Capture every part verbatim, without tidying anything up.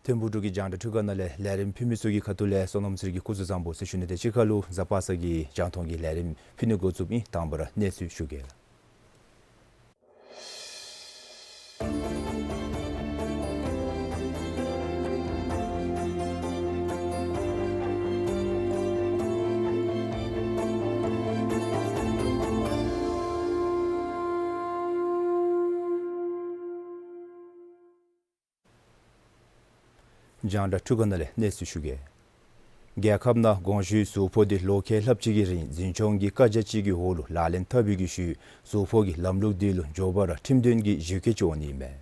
ཐིམ་ཕུག་འབྲུག་གི་རྒྱང་བསྒྲགས་འཕྲུལ་ཁང་ནང་ལས་ལས་རིམ་ཕུལ་མི་ཚུ་གི་ཁ་ཐུག་ལས་བསོད་ནམས་ཚེ་རིང་གིས་སྐུ་གཟུགས་བཟང་པོ་ཟེར་ཞུ་ནི་དང་གཅིག་ཁར་ལུ་གཟའ་པ་སངས་ཀྱི་རྒྱང་མཐོང་གི་ལས་རིམ་ཕུལ་ནི་འགོ་བཙུགསཔ་ཨིན། དང་པ་ར་གནས་ཚུལ་ཞུ་གེ། རྒྱང་བསྒྲགས་འཕྲུལ་ཁང་ནང་ལས་གནས་ཚུལ་ཞུ་གེ། རྒྱལ་ཁབ་ནང་གོང་ཞུའི་ཟུར་ཕོག་འདི་ལོ་ཁལ་ལྷགཔ་ཅིག་གི་རིང་འཛིན་སྐྱོང་གི་བཀའ་རྒྱ་ཅིག་གི་འོག་ལུ་ལག་ལེན་འཐབ་པའི་གི་ཤུལ་ཟུར་ཕོག་གི་ལམ་ལུགས་འདི་ལུ་མགྱོགས་པ་ར་ཁྲིམས་དོན་གྱི་ཞིབ་བཀོད་ཅིག་འོང་ནི་ཨིན་མས།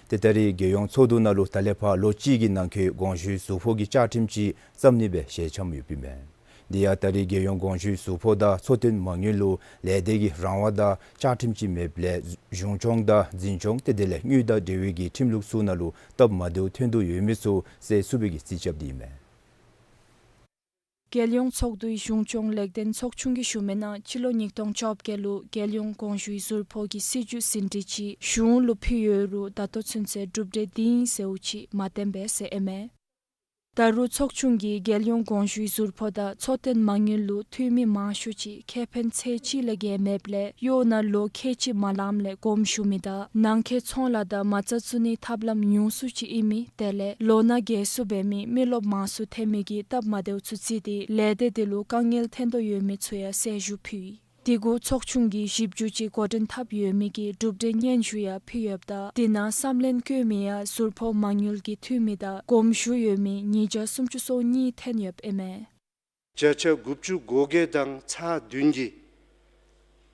ཏེ་ད་རེས་རྒྱལ་ཡོངས་ཚོགས་འདུ་ནང་ལུ་ད་ལས་ཕར་ལོ་གཅིག་གི་ནང་འཁོད་གོང་ཞུའི་ཟུར་ཕོག་གི་བཅའ་ཁྲིམས་ཅིག་བརྩམ་ནི་སྦེ་ཞལ་འཆམ་ཡོདཔ་ཨིན་མས། དེ་ཡང་ད་རེས་རྒྱལ་ཡོངས་གོང་ཞུའི་ཟུར་ཕོག་དང་འཚོ་རྟེན་མ་དངུལ་ལུ་ལས་སྡེ་གི་རང་དབང་དང་བཅའ་ཁྲིམས་ཅིག་མེདཔ་ལས་གཞུང་སྐྱོང་དང་འཛིན་སྐྱོང་ཏེ་དེ་ལས་དངུལ་དང་འབྲེལ་བའི་གི་ཁྲིམས་ལུགས་ཚུ་ནང་ལུ་སྟབས་མ་བདེཝ་ཐོན་དོ་ཡོད་མི་ཚུ་སེལ་ཚུགས་པའི་གི་རྩིས་རྐྱབ་སྟེ་ཨིན་མས། རྒྱལ་ཡོངས་ཚོགས་འདུའི་གཞུང་སྐྱོང་ལེགས་ལྡན་ཚོགས་ཆུང་གིས་ཞུ་མི་ནང་སྤྱི་ལོ་ཉིས་སྟོང་བཅོ་བརྒྱད་ལུ་རྒྱལ་ཡོངས་གོང་ཞུའི་ཟུར་ཕོག་གི་སྲིད་བྱུས་ཟིན་བྲིས་ཅིག་གཞུང་ལུ་ཕུལ་ཡོད་རུང་ད་ལྟོ་ཚུན་ཚོད་གྲུབ་འབྲས་འདི་ཨིན་ཟེརཝ་ཅིག་མ་བཏོན་པས་ཟེར་ཨིན་མས། ད་རུང་ཚོགས་ཆུང་གིས་རྒྱལ་ཡོངས་གོང་ཞུའི་ཟུར་ཕོག་དང་འཚོ་རྟེན་མ་དངུལ་ལུ་འཐུས་མི་མང་ཤོས་ཅིག་ཁེ་ཕན་ཚད་གཅིག་ལས་བརྒལ་མེདཔ་ལས་གཡོག་ནང་ལོ་ཁལ་གཅིག་མ་ལངམ་ལས་དགོངསམ་ཞུ་མི་དང་ནང་འཁོད་ཚོང་ལཱ་དང་མ་རྩ་བཙུགས་ནིའི་ཐབས་ལམ་ཉུང་སུ་ཅིག་ཨིན་མི་དེ་ལས་ལོ་ན་རྒས་སུ་འབད་མི་མི་རློབས་མང་སུ་ཐོན་མི་གི་སྟབས་མ་བདེཝ་ཚུ་བརྩིས་ཏེ་ལས་སྡེ་དེ་ལུ་དཀའ་ངལ་ཐོན་དོ་ཡོད་མི་ཚུ་ཡང་གསལ་ཞུ་ཕུལ་ཡི། དེ་གུ་ཚོགས་ཆུང་གིས་ཞིབ་འཇུག་ཅིག་འགོ་འདྲེན་འཐབ་ཡོད་མི་གི་གྲུབ་འབྲས་སྙན་ཞུ་ཡང་ཕུལ་ཡོདཔ་ད་དེ་ནང་བསམ་ལན་བཀོད་མི་ཡང་ཟུར་ཕོག་མ་དངུལ་གྱི་འཐུས་མི་དང་དགོངསམ་ཞུ་ཡོད་མི་ཉིས་བརྒྱ་སུམ་ཅུ་སོ་གཉིས་ཐོན་ཡོདཔ་ཨིན་མས། བརྒྱ་ཆ་དགུ་བཅུ་གོ་བརྒྱད་དང་ཚག་བདུན་གྱི་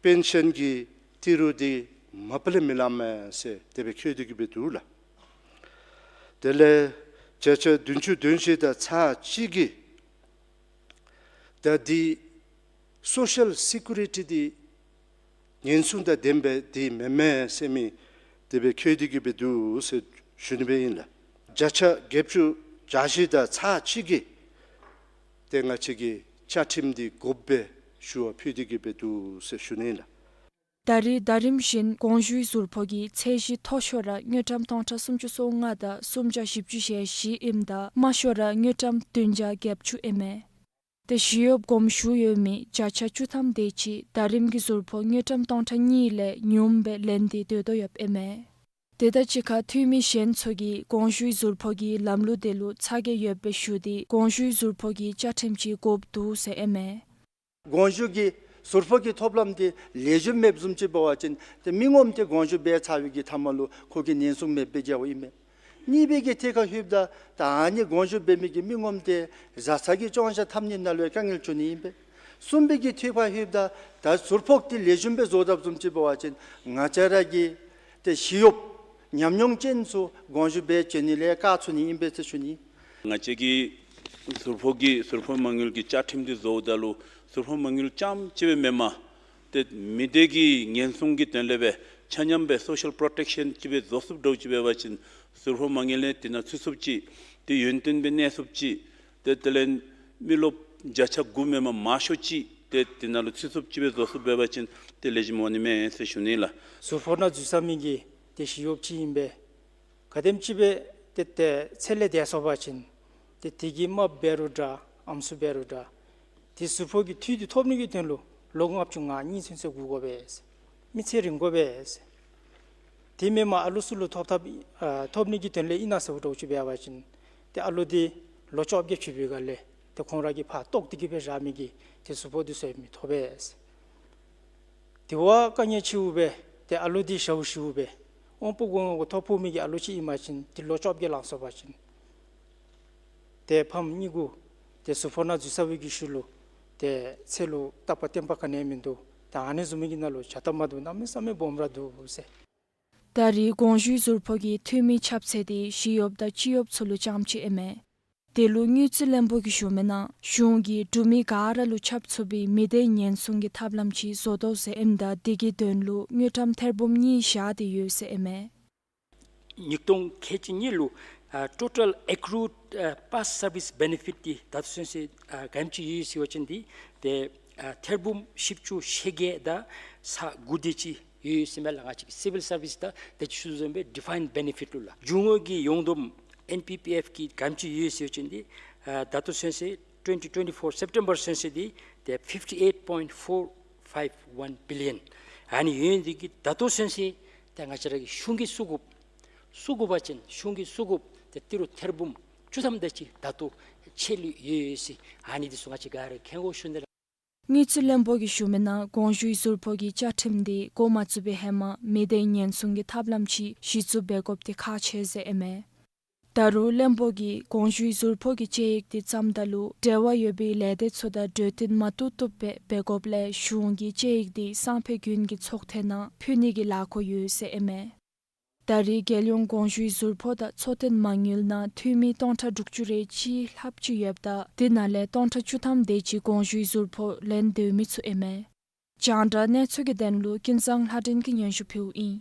པེན་ཤཱན་གྱི་ཏི་རུ་འདི་མ་པ་ལས་མི་ལངམ་མས་ཟེར་དེ་སྦེ་འཁོད་དེ་གི་སྦེ་འདུག་ལགས། དེ་ལས་བརྒྱ་ཆ་བདུན་ཅུ་དོན་བཞི་དང་ཚག་གཅིག་གི་ད་འདི་སོ་ཤལ་སི་ཀུ་རི་ཊི་འདི་ཉེན་སྲུང་དང་ལྡནམ་སྦེ་འདི་མེན་མས་ཟེར་མི་དེ་སྦེ་འཁོད་དེ་གི་སྦེ་འདུག་ཟེར་ཞུ་ནི་སྦེ་ཨིན་ལགས། བརྒྱ་ཆ་བརྒྱད་ཅུ་གྱ་བཞི་དང་ཚག་གཅིག་གི་ཏེ་ང་བཅས་ཀྱི་བཅའ་ཁྲིམས་འདི་དགོཔ་སྦེ་ཞུ་བ་ཕུལ་དེ་གི་སྦེ་འདུག་ཟེར་ཞུ་ནི་ཨིན་ལགས། ད་རེས་ཟླ་རིམ་བཞིན་གོང་ཞུའི་ཟུར་ཕོག་གི་ཚད་གཞི་མཐོ་ཤོས་ར་དངུལ་ཀྲམ་སྟོང་ཕྲག་སུམ་ཅུ་སོ་ལྔ་དང་སུམ་བརྒྱ་བཞི་བཅུ་ཞེ་བཞི་ཨིནམ་ད་དམའ་ཤོས་ར་དངུལ་ཀྲམ་བདུན་བརྒྱ་བརྒྱད་ཅུ་ཨིན་མས། ཏེ་ཞི་གཡོགཔ་དགོངསམ་ཞུ་ཡོད་མི་བརྒྱ་ཆ་བཅུ་ཐམ་དེ་ཅིག་ཟླ་རིམ་གྱི་ཟུར་ཕོག་དངུལ་ཀྲམ་སྟོང་ཕྲག་གཉིས་ལས་ཉུངམ་སྦེ་ལེན་ཏེ་སྡོད་དོ་ཡོདཔ་ཨིན་མས། དེ་དང་གཅིག་ཁར་འཐུས་མི་གཞན་ཚུ་གིས་གོང་ཞུའི་ཟུར་ཕོག་གི་ལམ་ལུགས་དེ་ལུ་ཚ་གྱང་ཡོདཔ་སྦེ་ཞུ་སྟེ་གོང་ཞུའི་ཟུར་ཕོག་གི་བཅའ་ཁྲིམས་ཅིག་དགོཔ་འདུག་ཟེར་ཨིན་མས། གོང་ཞུ་གི་ཟུར་ཕོག་གི་ཐོབ་ལམ་དེ་ལེགས་ཤོམ་མེདཔ་བཟུམ་ཅིག་འབད་བ་ཅིན་ཏེ་མི་ངོམ་དེ་གོང་ཞུ་འབད་ཚར་བའི་གི་མཐའ་མ་ལུ་ཁོ་གིས་ཉེན་སྲུང་མེདཔ་སྦེ་མཇལཝ་ཨིན་པས། གཉིས་པའི་གི་ཐད་ཁར་ལྷོདཔ་ད་ད་ཨ་ནི་གོང་ཞུ་འབད་མི་གི་མི་ངོམ་དེ་བཟའ་ཚང་གི་སྐྱོང་བཞག་འཐབ་ནི་ནང་ལུ་ཡང་དཀའ་ངལ་འབྱུང་ནི་ཨིན་པས། གསུམ་པའི་གི་ཐད་ཁར་ལྷོདཔ་ད་ད་ཟུར་ཕོག་དེ་ལེགས་ཤོམ་སྦེ་བཟོ་དཔ་བཟུམ་ཅིག་འབད་བ་ཅིན་ང་བཅས་ར་གི་ཏེ་ཞི་གཡོགཔ་ཉམས་མྱོང་ཅན་ཚུ་གོང་ཞུ་འབད་བྱོན་ནི་ལས་བཀག་ཚུགས་ནི་ཨིན་པས་ཟེར་ཞུ་ནི། ང་བཅས་ཀྱི་ཟུར་ཕོག་གི་ཟུར་ཕོག་མ་དངུལ་གྱི་བཅའ་ཁྲིམས་འདི་བཟོཝ་ད་ལུ་ཟུར་ཕོག་མ་དངུལ་རྐྱངམ་ཅིག་སྦེ་མེན་པར་ཏེ་མི་སྡེ་གི་ཉེན་སྲུང་གི་དོན་ལས་སྦེ་ ཆ་མཉམ་སྦེ་སོ་ཤལ་པོརོ་ཊེཀ་ཤཱན་ཅིག་སྦེ་བཟོ་ཚུགསཔ་འདྲཝ་ཅིག་འབད་བ་ཅིན་ཟུར་ཕོག་མ་དངུལ་ལས་དེ་ནང་ཚུད་ཚུགསཔ་ཅིག་ཏེ་ཡུན་བརྟན་སྦེ་གནས་ཚུགསཔ་ཅིག་ཏེ་དེ་ལས་མི་རློབས་བརྒྱ་ཆ་དགུ་མེན་པར་མང་ཤོས་ཅིག་ཏེ་དེ་ནང་ལུ་ཚུད་ཚུགསཔ་ཅིག་སྦེ་བཟོ་ཚུགསཔ་འབད་བ་ཅིན་ཏེ་ལེགས་ཤོམ་འོང་ནི་མས་ཟེར་ཞུ་ནི་ལགས། ཟུར་ཕོག་ནང་འཛུལ་ཚར་མི་གི་ཏེ་ཞི་གཡོགཔ་ཅིག་ཨིན་པས། ག་དེམ་ཅིག་སྦེ་ཏེ་ཏེ་ཚེ་ལས་འདས་སོང་པ་ཅིན་ཏེ་དེ་གི་རྨགཔ་འབད་རུང་འདྲ་ཨམ་སྲུ་འབད་རུང་འདྲ་ཏེ་ཟུར་ཕོག་གི་འཐུས་འདི་ཐོབ་ནི་གི་དོན་ལུ་ལོ་ལྔ་བཅུ་ང་གཉིས་ཚུན་ཚོད་སྒུག་དགོ་པས། མི་ཚེ་རིང་དགོ་པས། དེ་མེན་པར་ཨ་ལུ་ཚུ་ལུ་ཐོབ་ཐབས་ཨ་ཐོབ་ནི་གི་དོན་ལས་ཨིན་ན་ཟེརཝ་འདྲཝ་ཅིག་འབད་བ་ཅིན་ཏེ་ཨ་ལུ་འདི་ལོ་བཅོ་བརྒྱད་ཚུན་པའི་སྒང་ལས་ཏེ་ཁོང་ར་གིས་ཕར་བཏོག་སྟེ་གི་སྦེ་བཞག་མི་གི་ཏེ་ཟུར་ཕོག་འདི་ཚུ་མི་ཐོབ་པས། དེ་བ་དཀའ་ངལ་ཆེཝ་སྦེ་ཏེ་ཨ་ལུ་འདི་ཞཝ་ཞུཝ་སྦེ་དབང་པོ་སྒོ་ལྔ་གུ་ཐོ་ཕོག་མི་གི་ཨ་ལུ་ཅིག་ཨིན་པ་ཅིན་ཏེ་ལོ་བཅོ་བརྒྱད་ལང་སོང་པ་ཅིན་ཏེ་ཕམ་གཉིས་གུ་ཏེ་ཟུར་ཕོག་ནང་འཛུལ་ཚར་བའི་གི་ཤུལ་ལུ་ཏེ་ཚེ་ལུ་རྟག་པ་བརྟན་པ་ག་ནི་ཡང་མིན་འདུག། ད་ཨ་ནི་བཟུམ་མའི་གི་ནང་ལུ་བྱ་སྟབས་མ་བདེཝ་གནམ་མེད་ས་མེད་སྦོམ་ར་འདུག་ཟེར། ད་རེས་དགོངས་ཞུའི་ཟུར་ཕོག་གི་འཐུས་མི་ཁྱབ་ཚད་འདི་ཞི་གཡོགཔ་དང་སྤྱི་གཡོགཔ་ཚུ་ལུ་རྐྱངམ་ཅིག་ཨིན་མས། དེ་ལུ་དངུལ་རྩིས་བློན་པོ་གིས་ཞུ་མི་ནང་གཞུང་གིས་འབྲུག་མི་ག་ར་ལུ་ཁྱབ་ཚུགས་པའི་མི་སྡེ་ཉེན་སྲུང་གི་ཐབས་ལམ་ཅིག་བཟོ་དོ་ཟེར་ཨིནམ་ད་དེ་གི་དོན་ལུ་དངུལ་ཀྲམ་ཐེར་འབུམ་གཉིས་བཞག་སྟེ་ཡོད་ཟེར་ཨིན་མས། ཉིས་སྟོང་ཁལ་གཅིག་གཉིས་ལུ་ཨ་ཊོ་ཊཱལ་ཨེ་ཀུ་རུཌ་ཨ་པཱསཊ་སར་བིསི་བེ་ནེ་ཕིཊ་འདི་ད་ལྟོ་ཚུན་ཚོད་ཨ་ག་དེམ་ཅིག་ཡོད་ཡོད་ཟེར་བ་ཅིན་འདི་ཏེ་ཨ་ཐེར་འབུམ་བཞི་བཅུ་ཞེ་བརྒྱད་དང་ས་དགུ་དེ་ཅིག་ཡོད་ཡོད་ཟེར་ཨིན་མས་ལགས། ང་བཅས་ཀྱི་སི་བིལ་སར་བིསི་དང་དེ་ཅིག་ཚུ་བཟུམ་སྦེ་ཌི་ཕའིནཌ་བེ་ནེ་ཕིཊ་ལུ་ལགས། རྒྱུ་དངོས་ཀྱི་ཡོངས་བསྡོམས་ཨེན་པི་པི་ཨེཕ་གི་ག་དེམ་ཅིག་ཡོད་ཡོད་ཟེར་བ་ཅིན་འདི་ཨ་ད་ལྟོ་ཚུན་ཚོད་twenty twenty-four September ཚུན་ཚོད་འདི་ཏེ་fifty eight point four five one billion ཨ་ནི་ཡོད་ཡོད་འདི་གིས་ད་ལྟོ་ཚུན་ཚོད་ཏེ་ང་བཅས་ར་གི་གཞུང་གིས་བསུ་དགོཔ་བསུ་དགོ་པ་ཅིན་གཞུང་གིས་བསུ་དགོཔ་ཏེ་ཏི་རུ་ཐེར་འབུམ་བཅུ་ཐམ་དེ་ཅིག་ད་ལྟོ་ཆད་ལུས་ཡོད་ཡོད་ཟེར་ཨ་ནི་འདི་ཚུ་ང་བཅས་ག་ར་མཁྱེན་དགོ་ཞུ་ནི་ལགས། དངུལ་རྩིས་བློན་པོ་གིས་ཞུ་མི་ནང་དགོངས་ཞུའི་ཟུར་ཕོག་གི་བཅའ་ཁྲིམས་འདི་འགོ་མ་བཙུགས་པའི་ཧེ་མ་མི་སྡེ་ཉེན་སྲུང་གི་ཐབས་ལམ་ཅིག་གཞི་བཙུགས་འབད་དགོཔ་འདི་ཁག་ཆེ་ཟེར་ཨིན་མས། ད་རུང་བློན་པོ་གིས་དགོངས་ཞུའི་ཟུར་ཕོག་གི་དཔྱད་ཡིག་འདི་བརྩམ་ད་ལུ་འབྲེལ་བ་ཡོད་པའི་ལས་སྡེ་ཚུ་དང་གྲོས་བསྟུན་མ་བཏུབ་བཏུབ་སྦེ་འབད་དགོཔ་ལས་གཞུང་གིས་དཔྱད་ཡིག་འདི་སང་ཕོད་དགུན་གྱི་ཚོགས་ཐེངས་ནང་ཕུལ་ནི་གི་ལཱ་འགོ་ཡོད་ཟེར་ཨིན་མས། ད་རེས་རྒྱལ་ཡོངས་དགོངས་ཞུའི་ཟུར་ཕོག་དང་འཚོ་རྟེན་མ་དངུལ་ནང་འཐུས་མི་སྟོང་ཕྲག་དྲུག་ཅུ་རེ་གཅིག་ལྷགཔ་ཅིག་ཡོདཔ་ད་དེ་ནང་ལས་སྟོང་ཕྲག་བཅུ་ཐམ་དེ་ཅིག་དགོངས་ཞུའི་ཟུར་ཕོག་ལེན་སྡོད་མི་ཚུ་ཨིན་མས། རྒྱང་བསྒྲགས་གནས་ཚུལ་གྱི་དོན་ལུ་ཀུན་བཟང་ལྷ་སྒྲོན་གྱིས་སྙན་ཞུ་ཕུལཝ་ཨིན།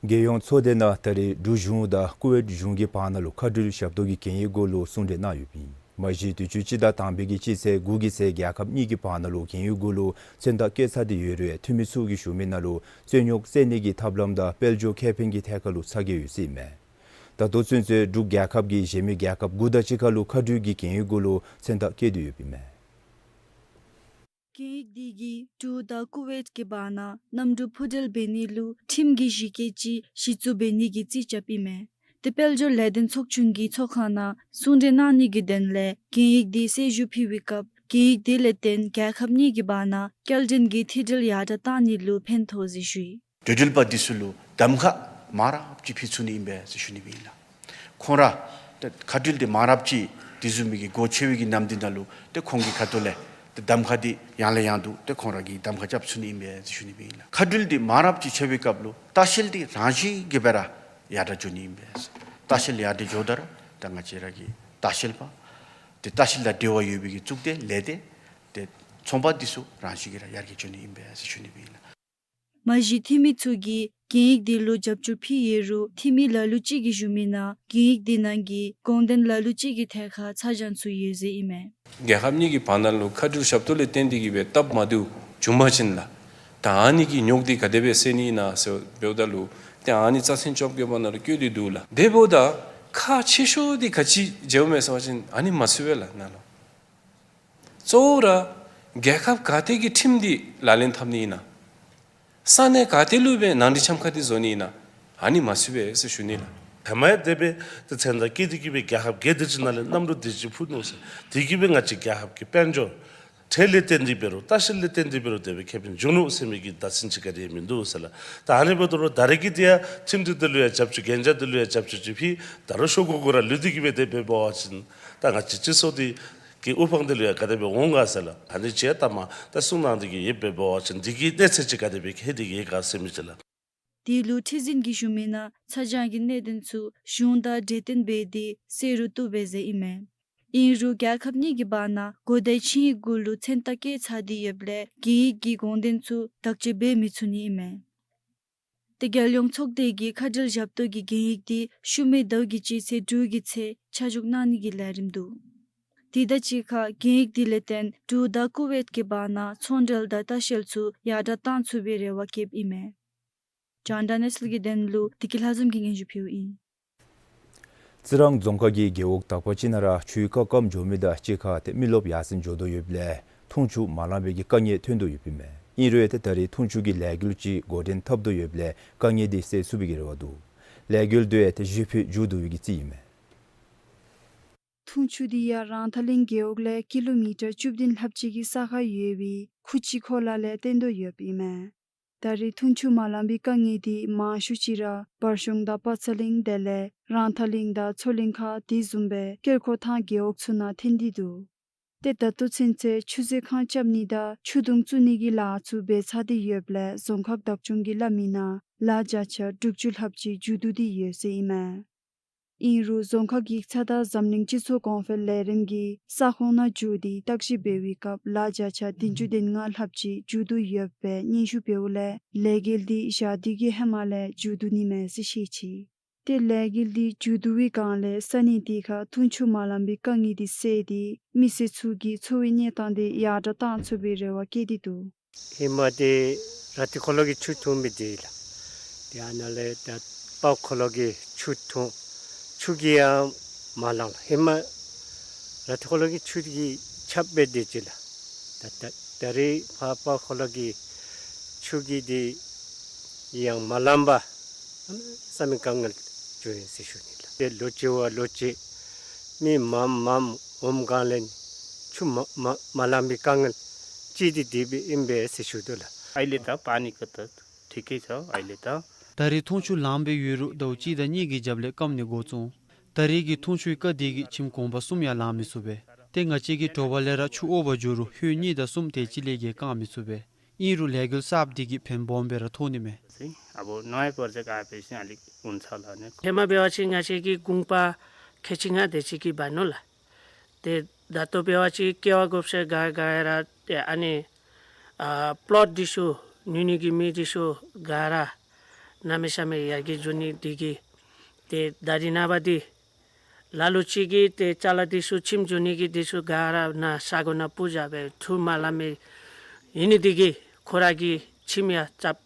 རྒྱལ་ཡོངས་ཚོགས་སྡེ་ནང་ད་རེས་འབྲུག་གཞུང་དང་ཀུ་ཝེཊ་གཞུང་གི་བར་ན་ལུ་མཁའ་འགྲུལ་ཞབས་ཏོག་གི་གན་ཡིག་སྐོར་ལུ་གསུང་གྲོས་གནང་ཡོདཔ་ཨིན། མ་གཞི་དུས་ཅི་སྤྱི་ཟླ་དང་པའི་གི་སྤྱི་ཚེས་དགུ་གི་ཚེ་རྒྱལ་ཁབ་གཉིས་ཀྱི་བར་ན་ལུ་གན་ཡིག་སྐོར་ལུ་མཚན་རྟགས་བཀོད་ཚར་ཏེ་ཡོད་རུང་འཐུས་མི་ཚུ་གིས་ཞུ་མི་ནང་ལུ་རྩོད་རྙོགས་སེལ་ནི་གི་ཐབས་ལམ་དང་དཔལ་འབྱོར་ཁེ་ཕན་གྱི་ཐད་ཁར་ལུ་ཚ་གྱང་ཡོད་ཟེར་ཨིན་མས། ད་ལྟོ་ཚུན་ཚོད་འབྲུག་རྒྱལ་ཁབ་ཀྱིས་གཞན་མི་རྒྱལ་ཁབ་དགུ་དང་གཅིག་ཁར་ལུ་མཁའ་འགྲུལ་གྱི་གན་ཡིག་སྐོར་ལུ་མཚན་རྟགས་བཀོད་དེ་ཡོདཔ་ཨིན་མས། གན་ཡིག་འདི་གིས་འབྲུག་དང་ཀུ་ཝེཊ་ཀྱི་བར་ན་གནམ་གྲུ་འཕུར་འགྲུལ་འབད་ནི་ལུ་ཁྲིམས་ཀྱི་གཞི་བཀོད་ཅིག་གཞི་བཙུགས་འབད་ནི་གི་རྩིས་རྐྱབ་ཨིན་མས། ཏེ་དཔལ་འབྱོར་ལས་དོན་ཚོགས་ཆུང་གི་ཚོགས་ཁང་ནང་གསུང་གྲོས་གནང་ནི་གི་དོན་ལས་གན་ཡིག་འདི་གསལ་ཞུ་ཕུལ་བའི་སྐབས་གན་ཡིག་འདི་ལས་བརྟེན་རྒྱལ་ཁབ་གཉིས་ཀྱི་བར་ན་སྐྱེལ་འདྲེན་གྱི་མཐུད་སྒྲིལ་ཡར་དྲགས་གཏང་ནི་ལུ་ཕན་ཐོགས་ཟེར་ཞུ་ཡི། འགྲོ་འགྲུལ་པ་འདི་ཚུ་ལུ་གདམ་ཁ་མང་རབས་ཅིག་ཕུལ་ཚུགས་ནི་ཨིན་པས་ཟེར་ཞུ་ནི་སྦེ་ཨིན་ལགས། ཁོང་ར་ཏེ་མཁའ་འགྲུལ་འདི་མང་རབས་ཅིག་འདི་བཟུམ་མའི་གི་སྒོ་ཕྱེ་བའི་གི་ནམ་འདི་ནང་ལུ་ཏེ་ཁོང་གི་ཁ་ཐུག་ལས་ཏེ་གདམ་ཁ་འདི་ཡང་ལས་ཡང་དུ་ཏེ་ཁོང་ར་གིས་གདམ་ཁ་རྐྱབ་ཚུགས་ནི་ཨིན་པས་ཟེར་ཞུ་ནི་སྦེ་ཨིན་ལགས། མཁའ་འགྲུལ་འདི་མང་རབས་ཅིག་ཕྱེ་བའི་སྐབས་ལུ་ལྟ་བཤལ་འདི་རང་བཞིན་གྱིས་སྦེ་ར་ཡར་དྲགས་འགྱོ་ནི་ཨིན་པས། ལྟ་བཤལ་ཡར་དྲགས་འགྱོཝ་ད་ར་ད་ང་བཅས་ར་གི་ལྟ་བཤལ་པ་ཏེ་ལྟ་བཤལ་དང་འབྲེལ་བ་ཡོད་པའི་གི་གཙུག་སྡེ་ལས་སྡེ་ཏེ་ཚོང་པ་འདི་ཚུ་རང་བཞིན་གྱིས་ར་ཡར་རྒྱས་འགྱོ་ནི་ཨིན་པས་ཟེར་ཞུ་ནི་སྦེ་ཨིན་ལགས། མ་གཞི་འཐུས་མི་ཚུ་གིས་གན་ཡིག་འདི་ལུ་རྒྱབ་སྐྱོར་ཕུལ་ཡོད་རུང་འཐུས་མི་ལ་ལུ་ཅིག་གིས་ཞུ་མི་ནང་གན་ཡིག་འདི་ནང་གི་དགོངས་དོན་ལ་ལུ་ཅིག་གི་ཐད་ཁར་ཚ་གྱང་ཚུ་ཡོད་ཟེར་ཨིན་མས། རྒྱལ་ཁབ་གཉིས་ཀྱི་བར་ན་ལུ་མཁའ་འགྲུལ་ཞབས་ཏོག་ལས་བརྟེན་ཏེ་གི་སྦེ་སྟབས་མ་བདེཝ་བྱུང་པ་ཅིན་ལགས། ད་ཨ་ནི་གི་རྙོག་འདི་ག་དེ་སྦེ་སེལ་ནི་ཨིན་ན་ཟེར་འབདཝ་ད་ལུ་ཏེ་ཨ་ནི་རྩ་ཚན་བཅོ་བརྒྱད་པ་ནང་ལུ་བཀོད་དེ་འདུག་ལགས། དེ་འབདཝ་ད་ཁག་ཆེ་ཤོས་འདི་ག་ཅི་འགྱོཝ་མས་ཟེར་བ་ཅིན་ཨ་ནི་མ་ཚུད་པས་ལགས་ནཱ་ལུ། གཙོ་བོ་ར་རྒྱལ་ཁབ་ག་ཏེ་གི་ཁྲིམས་འདི་ལག་ལེན་འཐབ་ནི་ཨིན་ན། ས་གནས་ག་ཏེ་ལུ་སྦེ་ནང་འགྲིག་འཆམ་ཁ་འདི་བཟོ་ནི་ཨིན་ན། ཨ་ནི་མ་ཚུད་པས་ཟེར་ཞུ་ནི་ལགས། ཧེ་མ་ཡང་དེ་སྦེ་ཏེ་མཚན་རྟགས་བཀོད་དེ་གི་སྦེ་རྒྱལ་ཁབ་བརྒྱད་དེ་ཅིག་ནང་ལས་གནམ་གྲུ་དེ་ཅིག་འཕུར་ནུག་ཟེར། དེ་གིས་སྦེ་ང་བཅས་རྒྱལ་ཁབ་ཀྱི་དཔལ་འབྱོར་ཁྲལ་ལས་བརྟེན་ཏེ་འབད་རུང་ལྟ་བཤལ་ལས་བརྟེན་ཏེ་འབད་རུང་དེ་སྦེ་ཁེ་ཕན་འབྱུང་ནུག་ཟེར་མི་གི་བརྡ་མཚོན་ཅིག་ག་དེ་ཡང་མིན་འདུག་ཟེར་ལགས། ད་ཨ་ནི་འབདཝ་ད་ལུ་ད་རེས་ཀྱི་འདི་ཡང་ཁྲིམས་སྒྲིག་འདི་ལུ་ཡང་རྒྱབ་སྐྱོར་གན་རྒྱ་འདི་ལུ་ཡང་རྒྱབ་སྐྱོར་ཅིག་ཕུལ། ད་རུང་ཤོག་གུ་གུ་ར་ལུས་ཏེ་གི་སྦེ་དེ་སྦེ་འབད་བ་ཅིན་ད་ང་བཅས་སྤྱི་ཚོགས་འདི་གི་དབུ་འཕང་འདི་ལུ་ཡང་ག་དེ་སྦེ་འོང་ག་ཟེར་ལགས། ཨ་ནི་ཅིག་ཡང་ལྟ་མ་ད་གསུང་གནང་སྟེ་གི་ཡོདཔ་སྦེ་འབད་བ་ཅིན་འདི་གི་གནས་ཚད་ཅིག་ག་དེ་སྦེ་ལྷོད་དེ་གི་ཡོད་ག་ཟེར་མི་ཅིག་ལགས། དེ་ལུ་ཁྲི་འཛིན་གྱིས་ཞུ་མི་ནང་ཚ་གྱང་གི་གནད་དོན་ཚུ་གཞུང་དང་གྲོས་བསྟུན་འབད་དེ་སེལ་རུང་བཏུབ་པས་ཟེར་ཨིན་མས། ཨིན་རུང་རྒྱལ་ཁབ་གཉིས་ཀྱི་བར་ན་གོ་བརྡའི་ཆིངས་ཡིག་གུ་ལུ་མཚན་རྟགས་བཀོད་ཚར་ཏེ་ཡོདཔ་ལས་གན་ཡིག་གི་དགོངས་དོན་ཚུ་དག་བཅོས་འབད་མི་ཚུགས་ནི་ཨིན་མས། ཏེ་རྒྱལ་ཡོངས་ཚོགས་སྡེ་གིས་ཁ་བྲལ་བཞག་དོ་གི་གན་ཡིག་འདི་ཤུལ་མའི་ཟླཝ་གི་སྤྱི་ཚེས་དྲུག་གི་ཚེ་ཆ་འཇོག་གནང་ནི་གི་ལས་རིམ་འདུག། དེ་དང་གཅིག་ཁར་གན་ཡིག་འདི་ལས་བརྟེན་འབྲུག་དང་ཀུ་ཝེཊ་གི་བར་ན་ཚོང་འབྲེལ་དང་ལྟ་བཤལ་ཚུ་ཡར་དྲག་གཏང་ཚུགས་པའི་རེ་བ་བསྐྱེདཔ་ཨིན་མས། རྒྱང་བསྒྲགས་གནས་ཚུལ་གྱི་དོན་ལུ་བདེ་སྐྱིད་ལྷ་འཛོམས་ཀྱིས་སྙན་ཞུ་ཕུལཝ་ཨིན། རྩི་རང་རྫོང་ཁག་གི་རྒེད་འོག་དག་པ་ཅིག་ནང་ར་ཆུའི་སྐར་སྐམ་འགྱོ་མི་དང་གཅིག་ཁར་ཏེ་མི་རློབས་ཡར་སེང་འགྱོ་དོ་ཡོདཔ་ལས་འཐུང་ཆུ་མ་ལང་པའི་གི་དཀའ་ངལ་ཐོན་དོ་ཡོདཔ་ཨིན་མས། ཨིན་རུང་ཏེ་ད་རེས་འཐུང་ཆུ་གི་ལས་འགུལ་ཅིག་འགོ་འདྲེན་འཐབ་དོ་ཡོདཔ་ལས་དཀའ་ངལ་འདི་སེལ་ཚུགས་པའི་གི་རེ་བ་འདུག། ལས་འགུལ་འདི་ཏེ་ཞིབ་ཕྲ་མཇུག་བསྡུ་བའི་གི་རྩིས་ཨིན་མས། འཐུང་ཆུ་འདི་ཡར་རང་ཐང་གླིང་རྒེད་འོག་ལས་ཀི་ལོ་མི་ཊར་བཅུ་བདུན་ལྷགཔ་ཅིག་གི་ས་ཁར་ཡོད་པའི་ཁུ་ཅི་ཁོ་ལ་ལས་བཏོན་དོ་ཡོདཔ་ཨིན་མས། ད་རེས་འཐུང་ཆུ་མ་ལང་པའི་དཀའ་ངལ་འདི་མང་ཤོས་ཅིག་ར་བར་གཞུང་དང་པ་ཚ་གླིང་དེ་ལས་རང་ཐང་གླིང་དང་མཚོ་གླིང་ཁ་དེ་བཟུམ་སྦེ་སྐྱེར་ཁོ་ཐང་རྒེད་འོག་ཚུ་ནང་ཐོན་ཏེ་འདུག། ཏེ་ད་ལྟོ་ཚུན་ཚོད་ཆུ་མཛོད་ཁང་རྐྱབ་ནི་དང་ཆུ་དུང་བཙུགས་ནི་གི་ལཱ་ཚུ་འབད་ཚར་ཏེ་ཡོདཔ་ལས་རྫོང་ཁག་བདག་སྐྱོང་གིས་སླབ་མི་ནང་ལཱ་བརྒྱ་ཆ་དྲུག་ཅུ་ལྷགཔ་ཅིག་མཇུག་བསྡུ་སྟེ་ཡོད་ཟེར་ཨིན་མས། ཨིན་རུང་རྫོང་ཁག་ཡིག་ཚང་དང་འཛམ་གླིང་སྤྱི་ཚོགས་གོང་འཕེལ་ལས་རིམ་གྱིས་ས་ཁོངས་ནང་འགྱོ་སྟེ་བརྟག་ཞིབ་འབད་བའི་སྐབས་ལཱ་བརྒྱ་ཆ་བདུན་ཅུ་དོན་ལྔ་ལྷགཔ་ཅིག་མཇུག་བསྡུ་ཡོདཔ་སྦེ་སྙན་ཞུ་འབདཝ་ལས་ལས་འགུལ་འདི་ཞག་དུས་ཀྱི་ཧེ་མ་ལས་མཇུག་བསྡུ་ནི་མས་ཟེར་བཤད་ཅི། ཏེ་ལས་འགུལ་འདི་མཇུག་བསྡུ་བའི་སྒང་ལས་ས་གནས་དེ་ཁར་འཐུང་ཆུ་མ་ལང་པའི་དཀའ་ངལ་འདི་སེལ་ཏེ་མི་སེར་ཚུ་གི་འཚོ་བའི་གནས་སྟངས་འདི་ཡར་དྲག་གཏང་ཚུགས་པའི་རེ་བ་བསྐྱེད་དེ་འདུག། ཧེ་མ་འདི་ར་ཏི་ཁོ་ལོ་གི་ཆུ་འཐུང་མི་འདི་ལགས། ཏེ་ཨ་ནཱ་ལས་ད་སྤ་ཁོ་ལོ་གི་ཆུ་འཐུང་། ཆུ་གིས་ཡང་མ་ལང་ལགས། ཧེ་མ་ར་ཏི་ཁོ་ལོ་གི་ཆུ་གིས་ཁྱབ་སྦེ་སྡོད་ཅི་ལགས། ད་ད་ད་རེས་ཕར་སྤ་ཁོ་ལོ་གི་ཆུ་གིས་འདི་ཡང་མ་ལང་པར་གནམ་མེད་ས་མེད་དཀའ་ངལ་བྱུང་ཡི་ཟེར་ཞུ་ནི་ལགས། ཏེ་ལོ་གཅིག་བ་ལོ་གཅིག་མི་མངམ་མངམ་འོངམ་སྒང་ལས་ཆུ་མ་མ་མ་ལང་པའི་དཀའ་ངལ་ཅིག་འདི་འདི་སྦེ་ཨིན་པས་ཟེར་ཞུ་དོ་ལགས། अहिले त पानीको त ठिकै छ, अहिले त। ད་རེས་འཐུང་ཆུ་ལངམ་སྦེ་ཡོད་རུང་ཟླཝ་གཅིག་དང་གཉིས་ཀྱི་རྒྱབ་ལས་སྐམ་ནི་འགོ་བཙུགས། ད་རེས་ཀྱི་འཐུང་ཆུའི་སྐར་འདི་གིས་ཁྱིམ་གུང་པ་གསུམ་ཡང་ལང་མི་ཚུགས་པས། ཏེ་ང་བཅས་ཀྱི་དྲོ་པ་ལས་ར་ཆུ་འོར་བར་འགྱོ་རུང་ཧོད་གཉིས་དང་གསུམ་དེ་ཅིག་ལས་བརྒལ་བཀང་མི་ཚུགས་པས། ཨིན་རུང་ལས་འགུལ་གསརཔ་འདི་གིས་ཕན་སྦོམ་སྦེ་ར་ཐོགས་ནི་མས། अब नयाँ प्रोजेक्ट आएपछि अलिक हुन्छ होला नि। ཧེ་མ་འབད་བ་ཅིན་ང་བཅས་ཀྱི་གུང་པ་ཁལ་གཅིག་ལྔ་དེ་ཅིག་གིས་འབད་ནུག་ལགས། ཏེ་ད་ལྟོ་འབད་བ་ཅིན་ཀེ་བ་དགོཔ་ཟེར་ག་ག་ར་ཏེ་ཨ་ནི་ཨ་པློཊ་འདི་ཚུ་ཉོ་ནི་གི་མི་འདི་ཚུ་ག་ར་གནམ་མེད་ས་མེད་ཡར་རྒྱས་འགྱོ་ནི་འདི་གིས་ཏེ་ད་རེས་ནངས་པ་འདི་ལ་ལུ་ཅིག་གིས་ཏེ་ཅ་ལ་འདི་ཚུ་ཁྱིམ་འགྱོ་ནི་གི་འདི་ཚུ་ག་ར་ནཱ་ས་གོ་ནང་སྤུར་བཞག་སྦེ་འཐུང་མ་ལང་མི་ཨིན་ནི་འདི་གིས་ཁོ་ར་གི་ཁྱིམ་ཡང་རྐྱབ་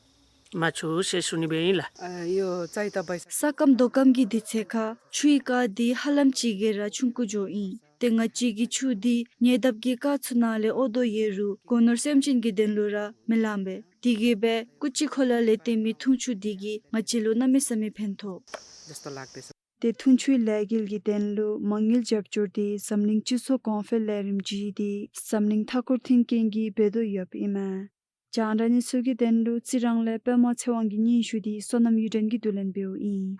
མ་ཚུགས་ཟེར་ཞུ་ནི་སྦེ་ཨིན་ལགས། ཨ་ཡོ་ཙའི་ཏ་བའི་ས་སྐམ་རྡོ་སྐམ་གྱི་དུས་ཚོད་ཁར་ཆུའི་སྐར་འདི་ཧ་ལམ་ཅིག་གིས་ར་ཆུང་ཀུ་འགྱོཝ་ཨིན། ཏེ་ང་བཅས་ཀྱི་ཆུ་འདི་ཉེ་འདབས་ཀྱི་སྐར་ཚུ་ནང་ལས་འོར་དོ་ཡོད་རུང་སྒོ་ནོར་སེམས་ཅན་གྱི་དོན་ལུ་ར་མི་ལང་པས། དེ་གིས་སྦེ་ཀུ་ཅི་ཁོ་ལ་ལས་བཏོན་མི་འཐུང་ཆུ་འདི་གིས་ང་བཅས་ལུ་གནམ་མེད་ས་མེད་ཕན་ཐོགས། ཏེ་འཐུང་ཆུའི་ལས་འགུལ་གྱི་དོན་ལུ་མ་དངུལ་རྒྱབ་སྐྱོར་འདི་འཛམ་གླིང་སྤྱི་ཚོགས་གོང་འཕེལ་ལས་རིམ་བརྒྱུད་དེ་འཛམ་གླིང་མཐའ་འཁོར་མཐུན་རྐྱེན་གྱིས་འབད་དོ་ཡོདཔ་ཨིན་མས། རྒྱང་བསྒྲགས་གནས་ཚུལ་གྱི་དོན་ལུ་རྩི་རང་ལས་པདྨ་ཚེ་དབང་གི་སྙན་ཞུ་འདི་བསོད་ནམས་གཡུ་སྒྲོན་གྱིས་བསྡུ་ལེན་འབདཝ་ཨིན།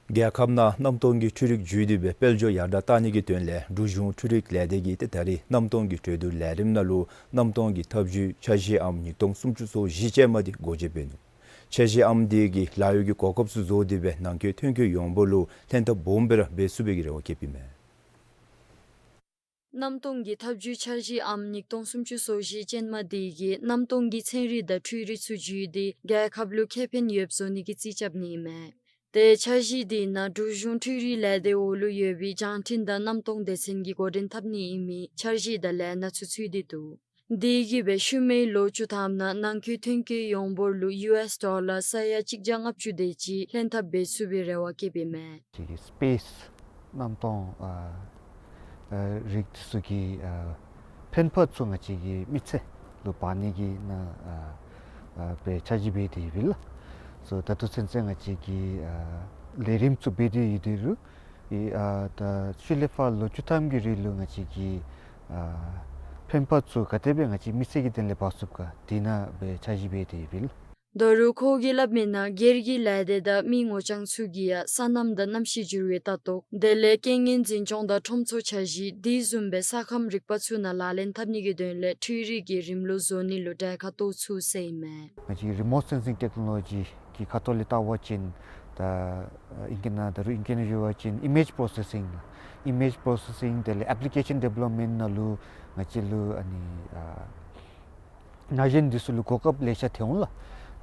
རྒྱལ་ཁབ་ནང་གནམ་སྟོང་གི་འཕྲུལ་རིག་བརྒྱུད་དེ་སྦེ་དཔལ་འབྱོར་ཡར་དྲག་གཏང་ནི་གི་དོན་ལས་འབྲུག་གཞུང་འཕྲུལ་རིག་ལས་སྡེ་གིས་ཏེ་ད་རེས་གནམ་སྟོང་གི་གྲོས་བསྡུར་ལས་རིམ་ནང་ལུ་གནམ་སྟོང་གི་ཐབས་བྱུས་འཆར་གཞི་ཨམ་ཉིས་སྟོང་སུམ་ཅུ་སོ་བཞི་ཅན་མ་འདི་སྒོ་འབྱེད་འབད་ནུག། འཆར་གཞི་ཨམ་འདི་གིས་ལཱ་གཡོག་གི་གོ་སྐབས་ཚུ་བཟོ་སྟེ་སྦེ་ནང་འཁོད་ཐོན་སྐྱེད་ཡོངས་འབོར་ལུ་ལྷན་ཐབས་སྦོམ་སྦེ་ར་འབད་ཚུགས་པའི་གི་རེ་བ་བསྐྱེདཔ་ཨིན་མས། གནམ་སྟོང་གི་ཐབས་བྱུས་འཆར་གཞི་ཨམ་ཉིས་སྟོང་སུམ་ཅུ་སོ་བཞི་ཅན་མ་འདི་གིས་གནམ་སྟོང་གི་ཚན་རིག་དང་འཕྲུལ་རིག་ཚུ་བརྒྱུད་དེ་རྒྱལ་ཁབ་ལུ་ཁེ་ཕན་ཡོདཔ་བཟོ་ནི་གི་རྩིས་རྐྱབ་ནི་ཨིན་མས། ཏེ་འཆར་གཞི་འདི་ནང་འབྲུག་གཞུང་འཕྲུལ་རིག་ལས་སྡེ་འོག་ལུ་ཡོད་པའི་བྱང་ཁྲིན་དང་གནམ་སྟོང་སྡེ་ཚན་གྱིས་འགོ་འདྲེན་འཐབ་ནི་ཨིན་མི་འཆར་གཞི་དང་ལས་སྣ་ཚུ་ཚུད་དེ་འདུག། དེ་གིས་སྦེ་ཤུལ་མའི་ལོ་བཅུ་ཐམ་ནང་ནང་འཁོད་ཐོན་སྐྱེད་ཡོངས་འབོར་ལུ་ཡུ་ཨེསི་ཌོ་ལར་ས་ཡ་གཅིག་བརྒྱ་ལྔ་བཅུ་དེ་ཅིག་ལྷན་ཐབས་འབད་ཚུགས་པའི་རེ་བ་བསྐྱེདཔ་ཨིན་མས། ཅིག་གི་སི་པེསི་གནམ་སྟོང་ཨ་ཨ་རིག་ཚུ་གི་ཨ་ཕན་ཕ་ཚུ་ང་བཅས་ཀྱི་མི་ཚེ་ལུ་འབག་ནི་གི་ནང་ཨ་ཨ་སྦེ་འཆར་གཞི་འབད་དེ་ཡོདཔ་ཨིན་ལགས། སོ་ད་ལྟོ་ཚུན་ཚོད་ང་བཅས་ཀྱི་ཨ་ལས་རིམ་ཚུ་འབད་དེ་ཡོད་དེ་རུང་ཨེ་ཨ་ད་ཤུལ་ལས་ཕར་ལོ་བཅུ་ཐམ་གྱི་རིང་ལུ་ང་བཅས་ཀྱི་ཨ་ཕན་ཕ་ཚུ་ག་དེ་སྦེ་ང་བཅས་མི་ཚེ་གི་དོན་ལས་འབག་ཚུགས་ག་དེ་ནང་སྦེ་འཆར་གཞི་འབད་དེ་ཡོདཔ་ཨིན་ལགས། ད་རུང་ཁོ་གིས་སླབ་མི་ནང་སྒེར་གྱི་ལས་སྡེ་དང་མི་ངོ་རྐྱང་ཚུ་གིས་ཡང་སོ་ནམ་དང་གནམ་གཤིས་འགྱུར་བའི་ལྟ་རྟོག་དེ་ལས་རྐྱེན་ངན་འཛིན་སྐྱོང་དང་ཁྲོམ་ཚོགས་འཆར་གཞི་དེ་བཟུམ་སྦེ་ས་ཁམས་རིག་པ་ཚུ་ནང་ལག་ལེན་འཐབ་ནི་གི་དོན་ལས་འཕྲུལ་རིག་གི་རིམ་ལུགས་བཟོ་ནི་ལུ་གྲལ་ཁར་གཏོགས་ཚུགས་ཟེར་ཨིན་མས། ང་བཅས་རི་མོཊ་སེན་སིང་ཊེཀ་ནོ་ལོ་ཇི་གི་ཁ་ཐུག་ལས་བལྟ་བ་ཅིན་ད་ཨིང་སྐད་ནང་ད་རུང་ཨིང་སྐད་ནང་ཞུ་བ་ཅིན་ཨི་མེཇ་པོརོ་སེ་སིང་ཨི་མེཇ་པོརོ་སེ་སིང་དེ་ལས་ཨེཔ་ལི་ཀེ་ཤཱན་ཌི་བེ་ལོབ་མེནཊ་ནང་ལུ་ང་བཅས་ལུ་ཨ་ནི་ཨ་ན་གཞོན་འདི་ཚུ་ལུ་གོ་སྐབས་ལེ་ཤ་ཐོན་འོང་ལགས།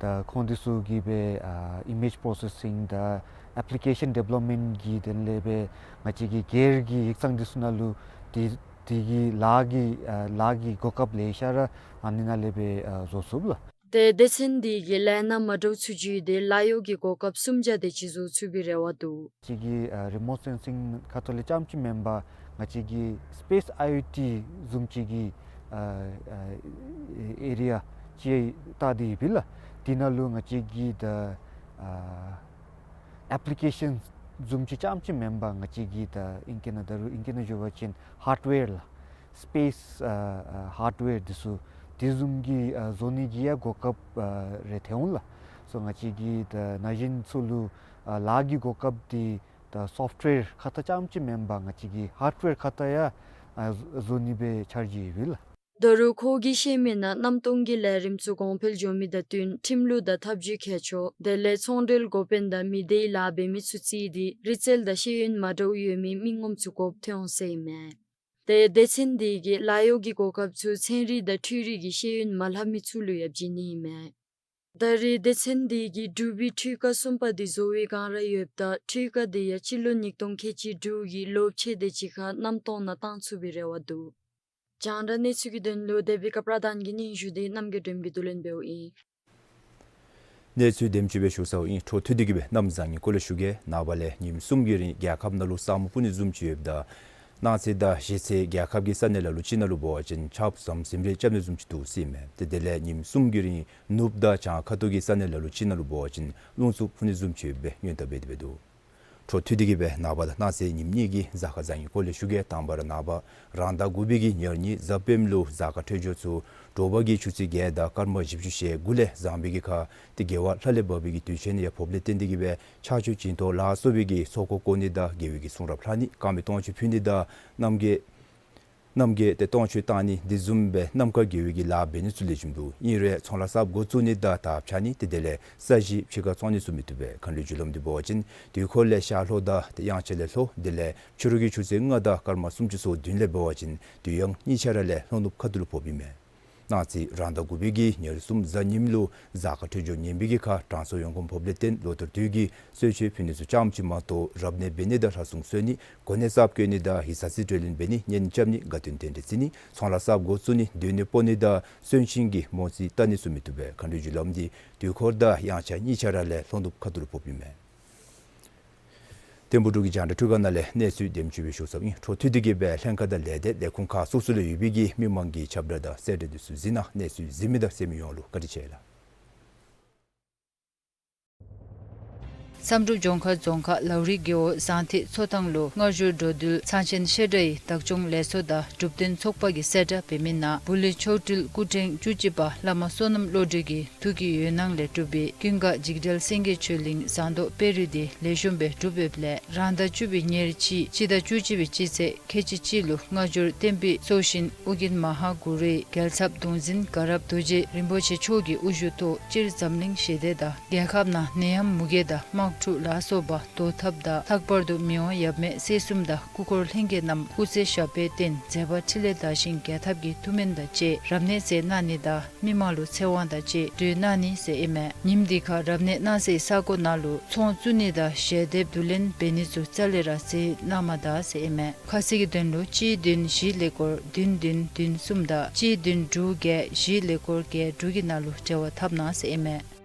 ད་ཁོང་འདི་ཚུ་གིས་སྦེ་ཨ་image processing དང་application development གི་དོན་ལས་སྦེ་ང་བཅས་ཀྱི་སྒེར་གྱི་ཡིག་ཚང་འདི་ཚུ་ནང་ལུ་དེ་དེ་གི་ལཱ་གི་ཨ་ལཱ་གི་གོ་སྐབས་ལེ་ཤ་ར་ཨ་ནི་ནང་ལས་སྦེ་ཨ་བཟོ་ཚུགས་ལགས། ཏེ་སྡེ་ཚན་འདི་གིས་ལས་སྣ་མ་འདྲཝ་ཚུ་བརྒྱུད་དེ་ལཱ་གཡོག་གི་གོ་སྐབས་སུམ་བརྒྱ་དེ་ཅིག་བཟོ་ཚུགས་པའི་རེ་བ་འདུག། ང་བཅས་ཀྱི་ཨ་remote sensing ཁ་ཐུག་ལས་རྐྱངམ་ཅིག་མེན་པར་ང་བཅས་ཀྱི་space IoT བཟུམ་ཅིག་གི་ཨ་ཨ་ཨེ་རི་ཡ་ཅིག་བལྟ་སྟེ་ཡོད་པས་ལགས། དེ་ནང་ལུ་ང་བཅས་ཀྱི་ད་ཨ་application བཟུམ་ཅིག་རྐྱངམ་ཅིག་མེན་པར་ང་བཅས་ཀྱི་ད་ཨིང་སྐད་ནང་ད་རུང་ཨིང་སྐད་ནང་ཞུ་བ་ཅིན་hardware ལགས། space ཨ་ཨ་hardware འདི་ཚུ་དེ་བཟུམ་གྱི་ཨ་བཟོ་ནི་གི་ཡང་གོ་སྐབས་ཨ་རེ་ཐོན་འོང་ལགས། སོ་ང་བཅས་ཀྱི་ད་ན་གཞོན་ཚུ་ལུ་ཨ་ལཱ་གི་གོ་སྐབས་འདི་ད་software ཁ་ཐུག་རྐྱངམ་ཅིག་མེན་པར་ང་བཅས་ཀྱི་hardware ཁ་ཐུག་ཡང་ཨ་བཟོ་ནི་སྦེ་འཆར་གཞི་ཡོད་པས་ལགས། ད་རུང་ཁོ་གིས་བཤད་མི་ནང་གནམ་སྟོང་གི་ལས་རིམ་ཚུ་གོང་འཕེལ་འགྱོ་མི་དང་བསྟུན་ཁྲིམས་ལུགས་དང་ཐབས་བྱུས་མཁས་མཆོག་དེ་ལས་ཚོང་འབྲེལ་འགོ་དཔོན་དང་མི་སྡེའི་ལཱ་འབད་མི་ཚུ་བརྩིས་ཏེ་རིག་རྩལ་དང་ཤེས་ཡོན་མ་འདྲཝ་ཡོད་མི་མི་ངོམ་ཚུ་དགོཔ་ཐོན་འོང་ཟེར་ཨིན་མས། ཏེ་སྡེ་ཚན་འདི་གིས་ལཱ་གཡོག་གི་གོ་སྐབས་ཚུ་ཚན་རིག་དང་འཕྲུལ་རིག་གི་ཤེས་ཡོན་མ་ལྷབ་མི་ཚུ་ལུ་ཡང་བྱིན་ནི་ཨིན་མས། ད་རེས་སྡེ་ཚན་འདི་གིས་འབྲུག་པའི་འཕྲུལ་ཁང་གསུམ་པ་འདི་བཟོ་བའི་བསྒང་ར་ཡོདཔ་ད་འཕྲུལ་ཁང་འདི་ཡང་སྤྱི་ལོ་ཉིས་སྟོང་ཁལ་གཅིག་དྲུག་གི་ལོ་ཕྱེད་དེ་ཅིག་ཁར་གནམ་སྟོང་ནང་བཏང་ཚུགས་པའི་རེ་བ་འདུག། རྒྱང་བསྒྲགས་གནས་ཚུལ་གྱི་དོན་ལུ་དེ་བི་ཀ་པྲ་དཱན་གྱི་སྙན་ཞུ་འདི་རྣམ་རྒྱལ་སྒྲོལམ་གྱིས་བསྡུ་ལེན་འབདཝ་ཨིན། གནས་ཚུལ་དེམ་ཅིག་སྦེ་ཞུ་ཚརཝ་ཨིན། འཕྲོ་མཐུད་དེ་གིས་སྦེ་གནམ་བཟང་ངན་སྐོར་ལས་ཞུ་གེ། ནངས་པ་ལས་ཉིནམ་གསུམ་གྱི་རིང་རྒྱལ་ཁབ་ནང་ལུ་ས་སྨུག་སྤུབ་ནི་བཟུམ་ཅིག་ཡོདཔ་ད་གནངས་ཚེ་དང་གཞེས་ཚེ་རྒྱལ་ཁབ་ཀྱི་ས་གནས་ལ་ལུ་ཅིག་ནང་ལུ་འབད་བ་ཅིན་ཆརཔ་ཟམ་ཟིམ་རེ་རྐྱབ་ནི་བཟུམ་ཅིག་འདུག་ཟེར་ཨིན་མས། ཏེ་དེ་ལས་ཉིནམ་གསུམ་གྱི་རིང་ནུབ་དང་བྱང་ཁ་ཐུག་གི་ས་གནས་ལ་ལུ་ཅིག་ནང་ལུ་འབད་བ་ཅིན་རླུང་འཚུབ་འཕུ་ནི་བཟུམ་ཅིག་ཡོད་པའི་སྔོན་བརྡ་འབད་དེ་འབད་འདུག། འཕྲོ་མཐུད་དེ་གིས་སྦེ་ནངས་པ་དང་གནངས་ཚེ་ཉིནམ་གཉིས་ཀྱི་གཟའ་སྐར་བཟང་ངན་སྐོར་ལས་ཞུ་གེ། དང་པ་ར་ནངས་པ་རང་ཟླ་དགུ་པའི་གི་ཉེར་གཉིས་གཟའ་སྤེནམ་ལུ་གཟའ་སྐར་འཕྲོད་སྦྱོར་ཚུ་དྲོ་པ་གི་ཆུ་ཚོད་བརྒྱད་དང་སྐར་མ་བཞི་བཅུ་ཞེ་དགུ་ལས་བཟང་པའི་གི་ཁར་ཏེ་དགེ་བ་ལྷ་ལས་བབས་པའི་གི་དུས་ཆེན་ཡང་ཕོགཔ་ལས་བརྟེན་ཏེ་གིས་སྦེ་ཕྱག་མཆོད་སྦྱིན་གཏོང་ལ་སོགས་པའི་གི་ཚོགས་འཁོར་བསྐོར་ནི་དང་དགེ་བའི་གི་གསུང་རབ་ལྷག་ནི་དཀར་མེ་སྟོང་མཆོད་ཕུལ་ནི་དང་རྣམ་རྒྱལ་རྣམ་རྒྱལ་ཏེ་སྟོང་མཆོད་བཏང་ནི་དེ་བཟུམ་སྦེ་རྣམ་དཀར་དགེ་བའི་གི་ལཱ་འབད་ནི་ཚུ་ལེགས་ཤོམ་འདུག། ཨིན་རུང་ཚོང་ལཱ་གསརཔ་འགོ་བཙུགས་ནི་དང་དར་འཕྱར་ནི་ཏེ་དེ་ལས་ས་གཞི་ཕྱི་ཁར་བཙོང་ནི་ཚུ་མི་བཏུབ་པས། མཁའ་འགྲོའི་རྒྱུ་ལམ་འདི་འབད་བ་ཅིན་དུས་འཁོར་ལས་ཤར་ལྷོ་དང་ཏེ་དབྱངས་འཆར་ལས་ལྷོ། དེ་ལས་ཕྱི་རུ་གི་ཆུ་ཚོད་ལྔ་དང་སྐར་མ་སུམ་ཅུ་སོ་བདུན་ལས་འབད་བ་ཅིན་དུས་ཡང་གཉིས་ཆ་ར་ལས་ལྷོ་ནུབ་ཁ་ཐུག་ལུ་ཕོགཔ་ཨིན་མས། གནངས་ཚེ་རང་ཟླ་དགུ་པའི་གི་ཉེར་གསུམ་གཟའ་ཉིམ་ལུ་གཟའ་སྐར་འཕྲོད་སྦྱོར་ངན་པའི་གི་ཁར་དྲང་སྲོང་ཡོངས་གོམས་ཕོགཔ་ལས་བརྟེན་ལོ་ལྟར་དུས་ཀྱི་གསོལ་མཆོད་ཕུལ་ནི་ཚུ་རྐྱངམ་ཅིག་མ་གཏོགས་རབ་གནས་འབད་ནི་དང་ལྷ་སྲུང་གསོལ་ནི་གོ་གནས་གསརཔ་བསྐོ་ནི་དང་ཡིག་ཚང་རྩིས་སྤྲོད་ལེན་འབད་ནི་གཉེན་རྐྱབ་ནི་དགའ་སྟོན་རྟེན་འབྲེལ་བརྩི་ནི་ཚོང་ལཱ་གསརཔ་འགོ་བཙུགས་ནི་སྡོད་གནས་སྤོ་ནི་དང་གསོན་གཤིན་གྱི་མོ་རྩིས་བལྟ་ནི་ཚུ་མི་བཏུབ་པས། མཁའ་འགྲོའི་རྒྱུ་ལམ་འདི་དུས་འཁོར་དང་དབྱངས་འཆར་གཉིས་ཆ་ར་ལས་ལྷོ་ནུབ་ཁ་ཐུག་ལུ་ཕོགཔ་ཨིན་མས། ཐིམ་ཕུག་འབྲུག་གི་རྒྱང་བསྒྲགས་ཁྲི་ཁང་ནང་ལས་གནས་ཚུལ་དེམ་ཅིག་སྦེ་ཞུ་ཚརཝ་ཨིན། འཕྲོ་མཐུད་དེ་གིས་སྦེ་ལྷན་ཁག་དང་ལས་སྡེ་ལས་ཁུངས་ཁག་སོ་སོ་ལུ་ཡོད་པའི་གི་མི་མང་གི་ཁྱབ་བསྒྲགས་དང་གསལ་བསྒྲགས་འདི་ཚུ་གཟིགས་གནང་། གནས་ཚུལ་གཟིགས་མི་དང་གསན་མི་ཡོངས་ལུ་བཀའ་དྲིན་ཆེ་ལགས། བསམ་གྲུབ་ལྗོངས་མཁར་རྫོང་ཁག་ལའུ་རི་རྒེད་འོག་ཟངས་ཐིག་མཚོ་ཐང་ལུ་སྔ་འགྱུར་འགྲོ་འདུལ་ཚང་ཆེན་བཤད་གྲྭའི་བདག་སྐྱོང་ལས་ཚོགས་དང་སྒྲུབ་སྡེ་ཚོགས་པ་གིས་གསལ་བསྒྲགས་འབད་མི་ནང་བུ་ལི་མཆོག་སྤྲུལ་སྐུ་ཕྲེང་བཅུ་གཅིག་པ་བླ་མ་བསོད་ནམས་བློ་གྲོས་ཀྱི་ཐུགས་ཀྱི་འོད་སྣང་ལས་གྲུབ་པའི་ཀུན་དགའ་འཇིགས་བྲལ་སེང་གེ་ཆོས་གླིང་ཟངས་མདོག་དཔལ་རི་འདི་ལེགས་ཤོམ་སྦེ་གྲུབ་ཡོདཔ་ལས་རང་ཟླ་བཅུ་པའི་ཉེར་གཅིག་སྤྱི་ཟླ་བཅུ་གཅིག་པའི་སྤྱི་ཚེས་ཁལ་གཅིག་གཅིག་ལུ་སྔ་འགྱུར་བསྟན་པའི་སྲོག་ཤིང་ཨོ་རྒྱན་མ་ཧཱ་གུ་རུའི་རྒྱལ་ཚབ་གདུང་འཛིན་དགའ་རབ་རྡོ་རྗེ་རིན་པོ་ཆེ་མཆོག་གི་དབུ་བཞུགས་ཐོག་སྤྱིར་འཛམ་གླིང་ཞི་བདེ་དང་རྒྱལ་ཁབ་ནང་ནད་ཡམས་མུ་གེ་དང་དམག་འཁྲུག་ལ་སོགས་པ་བཟློག་ཐབས་དང་ལྷག་པར་དུ་མི་དབང་ཡབ་མེས་སྲས་གསུམ་དང་སྐུ་འཁོར་ལྷན་རྒྱས་རྣམས་སྐུ་ཚེ་ཞབས་པད་བརྟན་མཛད་པ་འཕྲིན་ལས་དར་ཞིང་རྒྱས་ཐབས་ཀྱི་ཐུགས་སྨོན་དང་བཅས་རབ་གནས་མཛད་གནང་ནི་དང་མི་མང་ལུ་ཚེ་དབང་དང་བཅས་གྲོལ་གནང་ནི་ཟེར་ཨིན་མས། ཉིནམ་འདི་ཁར་རབ་གནས་གནང་སའི་ས་གོ་ནང་ལུ་ཚོང་བཙུགས་ནི་དང་ཞལ་འདེབས་བསྡུ་ལེན་འབད་ནི་ཚུ་རྩ་ལས་ར་མཛད་གནང་མ་ད་ཟེར་ཨིན་མས། ཁ་གསལ་གྱི་དོན་ལུ་གཅིག་བདུན་བཞི་ཀླད་ཀོར་བདུན་བདུན་བདུན་གསུམ་དང་གཅིག་བདུན་དྲུག་བརྒྱད་བཞི་ཀླད་ཀོར་བརྒྱད་དྲུག་གི་ནང་ལུ་འབྲེལ་བ་འཐབ་གནང་ཟེར་ཨིན་མས།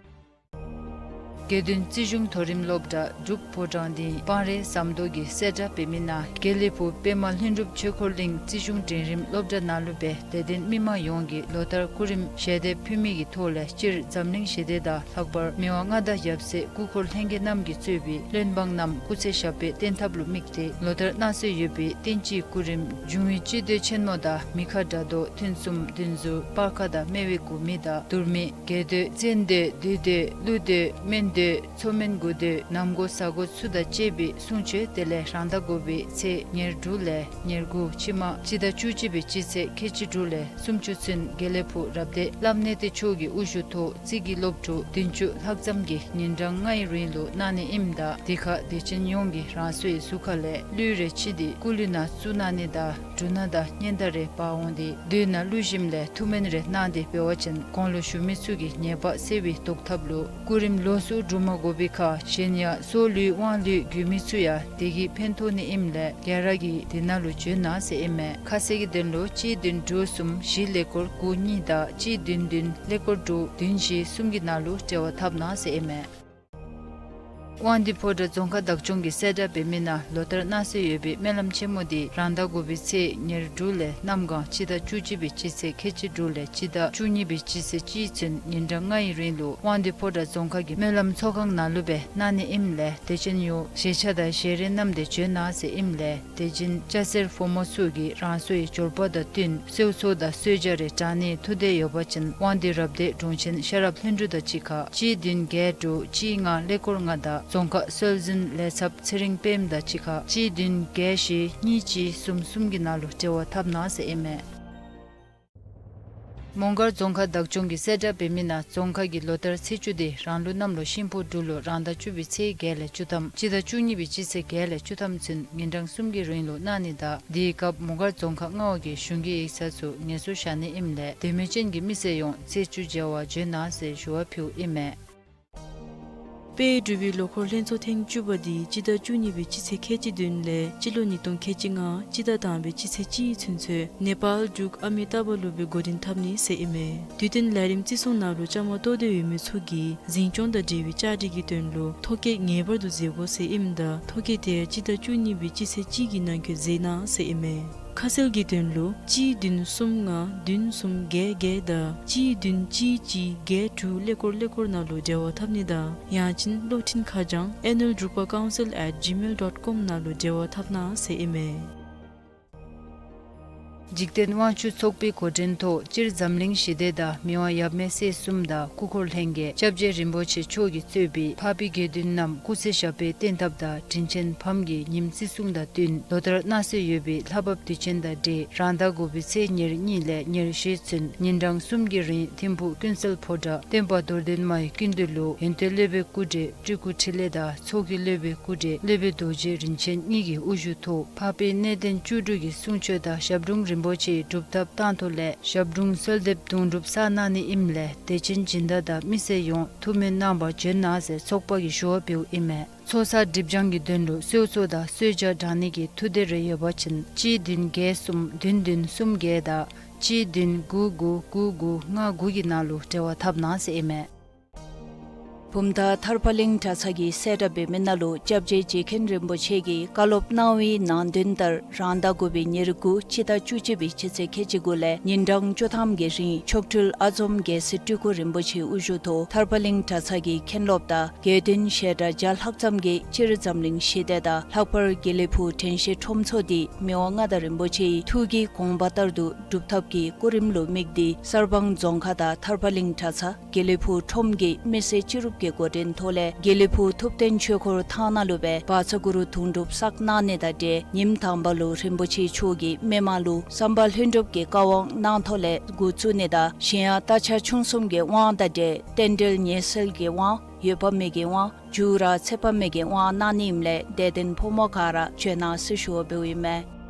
དགེ་འདུན་རྩིས་གཞུང་མཐོ་རིམ་སློབ་གྲྭ་འབྲུག་ཕོ་བྲང་སྡིངས་སྤང་རི་ཟམ་མདོ་གིས་གསལ་བསྒྲགས་འབད་མི་ནང་དགེ་ལེགས་ཕུག་པདྨ་ལྷུན་གྲུབ་ཆོས་འཁོར་གླིང་རྩིས་གཞུང་འབྲིང་རིམ་སློབ་གྲྭ་ནང་ལུ་སྦེ་དད་ལྡན་མི་མང་ཡོངས་ཀྱིས་ལོ་ལྟར་སྐུ་རིམ་ཞལ་འདེབས་ཕུལ་མི་གི་ཐོག་ལས་སྤྱིར་འཛམ་གླིང་ཞི་བདེ་དང་ལྷག་པར་མི་དབང་མངའ་བདག་ཡབ་སྲས་སྐུ་འཁོར་ལྷན་རྒྱས་རྣམས་ཀྱིས་གཙོས་པའི་བློན་འབངས་རྣམས་སྐུ་ཚེ་ཞབས་པད་བརྟན་ཐབས་ལུ་དམིགས་ཏེ་ལོ་ལྟར་གནང་སྲོལ་ཡོད་པའི་བསྟན་སྤྱིའི་སྐུ་རིམ་འབྱུང་བའི་སྤྱི་མདོས་ཆེན་མོ་དང་མི་ཁ་དགྲ་བཟློག་ཐུན་གསུམ་བདུན་ཟུར་སྤར་ཁ་དང་སྨེ་བའི་དགུ་མི་དང་དུར་མི་རྒྱས་མདོས་བཙན་མདོས་བདུད་མདོས་ཀླུ་མདོས་སྨན་མདོས་ མཚོ་སྨན་འགོ་སྟོད་གནམ་སྒོ་ས་སྒོ་ཚུ་དང་བཅས་པའི་གསུང་ཆོས་དེ་ལས་རང་ཟླ་དགུ་པའི་ཚེས་ཉེར་དྲུག་ལས་ཉེར་དགུ་ཕྱི་མ་སྤྱི་ཟླ་བཅུ་གཅིག་པའི་སྤྱི་ཚེས་ཁལ་གཅིག་དྲུག་ལས་སུམ་ཅུ་ཚུན་དགེ་ལེགས་ཕུག་རབ་སྡེ་བླམ་གནས་བརྟན་མཆོག་གི་དབུ་བཞུགས་ཐོག་རྩིས་ཀྱི་སློབ་ཕྲུག་བདུན་ཅུ་ལྷག་ཙམ་གྱིས་ཉིན་གྲངས་ལྔའི་རིང་ལུ་གནང་ནི་ཨིནམ་ད་དེ་ཁར་དད་ཅན་ཡོངས་ཀྱིས་རང་སོའི་གཟུགས་ཁ་ལས་ལུས་རེ་ཕྱེ་སྟེ་སྐུ་ལུས་ནང་བཙུགས་གནང་ནི་དང་འབྲུ་སྣ་དང་སྙན་དར་རེ་འབག་འོང་སྟེ་མདུན་ན་བླུགས་ཞིནམ་ལས་ཐུགས་སྨོན་རེ་གནང་སྟེ་འབད་བ་ཅིན་གོང་ལུ་ཞུ་མི་ཚུ་གི་ཉེས་པ་སེལ་བའི་བཟློག་ཐབས་ལུ་སྐུ་རིམ་ལོགས་སུ་སྒྲུབ་མ་དགོ་པའི་ཁར་གཞན་ཡང་སྲོག་ལུས་དབང་ལུས་རྒུད་མི་ཚུ་ཡང་དེ་གིས་ཕན་ཐོགས་ནི་ཨིནམ་ལས་ག་ར་གིས་དེ་ནང་ལུ་འབྱོན་གནང་ཟེར་ཨིན་མས། ཁ་གསལ་གྱི་དོན་ལུ་གཅིག་བདུན་དྲུག་གསུམ་བཞི་ཀླད་ཀོར་དགུ་གཉིས་དང་གཅིག་བདུན་བདུན་ཀླད་ཀོར་དྲུག་བདུན་བཞི་གསུམ་གྱི་ནང་ལུ་འབྲེལ་བ་འཐབ་གནང་ཟེར་ཨིན་མས། དབང་འདུས་ཕོ་བྲང་རྫོང་ཁག་བདག་སྐྱོང་གིས་གསལ་བསྒྲགས་འབད་མི་ནང་ལོ་ལྟར་གནང་སྲོལ་ཡོད་པའི་སྨོན་ལམ་ཆེན་མོ་དེ་རང་ཟླ་དགུ་པའི་ཚེས་ཉེར་དྲུག་ལས་གནམ་གང་སྤྱི་ཟླ་བཅུ་གཅིག་པའི་སྤྱི་ཚེས་ཁལ་གཅིག་དྲུག་ལས་སྤྱི་ཟླ་བཅུ་གཉིས་པའི་སྤྱི་ཚེས་གཅིག་ཚུན་ཉིན་གྲངས་ལྔའི་རིང་ལུ་དབང་འདུས་ཕོ་བྲང་རྫོང་ཁག་གི་སྨོན་ལམ་ཚོགས་ཁང་ནང་ལུ་སྦེ་གནང་ནི་ཨིནམ་ལས་དད་ཅན་ཡོངས་ཞལ་ཆས་དང་ཞལ་རས་བསྣམས་ཏེ་འབྱོན་གནང་ཟེར་ཨིནམ་ལས་དད་ཅན་སྐྱ་སེར་ཕོ་མོ་ཚུ་གིས་རང་སོའི་འབྱོར་པ་དང་བསྟུན་གསོལ་ཚོགས་དང་གསོལ་ཇ་རེ་དྲང་ནིའི་ཐུགས་འདོད་ཡོད་པ་ཅིན་དབང་འདུས་རབ་སྡེ་དྲུང་ཆེན་ཤེས་རབ་ལྷུན་གྲུབ་དང་གཅིག་ཁར་གཅིག་བདུན་བརྒྱད་དྲུག་གཅིག་ལྔ་ཀླད་ཀོར་ལྔ་དང་རྫོང་ཁག་སྲོལ་འཛིན་ལས་ཚབ་ཚེ་རིང་དཔལམོ་དང་གཅིག་ཁར་གཅིག་བདུན་བརྒྱད་བཞི་གཉིས་གཅིག་གསུམ་གསུམ་གྱི་ནང་ལུ་འབྲེལ་བ་འཐབ་གནང་ཟེར་ཨིན་མས། མོང་སྒར་རྫོང་ཁག་བདག་སྐྱོང་གིས་གསལ་བསྒྲགས་འབད་མི་ནང་རྫོང་ཁག་གི་ལོ་ལྟར་ཚེས་བཅུ་དེ་རང་ལུགས་གནམ་ལོ་ཤིང་ཕོ་འབྲུག་ལོ་རང་ཟླ་བཅུ་པའི་ཚེས་བརྒྱད་ལས་བཅུ་ཐམ་སྤྱི་ཟླ་བཅུ་གཉིས་པའི་སྤྱི་ཚེས་བརྒྱད་ལས་བཅུ་ཐམ་ཚུན་ཉིན་གྲངས་གསུམ་གྱི་རིང་ལུ་གནང་ནི་དང་དེའི་སྐབས་མོང་སྒར་རྫོང་ཁག་ལྔ་པ་གིས་གཞུང་གི་ཡིག་ཚང་ཚུ་ངལ་གསོ་བཞག་ནི་ཨིནམ་ལས་དད་མོས་ཅན་གྱི་མི་སེར་ཡོངས་ཚེས་བཅུ་མཇལ་བར་འབྱོན་གནང་ཟེར་ཞུ་བ་ཕུལཝ་ཨིན་མས། དཔལ་འབྲུག་པའི་ལོ་འཁོར་ལྷན་ཚོགས་ཐེངས་བཅུ་པ་དེ་སྤྱི་ཟླ་བཅུ་གཉིས་པའི་སྤྱི་ཚེས་ཁལ་གཅིག་བདུན་ལས་སྤྱི་ལོ་ཉིས་སྟོང་ཁལ་གཅིག་ལྔ་སྤྱི་ཟླ་དང་པའི་སྤྱི་ཚེས་གཅིག་ཚུན་ཚོད་ནེ་པཱལ་འབྲུག་ཨ་མི་ཏཱ་བ་ལུ་སྦེ་འགོ་འདྲེན་འཐབ་ནི་ཟེར་ཨིན་མས། དུས་སྟོན་ལས་རིམ་བརྩི་སྲུང་ནང་ལུ་བཅའ་མར་གཏོགས་ཏེ་ཡོད་མི་ཚུ་གིས་འཛིན་སྐྱོང་དང་འབྲེལ་བའི་བཅའ་སྒྲིག་གི་དོན་ལུ་ཐོ་བཀོད་ངེས་པར་དུ་མཛད་དགོ་ཟེར་ཨིནམ་ད་ཐོ་བཀོད་དེ་སྤྱི་ཟླ་བཅུ་གཉིས་པའི་སྤྱི་ཚེས་གཅིག་གི་ནང་འཁོད་མཛད་གནང་ཟེར་ཨིན་མས། ཁ་གསལ་གྱི་དོན་ལུ་གཅིག་བདུན་གསུམ་ལྔ་བདུན་གསུམ་བརྒྱད་བརྒྱད་དང་གཅིག་བདུན་གཅིག་གཅིག་བརྒྱད་དྲུག་ཀླད་ཀོར་ཀླད་ཀོར་ནང་ལུ་འབྲེལ་བ་འཐབ་ནི་དང་ཡང་ཅིན་གློག་འཕྲིན་ཁ་བྱང་ཨེ་ནུལ་འབྲུག་པ་ཀའུན་སིལ་ཨེཊ་ཇི་མེལ་ཌོཊ་ཀོམ་ནང་ལུ་འབྲེལ་བ་འཐབ་གནང་ཟེར་ཨིན་མས། འཇིག་རྟེན་དབང་ཕྱུག་ཚོགས་པའི་འགོ་འདྲེན་ཐོག་སྤྱིར་འཛམ་གླིང་ཞི་བདེ་དང་མི་དབང་ཡབ་མེས་སྲས་གསུམ་དང་སྐུ་འཁོར་ལྷན་རྒྱས་སྐྱབས་རྗེ་རིན་པོ་ཆེ་མཆོག་གིས་གཙོས་པའི་འཕགས་པའི་དགེ་འདུན་རྣམས་སྐུ་ཚེ་ཞབས་པད་བརྟན་ཐབས་དང་དྲིན་ཅན་ཕམ་གྱི་ཉིནམ་བརྩི་སྲུང་དང་བསྟུན་ལོ་ལྟར་གནང་སྲོལ་ཡོད་པའི་ལྷ་བབས་དུས་ཆེན་དང་འབྲེལ་རང་ཟླ་དགུ་པའི་ཚེས་ཉེར་གཉིས་ལས་ཉེར་བཞི་ཚུན་ཉིན་གྲངས་གསུམ་གྱི་རིང་ཐིམ་ཕུག་ཀུན་གསལ་ཕོ་བྲང་སྟོན་པ་རྡོར་གདན་མའི་སྐུ་མདུན་ལུ་ཡོན་ཏན་སློབ་དཔོན་སྐུ་བགྲེས་སྤྲུལ་སྐུ་འཕྲིན་ལས་དང་ཚོགས་ཀྱི་སློབ་དཔོན་སྐུ་བགྲེས་སློབ་དཔོན་རྡོ་རྗེ་རིན་ཆེན་གཉིས་ཀྱི་དབུ་བཞུགས་ཐོག་འཕགས་པའི་གནས་བརྟན་བཅུ་དྲུག་གི་གསུང་ཆོས་དང་ཞབས་དྲུང་རིན་པོ་ཆེའི་སྒྲུབ་ཐབས་བཏང་ཐོག་ལས་ཞབས་དྲུང་གསོལ་འདེབས་དུང་སྒྲུབ་བསགས་གནང་ནི་ཨིནམ་ལས་དད་ཅན་སྦྱིན་བདག་དང་མི་སེར་ཡོངས་ཐུགས་སྨོན་གནང་བར་འབྱོན་གནང་ཟེར་ཚོགས་པ་གིས་ཞུ་བ་ཕུལཝ་ཨིན་མས། ཚོགས་བསགས་སྒྲིབ་སྦྱང་གི་དོན་ལུ་གསོལ་ཚོགས་དང་གསོལ་ཇ་དྲང་ནི་གི་ཐུགས་འདོད་རེ་ཡོད་པ་ཅིན་གཅིག་བདུན་བརྒྱད་གསུམ་བདུན་བདུན་གསུམ་བརྒྱད་དང་གཅིག་བདུན་དགུ་དགུ་དགུ་དགུ་ལྔ་དགུ་གི་ནང་ལུ་འབྲེལ་བ་འཐབ་གནང་ཟེར་ཨིན་མས། བུམ་ཐང་ཐར་པ་གླིང་གྲྭ་ཚང་གིས་གསལ་བསྒྲགས་འབད་མི་ནང་ལུ་སྐྱབས་རྗེ་རྗེ་མཁན་རིན་པོ་ཆེ་གིས་བཀའ་སློབ་གནང་བའི་ནང་དོན་ལྟར་རང་ཟླ་དགུ་པའི་ཉེར་དགུ་སྤྱི་ཟླ་བཅུ་གཅིག་པའི་སྤྱི་ཚེས་ཁལ་གཅིག་དགུ་ལས་ཉིན་གྲངས་བཅུ་ཐམ་གྱི་རིང་མཆོག་སྤྲུལ་ཨ་འཛོམས་རྒྱལ་སྲས་སྤྲུལ་སྐུ་རིན་པོ་ཆེའི་དབུ་བཞུགས་ཐོག་ཐར་པ་གླིང་གྲྭ་ཚང་གི་མཁན་སློབ་དང་དགེ་འདུན་བཤད་གྲྭ་བརྒྱ་ལྷག་ཙམ་གྱིས་སྤྱིར་འཛམ་གླིང་ཞི་བདེ་དང་ལྷག་པར་དགེ་ལེགས་ཕུག་དྲན་ཤེས་ཁྲོམ་ཚོགས་འདི་མི་དབང་མངའ་བདག་རིན་པོ་ཆེའི་ཐུགས་ཀྱི་དགོངས་པ་ལྟར་དུ་སྒྲུབ་ཐབས་ཀྱི་སྐུ་རིམ་ལུ་དམིགས་ཏེ་གསར་སྤང་རྫོང་ཁག་དང་ཐར་པ་གླིང་གྲྭ་ཚང་དགེ་ལེགས་ཕུག་ཁྲོམ་གྱི་མི་སེར་སྤྱི་རུབ་ཀྱི་འགོ་འདྲེན་ཐོག་ལས་དགེ་ལེགས་ཕུག་ཐུབ་བསྟན་ཆོས་འཁོར་ཐང་ནང་ལུ་སྦེ་བཛྲ་གུ་རུ་དུང་སྒྲུབ་བསགས་གནང་ནི་དང་འབྲེལ་ཉིནམ་དང་པ་ལུ་རིན་པོ་ཆེ་མཆོག་གིས་མི་མང་ལུ་བསམ་པ་ལྷུན་གྲུབ་ཀྱི་བཀའ་དབང་གནང་ཐོག་ལས་འགོ་བཙུགས་ནི་དང་གཞན་ཡང་རྟ་ཕྱག་མཆོང་གསུམ་གྱི་དབང་དང་འབྲེལ་རྟེན་འབྲེལ་ཉེས་སེལ་གྱི་དབང་འོད་དཔག་མེད་ཀྱི་དབང་འཇུག་ར་ཚེ་དཔག་མེད་ཀྱི་དབང་གནང་ནི་ཨིནམ་ལས་དད་ལྡན་ཕོ་མོ་ག་ར་འབྱོན་གནང་ཟེར་ཞུ་བ་འབདཝ་ཨིན་མས།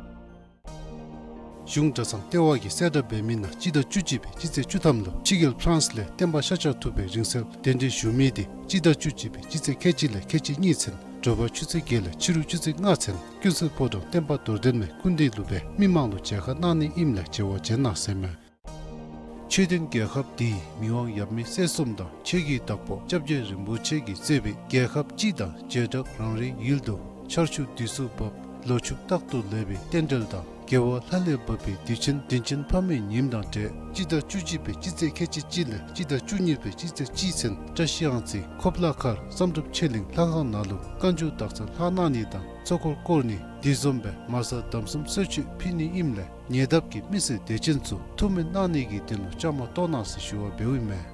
གཞུང་གྲྭ་ཚང་ལྟེ་བ་གིས་གསལ་བསྒྲགས་འབད་མི་ནང་སྤྱི་ཟླ་བཅུ་གཅིག་པའི་སྤྱི་ཚེས་བཅུ་ཐམ་ལུ་ཕྱི་རྒྱལ་ཕ་རན་སི་ལས་བསྟན་པ་ཤཱཀྱ་ཐུབ་པའི་རིང་བསྲེལ་གདན་འདྲེན་ཞུ་མི་དེ་སྤྱི་ཟླ་བཅུ་གཅིག་པའི་སྤྱི་ཚེས་ཁལ་གཅིག་ལས་ཁལ་གཅིག་གཉིས་ཚུན་དྲོ་པ་ཆུ་ཚོད་བརྒྱད་ལས་ཕྱི་རུ་ཆུ་ཚོད་ལྔ་ཚུན་ཀུན་གསལ་ཕོ་བྲང་བསྟན་པ་རྡོར་གདན་མའི་སྐུ་མདུན་ལུ་སྦེ་མི་མང་ལུ་མཇལ་ཁ་གནང་ནི་ཨིནམ་ལས་མཇལ་བར་འབྱོན་གནང་ཟེར་མས། མཆོད་རྟེན་རྒྱལ་ཁབ་དེ་མི་དབང་ཡབ་མེས་སྲས་གསུམ་དང་ཆོས་ཀྱི་བདག་པོ་སྐྱབས་རྗེ་རིན་པོ་ཆེ་གིས་གཙོས་པའི་རྒྱལ་ཁབ་སྤྱི་དང་བྱེ་བྲག་རང་རེའི་ཡུལ་དུ་ཆར་ཆུ་དུས་སུ་འབབ་ལོ་ཕྱུགས་རྟག་ཏུ་ལེགས་པའི་རྟེན་འབྲེལ་དང་དགེ་བ་ལྷ་ལས་བབས་པའི་དུས་ཆེན་དྲིན་ཅན་ཕ་མའི་ཉིནམ་དང་འབྲེལ་སྤྱི་ཟླ་བཅུ་གཅིག་པའི་སྤྱི་ཚེས་ཁལ་གཅིག་གཅིག་ལས་སྤྱི་ཟླ་བཅུ་གཉིས་པའི་སྤྱི་ཚེས་གཅིག་ཚུན་བཀྲ་ཤིས་གཡང་རྩེ་ཁོབ་ལ་མཁར་བསམ་གྲུབ་ཆོས་གླིང་ལྷ་ཁང་ནང་ལུ་བཀའ་འགྱུར་དག་ཚར་ལྷག་གནང་ནི་དང་ཚོགས་འཁོར་བསྐོར་ནི་འདི་བཟུམ་སྦེ་མར་ས་དམ་གསུམ་གསོལ་མཆོད་ཕུལ་ནི་ཨིནམ་ལས་ཉེ་འདབས་ཀྱི་མི་སེར་དད་ཅན་ཚུ་ཐུགས་སྨོན་གནང་ནི་གི་དོན་ལུ་བཅའ་མར་གཏོགས་གནང་ཟེར་ཞུ་བ་འབདཝ་ཨིན་མས།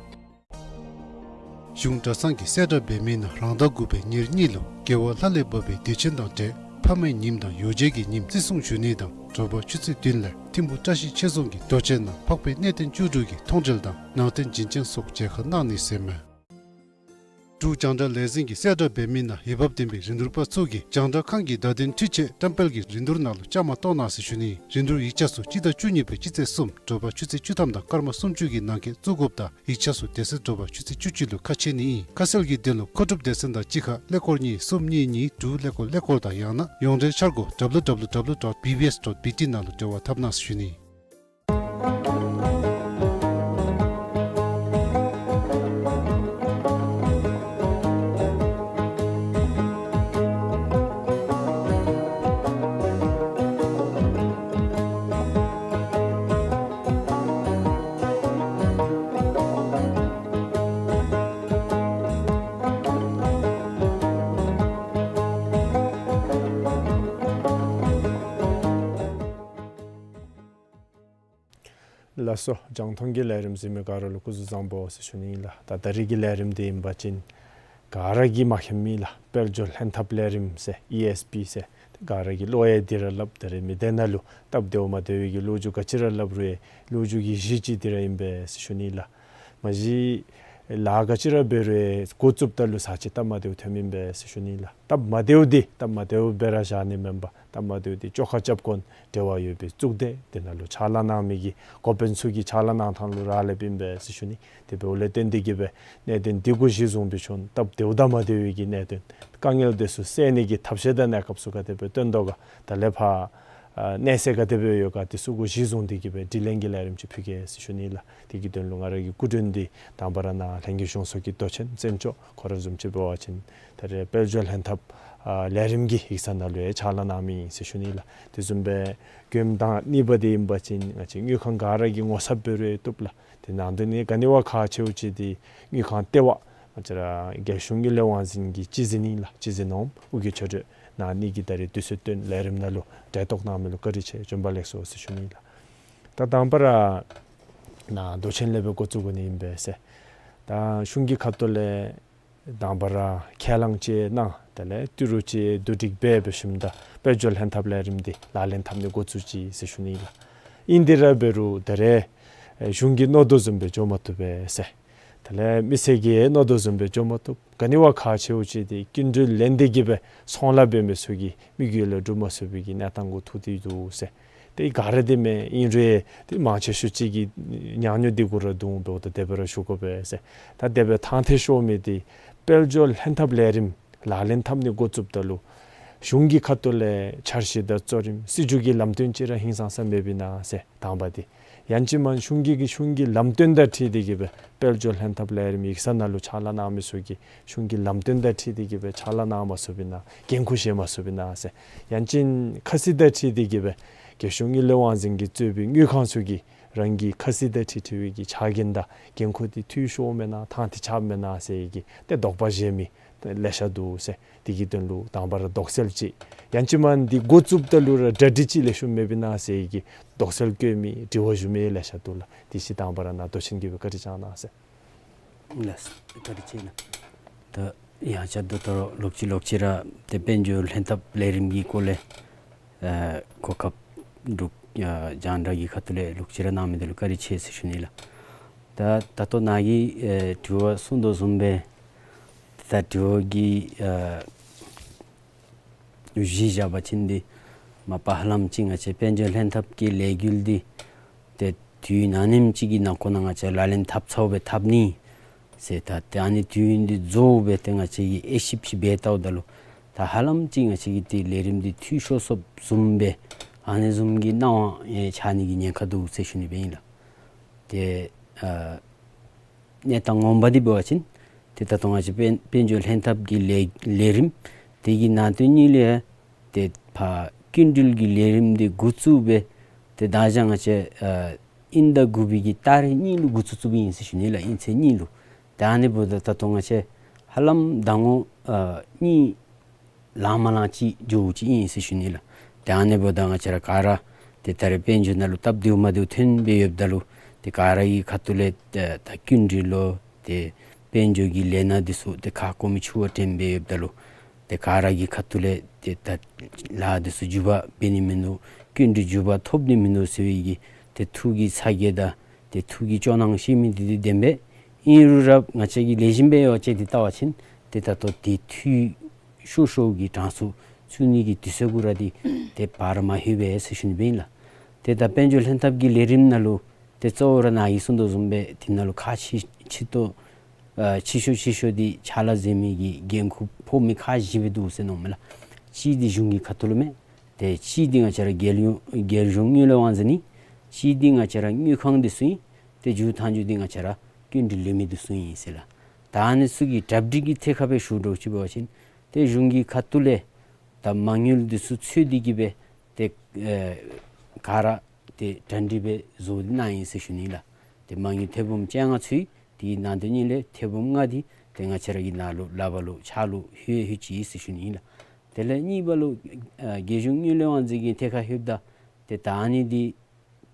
གཞུང་གྲྭ་ཚང་གི་གསལ་བསྒྲགས་འབད་མི་ནང་རང་ཟླ་དགུ་པའི་ཉེར་གཉིས་ལུ་རྒྱལ་བ་ལྷ་ལས་བབས་པའི་དུས་ཆེན་དང་འབྲེལ་ཕ་མའི་ཉིནམ་དང་ཡོ་བྱད་ཀྱི་ཉིནམ་བརྩི་སྲུང་ཞུ་ནི་དང་དྲོ་པ་ཆུ་ཚོད་བདུན་ལས་ཐིམ་ཕུག་བཀྲ་ཤིས་ཆོས་རྫོང་གི་རྡོ་གཅལ་ནང་འཕགས་པའི་གནས་བརྟན་བཅུ་དྲུག་གི་མཐོང་གྲོལ་དང་ནང་རྟེན་བྱིན་ཅན་སོགས་མཇལ་ཁ་གནང་ནི་ཟེར་མས། འབྲུག་རྒྱང་བསྒྲགས་ལས་འཛིན་གྱི་གསལ་བསྒྲགས་འབད་མི་ནང་འོས་འབབ་ལྡན་པའི་རིན་བསྡུར་པ་ཚུ་གིས་རྒྱང་བསྒྲགས་ཁང་གི་བརྡ་དོན་འཕྲུལ་ཆས་བཀྲམ་སྤེལ་གྱི་རིན་བསྡུར་ནང་ལུ་བཅའ་མར་གཏོགས་གནང་ཟེར་ཞུ་ནི། རིན་བསྡུར་ཡིག་ཆ་ཚུ་སྤྱི་ཟླ་བཅུ་གཉིས་པའི་སྤྱི་ཚེས་གསུམ་དྲོ་པ་ཆུ་ཚོད་བཅུ་ཐམ་དང་སྐར་མ་སུམ་ཅུ་གི་ནང་འཁོད་བཙུགས་དགོཔ་དང་ཡིག་ཆ་ཚུ་དེ་ཚེ་དྲོ་པ་ཆུ་ཚོད་བཅུ་གཅིག་ལུ་ཁ་ཕྱེ་ནི་ཨིན། ཁ་གསལ་གྱི་དོན་ལུ་མཁོ་སྒྲུབ་སྡེ་ཚན་དང་གཅིག་ཁར་ཀླད་ཀོར་གཉིས་གསུམ་གཉིས་གཉིས་དྲུག་ཀླད་ཀོར་ཀླད་ཀོར་དང་ཡང་ན་ཡོངས་འབྲེལ་འཆར་སྒོ་W W W dot B B S dot B T ནང་ལུ་འབྲེལ་བ་འཐབ་གནང་ཟེར་ཞུ་ནི། ལགས་སོ། རྒྱང་མཐོང་གི་ལས་རིམ་གཟིགས་མི་ག་ར་ལུ་སྐུ་གཟུགས་བཟང་པོ་ཟེར་ཞུ་ནི་ཨིན་ལགས། ད་ད་རིས་ཀྱི་ལས་རིམ་འདི་ཨིན་པ་ཅིན་ག་ར་གིས་མཁྱེན་མི་ལགས། དཔལ་འབྱོར་ལྷན་ཐབས་ལས་རིམ་ཟེར་ཨི་ཨེསི་པི་ཟེར། ག་ར་གིས་བློ་ཡང་འདི་ར་སླབ། ད་རིས་མི་སྡེ་ནང་ལུ་སྟབས་བདེཝ་མ་བདེཝ་གི་ལོ་རྒྱུས་ག་ཅི་ར་སླབ་རུང་ལོ་རྒྱུས་ཀྱི་གཞི་ཅིག་འདི་ར་ཨིན་པས་ཟེར་ཞུ་ནི་ལགས། མ་གཞི་ལཱ་ག་ཅི་ར་འབད་རུང་འགོ་བཙུགསཔ་ད་ལུ་ཚར་ཅིག་སྟབས་མ་བདེཝ་ཐོནམ་ཨིན་པས་ཟེར་ཞུ་ནི་ལགས། སྟབས་མ་བདེཝ་འདི་སྟབས་མ་བདེཝ་སྦེ་ར་བཞག་ནི་མེན་པར་སྟབས་མ་བདེཝ་འདི་བཅོ་ཁ་རྐྱབ་དགོ་ནི་འབྲེལ་བ་ཡོད་པའི་གཙུག་སྡེ་འདི་ནང་ལུ་ཕྱག་ལཱ་གནང་མི་གི་འགོ་དཔོན་ཚུ་གི་ཕྱག་ལཱ་གནང་ཐངས་ལུ་རག་ལསཔ་ཨིན་པས་ཟེར་ཞུ་ནི། དེ་འབདཝ་ལས་བརྟེན་ཏེ་གིས་སྦེ་གནད་དོན་འདི་གུ་གཞི་བཟུང་སྦེ་ཁྱོད་སྟབས་བདེཝ་དང་མ་བདེཝ་གི་གནད་དོན་དཀའ་ངལ་འདི་ཚུ་སེལ་ནི་གི་ཐབས་ཤེས་དང་གནས་སྐབས་ཚུ་ག་དེ་སྦེ་སྟོན་དོ་ག་ད་ལས་ཕར་ཨ་གནས་ཚད་ག་དེ་སྦེ་ཡོད་ག་དེ་ཚུ་གུ་གཞི་བཟུང་སྟེ་གིས་སྦེ་དྲི་ལན་གྱི་ལས་རིམ་ཅིག་ཕུལ་གེ་ཟེར་ཞུ་ནི་ལགས། དེ་གི་དོན་ལུ་ང་ར་གི་སྐུ་མགྲོན་འདི་དང་པ་ར་ནཱ་ལྷན་རྒྱས་གཞུང་ཚོགས་ཀྱི་མདོ་ཆེན་བཙན་སྐྱོགས་ཁོ་ར་བཟུམ་ཅིག་འབད་བ་ཅིན་ད་རེས་དཔལ་འབྱོར་ལྷན་ཐབས་ཨ་ལས་རིམ་གྱི་ཡིག་ཚང་ནང་ལུ་ཡང་ཕྱག་ལཱ་གནང་མི་ཨིན་ཟེར་ཞུ་ནི་ལགས། དེ་བཟུམ་སྦེ་མགྱོནམ་དང་གཉིས་པ་འདི་ཨིན་པ་ཅིན་ང་བཅས་དངུལ་ཁང་ག་ར་གིས་ངོ་ཚབ་འབད་རུང་བཏུབ་ལགས། དེ་ནང་དོན་ནི་ག་ནི་བ་ཁག་ཆེཝ་ཅིག་འདི་དངུལ་ཁང་ལྟེ་བ་ང་བཅས་ར་རྒྱལ་གཞུང་དངུལ་ལས་དབང་འཛིན་གྱི་སྤྱི་འཛིན་ཨིན་ལགས། སྤྱི་འཛིན་འོགམ་ཨོ་རྒྱན་ཆོས་སྒྲོན་ནཱ་ནི་གིས་ད་རེས་དུས་ཚོད་བཏོན་ལས་རིམ་ནང་ལུ་གྲལ་གཏོགས་གནང་མི་ལུ་བཀའ་དྲིན་ཆེ། བྱོན་པ་ལེགས་སོ་ཟེར་ཞུ་ནི་ལགས། ད་དང་པ་ར་ནཱ་མདོ་ཆེན་ལས་སྦེ་འགོ་བཙུགས་དགོ་ནི་ཨིན་པས་ཟེར། ད་གཞུང་གི་ཁ་ཐུག་ལས་དང་པ་ར་ཁས་བླངས་ཅིག་གནང་། དེ་ལས་ཏི་རུ་ཅིག་བསྡུ་སྒྲིག་འབད་འབད་ཞིནམ་ད་དཔལ་འབྱོར་ལྷན་ཐབས་ལས་རིམ་འདི་ལག་ལེན་འཐབ་ནི་འགོ་བཙུགས་ཅི་ཟེར་ཞུ་ནི་ལགས། ཨིན་ཏེ་ར་འབད་རུང་ད་རེས་གཞུང་གི་མནོ་དོ་བཟུམ་སྦེ་འགྱོ་མ་བཏུབ་པས་ཟེར། དེ་ལས་མི་སེར་གྱི་མནོ་དོ་བཟུམ་སྦེ་འགྱོ་མ་བཏུབ། ག་ནི་བ་ཁག་ཆེཝ་ཅིག་འདི་སྐྱིན་འགྲུལ་ལེན་ཏེ་གིས་སྦེ་ཚོང་ལཱ་འབད་མི་ཚུ་གི་དམིགས་ཡུལ་ལུ་འགྲུབ་མ་ཚུགས་པའི་གི་གནས་སྟངས་གུ་ཐུག་སྟེ་འདུག་ཟེར། ཏེ་ག་ར་འདི་མེན། ཨིན་རུང་ཏེ་མང་ཆེ་ཤོས་ཅིག་གིས་ཉག་ཉོག་འདི་གུ་ར་དུང་འབདཝ་ད་དེ་སྦེ་ར་ཞུ་དགོ་པས་ཟེར། ད་དེ་སྦེ་ཐང་ཐད་ཤོར་མི་འདི་དཔལ་འབྱོར་ལྷན་ཐབས་ལས་རིམ་ལག་ལེན་འཐབ་ནི་འགོ་བཙུགསཔ་ད་ལུ་གཞུང་གི་ཁ་ཐུག་ལས་འཆར་གཞི་དང་གཙོ་རིམ་སྲིད་བྱུས་ཀྱི་ལམ་སྟོན་ཅིག་ར་ཧིང་སངས་ས་མེད་པས་ན་ཟེར་དང་པ་འདི། ཡང་ཅིན་མ་གཞུང་གི་གཞུང་གི་ལམ་སྟོན་དང་འཁྲིལ་ཏེ་གིས་སྦེ་དཔལ་འབྱོར་ལྷན་ཐབས་ལས་རིམ་ཡིག་ཚང་ནང་ལུ་ཕྱག་ལཱ་གནང་མི་ཚུ་གིས་གཞུང་གི་ལམ་སྟོན་དང་འཁྲིལ་ཏེ་གིས་སྦེ་ཕྱག་ལཱ་གནང་མ་ཚུགས་པས་ན་འགན་ཁུར་བཞེས་མ་ཚུགས་པས་ན་ཟེར། ཡང་ཅིན་ཁ་གསལ་དང་འཁྲིལ་ཏེ་གིས་སྦེ་རྒྱལ་གཞུང་དངུལ་ལས་དབང་འཛིན་གྱིས་གཙོས་པའི་དངུལ་ཁང་ཚུ་གིས་རང་གི་ཁ་གསལ་དང་འཁྲིལ་འཁྲིལ་བའི་གི་ཕྱག་འགན་དང་འགན་ཁུར་འདི་འཐུས་ཤོརཝ་མེན་ན་ཐང་འདི་ཆགསཔ་མེན་ན་ཟེར་བའི་གི་ཏེ་དོགས་པ་བཞེས་མི་ལེ་ཤ་འདུག་ཟེར། དེ་གི་དོན་ལུ་དང་པ་ར་དོགས་སེལ་ཅིག་ཡང་ཅིན་མ་འདི་འགོ་བཙུགསཔ་ད་ལུ་ར་གྲ་སྒྲིག་ཅིག་ལེགས་ཤོམ་མེད་པས་ན་ཟེར་བའི་གི་དོགས་སེལ་བཀོད་མི་དྲི་བ་ཞུ་མི་ལེ་ཤ་འདུག་ལགས། དེ་ཅིག་དང་པ་ར་ནཱ་མདོ་ཆེན་གྱིས་སྦེ་བཀའ་དྲིན་བསྐྱང་གནང་ཟེར། ལགས་སོ། བཀའ་དྲིན་ཆེ་ལགས། ད་ཡང་བསྐྱར་དུ་ད་རུང་ལོག་ཅི་ལོག་ཅི་ར་ཏེ་དཔལ་འབྱོར་ལྷན་ཐབས་ལས་རིམ་གྱི་སྐོར་ལས་ཨ་གོ་སྐབས་འབྲུག་ཨ་རྒྱང་བསྒྲགས་ཀྱི་ཁ་ཐུག་ལས་ལོག་ཅི་ར་གནང་མི་འདི་ལུ་བཀའ་དྲིན་ཆེ་ཟེར་ཞུ་ནི་ལགས། ད་ད་ལྟོ་ནཱ་གིས་ཨེ་དྲི་བ་གསུངས་དོ་བཟུམ་སྦེ་ད་དྲི་བ་གི་ཨ་གཞི་བཞག་པ་ཅིན་འདི་མ་པ་ཧ་ལམ་ཅིག་ང་བཅས་དཔལ་འབྱོར་ལྷན་ཐབས་ཀྱི་ལས་འགུལ་འདི་ཏེ་དུས་ནམ་ཡིན་ཅིག་གི་ནང་འཁོད་ནང་ང་བཅས་ལག་ལེན་འཐབ་ཚརཝ་སྦེ་འཐབ་ནི་ཟེར། ད་ཏེ་ཨ་ནི་དུས་ཡུན་འདི་རྫོགས་སྦེ་ཏེ་ང་བཅས་ཀྱིས་དབྱེ་ཞིབ་ཅིག་འབད་བལྟཝ་ད་ལུ་ད་ཧ་ལམ་ཅིག་ང་བཅས་ཀྱི་ཏེ་ལས་རིམ་འདི་འཐུས་ཤོར་སོཔ་བཟུམ་སྦེ་ཨ་ནི་བཟུམ་གྱི་སྣང་བ་ཡང་ཆགས་ནི་གི་ཉེན་ཁ་འདུག་ཟེར་ཞུ་ནི་སྦེ་ཨིན་ལགས། ཏེ་ཨ་གནས་སྟངས་ངོ་མ་འདི་འབད་བ་ཅིན་ཏེ་ད་ལྟོ་ང་བཅས་དཔལ་དཔལ་འབྱོར་ལྷན་ཐབས་ཀྱི་ལས་ལས་རིམ་དེ་གི་ནང་དོན་གཉིས་ལས་ཏེ་ཕར་སྐྱིན་འགྲུལ་གྱི་ལས་རིམ་འདི་འགོ་བཙུགས་སྦེ་ཏེ་ད་ཅི་ང་བཅས་ཨ་དབྱིན་ཟླ་དགུ་པའི་གི་ཏ་རིག་གཉིས་ལུ་འགོ་བཙུགས་བཙུགསཔ་ཨིན་ཟེར་ཞུ་ནི་ལགས། དབྱིན་ཚེས་གཉིས་ལུ། ཏེ་ཨ་ནི་འབདཝ་ད་ད་ལྟོ་ང་བཅས་ཧ་ལམ་ཟླ་ངོ་ཨ་གཉིས་ལང་མ་ལང་ཅིག་འགྱོཝ་ཅིག་ཨིན་ཟེར་ཞུ་ནི་ལགས། ཏེ་ཨ་ནི་འབདཝ་ད་ང་བཅས་ར་ག་ར་ཏེ་ད་རེས་དཔལ་འབྱོར་ནང་ལུ་སྟབས་བདེཝ་མ་བདེཝ་ཐོན་སྦེ་ཡོདཔ་ད་ལུ་ཏེ་ག་ར་གི་ཁ་ཐུག་ལས་ད་ད་སྐྱིན་འགྲུལ་ལོ་ཏེ་ དཔལ་འབྱོར་གྱི་ལས་སྣ་འདི་ཚུ་ཏེ་ཁ་སྐོམ་མི་ཕྱུ་པ་དྲན་སྦེ་ཡོདཔ་ད་ལུ་ཏེ་ག་ར་གི་ཁ་ཐུག་ལས་ཏེ་ད་ལཱ་འདི་ཚུ་མཇུག་བསྒྲིལ་འབད་ནི་མིན་འདུག། བསྐྱིན་འགྲུལ་མཇུག་བསྒྲིལ་ཐོབ་ནི་མིན་འདུག་ཟེར་བའི་གི་ཏེ་ཐུགས་ཀྱི་ཚ་གྱང་དང་ཏེ་ཐུགས་ཀྱི་སྐྱོ་སྣང་བཤད་མི་འདི་ཏེ་བདེན་པས། ཨིན་རུང་ར་ང་བཅས་ཀྱིས་ལེགས་ཤོམ་སྦེ་ཡོ་བྱད་འདི་བལྟ་བ་ཅིན་ཏེ་ད་ལྟོ་ཏེ་འཐུས་ཤོར་ཤོར་གྱི་གྲངས་སུ་ཚུད་ནི་གི་དུས་ཚོད་གུ་ར་འདི་ཏེ་བར་མ་ལྷོད་པས་ཟེར་ཞུ་ནི་སྦེ་ཨིན་ལགས། ཏེ་ད་དཔལ་འབྱོར་ལྷན་ཐབས་ཀྱི་ལས་རིམ་ནང་ལུ་ཏེ་གཙོ་བོ་ར་ནཱ་གིས་གསུངས་དོ་བཟུམ་སྦེ་འདི་ནང་ལུ་ཁག་ཆེ་ཆེ་ཏོག་ཨ་ཆེ་ཤོས་ཆེ་ཤོས་འདི་ཕྱག་ལཱ་མཛད་མི་གི་འགན་ཁུར་ཕོག་མི་ཁག་བཞི་སྦེ་འདུག་ཟེར་མནོཝ་མས་ལགས། གཅིག་འདི་གཞུང་གི་ཁ་ཐུག་ལུ་མས། ཏེ་གཅིག་འདི་ང་བཅས་ར་རྒྱལ་ཡོངས་རྒྱལ་གཞུང་དངུལ་ལས་དབང་འཛིན་ཨིན། གཅིག་འདི་ང་བཅས་ར་དངུལ་ཁང་འདི་ཚུ་ཨིན། ཏེ་མཇུག་ཐང་མཇུག་འདི་ང་བཅས་ར་བསྐྱིན་འགྲུལ་ལེན་མི་འདི་ཚུ་ཨིན་ཟེར་ལགས། ད་ཨ་ནི་ཚུ་གི་གྲ་སྒྲིག་གི་ཐད་ཁར་སྦེ་ཞུ་དོ་ཅིག་འབད་བ་ཅིན་ཏེ་གཞུང་གི་ཁ་ཐུག་ལས་ད་མ་དངུལ་འདི་ཚུ་འཚོལ་ཏེ་གི་སྦེ་ཏེ་ཨེ་ག་ར་ཏེ་གྲ་སྒྲིག་སྦེ་བཟོ་སྟེ་གནང་ཡི་ཟེར་ཞུ་ནི་ལགས། ཏེ་མ་དངུལ་ཐེར་འབུམ་བཅོ་ལྔ་ཚུད་དེ་གི་ནང་དོན་ཉིད་ལས་ཐེར་འབུམ་ལྔ་འདི་ཏེ་ང་བཅས་ར་གི་ནང་ལུ་ལག་པར་ལུ་ཕྱག་ལུ་ལྷོད་ལྷོད་ཅི་ཟེར་ཞུ་ནི་ལགས། དེ་ལས་གཉིས་པ་ལུ་ཨ་རྒྱལ་གཞུང་དངུལ་ལས་དབང་འཛིན་གྱི་ཐད་ཁར་ལྷོདཔ་ད་ཏེ་ད་ཨ་ནི་འདི་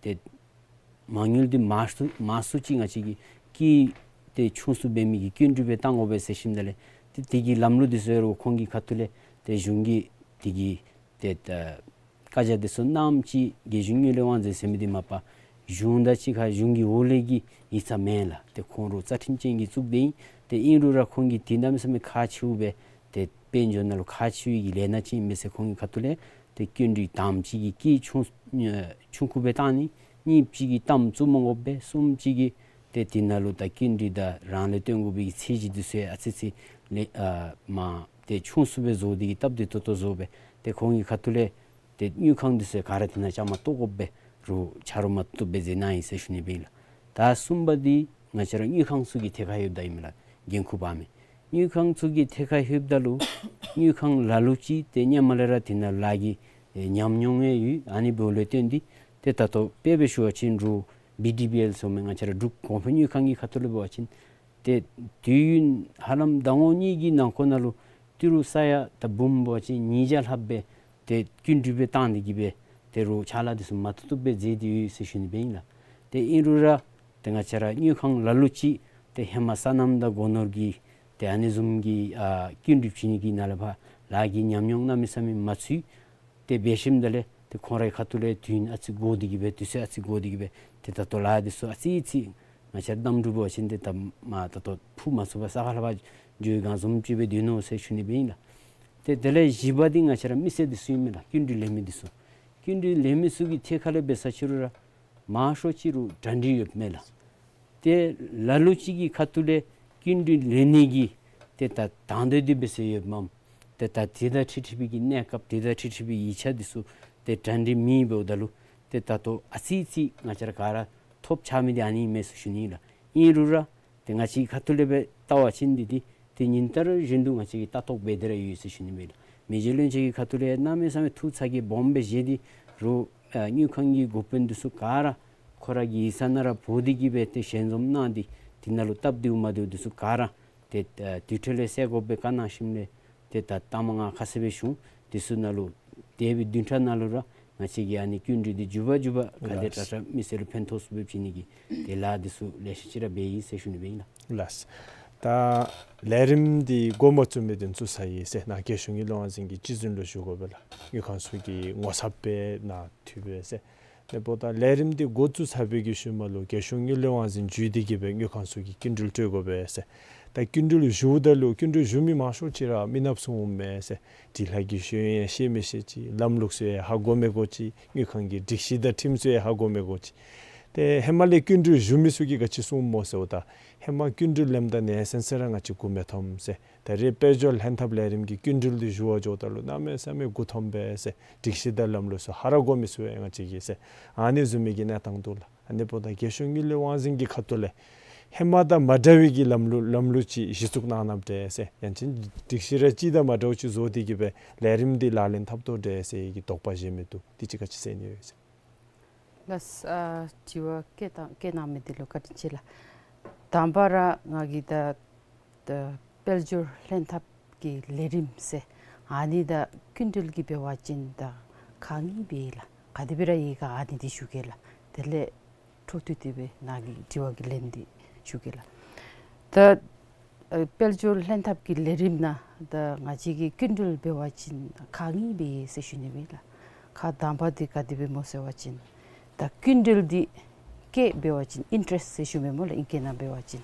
ཏེ་མ་དངུལ་འདི་མང་སུ་མང་སུ་ཅིག་ང་བཅས་ཀྱིས་སྐྱེད་ཏེ་ཆུང་སུ་འབད་མི་གི་བསྐྱིན་འགྲུལ་སྦེ་བཏང་དགོ་པས་ཟེར་ཞུཝ་ད་ལས་ཏེ་དེ་གི་ལམ་ལུགས་འདི་ཚུ་ཡང་རུང་ཁོང་གི་ཁ་ཐུག་ལས་ཏེ་གཞུང་གི་དེ་གི་ཏེ་ད་བཀའ་རྒྱ་འདི་ཚུ་གནངམ་ཅིག་རྒྱལ་གཞུང་དངུལ་ལས་དབང་འཛིན་ཟེར་མི་འདི་མ་པ་གཞུང་དང་གཅིག་ཁར་གཞུང་གི་འོག་ལས་ཀྱི་ཡིག་ཚང་མེན་ལགས། ཏེ་ཁོང་རུང་རྩ་ཁྲིམས་ཅན་གྱི་གཙུག་སྡེ་ཨིན། ཏེ་ཨིན་རུང་ར་ཁོང་གིས་དུས་ནམ་ཡིན་ས་མེད་ཁག་ཆེཝ་སྦེ་ཏེ་དཔལ་འབྱོར་ནང་ལུ་ཁག་ཆེ་བའི་གི་ལས་སྣ་ཅིག་ཨིན་པས་ཟེར་ཁོང་གི་ཁ་ཐུག་ལས་ཏེ་བསྐྱིན་འགྲུལ་དང་པ་ཅིག་གི་སྐྱེད་ཆུང་ཆུང་ཀུ་སྦེ་བཏང་ནི། གཉིས་པ་ཅིག་གིས་གཏའམ་བཙུགས་མ་དགོ་པས། གསུམ་པ་ཅིག་གིས་ཏེ་དེ་ནང་ལུ་ད་བསྐྱིན་འགྲུལ་དང་རང་ལས་བཏོན་དགོ་པའི་གི་ཚད་གཞི་འདི་ཚུ་ཡང་ཨ་ཙི་ཙི་ལས་ཨ་མ་ཏེ་ཆུང་སུ་སྦེ་བཟོ་སྟེ་གི་སྟབས་བདེ་ཏོག་ཏོ་བཟོ་སྦེ་ཏེ་ཁོང་གི་ཁ་ཐུག་ལས་ཏེ་དངུལ་ཁང་འདི་ཚུ་ག་ར་དེ་ནང་བཅའ་མར་གཏོགས་དགོ་པས། རུང་ཆ་རོགས་མ་བཏུབ་པས་ཟེར་གནང་ཡི་ཟེར་ཞུ་ནི་སྦེ་ཨིན་ལགས། ད་གསུམ་པ་འདི་ང་བཅས་ར་དངུལ་ཁང་ཚུ་གི་ཐད་ཁར་ལྷོདཔ་ད་ཨིན་མས་ལགས། འགན་ཁུར་འབག་མི་དངུལ་ཁང་ཚུ་གི་ཐད་ཁར་ལྷོདཔ་ད་ལུ་དངུལ་ཁང་ལ་ལུ་ཅིག་ཏེ་སྔོན་མ་ལས་ར་དེ་ནང་ལཱ་གི་ཨེ་ཉམས་མྱོང་ཡང་ཡོད། ཨ་ནི་འབདཝ་ལས་བརྟེན་ཏེ་ཏེ་ད་ལྟོ་དཔེ་སྦེ་ཞུ་བ་ཅིན་རུང་བི་ཌི་བི་ཨེལ་ཟེར་མི་ང་བཅས་ར་འབྲུག་གོང་འཕེལ་དངུལ་ཁང་གི་ཁ་ཐུག་ལས་འབད་བ་ཅིན་ཏེ་དུས་ཡུན་ཧ་ལམ་ཟླ་ངོ་གཉིས་ཀྱི་ནང་འཁོད་ནང་ལུ་ཏི་རུ་ས་ཡ་ད་འབུམ་འབད་བ་ཅིན་ཉིས་བརྒྱ་ལྷགཔ་སྦེ་ཏེ་བསྐྱིན་འགྲུལ་སྦེ་བཏང་སྟེ་གི་སྦེ་ཏེ་རུང་ཕྱག་ལཱ་འདི་ཚུ་མ་བཏུབ་བཏུབ་སྦེ་མཛད་དེ་ཡོད་ཟེར་ཞུ་ནི་སྦེ་ཨིན་ལགས། ཏེ་ཨིན་རུང་ར་ཏེ་ང་བཅས་ར་དངུལ་ཁང་ལ་ལུ་ཅིག་ཏེ་ཧེ་མ་སོ་ནམ་དང་སྒོ་ནོར་གྱི་ཏེ་ཨ་ནི་བཟུམ་གྱི་ཨ་བསྐྱིན་འགྲུལ་བྱིན་ནི་གི་ནང་ལས་ཕར་ལཱ་གི་ཉམས་མྱོང་གནམ་མེད་ས་མེད་མ་ཚུད། ཏེ་འབད་ཞིནམ་ད་ལས་ཏེ་ཁོང་རའི་ཁ་ཐུག་ལས་དུས་ཡུན་ཨ་ཙི་འགོར་ཏེ་གི་སྦེ་དུས་ཚོད་ཨ་ཙི་འགོར་ཏེ་གི་སྦེ་ཏེ་ད་ལྟོ་ལཱ་འདི་ཚུ་ཨ་ཙི་ཅིག་ང་བཅས་ར་གནམ་གྲུ་འབད་བ་ཅིན་ཏེ་ད་མ་ད་ལྟོ་འཕུར་མ་ཚུགས་པར་ས་ཁ་ལས་ཕར་འགྱོ་བའི་སྒང་བཟུམ་ཅིག་སྦེ་སྡོད་ནུག་ཟེར་ཞུ་ནི་སྦེ་ཨིན་ལགས། ཏེ་དེ་ལས་བཞི་པ་འདི་ང་བཅས་ར་མི་སེར་འདི་ཚུ་ཨིན་མས་ལགས། བསྐྱིན་འགྲུལ་ལེན་མི་འདི་ཚུ། བསྐྱིན་འགྲུལ་ལེན་མི་ཚུ་གི་ཐད་ཁ་ལས་འབད་ས་ཅིག་རུང་ར་མང་ཤོས་ཅིག་རུང་གྲ་སྒྲིག་ཡོདཔ་མས་ལགས། ཏེ་ལ་ལུ་ཅིག་གི་ཁ་ཐུག་ལས་བསྐྱིན་འགྲུལ་ལེན་ནི་གི་ཏེ་ད་དང་འདོད་འདི་འབད་སར་ཡོདཔ་མས། ཏེ་ད་དེ་དང་འཁྲིལ་འཁྲིལ་བའི་གི་གནས་སྐབས་དེ་དང་འཁྲིལ་འཁྲིལ་བའི་ཡིག་ཆ་འདི་ཚུ་ཏེ་གྲ་སྒྲིག་མེད་འབདཝ་ད་ལུ་ཏེ་ད་ལྟོ་ཨ་ཙི་ཅིག་ང་བཅས་ར་ག་ར་ཐོབ་ཆགས་མི་འདི་ཨ་ནི་ཨིན་མས་ཟེར་ཞུ་ནི་ལགས། ཨིན་རུང་ར་ཏེ་ང་བཅས་ཁ་ཐུག་ལས་འབད་བལྟ་བ་ཅིན་འདི་འདི་ཏེ་ཉིན་ལྟར་བཞིན་དུ་ང་བཅས་ཀྱིས་ལྟ་རྟོག་འབད་དེ་ར་ཡོད་ཟེར་ཞུ་ནི་མས་ལགས། མི་རྗེ་བློན་ཆེན་གྱི་ཁ་ཐུག་ལས་གནམ་མེད་ས་མེད་ཐུགས་ཚ་གྱང་སྦོམ་སྦེ་བཞེས་ཏེ་རུང་ཨ་དངུལ་ཁང་གི་འགོ་དཔོན་འདི་ཚུ་ག་ར་ཁོ་ར་གི་ཡིག་ཚང་ནང་ར་འབོ་སྟེ་གི་སྦེ་ཏེ་ཞལ་འཛོམས་གནང་སྟེ་དེ་ནང་ལུ་སྟབས་བདེཝ་མ་བདེཝ་འདི་ཚུ་ག་ར་ཏེ་ཨ་དེ་འཕྲོ་ལས་སེལ་དགོ་པའི་བཀའ་གནང་ཞིནམ་ལས་ཏེ་ད་ལྟ་མ་ང་ཁ་གསལ་སྦེ་ཞུ་འོང་། དེ་ཚུ་ནང་ལུ་འདས་པའི་བདུན་ཕྲག་ནང་ལུ་ར་ང་བཅས་ཀྱིས་ཨ་ནི་བསྐྱིན་འགྲུལ་འདི་མཇུག་མ་མཇུག་མ་ག་དེ་དྲག་དྲག་མི་སེར་ལུ་ཕན་ཐོགས་ཚུགསཔ་སྦེ་བྱིན་ནི་གི་ཏེ་ལཱ་འདི་ཚུ་ལེ་ཤ་ཅིག་ར་འབད་ཡི་ཟེར་ཞུ་ནི་སྦེ་ཨིན་ལགས། ལགས། ད་ལས་རིམ་འདི་འགོ་མ་བཙུགས་མི་འདི་བཙུགས་ཚར་ཡི་ཟེར་ནཱ་རྒྱལ་གཞུང་དངུལ་ལས་དབང་འཛིན་གྱི་སྤྱི་འཛིན་ལུ་ཞུ་དགོ་པས་ལགས། དངུལ་ཁང་ཚུ་གི་ངོ་ཚབ་སྦེ་ནཱ་འཐུས་སྦེ་ཟེར། ཨ་ནི་འབདཝ་ད་ལས་རིམ་འདི་འགོ་བཙུགས་ཚར་བའི་གི་ཤུལ་མ་ལུ་རྒྱལ་གཞུང་དངུལ་ལས་དབང་འཛིན་བརྒྱུད་དེ་གི་སྦེ་དངུལ་ཁང་ཚུ་གིས་བསྐྱིན་འགྲུལ་སྤྲོད་དགོ་པས་ཟེར། ད་བསྐྱིན་འགྲུལ་ཞུཝ་ད་ལུ་བསྐྱིན་འགྲུལ་ཞུ་མི་མང་ཤོས་ཅིག་ར་མི་ནགཔ་ཚུ་འོངམ་མས་ཟེར། སྒྲིག་ལྷག་གི་ཤེས་ཡོན་ཡང་ཤེས་མི་ཤེས་ཅིག། ལམ་ལུགས་ཚུ་ཡང་ཧ་གོ་མི་གོ་ཅིག། དངུལ་ཁང་གི་སྒྲིག་གཞི་དང་ཁྲིམས་ཚུ་ཡང་ཧ་གོ་མི་གོ་ཅིག། ཏེ་ཧེ་མ་ལས་བསྐྱིན་འགྲུལ་ཞུ་མི་ཚུ་གིས་ག་ཅི་གསུངམ་སྨོ་ཟེརཝ་ད་ཧེ་མ་བསྐྱིན་འགྲུལ་ལེནམ་ད་ནེ་སེམས་སེ་ར་ང་བཅས་མགུ་མི་འཐོམ་ཟེར། ད་རེས་དཔལ་འབྱོར་ལྷན་ཐབས་ལས་རིམ་གྱི་བསྐྱིན་འགྲུལ་འདི་ཞུ་བར་འགྱོཝ་ད་ལུ་གནམ་མེད་ས་མེད་མགུ་འཐོམ་པས་ཟེར། སྒྲིག་གཞི་དང་ལམ་ལུགས་ཚུ་ཧ་ར་གོ་མི་ཚུགས་པས་ང་བཅས་ཀྱིས་ཟེར། ཨ་ནི་བཟུམ་མའི་གི་གནས་སྟངས་འདུག་ལགས། ཨ་ནི་འབདཝ་ད་རྒྱལ་གཞུང་དངུལ་ལས་དབང་འཛིན་གྱི་ཁ་ཐུག་ལས་ཧེ་མ་དང་མ་འདྲ་བའི་གི་ལམ་ལུགས་ལམ་ལུགས་ཅིག་གཞི་བཙུགས་གནང་གནངམ་འདྲས་ཟེར། ཡང་ཅིན་སྒྲིག་གཞི་ར་གཅིག་དང་མ་འདྲཝ་ཅིག་བཟོ་སྟེ་གི་སྦེ་ལས་རིམ་འདི་ལག་ལེན་འཐབ་དོ་འདྲས་ཟེར་གྱི་དོགས་པ་བཞེས་མི་འདུག། འདི་ཅིག་ག་ཅི་ཟེར་ནི་ཡོད་ཟེར། ལགས། ཨ་དྲི་བ་བཀོད་བཏང་བཀོད་གནང་མི་འདི་ལུ་བཀའ་དྲིན་ཆེ་ལགས། དང་པ་ར་ང་གིས་ད་ད་དཔལ་འབྱོར་ལྷན་ཐབས་ཀྱི་ལས་རིམ་ཟེར་ཨ་ནི་ད་བསྐྱིན་འགྲུལ་གྱི་འབད་བ་ཅིན་ད་གང་ཨིན་པས་ལགས། ག་དེ་སྦེ་ར་ཡོད་ག་ཨ་ནི་འདི་ཞུ་གེ་ལགས། དེ་ལས་འཕྲོ་མཐུད་དེ་སྦེ་ནཱ་གི་དྲི་བ་གི་ལན་འདི་ཞུ་གེ་ལགས། ད་ ཨ་དཔལ་འབྱོར་ལྷན་ཐབས་ཀྱི་ལས་རིམ་ནང་ད་ང་བཅས་ཀྱིས་སྐྱིན་འགྲུལ་འབད་བ་ཅིན་ཁག་གཉིས་སྦེ་ཟེར་ཞུ་ནི་ཨིན་ལགས། ཁག་དང་པ་འདི་ག་དེ་སྦེ་སྨོ་ཟེར་བ་ཅིན་ད་སྐྱིན་འགྲུལ་འདི་སྐྱེད་འབད་བ་ཅིན་ཨིན་ཊ་རེསཊ་ཟེར་ཞུ་མི་སྨོ་ལགས། ཨིང་སྐད་ནང་འབད་བ་ཅིན་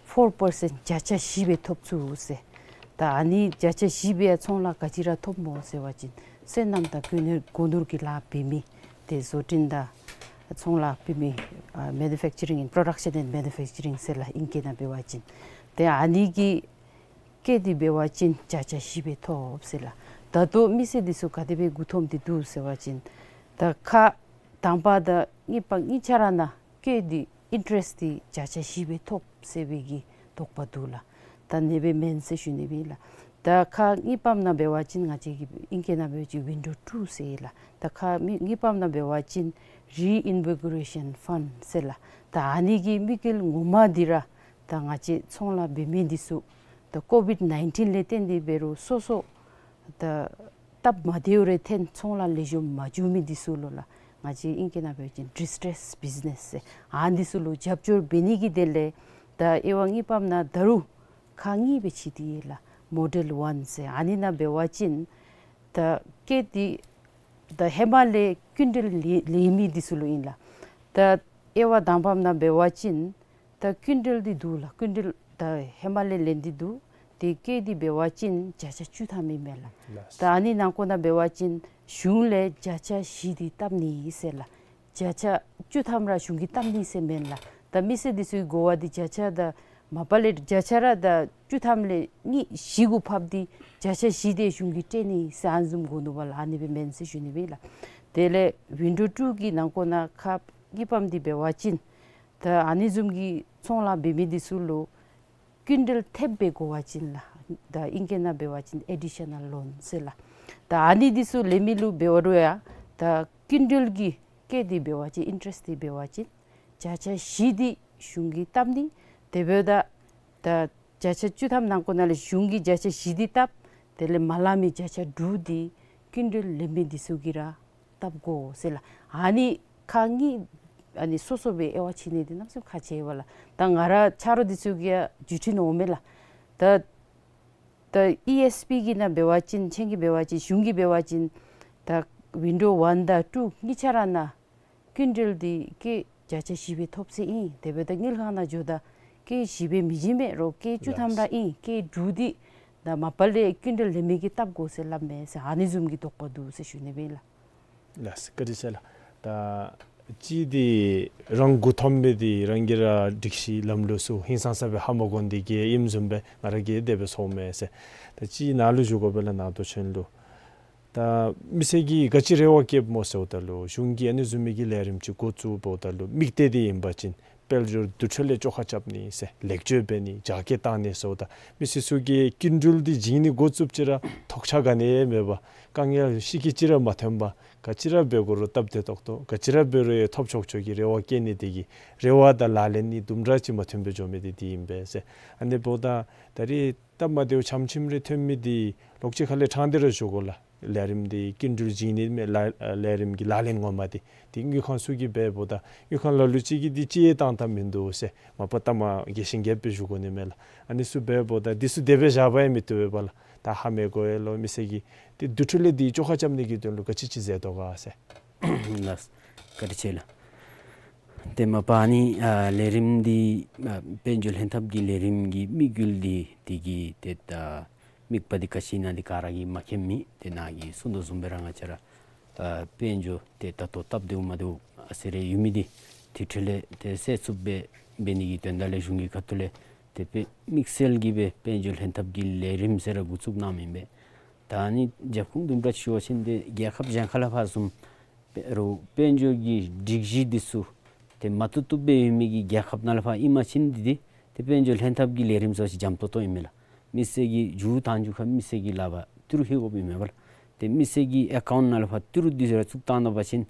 ཕོར་པར་སེནཊ་བརྒྱ་ཆ་བཞི་སྦེ་ཐོབ་ཚུགས་ཟེར། ད་ཨ་ནི་བརྒྱ་ཆ་བཞི་སྦེ་ཚོང་ལཱ་ག་ཅི་ར་ཐོབ་སྨོ་ཟེར་བ་ཅིན་སོ་ནམ་དང་སྒོ་ནོར་སྒོ་ནོར་གྱི་ལཱ་འབད་མི་ཏེ་བཟོ་སྐྲུན་དང་ཚོང་ལཱ་འབད་མི་ཨ་མེ་ནུ་ཕེཀ་ཅ་རིང་ཨེནཌ་པྲོ་ཌག་ཤཱན་ཨེནཌ་མེ་ནུ་ཕེཀ་ཅ་རིང་ཟེར་ལགས། ཨིང་སྐད་ནང་འབད་བ་ཅིན་ཏེ་ཨ་ནི་གི་སྐྱེད་འདི་འབད་བ་ཅིན་བརྒྱ་ཆ་བཞི་སྦེ་ཐོབ་ཟེར་ལགས། ད་ལྟོ་མི་སེར་འདི་ཚུ་ག་དེ་སྦེ་མགུ་འཐོམས་ཏེ་འདུག་ཟེར་བ་ཅིན་ད་ཁག་དང་པ་དང་གཉིས་པ་གཉིས་ཆ་ར་ནང་སྐྱེད་འདི་ཨིན་ཊ་རེསཊ་འདི་བརྒྱ་ཆ་བཞི་སྦེ་ཐོབ་ཟེར་བའི་གི་དོགས་པ་འདུག་ལགས། ད་ཨ་ནི་སྦེ་མེན་ཟེར་ཞུ་ནི་ཨིན་ལགས། ད་ཁག་གཉིས་པམ་ནང་འབད་བ་ཅིན་ང་བཅས་ཀྱི་ཨིང་སྐད་ནང་འབད་བ་ཅིན་ཝིན་ཌོ་ཊུ་ཟེར་ལགས། ད་ཁག་མི་གཉིས་པམ་ནང་འབད་བ་ཅིན་རི་ཨིན་བི་གོ་རེ་ཤཱན་ཕཱནཌ་ཟེར་ལགས། ད་ཨ་ནི་གི་དམིགས་ཡུལ་ངོ་མ་འདི་ར་ད་ང་བཅས་ཚོང་ལཱ་འབད་མི་འདི་ཚུ་ད་ཀོ་ཝིཌ་ནའིན་ཊིན་ལས་བརྟེན་ཏེ་འབད་རུང་སོ་སོ་ད་སྟབས་མ་བདེཝ་རེ་ཐོན་ཚོང་ལཱ་ལེགས་ཤོམ་མ་འགྱོ་མི་འདི་ཚུ་ལུ་ལགས་ང་བཅས་ཨིང་སྐད་ནང་འབད་བ་ཅིན་ཌིས་ཊྲེསི་བིཛ་ནེསི་ཟེར་ཨ་ནི་ཚུ་ལུ་རྒྱབ་སྐྱོར་འབད་ནི་གི་དོན་ལས་ད་དབྱེ་བ་གཉིས་པམ་ནང་ད་རུང་ཁག་གཉིས་སྦེ་ཕྱེ་སྟེ་ཡོད་ལགས། མོ་ཌེལ་ཝན་ཟེར་ཨ་ནི་ནང་འབད་བ་ཅིན་ད་སྐྱེད་འདི་ད་ཧེ་མ་ལས་སྐྱིན་འགྲུལ་ལེན་ལེན་མི་འདི་ཚུ་ལུ་ཨིན་ལགས། ད་དབྱེ་བ་དང་པམ་ནང་འབད་བ་ཅིན་ད་སྐྱིན་འགྲུལ་འདི་འདུག་ལགས། སྐྱིན་འགྲུལ་ད་ཧེ་མ་ལས་ལེན་ཏེ་འདུག། ཏེ་སྐྱེད་འདི་འབད་བ་ཅིན་བརྒྱ་ཆ་བཅུ་ཐམ་ཨིན་མས་ལགས། ལགས། ད་ཨ་ནི་ནང་འཁོད་ནང་འབད་བ་ཅིན་གཞུང་ལས་བརྒྱ་ཆ་བཞི་འདི་བཏབ་ནི་ཟེར་ལགས། བརྒྱ་ཆ་བཅུ་ཐམ་ར་གཞུང་གིས་བཏབ་ནི་ཟེར་མེན་ལགས། ད་མི་སེར་འདི་ཚུ་གི་དགོ་པ་འདི་བརྒྱ་ཆ་ད་མ་པ་ལས་བརྒྱ་ཆ་ར་ད་བཅུ་ཐམ་ལས་གཉིས་བཞི་གུ་ཕབ་སྟེ་བརྒྱ་ཆ་བཞི་འདི་གཞུང་གིས་སྤྲོད་ནི་ཟེར་ཨ་ནི་བཟུམ་དགོ་ནུག་པ་ལགས། ཨ་ནི་སྦེ་མེན་ཟེར་ཞུ་ནི་ཨིན་ལགས། དེ་ལས་ཝིན་ཌོ་ཊུ་གི་ནང་འཁོད་ནང་ཁག་གཉིས་པམ་འདི་འབད་བ་ཅིན་ད་ཨ་ནི་བཟུམ་གྱི་ཚོང་ལཱ་འབད་མི་འདི་ཚུ་ལུ་སྐྱིན་འགྲུལ་ཐེབས་སྦེ་དགོ་པ་ཅིན་ལགས། ད་ཨིང་སྐད་ནང་འབད་བ་ཅིན་ཨེ་ཌི་ཤ་ནཱལ་ལོན་ཟེར་ལགས། ད་ཨ་ནི་འདི་ཚུ་ལེན་མི་ལུ་འབད་རུང་ཡང་ད་སྐྱིན་འགྲུལ་གྱི་སྐྱེད་འདི་འབད་བ་ཅིན་ཨིན་ཊྲེསཊ་འདི་འབད་བ་ཅིན་བརྒྱ་ཆ་བཞི་འདི་གཞུང་གིས་བཏབ་ནི། དེ་འབདཝ་ད་ད་བརྒྱ་ཆ་བཅུ་ཐམ་ནང་འཁོད་ནང་ལས་གཞུང་གིས་བརྒྱ་ཆ་བཞི་འདི་བཏབ། དེ་ལས་མ་ལང་མི་བརྒྱ་ཆ་དྲུག་འདི་སྐྱིན་འགྲུལ་ལེན་མི་འདི་ཚུ་གིས་ར་བཏབ་དགོ་ཟེར་ལགས། ཨ་ནི་ཁག་གཉིས་ཨ་ནི་སོ་སོ་སྦེ་དབྱེ་བ་ཕྱེ་ནི་འདི་གནམ་མེད་ས་མེད་ཁག་ཆེ་བས་ལགས། ད་ང་ར་ཆ་རོགས་འདི་ཚུ་གིས་ཡང་བརྒྱུད་འཕྲིན་འོང་མས་ལགས། ད་ད་ཨི་ཨེསི་པི་གི་ནང་འབད་བ་ཅིན་ཁྱེད་ཀྱིས་འབད་བ་ཅིན་གཞུང་གིས་འབད་བ་ཅིན་ད་ཝིན་ཌོ་ཝན་དང་ཊུ་གཉིས་ཆ་ར་ནང་སྐྱིན་འགྲུལ་འདི་སྐྱེད་བརྒྱ་ཆ་བཞི་སྦེ་ཐོབ་ཟེར་ཨིན། དེ་འབདཝ་ད་དངུལ་ཁང་ནང་འགྱོཝ་ད་སྐྱེད་བཞི་སྦེ་མི་བྱིན་པས། རོགས་སྐྱེད་བཅུ་ཐམ་ར་ཨིན། སྐྱེད་དྲུག་འདི་ད་མ་པ་ལས་སྐྱིན་འགྲུལ་ལེན་མི་གིས་བཏབ་དགོ་ཟེར་སླབ་མས་ཟེར་ཨ་ནི་བཟུམ་གྱི་དོགས་པ་འདུག་ཟེར་ཞུ་ནི་ཨིན་ལགས། ལགས་སོ། བཀའ་དྲིན་ཆེ་ལགས། ད་ཅི་འདི་རང་མགུ་འཐོམས་མི་འདི་རང་གིས་ར་སྒྲིག་གཞི་ལམ་ལུགས་ཚུ་ཧིང་སངས་ས་སྦེ་ཧ་མ་གོ་ནི་འདི་གིས་ཨིནམ་བཟུམ་སྦེ་ང་ར་གིས་དེ་སྦེ་ཚོརཝ་མས་ཟེར། ད་ཅི་ནཱ་ལུ་ཞུ་དགོ་པས་ལགས། ནང་དོན་ལུ་ད་མི་སེར་གྱིས་ག་ཅི་རེ་བ་བསྐྱེདཔ་སྨོ་ཟེརཝ་ད་ལུ་གཞུང་གིས་ཨ་ནི་བཟུམ་མའི་གི་ལས་རིམ་ཅིག་འགོ་བཙུགསཔ་ད་ལུ་དམིགས་གཏད་འདི་ཨིན་པ་ཅིན་དཔལ་འབྱོར་འདུ་འཕྲིན་ལས་བཅོ་ཁ་རྐྱབ་ནི་ཟེར་ལེགས་བཅོས་འབད་ནི་རྒྱ་སྐྱེད་བཏང་ནི་ཟེརཝ་ད་མི་སེར་ཚུ་གིས་སྐྱིན་འགྲུལ་འདི་བྱིན་ནི་འགོ་བཙུགསཔ་ཅིག་ར་ཐོགས་ཆགས་ག་ནི་ཡང་མེད་པར་དཀའ་ངལ་ཤི་རྐྱེན་ཅིག་ར་མ་ཐོན་པར་ག་ཅི་ར་འབད་དགོ་རུང་སྟབས་བདེ་ཏོག་ཏོ་ག་ཅི་ར་འབད་རུང་ཡང་ཐོབ་ཆོག་ཆོག་གི་རེ་བ་བསྐྱེད་ནི་འདི་གིས་རེ་བ་དང་ལག་ལེན་གཉིས་དུམ་གྲ་ཅིག་མ་མཐུན་པར་འགྱོ་མི་འདི་འདི་ཨིན་པས་ཟེར། ཨ་ནི་འབདཝ་ད་ད་རེས་སྟབས་མ་བདེཝ་ཆམ་ཆིམ་རེ་ཐོན་མི་འདི་ལོག་ཅིག་ཁ་ལས་ཕྲང་སྟེ་ར་ཞུ་དགོ་ལགས། ལས་རིམ་འདི་སྐྱིན་འགྲུལ་བྱིན་ནི་མེན་ལགས། ལས་རིམ་གྱི་ལག་ལེན་ངོ་མ་འདི་ཏེ་དངུལ་ཁང་ཚུ་གིས་འབདཝ་ད་དངུལ་ཁང་ལ་ལུ་ཅིག་གིས་འདི་ཅི་ཡང་བཏང་ཐངས་མིན་འདུག་ཟེར་མ་པ་ལྟ་མ་རྒྱས་ཤིང་རྒྱསཔ་སྦེ་ཞུ་དགོ་ནི་མས་ལགས། ཨ་ནི་ཚུ་འབདཝ་ད་འདི་ཚུ་དེ་སྦེ་བཞག་པ་ཡང་མི་བཏུབ་པས་ལགས། ད་ཧ་མ་གོ་ཡོད་ལོ་མི་སེར་གྱིས་ཏེ་འདུ་འཕྲིན་ལས་འདི་བཅོ་ཁ་རྐྱབ་ནི་གི་དོན་ལུ་ག་ཅི་ཅིག་མཛད་དོ་ག་ཟེར། ལགས། བཀའ་དྲིན་ཆེ་ལགས། ཏེ་མ་པ་ཨ་ནི་ཨ་ལས་རིམ་འདི་ཨ་དཔལ་འབྱོར་ལྷན་ཐབས་ཀྱི་ལས་རིམ་གྱི་དམིགས་ཡུལ་འདི་འདི་གི་ཏེ་ད་དམིགས་པ་འདི་ག་ཅི་ཨིན་ན་འདི་ག་ར་གིས་མ་མཁྱེན་མི། ཏེ་ནཱ་གིས་གསུངས་དོ་བཟུམ་སྦེ་ར་ང་བཅས་ར་ཨ་དཔལ་འབྱོར་ཏེ་ད་ལྟོ་སྟབས་བདེཝ་མ་བདེཝ་ཨ་ཙི་རེ་ཡོད་མི་འདི་འདུ་འཕྲིན་ལས་ཏེ་སེལ་ཚུགསཔ་སྦེ་འབད་ནི་གི་དོན་དག་ལས་གཞུང་གི་ཁ་ཐུག་ལས་ཏེ་དཔེ་དམིགས་བསལ་གྱི་སྦེ་དཔལ་འབྱོར་ལྷན་ཐབས་ཀྱི་ལས་རིམ་ཟེར་ར་འགོ་བཙུགས་གནངམ་ཨིན་པས། ད་ཨ་ནི་རྒྱབ་ཁུངས་དུམ་གྲ་ཅིག་ཞུ་བ་ཅིན་ཏེ་རྒྱལ་ཁབ་གཞན་ཁ་ལས་ཕར་བཟུམ་རོགས་དཔལ་འབྱོར་གྱི་སྒྲིག་གཞི་འདི་ཚུ་ཏེ་མ་བཏུབ་བཏུབ་སྦེ་ཡོད་མི་གི་རྒྱལ་ཁབ་ནང་ལས་ཕར་ཨིན་པ་ཅིན་འདི་ཏེ་ཏེ་དཔལ་འབྱོར་ལྷན་ཐབས་ཀྱི་ལས་རིམ་ཚུ་ཅིག་འཇམ་ཏོང་ཏོ་ཨིན་མས་ལགས། མི་སེར་གྱིས་མཇུག་མཐའ་མཇུག་ཁར་མི་སེར་གྱི་ལག་པར་ཏི་རུ་ལྷོད་དགོཔ་ཨིན་མས་པ་ལགས། ཏེ་མི་སེར་གྱི་ཨེ་ཀའུནཊ་ནང་ལས་ཕར་ཏི་རུ་འདི་ཚུ་ར་བཙུགས་བཏང་ད་པ་ཅིན་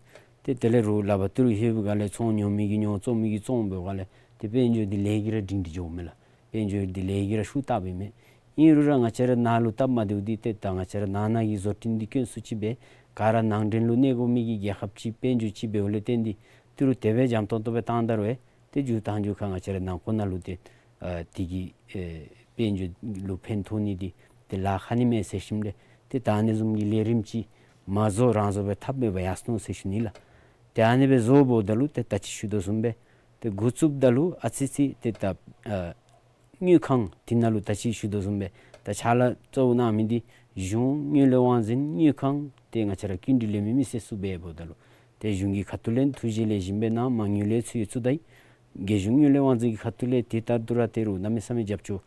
ཏེ་དེ་ལས་རོགས་ལག་པར་ཏི་རུ་ལྷོད་པའི་སྒང་ལས་ཚོང་ཉོ་མི་གིས་ཉོ་བཙོང་མི་གིས་བཙོང་འབད་བའི་སྒང་ལས་ཏེ་དཔལ་འབྱོར་འདི་ལས་ཀྱིས་ར་སྒྲིང་སྒྲི་འགྱོཝ་མས་ལགས། དཔལ་འབྱོར་འདི་ལས་ཀྱིས་ར་ཤུགས་བཏབ་ཨིན་མས། ཨིན་རུང་ར་ང་བཅས་ར་ནཱ་ལུ་སྟབས་མ་བདེཝ་འདི་ཏེ་ད་ང་བཅས་ར་ནང་ན་གི་བཟོ་སྐྲུན་འདི་སྐྱོན་སུ་ཅིག་སྦེ་ག་ར་ནང་འདྲེན་ལུ་གནས་དགོ་མི་གི་རྒྱལ་ཁབ་ཅིག་དཔལ་འབྱོར་ཅིག་འབདཝ་ལས་བརྟེན་ཏེ་ཏི་རུ་དེ་སྦེ་འཇམ་ཏོང་ཏོ་སྦེ་བཏང་ད་རུང་ཏེ་མཇུག་མཐའ་མཇུག་ཁར་ང་བཅས་ར་ནང་འཁོད་ནང་ལུ་ཏེ་ཨ་འདི་གི་ཨེ་ དཔལ་འབྱོར་ལུ་ཕན་ཐོགས་ནི་འདི་ཏེ་ལཱ་ཁག་ནི་མས་ཟེར་ཞིནམ་ལས་ཏེ་ད་ཨ་ནི་བཟུམ་གྱི་ལས་རིམ་ཅིག་མ་བཟོ་རང་བཟོ་སྦེ་འཐབ་མི་འབད་ཡར་སོ་ནུག་ཟེར་ཞུ་ནི་ལགས། ཏེ་ཨ་ནི་སྦེ་བཟོཝ་ད་ལུ་ཏེ་ད་ཅི་ཞུ་དོ་བཟུམ་སྦེ་ཏེ་འགོ་བཙུགསཔ་ད་ལུ་ཨ་ཙི་ཙི་ཏེ་ད་ཨ་དངུལ་ཁང་འདི་ནང་ལུ་ད་ཅི་ཞུ་དོ་བཟུམ་སྦེ་ད་ཕྱག་ལཱ་གཙོ་བོ་གནང་མི་འདི་གཞུང་དངུལ་ལས་དབང་འཛིན་དངུལ་ཁང་ཏེ་ང་བཅས་ར་ཀུན་འདུས་ལེན་མི་མི་སེར་ཚུ་འབདཝ་ད་ལུ་ཏེ་གཞུང་གི་ཁ་ཐུག་ལས་ཐུགས་རྗེ་ལེགས་ཤོམ་སྦེ་གནང་། མ་དངུལ་ལས་ཚུ་ཡོད་ཚུ་ད་ཨིན། རྒྱལ་གཞུང་དངུལ་ལས་དབང་འཛིན་གྱི་ཁ་ཐུག་ལས་ཏེ་ད་ལྟོ་ར་ཏེ་རུང་གནམ་མེད་ས་མེད་རྒྱབ་སྐྱོར་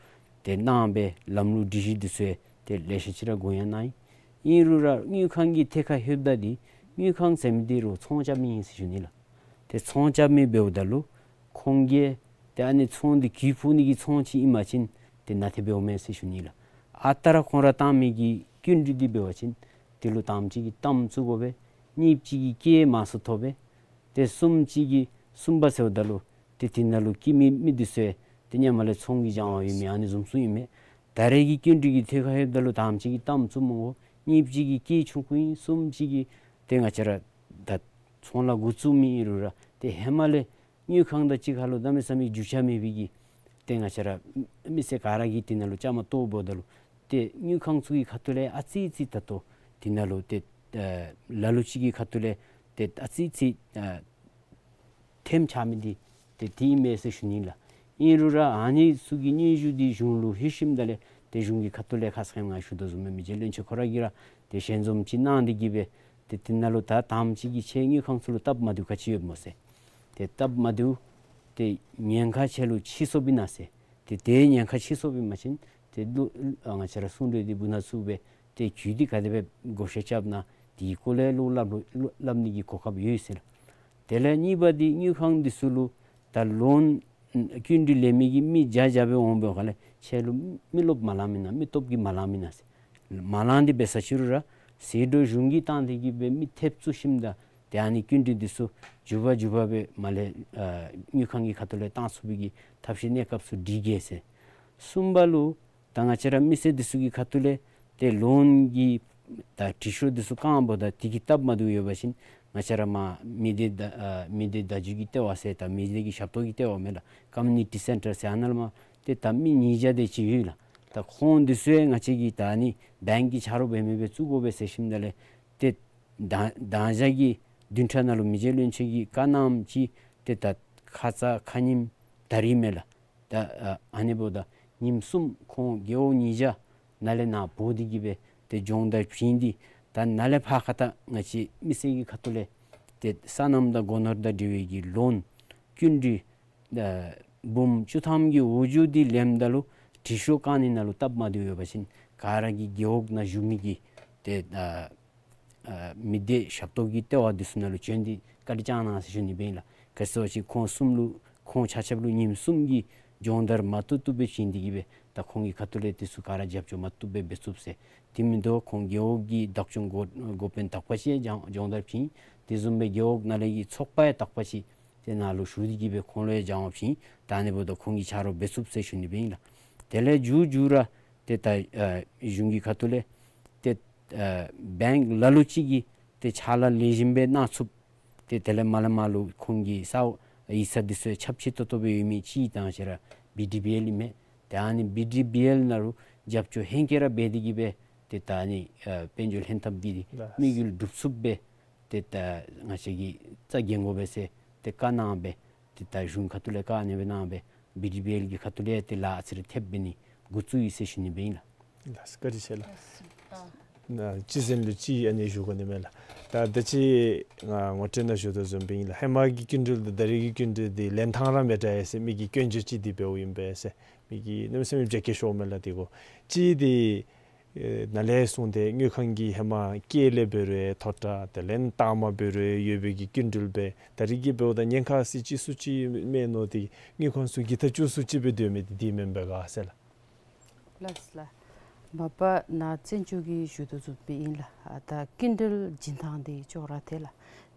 ཏེ་གནང་སྦེ་ལམ་ལུགས་སྒྲིག་གཞི་འདི་ཚུ་ཡང་ཏེ་ལེ་ཤ་ཅིག་ར་དགོངས་ཡངས་གནང་ཡི། ཨིན་རུང་ར་དངུལ་ཁང་གི་ཐད་ཁར་ལྷོདཔ་ད་འདི་དངུལ་ཁང་ཟེར་མི་འདི་རུང་ཚོང་རྐྱབ་མི་ཨིན་ཟེར་ཞུ་ནི་ལགས། ཏེ་ཚོང་རྐྱབ་མི་འབདཝ་ད་ལུ་ཁོང་གིས་ཏེ་ཨ་ནི་ཚོང་འདི་གྱོང་ཕུག་ནི་གི་ཚོང་ཅིག་ཨིན་པ་ཅིན་ཏེ་ནན་ཏན་འབདཝ་མས་ཟེར་ཞུ་ནི་ལགས། ཨ་རྟག་ར་ཁོང་ར་བཏང་མི་གི་སྐྱིན་འགྲུལ་འདི་འབད་བ་ཅིན་དེ་ལུ་དང་པ་ཅིག་གིས་གཏའམ་བཙུགས་དགོ་པས། གཉིས་པ་ཅིག་གིས་སྐྱེད་མང་སུ་ཐོབ་པས། ཏེ་གསུམ་པ་ཅིག་གིས་གསུམ་པ་ཟེརཝ་ད་ལུ་ཏེ་དེ་ནང་ལུ་སྐྱེད་མི་མི་འདི་ཚུ་ཏེ་ཧེ་མ་ལས་ཚོང་གི་སྦྱང་བ་ཡོད་མི་ཨ་ནི་བཟུམ་ཚུ་ཨིན་མས། ད་རེས་ཀྱི་སྐྱིན་འགྲུལ་གྱི་ཐད་ཁར་ལྷོདཔ་ད་ལུ་དང་པ་ཅིག་གིས་གཏའམ་བཙུགས་མི་དགོ། གཉིས་པ་ཅིག་གིས་སྐྱེད་ཆུང་ཀུ་ཨིན། གསུམ་པ་ཅིག་གིས་ཏེ་ང་བཅས་ར་ད་ཚོང་ལཱ་འགོ་བཙུགས་མི་ཨིན་རུང་ར་ཏེ་ཧེ་མ་ལས་དངུལ་ཁང་དང་གཅིག་ཁར་ལུ་གནམ་མེད་ས་མེད་རྒྱུས་ཆ་མེད་པའི་གི་ཏེ་ང་བཅས་ར་མི་སེར་ག་ར་གིས་དེ་ནང་ལུ་བཅའ་མར་གཏོགསཔ་ད་ལུ་ཏེ་དངུལ་ཁང་ཚུ་གི་ཁ་ཐུག་ལས་ཨ་ཙི་ཙི་ད་ལྟོ་དེ་ནང་ལུ་ཏེ་ཨ་ལ་ལུ་ཅིག་གི་ཁ་ཐུག་ལས་ཏེ་ཨ་ཙི་ཙི་ཨ་ཐེམ་ཆག་མི་འདི་ཏེ་དེ་ཨིན་མས་ཟེར་ཞུ་ནི་ལགས། ཨིན་རུང་ར་ཨ་ནི་ཚུ་གི་སྙན་ཞུ་འདི་གཞུང་ལུ་ལྷོད་ཞིནམ་ད་ལས་ཏེ་གཞུང་གི་ཁ་ཐུག་ལས་ཁ་ཙ་ཁ་ཉིནམ་ང་ཞུ་དོ་བཟུམ་སྦེ་མི་རྗེ་བློན་ཆེན་ཁོ་ར་གིས་ར་ཏེ་ཞལ་འཛོམས་ཅིག་གནང་སྟེ་གི་སྦེ་ཏེ་དེ་ནང་ལུ་ད་དང་པ་ཅིག་གིས་ཁྱེད་དངུལ་ཁང་ཚུ་ལུ་སྟབས་མ་བདེཝ་ག་ཅི་ཡོདཔ་སྨོ་ཟེར། ཏེ་སྟབས་མ་བདེཝ་ཏེ་ཉེན་ཁ་ཁྱེད་ལུ་ཕྱིས་སོཔ་ཨིན་ན་ཟེར། ཏེ་དེ་ཉེན་ཁ་ཕྱིས་སོཔ་ཨིན་པ་ཅིན་ཏེ་ལུ་ང་བཅས་ར་གསུང་གྲོས་འདི་སྦུག་ན་བཙུགས་སྦེ་ཏེ་གྱོད་འདི་ག་དེ་སྦེ་བགོ་བཤའ་རྐྱབ་ན་དེའི་སྐོར་ལས་ལོག་སླབ་ལོ་སླབ་ནི་གི་གོ་སྐབས་ཡོད་ཟེར་ལགས། དེ་ལས་གཉིས་པ་འདི་དངུལ་ཁང་འདི་ཚུ་ལུ་ད་ལོན་སྐྱིན་འགྲུལ་ལེན་མི་གི་མི་བརྒྱ་བརྒྱ་སྦེ་འོང་བའི་སྒང་ལས་ཁྱེད་ལུ་མི་རློབས་མ་ལང་མེན་ན། མི་སྟོབས་ཀྱིས་མ་ལང་མེན་ན་ཟེར། མ་ལང་འདི་འབད་ས་ཅིག་རུང་ར་ཟད་འགྲོ་གཞུང་གིས་བཏང་སྟེ་གི་སྦེ་མི་ཐེབས་བཙུགས་ཞིནམ་ད་ཏེ་ཨ་ནི་སྐྱིན་འགྲུལ་འདི་ཚུ་མགྱོགས་པ་མགྱོགས་པ་སྦེ་མར་ལས་ཨ་དངུལ་ཁང་གི་ཁ་ཐུག་ལས་བཏང་ཚུགས་པའི་གི་ཐབས་ཤེས་གནས་སྐབས་ཚུ་སྒྲིག་གེ་ཟེར། གསུམ་པ་ལུ་ད་ང་བཅས་ར་མི་སེར་འདི་ཚུ་གི་ཁ་ཐུག་ལས་ཏེ་ལོན་གྱི་ད་དྲི་ཤོག་འདི་ཚུ་བཀང་བ་ད་དེ་གི་སྟབས་མ་བདེཝ་ཡོད་པ་ཅིན་ང་བཅས་ར་མར་མི་སྡེ་བརྡ་ཨ་མི་སྡེ་བརྡ་བརྒྱུད་ཀྱི་ལྟེ་བ་ཟེར་ད་མི་སྡེ་གི་ཞབས་ཏོག་གི་ལྟེ་བ་མས་ལགས། ཀོ་མིའུ་ནི་ཊི་སེན་ཊར་ཟེར་ཨ་ནཱ་ལས་མར་ཏེ་ད་མི་ཉིས་བརྒྱ་དེ་ཅིག་ཡོད་ལགས། ད་ཁོང་འདི་ཚུ་ཡང་ང་བཅས་ཀྱིས་ད་ཨ་ནི་བེངཀ་གི་ཆ་རོགས་འབད་མི་སྦེ་བཙུགས་དགོ་པས་ཟེར་ཞིནམ་ད་ལས་ཏེ་ད་དང་ཞག་གི་བདུན་ཕྲག་ནང་ལུ་མི་རྗེ་བློན་ཆེན་གྱིས་བཀའ་གནངམ་ཅིག་ཏེ་ད་ཁ་ཙ་ཁ་ཉིནམ་ད་རིས་མས་ལགས། ད་ཨ་ཨ་ནི་འབདཝ་ད་ཉིནམ་གསུམ་ཁོང་རྒེད་འོག་ཉིས་བརྒྱ་ནཱ་ལས་ནཱ་འབོ་སྟེ་གི་སྦེ་ཏེ་སྦྱོང་བརྡར་བྱིན་ཏེ་ད་ནཱ་ལས་ཕར་ཁ་ད་ང་བཅས་མི་སེར་གྱི་ཁ་ཐུག་ལས་ཏེ་སོ་ནམ་དང་སྒོ་ནོར་དང་འབྲེལ་བའི་གི་ལོན་སྐྱིན་འགྲུལ་ཨ་འབུམ་བཅུ་ཐམ་གྱི་འོག་འགྱོ་སྟེ་ལེནམ་ད་ལུ་དྲི་ཤོག་བཀང་ནི་ནང་ལུ་སྟབས་མ་བདེཝ་ཡོད་པ་ཅིན་ག་ར་གིས་རྒེད་འོག་ནང་བཞུགས་མི་གི་ཏེ་ཨ་ཨ་མི་སྡེ་ཞབས་ཏོག་གི་ལྟེ་བ་འདི་ཚུ་ནང་ལུ་བྱོན་ཏེ་བཀའ་དྲིན་བསྐྱང་གནང་ཟེར་ཞུ་ནི་སྦེ་ཨིན་ལགས། ག་ཅི་ཟེར་བ་ཅིན་ཁོང་གསུམ་ལུ་ཁོང་ཆ་ཁྱབ་ལུ་ཉིནམ་གསུམ་གྱི་སྦྱོང་བརྡར་མ་བཏུབ་བཏུབ་སྦེ་བྱིན་ཏེ་གི་སྦེ་ད་ཁོང་གི་ཁ་ཐུག་ལས་འདི་ཚུ་ག་ར་རྒྱབ་སྐྱོར་མ་བཏུབ་སྦེ་འབད་ཚུགས་ཟེར། དེ་མིན་འདུག་ཁོང་རྒེད་འོག་གི་བདག་སྐྱོང་འགོ་འགོ་དཔོན་དག་པ་ཅིག་ཡང་སྦྱོང་བརྡར་བྱིན། དེ་བཟུམ་སྦེ་རྒེད་འོག་ནང་ལས་ཀྱི་ཚོགས་པ་ཡང་དག་པ་ཅིག་ཏེ་ནཱ་ལུ་ཞུ་སྟེ་གི་སྦེ་ཁོང་ལུ་ཡང་སྦྱང་བ་བྱིན། ད་ཨ་ནི་འབདཝ་ད་ཁོང་གིས་ཆ་རོགས་འབད་ཚུགས་ཟེར་ཞུ་ནི་སྦེ་ཨིན་ལགས། དེ་ལས་མཇུག་མཇུག་ར་ཏེ་ད་ཨ་གཞུང་གི་ཁ་ཐུག་ལས་ཏེ་ཨ་བེངཀ་ལ་ལུ་ཅིག་གིས་ཏེ་ཕྱག་ལཱ་ལེགས་ཤོམ་སྦེ་གནང་ཚུགསཔ་ཏེ་དེ་ལས་མར་ལས་མར་ལུ་ཁོང་གི་ས་ཡིག་ཚང་འདི་ཚུ་ཁྱབ་ཆེ་ཏོག་ཏོ་སྦེ་ཡོད་མི་ཅིག་ད་ང་བཅས་ར་བི་ཌི་བི་ཨེལ་ཨིན་མས། ཏེ་ཨ་ནི་བི་ཌི་བི་ཨེལ་ནང་ལུ་རྒྱབ་སྐྱོར་ཧེང་སྐལ་ར་འབད་དེ་གི་སྦེ་ཏེ་ད་ཨ་ནི་ཨ་དཔལ་འབྱོར་ལྷན་ཐབས་ཀྱི་དམིགས་ཡུལ་འགྲུབ་ཚུགསཔ་སྦེ་ཏེ་ད་ང་བཅས་ཀྱིས་རྩ་འགེངས་དགོ་པས་ཟེར་ཏེ་བཀའ་གནང་སྦེ་ཏེ་ད་གཞུང་ཁ་ཐུག་ལས་བཀའ་ཨ་ནི་སྦེ་གནང་སྦེ་བི་ཌི་བི་ཨེལ་གྱི་ཁ་ཐུག་ལས་ཏེ་ལཱ་ཨ་ཙི་རེ་ཐེབས་འབད་ནི་འགོ་བཙུགས་ཡི་ཟེར་ཞུ་ནི་སྦེ་ཨིན་ལགས། ལགས་སོ་བཀའ་དྲིན་ཆེ་ལགས། ན་གཅིག་ཟེར་ལུ་གཅིག་ཨ་ནི་ཞུ་དགོ་ནི་མས་ལགས། ད་ད་ཅི་ང་ངོ་སྤྲོད་ནང་ཞུ་དོ་བཟུམ་སྦེ་ཨིན་ལགས། ཧེ་མ་གི་སྐྱིན་འགྲུལ་དང་ད་རེས་ཀྱི་སྐྱིན་འགྲུལ་འདི་ལེན་ཐངས་ར་མི་འདྲ་ཡི་ཟེར་མི་གི་སྐྱོན་བརྗོད་ཅིག་འདི་འབདཝ་ཨིན་པས་ཟེར་མི་གིས་གནམ་མེད་ས་མེད་བརྗེད་སྐྱོན་ཤོརཝ་མས་ལགས། དེ་གོ་གཅིག་འདི་ཨེ་ནཱ་ལས་གསུངས་ཏེ་དངུལ་ཁང་གིས་ཧེ་མ་སྐྱེད་ལས་འབད་རུང་མཐོ་དྲགས་དེ་ལས་ནང་མ་འབད་རུང་ཡོད་པའི་གི་སྐྱིན་འགྲུལ་སྦེ་ད་རེས་ཀྱི་འབདཝ་ད་ཉེན་ཁ་ཟེར་ཅིག་སུ་ཅིག་མེད་མནོ་སྟེ་དངུལ་ཁང་ཚུ་གིས་ད་ཅི་སུ་ཅིག་སྦེ་སྡོད་མི་འདི་འདི་མེན་པས་ག་ཟེར་ལགས། ལགས་ལགས། མ་པ་ནཱ་བཙན་སྐྱོགས་ཀྱིས་ཞུ་དོ་བཟུམ་སྦེ་ཨིན་ལགས། ཨ་ད་སྐྱིན་འགྲུལ་བྱིན་ཐངས་འདི་ཅོག་ར་འཐད་ལགས།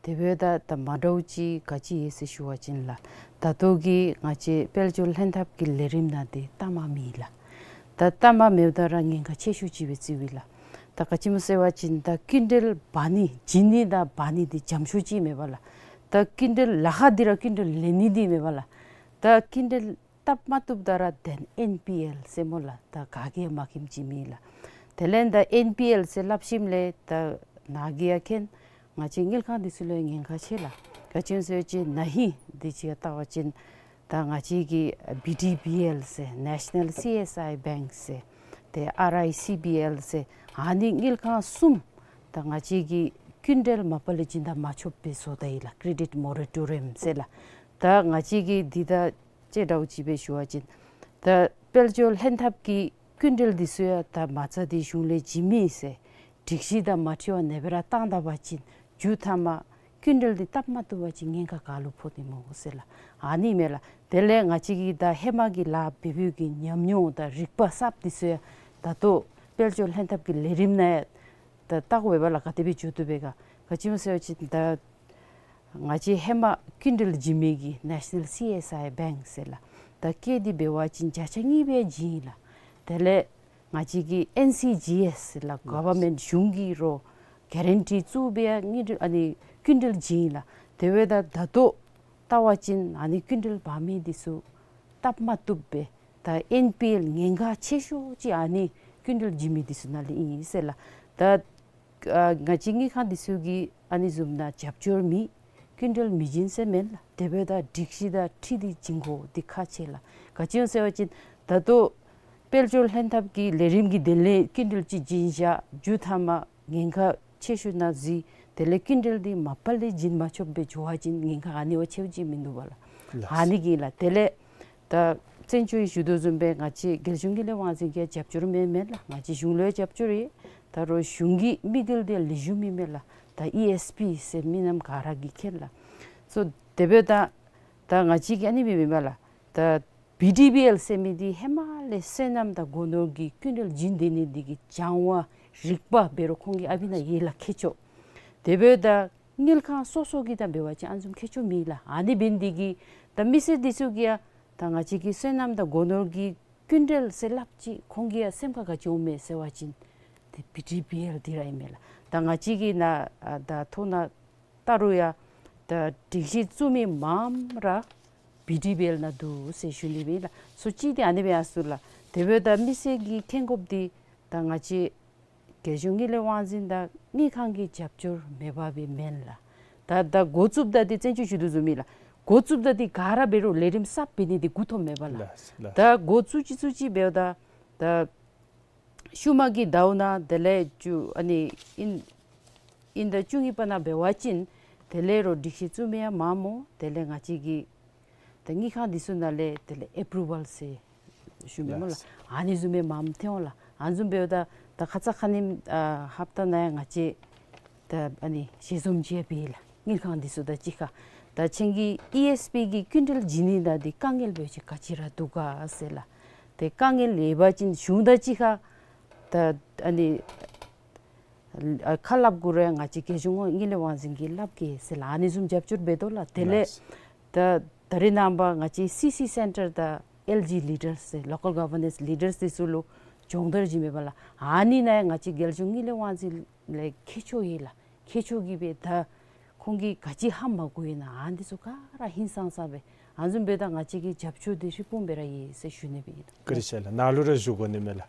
དེ་འབདཝ་ད་ད་མ་འདྲཝ་ཅིག་ག་ཅི་ཡོད་ཟེར་ཞུ་བ་ཅིན་ལགས། ད་ལྟོ་གི་ང་བཅས་དཔལ་འབྱོར་ལྷན་ཐབས་ཀྱི་ལས་རིམ་ནང་འདི་གཏའ་མ་མེད་ལགས། ད་གཏའ་མ་མེདཔ་ད་ར་ཉེན་ཁ་ཆེ་ཤོས་ཅིག་སྦེ་བརྩིཝ་ཨིན་ལགས། ད་ག་ཅི་སྨོ་ཟེར་བ་ཅིན་ད་སྐྱིན་འགྲུལ་འབག་ནི་བྱིན་ནི་དང་འབག་ནི་འདི་འཇམ་ཤོས་ཅིག་མེན་པ་ལགས། ད་སྐྱིན་འགྲུལ་ལཱ་ཁག་འདི་ར་སྐྱིན་འགྲུལ་ལེན་ནི་འདི་མེན་པ་ལགས། ད་སྐྱིན་འགྲུལ་ སྟབས་མ་བཏུབ་ད་ར་དེན་ཨེན་པི་ཨེལ་ཟེར་སྨོ་ལགས། ད་ག་གིས་མ་མཁྱེནམ་ཅིག་མེད་ལགས། དེ་ལས་ད་ཨེན་པི་ཨེལ་ཟེར་སླབ་ཞིནམ་ལས་ད་ནཱ་གིས་ཡང་མཁྱེན། ང་བཅས་དངུལ་ཁང་འདི་ཚུ་ལུ་ཉེན་ཁ་ཆེ་ལགས། ག་ཅི་སྨོ་ཟེར་བ་ཅིན་ན་ཧིང་འདི་ཅིག་ཁར་བལྟ་བ་ཅིན་ད་ང་བཅས་ཀྱི་བི་ཌི་བི་ཨེལ་ཟེར་National C S I Bank ཟེར་ཏེ་ཨར་ཨའི་སི་བི་ཨེལ་ཟེར་ཨ་ནི་དངུལ་ཁང་གསུམ་ད་ང་བཅས་ཀྱིས་སྐྱིན་འགྲུལ་མ་པ་ལས་བྱིན་ད་མ་ཆོགཔ་སྦེ་བཟོ་ད་ཡི་ལགས། Credit Moratorium ཟེར་ལགས། ད་ང་བཅས་ཀྱིས་འདི་ད་ཅིག་འདྲཝ་ཅིག་སྦེ་ཞུ་བ་ཅིན་ད་དཔལ་འབྱོར་ལྷན་ཐབས་ཀྱི་སྐྱིན་འགྲུལ་འདི་ཚུ་ཡང་ད་མ་རྩ་འདི་གཞུང་ལས་བྱིན་མི་ཟེར་སྒྲིག་གཞི་དང་མ་འཁྲིལ་བར་ཨ་ནེ་སྦེ་ར་བཏང་ད་པ་ཅིན་མཇུག་མཐའ་མ་སྐྱིན་འགྲུལ་འདི་སྟབས་མ་བཏུབ་པ་ཅིན་ཉེན་ཁ་ག་ལུ་ཕོག་ནི་སྨོ་ཟེར་ལགས། ཨ་ནི་མས་ལགས། དེ་ལས་ང་བཅས་ཀྱིས་ད་ཧེ་མ་གི་ལཱ་འབད་འབདཝ་གི་ཉམས་མྱོང་དང་རིག་པ་གསརཔ་འདི་ཚུ་ཡང་ད་ལྟོ་དཔལ་འབྱོར་ལྷན་ཐབས་ཀྱི་ལས་རིམ་ནང་ཡང་ད་བལྟ་དགོ་པས་ལགས། ག་དེ་སྦེ་འགྱོ་དོ་པས་ག། ག་ཅི་སྨོ་ཟེར་བ་ཅིན་ད་ང་བཅས་ཧེ་མ་སྐྱིན་འགྲུལ་བྱིན་མི་གི་National C S I Bank ཟེར་ལགས། ད་སྐྱེད་དེ་འབད་བ་ཅིན་བརྒྱ་ཆ་གཉིས་སྦེ་བྱིན་ཡི་ལགས། དེ་ལས་ང་བཅས་ཀྱི་ཨེན་སི་ཇི་ཨེསི་ལགས། Government གཞུང་གིས་རོགས་གེ་རན་ཊི་བཙུགས་སྦེ་ཡང་དངུལ་འགྲུལ་ཨ་ནི་སྐྱིན་འགྲུལ་བྱིན་ཡི་ལགས། དེ་འབདཝ་ད་ད་ལྟོ་བལྟ་བ་ཅིན་ཨ་ནི་སྐྱིན་འགྲུལ་འབག་མི་འདི་ཚུ་སྟབས་མ་བཏུབ་པས། ད་ཨེན་པི་ཨེལ་ཉེན་ཁ་ཆེ་ཤོས་ཅིག་ཨ་ནི་སྐྱིན་འགྲུལ་བྱིན་མི་འདི་ཚུ་ནང་ལས་ཨིན་ཟེར་ལགས། ད་ཨ་ང་བཅས་དངུལ་ཁང་འདི་ཚུ་གིས་ཨ་ནི་བཟུམ་ནང་རྒྱབ་སྐྱོར་མེད། སྐྱིན་འགྲུལ་མི་བྱིན་ཟེར་མེན་ལགས། དེ་འབདཝ་ད་སྒྲིག་གཞི་དང་འཁྲིལ་ཏེ་བྱིན་དགོཔ་འདི་ཁག་ཆེ་ལགས། ག་ཅི་སྨོ་ཟེར་བ་ཅིན་ད་ལྟོ་དཔལ་འབྱོར་ལྷན་ཐབས་ཀྱི་ལས་རིམ་གྱི་དོན་ལས་སྐྱིན་འགྲུལ་ཅིག་བྱིན་བཞག་མཇུག་མཐའ་མ་ཉེན་ཁ་ཆེ་ཤོས་ནང་འཛུལ། དེ་ལས་སྐྱིན་འགྲུལ་འདི་མ་པ་ལས་བྱིན་མ་ཆོགཔ་སྦེ་འགྱོ་བ་ཅིན་ཉེན་ཁ་ཨ་ནི་བ་ཆེཝ་ཅིག་མིན་འདུག་པ་ལགས། ལགས། ཨ་ནི་གིས་ལགས། དེ་ལས་ད་བཙན་སྐྱོགས་ཀྱིས་ཞུ་དོ་བཟུམ་སྦེ་ང་བཅས་རྒྱལ་གཞུང་དངུལ་ལས་དབང་འཛིན་གྱིས་རྒྱབ་སྐྱོར་མེན་མེན་ལགས། ང་བཅས་གཞུང་ལུ་རྒྱབ་སྐྱོར་ཡོད། ད་རོགས་གཞུང་གི་དམིགས་ཡུལ་འདི་ལེགས་ཤོམ་ཨིན་མས་ལགས། ད་ཨི་ཨེསི་པི་ཟེར་མི་རྣམས་ག་ར་གིས་མཁྱེན་ལགས། སོ་དེ་འབདཝ་ད་ད་ང་བཅས་ཀྱིས་ཨ་ནི་སྦེ་མེན་མས་ལགས། ད་བི་ཌི་བི་ཨེལ་ཟེར་མི་འདི་ཧེ་མ་ལས་སོ་ནམ་དང་སྒོ་ནོར་གྱི་སྐྱིན་འགྲུལ་བྱིན་དེ་ནི་འདི་གི་སྦྱང་བ་རིག་པ་འབད་རུང་ཁོང་གི་ཨ་ཕི་ནང་ཡོད་ལགས་མཁས་མཆོག། དེ་འབདཝ་ད་དངུལ་ཁང་སོ་སོ་གི་དང་འབད་བ་ཅིན་ཨ་ནི་བཟུམ་མཁས་མཆོག་མེད་ལགས། ཨ་ནི་འབད་ནི་འདི་གིས་ད་མི་སེར་འདི་ཚུ་གིས་ཡང་ད་ང་བཅས་ཀྱི་སོ་ནམ་དང་སྒོ་ནོར་གྱི་སྐྱིན་འགྲུལ་ཟེར་སླབ་ཅི་ཁོང་གི་ཡང་སེམས་ཁར་ག་ཅི་འོང་མས་ཟེར་བ་ཅིན་ཏེ་བི་ཌི་བི་ཨེལ་འདི་ར་ཨིན་མས་ལགས། ད་ང་བཅས་ཀྱི་ནཱ་ཨ་ད་ཐོ་ནང་བལྟ་རུང་ཡང་ད་སྒྲིག་གཞི་བཙུགས་མི་མངམ་ར་བི་ཌི་བི་ཨེལ་ནང་འདུག་ཟེར་ཞུ་ནི་སྦེ་ཨིན་ལགས། སོ་གཅིག་འདི་ཨ་ནི་སྦེ་ཡར་སོང་ལགས། དེ་འབདཝ་ད་མི་སེར་གྱིས་མཁྱེན་དགོཔ་འདི་ད་ང་བཅས་རྒྱལ་གཞུང་དངུལ་ལས་དབང་འཛིན་དང་དངུལ་ཁང་གི་རྒྱབ་སྐྱོར་མེད་པ་སྦེ་མེན་ལགས། ད་ད་འགོ་བཙུགསཔ་ད་འདི་བཙན་སྐྱོགས་ཞུ་དོ་བཟུམ་ཨིན་ལགས། འགོ་བཙུགསཔ་ད་འདི་ག་ར་འབད་རུང་ལས་རིམ་གསརཔ་འབད་ནི་འདི་འགོ་ཐོག་མེད་པ་ལགས། ལགས་ལགས། ད་འགོ་བཙུགས་ཅི་བཙུགས་ཅི་འབདཝ་ད་ད་ཤུལ་མ་གི་ཟླཝ་ནང་དེ་ལས་བཅུ་ཨ་ནི་ཨིན་ཨིན་ཟླ་བཅུ་གཉིས་པ་ནང་འབད་བ་ཅིན་དེ་ལས་རོགས་སྒྲིག་གཞི་བཙུགས་མི་ཡང་མངམ་སྨོ། དེ་ལས་ང་བཅས་ཀྱི་ད་དངུལ་ཁང་འདི་ཚུ་ནང་ལས་དེ་ལས་ཨེ་པྲུ་ཝལ་ཟེར་ཞུ་མི་སྨོ་ལགས། ལགས། ཨ་ནི་བཟུམ་སྦེ་མངམ་ཐོན་འོང་ལགས། ཨ་ནི་བཟུམ་འབདཝ་ད་ད་ཁ་ཙ་ཁ་ཉིནམ་ཨ་ཧབ་ཏ་ནང་ཡང་ང་བཅས་ད་ཨ་ནི་ཞལ་འཛོམས་ཅིག་ཡང་འབད་ཡི་ལགས། དངུལ་ཁང་འདི་ཚུ་དང་གཅིག་ཁར་ད་ཁྱེད་ཀྱིས་ཨི་ཨེསི་པི་གི་སྐྱིན་འགྲུལ་བྱིན་ནི་ནང་འདི་དཀའ་ངལ་འབད་བ་ཅིན་ག་ཅི་ར་འདུག་ག་ཟེར་ལགས། ཏེ་དཀའ་ངལ་ཡོད་པ་ཅིན་གཞུང་དང་གཅིག་ཁར་ད་ཨ་ནི་ཨ་ཁ་སླབ་དགོ་རུང་ང་བཅས་རྒྱལ་གཞུང་དངུལ་ལས་དབང་འཛིན་གྱིས་སླབ་གེ་ཟེར་ལགས། ཨ་ནི་བཟུམ་རྒྱབ་སྐྱོར་འབད་དོ་ལགས། དེ་ལས་ལགས། ད་ད་རེས་ནངས་པ་ང་བཅས་སི་སི་སེན་ཊར་དང་ཨེལ་ཇི་ལི་ཌར་སི་ཟེར་ལོ་ཀལ་གོ་ཝར་ནེནསི་ལི་ཌར་སི་འདི་ཚུ་ལུ་སྦྱོང་བརྡར་བྱིན་མི་སྦེ་ལགས། ཨ་ནི་ནང་ཡང་ང་བཅས་རྒྱལ་གཞུང་དངུལ་ལས་དབང་འཛིན་ལས་མཁས་མཆོག་ཡོད་ལགས། མཁས་མཆོག་གིས་སྦེ་ད་ཁོང་གིས་ག་ཅི་ཧ་མ་གོ་ཡི་ན་ཨ་ནི་འདི་ཚུ་ག་ར་ཧིང་སངས་ས་སྦེ་ཨ་ནི་བཟུམ་འབདཝ་ད་ང་བཅས་ཀྱི་རྒྱབ་སྐྱོར་འདི་ཧྲིལ་བུམ་སྦེ་ར་ཡོད་ཟེར་ཞུ་ནི་སྦེ་ཨིན། བཀའ་དྲིན་ཆེ་ལགས། ནཱ་ལུ་ར་ཞུ་དགོ་ནི་མས་ལགས།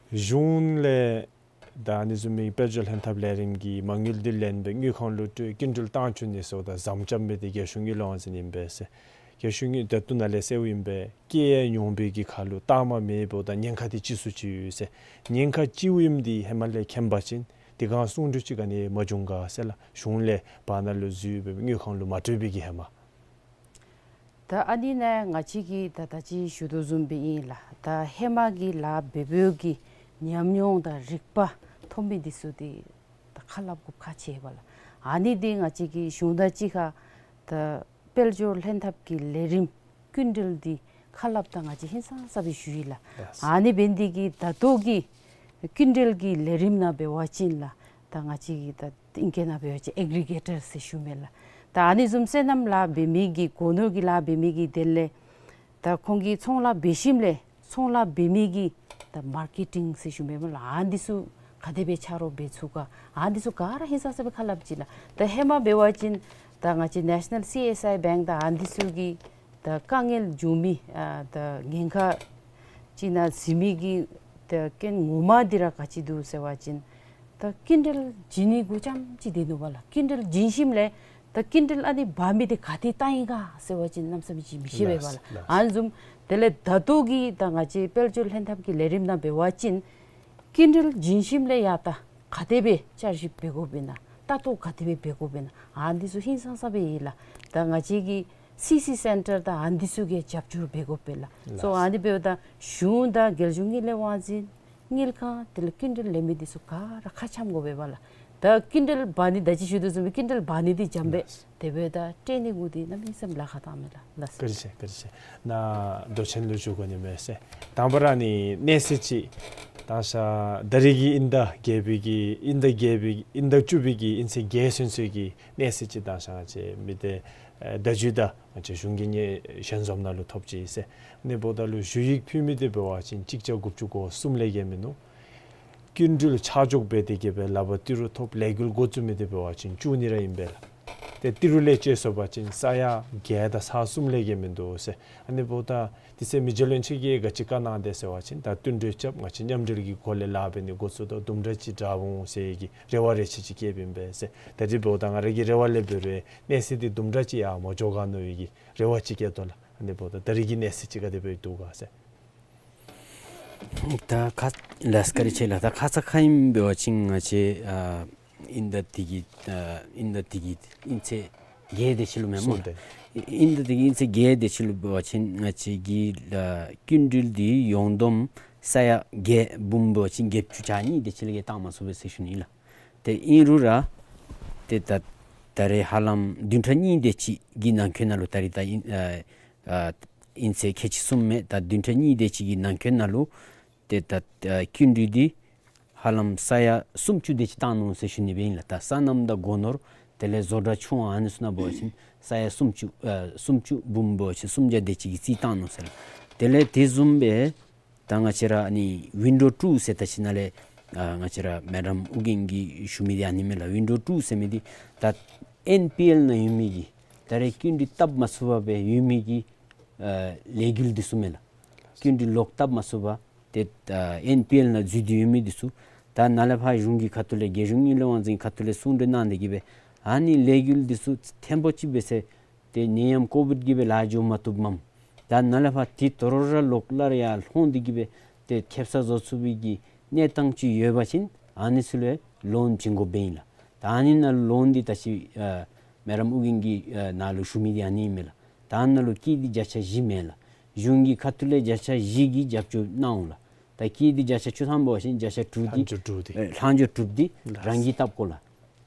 གཞུང་ལས་ད་ཨ་ནི་བཟུམ་མའི་དཔལ་འབྱོར་ལྷན་ཐབས་ལས་རིམ་གྱི་མ་དངུལ་འདི་ལེན་སྦེ་དངུལ་ཁང་ལུ་སྤྲོད་སྐྱིན་འགྲུལ་བཏང་བཅུག་ནི་ཟེརཝ་ད་ཟམ་རྐྱབ་མི་འདི་རྒྱལ་གཞུང་དངུལ་ལས་དབང་འཛིན་ཨིན་པས་ཟེར། རྒྱལ་གཞུང་དངུལ་ད་ལྟོ་ནཱ་ལས་ཟེརཝ་ཨིན་པས། སྐྱེད་ཡང་ཉོག་པའི་གི་ཁར་ལུ་ལྟག་མ་མེདཔ་ད་ཉེན་ཁ་འདི་ཅིག་སུ་ཅིག་ཡོད་ཟེར། ཉེན་ཁ་ཅིག་ཡོདཔ་འདི་ཧེ་མ་ལས་མཁྱེན་པ་ཅིན་དེ་སྒང་གསུང་གྲོས་ཅིག་ག་ནི་མ་བྱུང་ག་ཟེར་ལགས། གཞུང་ལས་བར་ན་ལུ་འཛུལ་སྦེ་དངུལ་ཁང་ལུ་མ་སྤྲོད་པའི་གི་ཧེ་མ། ད་ཨ་ནི་ནང་ང་བཅས་ཀྱིས་ད་ད་ཅི་ཞུ་དོ་བཟུམ་སྦེ་ཨིན་ལགས། ད་ཧེ་མ་གི་ལཱ་འབད་འབདཝ་གི་ཉམས་མྱོང་དང་རིག་པ་ཐོབ་མི་འདི་ཚུ་འདི་ད་ཁ་སླབ་དགོཔ་ཁག་ཆེ་བས་ལགས། ཨ་ནི་འདི་ང་བཅས་ཀྱིས་གཞུང་དང་གཅིག་ཁར་ད་དཔལ་འབྱོར་ལྷན་ཐབས་ཀྱི་ལས་རིམ་སྐྱིན་འགྲུལ་འདི་ཁ་སླབ་ད་ང་བཅས་ཧིང་སངས་ས་སྦེ་ཞུ་ཡི་ལགས། ལགས། ཨ་ནི་འབད་ནི་འདི་གིས་ད་ལྟོ་གི་སྐྱིན་འགྲུལ་གྱི་ལས་རིམ་ནང་འབད་བ་ཅིན་ལགས། ད་ང་བཅས་ཀྱིས་ད་ཨིང་སྐད་ནང་འབད་བ་ཅིན་ཨེག་རི་གེ་ཊར་ཟེར་ཞུ་མི་ལགས། ད་ཨ་ནི་བཟུམ་སོ་ནམ་ལཱ་འབད་མི་གི་སྒོ་ནོར་གྱི་ལཱ་འབད་མི་གི་དོན་ལས་ད་ཁོང་གིས་ཚོང་ལཱ་འབད་ཞིནམ་ལས་ཚོང་ལཱ་འབད་མི་གི་ད་མར་ཀེ་ཊིང་ཟེར་ཞུ་མི་སྨོ་ལགས། ཨ་ནི་འདི་ཚུ་ག་དེ་སྦེ་ཆ་རོགས་འབད་ཚུགས་ག་ཨ་ནི་འདི་ཚུ་ག་ར་ཧིང་སངས་ས་སྦེ་ཁ་སླབ་ཅི་ལགས། ད་ཧེ་མ་འབད་བ་ཅིན་ད་ང་བཅས་ནེ་ཤ་ནཱལ་སི་ཨེསི་ཨའི་བེངཀ་དང་ཨ་ནི་འདི་ཚུ་གིས་ད་ ད་དཀའ་ངལ་འབྱུང་མི་ཨ་ད་ཉེན་ཁ་ཅིག་ནང་གཟིགས་མི་གི་ད་རྐྱེན་ངོ་མ་འདི་ར་ག་ཅི་འདུག་ཟེར་བ་ཅིན་ད་སྐྱིན་འགྲུལ་བྱིན་ནི་གུ་རྐྱངམ་ཅིག་སྡོད་ནུག་པ་ལགས། སྐྱིན་འགྲུལ་བྱིན་ཞིནམ་ལས་ད་སྐྱིན་འགྲུལ་ཨ་ནི་འབག་མི་འདི་ག་ཏེ་བཏང་ཡི་ག་ཟེར་བ་ཅིན་གནམ་མེད་ས་མེད་ཅིག་མི་ཤེས་པས་པ་ལགས། ལགས། ཨ་ནི་བཟུམ་དེ་ལས་ད་ལྟོ་གི་ད་ང་བཅས་དཔལ་འབྱོར་ལྷན་ཐབས་ཀྱི་ལས་རིམ་ནང་འབད་བ་ཅིན་སྐྱིན་འགྲུལ་བྱིན་ཞིནམ་ལས་ཡ་ད་ག་དེ་སྦེ་བསྐྱར་ཞིབ་འབད་དགོཔ་ཨིན་ན་ལྟ་རྟོག་ག་དེ་སྦེ་འབད་དགོཔ་ཨིན་ན་ཨ་ནི་ཚུ་ཧིང་སངས་ས་སྦེ་ཨིན་ལགས། ད་ང་བཅས་ཀྱི་སི་སི་སེན་ཊར་དང་ཨ་ནི་ཚུ་གིས་རྒྱབ་སྐྱོར་འབད་དགོཔ་ཨིན་ལགས། སོ་ལགས། ཨ་ནི་འབདཝ་ད་གཞུང་དང་རྒྱལ་གཞུང་དངུལ་ལས་དབང་འཛིན་དངུལ་ཁང་དེ་ལས་སྐྱིན་འགྲུལ་ལེན་མི་འདི་ཚུ་ག་ར་ཁ་འཆམ་དགོ་པས་པ་ལགས། ད་སྐྱིན་འགྲུལ་འབག་ནི་ད་ཅི་ཞུ་དོ་བཟུམ་སྦེ་སྐྱིན་འགྲུལ་འབག་ནི་འདི་འཇམ་པས། ལགས། དེ་འབདཝ་ད་སྤྲོད་ནི་གུ་འདི་གནམ་མེད་ས་མེད་ལཱ་ཁག་བཏང་མས་ལགས། ལགས་སོ། བཀའ་དྲིན་ཆེ། བཀའ་དྲིན་ཆེ། ནཱ་མདོ་ཆེན་ལུ་ཞུ་དགོ་ནི་མས་ཟེར། དང་པ་ར་ནི་གནས་ཚུལ་ཅིག་ད་ཤ་ད་རིས་ཀྱི་དབྱིན་ཟླ་བརྒྱད་པའི་གི་དབྱིན་ཟླ་བརྒྱད་པའི་དབྱིན་ཟླ་བཅུ་པའི་གི་དབྱིན་ཚེས་བརྒྱད་ཚུན་ཚོད་ཀྱི་གནས་ཚུལ་ཅིག་ད་ཤ་ང་བཅས་མི་སྡེ་ཨེ་བརྡ་བརྒྱུད་དང་ང་བཅས་གཞུང་གི་ཉེ་ཞལ་འཛོམས་ནང་ལུ་ཐོབ་ཅི་ཟེར། ཨ་ནི་འབདཝ་ད་ལུ་ཞུ་ཡིག་ཕུལ་མི་འདི་འབད་བ་ཅིན་གཅིག་བརྒྱ་དགུ་བཅུ་གོ་གསུམ་ལས་བརྒལ་མིན་ནུག། སྐྱིན་འགྲུལ་ཆ་འཇོག་འབད་དེ་གི་སྦེ་ལག་པར་ཏི་རུ་ཐོབ་ལས་འགུལ་འགོ་བཙུགས་མི་འདི་འབད་བ་ཅིན་བཅུ་གཉིས་ར་ཨིན་པས་ལགས། ཏེ་ཏི་རུ་ལས་བཅད་སོང་པ་ཅིན་ས་ཡ་བརྒྱད་དང་ས་གསུམ་ལས་བརྒལ་མིན་འདུག་ཟེར། ཨ་ནི་འབདཝ་ད་དེ་ཚེ་མི་རྗེ་བློན་ཆེན་གྱིས་ག་ཅི་བཀའ་གནང་དེས་ཟེར་བ་ཅིན་ད་བསྟུན་གྲོས་རྐྱབ། ང་བཅས་མཉམ་འབྲེལ་གྱི་སྒོ་ལས་ལཱ་འབད་ནི་འགོ་བཙུགས་དོ། དུམ་གྲ་ཅིག་དྲག་འོང་ཟེར་གྱི་རེ་བ་རེ་ཆེ་ཅིག་བསྐྱེདཔ་ཨིན་པས་ཟེར། ད་རིས་འབདཝ་ད་ང་ར་གི་རེ་བ་ལས་འབད་རུང་གནས་ཚུལ་འདི་དུམ་གྲ་ཅིག་ཡང་མ་འགྱོ་ག་མནོ་བའི་གི་རེ་བ་ཅིག་བསྐྱེད་དོ་ལགས། ཨ་ནི་འབདཝ་ད་ད་རིས་ཀྱི་གནས་ཚུལ་ཅིག་ག་དེ་སྦེ་འདུག་ག་ཟེར། ད་ཁ་ལགས་བཀའ་དྲིན་ཆེ་ལགས། ད་ཁ་ཙ་ཁ་ཉིནམ་འབད་བ་ཅིན་ང་བཅས་ཨ་དབྱིན་ཟླ་འདི་གི་ཨ་དབྱིན་ཟླ་འདི་གི་དབྱིན་ཚེས་བརྒྱད་དེ་ཅིག་ལུ་མེན་སྨོ། སོ་ཏེ། དབྱིན་ཟླ་འདི་གི་དབྱིན་ཚེས་བརྒྱད་དེ་ཅིག་ལུ་འབད་བ་ཅིན་ང་བཅས་ཀྱི་ཨ་སྐྱིན་འགྲུལ་འདི་ཡོངས་བསྡོམས་ས་ཡ་བརྒྱད་འབུམ་འབད་བ་ཅིན་བརྒྱད་ཅུ་གྱ་གཉིས་དེ་ཅིག་ལས་བརྒལ་བཏང་མ་ཚུགས་པས་ཟེར་ཞུ་ནི་ལགས། ཏེ་ཨིན་རུང་ར་ཏེ་ད་ད་རེས་ཧ་ལམ་བདུན་ཕྲག་གཉིས་དེ་ཅིག་གི་ནང་འཁོད་ནང་ལུ་ད་རིས་ད་ཨིན་ཨ་ཨ་དབྱིན་ཚེས་ཁལ་གཅིག་གསུམ་མས། ད་བདུན་ཕྲག་གཉིས་དེ་ཅིག་གི་ནང་འཁོད་ནང་ལུ་ཏེ་ད་ཨ་སྐྱིན་འགྲུལ་འདི་ཧ་ལམ་ས་ཡ་སུམ་ཅུ་དེ་ཅིག་བཏང་ནུག་ཟེར་ཞུ་ནི་སྦེ་ཨིན་ལགས། ད་སོ་ནམ་དང་སྒོ་ནོར་དེ་ལས་བཟོ་གྲྭ་ཆུང་ཨ་ནི་ཚུ་ནང་འབད་བ་ཅིན་ས་ཡ་སུམ་ཅུ་ཨ་སུམ་ཅུ་འབུམ་འབད་བ་ཅིན་སུམ་བརྒྱ་དེ་ཅིག་གི་རྩིས་བཏང་ནུག་ཟེར་ལགས། དེ་ལས་དེ་བཟུམ་སྦེ་ད་ང་བཅས་ར་ཨ་ནི་ཝིན་ཌོ་ཊུ་ཟེར་ད་ཅི་ནཱ་ལས་ཨ་ང་བཅས་ར་མེ་ཌམ་ཨོ་རྒྱན་གྱིས་ཞུ་མི་འདི་ཨ་ནི་མས་ལགས། ཝིན་ཌོ་ཊུ་ཟེར་མི་འདི་ད་ཨེན་པི་ཨེལ་ནང་ཡོད་མི་གི་ད་རེས་སྐྱིན་འགྲུལ་བཏབ་མ་ཚུགས་པར་སྦེ་ཡོད་མི་གི་ཨ་ལས་འགུལ་འདི་ཚུ་མས་ལགས། སྐྱིན་འགྲུལ་ལོག་བཏབ་མ་ཚུགས་པར་ཏེ་ཨ་ཨེན་པི་ཨེལ་ནང་འཛུལ་ཏེ་ཡོད་མི་འདི་ཚུ་ད་ནཱ་ལས་ཕར་གཞུང་གི་ཁ་ཐུག་ལས་རྒྱལ་གཞུང་དངུལ་ལས་དབང་འཛིན་ཁ་ཐུག་ལས་གསུང་གྲོས་གནང་སྟེ་གི་སྦེ་ཨ་ནི་ལས་འགུལ་འདི་ཚུ་ཐེངས་པོ་ཅིག་འབད་ཟེར་ཏེ་ནད་ཡམས་ཀོ་བིཌ་ཀྱིས་སྦེ་ལཱ་འགྱོ་མ་བཏུབ་མས། ད་ནཱ་ལས་ཕར་ཏེ་དོ་རུང་ར་ལོག་སླར་ཡར་ལྷོང་སྟེ་གི་སྦེ་ཏེ་ཁེབ་ས་བཟོ་ཚུགས་པའི་གི་གནས་སྟངས་ཅིག་ཡོད་པ་ཅིན་ཨ་ནི་ཚུ་ལུ་ལོན་བྱིན་དགོཔ་སྦེ་ཨིན་ལགས། ད་ཨ་ནི་ནང་ལོན་འདི་ད་ཅི་ཨ་མེ་ཌམ་ཨོ་རྒྱན་གྱིས་ཨ་ནཱ་ལུ་ཞུ་མི་འདི་ཨ་ནི་ཨིན་མས་ལགས། ད་ནཱ་ལུ་སྐྱིད་འདི་བརྒྱ་ཆ་བཞི་མས་ལགས། གཞུང་གི་ཁ་ཐུག་ལས་བརྒྱ་ཆ་བཞི་གི་རྒྱབ་སྐྱོར་གནང་འོང་ལགས། ད་སྐྱིད་འདི་བརྒྱ་ཆ་བཅུ་ཐམ་འབད་བ་ཅིན་བརྒྱ་ཆ་དྲུག་འདི་ལྷག་འཕྲོ་དྲུག་འདི་ཨེ་ལྷག་འཕྲོ་དྲུག་འདི་ལགས། རང་གིས་བཏབ་དགོ་ལགས།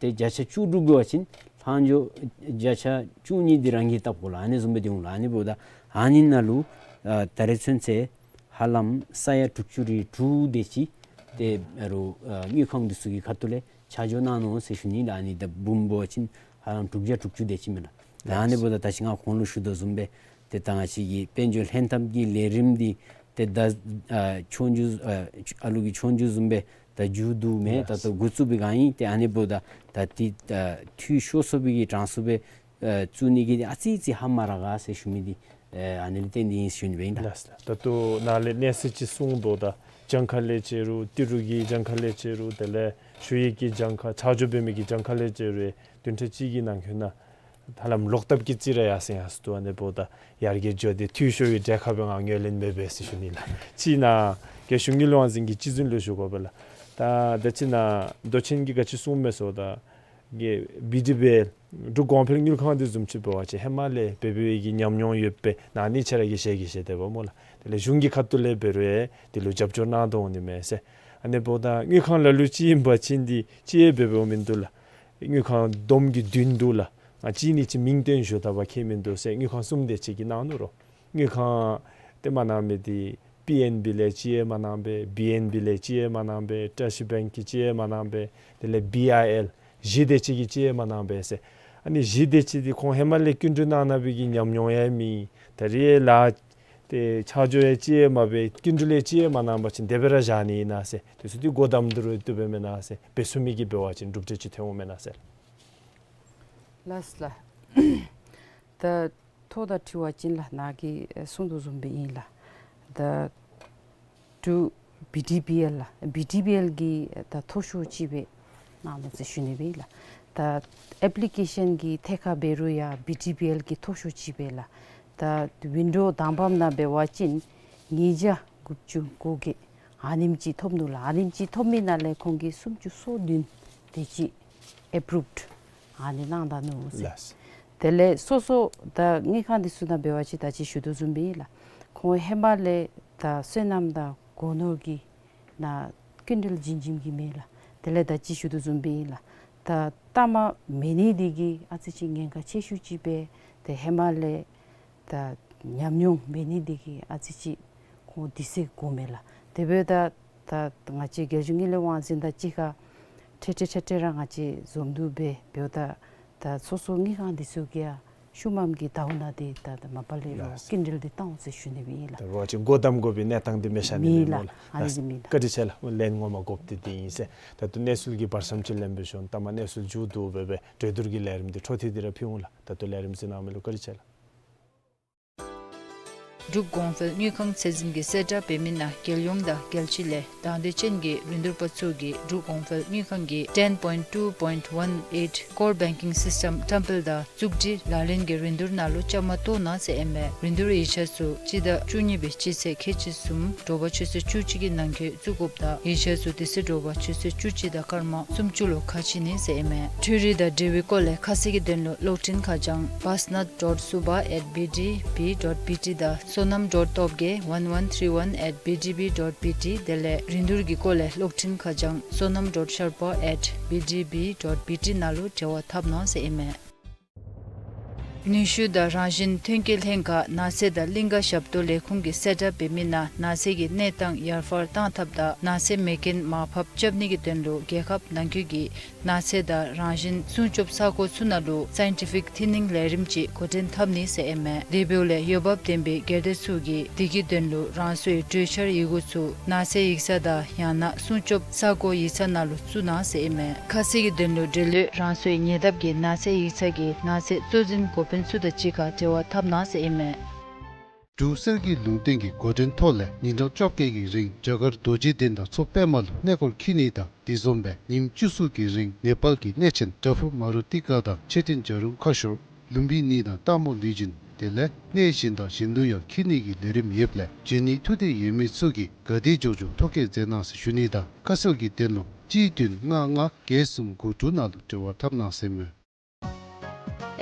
ཏེ་བརྒྱ་ཆ་བཅུ་དྲུག་འབད་བ་ཅིན་ལྷག་འཕྲོ་བརྒྱ་ཆ་བཅུ་གཉིས་འདི་རང་གིས་བཏབ་དགོ་ལགས། ཨ་ནི་བཟུམ་སྦེ་འདི་འོང་ལགས། ཨ་ནི་འབདཝ་ད་ཨ་ནི་ནང་ལུ་ཨ་ད་རེས་ཚུན་ཚོད་ཧ་ལམ་ས་ཡ་དྲུག་ཅུ་རེ་དྲུག་དེ་ཅིག་ཏེ་ཨ་རུ་ཨ་དངུལ་ཁང་འདི་ཚུ་གི་ཁ་ཐུག་ལས་ཆ་འཇོག་གནང་ནུག་ཟེར་ཞུ་ནི་ལགས། ཨ་ནི་ད་འབུམ་འབད་བ་ཅིན་ཧ་ལམ་དྲུག་བརྒྱ་དྲུག་ཅུ་དེ་ཅིག་མས་ལགས། ལགས། ཨ་ནི་འབདཝ་ད་ད་ཅི་ང་གོང་ལུ་ཞུ་དོ་བཟུམ་སྦེ་ཏེ་ད་ང་བཅས་ཀྱི་དཔལ་འབྱོར་ལྷན་ཐབས་ཀྱི་ལས་རིམ་འདི་ཏེ་ད་ཨ་ཆོས་རྒྱུགས་ཨ་ཨ་ལུ་གི་ཆོས་རྒྱུགས་བཟུམ་སྦེ་ད་མཇུག་བསྡུ་མི་ད་ལྟོ་འགོ་བཙུགས་པའི་སྒང་ཨིན། ཏེ་ཨ་ནི་འབདཝ་ད་ད་ཏེ་ཨ་འཐུས་ཤོར་སོང་བའི་གི་གྲངས་སུ་སྦེ་ཨ་བཙུགས་ནི་གི་ཨ་ཙི་ཙི་ཧ་མ་ར་ག་ཟེར་ཞུ་མི་འདི་ཨ་ཨ་ནི་ལས་བརྟེན་ཏེ་ཨིན་ཟེར་ཞུ་ནི་སྦེ་ཨིན་ལགས། ལགས་ལགས། ད་ལྟོ་ནཱ་ལས་གནས་ཚུལ་ཅིག་གསུངས་དོ། ད་གྱངས་ཁ་ལས་བྱས་རུང་ཏི་རུ་གི་གྱངས་ཁ་ལས་བྱས་རུང་དེ་ལས་ཞུ་ཡིག་གི་གྱངས་ཁ་ཆ་འཇོག་འབད་མི་གི་གྱངས་ཁ་ལས་བྱས་རུང་བདུན་ཕྲག་གཅིག་གི་ནང་འཁོད་ནང་ཧ་ལམ་ལོག་བཏབ་ཀྱི་རྩིས་ར་ཡར་སེང་ཡར་སོང་འདུག། ཨ་ནི་འབདཝ་ད་ཡར་རྒྱས་འགྱོ་སྟེ་འཐུས་ཤོར་བའི་གྲས་ཁར་སྦེ་ང་ངོས་ལེན་མེད་པས་ཟེར་ཞུ་ནི་ལགས། ཅིག་ནཱ་རྒྱལ་གཞུང་དངུལ་ལས་དབང་འཛིན་གྱི་སྤྱི་འཛིན་ལུ་ཞུ་དགོ་པས་ལགས། ད་ད་ཅི་ནཱ་མདོ་ཆེན་གྱིས་ག་ཅི་གསུངས་མས་ཟེརཝ་ད་གི་བི་ཌི་བི་ཨེལ་འབྲུག་གོང་འཕེལ་དངུལ་ཁང་འདི་བཟུམ་ཅིག་འབད་བ་ཅིན་ཧེ་མ་ལས་འབད་འབདཝ་གི་ཉམས་མྱོང་ཡོད་པས། ནཱ་ནི་ཁྱེད་ར་གིས་ཤེས་ཀྱི་ཤེས་དེས་པ་སྨོ་ལགས། དེ་ལས་གཞུང་གི་ཁ་ཐུག་ལས་འབད་རུང་འདི་ལུ་རྒྱབ་སྐྱོར་གནང་དོ་འོང་ནི་མས་ཟེར། ཨ་ནི་འབདཝ་ད་དངུལ་ཁང་ལ་ལུ་ཅིག་ཨིན་པ་ཅིན་འདི་ཅིག་ཡང་འབད་འབདཝ་མིན་འདུག་ལགས། དངུལ་ཁང་བསྡོམས་ཀྱིས་བདུན་འདུག་ལགས། ང་གཅིག་ནི་ཅིག་མིང་བཏོན་ཞུ་ད་པ་ཁྱད་མིན་འདུག་ཟེར། དངུལ་ཁང་གསུམ་དེ་ཅིག་གིས་གནང་ནུག་རོ། དངུལ་ཁང་དེ་མ་གནང་མི་འདི་པི་ཨེན་བི་ལས་ཅིག་ཡང་མ་གནང་པས། བི་ཨེན་བི་ལས་ཅིག་ཡང་མ་གནང་པས། བཀྲ་ཤིས་བེངཀ་གིས་ཅིག་ཡང་མ་གནང་པས། དེ་ལས་བི་ཨའི་ཨེལ་བཞི་དེ་ཅིག་གིས་ཅིག་ཡང་མ་གནང་པས་ཟེར། ཨ་ནི་བཞི་དེ་ཅིག་འདི་ཁོང་ཧེ་མ་ལས་སྐྱིན་འགྲུལ་གནང་གནང་བའི་གི་ཉམས་མྱོང་ཡང་མེད། ད་རེས་ལཱ་ཏེ་ཆ་འཇོག་ཡང་ཅིག་ཡང་མ་འབད། སྐྱིན་འགྲུལ་ཡང་ཅིག་ཡང་མ་གནང་པ་ཅིན་དེ་སྦེ་ར་བཞག་ནི་ཨིན་ན་ཟེར། དེ་ཚུ་འདི་སྒོ་བསྡམ་སྟེ་ར་བཏུབ་པས་མེན་ན་ཟེར། འབད་ཚུགས་མི་གིས་འབད་བ་ཅིན་གྲུབ་འབྲས་ཅིག་ཐོན་འོང་མེན་ན་ཟེར། ལགས་ལགས། ད་ ཐོ་དང་འཁྲིལ་བ་ཅིན་ལགས་ནཱ་གིས་ཨེ་གསུང་དོ་བཟུམ་སྦེ་ཨིན་ལགས། ད་འབྲུག་བི་ཌི་བི་ཨེལ་ལགས། བི་ཌི་བི་ཨེལ་གྱིས་ད་མཐོ་ཤོས་ཅིག་སྦེ་གནང་ནུག་ཟེར་ཞུ་ནི་སྦེ་ལགས། ད་ཨེཔ་ལི་ཀེ་ཤཱན་གྱི་ཐད་ཁར་འབད་རུང་ཡང་བི་ཌི་བི་ཨེལ་གྱིས་མཐོ་ཤོས་ཅིག་སྦེ་ལགས། ད་ཝིན་ཌོ་དང་པམ་ནང་འབད་བ་ཅིན་ཉིས་བརྒྱ་དགུ་བཅུ་གོ་བརྒྱད་ཨ་ནེམ་ཅིག་ཐོབ་ནུག་ལགས། ཨ་ནེམ་ཅིག་ཐོབ་མི་ནང་ལས་ཁོང་གིས་སུམ་ཅུ་སོ་བདུན་དེ་ཅིག་ཨེཔ་རུབཌ་ཨ་ནི་གནང་ད་ནུག་ཟེར། ལགས། དེ་ལས་སོ་སོ་ད་དངུལ་ཁང་འདི་ཚུ་ནང་འབད་བ་ཅིན་ད་ཅི་ཞུ་དོ་བཟུམ་སྦེ་ལགས། ཁོང་ཧེ་མ་ལས་ད་སོ་ནམ་དང་སྒོ་ནོར་གྱི་ནང་སྐྱིན་འགྲུལ་བྱིན་བྱིནམ་གི་མས་ལགས། དེ་ལས་ད་ཅི་ཞུ་དོ་བཟུམ་སྦེ་ལགས། ད་ལྟ་མ་མེད་ནི་འདི་གིས་ཨ་ཙི་ཅིག་ཉེན་ཁ་ཆེ་ཤོས་ཅིག་སྦེ་ཏེ་ཧེ་མ་ལས་ད་ཉམས་མྱོང་མེད་ནི་འདི་གིས་ཨ་ཙི་ཅིག་ཁོང་དུས་ཚོད་འགོརཝ་མས་ལགས། དེ་འབདཝ་ད་ད་ང་བཅས་རྒྱལ་གཞུང་དངུལ་ལས་དབང་འཛིན་དང་གཅིག་ཁར་འཕྲལ་འཕྲལ་འཕྲལ་འཕྲལ་ར་ང་བཅས་འཛོམས་འདུ་འབད་འབདཝ་ད་ད་སོ་སོ་དངུལ་ཁང་འདི་ཚུ་གིས་ཡང་ཤུལ་མམ་གྱི་ཟླཝ་ནང་འདི་ད་ད་མ་པ་ལས་རོགས་ལགས། སྐྱིན་འགྲུལ་འདི་བཏང་འོང་ཟེར་ཞུ་ནི་སྦེ་ཨིན་ལགས། ད་རོགས་ཅིག་སྒོ་བསྡམ་དགོ་པའི་གནས་སྟངས་འདི་མེད་ཤ་ནི་མེད་མེད་ལགས། ལགས། ཨ་ནི་ལགས། མེད་ལགས། བཀའ་དྲིན་ཆེ་ལགས། ལན་ངོ་མ་དགོཔ་འདི་འདི་ཨིན་ཟེར། ད་ལྟོ་གནས་ཚུལ་གྱི་བར་མཚམས་ཅིག་ལེན་པའི་ཤུལ་ལྟ་མ་གནས་ཚུལ་མཇུག་བསྡུ་སྦེ་སྦེ་གྲོས་བསྡུར་གྱི་ལས་རིམ་འདི་འཕྲོ་མཐུད་དེ་ར་ཕུལ་འོང་ལགས། ད་ལྟོ་ལས་རིམ་གཟིགས་གནང་མི་ལུ་བཀའ་དྲིན་ཆེ་ལགས། འབྲུག་གོང་འཕེལ་དངུལ་ཁང་ཚད་འཛིན་གྱིས་གསལ་བསྒྲགས་འབད་མི་ནང་རྒྱལ་ཡོངས་དང་རྒྱལ་སྤྱི་ལས་དང་འདོད་ཅན་གྱི་རིན་བསྡུར་པ་ཚུ་གིས་འབྲུག་གོང་འཕེལ་དངུལ་ཁང་གི་ten point two point one eight Core Banking System བཀྲམ་སྤེལ་དང་བཙུགས་སྒྲིག་ལག་ལེན་གྱི་རིན་བསྡུར་ནང་ལུ་བཅའ་མར་གཏོགས་གནང་ཟེར་ཨིན་མས། རིན་བསྡུར་ཡིག་ཆ་ཚུ་སྤྱི་ཟླ་བཅུ་གཉིས་པའི་སྤྱི་ཚེས་ཁལ་གཅིག་གསུམ་དྲོ་པ་ཆུ་ཚོད་བཅུ་གཅིག་གི་ནང་འཁོད་བཙུགས་དགོཔ་དང་ཡིག་ཆ་ཚུ་དེ་ཚེ་དྲོ་པ་ཆུ་ཚོད་བཅུ་གཅིག་དང་སྐར་མ་སུམ་ཅུ་ལུ་ཁ་ཕྱེ་ནི་ཟེར་ཨིན་མས། འཕྲུལ་རིག་དང་འབྲེལ་བའི་སྐོར་ལས་ཁ་གསལ་གྱི་དོན་ལུ་གློག་འཕྲིན་ཁ་བྱང་basnad dot suba at B D B dot B T དང་Sonam dot tobgay one one three one at B D B dot B T དེ་ལས་རིན་བསྡུར་གྱི་སྐོར་ལས་གློག་འཕྲིན་ཁ་བྱང་sonam dot sherpa at B D B dot B T ནང་ལུ་འབྲེལ་བ་འཐབ་གནང་ཟེར་ཨིན་མས། ནུས་ཤུགས་དང་རང་བཞིན་ཐོན་སྐྱེད་ལྷན་ཁག་ནགས་ཚལ་དང་གླིང་ཀ་ཞབས་ཏོག་ལས་ཁུངས་ཀྱིས་གསལ་བསྒྲགས་འབད་མི་ནང་ནགས་ཚལ་གྱི་གནས་སྟངས་ཡར་འཕར་གཏང་ཐབས་དང་ནགས་ཚལ་མེ་རྐྱེན་མར་ཕབ་རྐྱབ་ནི་གི་དོན་ལུ་རྒྱལ་ཁབ་ནང་འཁོད་ཀྱི་ནགས་ཚལ་དང་རང་བཞིན་སྲུང་སྐྱོབ་ས་གོ་ཚུ་ནང་ལུ་སའིན་ཊི་ཕིག་ཐིན་ནིང་ལས་རིམ་ཅིག་འགོ་འདྲེན་འཐབ་ནི་ཟེར་ཨིན་མས། དེ་འབདཝ་ལས་འོས་འབབ་ལྡན་པའི་སྒེར་སྡེ་ཚུ་གིས་དེ་གི་དོན་ལུ་རང་སོའི་གྲོས་འཆར་ཡི་གུ་ཚུ་ནགས་ཚལ་ཡིག་ཚང་དང་ཡང་ན་སྲུང་སྐྱོབ་ས་གོ་ཡིག་ཚང་ནང་ལུ་བཙུགས་གནང་ཟེར་ཨིན་མས། ཁ་གསལ་གྱི་དོན་ལུ་འབྲེལ་ཡོད་རང་སོའི་ཉེ་འདབས་ཀྱི་ནགས་ཚལ་ཡིག་ཚང་གི་ནགས་ཚལ་གཙོ་འཛིན་འགོ་དཔོན་ཚུ་དང་གཅིག་ཁར་འབྲེལ་བ་འཐབ་གནང་ཟེར་ཨིན་མས། འབྲུག་གསེར་གྱི་ལུང་བསྟན་གྱི་འགོ་འདྲེན་ཐོག་ལས་ཉིན་གྲངས་བཅོ་བརྒྱད་ཀྱི་རིང་རྒྱ་གར་རྡོ་རྗེ་གདན་དང་མཚོ་པདྨ་ལུ་གནས་སྐོར་འཁྱིད་ནི་དང་དེ་བཟུམ་སྦེ་ཉིནམ་བཅུ་གསུམ་གྱི་རིང་ནེ་པཱལ་གྱི་གནས་ཆེན་པྲ་ཕུ་མ་རུ་ཏི་ཀ་དང་མཆོད་རྟེན་བྱ་རུང་ཁ་ཤོར་ལུམ་བི་ནི་དང་སྟག་མོ་ལུས་སྦྱིན་དེ་ལས་གནས་གཞན་དང་གཞན་ལུ་ཡང་འཁྱིད་ནི་གི་ལས་རིམ་ཡོདཔ་ལས་འབྱོན་ནི་ཐུགས་འདོད་ཡོད་མི་ཚུ་གིས་ག་དེ་མགྱོགས་མགྱོགས་ཐོ་བཀོད་མཛད་གནང་ཟེར་ཞུ་ནི་དང་ཁ་གསལ་གྱི་དོན་ལུ་གཅིག་བདུན་ལྔ་ལྔ་བརྒྱད་གསུམ་དགུ་དྲུག་ནང་ལུ་འབྲེལ་བ་འཐབ་གནང་ཟེར་མས།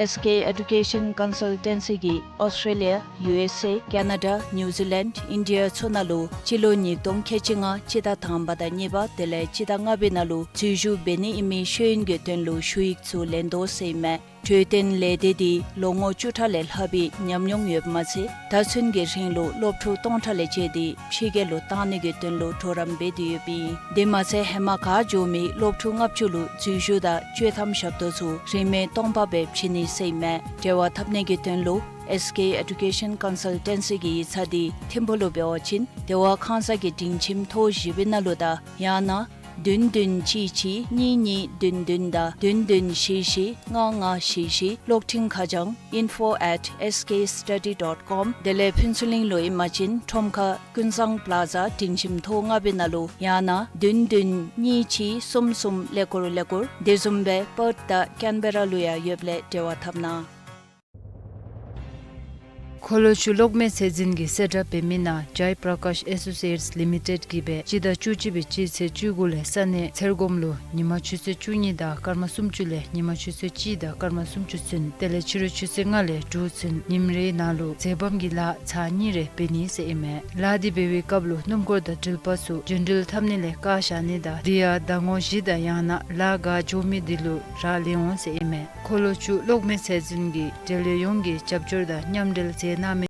S K Education Consultancy གིས་ཨོསི་ཊྲེ་ལི་ཡ་ཡུ་ཨེསི་ཨེ་ཀེ་ན་ཌ་ནིའུ་ཛི་ལེནཌ་ཨིན་ཌི་ཡ་ཚུ་ནང་ལུ་སྤྱི་ལོ་ཉིས་སྟོང་ཁལ་གཅིག་ལྔ་སྤྱི་ཟླ་དང་པ་དང་གཉིས་པ་དེ་ལས་སྤྱི་ཟླ་ལྔ་པའི་ནང་ལུ་འཛུལ་ཞུགས་འབད་ནི་ཨིན་མི་ཤེས་ཡོན་གྱི་དོན་ལུ་ཞུ་ཡིག་ཚུ་ལེན་དོ་ཟེར་ཨིན་མས། གྲོས་སྟོན་ལས་སྡེ་འདི་ལོ་ངོ་བཅུ་ཕྲག་ལས་ལྷག་པའི་ཉམས་མྱོང་ཡོདཔ་མ་ཚད་ད་ཚུན་གྱི་རིང་ལུ་སློབ་ཕྲུག་སྟོང་ཕྲག་ལས་བཅད་དེ་ཕྱི་རྒྱལ་ལུ་བཏང་ནི་གི་དོན་ལུ་གྲོགས་རམ་འབད་དེ་ཡོདཔ་ཨིན། དེ་མ་ཚད་ཧེ་མ་ཁར་འགྱོ་མི་སློབ་ཕྲུག་ལྔ་བཅུ་ལུ་འཛུལ་ཞུགས་དང་བཅོས་ཐམ་ཞབས་ཏོག་ཚུ་རིན་མེད་སྟོང་པ་སྦེ་བྱིན་ནི་ཟེར་ཨིན་མས། འབྲེལ་བ་འཐབ་ནི་གི་དོན་ལུ་S K Education Consultancy གི་ཡིག་ཚང་འདི་ཐིམ་ཕུག་ལུ་འབད་བ་ཅིན་བདེ་བ་ཁང་གསར་གྱི་སྒྲིང་ཁྱིམ་ཐོག་བཞི་པའི་ནང་ལུ་དང་ཡང་ན་བདུན་བདུན་གཅིག་གཅིག་གཉིས་གཉིས་བདུན་བདུན་དང་བདུན་བདུན་བཞི་བཞི་ལྔ་ལྔ་བཞི་བཞི། གློག་འཕྲིན་ཁ་བྱང་info at S K study dot com། དེ་ལས་ཕུན་ཚོགས་གླིང་ལུ་ཨིན་པ་ཅིན་ཁྲོམ་ཁ་ཀུན་བཟང་པ་ལ་ཛ་སྒྲིང་ཁྱིམ་ཐོག་ལྔ་པའི་ནང་ལུ་ཡང་ན་བདུན་བདུན་གཉིས་གཅིག་གསུམ་གསུམ་ཀླད་ཀོར་ཀླད་ཀོར། དེ་བཟུམ་སྦེ་པརཐ་དང་ཀེན་བེ་ར་ལུ་ཡང་ཡོདཔ་ལས་འབྲེལ་བ་འཐབ་གནང་། འཁོར་ལོ་ཆུ་གློག་མེ་ཚད་འཛིན་གྱིས་གསལ་བསྒྲགས་འབད་མི་ནང་Jai Prakash Associates Limited གིས་སྦེ་སྤྱི་ཟླ་བཅུ་གཅིག་པའི་སྤྱི་ཚེས་བཅུ་དགུ་ལས་ས་གནས་ཚེར་སྒོམ་ལུ་ཉིན་མ་ཆུ་ཚོད་བཅུ་གཉིས་དང་སྐར་མ་སུམ་ཅུ་ལས་ཉིན་མ་ཆུ་ཚོད་གཅིག་དང་སྐར་མ་སུམ་ཅུ་ཚུན་དེ་ལས་ཕྱི་རུ་ཆུ་ཚོད་ལྔ་ལས་དྲུག་ཚུན་ཉིནམ་རེའི་ནང་ལུ་འཛེམ་བམ་གྱི་ལཱ་ཚར་གཉིས་རེ་འབད་ནི་ཟེར་ཨིན་མས། ལཱ་འདི་འབད་བའི་སྐབས་ལུ་སྣུམ་འཁོར་དང་འགྲུལ་པ་ཚུ་འགྲུལ་འགྲུལ་འཐབ་ནི་ལས་བཀག་བཞག་ནི་དང་དེ་ཡང་ཟླ་ངོ་བཞི་དང་ཡང་ན་ལཱ་འགོ་འགྱོ་མི་དེ་ལུ་རག་ལས་འོང་ཟེར་ཨིན་མས། འཁོར་ལོ་ཆུ་གློག་མེ་ཚད་འཛིན་གྱིས་འབྲེལ་ཡོད་ཡོངས་ཀྱི་རྒྱབ་སྐྱོར་དང་མཉམ་འབྲེལ་མཛད་གནང་མི།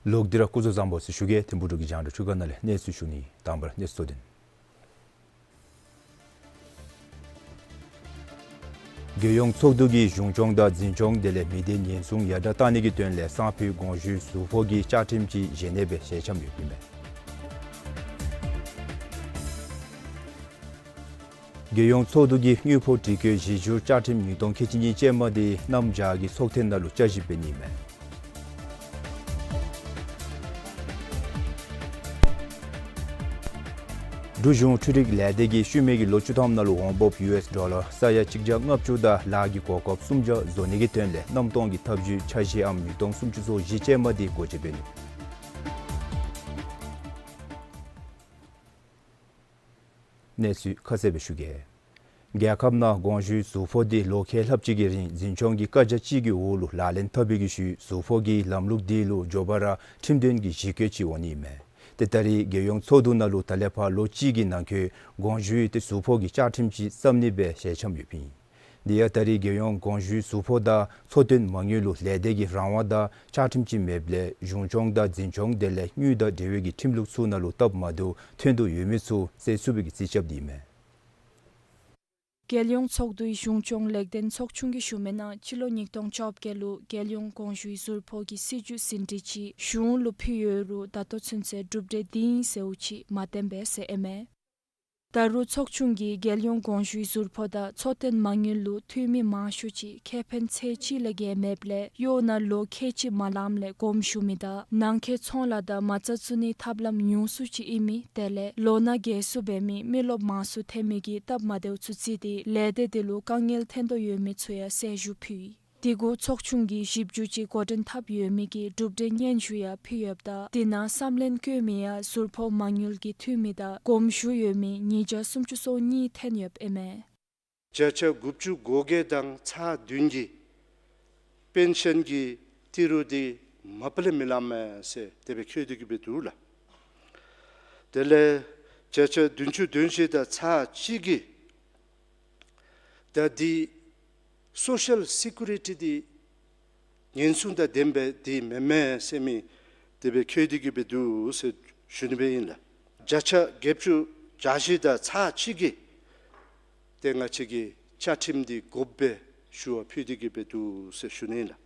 ལོག་སྟེ་ར་སྐུ་གཟུགས་བཟང་པོ་ཟེར་ཞུ་གེ། ཐིམ་ཕུག་འབྲུག་གི་རྒྱང་བསྒྲགས་ཁྲུས་ཁང་ནང་ལས་གནས་ཚུལ་ཞུ་ནི། དང་པ་ར་གནས་ཚུལ་དོན། རྒྱལ་ཡོངས་ཚོགས་འདུ་གིས་གཞུང་སྐྱོང་དང་འཛིན་སྐྱོང་དེ་ལས་མི་སྡེ་ཉེན་སྲུང་ཡར་དྲག་གཏང་ནི་གི་དོན་ལས་སང་ཕོད་དགོངས་ཞུའི་ཟུར་ཕོགས་ཀྱི་བཅའ་ཁྲིམས་ཅིག་བཞེས་ནི་སྦེ་ཞལ་འཆམ་ཡོདཔ་ཨིན་མས། རྒྱལ་ཡོངས་ཚོགས་འདུ་གིས་དངུལ་ཕོགས་སྒྲིག་བཀོད་གཞི་བསྒྱུར་བཅའ་ཁྲིམས་ཉིས་སྟོང་ཁལ་གཅིག་གཉིས་ཅན་མ་དེ་གནམ་བྱཱར་གྱི་ཚོགས་ཐེངས་ནང་ལུ་བསྐྱར་ཞིབ་འབད་ནི་ཨིན་མས། འབྲུག་གཞུང་འཕྲུལ་རིག་ལས་སྡེ་གིས་ཤུལ་མའི་གི་ལོ་བཅུ་ཐམ་ནང་ལུ་འོང་འབབ་ཡུ་ཨེསི་ཌོ་ལར་ས་ཡ་གཅིག་བརྒྱ་ལྔ་བཅུ་དང་ལཱ་གི་གོ་སྐབས་སུམ་བརྒྱ་བཟོ་ནི་གི་དོན་ལས་གནམ་སྟོང་གི་ཐབས་བྱུས་འཆར་གཞི་ཨམ་ཉིས་སྟོང་སུམ་ཅུ་སོ་བཞི་ཅན་མ་དེ་སྒོ་འབྱེད་འབད་ནུག། གནས་ཚུལ་ཁ་གསལ་སྦེ་ཞུ་གེ། རྒྱལ་ཁབ་ནང་དགོངས་ཞུའི་ཟུར་ཕོགས་དེ་ལོ་ཁལ་ལྷགཔ་ཅིག་གི་རིང་འཛིན་སྐྱོང་གི་བཀའ་རྒྱ་གཅིག་གི་འོག་ལུ་ལག་ལེན་འཐབ་པའི་གི་ཤུལ་ཟུར་ཕོགས་ཀྱི་ལམ་ལུགས་དེ་ལུ་མགྱོགས་པ་ར་ཁྲིམས་དོན་གྱི་ཞིབ་བཀོད་ཅིག་འོང་ནི་ཨིན་མས། ཏེ་ད་རེས་རྒྱལ་ཡོངས་ཚོགས་འདུ་ནང་ལུ་ད་ལས་ཕར་ལོ་གཅིག་གི་ནང་འཁོད་དགོངས་ཞུའི་ཏེ་ཟུར་ཕོགས་ཀྱི་བཅའ་ཁྲིམས་ཅིག་བརྩམ་ནི་སྦེ་ཞལ་འཆམ་ཡོདཔ་ཨིན། དེ་ཡང་ད་རེས་རྒྱལ་ཡོངས་དགོངས་ཞུའི་ཟུར་ཕོགས་དང་ཚོགས་དོན་མ་དངུལ་ལུ་ལས་སྡེ་གི་རང་དབང་དང་བཅའ་ཁྲིམས་ཅིག་མེདཔ་ལས་གཞུང་སྐྱོང་དང་འཛིན་སྐྱོང་དེ་ལས་དངུལ་དང་འབྲེལ་བའི་གི་ཁྲིམས་ལུགས་ཚུ་ནང་ལུ་སྟབས་མ་བདེཝ་ཐོན་དོ་ཡོད་མེད་ཚུ་གསལ་ཚུགས་པའི་གི་རྩིས་རྐྱབ་སྟེ་ཨིན་མས། རྒྱལ་ཡོངས་ཚོགས་འདུའི་གཞུང་སྐྱོང་ལེགས་ལྡན་ཚོགས་ཆུང་གིས་ཞུ་མི་ནང་སྤྱི་ལོ་ཉིས་སྟོང་བཅོ་བརྒྱད་ལུ་རྒྱལ་ཡོངས་དགོངས་ཞུའི་ཟུར་ཕོགས་ཀྱི་སྲིད་བྱུས་ཟིན་བྲིས་ཅིག་གཞུང་ལུ་ཕུལ་ཡོད་རུང་ད་ལྟོ་ཚུན་ཚོད་གྲུབ་འབྲས་འདི་ཨིན་ཟེརཝ་ཅིག་མ་བཏོན་པས་ཟེར་ཨིན་མས། ད་རུང་ཚོགས་ཆུང་གིས་རྒྱལ་ཡོངས་དགོངས་ཞུའི་ཟུར་ཕོགས་དང་ཚོགས་དོན་མ་དངུལ་ལུ་འཐུས་མི་མང་ཤོས་ཅིག་ཁེ་ཕན་ཚད་གཅིག་ལས་བརྒལ་མེདཔ་ལས་གཡོག་ནང་ལོ་ཁལ་གཅིག་མ་ལངམ་ལས་དགོངས་ཞུ་མི་དང་ནང་འཁོད་ཚོང་ལཱ་དང་མ་རྩ་བཙུགས་ནིའི་ཐབས་ལམ་ཉུང་སུ་ཅིག་ཨིན་མི་དེ་ལས་ལོ་ན་རྒས་སུ་འབད་མི་མི་རློབས་མང་སུ་ཐོན་མི་གི་སྟབས་མ་བདེཝ་ཚུ་བརྩིས་ཏེ་ལས་སྡེ་དེ་ལུ་དཀའ་ངལ་ཐོན་དོ་ཡོད་མི་ཚུ་ཡང་གསལ་ཞུ་ཕུལ་ཡི། དེ་གུ་ཚོགས་ཆུང་གིས་ཞིབ་འཇུག་ཅིག་འགོ་འདྲེན་འཐབ་ཡོད་མི་གིས་གྲུབ་འབྲས་སྙན་ཞུ་ཡང་ཕུལ་ཡོདཔ་ད་དེ་ནང་བསམ་ལན་བཀོད་མི་ཡང་ཟུར་ཕོགས་མ་དངུལ་གྱི་འཐུས་མི་དང་དགོངས་ཞུ་ཡོད་མི་ཉིས་བརྒྱ་སུམ་ཅུ་སོ་གཉིས་ཐོན་ཡོདཔ་ཨིན་མས། བརྒྱ་ཆ་དགུ་བཅུ་གོ་བརྒྱད་དང་ཚག་བདུན་གྱི་པེན་ཤཱན་གྱི་ཏི་རུ་འདི་མ་པ་ལས་མི་ལངམ་མས་ཟེར་དེ་སྦེ་འཁོད་དེ་གི་སྦེ་འདུག་ལགས། དེ་ལས་བརྒྱ་ཆ་བདུན་ཅུ་དོན་བཞི་དང་ཚག་གཅིག་གི་ད་འདི་སོ་ཤལ་སི་ཀུ་རི་ཊི་འདི་ཉེན་སྲུང་དང་ལྡནམ་སྦེ་འདི་མེན་མས་ཟེར་མི་དེ་སྦེ་འཁོད་དེ་གི་སྦེ་འདུག་ཟེར་ཞུ་ནི་སྦེ་ཨིན་ལགས། བརྒྱ་ཆ་བརྒྱད་ཅུ་གྱ་བཞི་དང་ཚག་གཅིག་གིས་ཏེ་ང་བཅས་ཀྱི་བཅའ་ཁྲིམས་འདི་དགོཔ་སྦེ་ཞུ་བ་ཕུལ་དེ་གི་སྦེ་འདུག་ཟེར་ཞུ་ནི་ཨིན་ལགས།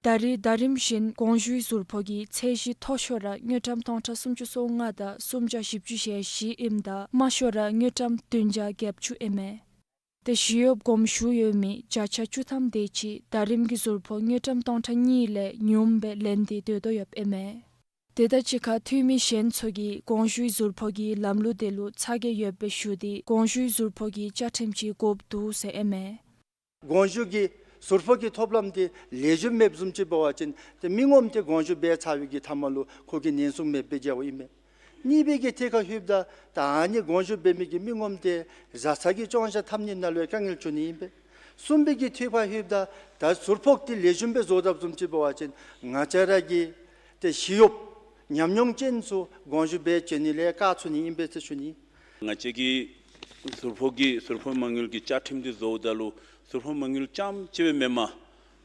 ད་རེས་ཟླ་རིམ་བཞིན་དགོངས་ཞུའི་ཟུར་ཕོགས་ཀྱི་ཚད་གཞི་མཐོ་ཤོས་ར་དངུལ་ཀྲམ་སྟོང་ཕྲག་སུམ་ཅུ་སོ་ལྔ་དང་སུམ་བརྒྱ་བཞི་བཅུ་ཞེ་བཞི་ཨིནམ་ད་དམའ་ཤོས་ར་དངུལ་ཀྲམ་བདུན་བརྒྱ་བརྒྱད་ཅུ་ཨིན་མས། ཏེ་ཞི་གཡོགཔ་དགོངས་ཞུ་ཡོད་མི་བརྒྱ་ཆ་བཅུ་ཐམ་དེ་ཅིག་ཟླ་རིམ་གྱི་ཟུར་ཕོགས་དངུལ་ཀྲམ་སྟོང་ཕྲག་གཉིས་ལས་ཉུངམ་སྦེ་ལེན་ཏེ་སྡོད་དོ་ཡོདཔ་ཨིན་མས། དེ་དང་གཅིག་ཁར་འཐུས་མི་གཞན་ཚུ་གིས་དགོངས་ཞུའི་ཟུར་ཕོགས་ཀྱི་ལམ་ལུགས་དེ་ལུ་ཚ་གྱང་ཡོདཔ་སྦེ་ཞུ་སྟེ་དགོངས་ཞུའི་ཟུར་ཕོགས་ཀྱི་བཅའ་ཁྲིམས་ཅིག་དགོཔ་འདུག་ཟེར་ཨིན་མས། དགོངས་ཞུ་གི་ཟུར་ཕོགས་ཀྱི་ཐོབ་ལམ་དེ་ལེགས་ཤོམ་མེདཔ་བཟུམ་ཅིག་འབད་བ་ཅིན་ཏེ་མི་ངོམ་དེ་དགོངས་ཞུ་འབད་ཚར་བའི་གི་མཐའ་མ་ལུ་ཁོ་གིས་ཉེན་སྲུང་མེདཔ་སྦེ་མཇལཝ་ཨིན་མས། གཉིས་པའི་གི་ཐད་ཁར་ལྷོདཔ་ད་ད་ཨ་ནི་དགོངས་ཞུ་འབད་མི་གི་མི་ངོམ་དེ་བཟའ་ཚང་གི་སྐྱོང་བཞག་འཐབ་ནི་ནང་ལུ་ཡང་དཀའ་ངལ་འབྱུང་ནི་ཨིན་པས། གསུམ་པའི་གི་ཐད་ཁར་ལྷོདཔ་ད་ད་ཟུར་ཕོགས་དེ་ལེགས་ཤོམ་སྦེ་བཟོ་དཔ་བཟུམ་ཅིག་འབད་བ་ཅིན་ང་བཅས་ར་གི་ཏེ་ཞི་གཡོགཔ་ཉམས་མྱོང་ཅན་ཚུ་དགོངས་ཞུ་འབད་བྱོན་ནི་ལས་བཀག་ཚུགས་ནི་ཨིན་པས་ཟེར་ཞུ་ནི། ང་བཅས་ཀྱིས་ཟུར་ཕོགས་ཀྱི་ཟུར་ཕོགས་མ་དངུལ་གྱི་བཅའ་ཁྲིམས་འདི་བཟོཝ་ད་ལུ་ཟུར་ཕོགས་མ་དངུལ་རྐྱངམ་ཅིག་སྦེ་མེན་པར་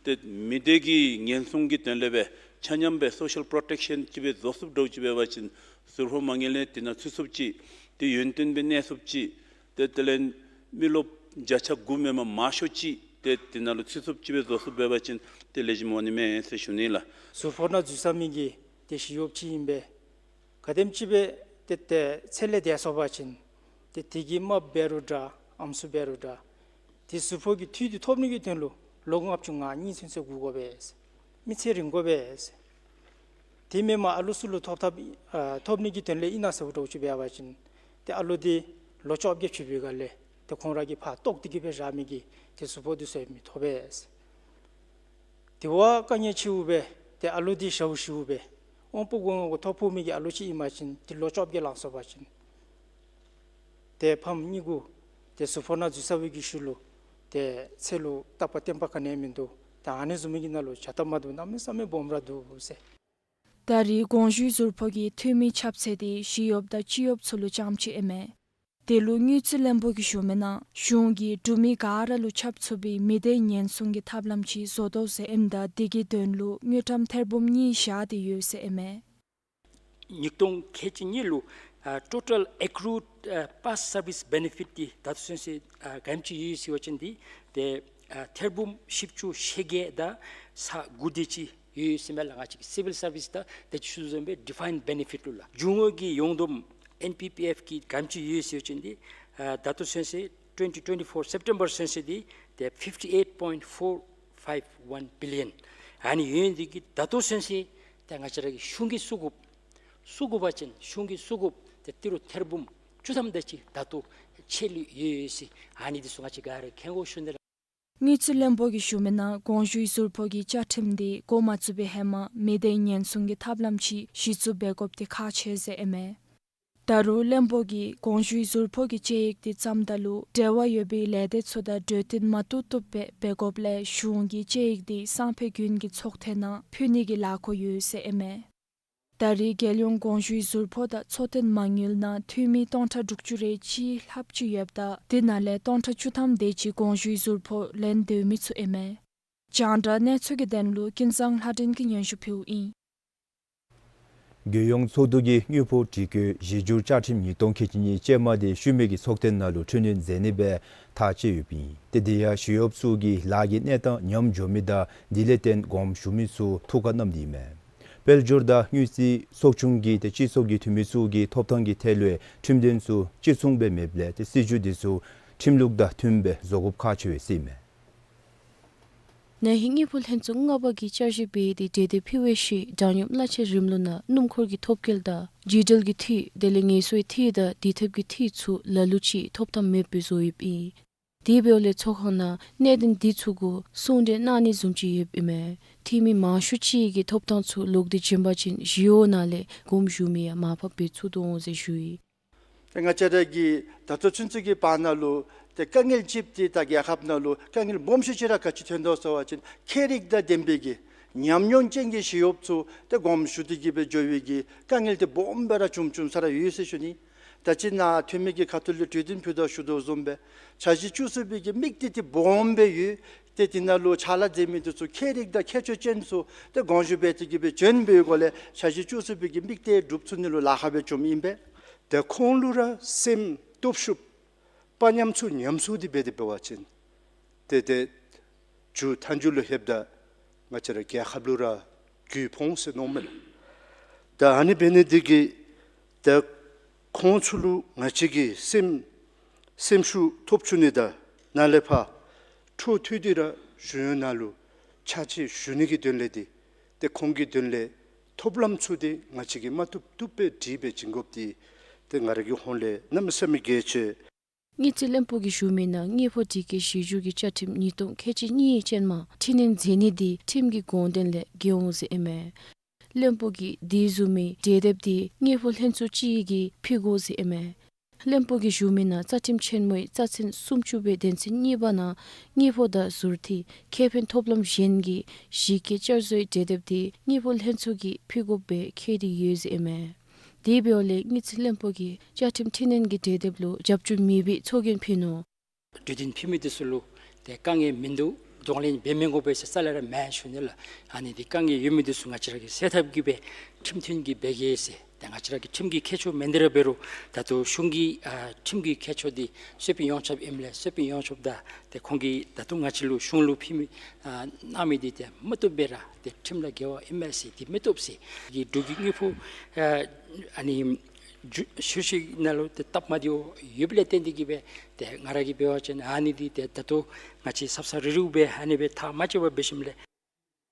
ཏེ་མི་སྡེ་གི་ཉེན་སྲུང་གི་དོན་ལས་སྦེ་ཆ་མཉམ་སྦེ་སོ་ཤལ་པོརོ་ཊེཀ་ཤཱན་ཅིག་སྦེ་བཟོ་ཚུགསཔ་འདྲཝ་ཅིག་འབད་བ་ཅིན་ཟུར་ཕོགས་མ་དངུལ་ལས་དེ་ནང་ཚུད་ཚུགསཔ་ཅིག་ཏེ་ཡུན་བརྟན་སྦེ་གནས་ཚུགསཔ་ཅིག་ཏེ་དེ་ལས་མི་རློབས་བརྒྱ་ཆ་དགུ་མེན་པར་མང་ཤོས་ཅིག་ཏེ་དེ་ནང་ལུ་ཚུད་ཚུགསཔ་ཅིག་སྦེ་བཟོ་ཚུགསཔ་འབད་བ་ཅིན་ཏེ་ལེགས་ཤོམ་འོང་ནི་མས་ཟེར་ཞུ་ནི་ལགས། ཟུར་ཕོགས་ནང་འཛུལ་ཚར་མི་གི་ཏེ་ཞི་གཡོགཔ་ཅིག་ཨིན་པས། ག་དེམ་ཅིག་སྦེ་ཏེ་ཏེ་ཚེ་ལས་འདས་སོང་པ་ཅིན་ཏེ་དེ་གི་རྨགཔ་འབད་རུང་འདྲ་ཨམ་སྲུ་འབད་རུང་འདྲ་ཏེ་ཟུར་ཕོགས་ཀྱི་འཐུས་དེ་ཐོབ་ནི་གི་དོན་ལུ་ལོ་ལྔ་བཅུ་ང་གཉིས་ཚུན་ཚོད་སྒུག་དགོ་པས། མི་ཚེ་རིང་དགོ་པས། དེ་མེན་པར་ཨ་ལུ་ཚུ་ལུ་ཐོབ་ཐབས་ཨ་ཐོབ་ནི་གི་དོན་ལས་ཨིན་ན་ཟེརཝ་འདྲཝ་ཅིག་འབད་བ་ཅིན་ཏེ་ཨ་ལུ་འདི་ལོ་བཅོ་བརྒྱད་ཚུན་ཚོད་ཁར་ལས་ཏེ་ཁོང་ར་གིས་ཕར་བཏོག་སྟེ་གི་སྦེ་ར་མི་གི་ཏེ་ཟུར་ཕོགས་འདི་ཚུ་ཡང་མི་ཐོབ་པས། དེ་བ་དཀའ་ངལ་ཆེཝ་སྦེ་ཏེ་ཨ་ལུ་འདི་ཞཝ་ཞུཝ་སྦེ་དབང་པོ་སྒོ་ལྔ་གུ་ཐོ་ཕོག་མི་གི་ཨ་ལུ་ཅིག་ཨིན་པ་ཅིན་ཏེ་ལོ་བཅོ་བརྒྱད་ལང་སོང་པ་ཅིན་ཏེ་ཕམ་གཉིས་གུ་ཏེ་ཟུར་ཕོགས་ནང་འཛུལ་ཚར་བའི་གི་ཤུལ་ལུ་ཏེ་ཚེ་ལུ་རྟག་པ་བརྟན་པ་ག་ནི་ཡང་མིན་འདུག། ད་ཨ་ནི་བཟུམ་མའི་གི་ནང་ལུ་བྱ་སྟབས་མ་བདེཝ་གནམ་མེད་ས་མེད་སྦོམ་ར་འདུག་ཟེར། ད་རེས་དགོངས་ཞུའི་ཟུར་ཕོགས་ཀྱི་འཐུས་མི་ཁྱབ་ཚད་དེ་ཞི་གཡོགཔ་དང་སྤྱི་གཡོགཔ་ཚུ་ལུ་རྐྱངམ་ཅིག་ཨིན་མས། དེ་ལུ་དངུལ་རྩིས་བློན་པོ་གིས་ཞུ་མི་ནང་གཞུང་གིས་འབྲུག་མི་ག་ར་ལུ་ཁྱབ་ཚུགས་པའི་མི་སྡེ་ཉེན་སྲུང་གི་ཐབས་ལམ་ཅིག་བཟོ་དོ་ཟེར་ཨིནམ་ད་དེ་གི་དོན་ལུ་དངུལ་ཀྲམ་ཐེར་འབུམ་གཉིས་བཞག་སྟེ་ཡོད་ཟེར་ཨིན་མས། ཉིས་སྟོང་ཁལ་གཅིག་གཉིས་ལུ་ཨ་total accrued ཨ་past service benefit འདི་ད་ལྟོ་ཚུན་ཚོད་ཨ་ག་དེམ་ཅིག་ཡོད་ཟེར་བ་ཅིན་འདི་ཏེ་ ཨ་ཐེར་འབུམ་བཞི་བཅུ་ཞེ་བརྒྱད་དང་ས་དགུ་དེ་ཅིག་ཡོད་ཟེར་མས་ལགས། ང་བཅས་ཀྱི་སི་ཝིལ་སར་བིསི་དང་དེ་ཅིག་ཞུ་བཟུམ་སྦེ་ཌི་ཕའིནཌ་བེ་ནེ་ཕིཊ་ལུ་ལགས། རྒྱུ་དངོས་ཀྱི་ཡོངས་བསྡོམས་ཨེན་པི་པི་ཨེཕ་གི་ག་དེམ་ཅིག་ཡོད་ཟེར་བ་ཅིན་འདི་ཨ་ད་ལྟོ་ཚུན་ཚོད་twenty twenty-four September ཚུན་ཚོད་འདི་ཏེ་fifty eight point four five one billion། ཨ་ནི་ཡོད་ནི་འདི་གིས་ད་ལྟོ་ཚུན་ཚོད་ཏེ་ང་བཅས་ར་གི་གཞུང་གིས་བསུ་དགོཔ་བསུ་དགོ་པ་ཅིན་གཞུང་གིས་བསུ་དགོཔ་ཏེ་ཏི་རུ་ཐེར་འབུམ་བཅུ་ཐམ་དེ་ཅིག་ད་ལྟོ་ཆད་ལུས་ཡོད་ཡོད་ཟེར། ཨ་ནི་འདི་ཚུ་ང་བཅས་ག་ར་མཁྱེན་དགོཔ་ཞུ་ནི་ལགས། དངུལ་རྩིས་བློན་པོ་གིས་ཞུ་མི་ནང་གོང་ཞུའི་ཟུར་ཕོགས་ཀྱི་བཅའ་ཁྲིམས་འདི་འགོ་མ་བཙུགས་པའི་ཧེ་མ་མི་སྡེ་ཉེན་སྲུང་གི་ཐབས་ལམ་ཅིག་གཞི་བཙུགས་འབད་དགོཔ་འདི་ཁག་ཆེ་ཟེར་ཨིན་མས། ད་རུང་བློན་པོ་གིས་གོང་ཞུའི་ཟུར་ཕོགས་ཀྱི་དཔྱད་ཡིག་འདི་བརྩམ་ད་ལུ་འབྲེལ་བ་ཡོད་པའི་ལས་སྡེ་ཚུ་དང་གྲོས་བསྟུན་མ་བཏུབ་བཏུབ་སྦེ་འབད་དགོཔ་ལས་གཞུང་གིས་དཔྱད་ཡིག་འདི་སང་ཕོད་དགུན་གྱི་ཚོགས་ཐེངས་ནང་ཕུལ་ནི་གི་ལཱ་ཁག་ཡོད་ཟེར་ཨིན་མས། ད་རེས་རྒྱལ་ཡོངས་གོང་ཞུའི་ཟུར་ཕོགས་དང་ཚོགས་ཐེངས་མ་དངུལ་ནང་འཐུས་མི་སྟོང་ཕྲག་དྲུག་ཅུ་རེ་གཅིག་ལྷགཔ་ཅིག་ཡོདཔ་ད་དེ་ནང་ལས་སྟོང་ཕྲག་བཅུ་ཐམ་དེ་ཅིག་གོང་ཞུའི་ཟུར་ཕོགས་ལེན་སྡོད་མི་ཚུ་ཨིན་མས། རྒྱང་བསྒྲགས་གནས་ཚུལ་གྱི་དོན་ལུ་ཀུན་བཟང་ལྷ་སྒྲོན་གྱིས་སྙན་ཞུ་ཕུལཝ་ཨིན། རྒྱལ་ཡོངས་ཚོགས་འདུ་གིས་དངུལ་ཕོགས་སྒྲིག་བཀོད་གཞི་འགྱུར་བཅའ་ཁྲིམས་ཉིས་སྟོང་ཁལ་གཅིག་གཉིས་ཅན་མ་དེ་ཤུལ་མའི་གི་ཚོགས་ཐེངས་ནང་ལུ་འཕྲི་སྣོན་མཛད་ནི་སྦེ་ཐག་བཅད་ཡོདཔ་ཨིན། ཏེ་དེ་ཡང་ཞི་གཡོགཔ་ཚུ་གིས་ལཱ་གི་གནས་སྟངས་ཉམས་འགྱོ་མི་དང་དེ་ལས་བརྟེན་དགོངསམ་ཞུ་མི་ཚུ་ཐུགས་ཁར་བསྣམས་ཏེ་ཨིན་མས། དཔལ་འབྱོར་དང་དངུལ་རྩིས་ཚོགས་ཆུང་གིས་ཏེ་སྤྱི་ཚོགས་ཀྱི་འཐུས་མི་ཚུ་གིས་ཐོབ་ཐང་གི་ཐད་ལུ་ཁྲིམས་དོན་ཚུ་གཅིག་མཚུངས་སྦེ་མེདཔ་ལས་ཏེ་སྲིད་བྱུས་དེ་ཚུ་ཁྲིམས་ལུགས་དང་མཐུནམ་སྦེ་བཟོ་དགོཔ་ཁག་ཆེ་བས་ཟེར་ཨིན་མས། ན་ཧིང་དངུལ་ཕོགས་ལྷན་ཚོགས་ལྔ་པ་གིས་བསྐྱར་ཞིབ་འབད་དེ་གྲོས་འདེབས་ཕུལ་བའི་ཤུལ་དྲང་སྙོམས་གླ་ཆ་རིམ་ལུགས་ནང་སྣུམ་འཁོར་གྱི་ཐོབ་སྐལ་དང་རྒྱུ་འབྲེལ་གྱི་འཐུས་དེ་ལས་ངལ་གསོའི་འཐུས་དང་འདུལ་ཐབས་ཀྱི་འཐུས་ཚུ་ལ་ལུ་ཅིག་ཐོབ་ཐང་མེདཔ་སྦེ་བཟོ་ཡོདཔ་ཨིན། དེ་འབདཝ་ལས་ཚོགས་ཁང་ནང་གནད་དོན་འདི་ཚུ་གུ་གསུང་གྲོས་གནང་ནི་བཟུམ་ཅིག་ཡོདཔ་ཨིན་མས། འཐུས་མི་མང་ཤོས་ཅིག་གིས་ཐོབ་ཐང་ཚུ་ལོག་སྟེ་བྱིན་པ་ཅིན་ཞི་གཡོག་ནང་ལས་དགོངསམ་ཞུ་མི་ཡང་མར་ཕབ་འབད་ཚུགས་དོ་འོང་ཟེར་ཞུ་ཡི། ཏེ་ང་བཅས་ར་གི་ད་ལྟོ་ཚུན་ཚོད་ཀྱི་བར་ན་ལུ་ཏེ་དཀའ་ངལ་ཅིག་འདི་ད་རྒྱལ་ཁབ་ནང་ལུ་དཀའ་ངལ་སྦོམ་ཤོས་ཅིག་ར་ག་ཅི་ཐོན་དོ་ཟེར་བ་ཅིན་ཁྱད་རིག་དང་ལྡན་པའི་གི་ཉམས་མྱོང་ཅན་གྱི་ཞི་གཡོགཔ་ཚུ་ཏེ་དགོངསམ་ཞུ་སྟེ་གི་སྦེ་འགྱོ་བའི་གི་དཀའ་ངལ་འདི་སྦོམ་སྦེ་ར་བྱུང་བྱུང་ས་ར་ཡོད་ཟེར་ཞུ་ནི། ད་ཅི་ནཱ་འཐུས་མི་གི་ཁ་ཐུག་ལས་གྲོས་བསྟུན་ཕུལ་དོ་ཞུ་དོ་བཟུམ་སྦེ་འཆར་གཞི་བཅུ་གསུམ་པའི་གི་དམིགས་གཏད་འདི་སྦོམ་སྦེ་ཡོད། ཏེ་འདི་ནང་ལུ་ཕྱག་ལཱ་མཛད་མི་འདི་ཚུ་ཁྱད་རིག་དང་ཁྱད་ཆོས་ཅན་ཚུ་ཏེ་དགོངསམ་ཞུ་འབད་དེ་གི་སྦེ་བྱོན་པའི་སྒོ་ལས་འཆར་གཞི་བཅུ་གསུམ་པའི་གི་དམིགས་གཏད་སྒྲུབ་ཚུགས་ནི་ལུ་ལཱ་ཁག་སྦེ་བྱུངམ་ཨིན་པས། ཏེ་ཁོང་ལུ་ར་སེམས་སྟོབས་ཤུགས་དཔའ་ཉམས་ཚུ་ཉམས་སུ་སྟེ་འབད་དེ་འབད་བ་ཅིན་ཏེ་ཏེ་མཇུག་མཐའ་མཇུག་ལུ་ལྷོདཔ་ད་ང་བཅས་ར་རྒྱལ་ཁབ་ལུ་ར་རྒུད་ཕོག་འོང་ཟེར་མནོཝ་མས་ལགས། ད་ཨ་ནི་འབད་ནི་འདི་གིས་ད་ཁོང་ཚུ་ལུ་ང་བཅས་ཀྱིས་སེམས་སེམས་ཤུགས་ཐོབ་བཅུག་ནི་དང་ནཱ་ལས་ཕར་འཕྲོ་མཐུད་དེ་ར་གཞུང་གཡོག་ནང་ལུ་ཕྱག་ཕྱིད་ཞུ་ནི་གི་དོན་ལས་འདི་ཏེ་ཁོང་གི་དོན་ལས་ཐོབ་ལམ་ཚུ་འདི་ང་བཅས་ཀྱིས་མ་བཏུབ་བཏུབ་སྦེ་སྒྲིག་སྦེ་བྱིན་དགོཔ་འདི་ཏེ་ང་ར་གི་ཧོངས་ལས་གནམ་མེད་ས་མེད་གལ་ཆེ། དངུལ་རྩིས་བློན་པོ་གིས་ཞུ་མི་ནང་དངུལ་ཕོགས་སྒྲིག་བཀོད་གཞི་འགྱུར་གྱི་བཅའ་ཁྲིམས་ཉིས་སྟོང་ཁལ་གཅིག་གཉིས་ཅན་མ་འཕྲི་སྣོན་མཛད་ནི་འདི་ཁྲིམས་ཀྱི་དགོངས་དོན་ལས་འགལ་འོང་ཟེར་ཨིན་མས། བློན་པོ་གིས་དེ་བཟུམ་མའི་གྲོས་འདེབས་འདི་དངུལ་ཕོགས་ལྷན་ཚོགས་ཅིག་གིས་ཕུལ་དགོ་ཟེར་ཨིན་མས། བློན་པོ་གིས་ཞུ་མི་ནང་རྩ་ཁྲིམས་ཆེན་མོའི་རྩ་ཚན་སུམ་ཅུ་པའི་དོན་ཚན་གཉིས་པ་ནང་དངུལ་ཕོགས་དང་ཟུར་འཐུས་ཁེ་ཕན་ཐོབ་ལམ་གཞན་གྱི་གཞི་བཀོད་བསྐྱར་བཟོའི་གྲོས་འདེབས་འདི་དངུལ་ཕོགས་ལྷན་ཚོགས་ཀྱིས་ཕུལ་དགོཔ་སྦེ་འཁོད་དེ་ཡོད་ཟེར་ཨིན་མས། དེ་འབདཝ་ལས་དངུལ་རྩིས་བློན་པོ་གིས་བཅའ་ཁྲིམས་འཕྲི་སྣོན་གྱི་གྲོས་འདེབས་ལུ་རྒྱབ་སྐྱོར་མེད་པའི་ཚོགས་རྒྱན་ཕུལ་ནུག། གྲོས་བསྟུན་ཕུལ་མི་འདི་ཚུ་ལུ་ཏེ་དཀའ་ངལ་མིན་འདུག། གདོང་ལེན་འབད་མི་དགོ་པས་ཟེར་རྩ་ལས་ར་མེན་ཞུ་ནི་ལགས། ཨ་ནི་འདི་དཀའ་ངལ་ཡོད་མི་འདི་ཚུ་ང་བཅས་ར་གིས་སེལ་ཐབས་ཀྱི་སྦེ་ཁྲིམས་མཐུན་གྱི་འབད་གེ་ཟེར། ཏེ་ང་བཅས་ར་གི་ཁྲིམས་ཀྱི་ཁྱད་ཆོས་མེན་ཏེ་ར་འབད་རུང་ད་ལྟོ་གཞུང་གི་ཨ་ཁྲིམས་ཀྱི་ཁྱད་ཆོས་འདི་སུ་སྤེལ་ཡོངས་ཁྱབ་ཨིནམ་ལས་སུ་སྤེལ་ཡོངས་ཁྱབ་དང་ཏེ་ཁོང་གིས་ད་ལྟོ་ང་བཅས་ལུ་གཞུང་ལུ་ཕུལ་མི་ཨ་གནང་མི་འདི་ཏེ་མ་བཏུབ་པས་ར་ཏེ་ཁྲིམས་ལུ་འགལ་བ་ཨིན་མས་ཟེར་འདི་མ་བཏུབ་ཟེར་གི་འབྲུག་གི་དངུལ་ཕོགས་ཨ་ཨ་ནི་ཞུ་ཞུ་ཞིནམ་ལས་ཏེ་སྟབས་མ་བདེཝ་ཡོདཔ་ལས་བརྟེན་ཏེ་གི་སྦེ་ཏེ་ང་ར་གིས་འབད་བ་ཅིན་ཨ་ནི་འདི་ཏེ་ད་ལྟོ་ང་བཅས་ཟབ་ཟབ་རིལ་རིལཝ་སྦེ་ཨ་ནི་སྦེ་ཐག་མ་བཅད་པར་འབད་ཞིནམ་ལས།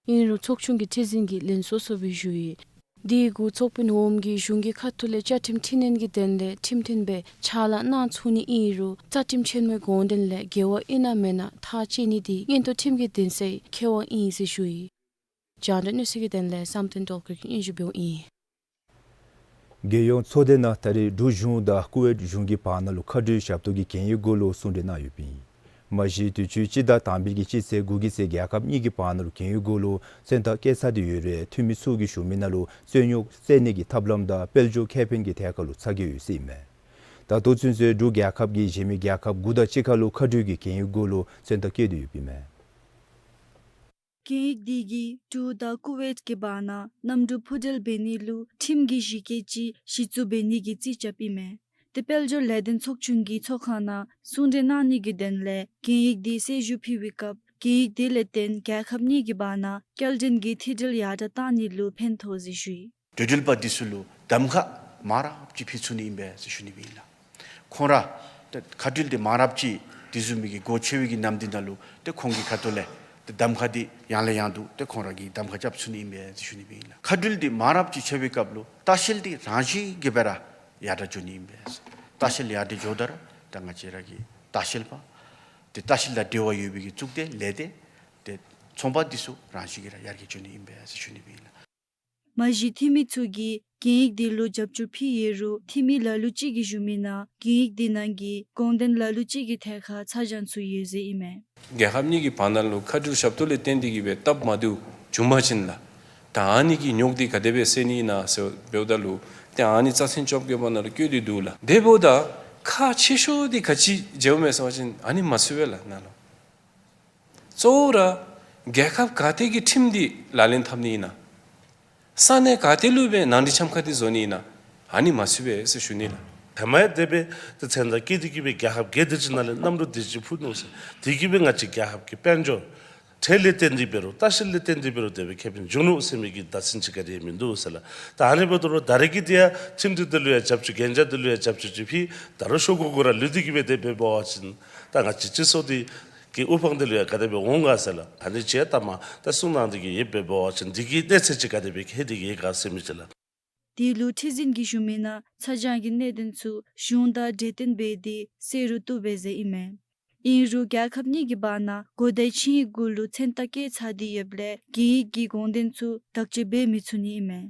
ཨིན་རུང་ཚོགས་ཆུང་གི་ཁྲི་འཛིན་གྱིས་ལན་སོ་སོ་སྦེ་ཞུ་ཡི། དེ་གུ་ཚོགས་དཔོན་འོགམ་གིས་གཞུང་གི་ཁ་ཐུག་ལས་བཅའ་ཁྲིམས་འཕྲི་སྣོན་གྱི་དོན་ལས་ཁྲིམས་མཐུན་སྦེ་ཕྱག་ལཱ་གནང་ཚུགས་ནི་ཨིན་རུང་རྩ་ཁྲིམས་ཆེན་མོའི་དགོངས་དོན་ལས་འགལ་བ་ཨིན་ན་མེན་ན་ཐག་བཅད་ནི་འདི་མངོན་མཐོ་ཁྲིམས་ཀྱི་འདུན་སའི་ཁེ་དབང་ཨིན་ཟེར་ཞུ་ཡི། རྒྱང་བསྒྲགས་གནས་ཚུལ་གྱི་དོན་ལས་བསམ་གཏན་སྒྲོལ་དཀར་གྱིས་སྙན་ཞུ་འབདཝ་ཨིན། རྒྱལ་ཡོངས་ཚོགས་སྡེ་ནང་ད་རེས་འབྲུག་གཞུང་དང་ཀུ་ཝེཊ་གཞུང་གི་བར་ན་ལུ་མཁའ་འགྲུལ་ཞབས་ཏོག་གི་གན་ཡིག་སྐོར་ལུ་གསུང་གྲོས་གནང་ཡོདཔ་ཨིན། མ་གཞི་དུས་ཅི་སྤྱི་ཟླ་དང་པའི་གི་སྤྱི་ཚེས་དགུ་གི་ཚེ་རྒྱལ་ཁབ་གཉིས་ཀྱི་བར་ན་ལུ་གན་ཡིག་སྐོར་ལུ་མཚན་རྟགས་བཀོད་ཚར་ཏེ་ཡོད་རུང་འཐུས་མི་ཚུ་གིས་ཞུ་མི་ནང་ལུ་རྩོད་རྙོགས་སེལ་ནི་གི་ཐབས་ལམ་དང་དཔལ་འབྱོར་ཁེ་ཕན་གྱི་ཐད་ཁར་ལུ་ཚ་གྱང་ཡོད་ཟེར་ཨིན་མས། ད་ལྟོ་ཚུན་ཚོད་འབྲུག་རྒྱལ་ཁབ་ཀྱིས་གཞན་མི་རྒྱལ་ཁབ་དགུ་དང་གཅིག་ཁར་ལུ་མཁའ་འགྲུལ་གྱི་གན་ཡིག་སྐོར་ལུ་མཚན་རྟགས་བཀོད་དེ་ཡོདཔ་ཨིན་མས། གན་ཡིག་འདི་གིས་འབྲུག་དང་ཀུ་ཝེཊ་ཀྱི་བར་ན་གནམ་གྲུ་འཕུར་འགྲུལ་འབད་ནི་ལུ་ཁྲིམས་ཀྱི་གཞི་བཀོད་ཅིག་གཞི་བཙུགས་འབད་ནི་གི་རྩིས་རྐྱབ་ཨིན་མས། ཏེ་དཔལ་འབྱོར་ལས་དོན་ཚོགས་ཆུང་གིས་ཚོགས་ཁང་ནང་གསུང་གྲོས་གནང་ནི་གི་དོན་ལས་གན་ཡིག་འདི་གསལ་ཞུ་ཕུལ་བའི་སྐབས་ གན་ཡིག་དེ་ལས་བརྟེན་རྒྱལ་ཁབ་གཉིས་ཀྱི་བར་ན་སྐྱེལ་འདྲེན་གྱི་མཐུད་སྒྲིལ་ཡར་དྲགས་གཏང་ནི་ལུ་ཕན་ཐོགས་ཟེར་ཞུ་ཡི། འགྲོ་འགྲུལ་པ་འདི་ཚུ་ལུ་གདམ་ཁ་མང་རབས་ཅིག་ཕུལ་ཚུགས་ནི་ཨིན་པས་ཟེར་ཞུ་ནི་སྦེ་ཨིན་ལགས། ཁོང་ར་ཏེ་ཁ་འགྲུལ་འདི་མང་རབས་ཅིག་འདི་བཟུམ་མའི་གི་སྒོ་ཕྱེ་བའི་གི་ནམ་འདི་ནང་ལུ་ཏེ་ཁོང་གི་ཁ་ཐུག་ལས་ཏེ་གདམ་ཁ་འདི་ཡང་ལས་ཡང་དུ་ཏེ་ཁོང་ར་གིས་གདམ་ཁ་རྐྱབ་ཚུགས་ནི་ཨིན་པས་ཟེར་ཞུ་ནི་སྦེ་ཨིན་ལགས། ཁ་འགྲུལ་འདི་མང་རབས་ཅིག་ཕྱེ་བའི་སྐབས་ལུ་ལྟ་བཤལ་འདི་རང་བཞིན་གྱིས་སྦེ་ར་ཡར་དྲགས་འགྱོ་ནི་ཨིན་པས། ལྟ་བཤལ་ཡར་དྲགས་འགྱོཝ་ད་ར་ད་ང་བཅས་ར་གི་ལྟ་བཤལ་པ་ཏེ་ལྟ་བཤལ་དང་འབྲེལ་བ་ཡོད་པའི་གི་གཙུག་སྡེ་ལས་སྡེ་ཏེ་ཚོང་པ་འདི་ཚུ་རང་བཞིན་གྱིས་ར་ཡར་རྒྱས་འགྱོ་ནི་ཨིན་པས་ཟེར་ཞུ་ནི་སྦེ་ཨིན་ལགས། མ་གཞི་འཐུས་མི་ཚུ་གིས་གན་ཡིག་འདི་ལུ་རྒྱབ་སྐྱོར་ཕུལ་ཡོད་རུང་འཐུས་མི་ལ་ལུ་ཅིག་གིས་ཞུ་མི་ནང་གན་ཡིག་འདི་ནང་གི་དགོངས་དོན་ལ་ལུ་ཅིག་གི་ཐད་ཁར་ཚ་གྱང་ཚུ་ཡོད་ཟེར་ཨིན་མས། རྒྱལ་ཁབ་གཉིས་ཀྱི་བར་ན་ལུ་ཁ་འགྲུལ་ཞབས་ཏོག་ལས་བརྟེན་ཏེ་གིས་སྦེ་སྟབས་མ་བདེཝ་བྱུང་པ་ཅིན་ལགས། ད་ཨ་ནི་གི་རྙོག་འདི་ག་དེ་སྦེ་སེལ་ནི་ཨིན་ན་ཟེར་འབདཝ་ད་ལུ་ཏེ་ཨ་ནི་རྩ་ཚན་བཅོ་བརྒྱད་པ་ནང་ལུ་བཀོད་དེ་འདུག་ལགས། དེ་འབདཝ་ད་ཁག་ཆེ་ཤོས་འདི་ག་ཅི་འགྱོཝ་མས་ཟེར་བ་ཅིན་ཨ་ནི་མ་ཚུད་པས་ལགས་ནཱ་ལུ། གཙོ་བོ་ར་རྒྱལ་ཁབ་ག་ཏེ་གི་ཁྲིམས་འདི་ལག་ལེན་འཐབ་ནི་ཨིན་ན། ས་གནས་ག་ཏེ་ལུ་སྦེ་ནང་འགྲིག་འཆམ་ཁ་འདི་བཟོ་ནི་ཨིན་ན། ཨ་ནི་མ་ཚུད་པས་ཟེར་ཞུ་ནི་ལགས། ཧེ་མ་ཡང་དེ་སྦེ་ཏེ་མཚན་རྟགས་བཀོད་དེ་གིས་སྦེ་རྒྱལ་ཁབ་ག་དེ་ཅིག་ནང་ལས་གནམ་གྲུ་དེ་ཅིག་འཕུར་ནུག་ཟེར། དེ་གིས་སྦེ་ང་བཅས་རྒྱལ་ཁབ་ཀྱི་དཔལ་འབྱོར་ཁྲལ་ལས་བརྟེན་ཏེ་འབད་རུང་ལྟ་བཤལ་ལས་བརྟེན་ཏེ་འབད་རུང་དེ་སྦེ་ཁེ་ཕན་འབྱུང་ནུག་ཟེར་མི་གི་བརྡ་མཚོན་ཅིག་ག་ར་མིན་འདུག་ཟེར་ལགས། ད་ཨ་ནི་འབདཝ་ད་རུང་ད་རེས་ཀྱི་འདི་ཡང་ཁྲིམས་སྒྲིག་འདི་ལུ་ཡང་རྒྱབ་སྐྱོར་གན་རྒྱ་འདི་ལུ་ཡང་རྒྱབ་སྐྱོར་ཅིག་ཕུལ། ད་རུང་ཤོག་གུ་གུ་ར་ལུས་ཏེ་གིས་སྦེ་དེ་སྦེ་འབད་བ་ཅིན་ད་ང་བཅས་སྤྱི་ཚོགས་འདི་གི་དབུ་འཕང་འདི་ལུ་ཡང་ག་དེ་སྦེ་འོང་ག་ཟེར་ལགས། ཨ་ནི་ཅིག་ཡང་ད་མ་ད་གསུང་གནང་སྟེ་གིས་ཡོདཔ་སྦེ་འབད་བ་ཅིན་འདི་གི་གནས་ཚད་ཅིག་ག་དེ་སྦེ་ཁེ་དེ་གིས་ཡོད་ག་ཟེར་མི་ཅིག་ལགས། དེ་ལུ་ཁྲི་འཛིན་གྱིས་ཞུ་མི་ནང་ཚ་གྱང་གི་གནད་དོན་ཚུ་གཞུང་དང་གྲོས་བསྟུན་འབད་དེ་སེལ་རུང་བཏུབ་པས་ཟེར་ཨིན་མས། ཨིན་རུང་རྒྱལ་ཁབ་གཉིས་ཀྱི་བར་ན་གོ་བརྡའི་ཆིངས་ཡིག་གུ་ལུ་མཚན་རྟགས་བཀོད་ཚར་ཏེ་ཡོདཔ་ལས་གན་ཡིག་གི་དགོངས་དོན་ཚུ་དག་བཅོས་འབད་མི་ཚུགས་ནི་ཨིན་མས།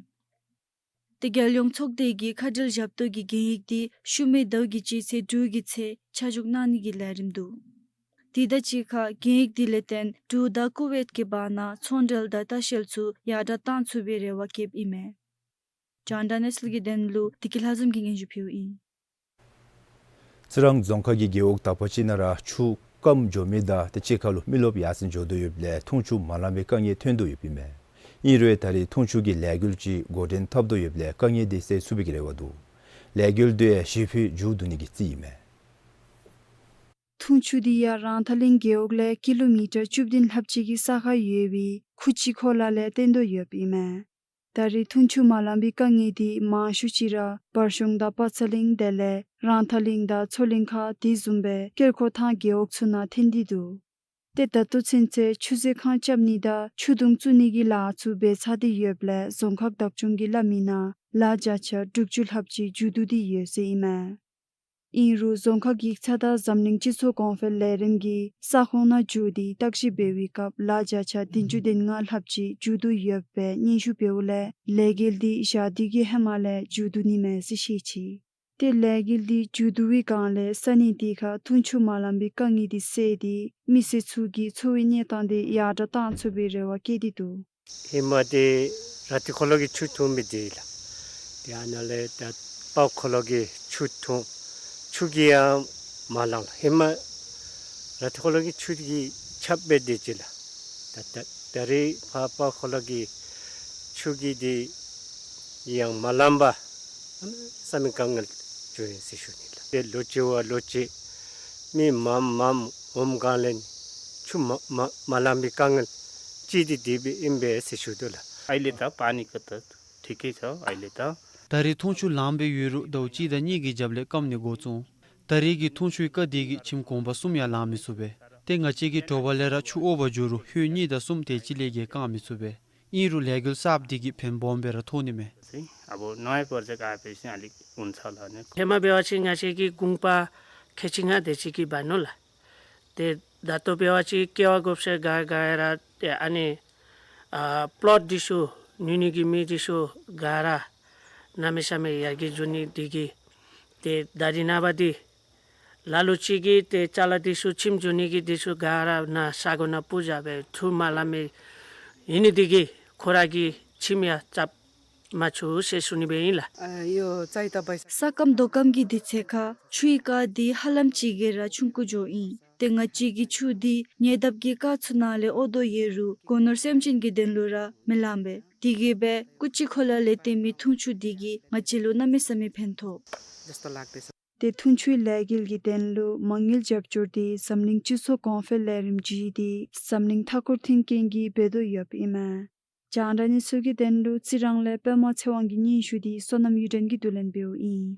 ཏེ་རྒྱལ་ཡོངས་ཚོགས་སྡེ་གི་ཁ་འགྲུལ་ཞབས་ཏོག་གི་གན་ཡིག་འདི་ཤུལ་མའི་ཟླཝ་གི་སྤྱི་ཚེས་དྲུག་གི་ཚེ་ཆ་འཇོག་གནང་ནི་གི་ལས་རིམ་འདུག། དེ་དང་གཅིག་ཁར་གན་ཡིག་འདི་ལས་བརྟེན་འབྲུག་དང་ཀུ་ཝེཊ་ཀྱི་བར་ན་ཚོང་འབྲེལ་དང་ལྟ་བཤལ་ཚུ་ཡར་དྲགས་གཏང་ཚུགས་པའི་རེ་བ་བསྐྱེདཔ་ཨིན་མས། རྒྱང་བསྒྲགས་གནས་ཚུལ་གྱི་དོན་ལུ་བདེ་སྐྱིད་ལྷ་འཛོམས་ཀྱིས་སྙན་ཞུ་ཕུལཝ་ཨིན། རྩི་རང་རྫོང་ཁག་གི་རྒེད་འོག་དག་པ་ཅིག་ནང་ར་ཆུ་སྐམ་འགྱོ་མི་དང་ཏེ་གཅིག་ཁར་ལུ་མི་རློབས་ཡར་སེང་འགྱོ་དོ་ཡོདཔ་ལས་འཐུང་ཆུ་མ་ལང་པའི་དཀའ་ངལ་ཐོན་དོ་ཡོདཔ་ཨིན་མས། ཨིན་རུང་ད་རེས་འཐུང་ཆུ་གི་ལས་འགུལ་ཅིག་འགོ་འདྲེན་འཐབ་དོ་ཡོདཔ་ལས་དཀའ་ངལ་འདི་སེལ་ཚུགས་པའི་གི་རེ་བ་འདུག། ལས་འགུལ་འདི་ཡང་ཞི་ལྷོད་མཇུག་བསྡུ་ནི་གི་རྩིས་ཨིན་མས། འཐུང་ཆུ་འདི་ཡང་རང་ཐང་གླིང་རྒེད་འོག་ལས་ཀི་ལོ་མི་ཊར་བཅུ་བདུན་ལྷགཔ་ཅིག་གི་ས་ཁར་ཡོད་པའི་ཁུ་ཅི་ཁོ་ལ་ལས་བཏོན་དོ་ཡོདཔ་ཨིན་མས། ད་རེས་འཐུང་ཆུ་མ་ལང་པའི་དཀའ་ངལ་འདི་མང་ཤོས་ཅིག་ར་བར་གཞུང་དང་པ་ཚ་གླིང་དེ་ལས་རང་ཐང་གླིང་དང་མཚོ་གླིང་ཁ་དེ་བཟུམ་སྦེ་དཀྱིལ་འཁོར་ཐང་རྒེད་འོག་ཚུ་ནང་ཐོན་ཏེ་འདུག། ཏེ་ད་ལྟོ་ཚུན་ཚོད་ཆུ་མཛོད་ཁང་རྐྱབ་ནི་དང་ཆུ་དུང་བཙུགས་ནི་གི་ལཱ་ཚུ་འབད་ཚར་ཏེ་ཡོདཔ་ལས་རྫོང་ཁག་བདག་སྐྱོང་གིས་སླབ་མི་ནང་ལཱ་བརྒྱ་ཆ་དྲུག་ཅུ་ལྷགཔ་ཅིག་མཇུག་བསྡུ་སྟེ་ཡོད་ཟེར་ཨིན་མས། ཨིན་རུང་རྫོང་ཁག་ཡིག་ཚང་དང་འཛམ་གླིང་སྤྱི་ཚོགས་གོང་འཕེལ་ལས་རིམ་གྱིས་ས་ཁོངས་ནང་འགྱོ་སྟེ་བརྟག་ཞིབ་འབད་བའི་སྐབས་ལཱ་བརྒྱ་ཆ་བདུན་ཅུ་དོན་ལྔ་ལྷགཔ་ཅིག་མཇུག་བསྡུ་ཡོདཔ་སྦེ་སྙན་ཞུ་འབདཝ་ལས་ལས་འགུལ་འདི་ཞག་དུས་ཀྱི་ཧེ་མ་ལས་མཇུག་བསྡུ་ནི་མས་ཟེར་བཤད་ཅི། ཏེ་ལས་འགུལ་འདི་མཇུག་བསྡུ་བའི་སྒང་ལས་ས་གནས་དེ་ཁར་འཐུང་ཆུ་མ་ལང་པའི་དཀའ་ངལ་འདི་སེལ་ཏེ་མི་སེར་ཚུ་གི་འཚོ་བའི་གནས་སྟངས་འདི་ཡར་དྲགས་གཏང་ཚུགས་པའི་རེ་བ་བསྐྱེད་དེ་འདུག། ཧེ་མ་འདི་ར་ཏི་ཁོ་ལོ་གི་ཆུ་འཐུང་མི་འདི་ལགས། ཏེ་ཨ་ནཱ་ལས་ད་པ་ཁོ་ལོ་གི་ཆུ་འཐུང་། ཆུ་གིས་ཡང་མ་ལང་ལགས། ཧེ་མ་ར་ཏི་ཁོ་ལོ་གི་ཆུ་གིས་ཁྱབ་སྦེ་སྡོད་ཅི་ལགས། ད་ད་ད་རེས་ཕར་པ་ཁོ་ལོ་གི་ཆུ་གིས་འདི་ཡང་མ་ལང་པར་བསམ་མི་དཀའ་ངལ་བྱུང་ཡི་ཟེར་ཞུ་ནི་ལགས། ཏེ་ལོ་གཅིག་བ་ལོ་གཅིག་མི་མངམ་མངམ་འོངམ་སྒང་ལས་ཆུ་མ་མ་མ་ལང་པའི་དཀའ་ངལ་ཅིག་འདི་འདི་སྦེ་ཨིན་པས་ཟེར་ཞུ་དོ་ལགས། ད་རེས་འཐུང་ཆུ་ལང་སྦེ་ཡོད་རུང་ཟླཝ་གཅིག་དང་གཉིས་ཀྱི་རྒྱབ་ལས་སྐམ་ནི་འགོ་བཙུགས། ད་རེས་ཀྱི་འཐུང་ཆུའི་རྐ་འདི་གིས་ཁྱིམ་གུང་པ་གསུམ་ཡང་ལང་མི་ཚུགས་པས། ཏེ་ང་བཅས་ཀྱི་དྲོ་པ་ལས་ར་ཆུ་འོར་བར་འགྱོ་རུང་ཧོད་གཉིས་དང་གསུམ་དེ་ཅིག་ལས་བརྒལ་བཀང་མི་ཚུགས་པས། ཨིན་རུང་ལས་འགུལ་གསརཔ་འདི་གིས་ཕན་སྦོམ་སྦེ་ར་ཐོགས་ནི་མས། ཧེ་མ་འབད་བ་ཅིན་ང་བཅས་ཀྱི་གུང་པ་ཁལ་གཅིག་ལྔ་དེ་ཅིག་གིས་འབག་ནུག་ལགས། ཏེ་ད་ལྟོ་འབད་བ་ཅིན་ཀེ་བ་དགོཔ་ཟེར་ག་ག་ར་ཏེ་ཨ་ནི་ཨ་པློཊ་འདི་ཚུ་ཉོ་ནི་གི་མི་འདི་ཚུ་ག་ར་གནམ་མེད་ས་མེད་ཡར་རྒྱས་འགྱོ་ནི་འདི་གིས་ཏེ་ད་རེས་ནངས་པ་འདི་ལ་ལུ་ཅིག་གིས་ཏེ་ཅ་ལ་འདི་ཚུ་ཁྱིམ་འགྱོ་ནི་གི་འདི་ཚུ་ག་ར་ནཱ་ས་གོ་ནང་སྤུར་བཞག་སྦེ་ཆུ་མ་ལང་མི་ཨིན་ནི་འདི་གིས་ཁོ་ར་གི་ཁྱིམ་ཡང་རྐྱབ་མ་ཚུགས་ཟེར་ཞུ་ནི་སྦེ་ཨིན་ལགས། ས་སྐམ་རྡོ་སྐམ་གྱི་དུས་ཚོད་ཁར་ཆུའི་རྐ་འདི་ཧ་ལམ་ཅིག་གིས་ར་ཆུང་ཀུ་འགྱོཝ་ཨིན། ཏེ་ང་བཅས་ཀྱི་ཆུ་འདི་ཉེ་འདབས་ཀྱི་རྐ་ཚུ་ནང་ལས་འོར་དོ་ཡོད་རུང་སྒོ་ནོར་སེམས་ཅན་གྱི་དོན་ལུ་ར་མི་ལང་པས། དེ་གིས་སྦེ་ཀུ་ཅི་ཁོ་ལ་ལས་བཏོན་མི་འཐུང་ཆུ་འདི་གིས་ང་བཅས་ལུ་གནམ་མེད་ས་མེད་ཕན་ཐོགས། ཏེ་འཐུང་ཆུའི་ལས་འགུལ་གྱི་དོན་ལུ་མ་དངུལ་རྒྱབ་སྐྱོར་འདི་འཛམ་གླིང་སྤྱི་ཚོགས་གོང་འཕེལ་ལས་རིམ་བརྒྱུད་དེ་འཛམ་གླིང་མཐའ་འཁོར་མཐུན་རྐྱེན་གྱིས་འབད་དོ་ཡོདཔ་ཨིན་མས། རྒྱང་བསྒྲགས་གནས་ཚུལ་གྱི་དོན་ལུ་རྩི་རང་ལས་པདྨ་ཚེ་དབང་གི་སྙན་ཞུ་འདི་བསོད་ནམས་གཡུ་སྒྲོན་གྱིས་བསྡུ་ལེན་འབདཝ་ཨིན།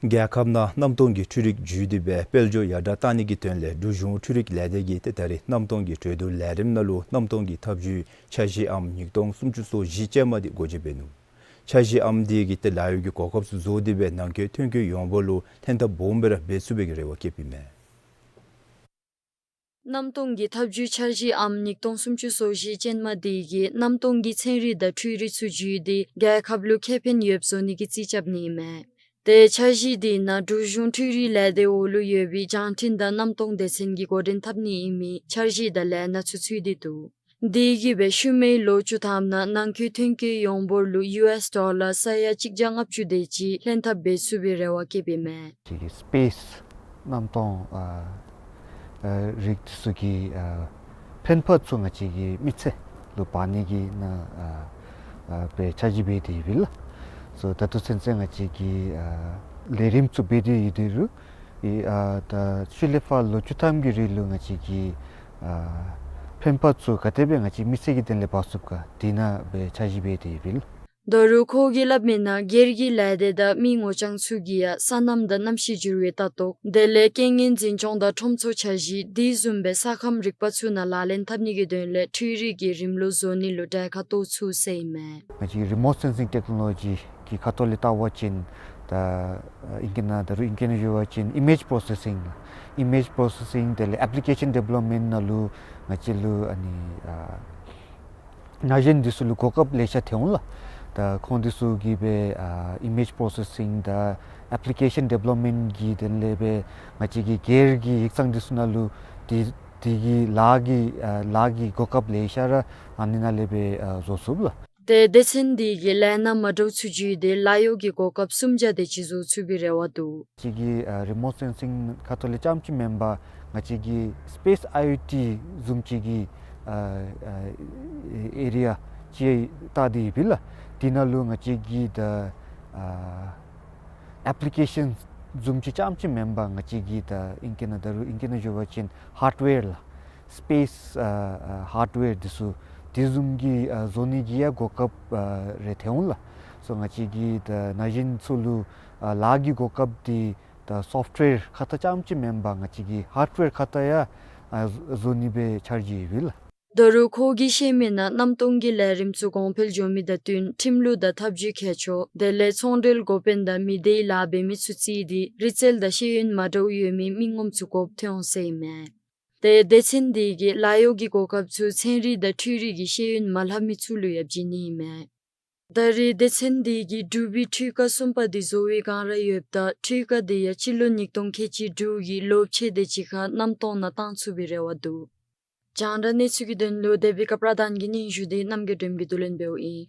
རྒྱལ་ཁབ་ནང་གནམ་སྟོང་གི་འཕྲུལ་རིག་བརྒྱུད་དེ་སྦེ་དཔལ་འབྱོར་ཡར་དྲག་གཏང་ནི་གི་དོན་ལས་འབྲུག་གཞུང་འཕྲུལ་རིག་ལས་སྡེ་གིས་ཏེ་ད་རེས་གནམ་སྟོང་གི་གྲོས་བསྡུར་ལས་རིམ་ནང་ལུ་གནམ་སྟོང་གི་ཐབས་བྱུས་འཆར་གཞིའམ་ཉིས་སྟོང་སུམ་ཅུ་སོ་བཞི་ཅན་མ་འདི་སྒོ་འབྱེད་འབད་ནུག། འཆར་གཞིའམ་འདི་གིས་ཏེ་ལཱ་གཡོག་གི་གོ་སྐབས་ཚུ་བཟོ་སྟེ་སྦེ་ནང་འཁོད་ཐོན་སྐྱེད་ཡོངས་འབོར་ལུ་ལྷན་ཐབས་སྦོམ་སྦེ་ར་འབད་ཚུགས་པའི་གི་རེ་བ་བསྐྱེདཔ་ཨིན་མས། གནམ་སྟོང་གི་ཐབས་བྱུས་འཆར་གཞིའམ་ཉིས་སྟོང་སུམ་ཅུ་སོ་བཞི་ཅན་མ་འདི་གིས་གནམ་སྟོང་གི་ཚན་རིག་དང་འཕྲུལ་རིག་ཚུ་བརྒྱུད་དེ་རྒྱལ་ཁབ་ལུ་ཁེ་ཕན་ཡོདཔ་བཟོ་ནི་གི་རྩིས་རྐྱབ་ནི་ཨིན་མས། ཏེ་འཆར་གཞི་འདི་ནང་འབྲུག་གཞུང་འཕྲུལ་རིག་ལས་སྡེ་འོག་ལུ་ཡོད་པའི་རྒྱང་འཕྲིན་དང་གནམ་སྟོང་སྡེ་ཚན་གྱིས་འགོ་འདྲེན་འཐབ་ནི་ཨིན་མི་འཆར་གཞི་དང་ལས་སྣ་ཚུ་ཚུད་དེ་འདུག། དེ་གིས་སྦེ་ཤུལ་མའི་ལོ་བཅུ་ཐམ་ནང་ནང་འཁོད་ཐོན་སྐྱེད་ཡོངས་འབོར་ལུ་ཡུ་ཨེསི་ཌོ་ལར་ས་ཡ་གཅིག་བརྒྱ་ལྔ་བཅུ་དེ་ཅིག་ལྷན་ཐབས་འབད་ཚུགས་པའི་རེ་བ་བསྐྱེདཔ་ཨིན་མས། ཅིག་གི་སི་པེསི་གནམ་སྟོང་ཨ་ཨ་རིག་འདི་ཚུ་གི་ཨ་ཕན་ཕ་ཚུ་ང་བཅས་ཀྱི་མི་ཚེ་ལུ་འབག་ནི་གི་ནང་ཨ་ཨ་སྦེ་འཆར་གཞི་འབད་དེ་ཡོདཔ་ཨིན་ལགས། སོ་ད་ལྟོ་ཚུན་ཚོད་ང་བཅས་ཀྱི་ཨ་ལས་རིམ་ཚུ་འབད་དེ་ཡོད་དེ་རུང་ཨི་ཨ་ད་ཤུལ་ལས་ཕར་ལོ་བཅུ་ཐམ་གྱི་རིང་ལུ་ང་བཅས་ཀྱི་ཨ་ཕན་ཕ་ཚུ་ག་དེ་སྦེ་ང་བཅས་མི་ཚེ་གི་དོན་ལས་འབག་ཚུགས་ག་དེ་ནང་སྦེ་འཆར་གཞི་འབད་དེ་ཡོདཔ་ཨིན་ལགས། ད་རུང་ཁོ་གིས་སླབ་མིའི་ནང་སྒེར་གྱི་ལས་སྡེ་དང་མི་ངོ་རྐྱང་ཚུ་གིས་ཡང་སོ་ནམ་དང་གནམ་གཤིས་འགྱུར་བའི་ལྟ་རྟོག་དེ་ལས་རྐྱེན་ངན་འཛིན་སྐྱོང་དང་ཁྲོམ་ཚོགས་འཆར་གཞི་དེ་བཟུམ་སྦེ་ས་ཁམས་རིག་པ་ཚུ་ནང་ལག་ལེན་འཐབ་ནི་གི་དོན་ལས་འཕྲུལ་རིག་གི་རིམ་ལུགས་བཟོ་ནི་ལུ་གྲལ་ཁར་གཏོགས་ཚུགས་ཟེར་ཨིན་མས། ང་བཅས་རི་མོཊ་སེན་སིང་ཊེཀ་ནོ་ལོ་ཇི་གི་ཁ་ཐུག་ལས་བལྟ་བ་ཅིན་ད་ཨིང་སྐད་ནང་ད་རུང་ཨིང་སྐད་ནང་ཞུ་བ་ཅིན་ཨི་མེཇ་པོ་སེ་སིང་ཨི་མེཇ་པོ་སེ་སིང་དེ་ལས་ཨེཔ་ལི་ཀེ་ཤཱན་ཌི་བེ་ལོབ་མེནཊ་ནང་ལུ་ང་བཅས་ལུ་ཨ་ནི་ཨ་ན་གཞོན་འདི་ཚུ་ལུ་གོ་སྐབས་ལེ་ཤ་ཐོན་འོང་ལགས། ད་ཁོང་འདི་ཚུ་གིས་སྦེ་ཨ་ཨི་མེཇ་པོ་སེ་སིང་དང་ཨེཔ་ལི་ཀེ་ཤཱན་ཌི་བེ་ལོབ་མེནཊ་གི་དོན་ལས་སྦེ་ང་བཅས་ཀྱི་སྒེར་གྱི་ཡིག་ཚང་འདི་ཚུ་ནང་ལུ་དེ་དེ་གི་ལཱ་གི་ཨ་ལཱ་གི་གོ་སྐབས་ལེ་ཤ་ར་ཨ་ནི་ནང་ལས་སྦེ་ཨ་བཟོ་ཚུགས་ལགས། ཏེ་སྡེ་ཚན་འདི་གིས་ལས་སྣ་མ་འདྲཝ་ཚུ་བརྒྱུད་དེ་ལཱ་གཡོག་གི་གོ་སྐབས་སུམ་བརྒྱ་དེ་ཅིག་བཟོ་ཚུགས་པའི་རེ་བ་འདུག། ང་བཅས་ཀྱི་ཨ་རི་མོཊ་སེན་སིང་ཁ་ཐུག་ལས་རྐྱངམ་ཅིག་མེན་པར་ང་བཅས་ཀྱི་སི་པེསི་ཨའི་ཨོ་ཊི་བཟུམ་ཅིག་གི་ཨ་ཨ་ཨེ་རི་ཡ་ཅིག་བལྟ་སྟེ་ཡོདཔ་ཨིན་ལགས། དེ་ནང་ལུ་ང་བཅས་ཀྱི་ད་ཨ་ཨེཔ་ལི་ཀེ་ཤཱན་བཟུམ་ཅིག་རྐྱངམ་ཅིག་མེན་པར་ང་བཅས་ཀྱི་ད་ཨིང་སྐད་ནང་ད་རུང་ཨིང་སྐད་ནང་ཞུ་བ་ཅིན་ཧཱརཌ་ཝེར་ལགས། སི་པེསི་ཨ་ཨ་ཧཱརཌ་ཝེར་འདི་ཚུ་དེ་བཟུམ་གྱི་ཨ་བཟོ་ནི་གི་ཡང་གོ་སྐབས་ཨ་རེ་ཐོན་འོང་ལགས། སོ་ང་བཅས་ཀྱི་ད་ན་གཞོན་ཚུ་ལུ་ཨ་ལཱ་གི་གོ་སྐབས་འདི་ད་སོཕཊ་ཝེར་ཁ་ཐུག་རྐྱངམ་ཅིག་མེན་པར་ང་བཅས་ཀྱི་ཧཱརཌ་ཝེར་ཁ་ཐུག་ཡང་ཨ་བཟོ་ནི་སྦེ་འཆར་གཞི་ཡོདཔ་ཨིན་ལགས། ད་རུང་ཁོ་གིས་བཤད་མིའི་ནང་གནམ་སྟོང་གི་ལས་རིམ་ཚུ་གོང་འཕེལ་འགྱོ་མི་དང་བསྟུན་ཁྲིམས་ལུགས་དང་ཐབས་བྱུས་མཁས་མཆོག་དེ་ལས་ཚོང་འབྲེལ་འགོ་དཔོན་དང་མི་སྡེའི་ལཱ་འབད་མི་ཚུ་བརྩིས་ཏེ་རིག་རྩལ་དང་ཤེས་ཡོན་མ་འདྲཝ་ཡོད་མི་མི་ངོམ་ཚུ་དགོཔ་ཐོན་འོང་ཟེར་ཨིན་མས། ཏེ་སྡེ་ཚན་འདི་གིས་ལཱ་གཡོག་གི་གོ་སྐབས་ཚུ་ཚན་རིག་དང་འཕྲུལ་རིག་གི་ཤེས་ཡོན་མ་ལྷབ་མི་ཚུ་ལུ་ཡང་བྱིན་ནི་ཨིན་མས། ད་རེས་སྡེ་ཚན་འདི་གིས་འབྲུག་པའི་འཕྲུལ་ཁང་གསུམ་པ་འདི་བཟོ་བའི་བསྒང་ར་ཡོདཔ་ད་འཕྲུལ་ཁང་འདི་ཡང་སྤྱི་ལོ་ཉིས་སྟོང་ཁལ་གཅིག་དྲུག་གི་ལོ་ཕྱེད་དེ་ཅིག་ཁར་གནམ་སྟོང་ནང་བཏང་ཚུགས་པའི་རེ་བ་འདུག། རྒྱང་བསྒྲགས་གནས་ཚུལ་གྱི་དོན་ལུ་དེ་བི་ཀ་པྲ་དཱན་གྱི་སྙན་ཞུ་འདི་རྣམ་རྒྱལ་སྒྲོན་གྱིས་བསྡུ་ལེན་འབདཝ་ཨིན།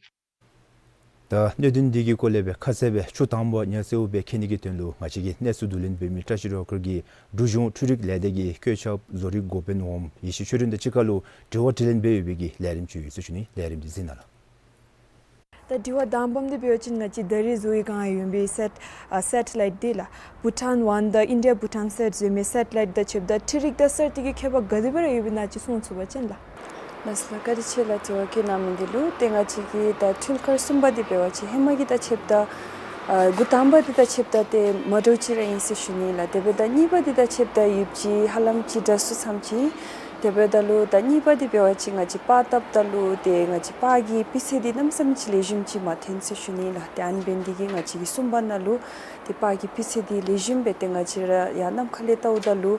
ད་གནད་དོན་འདི་གི་སྐོར་ལས་སྦེ་ཁ་གསལ་སྦེ་ཆུ་དྭངས་པ་ཉ་སེརཝ་སྦེ་ཁེན་ནི་གི་དོན་ལུ་ང་བཅས་ཀྱི་གནས་ཚུལ་བསྡུ་ལེན་འབད་མི་བཀྲ་ཤིས་སྒྲོལ་དཀར་གྱིས་འབྲུག་གཞུང་འཕྲུལ་རིག་ལས་སྡེ་གི་བཀོད་ཁྱབ་བཟོ་རིག་འགོ་དཔོན་འོགམ་ཡེ་ཤེས་ཆོས་སྒྲོན་དང་གཅིག་ཁར་ལུ་དྲི་བ་དྲིས་ལན་འབད་ཡོད་པའི་གི་ལས་རིམ་ཅིག་ཡོད་ཟེར་ཞུ་ནི། ལས་རིམ་འདི་གཟིགས་གནང་ལགས། ད་དྲི་བ་དང་པམ་འདི་འབད་བ་ཅིན་ང་བཅས་ད་རེས་བཟོ་བའི་བསྒང་ཡོད་པའི་སེཊ་ཨ་སེ་ཊི་ལའིཊ་འདི་ལགས་བྷུ་ཊཱན་ཝན་དང་ཨིན་ཌི་ཡ་བྷུ་ཊཱན་སེཊ་ཟེར་མི་སེ་ཊི་ལའིཊ་དང་ཕྱདཔ་ད་འཕྲུལ་རིག་དང་གསར་གཏོད་ཀྱི་ཁྱད་པར་ག་དེ་སྦེ་ར་ཡོདཔ་ཨིན་ན་ཅིག་གསུང་ཚུགས་པ་ཅིན་ལགས། ལགས་ལགས། བཀའ་དྲིན་ཆེ་ལགས་དྲི་བ་བཀོད་གནང་མི་འདི་ལུ། ཏེ་ང་བཅས་ཀྱི་ད་འཕྲུལ་འཁོར་གསུམ་པ་འདི་འབད་བ་ཅིན་ཧེ་མ་གི་དང་ཕྱདཔ་ད་ཨ་བྷུ་ཊཱན་པ་འདི་དང་ཕྱདཔ་ད་ཏེ་མ་འདྲཝ་ཅིག་ར་ཨིན་ཟེར་ཞུ་ནི་ལགས། དེ་འབདཝ་ད་གཉིས་པ་འདི་དང་ཕྱདཔ་ད་ཡུདཔ་ཅིག་ཧ་ལམ་ཅིག་འདྲ་སུ་ཙམ་ཅིག། དེ་འབདཝ་ད་ལུ་ད་གཉིས་པ་འདི་འབད་བ་ཅིན་ང་བཅས་པར་བཏབ་ད་ལུ་ཏེ་ང་བཅས་པར་གྱི་སྤུས་ཚད་འདི་གནམ་མེད་ས་མེད་ཅིག་ལེགས་ཤོམ་ཅིག་མ་ཐོན་ཟེར་ཞུ་ནི་ལགས། ཏེ་ཨ་ནི་འབད་ནི་འདི་གིས་ང་བཅས་ཀྱི་གསུམ་པ་ནང་ལུ་ཏེ་པར་གྱི་སྤུས་ཚད་འདི་ལེགས་ཤོམ་སྦེ་ཏེ་ང་བཅས་ར་ཡར་ནམ་མཁའ་ལས་བལྟཝ་ད་ལུ་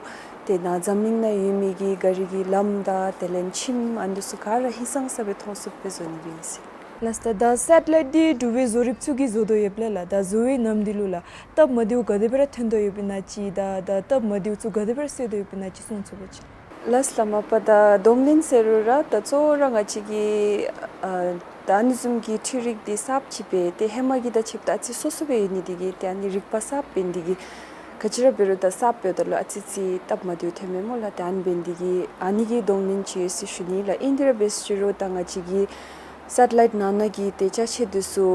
ཏེ་ནཱ་འཛམ་གླིང་ནང་ཡོད་མི་གི་ག་རི་གི་ལམ་དང་དེ་ལས་ཁྱིམ་ཨ་ནི་ཚུ་ག་ར་ཧིང་སངས་ས་སྦེ་མཐོང་ཚུགསཔ་སྦེ་བཟོ་ནི་སྦེ་ཨིན་ཟེར། ལགས་ད་ད་སེ་ཊི་ལའིཊ་འདི་འབྲུག་པའི་བཟོ་རིགཔ་ཚུ་གིས་བཟོ་དོ་ཡོདཔ་ལས་ལགས། ད་བཟོ་བའི་ནམ་འདི་ལུ་ལགས་སྟབས་མ་བདེཝ་ག་དེ་སྦེ་ར་ཐོན་དོ་ཡོདཔ་ཨིན་ན་ཅིག་ད་ད་སྟབས་མ་བདེཝ་ཚུ་ག་དེ་སྦེ་ར་སེལ་དོ་ཡོདཔ་ཨིན་ན་ཅིག་གསུང་ཚུགས་པ་ཅིན། ལགས་ལགས། མ་པ་ད་གདོང་ལེན་ཟེར་རུང་ར་ད་གཙོ་བོ་ར་ང་བཅས་ཀྱི་ཨ་ད་ཨ་ནི་བཟུམ་གྱི་འཕྲུལ་རིག་འདི་གསརཔ་ཅིག་སྦེ་ཏེ་ཧེ་མ་གི་དང་ཕྱདཔ་ད་ཨ་ཙི་སོ་སོ་སྦེ་ཡོད་ནི་འདི་གིས་ཏེ་ཨ་ནི་རིག་པ་གསརཔ་འབད་ནི་འདི་གིས་ག་ཅི་ར་འབད་རུང་ད་གསརཔ་འབདཝ་ད་ལུ་ཨ་ཙི་ཅིག་སྟབས་མ་བདེཝ་ཐོན་མས་སྨོ་ལགས། ཏེ་ཨ་ནི་འབད་ནི་འདི་གིས་ཨ་ནི་གི་གདོང་ལེན་ཅིག་ཡོད་ཟེར་ཞུ་ནི་ལགས། ཨིན་ཏེ་ར་འབད་ཟེར་རུང་ད་ང་བཅས་ཀྱི་སེ་ཊི་ལའིཊ་ནང་ན་གི་ཏེ་ཅ་ཆས་འདི་ཚུ་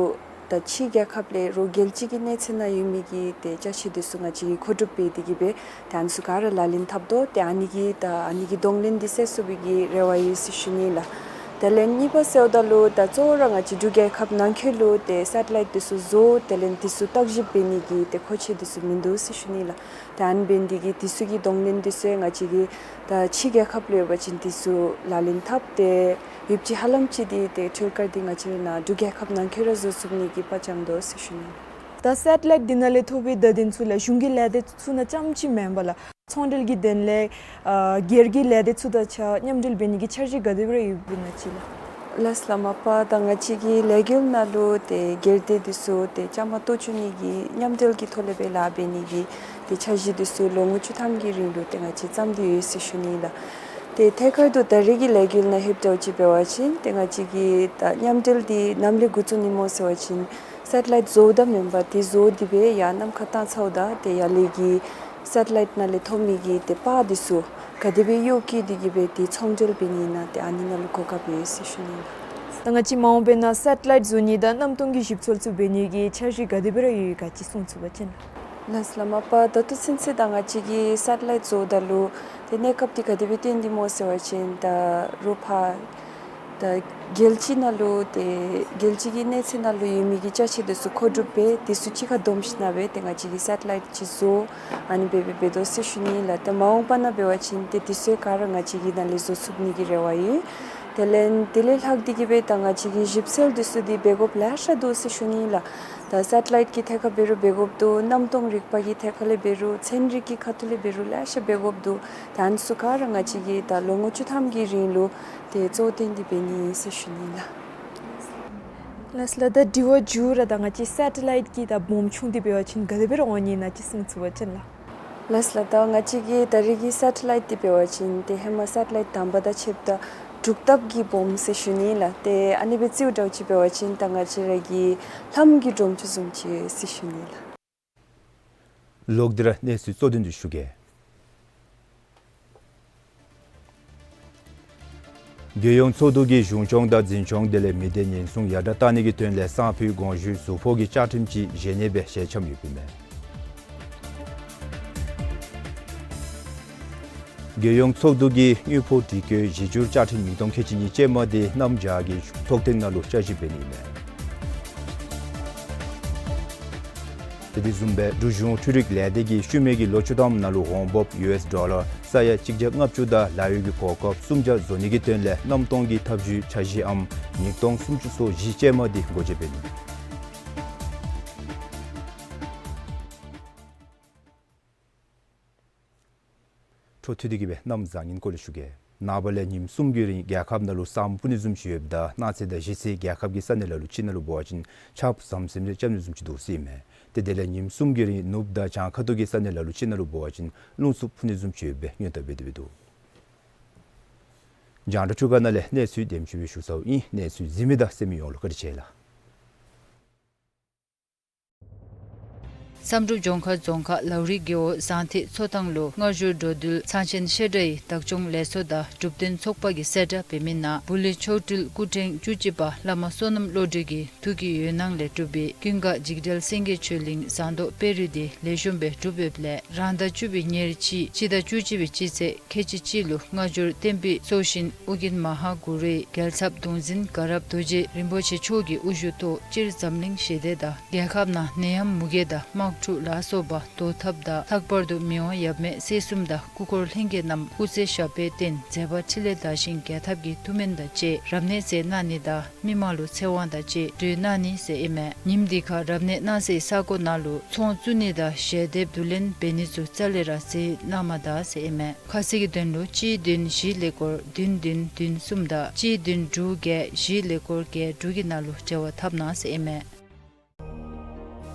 ད་ ད་ཕྱི་རྒྱལ་ཁབ་ལས་རོགས་རྒྱལ་སྤྱི་གི་གནས་ཚད་ནང་ཡོད་མི་གི་ཏེ་ཅ་ཆས་འདི་ཚུ་ང་བཅས་ཀྱིས་མཁོ་སྒྲུབ་འབད་དེ་གི་སྦེ་ཏེ་ཨ་ནི་ཚུ་ག་ར་ལག་ལེན་འཐབ་དོ། ཏེ་ཨ་ནི་གི་ད་ཨ་ནི་གི་གདོང་ལེན་འདི་སེལ་ཚུགས་པའི་གི་རེ་བ་ཡོད་ཟེར་ཞུ་ནི་ལགས། དེ་ལས་གཉིས་པ་ཟེརཝ་ད་ལུ་ད་གཙོ་བོ་ར་ང་བཅས་འབྲུག་རྒྱལ་ཁབ་ནང་འཁོད་ལུ་ཏེ་སེ་ཊི་ལའིཊ་འདི་ཚུ་བཟོ་དེ་ལས་འདི་ཚུ་བརྟག་ཞིབ་འབད་ནི་གི་ཏེ་མཁོ་ཆས་འདི་ཚུ་མིན་འདུག་ཟེར་ཞུ་ནི་ལགས། ད་ཨ་ནི་འབད་ནི་འདི་གིས་འདི་ཚུ་གི་གདོང་ལེན་འདི་ཚུ་ཡང་ང་བཅས་ཀྱིས་ད་ཕྱི་རྒྱལ་ཁབ་ལུ་ཡོད་པ་ཅིན་འདི་ཚུ་ལག་ལེན་འཐབ་སྟེ་ཡོདཔ་ཅིག་ཧ་ལམ་ཅིག་འདི་ཏེ་འཕྲུལ་དཀར་འདི་ང་བཅས་རའི་ནཱ་འབྲུག་རྒྱལ་ཁབ་ནང་འཁོད་ར་བཟོ་ཚུགས་ནི་གི་དཔའ་བཅངས་དོ་ཟེར་ཞུ་ནི། ད་སེ་ཊི་ལའིཊ་འདི་ནང་ལས་ཐོབ་པའི་བརྡ་དོན་ཚུ་ལགས་གཞུང་གི་ལས་སྡེ་ཚུ་ནང་རྐྱངམ་ཅིག་མེན་པར་ལགས་ཚོང་འབྲེལ་གྱི་དོན་ལས་ཨ་སྒེར་གྱི་ལས་སྡེ་ཚུ་དང་གཅིག་ཁར་མཉམ་འབྲེལ་འབད་ནི་གི་འཆར་གཞི་ག་དེ་སྦེ་ར་ཡོདཔ་ཨིན་ན་ཅིག་ལགས། ལགས་ལགས། མ་པ་ད་ང་བཅས་ཀྱི་ལས་འགུལ་ནང་ལུ་ཏེ་སྒེར་སྡེ་འདི་ཚུ་ཏེ་བཅའ་མར་གཏོགས་བཅུག་ནི་གི་མཉམ་འབྲེལ་གྱི་ཐོག་ལས་སྦེ་ལཱ་འབད་ནི་གི་ཏེ་འཆར་གཞི་འདི་ཚུ་ལོ་ངོ་བཅུ་ཐམ་གྱི་རིང་ལུ་ཏེ་ང་བཅས་བརྩམས་ཏེ་ཡོད་ཟེར་ཞུ་ནི་ལགས། ཏེ་ཐད་ཀར་དུ་ད་རེས་ཀྱི་ལས་འགུལ་ནང་ལྷོདཔ་འདྲཝ་ཅིག་འབད་བ་ཅིན་ཏེ་ང་བཅས་ཀྱིས་ད་མཉམ་འབྲེལ་འདི་ནམ་ལས་འགོ་བཙུགས་ནི་སྨོ་ཟེར་བ་ཅིན་སེ་ཊི་ལའིཊ་བཟོཝ་ད་མེན་པར་ཏེ་བཟོ་སྟེ་སྦེ་ཡར་གནམ་ཁར་བཏང་ཚརཝ་ད་ཏེ་ཡར་ལས་ཀྱི་སེ་ཊི་ལའིཊ་ནང་ལས་ཐོབ་མི་གི་ཏེ་པར་འདི་ཚུ་ག་དེ་སྦེ་གཡོག་བཀོལ་ཏེ་གི་སྦེ་ཏེ་ཚོང་འབྲེལ་འབད་ནི་ཨིན་ན་ཏེ་ཨ་ནི་ནང་ལུ་གོ་སྐབས་ཡོད་ཟེར་ཞུ་ནི་ལགས། ད་ང་བཅས་མ་འོངས་པའི་ནང་སེ་ཊི་ལའིཊ་བཟོ་ནི་དང་གནམ་སྟོང་གི་ཞིབ་འཚོལ་ཚུ་འབད་ནི་གི་འཆར་གཞི་ག་དེ་སྦེ་ར་ཡོད་ག་ཅིག་གསུང་ཚུགས་པ་ཅིན་ལགས། ལགས་ལགས། མ་པ་ད་ལྟོ་ཚུན་ཚོད་ད་ང་བཅས་ཀྱིས་སེ་ཊི་ལའིཊ་བཟོཝ་ད་ལུ་ཏེ་གནས་སྐབས་འདི་ག་དེ་སྦེ་བཏོན་ཏེ་སྨོ་ཟེར་བ་ཅིན་ད་རོགས་ཕར་ད་རྒྱལ་སྤྱི་ནང་ལུ་ཏེ་རྒྱལ་སྤྱི་གི་གནས་ཚད་ནང་ལུ་ཡོད་མི་གི་ཅ་ཆས་འདི་ཚུ་མཁོ་སྒྲུབ་འབད་འདི་ཚུ་གཅིག་ཁར་བསྡོམས་ཞིནམ་ལས་ཏེ་ང་བཅས་ཀྱིས་སེ་ཊི་ལའིཊ་ཅིག་བཟོ་ཨ་ནི་སྦེ་འབད་འབད་དོ་ཟེར་ཞུ་ནི་ལགས། ཏེ་མ་འོངས་པ་ནང་འབད་བ་ཅིན་ཏེ་འདི་ཚུ་ག་ར་ང་བཅས་ཀྱི་ནང་ལས་བཟོ་ཚུགས་ནི་གི་རེ་བ་ཡོད། དེ་ལས་དེ་ལས་ལྷག་སྟེ་གི་སྦེ་ད་ང་བཅས་ཀྱིས་ཞིབ་འཚོལ་འདི་ཚུ་འདི་འབད་དགོཔ་ལེ་ཤ་འདུག་ཟེར་ཞུ་ནི་ལགས། ད་སེ་ཊི་ལའིཊ་གི་ཐད་ཁར་འབད་རུང་འབད་དགོཔ་འདུག། གནམ་སྟོང་རིག་པ་གི་ཐད་ཁར་ལས་འབད་རུང་ཚན་རིག་གི་ཁ་ཐུག་ལས་འབད་རུང་ལེ་ཤ་འབད་དགོཔ་འདུག། ད་ཨ་ནི་ཚུ་ག་ར་ང་བཅས་ཀྱིས་ད་ལོ་ངོ་བཅུ་ཐམ་གྱི་རིང་ལུ་ཏེ་གཙོ་བོ་བཏོན་ཏེ་འབད་ནི་ཨིན་ཟེར་ཞུ་ནི་ལགས། ལགས་ལགས། ད་དྲི་བ་མཇུག་ར་ད་ང་བཅས་སེ་ཊི་ལའིཊ་གི་ད་སྦོམ་ཆུང་འདི་འབད་བ་ཅིན་ག་དེ་སྦེ་ར་འོང་ནི་ཨིན་ན་ཅིག་གསུང་ཚུགས་པ་ཅིན་ལགས། ལགས་ལགས། ད་ང་བཅས་ཀྱི་ད་རེས་ཀྱི་སེ་ཊི་ལའིཊ་འདི་འབད་བ་ཅིན་ཏེ་ཧེ་མ་སེ་ཊི་ལའིཊ་དང་པ་དང་ཕྱདཔ་ད་དྲུག་ལྡབ་ཀྱིས་སྦོམ་ཟེར་ཞུ་ནི་ལགས། ཏེ་ཨ་ནི་སྦེ་རྩིཝ་འདྲཝ་ཅིག་འབད་བ་ཅིན་ད་ང་བཅས་ར་གི་ལྷམ་གྱི་སྒྲོམ་ཆུང་བཟུམ་ཅིག་ཡོད་ཟེར་ཞུ་ནི་ལགས། ལོག་སྟེ་ར་གནས་ཚུལ་གཙོ་དོན་འདི་ཞུ་གེ། རྒྱལ་ཡོངས་ཚོགས་འདུ་གིས་གཞུང་སྐྱོང་དང་འཛིན་སྐྱོང་དེ་ལས་མི་སྡེ་ཉེན་སྲུང་ཡར་དྲག་གཏང་ནི་གི་དོན་ལས་གསང་ཕུད་དགོངས་ཞུའི་ཟུར་ཕོགས་ཀྱི་བཅའ་ཁྲིམས་ཅིག་གཞི་གནས་སྦེ་ཞལ་འཆམ་ཡོདཔ་ཨིན་མས། རྒྱལ་ཡོངས་ཚོགས་འདུ་གིས་དངུལ་ཕོགས་སྒྲིག་བཀོད་གཞི་བསྒྱུར་བཅའ་ཁྲིམས་ཉིས་སྟོང་ཁལ་གཅིག་གཉིས་ཅན་མ་འདི་གནམ་བྱཱར་གྱི་ཚོགས་ཐེངས་ནང་ལུ་བསྐྱར་ཞིབ་འབད་ནི་ཨིན་མས། དེ་དེ་བཟུམ་སྦེ་འབྲུག་གཞུང་འཕྲུལ་རིག་ལས་སྡེ་གིས་ཤུལ་མའི་གི་ལོ་བཅུ་ཐམ་ནང་ལུ་འོང་འབབ་ཡུ་ཨེསི་ཌོ་ལར་ས་ཡ་གཅིག་བརྒྱ་ལྔ་བཅུ་དང་ལཱ་གཡོག་གི་གོ་སྐབས་སུམ་བརྒྱ་བཟོ་ནི་གི་དོན་ལས་གནམ་སྟོང་གི་ཐབས་བྱུས་འཆར་གཞིའམ་ཉིས་སྟོང་སུམ་ཅུ་སོ་བཞི་ཅན་མ་འདི་སྒོ་འབྱེད་འབད་ནི། འཕྲོ་མཐུད་དེ་གི་སྦེ་གནམ་བཟང་ངན་སྐོར་ལས་ཞུ་གེ། ནངས་པ་ལས་ཉིནམ་གསུམ་གྱི་རིང་རྒྱལ་ཁབ་ནང་ལུ་ས་སྨུག་སྤུབ་ནི་བཟུམ་ཅིག་ཡོདཔ་ད་གནངས་ཚེ་དང་གཞེས་ཚེ་རྒྱལ་ཁབ་ཀྱི་ས་གནས་ལ་ལུ་ཅིག་ནང་ལུ་འབད་བ་ཅིན་ཆརཔ་ཟམ་ཟིམ་རེ་རྐྱབ་ནི་བཟུམ་ཅིག་འདུག་ཟེར་ཨིན་མས། ཏེ་དེ་ལས་ཉིནམ་གསུམ་གྱི་རིང་ནུབ་དང་བྱང་ཁ་ཐུག་གི་ས་གནས་ལ་ལུ་ཅིག་ནང་ལུ་འབད་བ་ཅིན་རླུང་འཚུབ་འཕུ་ནི་བཟུམ་ཅིག་ཡོད་པའི་སྔོན་བརྡ་འབད་དེ་འབད་འདུག། རྒྱང་བསྒྲགས་འཕྲུལ་ཁང་ནང་ལས་གནས་ཚུལ་དེམ་ཅིག་སྦེ་ཞུ་ཚརཝ་ཨིན། གནས་ཚུལ་གཟིགས་མི་དང་གསན་མི་ཡོངས་ལུ་བཀའ་དྲིན་ཆེ་ལགས། བསམ་གྲུབ་ལྗོངས་མཁར་རྫོང་ཁག་ལའུ་རི་རྒེད་འོག་ཟངས་ཐིག་མཚོ་ཐང་ལུ་སྔ་འགྱུར་འགྲོ་འདུལ་ཚང་ཆེན་བཤད་གྲྭའི་བདག་སྐྱོང་ལས་ཚོགས་དང་སྒྲུབ་སྡེ་ཚོགས་པ་གིས་གསལ་བསྒྲགས་འབད་མི་ནང་བུ་ལི་མཆོག་སྤྲུལ་སྐུ་ཕྲེང་བཅུ་གཅིག་པ་བླ་མ་བསོད་ནམས་བློ་གྲོས་ཀྱི་ཐུགས་ཀྱི་འོད་སྣང་ལས་གྲུབ་པའི་ཀུན་དགའ་འཇིགས་བྲལ་སེང་གེ་ཆོས་གླིང་ཟངས་མདོག་དཔལ་རི་འདི་ལེགས་ཤོམ་སྦེ་གྲུབ་ཡོདཔ་ལས་རང་ཟླ་བཅུ་པའི་ཉེར་གཅིག་སྤྱི་ཟླ་བཅུ་གཅིག་པའི་སྤྱི་ཚེས་ཁལ་གཅིག་གཅིག་ལུ་སྔ་འགྱུར་བསྟན་པའི་སྲོག་ཤིང་ཨོ་རྒྱན་མ་ཧཱ་གུ་རུའི་རྒྱལ་ཚབ་གདུང་འཛིན་དགའ་རབ་རྡོ་རྗེ་རིན་པོ་ཆེ་མཆོག་གི་དབུ་བཞུགས་ཐོག་སྤྱིར་འཛམ་གླིང་ཞི་བདེ་དང་རྒྱལ་ཁབ་ནང་ནད་ཡམས་མུ་གེ་དང་དམག་འཁྲུག་ལ་སོགས་པ་བཟློག་ཐབས་དང་ལྷག་པར་དུ་མི་དབང་ཡབ་མེས་སྲས་གསུམ་དང་སྐུ་འཁོར་ལྷན་རྒྱས་རྣམས་སྐུ་ཚེ་ཞབས་པད་བརྟན་མཛད་པ་འཕྲིན་ལས་དར་ཞིང་རྒྱས་ཐབས་ཀྱི་ཐུགས་སྨོན་དང་བཅས་རབ་གནས་མཛད་གནང་ནི་དང་མི་མང་ལུ་ཚེ་དབང་དང་བཅས་གྲོལ་གནང་ནི་ཟེར་ཨིན་མས། ཉིནམ་འདི་ཁར་རབ་གནས་གནང་སའི་ས་གོ་ནང་ལུ་ཚོང་བཙུགས་ནི་དང་ཞལ་འདེབས་བསྡུ་ལེན་འབད་ནི་ཚུ་རྩ་ལས་ར་མཛད་གནང་མ་ད་ཟེར་ཨིན་མས། ཁ་གསལ་གྱི་དོན་ལུ་གཅིག་བདུན་བཞི་ཀླད་ཀོར་བདུན་བདུན་བདུན་གསུམ་དང་གཅིག་བདུན་དྲུག་བརྒྱད་བཞི་ཀླད་ཀོར་བརྒྱད་དྲུག་གི་ནང་ལུ་འབྲེལ་བ་འཐབ་གནང་ཟེར་ཨིན་མས།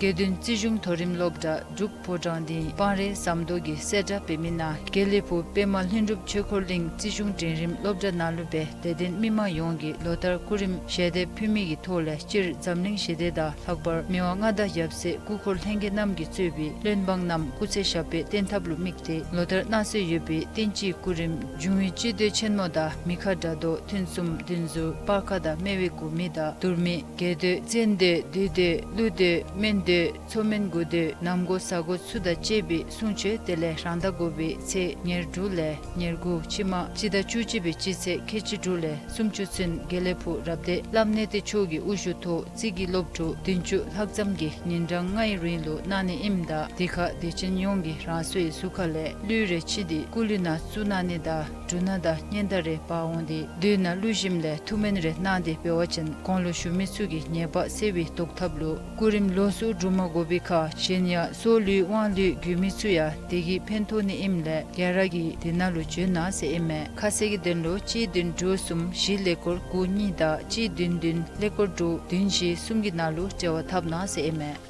དགེ་འདུན་རྩིས་གཞུང་མཐོ་རིམ་སློབ་གྲྭ་འབྲུག་ཕོ་བྲང་སྡིངས་སྤང་རི་ཟམ་རྡོ་གིས་གསལ་བསྒྲགས་འབད་མི་ནང་དགེ་ལེགས་ཕུག་པདྨ་ལྷུན་གྲུབ་ཆོས་འཁོར་གླིང་རྩིས་གཞུང་འབྲིང་རིམ་སློབ་གྲྭ་ནང་ལུ་སྦེ་དད་ལྡན་མི་མང་ཡོངས་ཀྱིས་ལོ་ལྟར་སྐུ་རིམ་ཞལ་འདེབས་ཕུལ་མི་གི་ཐོག་ལས་སྤྱིར་འཛམ་གླིང་ཞི་བདེ་དང་ལྷག་པར་མི་དབང་མངའ་བདག་ཡབ་སྲས་སྐུ་འཁོར་ལྷན་རྒྱས་རྣམས་ཀྱིས་གཙོས་པའི་བློན་འབངས་རྣམས་སྐུ་ཚེ་ཞབས་པད་བརྟན་ཐབས་ལུ་དམིགས་ཏེ་ལོ་ལྟར་གནང་སྲོལ་ཡོད་པའི་རྟེན་སྤྱིའི་སྐུ་རིམ་འབྱུང་བའི་སྤྱི་མདོས་ཆེན་མོ་དང་མི་ཁ་དགྲ་བཟློག་ཐུན་གསུམ་བདུན་ཟུར་སྤར་ཁ་དང་སྨེ་བའི་དགུ་མི་དང་དུར་མི་རྒྱལ་མདོས་བཙན་མདོས་བདུད་མདོས་ཀླུ་མདོས་སྨན་མདོས་མཚོ་སྨན་དགུ་མདོས་ནམ་དགོ་གཟའ་དགོ་ཚུ་དང་བཅས་པའི་གསུང་ཆོག་དེ་ལས་རང་ཟླ་དགུ་པའི་ཚེས་ཉེར་དྲུག་ལས་ཉེར་དགུ་ཕྱི་མ་སྤྱི་ཟླ་བཅུ་གཅིག་པའི་སྤྱི་ཚེས་ཁལ་གཅིག་དྲུག་ལས་སུམ་ཅུ་ཚུན་དགེ་ལེགས་ཕུག་རབ་སྡེ་བླམ་གནས་བརྟན་མཆོག་གི་དབུ་བཞུགས་ཐོག་རྩིས་ཀྱི་སློབ་ཕྲུག་བདུན་ཅུ་ལྷག་ཙམ་གྱིས་ཉིན་གྲངས་ལྔའི་རིང་ལུ་གནང་ནི་ཨིནམ་ད་དེ་ཁར་དད་ཅན་ཡོངས་ཀྱིས་རང་སོའི་གཟུགས་ཁ་ལས་ལུས་རེ་ཕྱེ་སྟེ་སྐུ་ལུས་ནང་བཙུགས་གནང་ནི་དང་འབྲུ་སྣ་དང་སྙན་དར་རེ་འབག་འོང་སྟེ་མདུན་ན་བླུགས་ཞིནམ་ལས་ཐུགས་སྨོན་རེ་གནང་སྟེ་འབད་བ་ཅིན་གོང་ལུ་ཞུ་མི་ཚུ་གི་ཉེས་པ་སེལ་བའི་བཟློག་ཐབས་ལུ་སྐུ་རིམ་ལོགས་སུ་སྒྲུབ་མ་དགོ་པའི་ཁར་གཞན་ཡང་སྲོག་ལུས་དབང་ལུས་རྒུད་མི་ཚུ་ཡང་དེ་གིས་ཕན་ཐོགས་ནི་ཨིནམ་ལས་ག་ར་གིས་དེ་ནང་ལུ་འབྱོན་གནང་ཟེར་ཨིན་མས། ཁ་གསལ་གྱི་དོན་ལུ་གཅིག་བདུན་དྲུག་གསུམ་བཞི་ཀླད་ཀོར་དགུ་གཉིས་དང་གཅིག་བདུན་བདུན་ཀླད་ཀོར་དྲུག་བདུན་བཞི་གསུམ་གྱི་ནང་ལུ་འབྲེལ་བ་འཐབ་གནང་ཟེར་ཨིན་མས།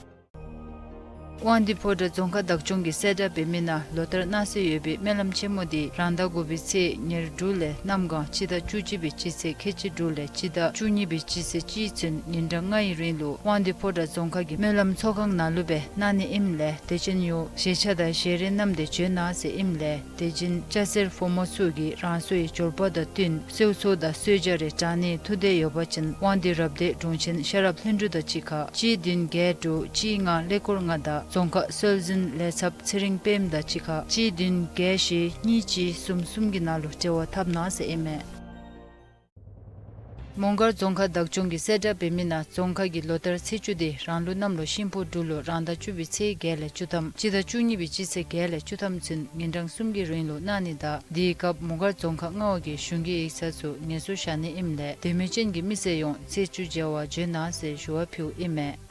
དབང་འདུས་ཕོ་བྲང་རྫོང་ཁག་བདག་སྐྱོང་གིས་གསལ་བསྒྲགས་འབད་མི་ནང་ལོ་ལྟར་གནང་སྲོལ་ཡོད་པའི་སྨོན་ལམ་ཆེན་མོ་འདི་རང་ཟླ་དགུ་པའི་ཚེས་ཉེར་དྲུག་ལས་གནམ་གང་སྤྱི་ཟླ་བཅུ་གཅིག་པའི་སྤྱི་ཚེས་ཁལ་གཅིག་དྲུག་ལས་སྤྱི་ཟླ་བཅུ་གཉིས་པའི་སྤྱི་ཚེས་གཅིག་ཚུན་ཉིན་གྲངས་ལྔའི་རིང་ལུ་དབང་འདུས་ཕོ་བྲང་རྫོང་ཁག་གི་སྨོན་ལམ་ཚོགས་ཁང་ནང་ལུ་སྦེ་གནང་ནི་ཨིནམ་ལས་དད་ཅན་ཡོངས་ཞལ་ཆས་དང་ཞལ་རས་བསྣམས་ཏེ་འབྱོན་གནང་ཟེར་ཨིནམ་ལས་དད་ཅན་སྐྱ་སེར་ཕོ་མོ་ཚུ་གིས་རང་སོའི་འབྱོར་པ་དང་བསྟུན་གསོལ་ཚོགས་དང་གསོལ་ཇ་རེ་དྲང་ནིའི་ཐུགས་འདོད་ཡོད་པ་ཅིན་དབང་འདུས་རབ་སྡེ་དྲུང་ཆེན་ཤེས་རབ་ལྷུན་གྲུབ་དང་གཅིག་ཁར་གཅིག་བདུན་བརྒྱད་དྲུག་གཅིག་ལྔ་ཀླད་ཀོར་ལྔ་དང་རྫོང་ཁག་སྲོལ་འཛིན་ལས་ཚབ་ཚེ་རིང་དཔལམོ་དང་གཅིག་ཁར་གཅིག་བདུན་བརྒྱད་བཞི་གཉིས་གཅིག་གསུམ་གསུམ་གྱི་ནང་ལུ་འབྲེལ་བ་འཐབ་གནང་ཟེར་ཨིན་མས། མོང་སྒར་རྫོང་ཁག་བདག་སྐྱོང་གིས་གསལ་བསྒྲགས་འབད་མི་ནང་རྫོང་ཁག་གི་ལོ་ལྟར་ཚེས་བཅུ་འདི་རང་ལུག་གནམ་ལོ་ཤིང་ཕོ་འབྲུག་ལོ་རང་ཟླ་བཅུ་པའི་ཚེས་བརྒྱད་ལས་བཅུ་ཐམ་སྤྱི་ཟླ་བཅུ་གཉིས་པའི་སྤྱི་ཚེས་བརྒྱད་ལས་བཅུ་ཐམ་ཚུན་ཉིན་གྲངས་གསུམ་གྱི་རིང་ལུ་གནང་ནི་དང་དེའི་སྐབས་མོང་སྒར་རྫོང་ཁག་མངའ་འོག་གི་གཞུང་གི་ཡིག་ཚང་ཚུ་ངལ་གསོ་བཞག་ནི་ཨིནམ་ལས་དད་མོས་ཅན་གྱི་མི་སེར་ཡོངས་ཚེས་བཅུ་མཇལ་བར་འབྱོན་གནང་ཟེར་ཞུ་བ་ཕུལཝ་ཨིན་མས།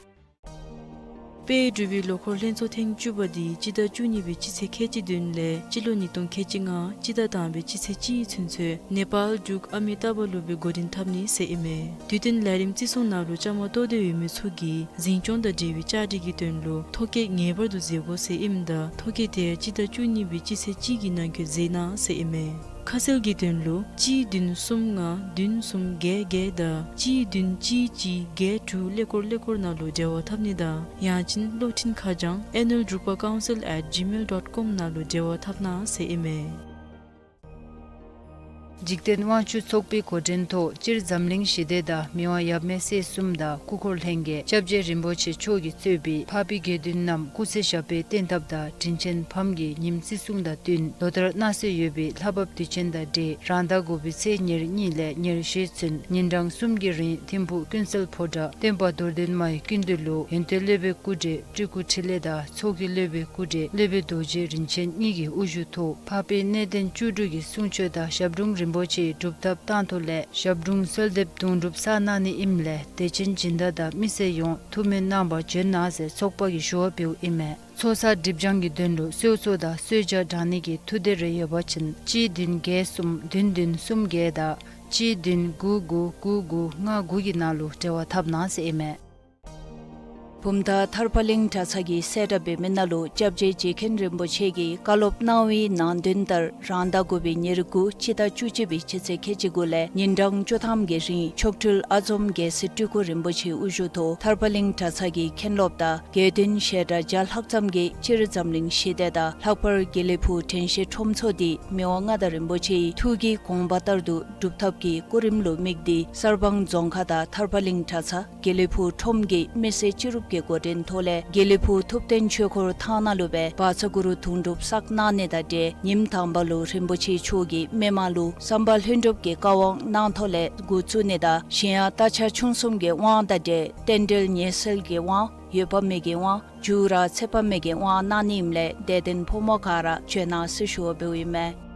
དཔལ་འབྲུག་པའི་ལོ་འཁོར་ལྷན་ཚོགས་ཐེངས་བཅུ་པ་འདི་སྤྱི་ཟླ་བཅུ་གཉིས་པའི་སྤྱི་ཚེས་ཁལ་གཅིག་བདུན་ལས་སྤྱི་ལོ་ཉིས་སྟོང་ཁལ་གཅིག་ལྔ་སྤྱི་ཟླ་དང་པའི་སྤྱི་ཚེས་གཅིག་ཚུན་ཚོད་ནེ་པཱལ་འབྲུག་ཨ་མི་ཏཱ་བ་ལུ་སྦེ་འགོ་འདྲེན་འཐབ་ནི་ཟེར་ཨིན་མས། དུས་སྟོན་ལས་རིམ་བརྩི་སྲུང་ནང་ལུ་བཅའ་མར་གཏོགས་ཏེ་ཡོད་མི་ཚུ་གིས་འཛིན་སྐྱོང་དང་འབྲེལ་བའི་བཅའ་སྒྲིག་གི་དོན་ལུ་ཐོ་བཀོད་ངེས་པར་དུ་མཛད་དགོ་ཟེར་ཨིནམ་ད་ཐོ་བཀོད་དེ་སྤྱི་ཟླ་བཅུ་གཉིས་པའི་སྤྱི་ཚེས་གཅིག་གི་ནང་འཁོད་མཛད་གནང་ཟེར་ཨིན་མས། ཁ་གསལ་གྱི་དོན་ལུ་གཅིག་བདུན་གསུམ་ལྔ་བདུན་གསུམ་བརྒྱད་བརྒྱད་དང་གཅིག་བདུན་གཅིག་གཅིག་བརྒྱད་དྲུག་ཀླད་ཀོར་ཀླད་ཀོར་ནང་ལུ་འབྲེལ་བ་འཐབ་ནི་དང་ཡང་ཅིན་གློག་འཕྲིན་ཁ་བྱང་ཨེ་ནུལ་འབྲུག་པ་ཀའུན་སིལ་ཨེཊ་ཇི་མེལ་ཌོཊ་ཀོམ་ནང་ལུ་འབྲེལ་བ་འཐབ་གནང་ཟེར་ཨིན་མས། འཇིག་རྟེན་དབང་ཕྱུག་ཚོགས་པའི་འགོ་འདྲེན་ཐོག་སྤྱིར་འཛམ་གླིང་ཞི་བདེ་དང་མི་དབང་ཡབ་མེས་སྲས་གསུམ་དང་སྐུ་འཁོར་ལྷན་རྒྱས་སྐྱབས་རྗེ་རིན་པོ་ཆེ་མཆོག་གིས་གཙོས་པའི་འཕགས་པའི་དགེ་འདུན་རྣམས་སྐུ་ཚེ་ཞབས་པད་བརྟན་ཐབས་དང་དྲིན་ཆེན་ཕམ་གྱི་ཉིནམ་བརྩི་སྲུང་དང་བསྟུན་ལོ་ལྟར་གནང་སྲོལ་ཡོད་པའི་ལྷ་བབས་དུས་ཆེན་དང་འབྲེལ་རང་ཟླ་དགུ་པའི་ཚེས་ཉེར་གཉིས་ལས་ཉེར་བཞི་ཚུན་ཉིན་གྲངས་གསུམ་གྱི་རིང་ཐིམ་ཕུག་ཀུན་གསལ་ཕོ་བྲང་སྟོན་པ་རྡོར་གདན་མའི་སྐུ་མདུན་ལུ་ཡོན་ཏན་སློབ་དཔོན་སྐུ་བགྲེས་སྤྲུལ་སྐུ་འཕྲིན་ལས་དང་ཚོགས་ཀྱི་སློབ་དཔོན་སྐུ་བགྲེས་སློབ་དཔོན་རྡོ་རྗེ་རིན་ཆེན་གཉིས་ཀྱི་དབུ་བཞུགས་ཐོག་འཕགས་པའི་གནས་བརྟན་བཅུ་དྲུག་གི་གསུང་ཆོག་དང་ཞབས་དྲུང་རིན་པོ་ཆེའི་སྒྲུབ་ཐབས་བཏང་ཐོག་ལས་ཞབས་དྲུང་གསོལ་འདེབས་དུང་སྒྲུབ་བསགས་གནང་ནི་ཨིནམ་ལས་དད་ཅན་སྦྱིན་བདག་དང་མི་སེར་ཡོངས་ཐུགས་སྨོན་གནང་བར་འབྱོན་གནང་ཟེར་ཚོགས་པ་གིས་ཞུ་བ་ཕུལཝ་ཨིན་མས། ཚོགས་བསགས་སྒྲིབ་སྦྱང་གི་དོན་ལུ་གསོལ་ཚོགས་དང་གསོལ་ཇ་དྲང་ནི་གི་ཐུགས་འདོད་རེ་ཡོད་པ་ཅིན་གཅིག་བདུན་བརྒྱད་གསུམ་བདུན་བདུན་གསུམ་བརྒྱད་དང་གཅིག་བདུན་དགུ་དགུ་དགུ་དགུ་ལྔ་དགུ་གི་ནང་ལུ་འབྲེལ་བ་འཐབ་གནང་ཟེར་ཨིན་མས། བུམ་ཐང་ཐར་པ་གླིང་གྲྭ་ཚང་གིས་གསལ་བསྒྲགས་འབད་མི་ནང་ལུ་སྐྱབས་རྗེ་རྗེ་མཁན་རིན་པོ་ཆེ་གིས་བཀའ་སློབ་གནང་བའི་ནང་དོན་ལྟར་རང་ཟླ་དགུ་པའི་ཉེར་དགུ་སྤྱི་ཟླ་བཅུ་གཅིག་པའི་སྤྱི་ཚེས་ཁལ་གཅིག་དགུ་ལས་ཉིན་གྲངས་བཅུ་ཐམ་གྱི་རིང་མཆོག་སྤྲུལ་ཨ་འཛོམ་རྒྱལ་སྲས་སྤྲུལ་སྐུ་རིན་པོ་ཆེའི་དབུ་བཞུགས་ཐོག་ཐར་པ་གླིང་གྲྭ་ཚང་གི་མཁན་སློབ་དང་དགེ་འདུན་ཞལ་གྲངས་བརྒྱ་ལྷག་ཙམ་གྱིས་སྤྱིར་འཛམ་གླིང་ཞི་བདེ་དང་ལྷག་པར་དགེ་ལེགས་ཕུག་དྲན་ཤེས་ཁྲོམ་ཚོགས་འདི་མི་དབང་མངའ་བདག་རིན་པོ་ཆེའི་ཐུགས་ཀྱི་དགོངས་པ་ལྟར་དུ་སྒྲུབ་ཐབས་ཀྱི་སྐུ་རིམ་ལུ་དམིགས་ཏེ་གསར་སྤང་རྫོང་ཁག་དང་ཐར་པ་གླིང་གྲྭ་ཚང་དགེ་ལེགས་ཕུག་ཁྲོམ་གྱི་མི་སེར་སྤྱི་རུབ་ཀྱི་འགོ་འདྲེན་ཐོག་ལས་དགེ་ལེགས་ཕུག་ཐུབ་བསྟན་ཆོས་འཁོར་ཐང་ནང་ལུ་སྦེ་བཛྲ་གུ་རུ་དུང་སྒྲུབ་བསགས་གནང་ནི་དང་འབྲེལ་ཉིནམ་དང་པ་ལུ་རིན་པོ་ཆེ་མཆོག་གིས་མི་མང་ལུ་བསམ་པ་ལྷུན་གྲུབ་ཀྱི་བཀའ་དབང་གནང་ཐོག་ལས་འགོ་བཙུགས་ནི་དང་གཞན་ཡང་རྟ་ཕྱག་མཆོང་གསུམ་གྱི་དབང་དང་འབྲེལ་རྟེན་འབྲེལ་ཉེས་སེལ་གྱི་དབང་འོད་དཔག་མེད་ཀྱི་དབང་འཇུག་ར་ཚེ་དཔག་མེད་ཀྱི་དབང་གནང་ནི་ཨིནམ་ལས་དད་ལྡན་ཕོ་མོ་ག་ར་འབྱོན་གནང་ཟེར་ཞུ་བ་འབདཝ་ཨིན་མས།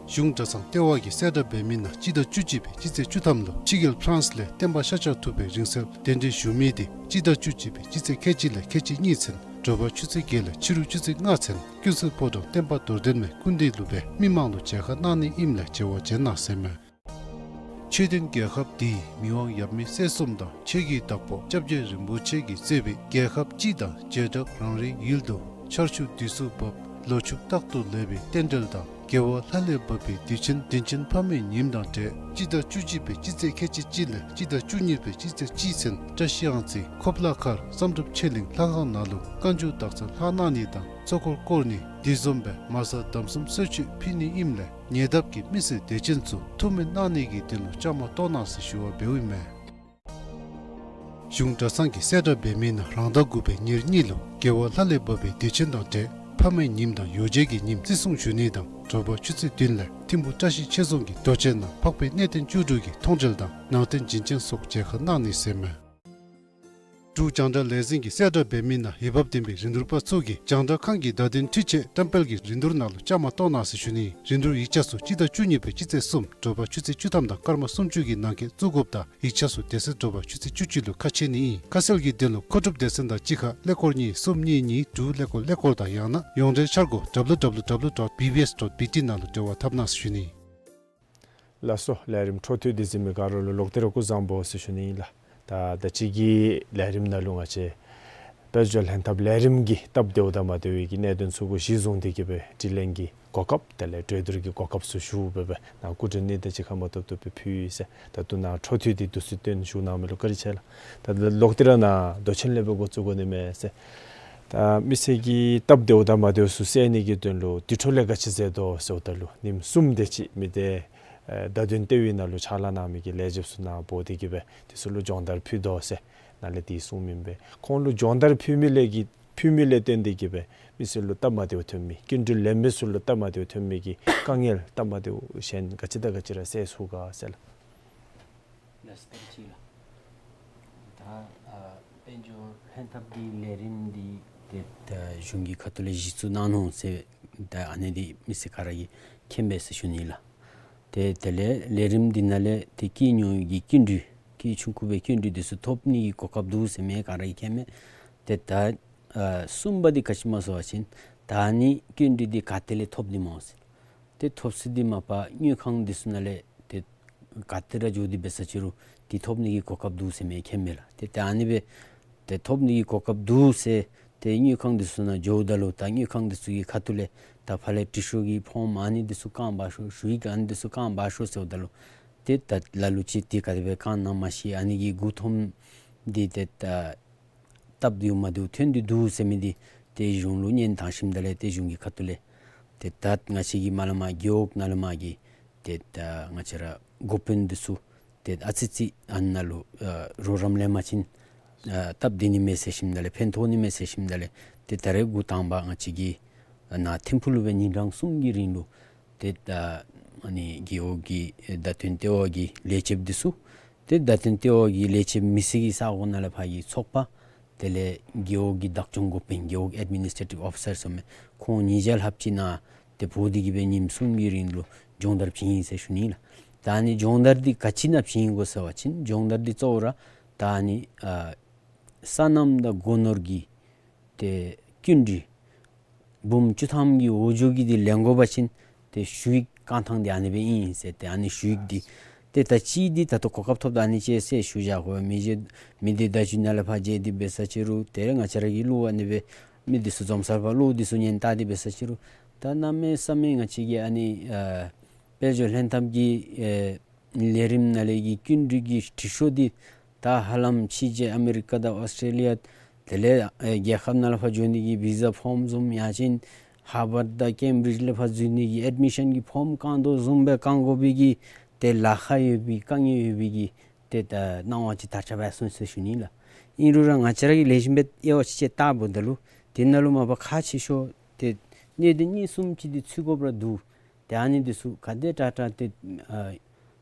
གཞུང་གྲྭ་ཚང་ལྟེ་བ་གིས་གསལ་བསྒྲགས་འབད་མི་ནང་སྤྱི་ཟླ་བཅུ་གཅིག་པའི་སྤྱི་ཚེས་བཅུ་ཐམ་ལུ་ཕྱི་རྒྱལ་ཕ་རན་སི་ལས་བསྟན་པ་ཤཱཀྱ་ཐུབ་པའི་རིང་བསྲེལ་གདན་འདྲེན་ཞུ་མི་དེ་སྤྱི་ཟླ་བཅུ་གཅིག་པའི་སྤྱི་ཚེས་ཁལ་གཅིག་ལས་ཁལ་གཅིག་གཉིས་ཚུན་དྲོ་པ་ཆུ་ཚོད་བརྒྱད་ལས་ཕྱི་རུ་ཆུ་ཚོད་ལྔ་ཚུན་ཀུན་གསལ་ཕོ་བྲང་བསྟན་པ་རྡོར་གདན་མའི་སྐུ་མདུན་ལུ་སྦེ་མི་མང་ལུ་མཇལ་ཁ་གནང་ནི་ཨིནམ་ལས་མཇལ་བར་འབྱོན་གནང་ཟེར་མས། ཆོས་ལྡན་རྒྱལ་ཁབ་འདིའི་མི་དབང་ཡབ་མེས་སྲས་གསུམ་དང་ཆོས་ཀྱི་བདག་པོ་སྐྱབས་རྗེ་རིན་པོ་ཆེ་གིས་གཙོས་པའི་རྒྱལ་ཁབ་སྤྱི་དང་བྱེ་བྲག་རང་རེའི་ཡུལ་དུ་ཆར་ཆུ་དུས་སུ་འབབ། ལོ་ཕྱུགས་རྟག་ཏུ་ལེགས་པའི་རྟེན་འབྲེལ་དང་། དགེ་བ་ལྷ་ལས་བབས་པའི་དུས་ཆེན་དྲིན་ཅན་ཕ་མའི་ཉིནམ་དང་འབྲེལ་སྤྱི་ཟླ་བཅུ་གཅིག་པའི་སྤྱི་ཚེས་ཁལ་གཅིག་གཅིག་ལས་སྤྱི་ཟླ་བཅུ་གཉིས་པའི་སྤྱི་ཚེས་གཅིག་ཚུན་བཀྲ་ཤིས་ཨང་རྩིས་ཁོབ་ལ་མཁར་བསམ་གྲུབ་ཆོས་གླིང་ལྷ་ཁང་ནང་ལུ་བཀའ་འགྱུར་དག་ཚར་ལྷག་གནང་ནི་དང་ཚོགས་འཁོར་བསྐོར་ནི། དེ་བཟུམ་སྦེ་མ་གསར་དམ་གསུམ་གསོལ་མཆོད་ཕུལ་ནི་ཨིནམ་ལས་ཉེ་འདབས་ཀྱི་མི་སེར་དད་ཅན་ཚུ་ཐུགས་སྨོན་གནང་ནི་གི་དོན་ལུ་བཅའ་མར་གཏོགས་གནང་ཟེར་ཞུ་བ་འབདཝ་ཨིན་མས། གཞུང་གྲྭ་ཚང་གི་གསལ་བསྒྲགས་འབད་མི་ནང་རང་ཟླ་དགུ་པའི་ཉེར་གཉིས་ལུ་དགེ་བ་ལྷ་ལས་བབས་པའི་དུས་ཆེན་དང་འབྲེལ་ཕ་མའི་ཉིནམ་དང་ཡོ་བྱད་ཀྱི་ཉིནམ་བརྩི་སྲུང་ཞུ་ནི་དང་དྲོ་པ་ཆུ་ཚོད་བདུན་ལས་ཐིམ་ཕུ་བཀྲ་ཤིས་ཆོས་རྫོང་གི་རྡོ་གཅལ་ནང་འཕགས་པའི་གནས་བརྟན་བཅུ་དྲུག་གི་མཐོང་གྲོལ་དང་ནང་རྟེན་བྱིན་ཅན་སོགས་མཇལ་ཁ་གནང་ནི་ཟེར་མས། འབྲུག་རྒྱང་བསྒྲགས་ལས་འཛིན་གྱི་གསལ་བསྒྲགས་འབད་མི་ནང་འོས་འབབ་ལྡན་པའི་རིན་བསྡུར་པ་ཚུ་གིས་རྒྱང་བསྒྲགས་ཁང་གི་བརྡ་དོན་འཕྲུལ་ཆས་བཀྲམ་སྤེལ་གྱི་རིན་བསྡུར་ནང་ལུ་བཅའ་མར་གཏོགས་གནང་ཟེར་ཞུ་ནི། རིན་བསྡུར་ཡིག་ཆ་ཚུ་སྤྱི་ཟླ་བཅུ་གཉིས་པའི་སྤྱི་ཚེས་གསུམ་དྲོ་པ་ཆུ་ཚོད་བཅུ་ཐམ་དང་སྐར་མ་སུམ་ཅུ་གི་ནང་འཁོད་བཙུགས་དགོཔ་དང་ཡིག་ཆ་ཚུ་དེ་ཚེ་དྲོ་པ་ཆུ་ཚོད་བཅུ་གཅིག་ལུ་ཁ་ཕྱེ་ནི་ཨིན། ཁ་གསལ་གྱི་དོན་ལུ་མཁོ་སྒྲུབ་སྡེ་ཚན་དང་གཅིག་ཁར་ཀླད་ཀོར་གཉིས་གསུམ་གཉིས་གཉིས་དྲུག་ཀླད་ཀོར་ཀླད་ཀོར་དང་ཡང་ན་ཡོངས་འབྲེལ་འཆར་སྒོ་www dot bbs dot bt ནང་ལུ་འབྲེལ་བ་འཐབ་གནང་ཟེར་ཞུ་ནི། ལགས་སོ། ལས་རིམ་འཕྲོ་མཐུད་དེ་གཟིགས་མི་ག་ར་ལུ་ལོག་སྟེ་ར་སྐུ་གཟུགས་བཟང་པོ་ཟེར་ཞུ་ནི་ཨིན་ལགས། ད་ད་ཅི་གི་ལས་རིམ་ནང་ལུ་ང་བཅས་དཔལ་འབྱོར་ལྷན་ཐབས་ལས་རིམ་གྱི་སྟབས་བདེཝ་དང་མ་བདེཝ་གི་གནད་དོན་ཚུ་གུ་གཞི་བཟུང་སྟེ་གི་སྦེ་དྲི་ལན་གྱི་གོ་སྐབས་དེ་ལས་གྲོས་བསྡུར་གྱི་གོ་སྐབས་ཚུ་ཞུ་སྦེ་སྦེ་ནཱ་སྐུ་མགྲོན་གཉིས་དང་གཅིག་ཁར་མ་ཐུབ་ཐུབ་སྦེ་ཕུལ་ཡི་ཟེར། ད་ལྟོ་ནཱ་འཕྲོ་མཐུད་དེ་དུས་ཚོད་བཏོན་བཞུགས་གནང་མི་ལུ་བཀའ་དྲིན་ཆེ་ལགས། ད་ལོག་སྟེ་ར་ནཱ་མདོ་ཆེན་ལས་སྦེ་འགོ་བཙུགས་དགོ་ནི་མས་ཟེར། ད་མི་སེར་གྱི་སྟབས་བདེཝ་དང་མ་བདེཝ་ཚུ་སེལ་ནི་གི་དོན་ལུ་དེ་འཕྲོ་ལས་ག་ཅི་མཛད་དོ་ཟེརཝ་ད་ལུ་ཉིནམ་གསུམ་དེ་ཅིག་མི་སྡེ་ཨེ་བརྡ་དོན་ལྟེ་བའི་ནང་ལུ་ཕྱག་ལཱ་གནང་མི་གི་ལས་བྱེདཔ་ཚུ་ནཱ་འབོ་སྟེ་གི་སྦེ་དེ་ཚུ་ལུ་སྦྱོང་བརྡར་ཕུལ་དོ་ཟེར་ནཱ་ལས་དེ་གསུངས་མི་སྦེ་ཁོང་ལུ་སྦྱོང་བརྡར་ཕུལ་མི་ལས་ཀྱི་ཕུལ་མི་ལས་བརྟེན་ཏེ་གི་སྦེ་མི་སེར་ལུ་སྟབས་མ་བདེཝ་ཐོན་མི་སྐྱིན་འགྲུལ་ལེན་མི་ཚུ་ལུ་སྟབས་མ་བདེཝ་ཐོན་མི་གི་དཀའ་ངལ་སྟབས་མ་བདེཝ་གཞན་ག་ཅི་དང་ག་ཅི་ར་སེལ་ཚུགས་ག་ཟེར་ལགས། ལགས་སོ། བཀའ་དྲིན་ཆེ་ལགས། ད་ཨ་དཔལ་འབྱོར་ལྷན་ཐབས་ཀྱི་ལས་རིམ་འདི་ཏེ་ད་གཞུང་གི་ཁ་ཐུག་ལས་གཞི་བཙུགས་གནང་ནུག་ཟེར་ད་ཨ་ནི་འདི་མི་སེར་ག་ར་གིས་མཁྱེན་པས་ཟེར་ཞུ་ནི་ལགས། ཏེ་དེ་ལས་ལས་རིམ་འདི་ནང་ལས་ཏེ་སྐྱེས་ཉོ་གི་སྐྱིན་འགྲུལ་སྐྱེས་ཆུང་ཀུ་སྦེ་སྐྱིན་འགྲུལ་འདི་ཚུ་ཐོབ་ནི་གི་གོ་སྐབས་འདུག་ཟེར་མི་ག་ར་གིས་མཁྱེན་མས། ཏེ་ད་ཨ་གསུམ་པ་འདི་ག་ཅི་སྨོ་ཟེར་བ་ཅིན་ད་ཨ་ནི་སྐྱིན་འགྲུལ་འདི་ག་ཏེ་ལས་ཐོབ་ནི་སྨོ་ཟེར། ཏེ་ཐོབ་ས་འདི་མ་པ་དངུལ་ཁང་འདི་ཚུ་ནང་ལས་ཏེ་ག་ཏེ་ར་འགྱོ་སྟེ་འབད་ས་ཅི་རུང་ཏེ་ཐོབ་ནི་གི་གོ་སྐབས་འདུག་ཟེར་མི་མཁྱེན་མས་ལགས། ཏེ་ད་ཨ་ནི་སྦེ་ཏེ་ཐོབ་ནི་གི་གོ་སྐབས་འདུག་ཟེར་ཏེ་དངུལ་ཁང་འདི་ཚུ་ནང་འགྱོཝ་ད་ལུ་ད་དངུལ་ཁང་འདི་ཚུ་གི་ཁ་ཐུག་ལས་ད་ཕར་ལས་དྲི་ཤོག་གི་ཕོརམ་ཨ་ནི་འདི་ཚུ་བཀང་འབག་ཤོག་ཞུ་ཡིག་ཨ་ནི་འདི་ཚུ་བཀང་འབག་ཤོག་ཟེརཝ་ད་ལུ་ཏེ་ད་ལ་ལུ་ཅིག་ཏེ་ག་དེ་སྦེ་བཀང་ནི་ཨིན་ན་མ་ཤེས། ཨ་ནི་གི་མགུ་འཐོམ་འདི་ཏེ་ད་སྟབས་བདེཝ་མ་བདེཝ་ཐོན་ཏེ་འདུག་ཟེར་མི་འདི་ཏེ་གཞུང་ལུ་སྙན་བཏང་ཞིནམ་ད་ལས་ཏེ་གཞུང་གི་ཁ་ཐུག་ལས་ཏེ་ད་ང་བཅས་ཀྱི་མ་ལས་མར་རྒེད་འོག་ནང་ལས་མར་གྱི་ཏེ་ད་ང་བཅས་ར་འགོ་དཔོན་འདི་ཚུ་ཏེ་ཨ་ཙི་ཙི་ཨ་ནཱ་ལུ་ཨ་རོགས་རམ་ལེན་པ་ཅིན་ཨ་སྟབས་བདེ་ནི་མས་ཟེར་ཞིནམ་ད་ལས་ཕན་ཐོགས་ནི་མས་ཟེར་ཞིནམ་ད་ལས་ཏེ་ད་རེས་འགོ་དང་པ་ང་བཅས་ཀྱི་ཨ་ནཱ་ཐིམ་ཕུག་ལུ་སྦེ་ཉིན་གྲངས་གསུམ་གྱི་རིང་ལུ་ཏེ་ད་ཨ་ནི་རྒེད་འོག་གི་བརྡ་དོན་ལྟེ་བ་གི་ལས་བྱེདཔ་འདི་ཚུ་ཏེ་བརྡ་དོན་ལྟེ་བ་གི་ལས་བྱེདཔ་མི་སེར་གྱི་ས་གོ་ནང་ལས་ཕར་གྱི་ཚོགས་པ་དེ་ལས་རྒེད་འོག་གི་བདག་སྐྱོང་འགོ་དཔོན་རྒེད་འོག་ཨེཌ་མི་ནིས་ཊེ་ཊིབ་ཨོ་ཕི་སར་ཟེར་མི་ཁོང་ཉིས་བརྒྱ་ལྷགཔ་ཅིག་ནཱ་ཏེ་འབོ་སྟེ་གི་སྦེ་ཉིནམ་གསུམ་གྱི་རིང་ལུ་སྦྱོང་བརྡར་བྱིན་ཡི་ཟེར་ཞུ་ནི་ལགས། ད་ཨ་ནི་སྦྱོང་བརྡར་འདི་ག་ཅི་ནང་བྱིན་དགོ་ཟེར་བ་ཅིན་སྦྱོང་བརྡར་འདི་གཙོ་བོ་ར་ད་ཨ་ནི་ཨ་སོ་ནམ་དང་སྒོ་ནོར་གྱི་ཏེ་སྐྱིན་འགྲུལ་འབུམ་བཅུ་ཐམ་གྱི་འོག་འཇོག་གི་འདི་ལེན་དགོ་པ་ཅིན་ཏེ་ཞུ་ཡིག་བཀང་ཐངས་འདི་ཨ་ནི་སྦེ་ཨིན་ཟེར། ཏེ་ཨ་ནི་ཞུ་ཡིག་འདི་ཏེ་ད་ཅི་འདི་ད་ལྟོ་གོ་སྐབས་ཐོབ་ད་ཨ་ནི་ཅིག་ཟེར་ཞུ་བཞག་དགོ་པས། མི་རྗེ་མི་སྡེ་བརྡ་བརྒྱུད་ནང་ལས་ཕར་མཇལ་ཏེ་འབད་ས་ཅི་རུང་ཏེ་ར་ང་བཅས་ར་གི་ལུ་ཨ་ནི་སྦེ་མི་འདི་ཚུ་འཛོམས་སར་ཕར་ལུ་འདི་ཚུ་ཉན་བལྟ་སྟེ་འབད་ས་ཅི་རུང་ད་གནམ་མེད་ས་མེད་ང་བཅས་ཀྱི་ཨ་ནི་ཨ་དཔལ་འབྱོར་ལྷན་ཐབས་ཀྱི་ཨེ་ལས་རིམ་ནང་ལས་ཀྱི་སྐྱིན་འགྲུལ་གྱི་དྲི་ཤོག་འདི་ད་ཧ་ལམ་ཕྱི་རྒྱལ་ཨ་མི་རི་ཀ་དང་ཨོསི་ཊྲེ་ལི་ཡ་དེ་ལས་ཨེ་རྒྱལ་ཁབ་ནང་ལས་ཕར་འགྱོ་ནི་གི་བི་ཟ་ཕོརམ་བཟུམ་ཡང་ཅིན་ཧར་ཝརཌ་དང་ཀེམ་བི་རིཇ་ལས་ཕར་འཛུལ་ནི་གི་ཨེཌ་མི་ཤཱན་གྱི་ཕོརམ་བཀང་དོ་བཟུམ་སྦེ་བཀང་དགོ་པའི་གི་ཏེ་ལཱ་ཁག་ཡོད་པའི་དཀའ་ངལ་ཡོད་པའི་གི་ཏེ་ད་སྣང་བ་ཅིག་དར་ཁྱབ་སྦེ་སོང་ཟེར་ཞུ་ནི་ལགས། ཨིན་རུང་ར་ང་བཅས་ར་གིས་ལེགས་ཤོམ་སྦེ་དབྱེ་བ་ཕྱེ་བལྟཝ་ད་ལུ་དེ་ནང་ལུ་མ་པ་ཁག་ཆེ་ཤོས་ཏེ་གནད་དོན་གཉིས་གསུམ་ཅིག་འདི་ཚུད་དགོཔ་ར་འདུག། ཏེ་ཨ་ནི་འདི་ཚུ་ག་དེ་དྲག་དྲག་ཏེ་ཨ་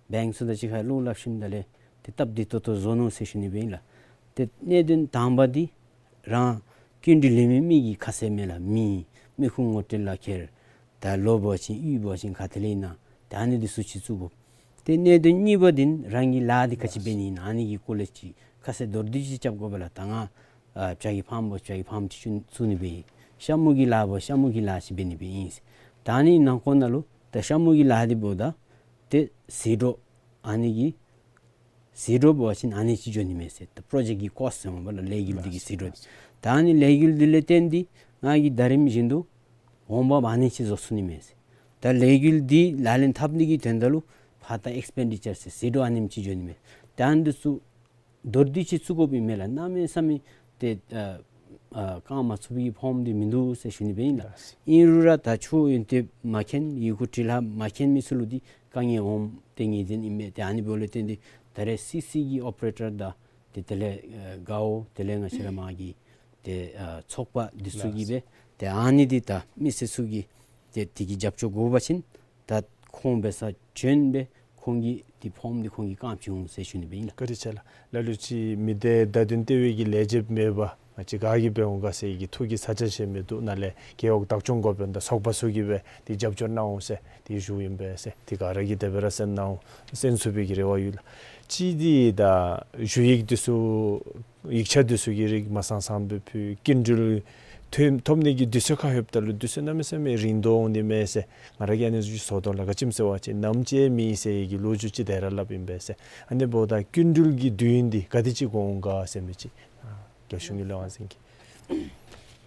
བེངཀ་ཚུ་དང་གཅིག་ཁར་བློ་སླབ་ཞིནམ་ད་ལས་ཏེ་སྟབས་བདེ་ཏོག་ཏོ་བཟོ་ནུག་ཟེར་ཞུ་ནི་སྦེ་ཨིན་ལགས། ཏེ་གནད་དོན་དང་པ་འདི་རང་སྐྱིན་འགྲུལ་ལེན་མི་མི་གི་ཁ་གསལ་མས་ལགས། མི་མི་ཁུངས་ངོ་སྤྲོད་ལག་ཁྱེར་ད་ལོ་འབད་བ་ཅིན་གཡུས་འབད་བ་ཅིན་ག་ཏེ་ལས་ཨིན་ན་ཏེ་ཨ་ནི་འདི་ཚུ་ཅིག་བཙུགས་དགོ། ཏེ་གནད་དོན་གཉིས་པ་འདི་རང་གི་ལཱ་འདི་ག་ཅི་འབད་ནི་ཨིན་ན་ཨ་ནི་གི་སྐོར་ལས་ཅིག་ཁ་གསལ་མདོར་བསྡུས་ཅིག་རྐྱབ་དགོ་པས་ལགས། ད་ང་ཨ་བྱ་གི་ཕམ་འབད་བ་ཅིན་བྱ་གི་ཕམ་ཅིག་བཙུགས་ནི་སྦེ་ཨིན། ཤ་མུ་གི་ལཱ་འབད་བ་ཅིན་ཤ་མུ་གི་ལཱ་ཅིག་འབད་ནི་སྦེ་ཨིན། ད་ཨ་ནི་ནང་འཁོད་ནང་ལུ་ད་ཤ་མུ་གི་ལཱ་འདི་འབདཝ་ད་ཏེ་ཟད་འགྲོ་ ཨ་ནི་གི་ཟད་འགྲོ་འབད་བ་ཅིན་ཨ་ནི་ཅིག་འགྱོ་ནི་མས་ཟེར། ད་པྲོ་ཇེཀཊ་གི་ཀོསཊ་ཟེར་མས་པ་ལགས། ལས་འགུལ་འདི་གི་ཟད་འགྲོ་འདི། ད་ཨ་ནི་ལས་འགུལ་འདི་ལས་བརྟེན་ཏེ་ང་གིས་ད་རིམ་བཞིན་དུ་འོང་འབབ་ཨ་ནི་ཅིག་བཟོ་ཚུགས་ནི་མས་ཟེར། ད་ལས་འགུལ་འདི་ལག་ལེན་འཐབ་ནི་གི་དོན་དག་ལུ་ཕར་ད་ཨེགསི་པེན་ཌི་ཅར་ཟེར་ཟད་འགྲོ་ཨ་ནེམ་ཅིག་འགྱོ་ནི་མས། ད་ཨ་ནི་འདི་ཚུ་མདོར་བསྡུས་ཅིག་བཙུགས་དགོཔ་ཨིན་མས་ལགས། གནམ་མེད་ས་མེད་ཏེ་ཨ་ཨ་བཀང་མ་ཚུགས་པའི་གི་ཕོརམ་འདི་མིན་འདུག་ཟེར་ཞུ་ནི་སྦེ་ཨིན་ལགས། ཨིན་རུང་ར་ད་ཆོས་ཡོན་ཏན་མ་མཁྱེན་ཡི་གུ་འབྲི་ལྷག་མ་མཁྱེན་མི་ཚུ་ལུ་འདི་དཀའ་ངལ་འོང་སྟེ་ངེས་བདེན་ཨིན་མས། ཏེ་ཨ་ནི་འབདཝ་ལས་བརྟེན་ཏེ་ད་རེས་སི་སི་གི་ཨོ་པ་རེ་ཊར་དང་ཏེ་དེ་ལས་ཨ་རྒེད་འོག་དེ་ལས་ང་བཅས་ར་མ་གི་ཏེ་ཨ་ཚོགས་པ་འདི་ཚུ་གིས་སྦེ་ཏེ་ཨ་ནི་འདི་ད་མི་སེར་ཚུ་གིས་ཏེ་དེ་གི་རྒྱབ་སྐྱོར་དགོ་པ་ཅིན་ད་ཁོང་འབད་ས་བྱོན་སྦེ་ཁོང་གིས་འདི་ཕོརམ་འདི་ཁོང་གིས་བཀང་བྱིན་འོང་ཟེར་ཞུ་ནི་སྦེ་ཨིན་ལགས། བཀའ་དྲིན་ཆེ་ལགས། ལ་ལུ་ཅིག་མི་སྡེ་བརྡ་དོན་ལྟེ་བའི་གི་ལས་བྱེདཔ་མེད་པར་ང་བཅས་ག་གིས་འབད་འོང་ག་ཟེར་གྱི་ཐུགས་ཀྱི་ཚ་གྱང་ཅིག་མིན་འདུག། ནཱ་ལས་རྒེད་འོག་བདག་སྐྱོང་འགོ་དཔོན་དང་ཚོགས་པ་ཚུ་གིས་སྦེ་འདི་རྒྱབ་སྐྱོར་གནང་འོང་ཟེར་འདི་ཞུཝ་ཨིན་པས་ཟེར། འདི་ག་ར་གིས་དེ་སྦེ་ར་སེམས་གནང་འོང་སེམས་ཚུགས་པའི་གི་རེ་བ་ཡོད་ལགས། ཅིག་འདི་ད་ཞུ་ཡིག་འདི་ཚུ་ཡིག་ཆ་འདི་ཚུ་གི་རིགས་མ་ཚང་ཚངམ་སྦེ་ཕུལ། སྐྱིན་འགྲུལ་ཐོབ་ཐོབ་ནི་གི་དུས་ཚོད་ཁར་ལྷོདཔ་ད་ལུ་དུས་ཚོད་གནམ་མེད་ས་མེད་རིང་དོ་འོང་ནི་མས་ཟེར་ང་ར་གིས་ཨ་ནི་ཚུ་ཅིག་བཟོ་དོ་ལགས། ག་ཅི་སྨོ་ཟེར་བ་ཅིན་ནམ་ཅིག་མེད་ཟེར་གྱི་ལོ་རྒྱུས་ཅིག་དེ་ར་སླབ་ཨིན་པས་ཟེར། ཨ་ནི་འབདཝ་ད་སྐྱིན་འགྲུལ་གྱི་དུས་ཡུན་འདི་ག་དེ་ཅིག་འགོར་འོང་ག་ཟེར་མི་ཅིག་རྒྱལ་གཞུང་གི་ལས་དབང་འཛིན་གྱིས།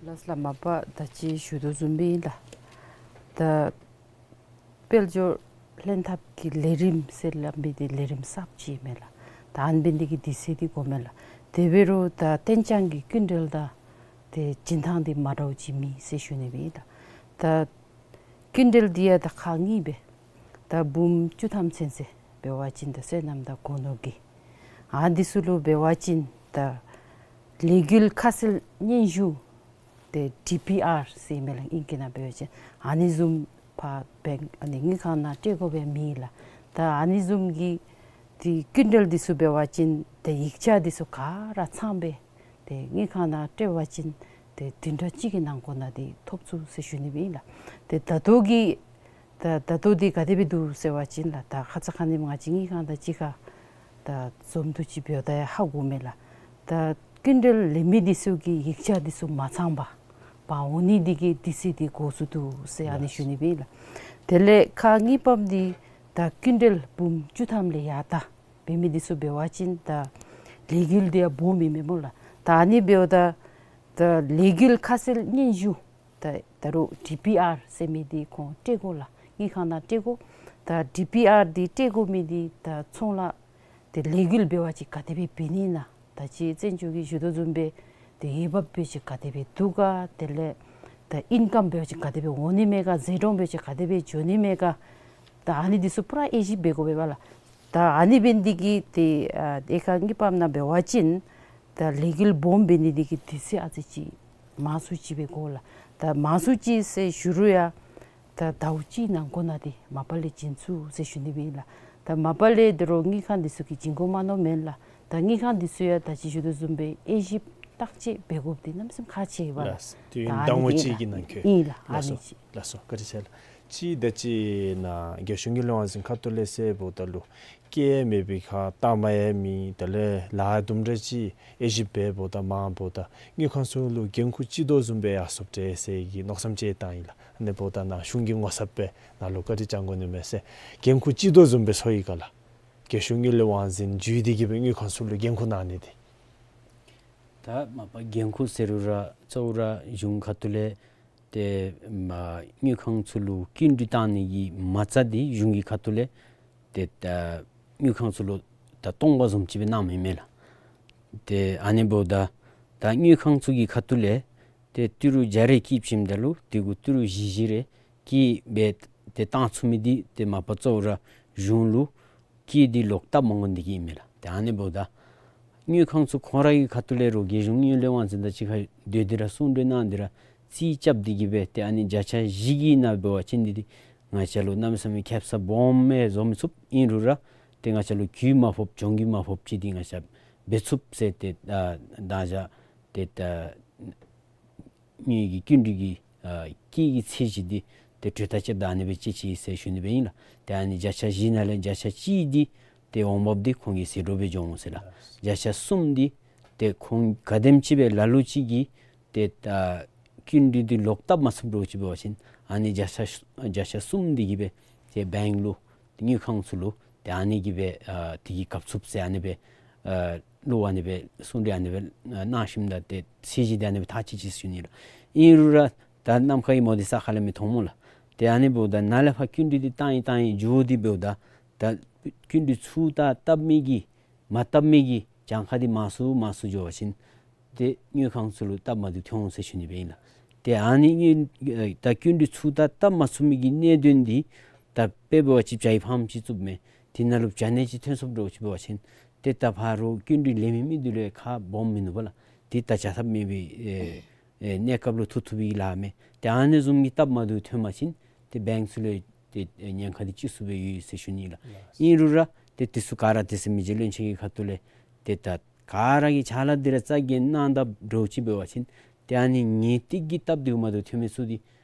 ལགས་ལགས། མ་པ་ད་ཅི་ཞུ་དོ་བཟུམ་སྦེ་ཨིན་ལགས། ད་དཔལ་འབྱོར་ལྷན་ཐབས་ཀྱི་ལས་རིམ་ཟེར་སླབ་མི་འདི་ལས་རིམ་གསརཔ་ཅིག་མས་ལགས། ད་ཨ་ནི་འབད་ནི་འདི་གིས་དུས་ཚོད་འདི་འགོརཝ་མས་ལགས། དེ་འབད་རུང་ད་གཏན་འཇགས་ཀྱི་སྐྱིན་འགྲུལ་དང་ཏེ་བྱིན་ཐངས་འདི་མ་འདྲཝ་ཅིག་མེད་ཟེར་ཞུ་ནི་སྦེ་ཨིན་ལགས། ད་སྐྱིན་འགྲུལ་འདི་ཡང་ད་ཁག་གཉིས་སྦེ་ད་འབུམ་བཅུ་ཐམ་ཚུན་ཚོད་འབད་བ་ཅིན་ད་སོ་ནམ་དང་སྒོ་ནོར་གྱི་ཨ་འདི་ཚུ་ལུ་འབད་བ་ཅིན་ད་ལས་འགུལ་ཁ་གསལ་སྙན་ཞུ་ཏེ་ཌི་པི་ཨར་ཟེར་མི་ལགས། ཨིང་སྐད་ནང་འབད་བ་ཅིན་ཨ་ནི་བཟུམ་ཕར་བེངཀ་ཨ་ནི་དངུལ་ཁང་ནང་སྤྲོད་དགོཔ་སྦེ་མེད་ལགས། ད་ཨ་ནི་བཟུམ་གྱི་ཏེ་སྐྱིན་འགྲུལ་འདི་ཚུ་འབད་བ་ཅིན་ཏེ་ཡིག་ཆ་འདི་ཚུ་ག་ར་ཚང་སྦེ་ཏེ་དངུལ་ཁང་ནང་སྤྲོད་པ་ཅིན་ཏེ་བདུན་ཕྲག་གཅིག་གི་ནང་འཁོད་ནང་འདི་ཐོབ་ཚུགས་ཟེར་ཞུ་ནི་སྦེ་ཨིན་ལགས། ཏེ་ད་ལྟོ་གི་ད་ད་ལྟོ་འདི་ག་དེ་སྦེ་འདུག་ཟེར་བ་ཅིན་ལགས། ད་ཁ་ཙ་ཁ་ཉིནམ་ང་བཅས་དངུལ་ཁང་དང་གཅིག་ཁར་ད་འཛོམས་འདུ་ཅིག་འབདཝ་ད་ཡང་ཧ་གོ་མས་ལགས། ད་སྐྱིན་འགྲུལ་ལེན་མི་འདི་ཚུ་གི་ཡིག་ཆ་འདི་ཚུ་མ་ཚང་པར་འབག་འོང་ནི་འདི་གིས་དུས་ཚོད་འདི་འགོར་སོ་ནུག་ཟེར་ཨ་ནི་ཞུ་ནི་སྦེ་ཨིན་ལགས། དེ་ལས་ཁག་གཉིས་པམ་འདི་ད་སྐྱིན་འགྲུལ་འབུམ་བཅུ་ཐམ་ལས་ཡར་ལྟ་འབད་མི་འདི་ཚུ་འབད་བ་ཅིན་ད་ལས་འགུལ་འདི་ཡང་སྦོམ་ཨིན་མས་སྨོ་ལགས། ད་ཨ་ནི་འབདཝ་ད་ད་ལས་འགུལ་ཁ་གསལ་སྙན་ཞུ་ད་ད་རུང་ཌི་པི་ཨར་ཟེར་མི་འདི་ཁོང་སྤྲོད་དགོ་ལགས། དངུལ་ཁང་ནང་སྤྲོད་དགོ། ད་ཌི་པི་ཨར་འདི་སྤྲོད་དགོ་མི་འདི་ད་ཚོང་ལཱ་ཏེ་ལས་འགུལ་འབད་བ་ཅིན་ག་དེ་སྦེ་འབད་ནི་ཨིན་ན། ད་ཅི་བཙན་བྱོལ་གྱིས་ཞུ་དོ་བཟུམ་སྦེ་ཏེ་འོས་འབབ་འབད་བ་ཅིན་ག་དེ་སྦེ་འདུག་ག། དེ་ལས་ད་ཨིན་ཀམ་འབད་བ་ཅིན་ག་དེ་སྦེ་འོང་ནི་མས་ག། ཟད་འགྲོ་འབད་བ་ཅིན་ག་དེ་སྦེ་འགྱོ་ནི་མས་ག། ད་ཨ་ནི་འདི་ཚུ་པུ་ར་དབྱེ་ཞིབ་འབད་དགོ་པས་ལགས། ད་ཨ་ནི་འབད་ནི་འདི་གིས་ཏེ་ཨ་དེ་ཁག་གཉིས་པམ་ནང་འབད་བ་ཅིན་ད་ལས་འགུལ་སྦོམ་འབད་ནི་འདི་གིས་དུས་ཚོད་ཨ་ཙི་ཅིག་མང་སུ་ཅིག་སྦེ་འགོར་ལགས། ད་མང་སུ་ཅིག་ཟེར་ཞུ་རུང་ཡང་ད་ཟླཝ་གཅིག་ནང་འཁོད་ནང་འདི་མ་པ་ལས་བྱིན་ཚུགས་ཟེར་ཞུ་ནི་སྦེ་ཨིན་ལགས། ད་མ་པ་ལས་ད་རུང་དངུལ་ཁང་འདི་ཚུ་གིས་བྱིན་དགོ་མནོཝ་མེན་ལགས། ད་དངུལ་ཁང་འདི་ཚུ་ཡང་ད་ཅི་ཞུ་དོ་བཟུམ་སྦེ་དབྱེ་ཞིབ་བརྟག་དཔྱད་འབད་དགོཔ་འདི་གནམ་མེད་ས་མེད་ཁག་ཆེ་བས་ལགས། ལགས། དུས་ཡུན་ཟླ་ངོ་གཅིག་གི་ནང་འཁོད། ཨིན་ལགས། ཨ་ནི་ཅིག། ལགས་སོ། བཀའ་དྲིན་ཆེ་ལགས། ཅིག་ད་ཅི་ནཱ་རྒྱལ་གཞུང་གི་ལས་དབང་འཛིན་ཁ་ཐུག་ལས་ཟེརཝ་ད་ལུ་སྐྱེད་མེད་པའི་ཁར་གཏའ་མ་ཡང་མེད། དེ་ལས་ལཱ་དུམ་གྲ་ཅིག་དབྱེ་ཞིབ་འབད་འབདཝ་ད་མ་འབདཝ་ད་དངུལ་ཁང་ཚུ་ལུ་འགན་ཁུར་ཅིག་དོ་བཟུམ་སྦེ་ཡར་སོངམ་འདྲས་ཟེར་གྱི་མནོ་བསམ་ཅིག་བཏང་ཡི་ལགས། ཨ་ནི་འབདཝ་ད་ནཱ་གཞུང་གི་ངོ་ཚབ་སྦེ་ནཱ་ལུ་བཀའ་དྲིན་བསྐྱང་དགོ་ནི་མས་ཟེར། འགན་ཁུར་ཅིག་དོ་བཟུམ་སྦེ་ཚོར་ཡི་ག་ལགས། རྒྱལ་གཞུང་གི་ལས་དབང་འཛིན་བརྒྱུད་དེ་གིས་སྦེ་དངུལ་ཁང་ཚུ་ལུ་འགན་ཁུར་གནང་ནི་འདི། ད་མ་པ་འགན་ཁུར་ཟེར་རུང་ར་གཙོ་བོ་ར་གཞུང་ཁ་ཐུག་ལས་ཏེ་མ་དངུལ་ཁང་ཚུ་ལུ་སྐྱིན་འགྲུལ་བཏང་ནི་གི་མ་རྩ་འདི་གཞུང་གི་ཁ་ཐུག་ལས་ཏེ་ད་དངུལ་ཁང་ཚུ་ལུ་ད་སྟོང་པ་བཟུམ་ཅིག་སྦེ་གནངམ་ཨིན་མས་ལགས། ཏེ་ཨ་ནི་འབདཝ་ད་ད་དངུལ་ཁང་ཚུ་གི་ཁ་ཐུག་ལས་ཏེ་ཏི་རུ་བརྒྱ་རེ་བསྐྱིདཔ་ཅིག་འབདཝ་ད་ལུ་དེ་གུ་ཏི་རུ་བཞི་བཞི་རེ་བསྐྱིད་སྦེ་ཏེ་བཏང་ཚུགས་མི་འདི་ཏེ་མ་པ་གཙོ་བོ་ར་གཞུང་ལུ་སྐྱིད་འདི་ལོག་བཏབ་མ་དགོ་ནི་འདི་གིས་ཨིན་མས་ལགས། ཏེ་ཨ་ནི་འབདཝ་ད་དངུལ་ཁང་ཚུ་ཁོང་ར་གི་ཁ་ཐུག་ལས་རུང་རྒྱལ་གཞུང་དངུལ་ལས་དབང་འཛིན་དང་གཅིག་ཁར་སྡོད་དེ་ར་གསུང་གྲོས་གནང་སྟེ་ར་རྩིས་རྐྱབ་སྟེ་གིས་སྦེ་ཏེ་ཨ་ནི་བརྒྱ་ཆ་བཞི་གི་ནང་འབད་བ་ཅིན་འདི་འདི་ང་བཅས་ལུ་གནམ་མེད་ས་མེད་ཁེབ་ས་སྦོམ་སྦེ་བཟོ་མི་ཚུགས། ཨིན་རུང་ར་ཏེ་ང་བཅས་ལུ་གྱོང་མ་ཕོགཔ་གྱོང་གུད་མ་ཕོགཔ་ཅིག་འདི་ང་བཅས་འབད་ཚུགས་ཟེར་ཏེ་ཨ་ད་ཅི་ཏེ་ད་དངུལ་གྱི་སྐྱིན་འགྲུལ་གྱི་ཨ་སྐྱིད་ཀྱི་ཚད་གཞི་འདི་ཏེ་གྲོས་ཐག་བཅདཔ་ད་ཨ་ནི་སྦེ་བཅད་ཅི་ཟེར་ཞུ་ནི་སྦེ་ཨིན་ལགས། ཏེ་ཨ་ནི་བརྒྱ་ཆ་བཞི་ནང་ལས་བརྒྱ་ཆ་གཅིག་འདི་ཏེ་འོང་འབབ་འདི་ཁོང་གི་ཟད་འགྲོ་སྦེ་འགྱོ་འོང་ཟེར་ལགས། བརྒྱ་ཆ་གསུམ་འདི་ཏེ་ཁོང་ག་དེམ་ཅིག་སྦེ་ལ་ལུ་ཅིག་གིས་ཏེ་ད་སྐྱིན་འགྲུལ་འདི་ལོག་བཏབ་མ་ཚུགསཔ་འདྲཝ་ཅིག་འབད་བ་ཅིན་ཨ་ནི་བརྒྱ་ཆ་བརྒྱ་ཆ་གསུམ་འདི་གིས་སྦེ་ཏེ་བེངཀ་ལུ་དངུལ་ཁང་ཚུ་ལུ་ ཏེ་ཨ་ནི་གིས་སྦེ་ཨ་དེ་གི་གབ་ཚུགསཔ་ཟེར་ཨ་ནི་སྦེ་ཨ་བློ་ཨ་ནི་སྦེ་གསུང་གྲོས་ཨ་ནི་སྦེ་ཨ་གནང་ཞིནམ་ད་ཏེ་ཚད་གཞི་འདི་ཨ་ནི་སྦེ་ཐག་བཅད་ཅི་ཟེར་ཞུ་ནི་ལགས། ཨིན་རུང་ར་ད་ནམ་མཁའི་མོ་འདི་ས་ཁ་ལས་མི་མཐོང་སྨོ་ལགས། ཏེ་ཨ་ནི་འབདཝ་ད་ནཱ་ལས་ཕར་སྐྱིན་འགྲུལ་འདི་བཏང་ཡི་བཏང་ཡི་འགྱོ་སྟེ་འབདཝ་ད་ད་སྐྱིན་འགྲུལ་ཚུར་ད་བཏབ་མི་གི་མ་བཏབ་མི་གི་གྱངས་ཁ་འདི་མང་སུ་མང་སུ་འགྱོ་བ་ཅིན་ཏེ་དངུལ་ཁང་ཚུ་ལུ་སྟབས་མ་བདེཝ་ཐོན་འོང་ཟེར་ཞུ་ནི་སྦེ་ཨིན་ལགས། ཏེ་ཨ་ནི་དངུལ་ད་སྐྱིན་འགྲུལ་ཚུར་ད་བཏབ་མ་ཚུགས་མི་གི་གནད་དོན་འདི་ད་དཔེ་འབད་བ་ཅིན་བྱ་ཡི་ཕཱམ་ཅིག་བཙུགསཔ་མས། དེ་ནང་ལུ་བྱ་ནད་ཅིག་ཐོན་སོངམ་འདྲཝ་ཅིག་འབད་བ་ཅིན་ཏེ་ད་ཕར་རོགས་སྐྱིན་འགྲུལ་ལེན་མི་མི་འདི་ལུ་ཡང་ཁ་སྦོམ་མིན་ནུག་པ་ལགས། ཏེ་ད་བྱ་ཐབས་མེད་པའི་ཨེ་ཨེ་གནས་སྐབས་ལུ་ཐུག་ཐུག་པའི་ལཱ་མས། ཏེ་ཨ་ནི་བཟུམ་གྱི་སྟབས་མ་བདེཝ་ཐོན་པ་ཅིན་ཏེ་བེངཀ་ཚུ་ལུ་ཏེ་ཨེ་ཉེན་ཁ་འདི་ཅིག་སུ་སྦེ་ཡོད་ཟེར་ཞུ་ནི་ལགས། ཨིན་རུང་ར་ཏེ་དེ་ཚུ་ག་ར་དེ་ཚུ་མི་རྗེ་བློན་ཆེན་གྱི་ཁ་ཐུག་ལས་ཏེ་ད་ག་ར་གིས་ཕྱག་ལཱ་འདི་ར་རྩ་འགེངས་གནང་ད་འདྲཝ་ཅིག་འབད་བ་ཅིན་ཏེ་ཨ་ནི་ངེས་ཏིག་གི་སྟབས་བདེཝ་མ་བདེཝ་ཐོན་མི་ཚུ་འདི་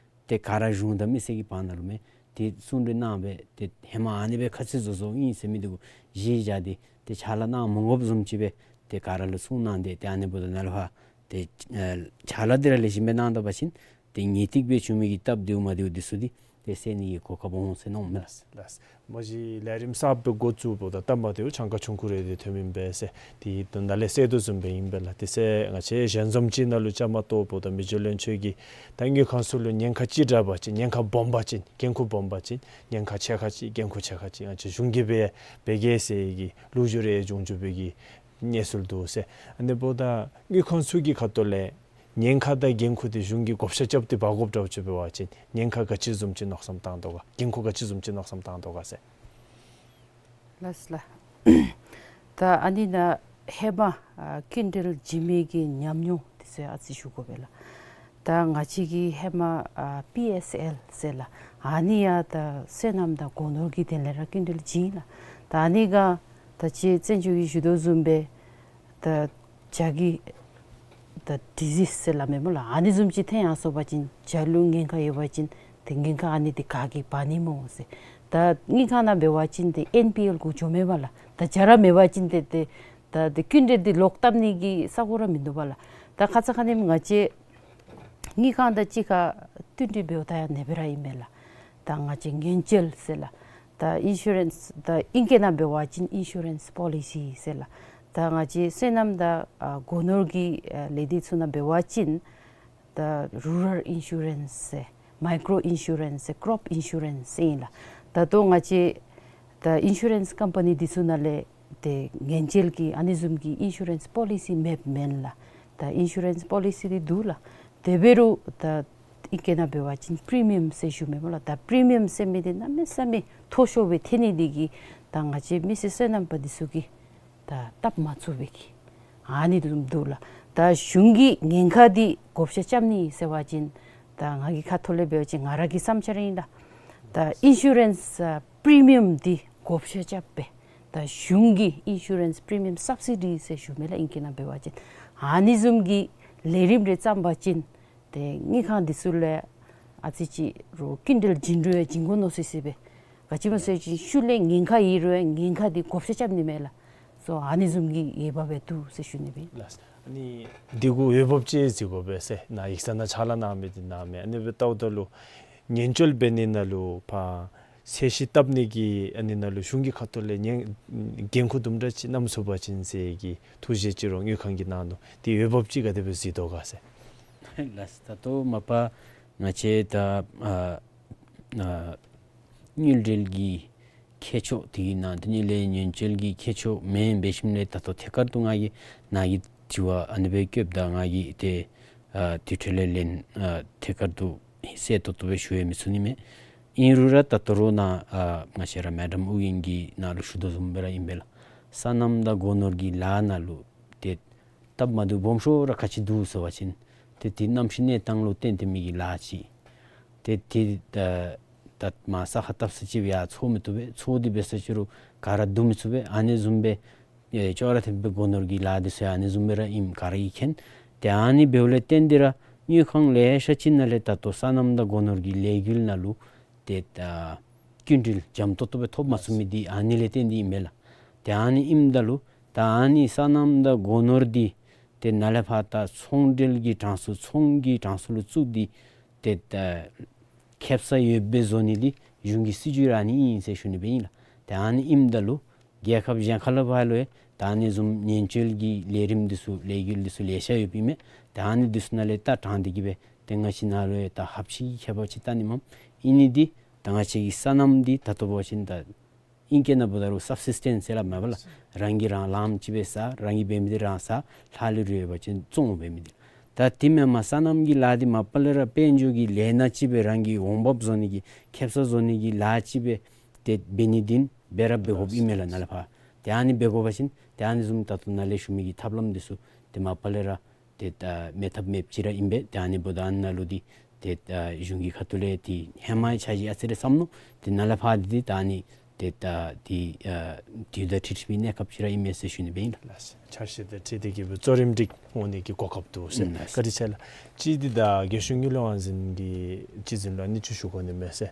ཏེ་ག་ར་གཞུང་དང་མི་སེར་གྱི་བར་ན་ལུ་མས། ཏེ་གསུང་གྲོས་གནང་སྦེ་ཏེ་ཧེ་མ་ཨ་ནི་སྦེ་ཁ་ཚིག་བཟོ་བཟོཝ་ཨིན་ཟེར་མི་འདི་གུ་གཞི་བཞག་སྟེ་ཏེ་ཕྱག་ལཱ་གནང་མ་དགོཔ་བཟུམ་ཅིག་སྦེ་ཏེ་ག་ར་ལུ་གསུངས་གནང་སྟེ་ཏེ་ཨ་ནི་འབདཝ་ད་ནཱ་ལས་ཕར་ཏེ་ཨེ་ཕྱག་ལཱ་འདི་ར་ལེགས་ཤོམ་སྦེ་གནང་ད་པ་ཅིན་ཏེ་ངེས་ཏིག་སྦེ་བྱུང་མི་གི་སྟབས་བདེཝ་མ་བདེཝ་འདི་ཚུ་འདི་ཏེ་སེལ་ནི་གི་གོ་སྐབས་འོང་ཟེར་མནོཝ་མས། ལགས་ལགས། མ་གཞི་ལས་རིམ་གསརཔ་འགོ་བཙུགས་འབདཝ་ད་སྟབས་མ་བདེཝ་གྱངས་ཁ་ཆུང་ཀུ་རེ་འདི་ཐོན་མི་ཨིན་པས་ཟེར་ཏེ་ད་ལས་སླབ་དོ་བཟུམ་སྦེ་ཨིན་པས་ལགས། དེ་ཚེ་ང་བཅས་ཞལ་འཛོམས་ཅིག་ནང་ལུ་བཅའ་མར་གཏོགས་འབདཝ་ད་མི་རྗེ་བློན་ཆེན་གྱིས་ད་དངུལ་ཁང་ཚུ་ལུ་ཉེན་ཁ་ཅིག་དྲག་པ་ཅིན་ཉེན་ཁ་སྦོམ་པ་ཅིན་འགན་ཁུར་སྦོམ་པ་ཅིན་ཉེན་ཁ་ཆེ་ཁ་ཅིག་འགན་ཁུར་ཆེ་ཁ་ཅིག་ང་བཅས་གཞུང་གིས་འབད་འབད་གེ་ཟེར་གྱི་ལོ་རྒྱུས་རེ་བྱུང་བྱུངམ་སྦེ་གི་གནས་ཚུལ་འདུག་ཟེར། ཨ་ནི་འབདཝ་ད་དངུལ་ཁང་ཚུ་གི་ཁ་ཐུག་ལས་ཉེན་ཁ་དང་འགན་ཁུར་འདི་གཞུང་གིས་བགོ་བཤའ་རྐྱབ་སྟེ་འབག་དགོཔ་འདྲཝ་ཅིག་འབད་བ་ཅིན་ཉེན་ཁ་ག་ཅི་བཟུམ་ཅིག་མནོ་བསམ་བཏང་དོ་ག། འགན་ཁུར་ག་ཅི་བཟུམ་ཅིག་མནོ་བསམ་བཏང་དོ་ག་ཟེར། ལགས་ལགས། ད་ཨ་ནི་ནང་ཧེ་མ་ཨ་སྐྱིན་འགྲུལ་བྱིན་མི་གི་ཉམས་མྱོང་འདི་ཚུ་ཨ་ཙི་ཞུ་དགོ་པས་ལགས། ད་ང་བཅས་ཀྱི་ཧེ་མ་ཨ་པི་ཨེསི་ཨེལ་ཟེར་ལགས། ཨ་ནི་ཡང་ད་སོ་ནམ་དང་སྒོ་ནོར་གྱི་དོན་ལས་ར་སྐྱིན་འགྲུལ་བྱིན་ལགས། ད་ཨ་ནི་ག་ད་ཅི་བཙན་བྱོལ་གྱིས་ཞུ་དོ་བཟུམ་སྦེ་ད་བྱ་གི་ད་ཌི་ཟིསི་ཟེར་སླབ་མས་སྨོ་ལགས། ཨ་ནི་བཟུམ་ཅིག་ཐོན་ཡར་སོང་པ་ཅིན་བྱ་ལུ་ཉེན་ཁ་ཡོད་པ་ཅིན་ཏེ་ཉེན་ཁ་ཨ་ནི་འདི་ག་གིས་འབག་ནི་སྨོ་ཟེར། ད་དངུལ་ཁང་ནང་འབད་བ་ཅིན་ཏེ་ཨེན་པི་ཨེལ་གུ་འགྱོ་མས་པ་ལགས། ད་བྱ་ར་མེད་པ་ཅིན་ཏེ་ཏེ་ད་ཏེ་སྐྱིན་འགྲུལ་འདི་ལོག་བཏབ་ནི་གི་ས་གོ་ར་མིན་འདུག་པ་ལགས། ད་ཁ་ཙ་ཁ་ཉིནམ་ང་བཅས་དངུལ་ཁང་དང་གཅིག་ཁར་བསྟུན་གྲོས་འབདཝ་ད་ཡང་ཨ་ནི་སྦེ་ར་ཨིན་མས་ལགས། ད་ང་བཅས་ཉེན་བཅོལ་ཟེར་ལགས། ད་ཨིན་ཤུ་རེནསི་ད་ཨིང་སྐད་ནང་འབད་བ་ཅིན་ཨིན་ཤུ་རེནསི་པོ་ལི་སི་ཟེར་ལགས། ད་ང་བཅས་སོ་ནམ་དང་ཨ་སྒོ་ནོར་གྱི་ཨ་ལས་སྡེ་ཚུ་ནང་འབད་བ་ཅིན་ད་རུ་རཱལ་ཨིན་ཤུ་རེནསི་ཟེར་མའི་ཀྲོ་ཨིན་ཤུ་རེནསི་ཟེར་ཀྲོབ་ཨིན་ཤུ་རེནསི་ཟེར་ཨིན་ལགས། ད་ལྟོ་ང་བཅས་ད་ཨིན་ཤུ་རེནསི་ཀམ་པ་ནི་འདི་ཚུ་ནང་ལས་ཏེ་ཉེན་བཅོལ་གྱི་ཨ་ནི་བཟུམ་གྱི་ཨིན་ཤུ་རེནསི་པོ་ལི་སི་མེདཔ་མེན་ལགས། ད་ཨིན་ཤུ་རེནསི་པོ་ལི་སི་འདི་འདུག་ལགས། དེ་འབད་རུང་ད་ཨིང་སྐད་ནང་འབད་བ་ཅིན་པྲི་མི་ཡམ་ཟེར་ཞུ་མས་སྨོ་ལགས། ད་པྲི་མི་ཡམ་ཟེར་མི་འདི་གནམ་མེད་ས་མེད་མཐོ་ཤོས་སྦེ་ཐོན་ནི་འདི་གིས་ད་ང་བཅས་མི་སེར་སོ་ནམ་པ་འདི་ཚུ་གིས་ད་བཏབ་མ་ཚུགས་པའི་གི་ཨ་ནི་བཟུམ་འདུག་ལགས། ད་གཞུང་གིས་ཉེན་ཁ་འདི་བགོ་བཤའ་རྐྱབ་ནི་ཟེར་བ་ཅིན་ད་ང་གི་ཁ་ཐུག་ལས་འབད་བ་ཅིན་ང་ར་གི་བསམ་འཆར་ཨིན་ལགས། ད་ཨིན་ཤུ་རེནསི་ཨ་པྲི་མི་ཡམ་འདི་བགོ་བཤའ་རྐྱབ་སྦེ་ད་གཞུང་གི་ཨིན་ཤུ་རེནསི་པྲི་མི་ཡམ་སབ་སི་ཌི་ཟེར་ཞུ་མས་ལགས་ཨིང་སྐད་ནང་འབད་བ་ཅིན། ཨ་ནི་བཟུམ་གྱི་ལས་རིམ་རེ་བརྩམས་པ་ཅིན་ཏེ་དངུལ་ཁང་འདི་ཚུ་ལས་ཨ་ཙི་ཅིག་རོགས་སྐྱིན་འགྲུལ་བྱིན་རུང་ཡང་བྱིན་དགོ་མནོ་སི་སི་སྦེ། ག་ཅི་སྨོ་ཟེར་བ་ཅིན་ཤུལ་ལས་ཉེན་ཁ་ཡོད་རུང་ཡང་ཉེན་ཁ་འདི་བགོ་བཤའ་རྐྱབ་ནི་མས་ལགས། སོ་ཨ་ནི་བཟུམ་གྱི་འོས་འབབ་སྦེ་འདུག་ཟེར་ཞུ་ནི་སྦེ། ལགས། ཨ་ནི་འདི་གུ་འོས་འབབ་ཅིག་གཟིགས་དགོ་པས་ཟེར་ནཱ་ཡིག་ཚང་ནང་ཕྱག་ལཱ་གནང་མི་འདི་གནང་མས། ཨ་ནི་སྦེ་ལྟཝ་ད་ལུ་ཉེན་བཅོལ་འབད་ནི་ནང་ལུ་ཕར་ཚད་གཞི་བཏབ་ནི་གི་ཨ་ནི་ནང་ལུ་གཞུང་གི་ཁ་ཐུག་ལས་ཉེན་འགན་ཁུར་དུམ་གྲ་ཅིག་བསྣམས་ཚུགས་པ་ཅིན་ཟེར་གྱི་ཐུགས་བཞེད་ཅིག་རོགས་དངུལ་ཁང་གིས་གནང་ནུག། དེ་འོས་འབབ་ཅིག་ག་དེ་སྦེ་གཟིགས་དོ་ག་ཟེར། ལགས། ད་ལྟོ་མ་པ་ང་བཅས་ད་ཨ་ཨ་དངུལ་འབྲེལ་གྱི་ཁྱད་ཆོས་དེ་གི་ནང་དེ་ནི་ལས་ཉེན་བཅོལ་གྱི་ཁྱད་ཆོས་མེན་འབད་ཞིནམ་ལས་ད་ལྟོ་ཐད་ཀར་དུ་ང་གིས་ནཱ་གི་དྲི་བ་ཨ་ནི་སྦེ་བཀོདཔ་ད་ང་གིས་ཏེ་ཨ་དེ་འཕྲོ་ལས་ལན་ཨ་ཐད་ཀར་དུ་གསལ་ཏོག་ཏོ་སྦེ་ཞུ་ཡང་མི་ཚུགས་ནི་མས། ཨིན་རུང་ར་ད་ལྟོ་རོགས་ནཱ་ཨ་ང་བཅས་ར་མེ་ཌམ་ཨོ་རྒྱན་གྱིས་ནཱ་ལུ་ཞུ་དོ་བཟུམ་སྦེ་ར་ཨིན་པས་ལགས། སོ་ནམ་དང་སྒོ་ནོར་གྱི་ལཱ་ནང་ལུ་ཏེ་སྟབས་མ་བདེཝ་སྦོམ་ཤོས་ར་ག་ཅི་འདུག་ཟེར་བ་ཅིན་ཏེ་དེ་གནམ་གཤིས་གནས་སྟངས་ལུ་བརྟེན་ཏེ་མི་གི་ལཱ་ཅིག། ཏེ་དེ་ད་ད་མར་ས་ཁར་བཏབ་ས་ཅིག་སྦེ་ཡར་འཚོ་མི་བཏུབ་པས། འཚོ་སྟེ་འབད་ས་ཅིག་རུང་ག་ར་བསྡུ་མི་ཚུགས་པས། ཨ་ནི་བཟུམ་སྦེ་ཨེ་ཅོག་ར་འཐདཔ་སྦེ་སྒོ་ནོར་གྱི་ལཱ་འདི་ཚུ་ཡང་ཨ་ནི་བཟུམ་སྦེ་ར་ཨིནམ་ག་ར་གིས་མཁྱེན། ཏེ་ཨ་ནི་འབདཝ་ལས་བརྟེན་ཏེ་ར་དངུལ་ཁང་ལེ་ཤ་ཅིག་ནང་ལས་ད་ལྟོ་སོ་ནམ་དང་སྒོ་ནོར་གྱི་ལས་འགུལ་ནང་ལུ་ཏེ་ད་སྐྱིན་འགྲུལ་འཇམ་ཏོག་ཏོ་སྦེ་ཐོབ་མ་ཚུགས་མི་འདི་ཨ་ནི་ལས་བརྟེན་ཏེ་ཨིན་མས་ལགས། ཏེ་ཨ་ནི་ཨིནམ་ད་ལུ་ད་ཨ་ནི་སོ་ནམ་དང་སྒོ་ནོར་འདི་ཏེ་ནཱ་ལས་ཕར་ད་ཚོང་འབྲེལ་གྱི་གྲངས་སུ་ཚོང་གི་གྲངས་སུ་ལུ་བཙུགས་ཏེ་ཏེ་ད་ཁེབ་ས་ཡོདཔ་སྦེ་བཟོ་ནི་འདི་གཞུང་གི་སྲིད་བྱུས་ར་ཨ་ནི་ཨིན་ཟེར་ཞུ་ནི་སྦེ་ཨིན་ལགས། ཏེ་ཨ་ནི་ཨིནམ་ད་ལུ་རྒྱལ་ཁབ་གཞན་ཁ་ལས་ཕར་ལུ་ཡང་ད་ཨ་ནི་བཟུམ་ཉེན་བཅོལ་གྱི་ལས་རིམ་འདི་ཚུ་ལས་འགུལ་འདི་ཚུ་ལེ་ཤ་ཡོདཔ་ཨིན་མས། ཏེ་ཨ་ནི་འདི་ཚུ་ནང་ལས་ད་དྲངས་ཏེ་གི་སྦེ་ཏེ་ང་བཅས་ནཱ་ལུ་ཡང་ད་ཧབ་ཤིག་གི་ཁྱད་པར་ཅིག་བལྟ་ནི་མས། ཨིན་ནི་འདི་ད་ང་བཅས་ཀྱི་སོ་ནམ་འདི་ད་ལྟོ་འབད་བ་ཅིན་ད་ཨིང་སྐད་ནང་འབོ་ད་རུང་སབ་སིས་ཊེནསི་ཟེར་སླབ་མས་པ་ལགས། རང་གིས་རང་ལངམ་ཅིག་སྦེ་ཟ། རང་གིས་འབད་མི་འདི་རང་ཟ། ལྷག་ལུས་རེ་ཡོད་པ་ཅིན་བཙོང་འབད་མི་འདི། ད་དེ་མེན་པར་སོ་ནམ་གྱི་ལཱ་འདི་མ་པ་ལས་ར་དཔལ་འབྱོར་གྱི་ལས་སྣ་ཅིག་སྦེ་རང་གི་འོང་འབབ་བཟོ་ནི་གི་ཁེ་སང་བཟོ་ནི་གི་ལཱ་ཅིག་སྦེ་ཏེ་འབད་ནི་འདི་འབད་ར་འབད་དགོཔ་ཨིན་མས་ལགས་ནཱ་ལས་ཕར། ཏེ་ཨ་ནི་འབད་དགོ་པ་ཅིན་ཏེ་ཨ་ནི་བཟུམ་ད་ལྟོ་ནཱ་ལས་ཞུ་མི་གི་ཐབས་ལམ་འདི་ཚུ་ཏེ་མ་པ་ལས་ར་ཏེ་ད་མེད་ཐབས་མེདཔ་ཅིག་ར་ཨིན་པས། ཏེ་ཨ་ནི་འབདཝ་ད་ཨ་ནཱ་ལུ་འདི་ཏེ་ད་གཞུང་གི་ཁ་ཐུག་ལས་ཏེ་ཧེ་མའི་འཆར་གཞི་ཨ་ཙི་རེ་བརྩམ་ནུག། ཏེ་ནཱ་ལས་ཕར་འདི་ཏེ་ད་ཨ་ནི་ཏེ་ད་ཏེ་ཨ་དུས་དང་འཁྲིལ་བའི་གནས་སྐབས་ཅིག་ར་ཨིན་མས་ཟེར་ཞུ་ནི་སྦེ་ཨིན་ལགས། ལགས། འཆར་གཞི་དང་འཁྲིལ་ཏེ་གི་སྦེ་གཙོ་རིམ་སྒྲིག་འོང་ནི་གི་གོ་སྐབས་འདུག་ཟེར། ཨིན་ལགས། བཀའ་དྲིན་ཆེ་ལགས། གཅིག་འདི་ད་རྒྱལ་གཞུང་དངུལ་ལས་དབང་འཛིན་གྱི་སྤྱི་འཛིན་ལུ་ཨ་ནི་ཅིག་ཞུ་དགོ་ནི་མས་ཟེར།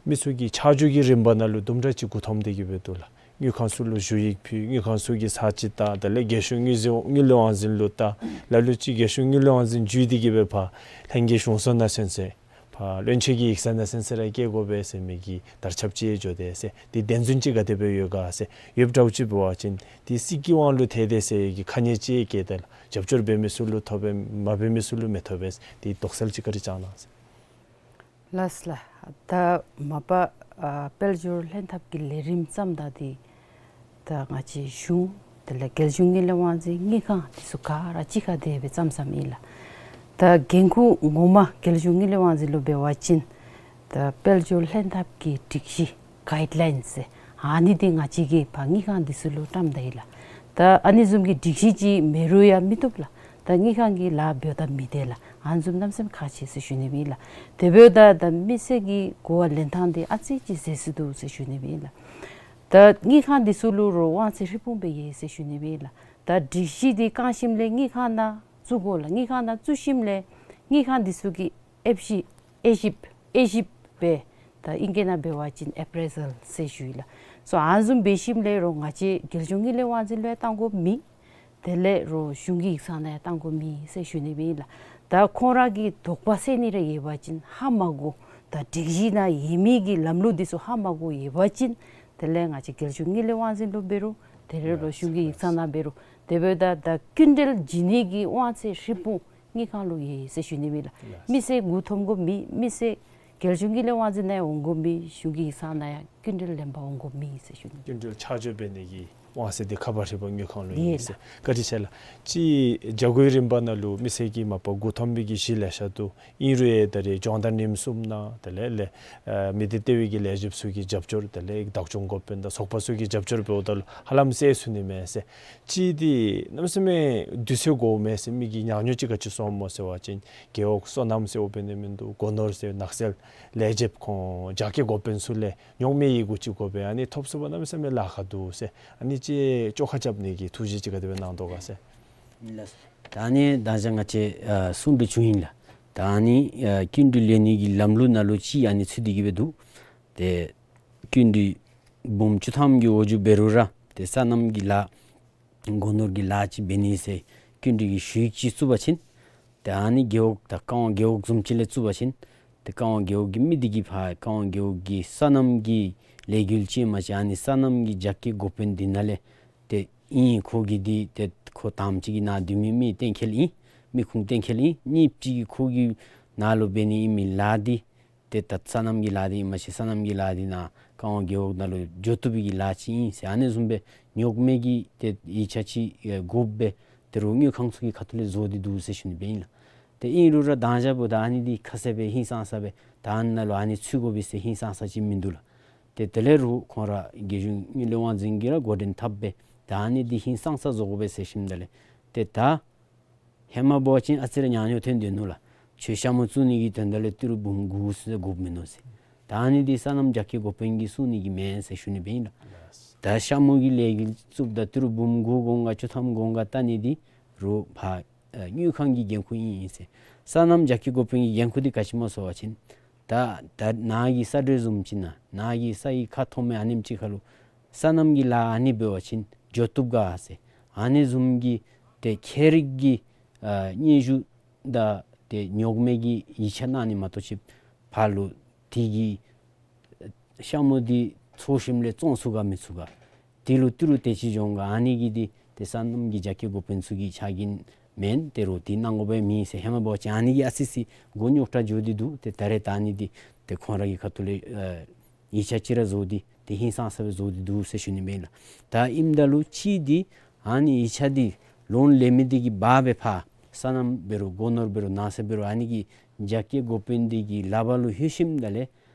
མི་ཚུ་གིས་ཆ་འཇོག་གི་རིམ་པ་ནང་ལུ་དུམ་གྲ་ཅིག་མགུ་འཐོམ་སྟེ་གི་སྦེ་འདུག་ལགས། དངུལ་ཁང་ཚུ་ལུ་ཞུ་ཡིག་ཕུལ། དངུལ་ཁང་ཚུ་གིས་ཚར་ཅིག་བལྟ། དེ་ལས་རྒྱལ་གཞུང་དངུལ་འཛིན་དངུལ་ལས་དབང་འཛིན་ལུ་བལྟ། ལ་ལུ་ཅིག་རྒྱལ་གཞུང་དངུལ་ལས་དབང་འཛིན་བརྒྱུད་དེ་གི་སྦེ་ཕར་ལྷན་རྒྱས་གཞུང་ཚབ་ནང་ཚུན་ཚོད་ཕར་བློན་ཆེན་གྱི་ཡིག་ཚང་ནང་ཚུན་ཚོད་ར་བསྐྱལ་དགོ་པས་ཟེར་མི་གི་དར་ཁྱབ་ཅིག་འགྱོ་དེས་ཟེར། དེ་བདེན་རྫུན་ཅིག་ག་དེ་སྦེ་ཡོད་ག་ཟེར། ཡོདཔ་འདྲཝ་ཅིག་འབད་བ་ཅིན་དེ་སྲིད་ཀྱི་དབང་ལུ་ཐལ་དེས་ཟེར་གྱི་ཁ་ཉེས་ཅིག་བཀལ་ཏེ་ལགས། རྒྱབ་སྐྱོར་འབད་མི་ཚུ་ལུ་ཐོབ་པས། མ་འབད་མི་ཚུ་ལུ་མི་ཐོབ་པས། དེ་དོགས་སེལ་ཅིག་བཀའ་དྲིན་བསྐྱང་གནང་ཟེར། ལགས་ལགས། ད་མ་པ་ཨ་དཔལ་འབྱོར་ལྷན་ཐབས་ཀྱི་ལས་རིམ་བརྩམ་ད་འདི་ད་ང་བཅས་གཞུང་དེ་ལས་རྒྱལ་གཞུང་དངུལ་ལས་དབང་འཛིན་དངུལ་ཁང་འདི་ཚུ་ག་ར་གཅིག་ཁར་སྡེབ་སྦེ་བརྩམས་བརྩམསཔ་ཨིན་ལགས། ད་འགན་ཁུར་ངོ་མ་རྒྱལ་གཞུང་དངུལ་ལས་དབང་འཛིན་ལུ་འབད་བ་ཅིན་ད་དཔལ་འབྱོར་ལྷན་ཐབས་ཀྱི་སྒྲིག་གཞི་གའིཌ་ལའིནསི་ཟེར་ཨ་ནི་འདི་ང་བཅས་ཀྱིས་ཕར་དངུལ་ཁང་འདི་ཚུ་ལུ་བཀྲམ་ད་ཡི་ལགས། ད་ཨ་ནི་བཟུམ་གྱི་སྒྲིག་གཞི་ཅིག་མེད་རུང་ཡང་མི་བཏུབ་ལགས། ད་དངུལ་ཁང་གི་ལཱ་འབདཝ་ད་མི་བདེ་ལགས། ཨ་ནི་བཟུམ་གནམ་མེད་ས་མེད་ཁག་ཆེ་ཟེར་ཞུ་ནི་སྦེ་ཨིན་ལགས། དེ་འབདཝ་ད་ད་མི་སེར་གྱི་གོ་བ་ལེན་ཐངས་འདི་ཨ་ཙི་ཅིག་ཟད་སོང་འདུག་ཟེར་ཞུ་ནི་སྦེ་ཨིན་ལགས། ད་དངུལ་ཁང་འདི་ཚུ་ལུ་རོགས་དབང་ཚད་རིམ་སྤུངས་སྦེ་ཡོད་ཟེར་ཞུ་ནི་སྦེ་ཨིན་ལགས། ད་སྒྲིག་གཞི་འདི་བསྐང་ཞིནམ་ལས་དངུལ་ཁང་ནང་བཙུགས་དགོ་ལགས། དངུལ་ཁང་ནང་བཙུགས་ཞིནམ་ལས་དངུལ་ཁང་འདི་ཚུ་གིས་ཨེབ་ཞིབ་དབྱེ་ཞིབ་དབྱེ་ཞིབ་འབད། ད་ཨིང་སྐད་ནང་འབད་བ་ཅིན་ཨེ་པྲེ་ཟལ་ཟེར་ཞུ་ཡི་ལགས། སོ་ཨ་ནི་བཟུམ་འབད་ཞིནམ་ལས་རོགས་ང་བཅས་རྒྱལ་གཞུང་དངུལ་ལས་དབང་འཛིན་ལུ་ཡང་བཏང་དགོཔ་མེད། དེ་ལས་རོགས་གཞུང་གི་ཡིག་ཚང་ནང་ཡང་བཏང་དགོཔ་མེད་ཟེར་ཞུ་ནི་སྦེ་ཨིན་ལགས། ད་ཁོང་ར་གི་དོགས་པ་སེལ་ནི་རེ་ཡོད་པ་ཅིན་ཧ་མ་གོ། ད་སྒྲིག་གཞི་ནང་ཡོད་མི་གི་ལམ་ལུགས་འདི་ཚུ་ཧ་མ་གོ་ཡོད་པ་ཅིན་དེ་ལས་ང་བཅས་རྒྱལ་གཞུང་དངུལ་ལས་དབང་འཛིན་ལུ་འབད་རུང་དེ་ལས་རོགས་གཞུང་གི་ཡིག་ཚང་ནང་འབད་རུང་དེ་འབདཝ་ད་ད་སྐྱིན་འགྲུལ་བྱིན་ནི་གི་དབང་ཚད་རིམ་སྤུངས་དངུལ་ཁང་ལུ་ཡོད་ཟེར་ཞུ་ནི་སྦེ་ཨིན་ལགས། མི་སེར་མགུ་འཐོམ་དགོཔ་མེད། མི་སེར་རྒྱལ་གཞུང་དངུལ་ལས་དབང་འཛིན་ནང་ཡང་འོང་དགོཔ་མེད། གཞུང་གི་ཡིག་ཚང་ནང་ཡང་སྐྱིན་འགྲུལ་ལེན་པར་འོང་དགོཔ་མེད་ཟེར་ཞུ་ནི། སྐྱིན་འགྲུལ་ཆ་འཇོག་འབད་ནི་གི་དབང་ཚད་འདི་ཁ་ཕར་རིམ་པ་དངུལ་ཁང་ལུ་ཨིན་ཟེར། ཡོད་ལགས། བཀའ་དྲིན་ཆེ་ལགས། སྤྱིར་བྱ་སྒོའི་རིམ་པ་ནང་ལུ་མི་སེར་གྱིས་མ་པ་མགུ་འཐོམ་པའི་གི་གཞི་ལེ་ཤ་འདུག། ཨིན་རུང་ཡང་ད་རེས་ལྗོངས་བརྡ་རྙིངམ་བསྡུ་ནི་དེ་ལས་ལས་ཨ་མི་སྡེ་ལྟེ་བའི་གི་ལས་བྱེདཔ་ཚུ་གི་རྒྱབ་སྐྱོར་དེ་ལས་བདག་སྐྱོང་འགོ་དཔོན་དང་ཚོགས་པ་ཚུ་གི་རྒྱབ་སྐྱོར་འབདཝ་ད་ལུ་ཧ་ལམ་སེལ་ཚུགས་ནི་མས་ཟེར། སྤྱིར་འདི་གནམ་མེད་ས་མེད་དུས་ཚོད་འགོརཝ་མས་ཟེར་མི་གི་ཉམས་མྱོང་ཅིག་ག་ཅི་སོངམ་སྨོ་ཟེར་བ་ཅིན་རྒེད་འོག་སོ་ནམ་ཟེར་འོང་འབད་ནི་མིན་འདུག། སྒོ་ནོར་ཟེར་ནགས་ཚལ་ལས་བྱེདཔ་ཁོང་རྒྱ་སྐྱེད་འགོ་དཔོན་ཚུ་ལས་རྙོག་མེད་ཡི་གུ་ཅིག་དགོ་པས། ཨ་ནི་ཐོབ་ཚུགས་པ་གནམ་མེད་ས་མེད་ལཱ་ཁག་འདུག་ཟེར། ཨ་ནི་ཅིག་བཅོ་ཁ་རྐྱབ་ནི་གི་ཐུགས་བཞེད་ཅིག་ག་དེ་སྦེ་གནང་དོ་ག་ཟེར། ལགས། ད་ཨ་ནི་ད་ཅི་ང་བཅས་ཨ་གསུང་དོ་བྱུང་ཡི་ལགས། ད་ཨ་ནི་ཨ་སྐྱིན་འགྲུལ་ལེན་ནི་གི་ལམ་ལུགས་ནང་ལུ་ཅིག་ཨ་ནི་ཚུད་དེ་གི་སྦེ་འདུག། ཏེ་སྐྱིན་འགྲུལ་འབུམ་བཅུ་ཐམ་གྱི་འོག་འགྱོ་འབད་རུང་ར་ཏེ་སོ་ནམ་གྱི་ལཱ་སྒོ་ནོར་གྱི་ལཱ་ཅིག་འབད་ནི་ཟེར་སྐྱིན་འགྲུལ་གྱི་ཞུ་ཡིག་ཅིག་བཙུགས་པ་ཅིན་ཏེ་ཨ་ནི་རྒེད་འོག་དང་ཀ་ཝང་རྒེད་འོག་བཟུམ་ཅིག་ལས་བཙུགས་པ་ཅིན་ཏེ་ཀ་ཝང་རྒེད་འོག་གི་མི་འདི་གིས་ཕར་ཀ་ཝང་རྒེད་འོག་གི་སོ་ནམ་གྱི་ལས་འགུལ་ཅིག་མ་ཅིག་ཨ་ནི་སོ་ནམ་གྱི་རྒྱ་སྐྱེད་འགོ་དཔོན་འདི་ནང་ལས་ཏེ་ཨིན་ཁོ་གིས་འདི་ཏེ་ཁོ་དང་པ་ཅིག་གི་ནང་སྡོད་མི་མི་གཏན་འཁེལ་ཨིན། མི་ཁུངས་གཏན་འཁེལ་ཨིན། གཉིས་པ་ཅིག་གིས་ཁོ་གི་ནང་ལུ་འབད་ནི་ཨིན་མི་ལཱ་འདི་ཏེ་ད་སོ་ནམ་གྱི་ལཱ་འདི་ཨིན་མ་ཅིག་སོ་ནམ་གྱི་ལཱ་འདི་ནང་ཀ་ཝང་རྒེད་འོག་ནང་ལུ་འགྱོ་བཏུབ་པའི་གི་ལཱ་ཅིག་ཨིན་ཟེར་ཨ་ནི་བཟུམ་སྦེ་རྙོག་མེད་ཀྱི་ཏེ་ཡིག་ཆ་ཅིག་ཨེ་དགོཔ་སྦེ་ཏེ་རོགས་དངུལ་ཁང་ཚུ་གི་ཁ་ཐུག་ལས་བཟོ་སྟེ་འདུག་ཟེར་ཞུ་ནི་སྦེ་ཨིན་ལགས། ཏེ་ཨིན་རུང་ར་དང་ཞག་འབདཝ་ད་ཨ་ནི་འདི་ཁ་གསལ་སྦེ་ཧིང་སངས་ས་སྦེ་ད་ཨ་ནི་ནང་ལུ་ཨ་ནི་ཚུད་དགོ་པས་ཟེར་ཧིང་སངས་ས་ཅིག་མིན་འདུག་ལགས། ཏེ་དེ་ལས་རོགས་ཁོང་ར་རྒྱལ་གཞུང་དངུལ་ལས་དབང་འཛིན་གྱིས་ར་འགོ་འདྲེན་འཐབ་སྦེ་ད་ཨ་ནི་འདི་ཧིང་སངས་ས་བཟོ་དགོ་པས་ཟེར་ཞིནམ་ད་ལས་ཏེ་ད་ཧེ་མ་འབད་བ་ཅིན་ཨ་ཙི་རེ་ཉམས་མྱོང་ཐོན་དོ་ནུག་ལགས། ཁྱོད་ཤ་མུ་བཙུགས་ནི་གི་དོན་དག་ལས་ཏི་རུ་འབུམ་དགུ་ཚུན་ཚོད་དགོཔ་མིན་ནུག་ཟེར། ད་ཨ་ནི་འདི་སོ་ནམ་རྒྱ་སྐྱེད་འགོ་དཔོན་གྱིས་གསུང་ནི་གི་མེན་ཟེར་ཞུ་ནི་སྦེ་ཨིན་ལགས། ད་ཤ་མུ་གི་ལས་འགུལ་བཙུགསཔ་ད་ཏི་རུ་འབུམ་དགུ་དགོ་ག་བཅུ་ཐམ་དགོ་ག་བལྟ་ནི་འདི་རོགས་ཕར་ཨ་དངུལ་ཁང་གི་འགན་ཁུར་ཨིན་ཨིན་ཟེར། སོ་ནམ་རྒྱ་སྐྱེད་འགོ་དཔོན་གྱི་འགན་ཁུར་འདི་ག་ཅི་སྨོ་ཟེར་བ་ཅིན་ད་ད་ནཱ་གི་ས་འགྲོས་བཟུམ་ཅིག་ནང་ནཱ་གི་ས་ཡི་ཁ་ཐོག་མའི་ཨ་ནེམ་ཅིག་ཁར་ལུ་སོ་ནམ་གྱི་ལཱ་ཨ་ནི་འབད་བ་ཅིན་འགྱོ་བཏུབ་ག་ཟེར་ཨ་ནི་བཟུམ་གྱི་ཏེ་ཁྱད་རིག་གི་ཨ་སྙན་ཞུ་དང་ཏེ་རྙོག་མེད་ཀྱི་ཡིག་ཆ་གནང་ནི་མ་གཏོགས་ཅིག་ཕར་ལུ་དེ་གི་ཤ་མུ་འདི་ ཚོ་ཞིནམ་ལས་བཙོང་ཚུགས་ག་མི་ཚུགས་ག། དེ་ལུ་ཏི་རུ་དེ་ཅིག་འགྱོ་འོང་ག། ཨ་ནི་གི་འདི་ཏེ་སོ་ནམ་གྱི་རྒྱ་སྐྱེད་འགོ་དཔོན་ཚུ་གི་ཕྱག་འགན་མེན། ཏེ་རོགས་འདི་གནང་དགོ་པའི་མེད་ཟེར། ཧེ་མ་འབད་བ་ཅིན་ཨ་ནི་གི་ཨ་ཙི་ཙི་མགོ་རྙོག་དྲགས་འགྱོ་སྟེ་འདུག། ཏེ་ད་རེས་ད་ཨ་ནི་འདི་ཏེ་ཁོང་ར་གི་ཁ་ཐུག་ལས་ཨ་ཡིག་ཆ་ཅིག་ར་བཟོ་སྟེ་ཏེ་ཧིང་སངས་ས་སྦེ་བཟོ་སྟེ་འདུག་ཟེར་ཞུ་ནི་མས་ལགས། ད་ཨིནམ་ད་ལུ་གཅིག་འདི་ཨ་ནི་ཡིག་ཆ་འདི་ལོན་ལེན་མི་འདི་གིས་འབག་སྦེ་ཕར་སོ་ནམ་འབད་རུང་སྒོ་ནོར་འབད་རུང་ནགས་ཚལ་འབད་རུང་ཨ་ནི་གི་རྒྱ་སྐྱེད་འགོ་དཔོན་འདི་གི་ལག་པར་ལུ་ལྷོད་ཞིནམ་ད་ལས་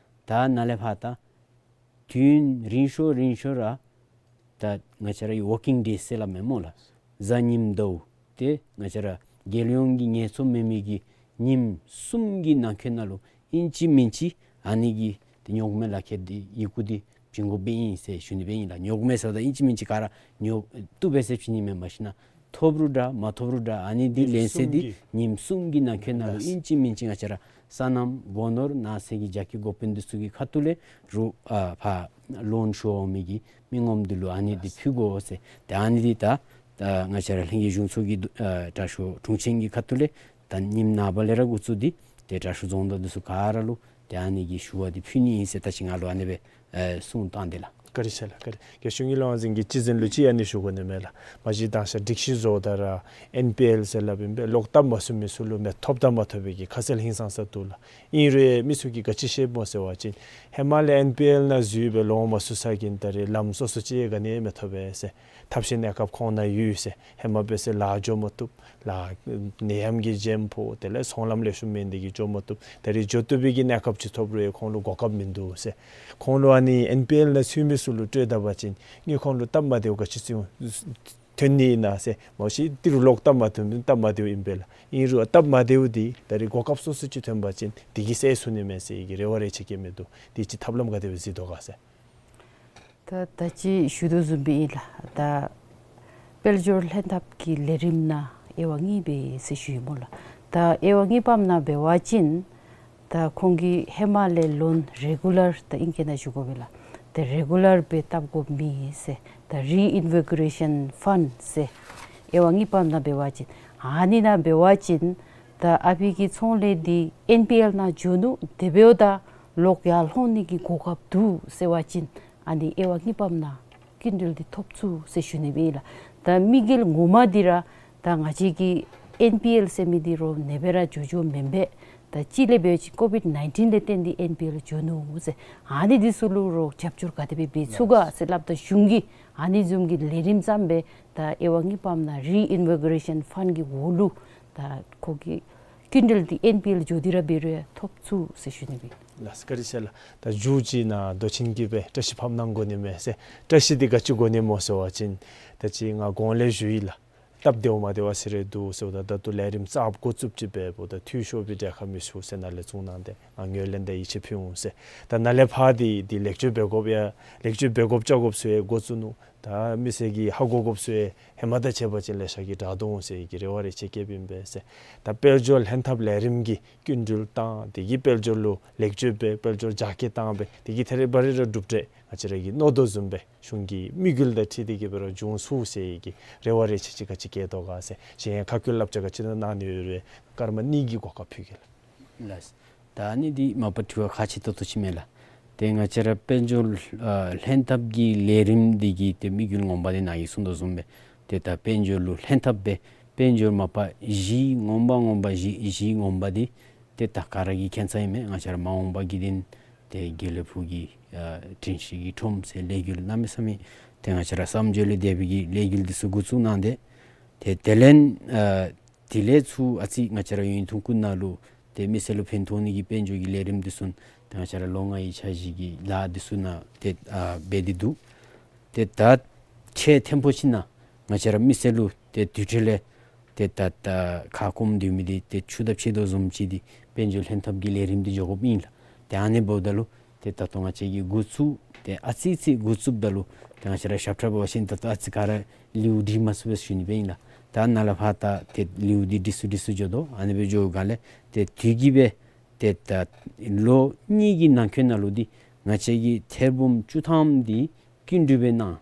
ད་ནཱ་ལས་ཕར་ད་དུས་ཡུན་རིང་ཤོས་རིང་ཤོས་ར་ད་ང་བཅས་ར་གི་ཝོར་ཀིང་ཌེསི་ཟེར་སླབ་མས་སྨོ་ལགས། གཟའ་ཉིམ་ཟླཝ་ཏེ་ང་བཅས་ར་རྒྱལ་ཡོངས་ཀྱི་ངལ་འཚོ་མེད་མི་གི་ཉིནམ་གསུམ་གྱི་ནང་འཁོད་ནང་ལུ་ཨིན་ཅི་མིན་ཅི་ཨ་ནི་གི་ཏེ་ཉོག་མེད་ལག་ཁྱེར་འདི་ཡི་གུ་འདི་བྱིན་དགོཔ་ཨིན་ཟེར་ཞུ་ནི་སྦེ་ཨིན་ལགས། ཉོག་མེད་ཟེརཝ་ད་ཨིན་ཅི་མིན་ཅི་ག་ར་ཉོ་བཏུབ་པས་ཟེར་བྱིན་ནི་མེན། མ་གཞི་ན་ཐོབ་རུང་འདྲ་མ་ཐོབ་རུང་འདྲ་ཨ་ནི་འདི་ཉིནམ་ལེན་ཚེ་འདི་གསུམ་གྱི་ཉིནམ་གསུམ་གྱི་ནང་འཁོད་ནང་ལུ་ཨིན་ཅི་མིན་ཅི་ང་བཅས་ར་སོ་ནམ་སྒོ་ནོར་ནགས་ཚལ་གྱི་རྒྱ་སྐྱེད་འགོ་དཔོན་འདི་ཚུ་གི་ཁ་ཐུག་ལས་རོགས་ཨ་ཕར་ལོན་ཞུ་འོང་མི་གི་མི་ངོམ་འདི་ལུ་ཨ་ནི་འདི་ཕུལ་དགོ་ཟེར། ཏེ་ཨ་ནི་འདི་ད་ད་ང་བཅས་ར་ལྷན་རྒྱས་གཞུང་ཚོགས་ཀྱི་ཨ་དྲག་ཤོས་དྲུང་ཆེན་གྱི་ཁ་ཐུག་ལས་ད་ཉིནམ་ནངས་པ་ལས་ར་འགོ་བཙུགས་ཏེ་ཏེ་དྲག་ཤོས་རྫོང་བདག་འདི་ཚུ་ག་ར་ལུ་ཏེ་ཨ་ནི་གི་ཞུ་བ་འདི་ཕུལ་ནི་ཨིན་ཟེར་ད་ཅི་ང་ལུ་ཨ་ནི་སྦེ་ཨེ་གསུངས་བཏང་དེས་ལགས། བཀའ་དྲིན་ཆེ་ལགས། བཀའ་དྲིན། རྒྱལ་གཞུང་གི་བློན་འཛིན་གྱིས་སྤྱི་འཛིན་ལུ་ཅིག་ཨ་ནི་ཞུ་དགོ་ནི་མས་ལགས། མ་གཞི་ད་ཤ་སྒྲིག་གཞི་བཟོཝ་ད་ར་ཨེན་པི་ཨེལ་ཟེར་སླབ་ཨིན་པས། ལོག་བཏབ་མ་ཚུགས་མི་ཚུ་ལུ་མི་ཐོབ་དང་མ་ཐོབ་པའི་གི་ཁ་གསལ་ཧིང་སངས་ས་འདུག་ལགས། ཨིན་རུང་མི་ཚུ་གིས་ག་ཅི་ཤེས་སྨོ་ཟེར་བ་ཅིན་ཧེ་མ་ལས་ཨེན་པི་ཨེལ་ནང་འཛུལ་སྦེ་ལོང་མ་ཚུགས་ས་གི་ད་རེས་ལམ་སོ་སོ་ཅིག་ག་ནི་མི་ཐོབ་པས་ཟེར། ཐབས་ཤེས་གནས་སྐབས་ཁོང་ནང་ཡོད་ཟེར། ཧེ་མ་འབད་ཟེར་ལཱ་འགྱོ་མ་བཏུབ། ལཱ་ནད་ཡམས་ཀྱིས་འཇམ་ཕོག། དེ་ལས་ཚོང་ལམ་ལེགས་ཤོམ་མེད་དེ་གིས་འགྱོ་མ་བཏུབ། ད་རེས་འགྱོ་བཏུབ་པའི་གི་གནས་སྐབས་ཅིག་ཐོབ་རུང་ཁོང་ལུ་གོ་སྐབས་མིན་འདུག་ཟེར། ཁོང་ལུ་ཨ་ནི་ཨེན་པི་ཨེལ་ནང་ཚུད་མི་ཚུ་ལུ་སྤྲོད་ད་པ་ཅིན་ངེའི་ཁོང་ལུ་སྟབས་མ་བདེཝ་ག་ཅི་ཚུ་ཐོན་ནི་ཨིན་ན་ཟེར། མ་གཞི་ཏི་རུ་ལོག་སྟབས་མ་བདེཝ་སྟབས་མ་བདེཝ་ཨིན་པས་ལགས། ཨིན་རུང་སྟབས་མ་བདེཝ་འདི་ད་རེས་གོ་སྐབས་སོ་སོ་ཅིག་ཐོན་པ་ཅིན་དེ་གིས་སེལ་ཚུགས་ནི་མས་ཟེར་གི་རེ་བ་རེ་ཆེ་བསྐྱེད་མི་འདུག། དེ་ཅིག་ཐབས་ལམ་ག་དེ་སྦེ་གཟིགས་དོ་ག་ཟེར། ད་ད་ཅི་ཞུ་དོ་བཟུམ་སྦེ་ཨིན་ལགས། ད་དཔལ་འབྱོར་ལྷན་ཐབས་ཀྱི་ལས་རིམ་ནང་དབྱེ་བ་གཉིས་སྦེ་ཟེར་ཞུ་ཡི་སྨོ་ལགས། ད་དབྱེ་བ་གཉིས་པམ་ནང་འབད་བ་ཅིན་ད་ཁོང་གིས་ཧེ་མ་ལས་ལོན་རེ་གུ་ལར་ད་ཨིང་སྐད་ནང་ཞུ་དགོ་པས་ལགས། ད་རེ་གུ་ལར་སྦེ་བཏབ་དགོཔ་མེད་ཟེར། ད་རི་ཨིན་བི་གོ་རེ་ཤཱན་ཕཱནཌ་ཟེར་དབྱེ་བ་གཉིས་པམ་ནང་འབད་བ་ཅིན་ཨ་ནི་ནང་འབད་བ་ཅིན་ད་ཨ་ཕི་གི་ཚོང་ལས་འདི་ཨེན་པི་ཨེལ་ནང་འགྱོ་ནུག། དེ་འབདཝ་ད་ལོག་ཡར་ལྷོང་ནི་གི་གོ་སྐབས་འདུག་ཟེར་བ་ཅིན་ཨ་ནི་དབྱེ་བ་གཉིས་པམ་ནང་སྐྱིན་འགྲུལ་འདི་ཐོབ་ཚུགས་ཟེར་ཞུ་ནི་སྦེ་ཨིན་ལགས། ད་དམིགས་ཡུལ་ངོ་མ་འདི་ར་ད་ང་བཅས་ཀྱི་ཨེན་པི་ཨེལ་ཟེར་མི་འདི་རོགས་ནེ་སྦེ་ར་འགྱོ་འགྱོཝ་མེན་པས། ད་ཅི་ལས་འབད་བ་ཅིན་ཀོ་ཝིཌ་ནའིན་ཊིན་ལས་བརྟེན་ཏེ་ཨེན་པི་ཨེལ་འགྱོ་ནུག་ཟེར། ཨ་ནི་འདི་ཚུ་ལུ་རོགས་རྒྱབ་སྐྱོར་ག་དེ་སྦེ་འབད་ཚུགས་ག་ཟེར་སླབ་ད་གཞུང་གིས་ཨ་ནི་བཟུམ་གྱི་ལས་རིམ་བརྩམས་སྦེ་ད་དབྱེ་བ་གཉིས་པམ་ནང་རི་ཨིན་བི་གོ་རེ་ཤཱན་ཕཱནཌ་གི་འོག་ལུ་ད་ཁོ་གི་སྐྱིན་འགྲུལ་འདི་ཨེན་པི་ཨེལ་འགྱོ་སྟེ་ར་འབད་རུང་ཐོབ་ཚུགས་ཟེར་ཞུ་ནི་སྦེ། ལགས་བཀའ་དྲིན་ཆེ་ལགས། ད་མཇུག་ཅིག་ནཱ་མདོ་ཆེན་གྱིས་སྦེ་བཀྲ་ཤིས་ཕབ་གནང་དགོ་ནི་མས་ཟེར། བཀྲ་ཤིས་འདི་ག་ཅི་དགོ་ནི་སྨོ་ཟེར་བ་ཅིན་ད་ཅི་ང་གོང་ལས་ཞུ་ཡི་ལགས། སྟབས་བདེཝ་མ་བདེཝ་ཟེར་རེ་འདུག་ཟེརཝ་ད་ད་ལྟོ་ལས་རིམ་གསརཔ་འགོ་བཙུགསཔ་ཅིག་འབདཝ་ད་འཐུས་ཤོར་བའི་གྲལ་ཁར་མི་ཚུད་ཟེར་ནཱ་ལས་གསུངས་གནང་སྟེ་ང་ངོས་ལེན་དང་ཡིད་ཆེས་ཕུལ་འོང་ཟེར། ད་ནཱ་ལས་ཕར་འདི་འདི་ལེགས་བཅོས་འབད་དགོཔ་ཡང་ལེགས་བཅོས་འབད་དགོཔ་བཅོ་དགོཔ་ཚུ་ཡང་འགོ་བཙུགས་ནུག། ད་མི་སེར་གྱིས་ཧ་གོ་དགོཔ་ཚུ་ཡང་ཧེ་མ་དང་ཕྱད་པ་ཅིན་ལེ་ཤ་གིས་དྲག་དོ་འོང་ཟེར་གྱི་རེ་བ་རེ་ཆེ་བསྐྱེདཔ་ཨིན་པས་ཟེར། ད་དཔལ་འབྱོར་ལྷན་ཐབས་ལས་རིམ་གྱི་སྐྱིན་འགྲུལ་བཏང་དེ་གིས་དཔལ་འབྱོར་ལུ་ལེགས་བཅོས་འབད་དཔལ་འབྱོར་རྒྱ་སྐྱེད་བཏང་སྦེ་དེ་གིས་ཐད་རི་བ་རི་ར་གྲུབ་འབྲས་ང་བཅས་ར་གིས་མནོ་དོ་བཟུམ་སྦེ་གཞུང་གི་དམིགས་ཡུལ་དང་འཁྲིལ་ཏེ་གིས་འབད་ར་འབྱུང་ཚུགས་ཟེར་གྱི་རེ་བ་རེ་ཆེ་ཅིག་ག་ཅི་བསྐྱེད་དོ་ག་ཟེར། གཞན་ཁ་བསྐུལ་བསླབ་བྱ་ག་ཅི་གནང་ནི་ཡོད་རུང་སྐར་མ་གཉིས་ཀྱི་གོ་སྐབས་ཕུལ་གེ་ལགས། ལགས། ད་ཨ་ནི་འདི་མ་པ་དྲི་བ་ཁག་ཆེ་ཏོག་ཏོ་ཅིག་མས་ལགས། ཏེ་ང་བཅས་ར་དཔལ་འབྱོར་ཨ་ལྷན་ཐབས་ཀྱི་ལས་རིམ་འདི་གི་ཏེ་དམིགས་ཡུལ་ངོ་མ་འདི་ནཱ་གིས་གསུངས་དོ་བཟུམ་སྦེ་ཏེ་ད་དཔལ་འབྱོར་ལུ་ལྷན་ཐབས་སྦེ་དཔལ་འབྱོར་མ་པ་གཞི་ངོ་མ་ངོ་མ་གཞི་གཞི་ངོ་མ་འདི་ཏེ་ད་ག་ར་གིས་མཁྱེན་ས་ཨིན་མས། ང་བཅས་ར་མ་འོངས་པ་གི་དོན་ཏེ་དགེ་ལེགས་ཕུག་གི་ཨ་དྲན་ཤིང་གི་ཁྲོམ་ཟེར་ལས་འགུལ་གནམ་མེད་ས་མེད་ཏེ་ང་བཅས་ར་བསམ་བརྗོད་ལས་འདས་པའི་གི་ལས་འགུལ་འདི་ཚུ་འགོ་བཙུགས་གནང་སྟེ་ཏེ་དེ་ལས་ཨ་དེ་ལས་ཚུར་ཨ་ཙི་ང་བཅས་ར་ཡུན་ཐུང་ཀུ་ནང་ལུ་ཏེ་མི་སེར་ལུ་ཕན་ཐོགས་ནི་གི་དཔལ་འབྱོར་གྱི་ལས་རིམ་འདི་ཚུ་ཏེ་ང་བཅས་ར་ལོ་ལྔའི་འཆར་གཞི་གི་ལཱ་འདི་ཚུ་ནང་ཏེ་ཨ་འབད་དེ་འདུག། ཏེ་ད་ཆེ་ཐེམ་པོ་ཅིག་ནང་ང་བཅས་ར་མི་སེར་ལུ་ཏེ་དུས་ཐོག་ལས་ཏེ་ད་ད་ཁ་སྐོམ་སྡོད་མི་འདི་ཏེ་ཆུ་དང་ཕྱད་དོ་བཟུམ་ཅིག་འདི་དཔལ་འབྱོར་ལྷན་ཐབས་ཀྱི་ལས་རིམ་འདི་འགྱོ་དགོཔ་ཨིན་ལགས། ཏེ་ཨ་ནི་འབདཝ་ད་ལུ་ཏེ་ད་ལྟོ་ང་བཅས་ཀྱིས་འགོ་བཙུགས་ཏེ་ཨ་ཙི་ཙི་འགོ་བཙུགསཔ་ད་ལུ་ཏེ་ང་བཅས་ར་ཞབས་ཁྲ་འབད་བ་ཅིན་ད་ལྟོ་ཨ་ཙི་ག་ར་ལེའུ་འབྲི་མ་ཚུགས་པས་ཞུ་ནི་སྦེ་ཨིན་ལགས། ད་ནཱ་ལས་ཕར་ད་ཏེ་ལེའུ་འདི་འབྲི་ཚུགས་འབྲི་ཚུགས་འགྱོ་དོ། ཨ་ནི་སྦེ་འགྱོ་སྒང་ལས་ཏེ་དུས་ཀྱིས་སྦེ་ཏེ་ད་ལོ་གཉིས་ཀྱི་ནང་འཁོད་ནང་ལུ་འདི་ང་བཅས་ཀྱིས་ཐེར་འབུམ་བཅུ་ཐམ་འདི་སྐྱིན་འགྲུལ་སྦེ་གནང་།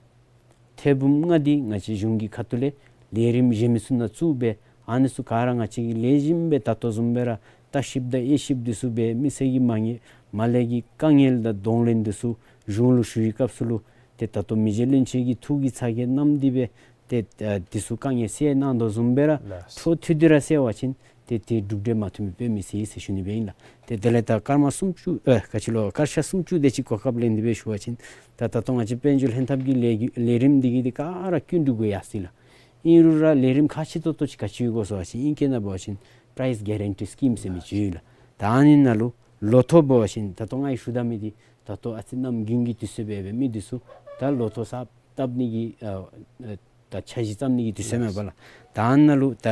ཐེར་འབུམ་ལྔ་འདི་ང་བཅས་གཞུང་གི་ཁ་ཐུག་ལས་ལས་རིམ་གཞན་མི་ཚུ་ནང་བཙུགས་སྦེ་ཨ་ནི་ཚུ་ག་ར་ང་བཅས་ཀྱིས་ལེགས་ཤོམ་སྦེ་ད་ལྟོ་བཟུམ་སྦེ་ར་ ལྟ་བཤལཔ་དང་དབྱེ་བཤལཔ་འདི་ཚུ་སྦེ་མི་སེར་གྱི་མ་ཉེས་མ་ལས་ཀྱི་དཀའ་ངལ་དང་གདོང་ལེན་འདི་ཚུ་གཞུང་ལུ་ཞུ་བའི་སྐབས་སུ་ལུ་ཏེ་ད་ལྟོ་མི་རྗེ་བློན་ཆེན་གྱི་ཐུགས་ཀྱི་ཚ་གྱང་བསྣམས་ཏེ་སྦེ་ཏེ་ཨ་འདི་ཚུ་དཀའ་ངལ་སེལ་གནང་དོ་བཟུམ་སྦེ་ར་ལགས། འཕྲོ་མཐུད་དེ་ར་སེལ་བ་ཅིན་ཏེ་ཏེ་གྲུབ་འབྲས་མ་ཐོན་མི་དཔེ་མི་སྲིད་ཟེར་ཞུ་ནི་སྦེ་ཨིན་ལགས། ཏེ་དེ་ལས་ད་སྐར་མ་སུམ་ཅུ་ཨེ་ག་ཅི་ལོ་སྐར་ཆ་སུམ་ཅུ་དེ་ཅིག་གོ་སྐབས་ལེན་ཏེ་སྦེ་ཞུ་བ་ཅིན་ད་ད་ལྟོ་ང་བཅས་དཔལ་འབྱོར་ལྷན་ཐབས་ཀྱི་ལས་ཀྱི་ལས་རིམ་འདི་གིས་འདི་ག་ར་སྐྱིན་འགྲུལ་དགོ་ཡར་སོ་ཡི་ལགས། ཨིན་རུང་ར་ལས་རིམ་ཁག་ཆེ་ཏོག་ཏོ་ཅིག་ག་ཅི་ཡོད་གོ་ཟེར་བ་ཅིན་ཨིང་སྐད་ནང་འབད་བ་ཅིན་price guarantee scheme ཟེར་མི་ཅིག་ཡོད་ལགས། ད་ཨ་ནི་ནང་ལུ་ལོ་ཐོ་འབད་བ་ཅིན་ད་ལྟོ་ང་གིས་ཞུ་ད་མི་འདི་ད་ལྟོ་ཨ་ཙི་གནམ་དགུན་གྱི་དུས་ཚོད་འབད་འབད་མི་འདི་ཚུ་ད་ལོ་ཐོ་ས་བཏབ་ནི་གི་ཨ་ཨ་ད་འཆར་གཞི་བརྩམ་ནི་གི་དུས་ཚོད་མས་པ་ལགས། ད་ཨ་ནི་ནང་ལུ་ད་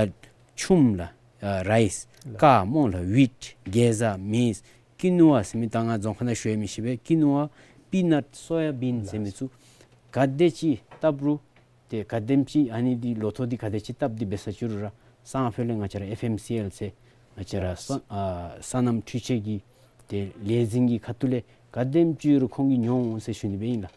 ཆུམ་ལགས། ཨ་རའིསི། ལགས། ཀརྨ་ལགས། ཝིཊ། གེ་ཛ། མེཛ། ཀི་ནུ་ཝ་ཟེར་མི་ད་ང་རྫོང་ཁ་ནང་ཞུ་ཡང་མི་ཤེས་པས། ཀི་ནུ་ཝ། པི་ནཊ། སོ་ཡ་བིན་ཟེར་མི་ཚུ་ག་དེ་ཅིག་བཏབ་རུང་ཏེ་ག་དེམ་ཅིག་ཨ་ནི་འདི་ལོ་ཐོ་འདི་ག་དེ་ཅིག་བཏབ་སྟེ་འབད་ས་ཅི་རུང་ར་སང་ཕོད་ལས་ང་བཅས་ར་ཨེཕ་ཨེམ་སི་ཨེལ་ཟེར་ང་བཅས་ར་ས་ཨ་སོ་ནམ་འཕྲུལ་ཆས་ཀྱི་ཏེ་ལས་འཛིན་གྱི་ཁ་ཐུག་ལས་ག་དེམ་ཅིག་རུང་ཁོང་གིས་ཉོ་འོང་ཟེར་ཞུ་ནི་སྦེ་ཨིན་ལགས།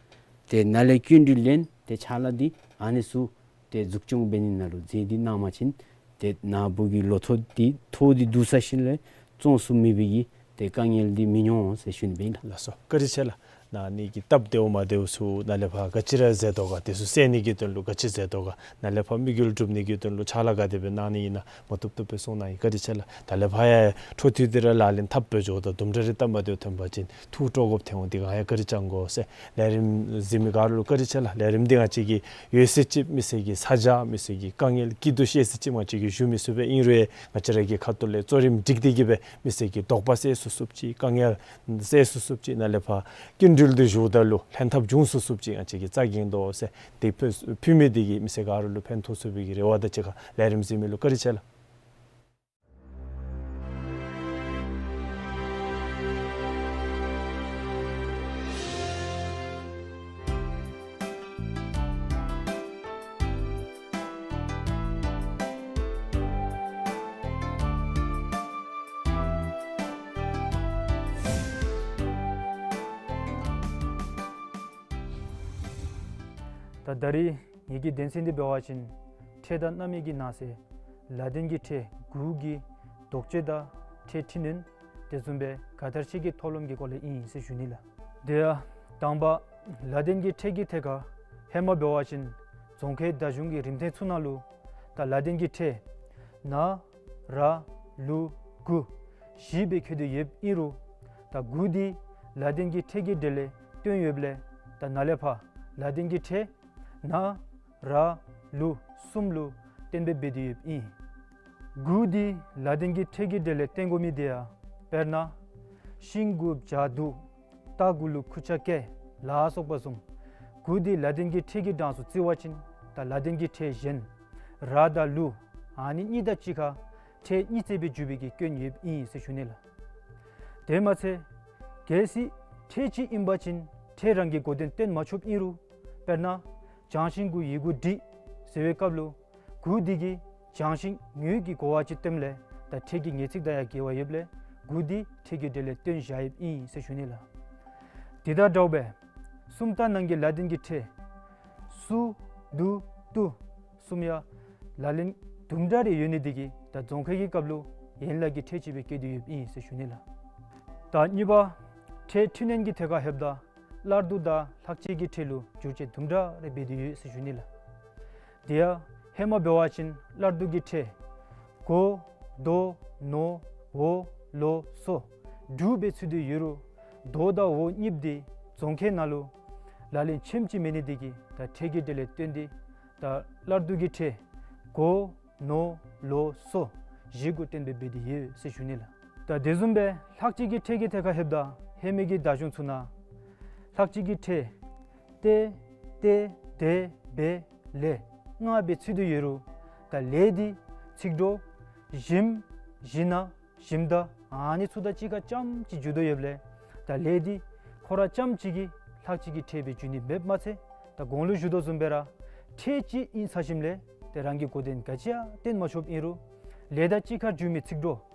ཏེ་ནཱ་ལས་སྐྱིན་འགྲུལ་ལེན་ཏེ་ཕྱག་ལཱ་འདི་ཨ་ནི་ཚུ་ཏེ་འཛུགས་སྐྱོང་འབད་ནི་ནང་ལུ་མཛད་དེ་གནང་བ་ཅིན་ཏེ་ནཱ་བུ་གི་ལོ་ཐོ་འདི་ཐོ་འདི་བསྡུ་ཚར་ཞིནམ་ལས་བཙོང་ཚུགས་མི་འབད་གི་ཏེ་དཀའ་ངལ་འདི་མི་འབྱུང་ཟེར་ཞུ་ནི་སྦེ་ཨིན་ལགས། ལགས་སོ། བཀའ་དྲིན་ཆེ་ལགས། ནཱ་ཨ་ནི་གི་སྟབས་བདེཝ་མ་བདེཝ་ཚུ་ནཱ་ལས་ཕར་ག་ཅི་ར་མཛད་དོ་ག། དེ་ཚུ་སེལ་ནི་གི་དོན་ལུ་ག་ཅི་མཛད་དོ་ག། ནཱ་ལས་ཕར་དམིགས་ཡུལ་འགྲུབ་ནི་གི་དོན་ལུ་ཕྱག་ལཱ་ག་དེ་སྦེ་གནང་ནི་ཨིན་ན་མ་བཏུབ་བཏུབ་སྦེ་གསུང་གནང་ཡི། བཀའ་དྲིན་ཆེ་ལགས། ད་ལས་ཕར་ཡང་འཕྲོ་མཐུད་དེ་ར་ལག་ལེན་འཐབ་འབད་འགྱོཝ་ད་དུམ་གྲ་རེ་སྟབས་མ་བདེཝ་ཐོན་པ་ཅིན་ཐུགས་སྤྲོ་དགོཔ་ཐོན་འོང་། དེ་གང་ཡང་བཀའ་དྲིན་བསྐྱང་དགོ་ཟེར། ལས་རིམ་གཟིགས་མི་ག་ར་ལུ་བཀའ་དྲིན་ཆེ་ལགས། ལས་རིམ་འདི་ང་བཅས་ཀྱིས་ཡོད་ཚད་ཅིག་མི་སེར་གྱི་ཚ་གྱང་མི་སེར་གྱི་དཀའ་ངལ་སྐྱིད་སྡུག་ཤེས་ཚད་ཅིག་ང་བཅས་ཀྱིས་ཞུ་མི་ཚུགས་པས། ཨིན་རུང་ཡང་ང་བཅས་ར་གི་ཁ་ཐུག་ལས་གཙོ་རིམ་སྒྲིག་སྟེ་གི་སྦེ་མི་སེར་གྱི་དོགས་པ་སེལ་ཚུགས་ཚུགསཔ་ཅིག་དཀའ་ངལ་སེལ་ཚུགས་ཚུགསཔ་ཅིག་ནཱ་ལས་ཕར་སྐྱིན་འགྲུལ་འདི་ཞུཝ་ད་ལུ་ལྷན་ཐབས་འབྱུང་ཚུགས་ཚུགསཔ་ཅིག་ང་བཅས་ཀྱིས་རྩ་འགེངས་དོ་ཟེར། དེ་ཕུལ་ཕུལ་མི་འདི་གིས་མི་སེར་ག་ར་ལུ་ཕན་ཐོགས་ཚུགས་པའི་གི་རེ་བ་དང་གཅིག་ཁར་ལས་རིམ་གཟིགས་མི་ལུ་བཀའ་དྲིན་ཆེ་ལགས། ད་ད་རིས་ངེ་གི་དོན་ཚན་འདི་འབད་བ་ཅིན་ཁྲལ་དང་རྣམ་གཡེང་གི་ནགས་ཚལ་ལ་དོན་གྱི་ཁྲལ་དགུ་གི་དོགས་གཅོད་དང་ཁྲལ་འཕྲི་སྣོན་དེ་བཟུམ་སྦེ་ག་དར་ཆེ་གི་ཐོག་ལམ་གྱི་སྐོར་ལས་ཨིན་ཟེར་ཞུ་ནི་ལགས། དེ་ཡང་དང་པ་ལ་དོན་གྱི་ཁྲལ་གྱི་ཐད་ཁར་ཧེ་མ་འབད་བ་ཅིན་རྫོང་ཁའི་བརྡ་གཞུང་གི་རིམ་ཐེངས་ཚུ་ནང་ལུ་ད་ལ་དོན་གྱི་ཁྲལ་ན་ར་ལུ་གུ་བཞི་སྦེ་འཁོད་དེ་ཡོདཔ་ཨིན་རུང་ད་གུ་འདི་ལ་དོན་གྱི་ཁྲལ་གྱི་གྲས་ལས་བཏོན་ཡོདཔ་ལས་ད་ནཱ་ལས་ཕར་ལ་དོན་གྱི་ཁྲལ་ན་ར་ལུ་གསུམ་ལུ་གཏན་འབེབས་འབད་དེ་ཡོདཔ་ཨིན། གུ་འདི་ལ་དོན་གྱི་ཁྲལ་གྱི་གྲས་ལས་བཏོན་དགོ་མི་དེ་ཡང་དཔེར་ན་ཤིང་གུ་བྱ་དུ་རྟ་གུ་ལུ་ཁུར་ཆ་བཀལ་ལ་སོགས་པ་བཟུམ་གུ་འདི་ལ་དོན་གྱི་ཁྲལ་གྱི་གྲངས་སུ་བརྩི་བ་ཅིན་ད་ལ་དོན་གྱི་ཁྲལ་གཞན་ར་དང་ལུ་ཨ་ནི་གཉིས་དང་གཅིག་ཁར་ཁྲལ་གཉིས་བརྩེགས་སྦེ་བརྒྱུད་པའི་གི་སྐྱོན་ཡོདཔ་ཨིན་ཟེར་ཞུ་ནི་ལགས། དེ་མ་ཚད་གལ་སྲིད་ཁྲལ་ཅིག་ཨིན་པ་ཅིན་ཁྲལ་རང་གི་གོ་དོན་སྟོན་མ་ཆོགཔ་ཨིན་རུང་དཔེར་ན་བྱང་ཤིང་གུ་ཡི་གུ་འབྲི་ཟེར་བའི་སྐབས་ལུ་གུ་འདི་གིས་བྱང་ཤིང་ངོས་ཀྱི་གོ་བ་ཅིག་སྟོནམ་ལས་ད་ཁྲལ་གྱི་ངེས་ཚིག་དང་ཡང་འགལ་བ་ཡོདཔ་ལས་གུ་འདི་ཁྲལ་གྱི་གྲས་ལས་བཏོན་བཞག་ཡོདཔ་ཨིན་ཟེར་ཞུ་ནི་ལགས། དེ་དང་འདྲཝ་སྦེ་སུམ་རྟགས་ནང་གི་ལ་དོན་གྱི་ཁྲལ་སུ་དུ་ཏུ་གསུམ་ཡང་ལག་ལེན་དུམ་གྲ་རེ་ཡོད་ནི་འདི་གིས་ད་རྫོང་ཁའི་གི་སྐབས་ལུ་ཡན་ལག་གི་ཁྲལ་ཅིག་སྦེ་བཀལ་དེ་ཡོདཔ་ཨིན་ཟེར་ཞུ་ནི་ལགས། ད་གཉིས་པ་ཁྲལ་འཕྲི་སྣོན་གྱི་ཐད་ཁར་ལྷོདཔ་ད་སླར་བསྡུ་དང་ལྷག་བཅས་ཀྱི་ཁྲལ་ལུ་བསྒྱུར་བཅོས་དུམ་གྲ་རེ་འབད་དེ་ཡོད་ཟེར་ཞུ་ནི་ལགས། དེ་ཡང་ཧེ་མ་འབད་བ་ཅིན་སླར་བསྡུ་གི་ཁྲལ་གོ་དོ་ནོ་འོ་ལོ་སོ་དྲུག་སྦེ་ཚུད་དེ་ཡོད་རུང་དོ་དང་འོ་གཉིསཔོ་འདི་རྫོང་ཁའི་ནང་ལུ་ལག་ལེན་ཆེནམ་ཅིག་མེད་ནི་འདི་གིས་ད་ཁྲལ་གྱི་གྲས་ལས་བཏོན་ཏེ་ད་སླར་བསྡུ་གི་ཁྲལ་གོ་ནོ་ལོ་སོ་བཞི་གུ་གཏན་འབེབས་འབད་དེ་ཡོད་ཟེར་ཞུ་ནི་ལགས། ད་དེ་བཟུམ་སྦེ་ལྷག་བཅས་ཀྱི་ཁྲལ་གྱི་ཐད་ཁར་ལྷོདཔ་ད་ཧེ་མའི་གི་བརྡ་གཞུང་ཚུ་ནང་ལྷག་བཅས་ཀྱི་ཁྲལ་ཏེ་ཏེ་དེ་བེ་ལེ་ལྔ་སྦེ་ཚུད་དེ་ཡོད་རུང་ད་ལེ་འདི་ཚིག་གྲོགས་ཞིམ་ཞི་ན་ཞིམ་ད་ཨ་ནི་ཚུ་དང་གཅིག་ཁར་རྐྱངམ་གཅིག་འཇུག་དོ་ཡོདཔ་ལས་ད་ལེ་འདི་ཁོ་ར་རྐྱངམ་གཅིག་གིས་ལྷག་བཅས་ཀྱི་ཁྲལ་སྦེ་འགྱུར་ནི་མེདཔ་མ་ཚད་ད་གོང་ལུ་ཞུ་དོ་བཟུམ་སྦེ་ར་ཁྲལ་ཅིག་ཨིན་ཚར་ཞིནམ་ལས་ཏེ་རང་གི་གོ་དོན་ག་ཅི་ཡང་སྟོན་མ་ཆོགཔ་ཨིན་རུང་ལེ་དང་གཅིག་ཁར་འཇུག་མི་ཚིག་གྲོགས་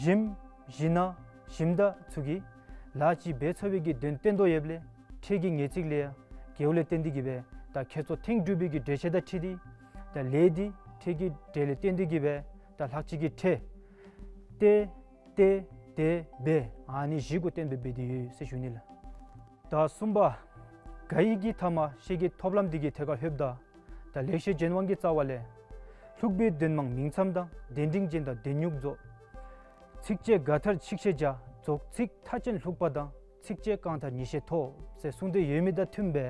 ཞིམ་ཞི་ན་ཞིམ་ད་ཚུ་གིས་ལཱ་ཅིག་འབད་ཚར་བའི་གི་དོན་སྟོན་དོ་ཡོདཔ་ལས་ཁྲལ་གྱི་ངེས་ཚིག་ལས་ཡང་འགལཝ་ལས་བརྟེན་ཏེ་གིས་སྦེ་ད་ཁྱད་མཚར་ཐེངས་དྲུག་པའི་གི་འགྲེལ་བཤད་དང་འཁྲིལ་ཏེ་ད་ལེ་འདི་ཁྲལ་གྱི་གྲས་ལས་བཏོན་ཏེ་གིས་སྦེ་ད་ལྷག་བཅས་ཀྱི་ཁྲལ་ཏེ་ ཏེ་ཏེ་བེ་ཨ་ནི་བཞི་གུ་བརྟེན་སྦེ་འབད་དེ་ཡོད་ཟེར་ཞུ་ནི་ལགས། ད་གསུམ་པ་ག་ཡི་གི་ཐ་མ་ཤེས་ཀྱི་ཐོབ་ལམ་འདི་གི་ཐད་ཁར་ལྷོདཔ་ད་ད་ལེགས་བཤད་ལྗོན་དབང་གི་རྩ་བ་ལས། ལྷུག་པའི་འདོན་མང་མིང་མཚམས་དང་། གདན་འདྲེན་ཅན་དང་གདན་སྨྱུག་རྫོགས། ཚིགས་བཅད་དགའ་ཐར་ཆིག་ཤད་བརྒྱ། རྫོགས་ཚིག་མཐའ་ཅན་ལྷུག་པ་དང་། ཚིགས་བཅད་རྐང་མཐའ་ཉི་ཤད་མཐོ། ཟེར་གསུངས་ཏེ་ཡོད་མི་དང་མཐུནམ་སྦེ་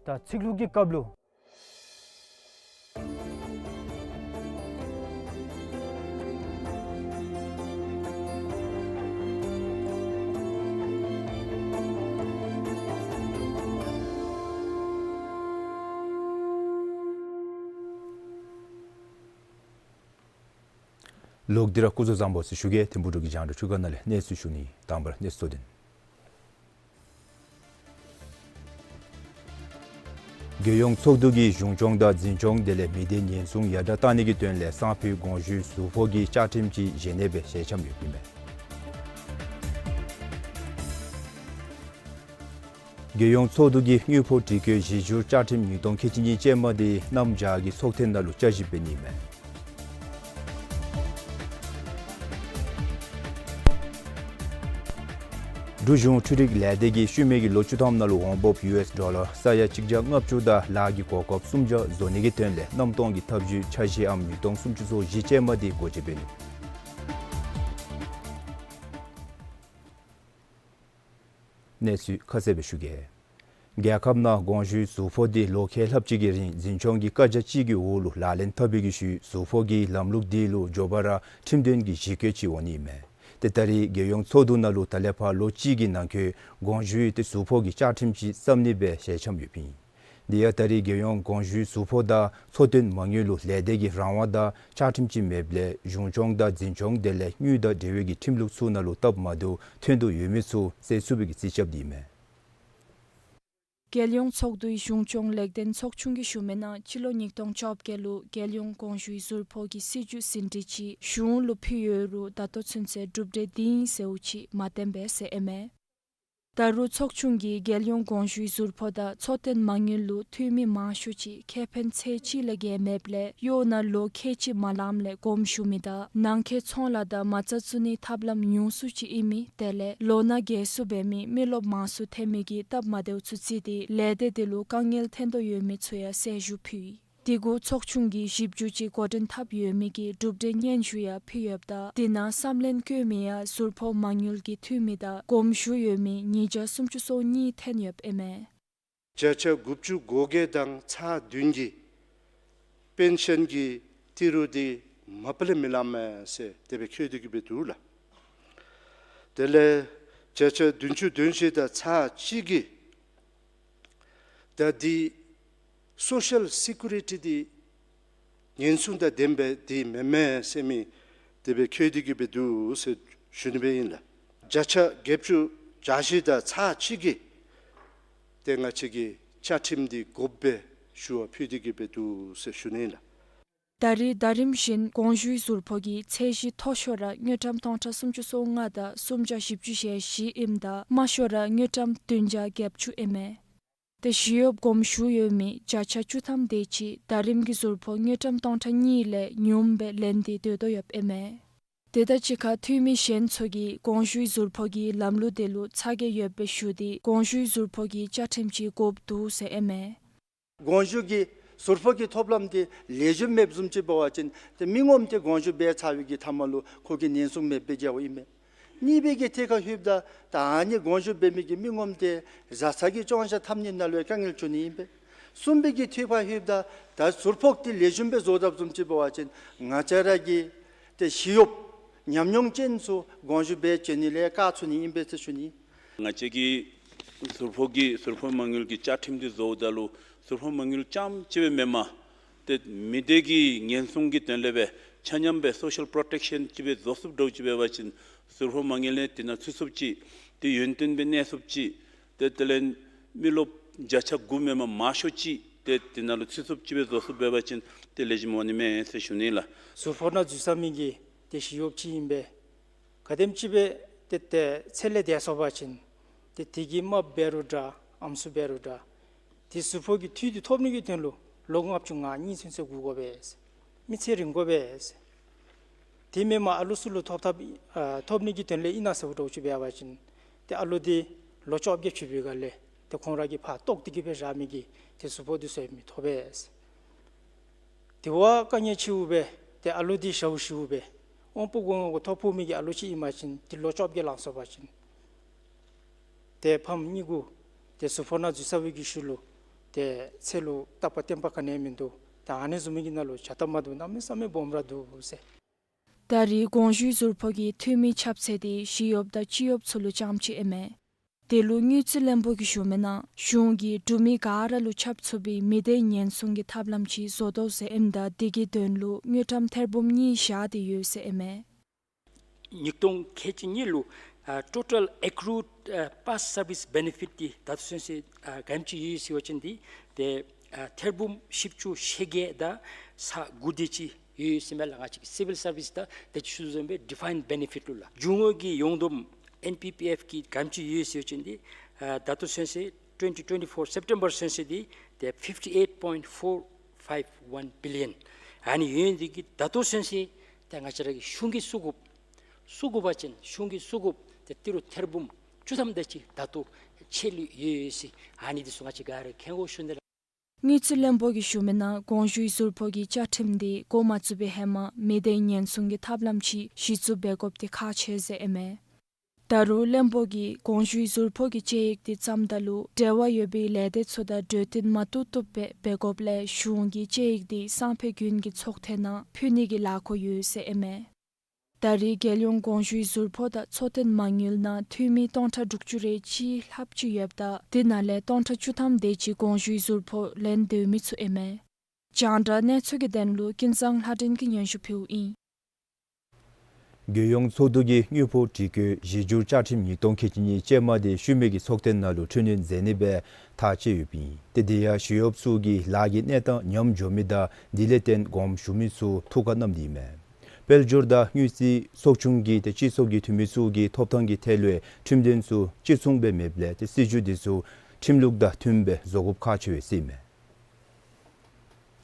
ད་ཚིག་ལྷུག་གི་སྐབས་ལུ། ལོག་སྟེ་ར་སྐུ་གཟུགས་བཟང་པོ་ཟེར་ཞུ་གེ། ཐིམ་ཕུག་འབྲུག་གི་རྒྱང་བསྒྲགས་ཁང་ནང་ལས་གནས་ཚུལ་ཞུ་ནི། དང་པ་ར་གནས་ཚུལ་གཙོ་དོན། རྒྱལ་ཡོངས་ཚོགས་འདུ་གིས་གཞུང་སྐྱོང་དང་འཛིན་སྐྱོང་དེ་ལས་མི་སྡེ་ཉེན་སྲུང་ཡར་དྲག་གཏང་ནི་གི་དོན་ལས་གསང་ཕུད་དགོངས་ཞུའི་ཟུར་ཕོགས་ཀྱི་བཅའ་ཁྲིམས་ཅིག་བཞེས་ནི་སྦེ་ཞལ་འཆམ་ཡོདཔ་ཨིན་མས། རྒྱལ་ཡོངས་ཚོགས་འདུ་གིས་དངུལ་ཕོགས་སྒྲིག་བཀོད་གཞི་བསྒྱུར་བཅའ་ཁྲིམས་ཉིས་སྟོང་ཁལ་གཅིག་གཉིས་ཅན་མ་དེ་གནམ་བྱཱར་གྱི་ཚོགས་ཐེངས་ནང་ལུ་བསྐྱར་ཞིབ་འབད་ནི་ཨིན་མས། འབྲུག་གཞུང་འཕྲུལ་རིག་ལས་སྡེ་གིས་ཤུལ་མའི་གི་ལོ་བཅུ་ཐམ་ནང་ལུ་འོང་འབབ་ཡུ་ཨེསི་ཌོ་ལར་ས་ཡ་གཅིག་བརྒྱ་ལྔ་བཅུ་དང་ལཱ་གི་གོ་སྐབས་སུམ་བརྒྱ་བཟོ་ནི་གི་དོན་ལས་གནམ་སྟོང་གི་ཐབས་བྱུས་འཆར་གཞིའམ་ཉིས་སྟོང་སུམ་ཅུ་སོ་བཞི་ཅན་མ་དེ་སྒོ་འབྱེད་འབད་ནུག། གནས་ཚུལ་ཁ་གསལ་སྦེ་ཞུ་གེ། རྒྱལ་ཁབ་ནང་དགོངས་ཞུའི་ཟུར་ཕོགས་དེ་ལོ་ཁལ་ལྷགཔ་ཅིག་གི་རིང་འཛིན་སྐྱོང་གི་བཀའ་རྒྱ་གཅིག་གི་འོག་ལུ་ལག་ལེན་འཐབ་པའི་གི་ཤུལ་ཟུར་ཕོགས་ཀྱི་ལམ་ལུགས་དེ་ལུ་མགྱོགས་པ་ར་ཁྲིམས་དོན་གྱི་ཞིབ་བཀོད་ཅིག་འོང་ནི་ཨིན་མས། ཏེ་ད་རེས་རྒྱལ་ཡོངས་ཚོགས་འདུ་ནང་ལུ་ད་ལས་ཕར་ལོ་གཅིག་གི་ནང་འཁོད་དགོངས་ཞུའི་ཏེ་ཟུར་ཕོགས་ཀྱི་བཅའ་ཁྲིམས་ཅིག་བརྩམ་ནི་སྦེ་ཞལ་འཆམ་ཡོདཔ་ཨིན། དེ་ཡང་ད་རེས་རྒྱལ་ཡོངས་དགོངས་ཞུའི་ཟུར་ཕོགས་དང་ཚོགས་དོན་མ་དངུལ་ལུ་ལས་སྡེ་གི་རང་དབང་དང་བཅའ་ཁྲིམས་ཅིག་མེདཔ་ལས་གཞུང་སྐྱོང་དང་འཛིན་སྐྱོང་དེ་ལས་དངུལ་དང་འབྲེལ་བའི་གི་ཁྲིམས་ལུགས་ཚུ་ནང་ལུ་སྟབས་མ་བདེཝ་ཐོན་དོ་ཡོད་མི་ཚུ་སེལ་ཚུགས་པའི་གི་རྩིས་རྐྱབ་སྟེ་ཨིན་མས། རྒྱལ་ཡོངས་ཚོགས་འདུའི་གཞུང་སྐྱོང་ལེགས་ལྡན་ཚོགས་ཆུང་གིས་ཞུ་མི་ནང་སྤྱི་ལོ་ཉིས་སྟོང་བཅོ་བརྒྱད་ལུ་རྒྱལ་ཡོངས་དགོངས་ཞུའི་ཟུར་ཕོགས་ཀྱི་སྲིད་བྱུས་ཟིན་བྲིས་ཅིག་གཞུང་ལུ་ཕུལ་ཡོད་རུང་ད་ལྟོ་ཚུན་ཚོད་གྲུབ་འབྲས་འདི་ཨིན་ཟེརཝ་ཅིག་མ་བཏོན་པས་ཟེར་ཨིན་མས། ད་རུང་ཚོགས་ཆུང་གིས་རྒྱལ་ཡོངས་དགོངས་ཞུའི་ཟུར་ཕོགས་དང་ཚོགས་དོན་མ་དངུལ་ལུ་འཐུས་མི་མང་ཤོས་ཅིག་ཁེ་ཕན་ཚད་གཅིག་ལས་བརྒལ་མེདཔ་ལས་གཡོག་ནང་ལོ་ཁལ་གཅིག་མ་ལངམ་ལས་དགོངས་ཞུ་མི་དང་ནང་འཁོད་ཚོང་ལཱ་དང་མ་རྩ་བཙུགས་ནིའི་ཐབས་ལམ་ཉུང་སུ་ཅིག་ཨིན་མི་དེ་ལས་ལོ་ན་རྒས་སུ་འབད་མི་མི་རློབས་མང་སུ་ཐོན་མི་གི་སྟབས་མ་བདེཝ་ཚུ་བརྩིས་ཏེ་ལས་སྡེ་དེ་ལུ་དཀའ་ངལ་ཐོན་དོ་ཡོད་མི་ཚུ་ཡང་གསལ་ཞུ་ཕུལ་ཡི། དེ་གུ་ཚོགས་ཆུང་གིས་ཞིབ་འཇུག་ཅིག་འགོ་འདྲེན་འཐབ་ཡོད་མི་གི་གྲུབ་འབྲས་སྙན་ཞུ་ཡང་ཕུལ་ཡོདཔ་ད་དེ་ནང་བསམ་ལན་བཀོད་མི་ཡང་ཟུར་ཕོགས་མ་དངུལ་གྱི་འཐུས་མི་དང་དགོངས་ཞུ་ཡོད་མི་ཉིས་བརྒྱ་སུམ་ཅུ་སོ་གཉིས་ཐོན་ཡོདཔ་ཨིན་མས། བརྒྱ་ཆ་དགུ་བཅུ་གོ་བརྒྱད་དང་ཚག་བདུན་གྱིས་པེན་ཤཱན་གྱི་ཏི་རུ་དེ་མ་པ་ལས་མི་ལངམ་མས་ཟེར་དེ་སྦེ་འཁོད་དེ་གི་སྦེ་འདུག་ལགས། དེ་ལས་བརྒྱ་ཆ་བདུན་ཅུ་དོན་བཞི་དང་ཚག་གཅིག་གིས་ད་འདི་སོ་ཤཱལ་སི་ཀུ་རི་ཊི་འདི་ཉེན་སྲུང་དང་ལྡནམ་འདི་མེན་མས་ཟེར་མི་དེ་སྦེ་འཁོད་དེ་གི་སྦེ་འདུག་ཟེར་ཞུ་ནི་སྦེ་ཨིན་ལགས། བརྒྱ་ཆ་བརྒྱད་ཅུ་གྱ་བཞི་དང་ཚག་གཅིག་གིས་ཏེ་ང་བཅས་ཀྱི་བཅའ་ཁྲིམས་འདི་དགོཔ་སྦེ་ཞུ་བ་ཕུལ་དེ་གི་སྦེ་འདུག་ཟེར་ཞུ་ནི་ཨིན་ལགས། ད་རེས་ཟླ་རིམ་བཞིན་དགོངས་ཞུའི་ཟུར་ཕོགས་ཀྱི་ཚད་གཞི་མཐོ་ཤོས་ར་དངུལ་ཀྲམ་སྟོང་ཕྲག་སུམ་ཅུ་སོ་ལྔ་དང་སུམ་བརྒྱ་བཞི་བཅུ་ཞེ་བཞི་ཨིནམ་ད་དམའ་ཤོས་ར་དངུལ་ཀྲམ་བདུན་བརྒྱ་བརྒྱད་ཅུ་ཨིན་མས། ཏེ་ཞི་གཡོགཔ་དགོངས་ཞུ་ཡོད་མི་བརྒྱ་ཆ་བཅུ་ཐམ་དེ་ཅིག་ཟླ་རིམ་གྱི་ཟུར་ཕོགས་དངུལ་ཀྲམ་སྟོང་ཕྲག་གཉིས་ལས་ཉུངམ་སྦེ་ལེན་ཏེ་སྡོད་དོ་ཡོདཔ་ཨིན་མས། དེ་དང་གཅིག་ཁར་འཐུས་མི་གཞན་ཚུ་གིས་དགོངས་ཞུའི་ཟུར་ཕོགས་ཀྱི་ལམ་ལུགས་དེ་ལུ་ཚ་གྱང་ཡོདཔ་སྦེ་ཞུ་སྟེ་དགོངས་ཞུའི་ཟུར་ཕོགས་ཀྱི་བཅའ་ཁྲིམས་ཅིག་དགོཔ་འདུག་ཟེར་ཨིན་མས། དགོངས་ཞུ་གི་ཟུར་ཕོགས་ཀྱི་ཐོབ་ལམ་དེ་ལེགས་ཤོམ་མེདཔ་བཟུམ་ཅིག་འབད་བ་ཅིན་ཏེ་མི་ངོམ་དེ་དགོངས་ཞུ་འབད་ཚར་བའི་གི་མཐའ་མ་ལུ་ཁོ་གིས་ཉེན་སྲུང་མེདཔ་སྦེ་རྐྱབ་པ་ཨིན་པས། གཉིས་པའི་གི་ཐད་ཁར་ལྷོདཔ་ད་ད་ཨ་ནི་དགོངས་ཞུ་འབད་མི་གི་མི་ངོམ་དེ་བཟའ་ཚང་གི་སྐྱོང་བཞག་འཐབ་ནི་ནང་ལུ་ཡང་དཀའ་ངལ་འབྱུང་ནི་ཨིན་པས། གསུམ་པའི་གི་ཐད་ཁར་ལྷོདཔ་ད་ད་ཟུར་ཕོགས་དེ་ལེགས་ཤོམ་སྦེ་བཟོ་དཔ་བཟུམ་ཅིག་འབད་བ་ཅིན་ང་བཅས་ར་གི་ཏེ་ཞི་གཡོགཔ་ཉམས་མྱོང་ཅན་ཚུ་དགོངས་ཞུ་འབད་བྱོན་ནི་ལས་བཀག་ཚུགས་ནི་ཨིན་པས་ཟེར་ཞུ་ནི། ང་བཅས་ཀྱི་ཟུར་ཕོགས་ཀྱི་ཟུར་ཕོགས་མ་དངུལ་གྱི་བཅའ་ཁྲིམས་འདི་བཟོཝ་ད་ལུ་ཟུར་ཕོགས་མ་དངུལ་རྐྱངམ་ཅིག་སྦེ་མེན་པར་ཏེ་མི་སྡེ་གི་ཉེན་སྲུང་གི་དོན་ལས་སྦེ་ཆ་མཉམ་སྦེ་སོ་ཤཱལ་པོརོ་ཊེཀ་ཤཱན་ཅིག་སྦེ་བཟོ་ཚུགསཔ་འདྲཝ་ཅིག་འབད་བ་ཅིན་ཟུར་ཕོགས་མ་དངུལ་ལས་དེ་ནང་ཚུད་ཚུགསཔ་ཅིག་ཏེ་ཡུན་བརྟན་སྦེ་གནས་ཚུགསཔ་ཅིག་ཏེ་དེ་ལས་མི་རློབས་བརྒྱ་ཆ་དགུ་མེན་པར་མང་ཤོས་ཅིག་ཏེ་དེ་ནང་ལུ་ཚུད་ཚུགསཔ་ཅིག་སྦེ་བཟོ་ཚུགསཔ་འབད་བ་ཅིན་ཏེ་ལེགས་ཤོམ་འོང་ནི་མས་ཟེར་ཞུ་ནི་ལགས། ཟུར་ཕོགས་ནང་འཛུལ་ཚར་མི་གི་ཏེ་ཞི་གཡོགཔ་ཅིག་ཨིན་པས། ག་དེམ་ཅིག་སྦེ་ཏེ་ཏེ་ཚེ་ལས་འདས་སོང་པ་ཅིན་ཏེ་དེ་གི་རྨགཔ་འབད་རུང་འདྲ་ཨམ་སྲུ་འབད་རུང་འདྲ་ཏེ་ཟུར་ཕོགས་ཀྱི་འཐུས་དེ་ཐོབ་ནི་གི་དོན་ལུ་ལོ་ལྔ་བཅུ་ང་གཉིས་ཚུན་ཚོད་སྒུག་དགོ་པས། མི་ཚེ་རིང་དགོ་པས། དེ་མེན་པར་ཨ་ལུ་ཚུ་ལུ་ཐོབ་ཐབས་ཨ་ཐོབ་ནི་གི་དོན་ལས་ཨིན་ན་ཟེརཝ་འདྲཝ་ཅིག་འབད་བ་ཅིན་ཏེ་ཨ་ལུ་འདི་ལོ་བཅོ་བརྒྱད་ཕྱིན་པའི་སྒང་ལས་ཏེ་ཁོང་ར་གིས་ཕར་བཏོག་སྟེ་གི་སྦེ་བཞག་མི་གི་ཏེ་གཟུགས་པོ་འདི་ཚུ་ཡང་མི་ཐོབ་པས། དེ་བ་དཀའ་ངལ་ཆེཝ་སྦེ་ཏེ་ཨ་ལུ་འདི་ཞཝ་ཞུཝ་སྦེ་དབང་པོ་སྒོ་ལྔ་གུ་ཐོ་ཕོག་མི་གི་ཨ་ལུ་ཅིག་ཨིན་པ་ཅིན་ཏེ་ལོ་བཅོ་བརྒྱད་ལང་སོང་པ་ཅིན་ཏེ་ཕམ་གཉིས་གུ་ཏེ་གཟུགས་ཕོག་ནང་འཛུལ་ཚར་བའི་གི་ཤུལ་ལུ་ཏེ་ཚེ་ལུ་རྟག་པ་བརྟན་པ་ག་ནི་ཡང་མིན་འདུག། ད་ཨ་ནི་བཟུམ་མའི་གི་ནང་ལུ་བྱ་སྟབས་མ་བདེཝ་གནམ་མེད་ས་མེད་སྦོམ་ར་འདུག་ཟེར། ད་རེས་གོང་ཞུས་ཟུར་ཕོགས་ཀྱི་འཐུས་མི་ཁྱབ་ཚད་དེ་ཞི་གཡོགཔ་དང་སྤྱི་གཡོགཔ་ཚུ་ལུ་རྐྱངམ་ཅིག་ཨིན་མས། དེ་ལུ་དངུལ་རྩིས་བློན་པོ་གིས་ཞུ་མི་ནང་གཞུང་གིས་འབྲུག་མི་ག་ར་ལུ་ཁྱབ་ཚུགས་པའི་མི་སྡེ་ཉེན་སྲུང་གི་ཐབས་ལམ་ཅིག་བཟོ་དོ་ཟེར་ཨིནམ་ད་དེ་གི་དོན་ལུ་དངུལ་ཀྲམ་ཐེར་འབུམ་གཉིས་བཞག་སྟེ་ཡོད་ཟེར་ཨིན་མས། ཉིས་སྟོང་ཁལ་གཅིག་གཉིས་ལུ་ཨ་total accrued ཨ་past service benefit འདི་ད་ལྟོ་ཚུན་ཚོད་ཨ་ག་དེམ་ཅིག་ཡོད་ཟེར་བ་ཅིན་འདི་ཏེ་ཨ་ཐེར་འབུམ་བཞི་བཅུ་ཞེ་བརྒྱད་དང་ས་དགུ་དེ་ཅིག་ཡོད་ཟེར་མས་ལགས། ང་བཅས་ཀྱི་civil service དང་ད་ཅི་ཞུ་བཟུམ་སྦེ་defined benefit ལུ་ལགས། རྒྱུ་དངོས་ཀྱི་ཡོངས་བསྡོམས་ཨེན་པི་པི་ཨེཕ་གི་ག་དེམ་ཅིག་ཡོད་ཟེར་བ་ཅིན་འདི་ཨ་ད་ལྟོ་ཚུན་ཚོད་twenty twenty-four September ཚུན་ཚོད་འདི་ཏེ་fifty eight point four five one billion ཨ་ནི་ཡོད་ནི་འདི་གིས་ད་ལྟོ་ཚུན་ཚོད་ཏེ་ང་བཅས་ར་གི་གཞུང་གིས་བསུ་དགོཔ་བསུ་དགོ་པ་ཅིན་གཞུང་གིས་བསུ་དགོཔ་ཏེ་ཏི་རུ་ཐེར་འབུམ་བཅུ་ཐམ་དེ་ཅིག་ད་ལྟོ་ཆད་ལུས་ཡོད་ཡོད་ཟེར་ཨ་ནི་འདི་ཚུ་ང་བཅས་ག་ར་མཁྱེན་དགོ་ཞུ་ནི་ལགས། དངུལ་རྩིས་བློན་པོ་གིས་ཞུ་མི་ནང་གོང་ཞུས་ཟུར་ཕོགས་ཀྱི་བཅའ་ཁྲིམས་འདི་འགོ་མ་བཙུགས་པའི་ཧེ་མ་མི་སྡེ་ཉེན་སྲུང་གི་ཐབས་ལམ་ཅིག་གཞི་བཙུགས་འབད་དགོཔ་འདི་ཁག་ཆེ་ཟེར་ཨིན་མས། ད་རུང་བློན་པོ་གིས་གོང་ཞུས་ཟུར་ཕོགས་ཀྱི་དཔྱད་ཡིག་འདི་བརྩམ་ད་ལུ་འབྲེལ་བ་ཡོད་པའི་ལས་སྡེ་ཚུ་དང་གྲོས་བསྟུན་མ་བཏུབ་བཏུབ་སྦེ་འབད་དགོཔ་ལས་གཞུང་གིས་དཔྱད་ཡིག་འདི་སང་ཕོད་དགུན་གྱི་ཚོགས་ཐེངས་ནང་ཕུལ་ནི་གི་ལཱ་འགོ་ཡོད་ཟེར་ཨིན་མས། ད་རེས་རྒྱལ་ཡོངས་གོང་ཞུས་ཟུར་ཕོགས་དང་ཚོགས་ཐེངས་མ་དངུལ་ནང་འཐུས་མི་སྟོང་ཕྲག་དྲུག་ཅུ་རེ་གཅིག་ལྷགཔ་ཅིག་ཡོདཔ་ད་དེ་ནང་ལས་སྟོང་ཕྲག་བཅུ་ཐམ་དེ་ཅིག་གོང་ཞུས་ཟུར་ཕོགས་ལེན་སྡོད་མི་ཚུ་ཨིན་མས། རྒྱང་བསྒྲགས་གནས་ཚུལ་གྱི་དོན་ལུ་ཀུན་བཟང་ལྷ་སྒྲོན་གྱིས་སྙན་ཞུ་ཕུལཝ་ཨིན། རྒྱལ་ཡོངས་ཚོགས་འདུ་གིས་དངུལ་ཕོགས་སྒྲིག་བཀོད་གཞི་འགྱུར་བཅའ་ཁྲིམས་ཉིས་སྟོང་ཁལ་གཅིག་གཉིས་ཅན་མ་དེ་ཤུལ་མའི་གི་ཚོགས་ཐེངས་ནང་ལུ་འཕྲི་སྣོན་མཛད་ནི་སྦེ་ཐག་བཅད་ཡོདཔ་ཨིན། ཏེ་དེ་ཡང་ཞི་གཡོགཔ་ཚུ་གི་ལཱ་གི་གནས་སྟངས་ཉམས་འགྱོ་མི་དང་དེ་ལས་བརྟེན་དགོངསམ་ཞུ་མི་ཚུ་ཐུགས་ཁར་བསྣམས་ཏེ་ཨིན་མས། དཔལ་འབྱོར་དང་དངུལ་རྩིས་ཚོགས་ཆུང་གིས་ཏེ་སྤྱི་ཚོགས་ཀྱི་འཐུས་མི་ཚུ་གི་ཐོབ་ཐང་གི་ཐད་ལུ་ཁྲིམས་དོན་ཚུ་གཅིག་མཚུངས་སྦེ་མེདཔ་ལས་ཏེ་སྲིད་བྱུས་དེ་ཚུ་ཁྲིམས་ལུགས་དང་མཐུནམ་སྦེ་བཟོ་དགོཔ་ཁག་ཆེ་བས་ཟེར་ཨིན་མས།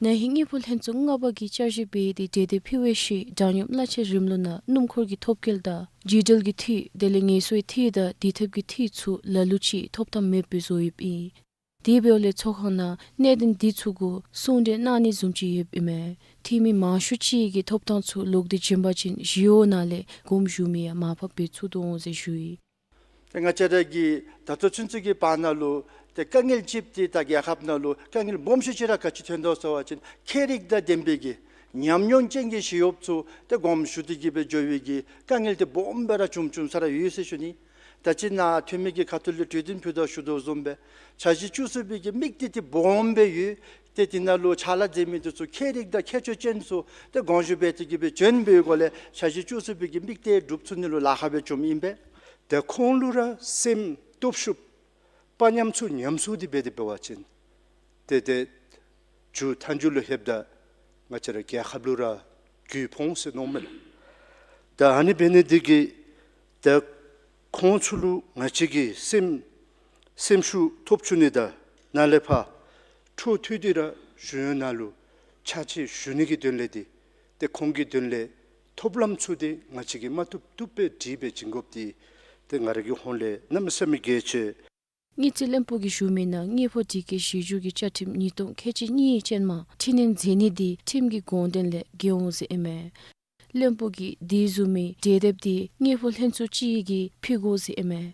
ན་ཧིང་དངུལ་ཕོགས་ལྷན་ཚོགས་ལྔ་པ་གིས་བསྐྱར་ཞིབ་འབད་དེ་གྲོས་འདེབས་ཕུལ་བའི་ཤུལ་དྲང་སྙོམས་གླ་ཆ་རིམ་ལུགས་ནང་སྣུམ་འཁོར་གྱི་ཐོབ་སྐལ་དང་རྒྱུ་འབྲས་ཀྱི་འཐུས་དེ་ལས་ངལ་གསོའི་འཐུས་དང་དེ་ཐབས་ཀྱི་འཐུས་ཚུ་ལ་ལུ་ཅིག་ཐོབ་ཐང་མེདཔ་སྦེ་བཟོ་ཡོདཔ་ཨིན། དེ་འབདཝ་ལས་ཚོགས་ཁང་ནང་གནད་དོན་དེ་ཚུ་གུ་གསུང་གྲོས་གནང་ནི་བཟུམ་ཅིག་ཡོདཔ་ཨིན་མས། འཐུས་མི་མང་ཤོས་ཅིག་གིས་ཐོབ་ཐང་ཚུ་ལོག་སྟེ་བྱིན་པ་ཅིན་ཞི་གཡོག་ནང་ལས་དགོངསམ་ཞུ་མི་ཡང་མར་ཕབ་འབད་ཚུགས་དོ་འོང་ཟེར་ཞུ་ཡི། ཏེ་ང་བཅས་ར་གི་ད་ལྟོ་ཚུན་ཚོད་ཀྱི་བར་ན་ལུ་ཏེ་དཀའ་ངལ་ཅིག་འདི་ད་རྒྱལ་ཁབ་ནང་ལུ་དཀའ་ངལ་སྦོམ་ཤོས་ཅིག་ར་ག་ཅི་ཐོན་དོ་ཟེར་བ་ཅིན་ཁྱད་རིག་དང་ལྡན་པའི་གི་ཉམས་མྱོང་ཅན་གྱི་ཞི་གཡོགཔ་ཚུ་ཏེ་དགོངསམ་ཞུ་སྟེ་གི་སྦེ་འགྱོ་བའི་གི་དཀའ་ངལ་འདི་སྦོམ་སྦེ་ར་བྱུང་བྱུང་ས་ར་ཡོད་ཟེར་ཞུ་ནི། ད་ཅི་ནཱ་འཐུས་མི་གི་ཁ་ཐུག་ལས་གྲོས་བསྟུན་ཕུལ་དོ་ཞུ་དོ་བཟུམ་སྦེ་འཆར་གཞི་བཅུ་གསུམ་པའི་གི་དམིགས་གཏད་འདི་སྦོམ་སྦེ་ཡོད། ཏེ་དེ་ནང་ལུ་ཕྱག་ལཱ་མཛད་མི་འདི་ཚུ་ཁྱད་རིག་དང་ཁྱད་ཆོས་ཅན་ཚུ་ཏེ་དགོངས་ཞུ་འབད་དེ་གི་སྦེ་བྱོན་པའི་སྒོ་ལས་འཆར་གཞི་བཅུ་གསུམ་པའི་གི་དམིགས་གཏད་འགྲུབ་ཚུགས་ནི་ལུ་ལཱ་ཁག་སྦེ་བྱུངམ་ཨིན་པས། ཏེ་ཁོང་ལུ་ར་སེམས་སྟོབས་ཤུགས་དཔའ་ཉམས་ཚུ་ཉམས་སུ་འདི་འབད་དེ་འབད་བ་ཅིན་ཏེ་ཏེ་མཇུག་མཐའ་མཇུག་ལུ་ལྷོདཔ་ད་ང་བཅས་ར་རྒྱལ་ཁབ་ལུ་ར་རྒུད་ཕོག་འོང་ཟེར་མནོཝ་མས་ལགས། ད་ཨ་ནི་འབད་ནི་འདི་གིས་ད་ཁོང་ཚུ་ལུ་ང་བཅས་ཀྱིས་སེམས་སེམས་ཤུགས་ཐོབ་བཅུག་ནི་དང་ནཱ་ལས་ཕར་འཕྲོ་མཐུད་དེ་ར་གཞུང་གཡོག་ནང་ལུ་ཕྱག་ཕྱིད་ཞུ་ནི་གི་དོན་ལས་འདི་ཏེ་ཁོང་གི་དོན་ལས་ཐོབ་ལམ་ཚུ་འདི་ང་བཅས་ཀྱིས་མ་བཏུབ་བཏུབ་སྦེ་སྒྲིག་སྦེ་བྱིན་དགོཔ་འདི་ཏེ་ང་ར་གི་ཧོངས་ལས་གནམ་མེད་ས་མེད་གལ་ཆེ། དངུལ་རྩིས་བློན་པོ་གིས་ཞུ་མི་ནང་དངུལ་ཕོགས་སྒྲིག་བཀོད་གཞི་འགྱུར་གྱི་བཅའ་ཁྲིམས་ཉིས་སྟོང་ཁལ་གཅིག་གཉིས་ཅན་མ་འཕྲི་སྣོན་མཛད་ནི་འདི་ཁྲིམས་ཀྱི་དགོངས་དོན་ལས་འགལ་འོང་ཟེར་ཨིན་མས། བློན་པོ་གིས་དེ་བཟུམ་མའི་གྲོས་འདེབས་འདི་དངུལ་ཕོགས་ལྷན་ཚོགས་ཅིག་གིས་ཕུལ་དགོ་ཟེར་ཨིན་མས།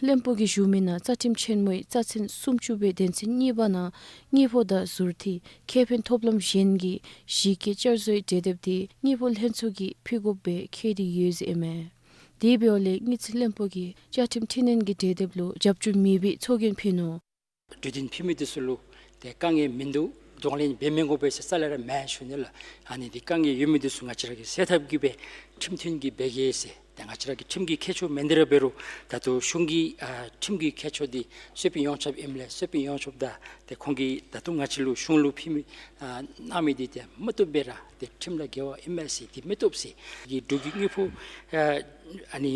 བློན་པོ་གིས་ཞུ་མི་ནང་རྩ་ཁྲིམས་ཆེན་མོའི་རྩ་ཚན་སུམ་ཅུ་པའི་དོན་ཚན་གཉིས་པ་ནང་དངུལ་ཕོགས་དང་ཟུར་ཐིག་ཁེ་ཕན་ཐོབ་ལམ་གཞན་གྱི་གཞི་བཀོད་བསྐྱར་བཟོའི་གྲོས་འདེབས་འདི་དངུལ་ཕོགས་ལྷན་ཚོགས་ཀྱིས་ཕུལ་དགོཔ་སྦེ་འཁོད་དེ་ཡོད་ཟེར་ཨིན་མས། དེ་འབདཝ་ལས་དངུལ་རྩིས་བློན་པོ་གིས་བཅའ་ཁྲིམས་འཕྲི་སྣོན་གྱི་གྲོས་འདེབས་ལུ་རྒྱབ་སྐྱོར་མེད་པའི་ཚོགས་རྒྱན་ཕུལ་ནུག། གྲོས་བསྟུན་ཕུལ་མི་འདི་ཚུ་ལུ་ཏེ་དཀའ་ངལ་མིན་འདུག། གདོང་ལེན་འབད་མི་དགོ་པས་ཟེར་རྩ་ལས་ར་མེན་ཞུ་ནི་ལགས། ཨ་ནི་འདི་དཀའ་ངལ་ཡོད་མི་འདི་ཚུ་ང་བཅས་ར་གིས་སེལ་ཐབས་ཀྱི་སྦེ་ཁྲིམས་མཐུན་གྱི་འབད་གེ་ཟེར། ཏེ་ང་བཅས་ར་གི་ཁྲིམས་ཀྱི་ཁྱད་ཆོས་མེན་ཏེ་ར་འབད་རུང་ད་ལྟོ་གཞུང་གི་ཨ་ཁྲིམས་ཀྱི་ཁྱད་ཆོས་འདི་གསོལ་དཔོན་ཡོངས་ཁྱབ་ཨིནམ་ལས་གསོལ་དཔོན་ཡོངས་ཁྱབ་དང་ཏེ་ཁོང་གིས་ད་ལྟོ་ང་བཅས་ལུ་གཞུང་ལུ་ཕུལ་མི་ཨ་གནང་མི་འདི་ཏེ་མ་བཏུབ་པས་ར་ཏེ་ཁྲིམས་ལུ་འགལ་བ་ཨིན་མས་ཟེར་འདི་མི་བཏུབ་ཟེར། གི་འབྲུག་གི་དངུལ་ཕོགས་ཨ་ཨ་ནི་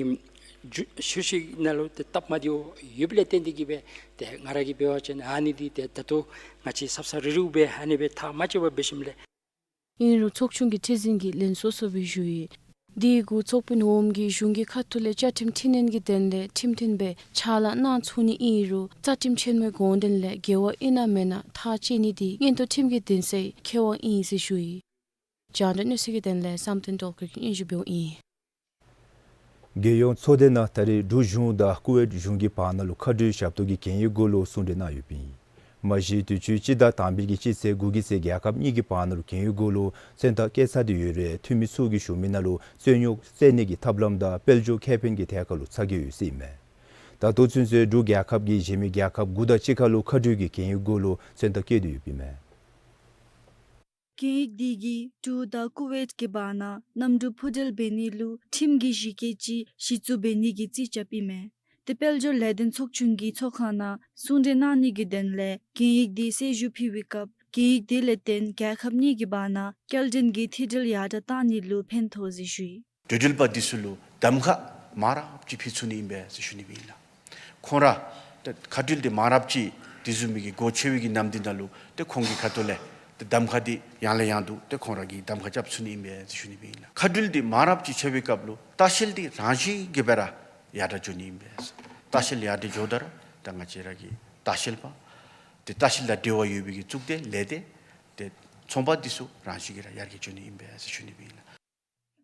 ཞུ་ཞུ་ཞིནམ་ལས་ཏེ་སྟབས་མ་བདེཝ་ཡོདཔ་ལས་བརྟེན་ཏེ་གི་སྦེ་ཏེ་ང་ར་གིས་འབད་བ་ཅིན་ཨ་ནི་འདི་ཏེ་ད་ལྟོ་ང་བཅས་ཟབ་ཟབ་རི་རི་སྦེ་ཨ་ནི་སྦེ་ཐག་མ་བཅད་པར་འབད་ཞིནམ་ལས། ཨིན་རུང་ཚོགས་ཆུང་གི་ཁྲི་འཛིན་གྱིས་ལན་སོ་སོ་སྦེ་ཞུ་ཡི། དེ་གུ་ཚོགས་དཔོན་འོགམ་གིས་གཞུང་གི་ཁ་ཐུག་ལས་བཅའ་ཁྲིམས་འཐེན་ནི་གི་དོན་ལས་ཁྲིམས་མཐུན་སྦེ་ཕྱག་ལཱ་གནང་ཚུགས་ནི་ཨིན་རུང་རྩ་ཁྲིམས་ཆེན་མོའི་དགོངས་དོན་ལས་འགལ་བ་ཨིན་ན་མེན་ན་ཐག་བཅད་ནི་དེ་མངོན་མཐོ་ཁྲིམས་ཀྱི་འདུན་སའི་ཁེ་དབང་ཨིན་ཟེར་ཞུ་ཡི། རྒྱང་བསྒྲགས་གནས་ཚུལ་གྱི་དོན་ལས་བསམ་གཏན་སྒྲོལ་དཀར་གྱིས་སྙན་ཞུ་འབདཝ་ཨིན། རྒྱལ་ཡོངས་ཚོགས་སྡེ་ནང་ད་རེས་འབྲུག་གཞུང་དང་ཀུ་ཝེཊ་གཞུང་གི་བར་ན་ལུ་མཁའ་འགྲུལ་ཞབས་ཏོག་གི་གན་ཡིག་གུ་ལུ་གསུང་གྲོས་གནང་ཡོདཔ་ཨིན། མ་གཞི་དུས་ཅི་སྤྱི་ཟླ་དང་པའི་གི་སྤྱི་ཚེས་དགུ་གི་ཚེ་རྒྱལ་ཁབ་གཉིས་ཀྱི་བར་ན་ལུ་གན་ཡིག་གུ་ལུ་མཚན་རྟགས་བཀོད་ཚར་ཏེ་ཡོད་རུང་འཐུས་མི་ཚུ་གིས་ཞུ་མི་ནང་ལུ་རྩོད་རྙོགས་སེལ་ནི་གི་ཐབས་ལམ་དང་དཔལ་འབྱོར་ཁེ་ཕན་གྱི་ཐད་ཁར་ལུ་ཚ་གྱང་ཡོད་ཟེར་ཨིན་མས། ད་ལྟོ་ཚུན་ཚོད་འབྲུག་རྒྱལ་ཁབ་ཀྱིས་གཞན་མི་རྒྱལ་ཁབ་དགུ་དང་གཅིག་ཁར་ལུ་མཁའ་འགྲུལ་གྱི་གན་ཡིག་གུ་ལུ་མཚན་རྟགས་བཀོད་དེ་ཡོདཔ་ཨིན་མས། གན་ཡིག་འདི་གིས་འབྲུག་དང་ཀུ་ཝེཊ་ཀྱི་བར་ན་གནམ་གྲུ་འཕུར་འགྲུལ་འབད་ནི་ལུ་ཁྲིམས་ཀྱི་གཞི་བཀོད་ཅིག་གཞི་བཙུགས་འབད་ནི་གི་རྩིས་རྐྱབ་ཨིན་མས། ཏེ་དཔལ་འབྱོར་ལས་དོན་ཚོགས་ཆུང་གི་ཚོགས་ཁང་ནང་གསུང་གྲོས་གནང་ནི་གི་དོན་ལས་གན་ཡིག་འདི་གསལ་ཞུ་ཕུལ་བའི་སྐབས་གན་ཡིག་འདི་ལས་བརྟེན་རྒྱལ་ཁབ་གཉིས་ཀྱི་བར་ན་སྐྱེལ་འདྲེན་གྱི་མཐུད་སྒྲིལ་ཡར་དྲགས་གཏང་ནི་ལུ་ཕན་ཐོགས་ཟེར་ཞུ་ཡི། འགྲོ་འགྲུལ་པ་འདི་ཚུ་ལུ་གདམ་ཁ་མང་རབས་ཅིག་ཕུལ་ཚུགས་ནི་ཨིན་པས་ཟེར་ཞུ་ནི་སྦེ་ཨིན་ལགས། ཁོང་ར་ཏེ་མཁའ་འགྲུལ་འདི་མང་རབས་ཅིག་དེ་བཟུམ་མའི་གི་སྒོ་ཕྱེ་བའི་གི་ནམ་དུས་ནང་ལུ་ཏེ་ཁོང་གི་ཁ་ཐུག་ལས་ཏེ་གདམ་ཁ་འདི་ཡང་ལས་ཡང་དུ་ཏེ་ཁོང་ར་གིས་གདམ་ཁ་རྐྱབ་ཚུགས་ནི་ཨིན་པས་ཟེར་ཞུ་ནི་སྦེ་ཨིན་ལགས། མཁའ་འགྲུལ་འདི་མང་རབས་ཅིག་ཕྱེ་བའི་སྐབས་ལུ་ལྟ་བཤལ་འདི་རང་བཞིན་གྱིས་སྦེ་ར་ཡར་དྲགས་འགྱོ་ནི་ཨིན་པས། ལྟ་བཤལ་ཡར་དྲགས་འགྱོཝ་ད་ར་ད་ང་བཅས་ར་གི་ལྟ་བཤལ་པ་ཏེ་ལྟ་བཤལ་དང་འབྲེལ་བ་ཡོད་པའི་གི་གཙུག་སྡེ་ལས་སྡེ་ཏེ་ཚོང་པ་འདི་ཚུ་རང་བཞིན་གྱིས་ར་ཡར་རྒྱས་འགྱོ་ནི་ཨིན་པས་ཟེར་ཞུ་ནི་སྦེ་ཨིན་ལགས།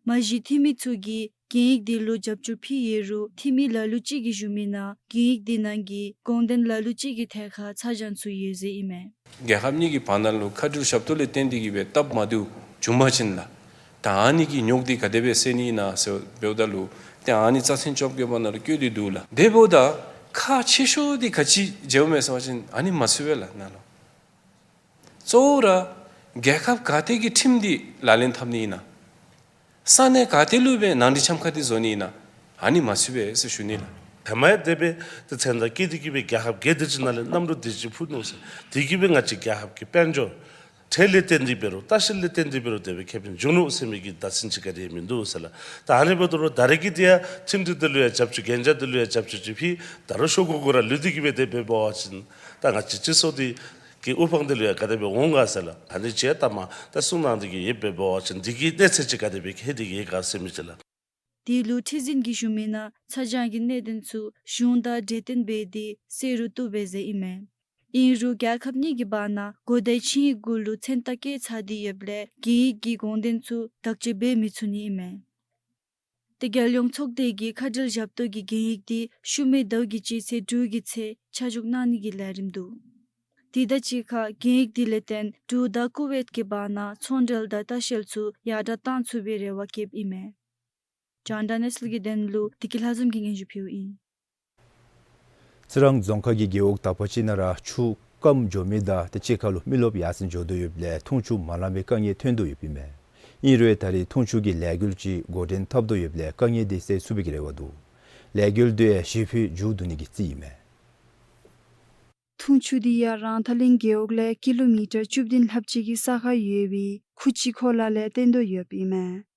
མ་གཞི་འཐུས་མི་ཚུ་གིས་གན་ཡིག་འདི་ལུ་རྒྱབ་སྐྱོར་ཕུལ་ཡོད་རུང་འཐུས་མི་ལ་ལུ་ཅིག་གིས་ཞུ་མི་ནང་གན་ཡིག་འདི་ནང་གི་དགོངས་དོན་ལ་ལུ་ཅིག་གི་ཐད་ཁར་ཚ་གྱང་ཚུ་ཡོད་ཟེར་ཨིན་མས། རྒྱལ་ཁབ་གཉིས་ཀྱི་བར་ན་ལུ་མཁའ་འགྲུལ་ཞབས་ཏོག་ལས་བརྟེན་ཏེ་གིས་སྦེ་སྟབས་མ་བདེཝ་བྱུང་པ་ཅིན་ལགས། ད་ཨ་ནི་གི་རྙོག་འདི་ག་དེ་སྦེ་སེལ་ནི་ཨིན་ན་ཟེར་འབདཝ་ད་ལུ་ཏེ་ཨ་ནི་རྩ་ཚན་བཅོ་བརྒྱད་པ་ནང་ལུ་བཀོད་དེ་འདུག་ལགས། དེ་འབདཝ་ད་ཁག་ཆེ་ཤོས་འདི་ག་ཅི་འགྱོཝ་མས་ཟེར་བ་ཅིན་ཨ་ནི་མ་ཚུད་པས་ལགས་ནཱ་ལུ། གཙོ་བོ་ར་རྒྱལ་ཁབ་ག་ཏེ་གི་ཁྲིམས་འདི་ལག་ལེན་འཐབ་ནི་ཨིན་ན། ས་གནས་ག་ཏེ་ལུ་སྦེ་ནང་འགྲིག་འཆམ་ཁ་འདི་བཟོ་ནི་ཨིན་ན། ཨ་ནི་མ་ཚུད་པས་ཟེར་ཞུ་ནི་ལགས། ཧེ་མ་ཡང་དེ་སྦེ་ཏེ་མཚན་རྟགས་བཀོད་དེ་གིས་སྦེ་རྒྱལ་ཁབ་ག་དེ་ཅིག་ནང་ལས་གནམ་གྲུ་དེ་ཅིག་འཕུར་ནུག་ཟེར། དེ་གིས་སྦེ་ང་བཅས་རྒྱལ་ཁབ་ཀྱི་དཔལ་འབྱོར་ཁྲལ་ལས་བརྟེན་ཏེ་འབད་རུང་ལྟ་བཤལ་ལས་བརྟེན་ཏེ་འབད་རུང་དེ་སྦེ་ཁེ་ཕན་འབྱུང་ནུག་ཟེར་མི་གི་བརྡ་མཚོན་ཅིག་ག་དེ་ཡང་མིན་འདུག་ཟེར་ལགས། ད་ཨ་ནི་འབདཝ་ད་ལུ་ད་རེས་ཀྱི་འདི་ཡང་ཁྲིམས་སྒྲིག་འདི་ལུ་ཡང་རྒྱབ་སྐྱོར་གན་རྒྱ་འདི་ལུ་ཡང་རྒྱབ་སྐྱོར་ཅིག་ཕུལ། ད་རུང་ཤོག་གུ་གུ་ར་ལུས་ཏེ་གིས་སྦེ་དེ་སྦེ་འབད་བ་ཅིན་ད་ང་བཅས་སྤྱི་ཚོགས་འདི་གི་དབུ་འཕང་འདི་ལུ་ཡང་ག་དེ་སྦེ་འོང་ག་ཟེར་ལགས། ཨ་ནི་ཅིག་ཡང་ད་མ་ད་གསུང་གནང་སྟེ་གིས་ཡོདཔ་སྦེ་འབད་བ་ཅིན་འདི་གི་གནས་ཚད་ཅིག་ག་དེ་སྦེ་ཁེ་འདི་གིས་ཡོད་ག་ཟེར་མི་ཅིག་ལགས། དེ་ལུ་ཁྲི་འཛིན་གྱིས་ཞུ་མི་ནང་ཚ་གྱང་གི་གནད་དོན་ཚུ་གཞུང་དང་གྲོས་བསྟུན་འབད་དེ་སེལ་རུང་བཏུབ་པས་ཟེར་ཨིན་མས། ཨིན་རུང་རྒྱལ་ཁབ་གཉིས་ཀྱི་བར་ན་གོ་བརྡའི་ཆིངས་ཡིག་གུ་ལུ་མཚན་རྟགས་བཀོད་ཚར་ཏེ་ཡོདཔ་ལས་གན་ཡིག་གི་དགོངས་དོན་ཚུ་བརྟག་དཔྱད་འབད་མི་ཚུགས་ནི་ཨིན་མས། ཏེ་རྒྱལ་ཡོངས་ཚོགས་སྡེ་གིས་མཁའ་འགྲུལ་ཞབས་ཏོག་གི་གན་ཡིག་འདི་ཤུལ་མའི་ཟླཝ་གི་སྤྱི་ཚེས་དྲུག་གི་ཚེ་ཆ་འཇོག་གནང་ནི་གི་ལས་རིམ་འདུག། དེ་དང་གཅིག་ཁར་གན་ཡིག་འདི་ལས་བརྟེན་འབྲུག་དང་ཀུ་ཝེཊ་ཀྱི་བར་ན་ཚོང་འབྲེལ་དང་ལྟ་བཤལ་ཚུ་ཡར་དྲགས་གཏང་ཚུགས་པའི་རེ་བ་བསྐྱེདཔ་ཨིན་མས། རྒྱང་བསྒྲགས་གནས་ཚུལ་གྱི་དོན་ལུ་བདེ་སྐྱིད་ལྷ་འཛོམས་ཀྱིས་སྙན་ཞུ་ཕུལཝ་ཨིན། རྩི་རང་རྫོང་ཁག་གི་རྒེད་འོག་དག་པ་ཅིག་ནང་ར་ཆུ་སྐམ་འགྱོ་མི་དང་ཏེ་གཅིག་ཁར་ལུ་མི་རློབས་ཡར་སེང་འགྱོ་དོ་ཡོདཔ་ལས་འཐུང་ཆུ་མ་ལང་པའི་དཀའ་ངལ་ཐོན་དོ་ཡོདཔ་ཨིན་མས། ཨིན་རུང་ད་རེས་འཐུང་ཆུ་གི་ལས་འགུལ་ཅིག་འགོ་འདྲེན་འཐབ་དོ་ཡོདཔ་ལས་དཀའ་ངལ་འདི་སེལ་ཚུགས་པའི་གི་རེ་བ་འདུག། ལས་འགུལ་འདི་ཡང་ཞིབ་ཕུལ་མཇུག་བསྡུ་ནི་གི་རྩིས་ཨིན་མས། འཐུང་ཆུ་འདི་ཡང་རང་ཐང་གླིང་རྒེད་འོག་ལས་ཀི་ལོ་མི་ཊར་བཅུ་བདུན་ལྷགཔ་ཅིག་གི་ས་ཁར་ཡོད་པའི་ཁུ་ཅི་ཁོ་ལ་ལས་བཏོན་དོ་ཡོདཔ་ཨིན་མས།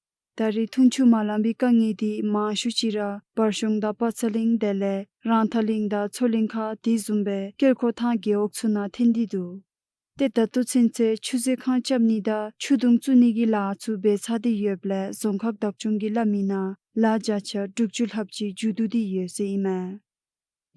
ད་རེས་འཐུང་ཆུ་མ་ལང་པའི་དཀའ་ངལ་འདི་མང་ཤོས་ཅིག་ར་བར་གཞུང་དང་པ་ཚ་གླིང་དེ་ལས་རང་ཐང་གླིང་དང་མཚོ་གླིང་ཁ་དེ་བཟུམ་སྦེ་སྐྱེར་ཁོ་ཐང་རྒེད་འོག་ཚུ་ནང་ཐོན་ཏེ་འདུག། ཏེ་ད་ལྟོ་ཚུན་ཚོད་ཆུ་མཛོད་ཁང་རྐྱབ་ནི་དང་ཆུ་དུང་བཙུགས་ནི་གི་ལཱ་ཚུ་འབད་ཚར་ཏེ་ཡོདཔ་ལས་རྫོང་ཁག་བདག་སྐྱོང་གིས་སླབ་མི་ནང་ལཱ་བརྒྱ་ཆ་དྲུག་ཅུ་ལྷགཔ་ཅིག་མཇུག་བསྡུ་སྟེ་ཡོད་ཟེར་ཨིན་མས།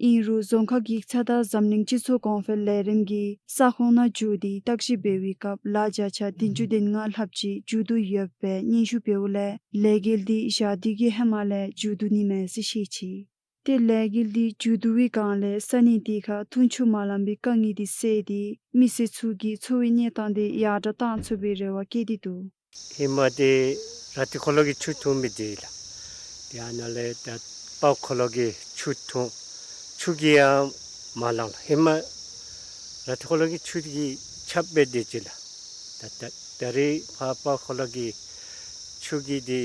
ཨིན་རུང་རྫོང་ཁག་ཡིག་ཚང་དང་འཛམ་གླིང་སྤྱི་ཚོགས་གོང་འཕེལ་ལས་རིམ་གྱིས་ས་ཁོངས་ནང་འགྱོ་སྟེ་བརྟག་ཞིབ་འབད་བའི་སྐབས་ལཱ་བརྒྱ་ཆ་བདུན་ཅུ་དོན་ལྔ་ལྷགཔ་ཅིག་མཇུག་བསྡུ་ཡོདཔ་སྦེ་སྙན་ཞུ་འབདཝ་ལས་ལས་འགུལ་འདི་ཞག་དུས་ཀྱི་ཧེ་མ་ལས་མཇུག་བསྡུ་ནི་མས་ཟེར་བཤད་ཅི། ཏེ་ལས་འགུལ་འདི་མཇུག་བསྡུ་བའི་སྒང་ལས་ས་གནས་དེ་ཁར་འཐུང་ཆུ་མ་ལང་པའི་དཀའ་ངལ་འདི་སེལ་ཏེ་མི་སེར་ཚུ་གི་འཚོ་བའི་གནས་སྟངས་འདི་ཡར་དྲགས་གཏང་ཚུགས་པའི་རེ་བ་བསྐྱེད་དེ་འདུག། ཧེ་མ་འདི་ར་ཏི་ཁོ་ལོ་གི་ཆུ་འཐུང་མི་འདི་ལགས། ཏེ་ཨ་ནཱ་ལས་ད་སྤ་ཁོ་ལོ་གི་ཆུ་འཐུང་། ཆུ་གིས་ཡང་མ་ལང་ལགས། ཧེ་མ་ར་ཏི་ཁོ་ལོ་གི་ཆུ་གིས་ཁྱབ་སྦེ་སྡོད་ཅི་ལགས། ད་ད་ད་རེས་ཕར་སྤ་ཁོ་ལོ་གི་ཆུ་གིས་འདི་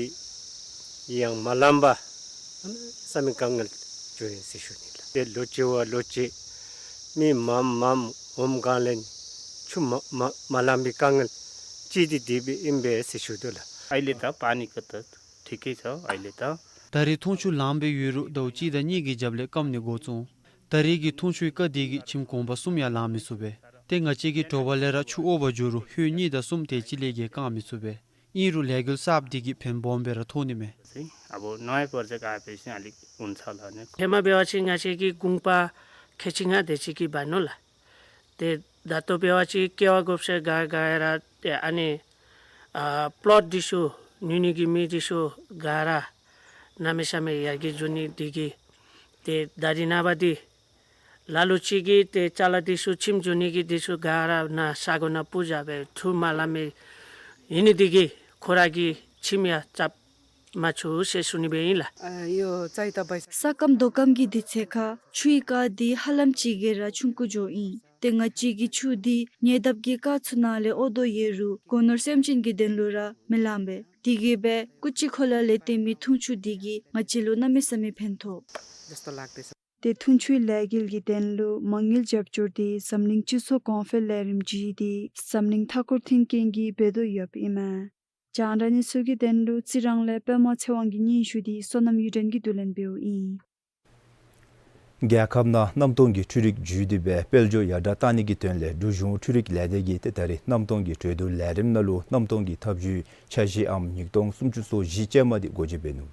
ཡང་མ་ལང་པར་བསམ་པའི་དཀའ་ངལ་བྱུང་ཡི་ཟེར་ཞུ་ནི་ལགས། ཏེ་ལོ་གཅིག་བ་ལོ་གཅིག་མི་མངམ་མངམ་འོངམ་སྒང་ལས་ཆུ་མ་མ་མ་ལང་པའི་དཀའ་ངལ་ཅིག་འདི་འདི་སྦེ་ཨིན་པས་ཟེར་ཞུ་དོ་ལགས། ཨའི་ལེ་ད་པ་ནི་ཀ་ད་ཐིག་ཀེ་ཆ་ཨའི་ལེ་ད། ད་རེས་འཐུང་ཆུ་ལངམ་སྦེ་ཡོད་རུང་ཟླཝ་གཅིག་དང་གཉིས་ཀྱི་རྒྱབ་ལས་སྐམ་ནི་འགོ་བཙུགས། ད་རེས་ཀྱི་འཐུང་ཆུའི་རྐ་འདི་གིས་ཁྱིམ་གུང་པ་གསུམ་ཡང་ལང་མི་ཚུགས་པས། ཏེ་ང་བཅས་ཀྱི་དྲོ་པ་ལས་ར་ཆུ་འོར་བར་འགྱོ་རུང་ཧོད་གཉིས་དང་གསུམ་དེ་ཅིག་ལས་བརྒལ་བཀང་མི་ཚུགས་པས། ཨིན་རུང་ལས་འགུལ་གསརཔ་འདི་གིས་ཕན་སྦོམ་སྦེ་ར་ཐོགས་ནི་མས། अब नयाँ प्रोजेक्ट आएपछि अलिक हुन्छ होला नि। ཧེ་མ་འབད་བ་ཅིན་ང་བཅས་ཀྱི་གུང་པ་ཁལ་གཅིག་ལྔ་དེ་ཅིག་གི་འབད་ནུག་ལགས། ཏེ་ད་ལྟོ་འབད་བ་ཅིན་ཀེ་བ་དགོཔ་ཟེར་ག་ག་ར་ཏེ་ཨ་ནི་ཨ་པློཊ་འདི་ཚུ་ཉོ་ནི་གི་མི་འདི་ཚུ་ག་ར་གནམ་མེད་ས་མེད་ཡར་རྒྱས་འགྱོ་ནི་འདི་གིས་ཏེ་ད་རིས་ནངས་པ་འདི་ལ་ལུ་ཅིག་གིས་ཏེ་ཅ་ལ་འདི་ཚུ་ཁྱིམ་འགྱོ་ནི་གི་འདི་ཚུ་ག་ར་ནཱ་ས་གོ་ནང་སྤུར་བཞག་སྦེ་འཐུ་མ་ལང་མི་ཨིན་ནི་འདི་གིས་ཁོ་ར་གི་ཁྱིམ་ཡང་རྐྱབ་མ་ཚུགས་ཟེར་ཞུ་ནི་སྦེ་ཨིན་ལགས། ཨ་ཡོ་ཙའི་ཏ་བའི་ས་སྐམ་རྡོ་སྐམ་གྱི་དུས་ཚོད་ཁར་ཆུའི་རྐ་འདི་ཧ་ལམ་ཅིག་གིས་ར་ཆུང་ཀུ་འགྱོཝ་ཨིན། ཏེ་ང་བཅས་ཀྱིས་ཆུ་འདི་ཉེ་འདབས་ཀྱི་རྐ་ཚུ་ནང་ལས་ཨོ་དོ་ཡོད་རུང་སྒོ་ནོར་སེམས་ཅན་གྱི་དོན་ལུ་ར་མི་ལང་པས། དེ་གིས་སྦེ་སྐུ་ཅིག་ཁོ་ལ་ལས་ཏེ་མི་འཐུང་ཆུ་འདི་གིས་ང་བཅས་ལུ་གནམ་མེད་ས་མེད་ཕན་ཐོགས། ཏེ་འཐུང་ཆུའི་ལས་འགུལ་གྱི་དོན་ལུ་མ་དངུལ་རྒྱབ་སྐྱོར་འདི་འཛམ་གླིང་སྤྱི་ཚོགས་གོང་འཕེལ་ལས་རིམ་བརྒྱུད་དེ་འཛམ་གླིང་མཐའ་འཁོར་མཐུན་རྐྱེན་གྱིས་འབད་དོ་ཡོདཔ་ཨིན་མས། རྒྱང་བསྒྲགས་གནས་ཚུལ་གྱི་དོན་ལུ་རྩི་རང་ལས་པདྨ་ཚེ་དབང་གི་སྙན་ཞུ་འདི་བསོད་ནམས་གཡུ་སྒྲོན་གྱིས་བསྡུ་ལེན་འབདཝ་ཨིན། རྒྱལ་ཁབ་ནང་གནམ་སྟོང་གི་འཕྲུལ་རིག་བརྒྱུད་དེ་སྦེ་དཔལ་འབྱོར་ཡར་དྲག་གཏང་ནི་གི་དོན་ལས་འབྲུག་གཞུང་འཕྲུལ་རིག་ལས་སྡེ་གིས་ཏེ་ད་རིས་གནམ་སྟོང་གི་གྲོས་བསྡུར་ལས་རིམ་ནང་ལུ་གནམ་སྟོང་གི་ཐབས་བྱུས་འཆར་གཞི་ཨམ་ཉིས་སྟོང་སུམ་ཅུ་སོ་བཞི་ཅན་མ་འདི་སྒོ་འབྱེད་འབད་ནུག།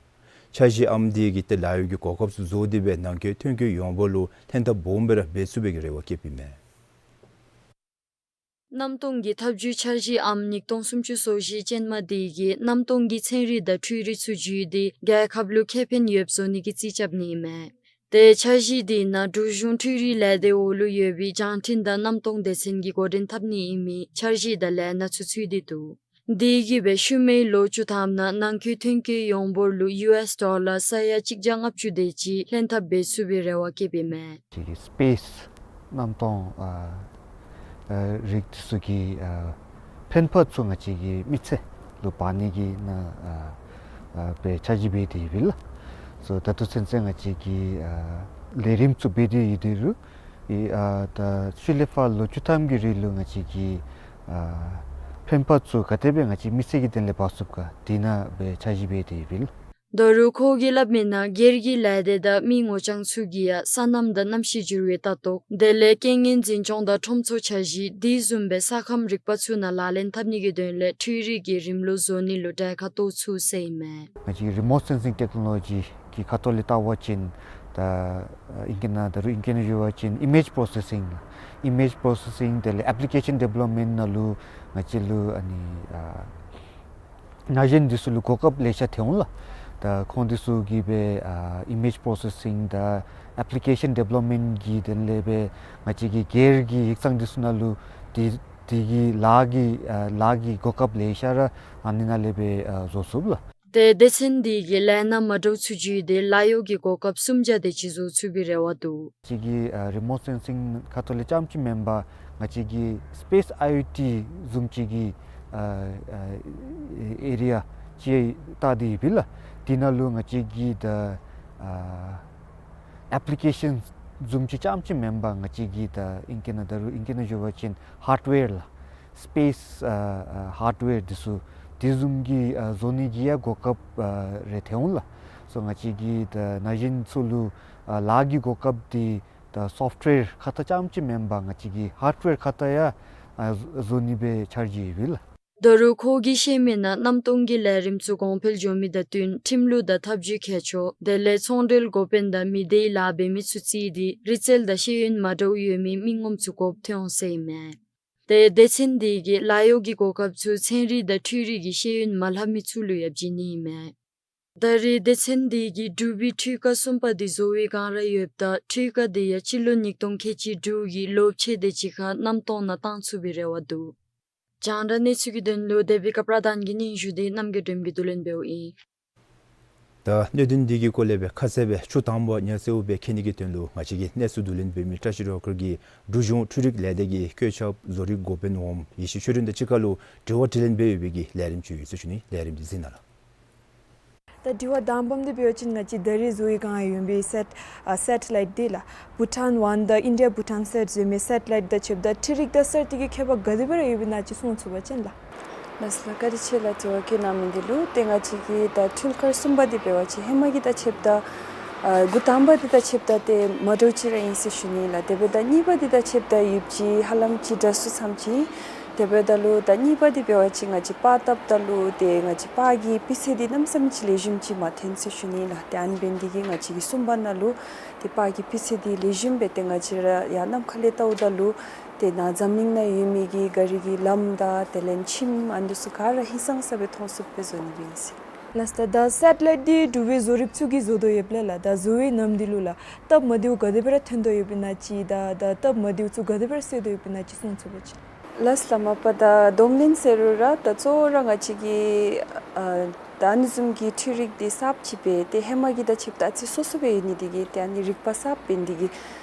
འཆར་གཞི་ཨམ་འདི་གིས་ཏེ་ལཱ་གཡོག་གི་གོ་སྐབས་ཚུ་བཟོ་སྟེ་སྦེ་ནང་འཁོད་ཐོན་སྐྱེད་ཡོངས་འབོར་ལུ་ལྷན་ཐབས་སྦོམ་སྦེ་ར་འབད་ཚུགས་པའི་གི་རེ་བ་བསྐྱེདཔ་ཨིན་མས། གནམ་སྟོང་གི་ཐབས་བྱུས་འཆར་གཞི་ཨམ་ཉིས་སྟོང་སུམ་ཅུ་སོ་བཞི་ཅན་མ་འདི་གིས་གནམ་སྟོང་གི་ཚན་རིག་དང་འཕྲུལ་རིག་ཚུ་བརྒྱུད་དེ་རྒྱལ་ཁབ་ལུ་ཁེ་ཕན་ཡོདཔ་བཟོ་ནི་གི་རྩིས་རྐྱབ་ནི་ཨིན་མས། ཏེ་འཆར་གཞི་འདི་ནང་འབྲུག་གཞུང་འཕྲུལ་རིག་ལས་སྡེ་འོག་ལུ་ཡོད་པའི་རྒྱང་འཕྲིན་དང་གནམ་སྟོང་སྡེ་ཚན་གྱིས་འགོ་འདྲེན་འཐབ་ནི་ཨིན་མི་འཆར་གཞི་དང་ལས་སྣ་ཚུ་ཚུད་དེ་འདུག། དེ་གིས་སྦེ་ཤུལ་མའི་ལོ་བཅུ་ཐམ་ནང་ནང་འཁོད་ཐོན་སྐྱེད་ཡོངས་འབོར་ལུ་ཡུ་ཨེསི་ཌོ་ལར་ས་ཡ་གཅིག་བརྒྱ་ལྔ་བཅུ་དེ་ཅིག་ལྷན་ཐབས་འབད་ཚུགས་པའི་རེ་བ་བསྐྱེདཔ་ཨིན་མས། ཅིག་གི་སི་པེསི་གནམ་སྟོང་ཨ་ཨ་རིག་འདི་ཚུ་གི་ཨ་ཕན་པ་ཚུ་ང་བཅས་ཀྱི་མི་ཚེ་ལུ་འབག་ནི་གི་ནང་ཨ་ཨ་སྦེ་འཆར་གཞི་འབད་དེ་ཡོདཔ་ཨིན་ལགས། སོ་ད་ལྟོ་ཚུན་ཚོད་ང་བཅས་ཀྱི་ཨ་ལས་རིམ་ཚུ་འབད་དེ་ཡོད་དེ་རུང་ཨི་ཨ་ད་ཤུལ་ལས་ཕར་ལོ་བཅུ་ཐམ་གྱི་རིང་ལུ་ང་བཅས་ཀྱི་ཨ་ཕན་པ་ཚུ་ག་དེ་སྦེ་ང་བཅས་མི་ཚེ་གི་དོན་ལས་འབག་ཚུགས་ག་དེ་ནང་སྦེ་འཆར་གཞི་འབད་དེ་ཡོདཔ་ཨིན་ལགས། ད་རུང་ཁོ་གིས་སླབ་མི་ནང་སྒེར་གྱི་ལས་སྡེ་དང་མི་ངོ་རྐྱང་ཚུ་གིས་ཡང་སོ་ནམ་དང་གནམ་གཤིས་འགྱུར་བའི་ལྟ་རྟོག་དེ་ལས་རྐྱེན་ངན་འཛིན་སྐྱོང་དང་ཁྲོམ་ཚོགས་འཆར་གཞི་དེ་བཟུམ་སྦེ་ས་ཁམས་རིག་པ་ཚུ་ནང་ལག་ལེན་འཐབ་ནི་གི་དོན་ལས་འཕྲུལ་རིག་གི་རིམ་ལུགས་བཟོ་ནི་ལུ་གྲལ་ཁར་གཏོགས་ཚུགས་ཟེར་ཨིན་མས། ང་བཅས་རི་མོཊ་སེན་སིང་ཊེཀ་ནོ་ལོ་ཇི་གི་ཁ་ཐུག་ལས་བལྟ་བ་ཅིན་ད་ཨིང་སྐད་ནང་ད་རུང་ཨིང་སྐད་ནང་ཞུ་བ་ཅིན་ཨི་མེཇ་པོརོ་སེ་སིང་ཨི་མེཇ་པོརོ་སེ་སིང་དེ་ལས་ཨེཔ་ལི་ཀེ་ཤཱན་ཌི་བེ་ལོབ་མེནཊ་ནང་ལུ་ང་བཅས་ལུ་ཨ་ནི་ཨ་ན་གཞོན་འདི་ཚུ་ལུ་གོ་སྐབས་ལེ་ཤ་ཐོན་འོང་ལགས། ད་ཁོང་འདི་ཚུ་གིས་སྦེ་ཨ་ཨི་མེཇ་པོརོ་སེ་སིང་དང་ཨེཔ་ལི་ཀེ་ཤཱན་ཌི་བེ་ལོབ་མེནཊ་གི་དོན་ལས་སྦེ་ང་བཅས་ཀྱི་སྒེར་གྱི་ཡིག་ཚང་འདི་ཚུ་ནང་ལུ་དེ་དེ་གི་ལཱ་གི་ཨ་ལཱ་གི་གོ་སྐབས་ལེ་ཤ་ར་ཨ་ནི་ནང་ལས་སྦེ་ཨ་བཟོ་ཚུགས་ལགས། ཏེ་སྡེ་ཚན་འདི་གིས་ལས་སྣ་མ་འདྲཝ་ཚུ་བརྒྱུད་དེ་ལཱ་གཡོག་གི་གོ་སྐབས་སུམ་བརྒྱ་དེ་ཅིག་བཟོ་ཚུགས་པའི་རེ་བ་འདུག། ང་བཅས་ཀྱི་ཨ་རི་མོཊ་སེན་སིང་ཁ་ཐུག་ལས་རྐྱངམ་ཅིག་མེན་པར་ང་བཅས་ཀྱི་སི་པེསི་ཨའི་ཨོ་ཊི་བཟུམ་ཅིག་གི་ཨ་ཨ་ཨེ་རི་ཡ་ཅིག་བལྟ་སྟེ་ཡོདཔ་ཨིན་ལགས། དེ་ནང་ལུ་ང་བཅས་ཀྱི་ད་ཨ་ཨེཔ་ལི་ཀེ་ཤཱན་བཟུམ་ཅིག་རྐྱངམ་ཅིག་མེན་པར་ང་བཅས་ཀྱི་ད་ཨིང་སྐད་ནང་ད་རུང་ཨིང་སྐད་ནང་ཞུ་བ་ཅིན་ཧཱརཌ་ཝེར་ལགས། སི་པེསི་ཨ་ཨ་ཧཱརཌ་ཝེར་འདི་ཚུ་དེ་བཟུམ་གྱི་ཨ་བཟོ་ནི་གི་ཡང་གོ་སྐབས་ཨ་རེ་ཐོན་འོང་ལགས། སོ་ང་བཅས་ཀྱི་ད་ན་གཞོན་ཚུ་ལུ་ཨ་ལཱ་གི་གོ་སྐབས་འདི་ད་སོཕཊ་ཝེར་ཁ་ཐུག་རྐྱངམ་ཅིག་མེན་པར་ང་བཅས་ཀྱི་ཧཱརཌ་ཝེར་ཁ་ཐུག་ཡང་ཨ་བཟོ་ནི་སྦེ་འཆར་གཞི་ཡོདཔ་ཨིན་ལགས། ད་རུང་ཁོ་གིས་བཤད་མི་ནང་གནམ་སྟོང་གི་ལས་རིམ་ཚུ་གོང་འཕེལ་འགྱོ་མི་དང་བསྟུན་ཁྲིམས་ལུགས་དང་ཐབས་བྱུས་མཁས་མཆོག་དེ་ལས་ཚོང་འབྲེལ་འགོ་དཔོན་དང་མི་སྡེའི་ལཱ་འབད་མི་ཚུ་བརྩིས་ཏེ་རིག་རྩལ་དང་ཤེས་ཡོན་མ་འདྲཝ་ཡོད་མི་མི་ངོམ་ཚུ་དགོཔ་ཐོན་འོང་ཟེར་ཨིན་མས། ཏེ་སྡེ་ཚན་འདི་གིས་ལཱ་གཡོག་གི་གོ་སྐབས་ཚུ་ཚན་རིག་དང་འཕྲུལ་རིག་གི་ཤེས་ཡོན་མ་ལྷབ་མི་ཚུ་ལུ་ཡང་བྱིན་ནི་ཨིན་མས། ད་རེས་སྡེ་ཚན་འདི་གིས་འབྲུག་པའི་འཕྲུལ་ཁང་གསུམ་པ་འདི་བཟོ་བའི་བསྒང་ར་ཡོདཔ་ད་འཕྲུལ་ཁང་འདི་ཡང་སྤྱི་ལོ་ཉིས་སྟོང་ཁལ་གཅིག་དྲུག་གི་ལོ་ཕྱེད་དེ་ཅིག་ཁར་གནམ་སྟོང་ནང་བཏང་ཚུགས་པའི་རེ་བ་འདུག། རྒྱང་བསྒྲགས་གནས་ཚུལ་གྱི་དོན་ལུ་དེ་བི་ཀ་པྲ་དཱན་གྱི་སྙན་ཞུ་འདི་རྣམ་རྒྱལ་སྒྲོལམ་གྱིས་བསྡུ་ལེན་འབདཝ་ཨིན། ད་གནད་དོན་འདི་གི་སྐོར་ལས་སྦེ་ཁ་གསལ་སྦེ་ཆུ་དྭངམ་ཉ་ཟེརཝ་སྦེ་ཁེ་ནི་གི་དོན་ལུ་ང་བཅས་ཀྱིས་གནས་ཚུལ་བསྡུ་ལེན་འབད་མི་བཀྲ་ཤིས་སྒྲོལ་དཀར་གྱིས་འབྲུག་གཞུང་འཕྲུལ་རིག་ལས་སྡེ་གི་བཀོད་ཁྱབ་བཟོ་རིག་འགོ་དཔོན་འོགམ་ཡེ་ཤེས་ཆོས་སྒྲོན་དང་གཅིག་ཁར་ལུ་དྲི་བ་དྲིས་ལན་འབད་ཡོད་པའི་གི་ལས་རིམ་ཅིག་ཡོད་ཟེར་ཞུ་ནི། ལས་རིམ་འདི་གཟིགས་གནང་ལགས། ད་དྲི་བ་དང་པམ་འདི་འབད་བ་ཅིན་ང་བཅས་ད་རིས་བཟོ་བའི་བསྒང་ཡོད་པའི་སེཊ་ཨ་སེ་ཊི་ལའིཊ་འདི་ལགས། བྷུ་ཊཱན་ཝན་དང་ཨིན་ཌི་ཡ་བྷུ་ཊཱན་སེཊ་ཟེར་མི་སེ་ཊི་ལའིཊ་དང་ཕྱདཔ་ད་འཕྲུལ་རིག་དང་གསར་གཏོད་ཀྱི་ཁྱད་པར་ག་དེ་སྦེ་ར་ཡོདཔ་ཨིན་ན་ཅིག་གསུང་ཚུགས་པ་ཅིན་ལགས། ལགས་སོ་ལགས། བཀའ་དྲིན་ཆེ་ལགས་དྲི་བ་བཀོད་གནང་མི་འདི་ལུ། ཏེ་ང་བཅས་ཀྱི་ད་འཕྲུལ་འཁོར་གསུམ་པ་འདི་འབད་བ་ཅིན་ཧེ་མ་གི་ད་ཕྱདཔ་ད་ཨ་འགོ་དང་པ་འདི་ད་ཕྱདཔ་ད་ཏེ་མ་འདྲཝ་ཅིག་ར་ཨིན་ཟེར་ཞུ་ནི་ལགས། དེ་འབདཝ་ད་གཉིས་པ་འདི་ད་ཕྱདཔ་ད་ཡོདཔ་ཅིག་ཧ་ལམ་ཅིག་འདྲ་སུ་ཙམ་ཅིག། དེ་འབདཝ་ད་ལུ་ད་གཉིས་པ་འདི་འབད་བ་ཅིན་ང་བཅས་པར་བཏབ་ད་ལུ་ཏེ་ང་བཅས་པར་གྱི་སྤུས་ཚད་འདི་གནམ་མེད་ས་མེད་ཅིག་ལེགས་ཤོམ་ཅིག་མ་ཐོན་ཟེར་ཞུ་ནི་ལགས། ཏེ་ཨ་ནི་འབད་ནི་འདི་གིས་ང་བཅས་ཀྱི་གསུམ་པ་ནང་ལུ་ཏེ་པར་གྱི་སྤུས་ཚད་འདི་ལེགས་ཤོམ་སྦེ་ཏེ་ང་བཅས་ར་ཡར་ནམ་མཁའ་ལས་བལྟཝ་ད་ལུ་ཏེ་ནཱ་འཛམ་གླིང་ནང་ཡོད་མི་གི་ག་རི་གི་ལམ་དང་དེ་ལས་ཁྱིམ་ཨ་ནི་ཚུ་ག་ར་ཧིང་སངས་ས་སྦེ་མཐོང་ཚུགསཔ་སྦེ་བཟོ་ནི་ཨིན་ཟེར། ལགས་ད་ད་སེ་ཊི་ལའིཊ་འདི་འབྲུག་པའི་བཟོ་རིགཔ་ཚུ་གིས་བཟོ་དོ་ཡོདཔ་ལས་ལགས། ད་བཟོ་བའི་ནམ་དུས་ལུ་ལགས་སྟབས་མ་བདེཝ་ག་དེ་སྦེ་ར་ཐོན་དོ་ཡོདཔ་ཨིན་ན་ཅིག་ད་ད་སྟབས་མ་བདེཝ་ཚུ་ག་དེ་སྦེ་ར་སེལ་དོ་ཡོདཔ་ཨིན་ན་ཅིག་གསུང་ཚུགས་པ་ཅིན། ལགས་ལགས་མ་པ་ད་གདོང་ལེན་ཟེར་རུང་ར་ད་གཙོ་བོ་ར་ང་བཅས་ཀྱི་ཨ་ད་ཨ་ནི་བཟུམ་གྱི་འཕྲུལ་རིག་འདི་གསརཔ་ཅིག་སྦེ་ཏེ་ཧེ་མ་གི་དང་ཕྱདཔ་ད་ཨ་ཙི་སོ་སོ་སྦེ་ཡོད་ནི་འདི་གིས་ཏེ་ཨ་ནི་རིག་པ་གསརཔ་འབད་ནི་འདི་གིས་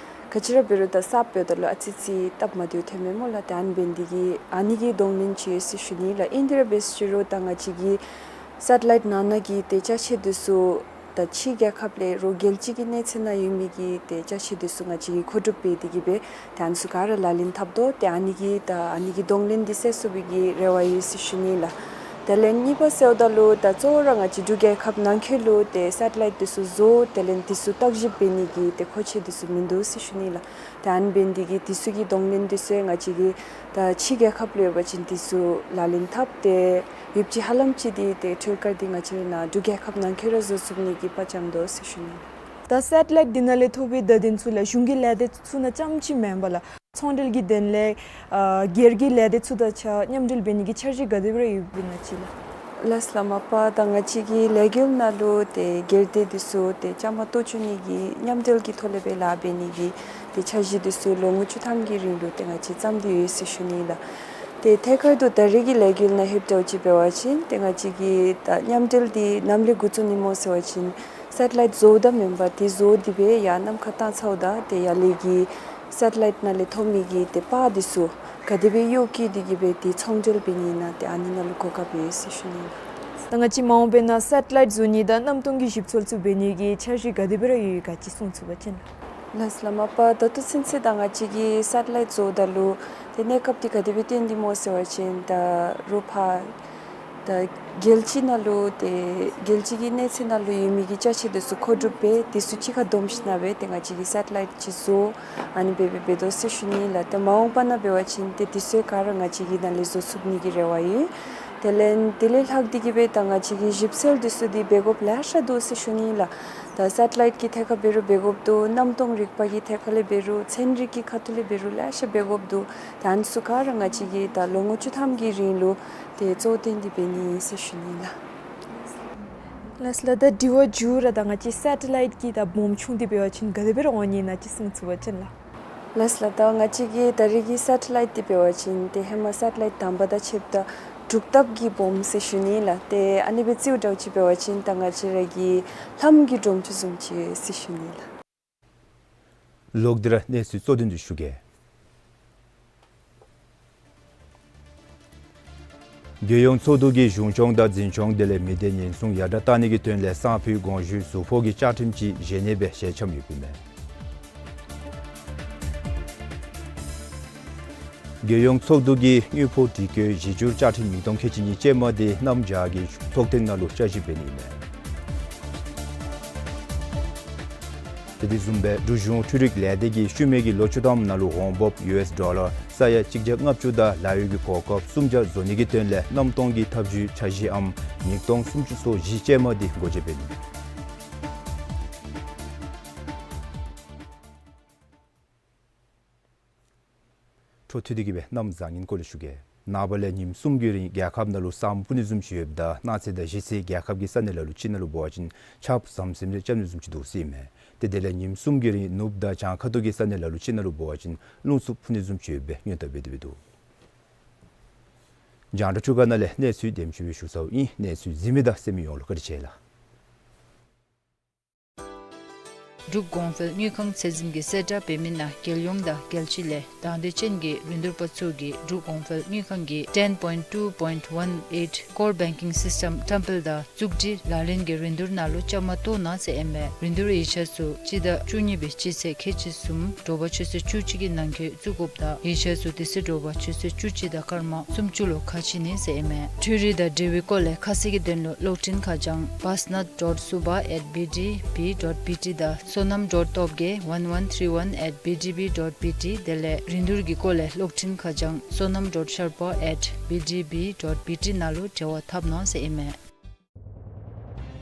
ག་ཅི་ར་འབད་རུང་ད་གསརཔ་འབདཝ་ད་ལུ་ཨ་ཙི་ཅིག་སྟབས་མ་བདེཝ་ཐོནམ་མས་སྨོ་ལགས། ཏེ་ཨ་ནི་འབད་ནི་འདི་གིས་ཨ་ནི་གི་གདོང་ལེན་ཅིག་ཡོད་ཟེར་ཞུ་ནི་ལགས། ཨིན་དེ་ར་འབད་ཟེར་རུང་ད་ང་བཅས་ཀྱི་སེ་ཊི་ལའིཊ་ནང་ན་གི་ཏེ་ཅ་ཆས་འདི་ཚུ་ད་ཕྱི་རྒྱལ་ཁབ་ལས་རོགས་རྒྱལ་སྤྱི་གི་གནས་ཚད་ནང་ཡོད་མི་གི་ཏེ་ཅ་ཆས་འདི་ཚུ་ང་བཅས་ཀྱིས་མཁོ་སྒྲུབ་འབད་དེ་གིས་སྦེ་ཏེ་ཨ་ནི་ཚུ་ག་ར་ལག་ལེན་འཐབ་དོ། ཏེ་ཨ་ནི་གི་ད་ཨ་ནི་གི་གདོང་ལེན་འདི་སེལ་ཚུགས་པའི་གི་རེ་བ་ཡོད་ཟེར་ཞུ་ནི་ལགས། དེ་ལས་གཉིས་པ་ཟེརཝ་ད་ལུ་ད་གཙོ་བོ་ར་ང་བཅས་འབྲུག་རྒྱལ་ཁབ་ནང་འཁོད་ལུ་ཏེ་སེ་ཊི་ལའིཊ་འདི་ཚུ་བཟོ་དེ་ལས་འདི་ཚུ་བརྟག་ཞིབ་འབད་ནི་གི་ཏེ་མཁོ་ཆས་འདི་ཚུ་མིན་འདུག་ཟེར་ཞུ་ནི་ལགས། ཏེ་ཨ་ནི་འབད་ནི་འདི་གིས་འདི་ཚུ་གི་གདོང་ལེན་འདི་ཚུ་ང་བཅས་ཀྱིས་ད་ཕྱི་རྒྱལ་ཁབ་ལུ་ཡོད་པ་ཅིན་འདི་ཚུ་ལག་ལེན་འཐབ་སྟེ་ཡོདཔ་ཅིག་ཧ་ལམ་ཅིག་འདི་ཏེ་འཕྲུལ་དཀར་འདི་ང་བཅས་ར་ནཱ་འབྲུག་རྒྱལ་ཁབ་ནང་འཁོད་ར་བཟོ་ཚུགས་ནི་གི་དཔའ་བཅངས་དོ་ཟེར་ཞུ་ནི། ད་སེ་ཊི་ལའིཊ་འདི་ནང་ལས་ཐོབ་པའི་བརྡ་དོན་ཚུ་ལགས་གཞུང་གི་ལས་སྡེ་ཚུ་ནང་རྐྱངམ་ཅིག་མེན་པར་ལགས་ཚོང་འབྲེལ་གྱི་དོན་ལས་ཨ་སྒེར་གྱི་ལས་སྡེ་ཚུ་དང་གཅིག་ཁར་མཉམ་འབྲེལ་འབད་ནི་གི་འཆར་གཞི་ག་དེ་སྦེ་ར་ཡོདཔ་ཨིན་ན་ཅིག་ལགས། ལགས་ལགས་མ་པ་ད་ང་བཅས་ཀྱི་ལས་འགུལ་ནང་ལུ་ཏེ་སྒེར་སྡེ་འདི་ཚུ་ཏེ་བཅའ་མར་གཏོགས་བཅུག་ནི་གི་མཉམ་འབྲེལ་གྱི་ཐོག་ལས་སྦེ་ལཱ་འབད་ནི་གི་ཏེ་འཆར་གཞི་འདི་ཚུ་ལོ་ངོ་བཅུ་ཐམ་གྱི་རིང་ལུ་ཏེ་ང་བཅས་བརྩམས་ཏེ་ཡོད་ཟེར་ཞུ་ནི་ལགས། ཏེ་ཐད་ཀར་དུ་ད་རེས་ཀྱི་ལས་འགུལ་ནང་ལྷོདཔ་འདྲཝ་ཅིག་འབད་བ་ཅིན་ཏེ་ང་བཅས་ཀྱི་ད་མཉམ་འབྲེལ་འདི་ནམ་ལས་འགོ་བཙུགས་ནི་སྨོ་ཟེར་བ་ཅིན་སེ་ཊི་ལའིཊ་བཟོཝ་ད་མེན་པར་ཏེ་བཟོ་སྟེ་སྦེ་ཡར་ནམ་མཁའ་བཏང་ཚརཝ་ད་ཏེ་ཡར་ལས་ཀྱི་སེ་ཊི་ལའིཊ་ནང་ལས་ཐོབ་མི་གི་ཏེ་པར་འདི་ཚུ་ག་དེ་སྦེ་གཡོག་བཀོལ་ཏེ་གིས་སྦེ་ཏེ་ཚོང་འབྲེལ་འབད་ནི་ཨིན་ན་ཏེ་ཨ་ནི་ནང་ལུ་གོ་སྐབས་ཡོད་ཟེར་ཞུ་ནི་ལགས། ད་ང་བཅས་མ་འོངས་པའི་ནང་སེ་ཊི་ལའིཊ་བཟོ་ནི་དང་གནམ་སྟོང་གི་ཞིབ་འཚོལ་ཚུ་འབད་ནི་གི་འཆར་གཞི་ག་དེ་སྦེ་ར་ཡོད་ག་ཅིག་གསུང་ཚུགས་པ་ཅིན་ལགས། ལགས་ལགས་མ་པ་ད་ལྟོ་ཚུན་ཚོད་ད་ང་བཅས་ཀྱིས་སེ་ཊི་ལའིཊ་བཟོཝ་ད་ལུ་ཏེ་གནས་སྐབས་འདི་ག་དེ་སྦེ་སྟོན་ཏེ་སྨོ་ཟེར་བ་ཅིན་ད་རོགས་ཕར་ད་རྒྱལ་སྤྱི་ནང་ལུ་ཏེ་རྒྱལ་སྤྱི་གི་གནས་ཚད་ནང་ལུ་ཡོད་མི་གི་ཅ་ཆས་འདི་ཚུ་མཁོ་སྒྲུབ་འབད་འདི་ཚུ་གཅིག་ཁར་བསྡོམས་ཞིནམ་ལས་ཏེ་ང་བཅས་ཀྱིས་སེ་ཊི་ལའིཊ་ཅིག་བཟོ་ཨ་ནི་སྦེ་འབད་འབད་དོ་ཟེར་ཞུ་ནི་ལགས། ཏེ་མ་འོངས་པ་ནང་འབད་བ་ཅིན་ཏེ་འདི་ཚུ་ག་ར་ང་བཅས་ཀྱིས་ནཱ་ལས་བཟོ་ཚུགས་ནི་གི་རེ་བ་ཡོད། དེ་ལས་དེ་ལས་ལྷག་སྟེ་གིས་སྦེ་ད་ང་བཅས་ཀྱིས་ཞིབ་འཚོལ་འདི་ཚུ་འདི་འབད་དགོཔ་ལེ་ཤ་འདུག་ཟེར་ཞུ་ནི་ལགས། ད་སེ་ཊི་ལའིཊ་ཀྱི་ཐད་ཁར་འབད་རུང་འབད་དགོཔ་འདུག། གནམ་སྟོང་རིག་པ་གི་ཐད་ཁར་ལས་འབད་རུང་ཚན་རིག་གི་ཁ་ཐུག་ལས་འབད་རུང་ལེ་ཤ་འབད་དགོཔ་འདུག། ད་ཨ་ནི་ཚུ་ག་ར་ང་བཅས་ཀྱིས་ད་ལོ་ངོ་བཅུ་ཐམ་གྱི་རིང་ལུ་ཏེ་གཙོ་བོ་བཏོན་ཏེ་འབད་ནི་ཨིན་ཟེར་ཞུ་ནི་ལགས། ལགས་ལགས། ད་དྲི་བ་མཇུག་ར་ད་ང་བཅས་སེ་ཊི་ལའིཊ་ཀྱི་ད་སྦོམ་ཆུང་འདི་འབད་བ་ཅིན་ག་དེ་སྦེ་ར་འོང་ནི་ཨིན་ན་ཅིག་གསུང་ཚུགས་པ་ཅིན་ལགས། ལགས་ལགས། ད་ང་བཅས་ཀྱི་ད་རེས་ཀྱི་སེ་ཊི་ལའིཊ་འདི་འབད་བ་ཅིན་ཏེ་ཧེ་མ་སེ་ཊི་ལའིཊ་དང་པ་དང་ཕྱདཔ་ད་དྲུག་ལྟབ་ཀྱིས་སྦོམ་ཟེར་ཞུ་ནི་ལགས། ཏེ་ཨ་ནི་སྦེ་རྩིཝ་འདྲཝ་ཅིག་འབད་བ་ཅིན་ད་ང་བཅས་ར་གི་ལྷམ་གྱི་སྒྲོམ་ཆུང་བཟུམ་ཅིག་ཡོད་ཟེར་ཞུ་ནི་ལགས། ལོག་སྟེ་ར་གནས་ཚུལ་གཙོ་དོན་འདི་ཞུ་གེ། རྒྱལ་ཡོངས་ཚོགས་འདུ་གིས་གཞུང་སྐྱོང་དང་འཛིན་སྐྱོང་དེ་ལས་མི་སྡེ་ཉེན་སྲུང་ཡར་དྲག་གཏང་ནི་གི་དོན་ལས་སང་ཕོད་དགོངས་ཞུའི་ཟུར་ཕོགས་ཀྱི་བཅའ་ཁྲིམས་ཅིག་གཞི་གནས་སྦེ་ཞལ་འཆམ་ཡོདཔ་ཨིན་མས། རྒྱལ་ཡོངས་ཚོགས་འདུ་གིས་དངུལ་ཕོགས་སྒྲིག་བཀོད་གཞི་བསྒྱུར་བཅའ་ཁྲིམས་ཉིས་སྟོང་ཁལ་གཅིག་གཉིས་ཅན་མ་འདི་གནམ་བྱཱར་གྱི་ཚོགས་ཐེངས་ནང་ལུ་བསྐྱར་ཞིབ་འབད་ནི་ཨིན་མས། དེ་དེ་བཟུམ་སྦེ་འབྲུག་གཞུང་འཕྲུལ་རིག་ལས་སྡེ་གིས་ཤུལ་མའི་གི་ལོ་བཅུ་ཐམ་ནང་ལུ་འོང་འབབ་ཡུ་ཨེསི་ཌོ་ལར་ས་ཡ་གཅིག་བརྒྱ་ལྔ་བཅུ་དང་ལཱ་གཡོག་གི་གོ་སྐབས་སུམ་བརྒྱ་བཟོ་ནི་གི་དོན་ལས་གནམ་སྟོང་གི་ཐབས་ཇུས་འཆར་གཞི་ཨམ་ཉིས་སྟོང་སུམ་ཅུ་སོ་བཞི་ཅན་མ་འདི་འགོ་འབྱེད་འབད་ནི། འཕྲོ་མཐུད་དེ་གིས་སྦེ་གནམ་བཟང་ངན་སྐོར་ལས་ཞུ་གེ། ནངས་པ་ལས་ཉིནམ་གསུམ་གྱི་རིང་རྒྱལ་ཁབ་ནང་ལུ་ས་སྨུག་སྤུབ་ནི་བཟུམ་ཅིག་ཡོདཔ་ད་གནངས་ཚེ་དང་གཞེས་ཚེ་རྒྱལ་ཁབ་ཀྱི་ས་གནས་ལ་ལུ་ཅིག་ནང་ལུ་འབད་བ་ཅིན་ཆརཔ་ཟམ་ཟིམ་རེ་རྐྱབ་ནི་བཟུམ་ཅིག་འདུག་ཟེར་ཨིན་མས། ཏེ་དེ་ལས་ཉིནམ་གསུམ་གྱི་རིང་ནུབ་དང་བྱང་ཁ་ཐུག་གི་ས་གནས་ལ་ལུ་ཅིག་ནང་ལུ་འབད་བ་ཅིན་རླུང་འཚུབ་འཕུ་ནི་བཟུམ་ཅིག་ཡོད་པའི་སྔོན་བརྡ་འབད་དེ་འབད་འདུག། རྒྱང་བསྒྲགས་ཁྲུས་ཁང་ནང་ལས་གནས་ཚུལ་དེམ་ཅིག་སྦེ་ཞུ་ཚརཝ་ཨིན། གནས་ཚུལ་གཟིགས་མི་དང་གསན་མི་ཡོངས་ལུ་བཀའ་དྲིན་ཆེ་ལགས། འབྲུག་གོང་འཕེལ་དངུལ་ཁང་ཚད་འཛིན་གྱི་གསལ་བསྒྲགས་འབད་མི་ནང་རྒྱལ་ཡོངས་དང་རྒྱལ་སྤྱི་ལས་དང་འདོད་ཅན་གྱི་རིན་བསྡུར་པ་ཚུ་གིས་འབྲུག་གོང་འཕེལ་དངུལ་ཁང་གི་ten point two point one eight Core Banking System བཀྲམ་སྤེལ་དང་བཙུགས་སྒྲིག་ལག་ལེན་གྱི་རིན་བསྡུར་ནང་ལུ་བཅའ་མར་གཏོགས་གནང་ཟེར་ཨིན་མས། རིན་བསྡུར་ཡིག་ཆ་ཚུ་སྤྱི་ཟླ་བཅུ་གཉིས་པའི་སྤྱི་ཚེས་ཁལ་གཅིག་གསུམ་དྲོ་པ་ཆུ་ཚོད་བཅུ་གཅིག་གི་ནང་འཁོད་བཙུགས་དགོཔ་དང་ཡིག་ཆ་ཚུ་དེ་ཚེ་དྲོ་པ་ཆུ་ཚོད་བཅུ་གཅིག་དང་སྐར་མ་སུམ་ཅུ་ལུ་ཁ་ཕྱེ་ནི་ཟེར་ཨིན་མས། འཕྲུལ་རིག་དང་འབྲེལ་བའི་སྐོར་ལས་ཁ་གསལ་གྱི་དོན་ལུ་གློག་འཕྲིན་ཁ་བྱང་pasnat dot suba at B D B dot B T དང་ སོ་ནམ་ཌོཊ་སྟོབས་རྒྱས་one one three one at B D B dot B T དེ་ལས་རིན་བསྡུར་གྱི་སྐོར་ལས་གློག་འཕྲིན་ཁ་བྱང་སོ་ནམ་ཌོཊ་ཤར་པ་at B D B dot B T ནང་ལུ་འབྲེལ་བ་འཐབ་གནང་ཟེར་ཨིན་མས།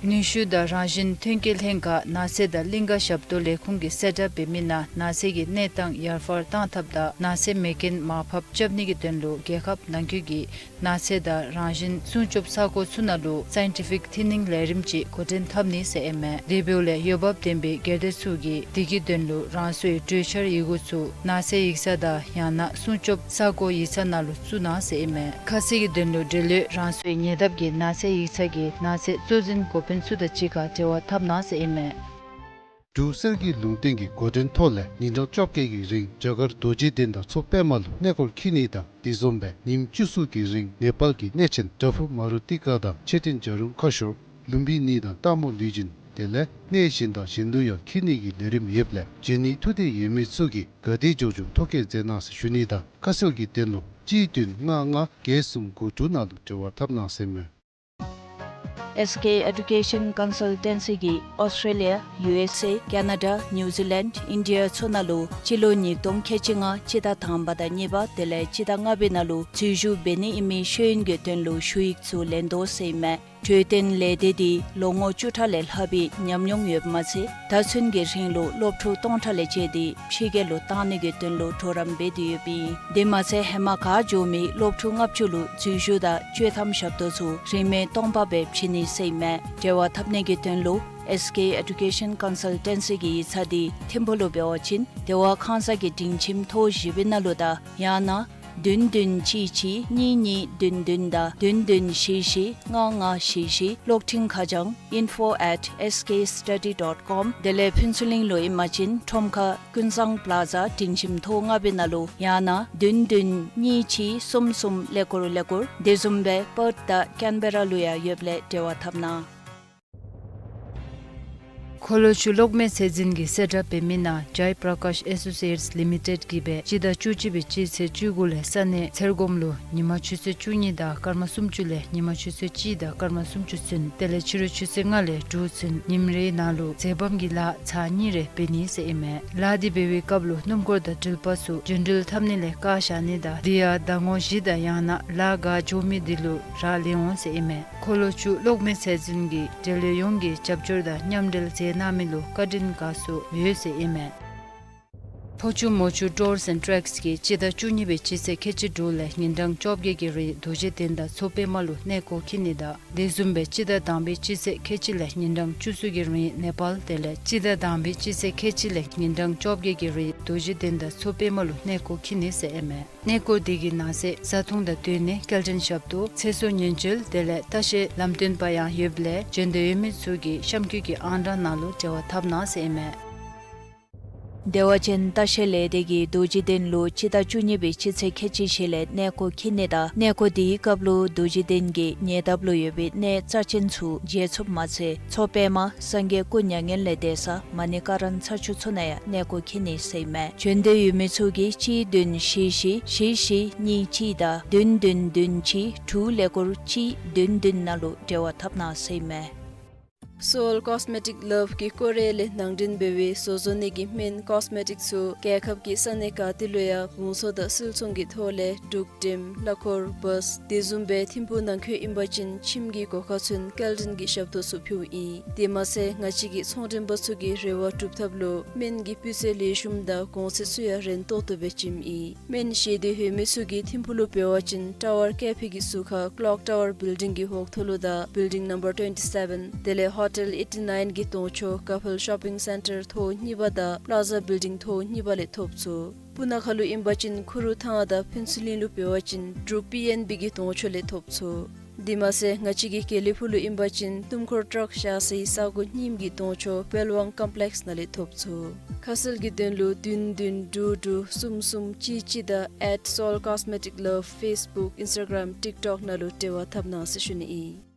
ནུས་ཤུགས་དང་རང་བཞིན་ཐོན་སྐྱེད་ལྷན་ཁག་ནགས་ཚལ་དང་གླིང་ཀ་ཞབས་ཏོག་ལས་ཁུངས་ཀྱིས་གསལ་བསྒྲགས་འབད་མི་ནང་ནགས་ཚལ་གྱི་གནས་སྟངས་ཡར་འཕར་གཏང་ཐབས་དང་ནགས་ཚལ་མེ་རྐྱེན་མར་ཕབ་རྐྱབ་ནི་གི་དོན་ལུ་རྒྱལ་ཁབ་ནང་འཁོད་ཀྱི་ནགས་ཚལ་དང་རང་བཞིན་སྲུང་སྐྱོབ་ས་གོ་ཚུ་ནང་ལུ་སའིན་ཊི་ཕིག་ཐིན་ནིང་ལས་རིམ་ཅིག་འགོ་འདྲེན་འཐབ་ནི་ཟེར་ཨིན་མས། དེ་འབདཝ་ལས་འོས་འབབ་ལྡན་པའི་སྒེར་སྡེ་ཚུ་གིས་དེ་གི་དོན་ལུ་རང་སོའི་གྲོས་འཆར་ཡི་གུ་ཚུ་ནགས་ཚལ་ཡིག་ཚང་དང་ཡང་ན་སྲུང་སྐྱོབ་ས་གོ་ཡིག་ཚང་ནང་ལུ་བཙུགས་གནང་ཟེར་ཨིན་མས། ཁ་གསལ་གྱི་དོན་ལུ་འབྲེལ་ཡོད་རང་སོའི་ཉེ་འདབས་ཀྱི་ནགས་ཚལ་ཡིག་ཚང་གི་ནགས་ཚལ་གཙོ་འཛིན་འགོ་དཔོན་ཚུ་དང་གཅིག་ཁར་འབྲེལ་བ་འཐབ་གནང་ཟེར་ཨིན་མས། འབྲུག་གསེར་གྱི་ལུང་བསྟན་གྱི་འགོ་འདྲེན་ཐོག་ལས་ཉིན་གྲངས་བཅོ་བརྒྱད་ཀྱི་རིང་རྒྱ་གར་རྡོ་རྗེ་གདན་དང་མཚོ་པདྨ་ལུ་གནས་སྐོར་འཁྱིད་ནི་དང་དེ་བཟུམ་སྦེ་ཉིནམ་བཅུ་གསུམ་གྱི་རིང་ནེ་པཱལ་གྱི་གནས་ཆེན་པྲ་བྷུ་མ་རུ་ཏི་ཀ་དང་མཆོད་རྟེན་བྱ་རུང་ཁ་ཤོར་ལུམ་བི་ནི་དང་སྟག་མོ་ལུས་སྦྱིན་དེ་ལས་གནས་གཞན་དང་གཞན་དུ་ཡང་འཁྱིད་ནི་གི་ལས་རིམ་ཡོདཔ་ལས་འབྱོན་ནི་ཐུགས་འདོད་ཡོད་མི་ཚུ་གིས་ག་དེ་མགྱོགས་མགྱོགས་ཐོ་བཀོད་མཛད་གནང་ཟེར་ཞུ་ནི་དང་ཁ་གསལ་གྱི་དོན་ལུ་གཅིག་བདུན་ལྔ་ལྔ་བརྒྱད་གསུམ་དགུ་དྲུག་ནང་ལུ་འབྲེལ་བ་འཐབ་གནང་ཟེར་མས། S K Education Consultancy གིས་ཨོསི་ཊྲེ་ལི་ཡ་ཡུ་ཨེསི་ཨེ་ཀེ་ན་ཌ་ནིའུ་ཛི་ལེནཌ་ཨིན་ཌི་ཡ་ཚུ་ནང་ལུ་སྤྱི་ལོ་ཉིས་སྟོང་ཁལ་གཅིག་ལྔ་སྤྱི་ཟླ་དང་པ་དང་གཉིས་པ་དེ་ལས་སྤྱི་ཟླ་ལྔ་པའི་ནང་ལུ་འཛུལ་ཞུགས་འབད་ནི་ཨིན་མི་ཤེས་ཡོན་གྱི་དོན་ལུ་ཞུ་ཡིག་ཚུ་ལེན་དོ་ཟེར་ཨིན་མས། འཕྲོད་བསྟེན་ལས་སྡེ་འདི་ལོ་ངོ་བཅུ་ཕྲག་ལས་ལྷག་པའི་ཉམས་མྱོང་ཡོདཔ་མ་ཚད་ཟླ་ཚུན་གྱི་རིང་ལུ་སློབ་ཕྲུག་སྟོང་ཕྲག་ལས་བཅད་དེ་ཕྱི་རྒྱལ་ལུ་བཏང་ནི་གི་དོན་ལུ་གྲོགས་རམ་འབད་དེ་ཡོདཔ་ཨིན། དེ་མ་ཚད་ཧེ་མ་ག་འགྱོ་མི་སློབ་ཕྲུག་ལྔ་བཅུ་ལུ་འཛུལ་ཞུགས་དང་སྤྱོད་ཐམ་ཞབས་ཏོག་ཚུ་རིན་མེད་སྟོང་པ་སྦེ་བྱིན་ནི་ཟེར་ཨིན་མས། འབྲེལ་བ་འཐབ་ནི་གི་དོན་ལུ་S K Education Consultancy གི་ཡིག་ཚང་འདི་ཐིམ་ཕུག་ལུ་འབད་བ་ཅིན་དེ་བ་ཁང་གསར་གྱི་སྒྲིང་ཁྱིམ་ཐོག་བཞི་པའི་ནང་ལུ་དང་ཡང་ན་བདུན་བདུན་གཅིག་གཅིག་གཉིས་གཉིས་བདུན་བདུན་དང་བདུན་བདུན་བཞི་བཞི་ལྔ་ལྔ་བཞི་བཞི། གློག་འཕྲིན་ཁ་བྱང་info at S K study dot com དེ་ལས་ཕུན་ཚོགས་གླིང་ལུ་ཨིན་པ་ཅིན་ཁྲོམ་ཁ་ཀུན་བཟང་པ་ལ་ཛ་སྒྲིང་ཁྱིམ་ཐོག་ལྔ་པའི་ནང་ལུ་ཡང་ན་བདུན་བདུན་གཉིས་གཅིག་གསུམ་གསུམ་ཀླད་ཀོར་ཀླད་ཀོར། དེ་བཟུམ་སྦེ་པརཐ་དང་ཀེན་བེ་ར་ལུ་ཡང་ཡོདཔ་ལས་འབྲེལ་བ་འཐབ་གནང་། འཁོར་ལོ་ཆུ་གློག་མེ་ཚད་འཛིན་གྱིས་གསལ་བསྒྲགས་འབད་མི་ནང་Jai Prakash Associates Limited གིས་སྦེ་སྤྱི་ཟླ་བཅུ་གཅིག་པའི་སྤྱི་ཚེས་བཅུ་དགུ་ལས་ས་གནས་ཚེར་སྒོམ་ལུ་ཉིན་མ་ཆུ་ཚོད་བཅུ་གཉིས་དང་སྐར་མ་སུམ་ཅུ་ལས་ཉིན་མ་ཆུ་ཚོད་གཅིག་དང་སྐར་མ་སུམ་ཅུ་ཚུན་དེ་ལས་ཕྱི་རུ་ཆུ་ཚོད་ལྔ་ལས་དྲུག་ཚུན་ཉིནམ་རེའི་ནང་ལུ་འཛེམ་བམ་གྱི་ལཱ་ཚར་གཉིས་རེ་འབད་ནི་ཟེར་ཨིན་མས། ལཱ་འདི་འབད་བའི་སྐབས་ལུ་སྣུམ་འཁོར་དང་འགྲུལ་པ་ཚུ་རྒྱུན་འགྲུལ་འཐབ་ནི་ལས་བཀག་བཞག་ནི་དང་དེ་ཡང་ཟླ་ངོ་བཞི་དང་ཡང་ན་ལཱ་ག་འགྱོ་མི་དེ་ལུ་རག་ལས་འོང་ཟེར་ཨིན་མས། འཁོར་ལོ་ཆུ་གློག་མེ་ཚད་འཛིན་གྱིས་འབྲེལ་ཡོད་ཡོངས་ཀྱི་རྒྱབ་སྐྱོར་དང་མཉམ་འབྲེལ་མཛད་གནང་མི་ལུ་བཀའ་དྲིན་དགའ་ཚོར་ཡོད་ཟེར་ཨིན་མས། ཕོ་ཆུ་མོ་ཆུ་Tours and Treks གིས་སྤྱི་ཟླ་བཅུ་གཉིས་པའི་སྤྱི་ཚེས་ཁལ་གཅིག་དྲུག་ལས་ཉིན་གྲངས་བཅོ་བརྒྱད་ཀྱི་རིང་རྡོ་རྗེ་གདན་དང་མཚོ་པདྨ་ལུ་གནས་སྐོར་འཁྱིད་ནི་དང་དེ་བཟུམ་སྦེ་སྤྱི་ཟླ་དང་པའི་སྤྱི་ཚེས་ཁལ་གཅིག་ལས་ཉིན་གྲངས་བཅུ་གསུམ་གྱི་རིང་ནེ་པཱལ་དེ་ལས་སྤྱི་ཟླ་དང་པའི་སྤྱི་ཚེས་ཁལ་གཅིག་ལས་ཉིན་གྲངས་བཅོ་བརྒྱད་ཀྱི་རིང་རྡོ་རྗེ་གདན་དང་མཚོ་པདྨ་ལུ་གནས་སྐོར་འཁྱིད་ནི་ཟེར་ཨིན་མས། གནས་སྐོར་དེ་གི་ནང་གསེས་བཟའ་འཐུང་དང་སྡོད་གནས་སྐྱེལ་འདྲེན་ཞབས་ཏོག་ཚེ་སྲོག་ཉེན་བཅོལ་དེ་ལས་ལྟ་བཤལ་ལམ་སྟོན་པ་ཡང་ཡོདཔ་ལས་འབྱོན་འདོད་ཡོད་མི་ཚུ་གིས་གཤམ་འཁོད་ཀྱི་ཨང་གྲངས་ནང་ལུ་འབྲེལ་བ་འཐབ་གནང་ཟེར་ཨིན་མས། བདེ་བ་ཅན་ལྟ་བཤལ་ལས་སྡེ་གིས་རྡོ་རྗེ་གདན་ལུ་སྤྱི་ཟླ་བཅུ་གཉིས་པའི་སྤྱི་ཚེས་ཁལ་གཅིག་བཞི་ལས་གནས་སྐོར་འཁྱིད་ནི་དང་གནས་སྐོར་དེའི་སྐབས་ལུ་རྡོ་རྗེ་གདན་གྱི་ཉེ་འདབས་ལུ་ཡོད་པའི་གནས་རྩ་ཅན་ཚུ་མཇལ་ཚུགསཔ་མ་ཚད་མཚོ་པདྨ་སངས་རྒྱས་སྐུ་མྱ་ངན་ལས་འདས་ས་མ་ཎི་ཀ་རན་ཚ་ཆུ་ཚུ་ནང་ཡང་གནས་སྐོར་འཁྱིད་ནི་ཟེར་ཨིན་མས། འབྱོན་འདོད་ཡོད་མི་ཚུ་གིས་གཅིག་བདུན་བཞི་བཞི་བཞི་བཞི་གཉིས་གཅིག་དང་བདུན་བདུན་བདུན་གཅིག་དྲུག་ཀླད་ཀོར་གཅིག་བདུན་བདུན་ནང་ལུ་འབྲེལ་བ་འཐབ་གནང་ཟེར་ཨིན་མས། Seoul Cosmetic Love གིས་ཀོ་རི་ཡ་ལས་ནང་འདྲེན་འབད་བའི་བཟོ་བཟོ་ནི་གི་སྨན་ཀོས་མེ་ཊིག་ཚུ་རྒྱལ་ཁབ་ཀྱི་ས་གནས་ག་ཏེ་ལུ་ཡང་བུང་བཟོ་དང་སིལ་ཚོང་གི་ཐོག་ལས་འབྲུག་འགྲེམ་གླ་འཁོར་བཱས་དེ་བཟུམ་སྦེ་ཐིམ་ཕུག་ནང་འཁོད་ཨིན་པ་ཅིན་ཁྱིམ་གྱི་སྒོ་ཁར་ཚུན་སྐྱེལ་འདྲེན་གྱི་ཞབས་ཏོག་ཚུ་ཕུལཝ་ཨིན། དེ་མ་ཚད་ང་བཅས་ཀྱི་ཚོང་འགྲེམས་པ་ཚུ་གི་རེ་བ་སྒྲུབ་ཐབས་ལུ་སྨན་གྱི་སྤུས་ཚད་ལེགས་ཤོམ་དང་གོང་ཚད་ཚུ་ཡང་རན་ཏོག་ཏོ་སྦེ་བྱིནམ་ཨིན། སྨན་བཞེས་འདོད་ཡོད་མི་ཚུ་གིས་ཐིམ་ཕུག་ལུ་འབད་བ་ཅིན་ཊ་ཝར་ཀེ་ཕེ་གི་ཟུར་ཁར་ཀློག་ཊ་ཝར་བིལ་ཌིང་གི་འོག་ཐོག་ལུ་དང་བིལ་ཌིང་ནམ་བར་ཊུ་ཝེན་ཊི་སེ་བེན་དེ་ལས་ཧོ་ཊེལ་ཨེ་ཊི་ནའིན་གྱི་གདོང་ཕྱོགས་ཀ་ཕེལ་ཤོ་པིང་སེན་ཊར་ཐོག་གཉིས་པ་དང་པ་ལཱ་ཛ་བིལ་ཌིང་ཐོག་གཉིས་པ་ལས་ཐོབ་ཚུགས། སྤུ་ན་ཁ་ལུ་ཨིན་པ་ཅིན་ཁུ་རུ་ཐང་དང་ཕུན་ཚོགས་གླིང་ལུ་འབད་བ་ཅིན་འབྲུག་པི་ཨེན་བི་གི་གདོང་ཕྱོགས་ལས་ཐོབ་ཚུགས། དེ་མ་ཚད་ང་བཅས་ཀྱི་དགེ་ལེགས་ཕུག་ལུ་ཨིན་པ་ཅིན་གཏུམ་འཁོར་ཊརག་བཞག་སའི་ས་གོ་རྙིངམ་གི་གདོང་ཕྱོགས་པེལ་ཝང་ཀོམ་པི་ལེགསི་ནང་ལས་ཐོབ་ཚུགས། ཁ་གསལ་གྱི་དོན་ལུ་བདུན་བདུན་དྲུག་དྲུག་གསུམ་གསུམ་གཅིག་གཅིག་དང་ཨེཊ་སོལ་ཀོས་མེ་ཊིག་ལབ་ཕེསི་བུཀ་ཨིནསི་ཊ་གརམ་ཊིཀ་ཊོཀ་ནང་ལུ་འབྲེལ་བ་འཐབ་གནང་ཟེར་ཞུ་ནི་ཨིན།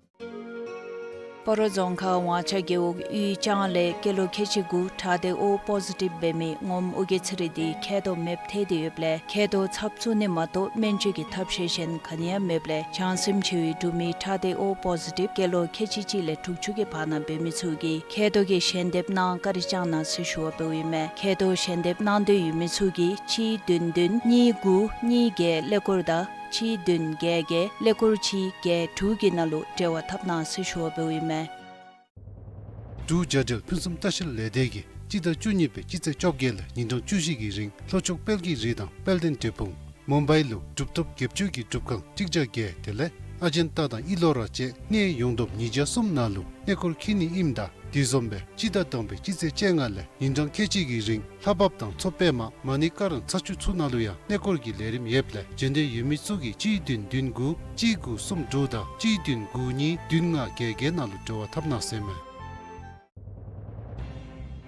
སྤ་རོ་རྫོང་ཁག་ཝང་ཆ་རྒེད་འོག་གཡུས་ལྕང་ལས་སྐྱེས་ལོ་ཁལ་གཅིག་དགུ་ཁྲག་སྡེ་ཨོ་པོ་ཟི་ཊིབ་འབད་མི་ངོམ་ཨོ་རྒྱན་ཚེ་རིང་འདི་མཁལ་རྡོག་མེདཔ་ཐལ་ཏེ་ཡོདཔ་ལས་མཁལ་རྡོག་ཚབ་བཙུགས་ནི་མ་གཏོགས་སྨན་བཅོས་ཀྱི་ཐབས་ཤེས་གཞན་ག་ནི་ཡང་མེདཔ་ལས་བྱང་སེམས་ཆེ་བའི་འབྲུག་མི་ཁྲག་སྡེ་ཨོ་པོ་ཟི་ཊིབ་སྐྱེས་ལོ་ཁལ་གཅིག་གཅིག་ལས་དྲུག་ཅུ་གི་བར་ན་འབད་མི་ཚུ་གིས་མཁལ་རྡོག་གི་ཞལ་འདེབས་ནང་བཀའ་དྲིན་བསྐྱང་གནང་ཟེར་ཞུ་བ་འབདཝ་ཨིན་མས། མཁལ་རྡོག་ཞལ་འདེབས་གནང་འདོད་ཡོད་མི་ཚུ་གིས་གཅིག་བདུན་བདུན་གཉིས་དགུ་གཉིས་བརྒྱད་ཀླད་ཀོར་དང་གཅིག་བདུན་བརྒྱད་བརྒྱད་ཀླད་ཀོར་གཅིག་བརྒྱད་དྲུག་གི་ནང་ལུ་འབྲེལ་བ་འཐབ་གནང་ཟེར་ཞུ་བ་འབདཝ་ཨིན་མས། འབྲུག་རྒྱལ་ཕུན་སུམ་ལྟ་བཤལ་ལས་སྡེ་གིས་སྤྱི་ཟླ་བཅུ་གཉིས་པའི་སྤྱི་ཚེས་བཅོ་བརྒྱད་ལས་ཉིན་གྲངས་བཅུ་བཞི་གི་རིང་ལྷོ་ཕྱོགས་དཔལ་གྱི་རི་དང་དཔལ་ལྡན་འབྲས་སྤུངས་མུམ་བའི་ལུ་གྲུབ་ཐོབ་བརྒྱད་ཅུ་གི་སྒྲུབ་ཁང་གཅིག་བརྒྱ་བརྒྱད་དེ་ལས་ཨ་ཇན་ཏ་དང་ཨི་ལོ་ར་བཅས་གནས་ཡོངས་བསྡོམས་ཉིས་བརྒྱ་གསུམ་ནང་ལུ་གནས་སྐོར་འཁྱིད་ནི་ཨིནམ་ད་དེ་བཟུམ་སྦེ་སྤྱི་ཟླ་དང་པའི་སྤྱི་ཚེས་བཅོ་ལྔ་ལས་ཉིན་གྲངས་ཁལ་གཅིག་གི་རིང་ལྷ་བབས་དང་མཚོ་པདྨ་མ་ཎི་ཀ་རམ་ཚ་ཆུ་ཚུ་ནང་ལུ་ཡང་གནས་སྐོར་གྱི་ལས་རིམ་ཡོདཔ་ལས་འབྱོན་འདོད་ཡོད་མི་ཚུ་གིས་གཅིག་བདུན་བདུན་དགུ་གཅིག་དགུ་གསུམ་དྲུག་དང་གཅིག་བདུན་དགུ་གཉིས་བདུན་ལྔ་བརྒྱད་བརྒྱད་ནང་ལུ་འབྲེལ་བ་འཐབ་གནང་ཟེར་མས།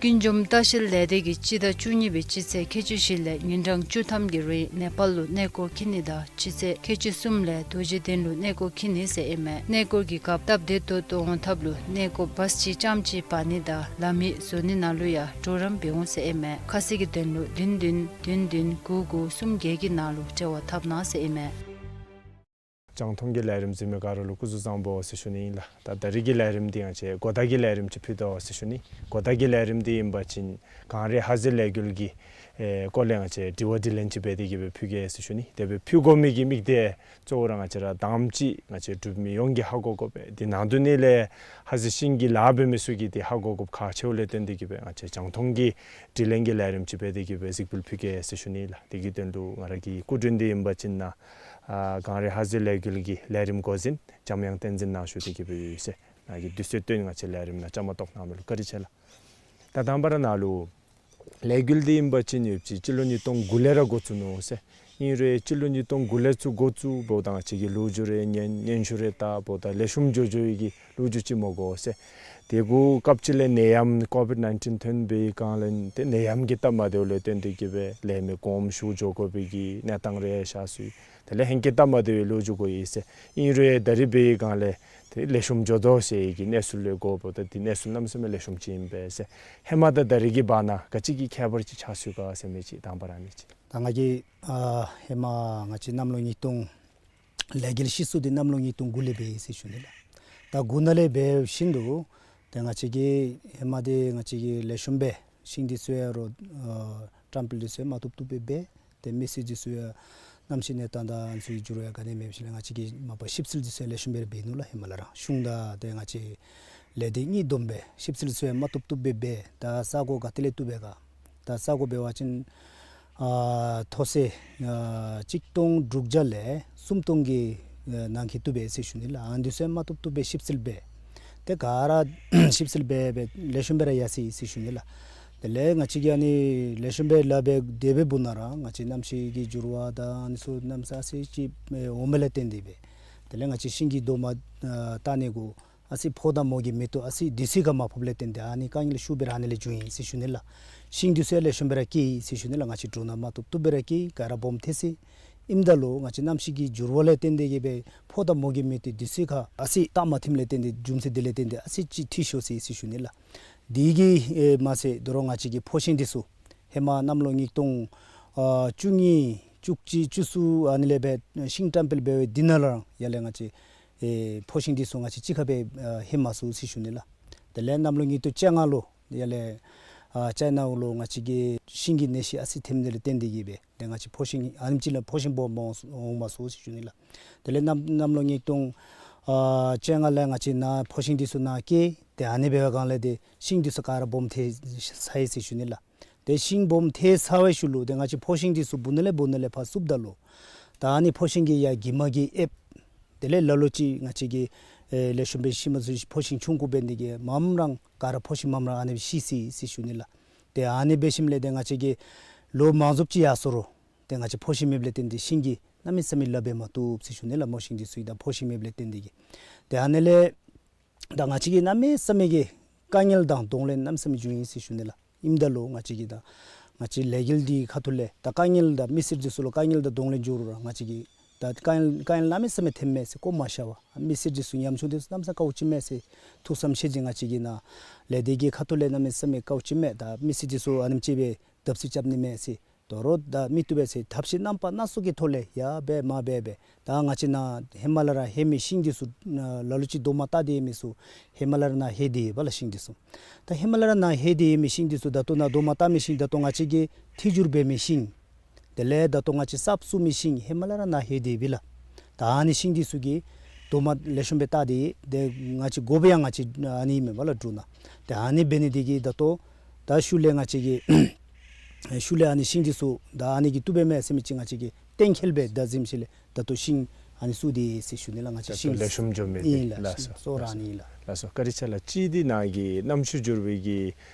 ཀུན་འབྱུང་ལྟ་བཤལ་ལས་སྡེ་གིས་སྤྱི་ཟླ་བཅུ་གཉིས་པའི་སྤྱི་ཚེས་ཁལ་གཅིག་བཞི་ལས་ཉིན་གྲངས་བཅུ་ཐམ་གྱི་རིང་ནེ་པཱལ་ལུ་གནས་སྐོར་འཁྱིད་ནི་དང་སྤྱི་ཚེས་ཁལ་གཅིག་གསུམ་ལས་རྡོ་རྗེ་གདན་ལུ་གནས་སྐོར་འཁྱིད་ནི་ཟེར་ཨིན་མས། གནས་སྐོར་གྱི་སྐབས་སྟབས་བདེ་ཏོག་ཏོ་འོང་ཐབས་ལུ་གནས་སྐོར་བཱས་ཅིག་རྐྱངམ་ཅིག་འབག་ནི་དང་ལམ་ཡིག་བཟོ་ནི་ནང་ལུ་ཡང་གྲོགས་རམ་འབད་འོང་ཟེར་ཨིན་མས། ཁ་གསལ་གྱི་དོན་ལུ་བདུན་བདུན་བདུན་བདུན་དགུ་དགུ་གསུམ་བརྒྱད་ཀྱི་ནང་ལུ་འབྲེལ་བ་འཐབ་གནང་ཟེར་ཨིན་མས། རྒྱང་མཐོང་གི་ལས་རིམ་གཟིགས་མི་ག་ར་ལུ་སྐུ་གཟུགས་བཟང་པོ་ཟེར་ཞུ་ནི་ཨིན་ལགས། ད་ད་རིས་ཀྱི་ལས་རིམ་འདི་ང་བཅས་གོ་བརྡ་གི་ལས་རིམ་ཅིག་ཕུལ་དོ་ཟེར་ཞུ་ནི། གོ་བརྡ་གི་ལས་རིམ་འདི་ཨིན་པ་ཅིན་གངས་རི་ཧ་ཟེ་ལས་འགུལ་གྱི་ཨེ་སྐོར་ལས་ང་བཅས་དྲི་བ་དྲིས་ལན་ཅིག་འབད་དེ་གི་སྦེ་ཕུལ་གེ་ཟེར་ཞུ་ནི། དེ་སྦེ་ཕུལ་དགོ་མི་གི་དམིགས་གཏད་གཙོ་བོ་ར་ང་བཅས་ར་དང་པ་ཅིག་ང་བཅས་འབྲུག་མི་ཡོངས་ཀྱིས་ཧ་གོ་དགོ་པས། དེ་ནང་དོན་ནི་ལས་ཧ་ཟེ་ཤིང་གི་ལཱ་འབད་མི་ཚུ་གིས་དེ་ཧ་གོ་དགོཔ་ཁག་ཆེཝ་ལས་བརྟེན་ཏེ་གི་སྦེ་ང་བཅས་རྒྱང་མཐོང་གི་དྲིས་ལན་གྱི་ལས་རིམ་ཅིག་འབད་དེ་གི་སྦེ་གཟིགས་འབུལ་ཕུལ་གེ་ཟེར་ཞུ་ནི་ལགས། དེ་གི་དོན་ལུ་ང་ར་གི་སྐུ་མགྲོན་འདི་ཨིན་པ་ཅིན་ནཱ་ཨ་གངས་རི་ཧ་ཟེ་ལས་འགུལ་གྱི་ལས་རིམ་འགོ་འཛིན་འཇམ་དབྱངས་བསྟན་འཛིན་ནཱ་བཞུགས་ཏེ་གི་སྦེ་ཡོད་ཟེར། ནཱ་གིས་དུས་ཚོད་བཏོན་ང་བཅས་ལས་རིམ་ནང་བཅའ་མར་གཏོགས་གནང་མི་ལུ་བཀའ་དྲིན་ཆེ་ལགས། ད་དང་པ་ར་ནཱ་ལུ་ལས་འགུལ་འདི་ཨིན་པ་ཅིན་ཡོད་ཅི་སྤྱི་ལོ་ཉིས་སྟོང་དགུ་ལས་ར་འགོ་བཙུགས་ནུག་ཟེར། ཨིན་རུང་སྤྱི་ལོ་ཉིས་སྟོང་དགུ་ལས་ཚུར་འགོ་བཙུགས་འབདཝ་ད་ང་བཅས་ཀྱིས་ལོ་རྒྱུས་རེ་ཉན་སྙན་ཞུ་རེ་བལྟ་འབདཝ་ད་ལེགས་ཤོམ་འགྱོ་འགྱོ་བའི་གི་ལོ་རྒྱུས་ཅིག་མོ་གོ་ཟེར། དེ་གུ་སྐབས་ཅིག་ལས་ནད་ཡམས་ཀོ་བིཌ་ནའིན་ཊིན་ཐོན་པའི་སྒང་ལས་ཏེ་ནད་ཡམས་ཀྱི་སྟབས་མ་བདེཝ་ལས་བརྟེན་ཏེ་གི་སྦེ་ལས་མི་གོངམ་ཞུ་འགྱོ་དགོ་པའི་གི་གནས་སྟངས་རེ་ཤར་སོ་ཡི། དེ་ལས་ཧེང་སྐལ་སྟབས་མ་བདེ་བའི་ལོ་རྒྱུས་གོ་ཡི་ཟེར། ཨིན་རུང་ད་རིས་འབད་བའི་སྒང་ལས་ཏེ་ལེགས་ཤོམ་འགྱོ་དོ་ཟེར་བའི་གི་གནས་ཚུལ་ལས་གོ་འབདཝ་ད་དེ་གནས་ཚུལ་གནམ་མེད་ས་མེད་ལེགས་ཤོམ་ཅིག་ཨིན་པས་ཟེར། ཧེ་མ་དང་ད་རིས་ཀྱི་བར་ན་ག་ཅི་གི་ཁྱད་པར་ཅིག་ཆགས་སོ་ཡི་ག་ཟེར་མི་ཅིག་དང་པ་ར་ཨ་ནི་ཅིག། ད་ང་གིས་ཨ་ཧེ་མ་ང་བཅས་གནམ་ལོ་ཉིས་སྟོང་ལས་འགུལ་ཤི་སོ་འདི་གནམ་ལོ་ཉིས་སྟོང་དགུ་ལས་འབད་ཡི་ཟེར་ཞུ་ནི་ལགས། ད་དགུ་ནང་ལས་འབད་བཞིན་དུ་ཏེ་ང་བཅས་ཀྱིས་ཧེ་མ་འདི་ང་བཅས་ཀྱིས་ལེགས་ཤོམ་སྦེ་ཤིང་འདི་ཚུ་ཡང་རོ་ཨ་བཀྲམ་སྤེལ་འདི་ཚུ་ཡང་མ་བཏུབ་བཏུབ་སྦེ་འབད། ཏེ་མི་སེར་འདི་ཚུ་ཡང་གནམ་གཤིས་གནས་སྟངས་དང་ཨ་ནི་ཚུ་གི་འགྱུར་བ་ཡང་ག་ནི་མེད་པ་ཅིན་ལས་ང་བཅས་ཀྱིས་མ་པ་ཞིབ་འཚོལ་འདི་ཚུ་ཡང་ལེགས་ཤོམ་སྦེ་ར་འབད་ནུག་ལགས། ཧེ་མ་ལས་ར་གཞུང་དང་ཏེ་ང་བཅས་ལས་སྡེ་གཉིས་བསྡོམས་སྦེ་ཞིབ་འཚོལ་འདི་ཚུ་ཡང་མ་བཏུབ་བཏུབ་སྦེ་འབད། ད་ས་གོ་ག་ཏེ་ལས་བཏུབ་པས་ག། ད་ས་གོ་འབད་བ་ཅིན་ཨ་མཐོ་ས་ཨ་གཅིག་སྟོང་དྲུག་བརྒྱ་ལས་སུམ་སྟོང་གི་ཨ་ནང་འཁོད་བཏུབ་པས་ཟེར་ཞུ་ནི་ལགས། ཨ་ནི་འདི་ཚུ་ཡང་མ་བཏུབ་བཏུབ་སྦེ་ཞིབ་འཚོལ་འབད། ཏེ་ག་ར་ཞིབ་འཚོལ་འབད་འབད་ལེགས་ཤོམ་སྦེ་ར་ཡར་སོ་ཡི་ཟེར་ཞུ་ནི་ལགས། དེ་ལས་ང་བཅས་ཀྱིས་ཨ་ནི་ལེགས་ཤོམ་སྦེ་ལཱ་འབད་དེ་སྦེ་འབདཝ་ད་ར་ང་བཅས་གནམ་གཤིས་ཀྱི་འགྱུར་བ་དང་ཨ་ནི་ཚུ་གནམ་ས་ཨ་ཙི་ཅིག་ཨེ་འོང་མི་ལས་བརྟེན་ཏེ་སྦེ། དེ་ལས་ང་བཅས་ཤིང་གི་རྡོག་མ་ཨ་བཏགས་ནི་གུ་ཨ་ཙི་ཕོཝ་དང་མོ་གི་མེ་ཏོག་ཨ་ཙི་དུས་ཚོད་ཁར་མ་ཕོགཔ་ལས་བརྟེན་ཏེ་ཨ་ནི་དཀའ་ངལ་ཤུགས་སྦེ་ར་ཨ་ནི་ལས་བྱུང་ཡི་ཟེར་ཞུ་ནི་ལགས། ཤིང་འདི་ཚུ་ཡང་ལེགས་ཤོམ་སྦེ་ར་སྐྱེས་ཡི་ཟེར་ཞུ་ནི་ལགས། ང་བཅས་འབྲུ་སྣ་མ་བཏུབ་བཏུབ་སྦེ་ར་སྐྱེས་ཡི། ག་ར་སྦོམ་ཐལ་སོ་ཡི། ཨིནམ་ད་ལུ་ང་བཅས་གནམ་གཤིས་ཀྱི་འགྱུར་བ་ལས་བརྟེན་ཏེ་གི་སྦེ་ཕོཝ་དང་མོ་གི་མེ་ཏོག་དུས་ཚོད་ཁར་ཨ་ཙི་སྟབས་མ་བདེཝ་ལས་བརྟེན་ཏེ་རྒྱུ་མཚན་དེ་ལས་བརྟེན་ཏེ་ཨ་ཙི་ཅིག་འཐུས་ཤོར་སོ་ཡི་ཟེར་ཞུ་ནི་ལགས། དེ་གིས་ཨེ་མ་ཚད་དོ་རུང་ང་བཅས་ཀྱི་ཕོ་ཤིང་འདི་ཚུ་ཧེ་མ་གནམ་ལོ་ཉིས་སྟོང་ཨ་བཅུ་གཉིས་བཅུ་གཅིག་བཅུ་གསུམ་ཨ་ནི་ལས་སྦེ་ཤིང་བཀྲམ་སྤེལ་འབད་བའི་དེ་ནང་ལུ་ར་ཡར་ལས་ང་བཅས་ཨེ་ཕོ་ཤིང་འདི་ཚུ་ང་བཅས་གཅིག་ཁར་སྦེ་ཨ་ལྷོད་མ་ཚུགས་ཟེར་ཞུ་ནི་ལགས། དེ་ལས་གནམ་ལོ་ཉིས་སྟོང་བཅོ་ལྔ་ལུ་ཡར་ལས་ཨ་ཅའི་ན་ལུ་ང་བཅས་ཀྱི་ཤིང་གི་ནད་གཞི་ཨ་ཙི་ཐོནམ་ལས་བརྟེན་ཏེ་གི་སྦེ་ཏེ་ང་བཅས་ཕོ་ཤིང་ཨ་ནེམ་ཅིག་ལས་ཕོ་ཤིང་སྦོམ་འོང་མ་ཚུགས་ཟེར་ཞུ་ནི་ལགས། དེ་ལས་གནམ་གནམ་ལོ་ཉིས་སྟོང་ཨ་བཅོ་ལྔ་ལས་ང་བཅས་ནཱ་ཕོ་ཤིང་འདི་ཚུ་ནཱ་སྐྱེས། ཏེ་ཨ་ནི་འབད་བའི་སྒང་ལས་ཏེ་ཤིང་འདི་ཚུ་ག་ར་སྦོམ་ཐལ་ཚར་ཡི་ཟེར་ཞུ་ནི་ལགས། ཏེ་ཤིང་སྦོམ་ཐལ་ཚར་བའི་ཤུལ་ལུ་ཏེ་ང་བཅས་ཕོ་ཤིང་འདི་ཚུ་སྦུག་ནང་ལས་སྦུག་ནང་ལས་ཕར་བསུབ་ད་ལུ་ད་ཨ་ནི་ཕོ་ཤིང་གི་ཡར་གྱིབ་མ་གིས་ཨེབ། དེ་ལས་ལ་ལུ་ཅིག་ང་བཅས་ཀྱིས་ཨེ་ལེགས་ཤོམ་སྦེ་ཤེས་མ་ཚུགས་ཕོ་ཤིང་ཆུང་ཀུ་འབད་ནི་དེ་གིས་མངམ་ར་ག་ར་ཕོ་ཤིང་མངམ་ར་ཨ་ནི་སྦེ་ཤི་སོ་ཡི་ཟེར་ཞུ་ནི་ལགས། ཏེ་ཨ་ནི་འབད་ཞིནམ་ལས་ཏེ་ང་བཅས་ཀྱིས་ལོ་མང་རྫོགས་ཅིག་ཡར་སོ་རུང་ཏེ་ང་བཅས་ཕོ་ཤིང་མེདཔ་ལས་བརྟེན་ཏེ་ཤིང་གིས་གནམ་མེད་ས་མེད་ལཱ་འབད་མ་བཏུབ་ཟེར་ཞུ་ནི་ལགས། མོ་ཤིང་འདི་ཚུ་གིས་ད་ཕོ་ཤིང་མེདཔ་ལས་བརྟེན་ཏེ་གི། ཏེ་ཨ་ནི་ལས་ད་ང་བཅས་ཀྱིས་གནམ་མེད་ས་མེད་ཀྱི་དཀའ་ངལ་དང་གདོང་ལེན་གནམ་མེད་ས་མེད་བྱུང་ཡི་ཟེར་ཞུ་ནི་ལགས། ཨིནམ་ད་ལུ་ང་བཅས་ཀྱིས་ད་ང་བཅས་ལས་འགུལ་འདི་ཁ་ཐུག་ལས་ད་དཀའ་ངལ་དང་མི་སེར་འདི་ཚུ་ལུ་དཀའ་ངལ་དང་གདོང་ལེན་འགྱོ་རུང་ར་ང་བཅས་ཀྱིས་ ད་དཀའ་ངལ་དཀའ་ངལ་གནམ་མེད་ས་མེད་ཐོནམ་མས་ཟེར། ཁོ་མ་ཤ་བར་མི་སེར་འདི་ཚུ་ཉམ་ཆུང་འདི་ཚུ་གནམ་མེད་ས་མེད་དཀའཝ་སྤྱདཔ་མས་ཟེར་ཐུགས་བསམ་བཞེས་ཅི། ང་བཅས་ཀྱི་ནཱ་ལས་སྡེ་གི་ཁ་ཐུག་ལས་གནམ་མེད་ས་མེད་དཀའཝ་སྤྱདཔ་མས། ད་མི་སེར་འདི་ཚུ་ཨ་ནེམ་ཅིག་སྦེ་བརྡབ་གསིག་རྐྱབ་ནི་མས་ཟེར། དོ་རུང་ད་མི་བཏུབ་པས་ཟེར་ཐབས་ཤེས་རྣམ་པ་སྣ་ཚོགས་ཀྱི་ཐོག་ལས་ཡར་འབད་མར་འབད་འབད། ད་ང་བཅས་ནཱ་ཧེ་མ་ལས་ར་ལྷོད་མི་ཤིང་འདི་ཚུ་ལ་ལུ་ཅིག་རྡོག་མ་བཏགས་ཏེ་ཡོད་མི་ཚུ་ཧེ་མ་ལས་ར་ནཱ་ལྷོད་དེ་ཡོདཔ་ལགས། ཤིང་འདི་ཚུ་ད་ཧེ་མ་ལས་ར་ནཱ་ལྷོད་དེ་ཡོད་མི་ཤིང་འདི་ཚུ་ད་ལྟོ་ནཱ་རྡོག་མ་བཏགས་མི་ཤིང་ད་ལྟོ་ང་བཅས་ཀྱིས་ཐིག་འགྱུར་འབད་མི་ཤིང་དེ་ལས་ད་ལྟོ་ང་བཅས་གསརཔ་བཙུགས་མི་ཤིང་ཧེ་མ་ལས་ར་ནཱ་ལྷོད་དེ་ཡོདཔ་ལགས། ད་ཨ་ནི་ཤིང་འདི་ཚུ་གི་རྡོག་མ་ལེགས་ཤོམ་སྦེ་བཏགས་ཏེ་ཏེ་ང་བཅས་དགོ་པའི་ཡང་ང་བཅས་ཨ་ནི་མེན་པ་ལགས་འབྲུག་ནང་། ཏེ་ཨ་ནི་འབད་ནི་འདི་གིས་ད་ལྟོ་ད་ཤུལ་ལས་ང་བཅས་ཀྱིས་ཤུལ་ལས་ཨ་ནི་ཤིང་འདི་ཚུ་ད་ཨ་ནི་གིས་བཏུབ་པས་མས་ཟེར་མི་ཅིག་ང་བཅས་ཀྱིས་གཏན་འཁེལ་སྦེ་ད་གཟིམ་ཤུལ་ལས་ད་ལྟོ་ཤིང་ཨ་ནི་བཙུགས་ཏེ་ཟེར་ཞུ་ནི་ལགས། ང་བཅས་ད་ལྟོ་ཤིང་ལེགས་ཤོམ་འགྱོ་མི་ཨིན་ལགས། ལགས་སོ། གཙོ་བོ་ར་ཨ་ནི་ལགས། ལགས་སོ། བཀའ་དྲིན་ཆེ་ལགས། གཅིག་འདི་ནཱ་གི་གནམ་གཤིས་འགྱུར་བའི་གི་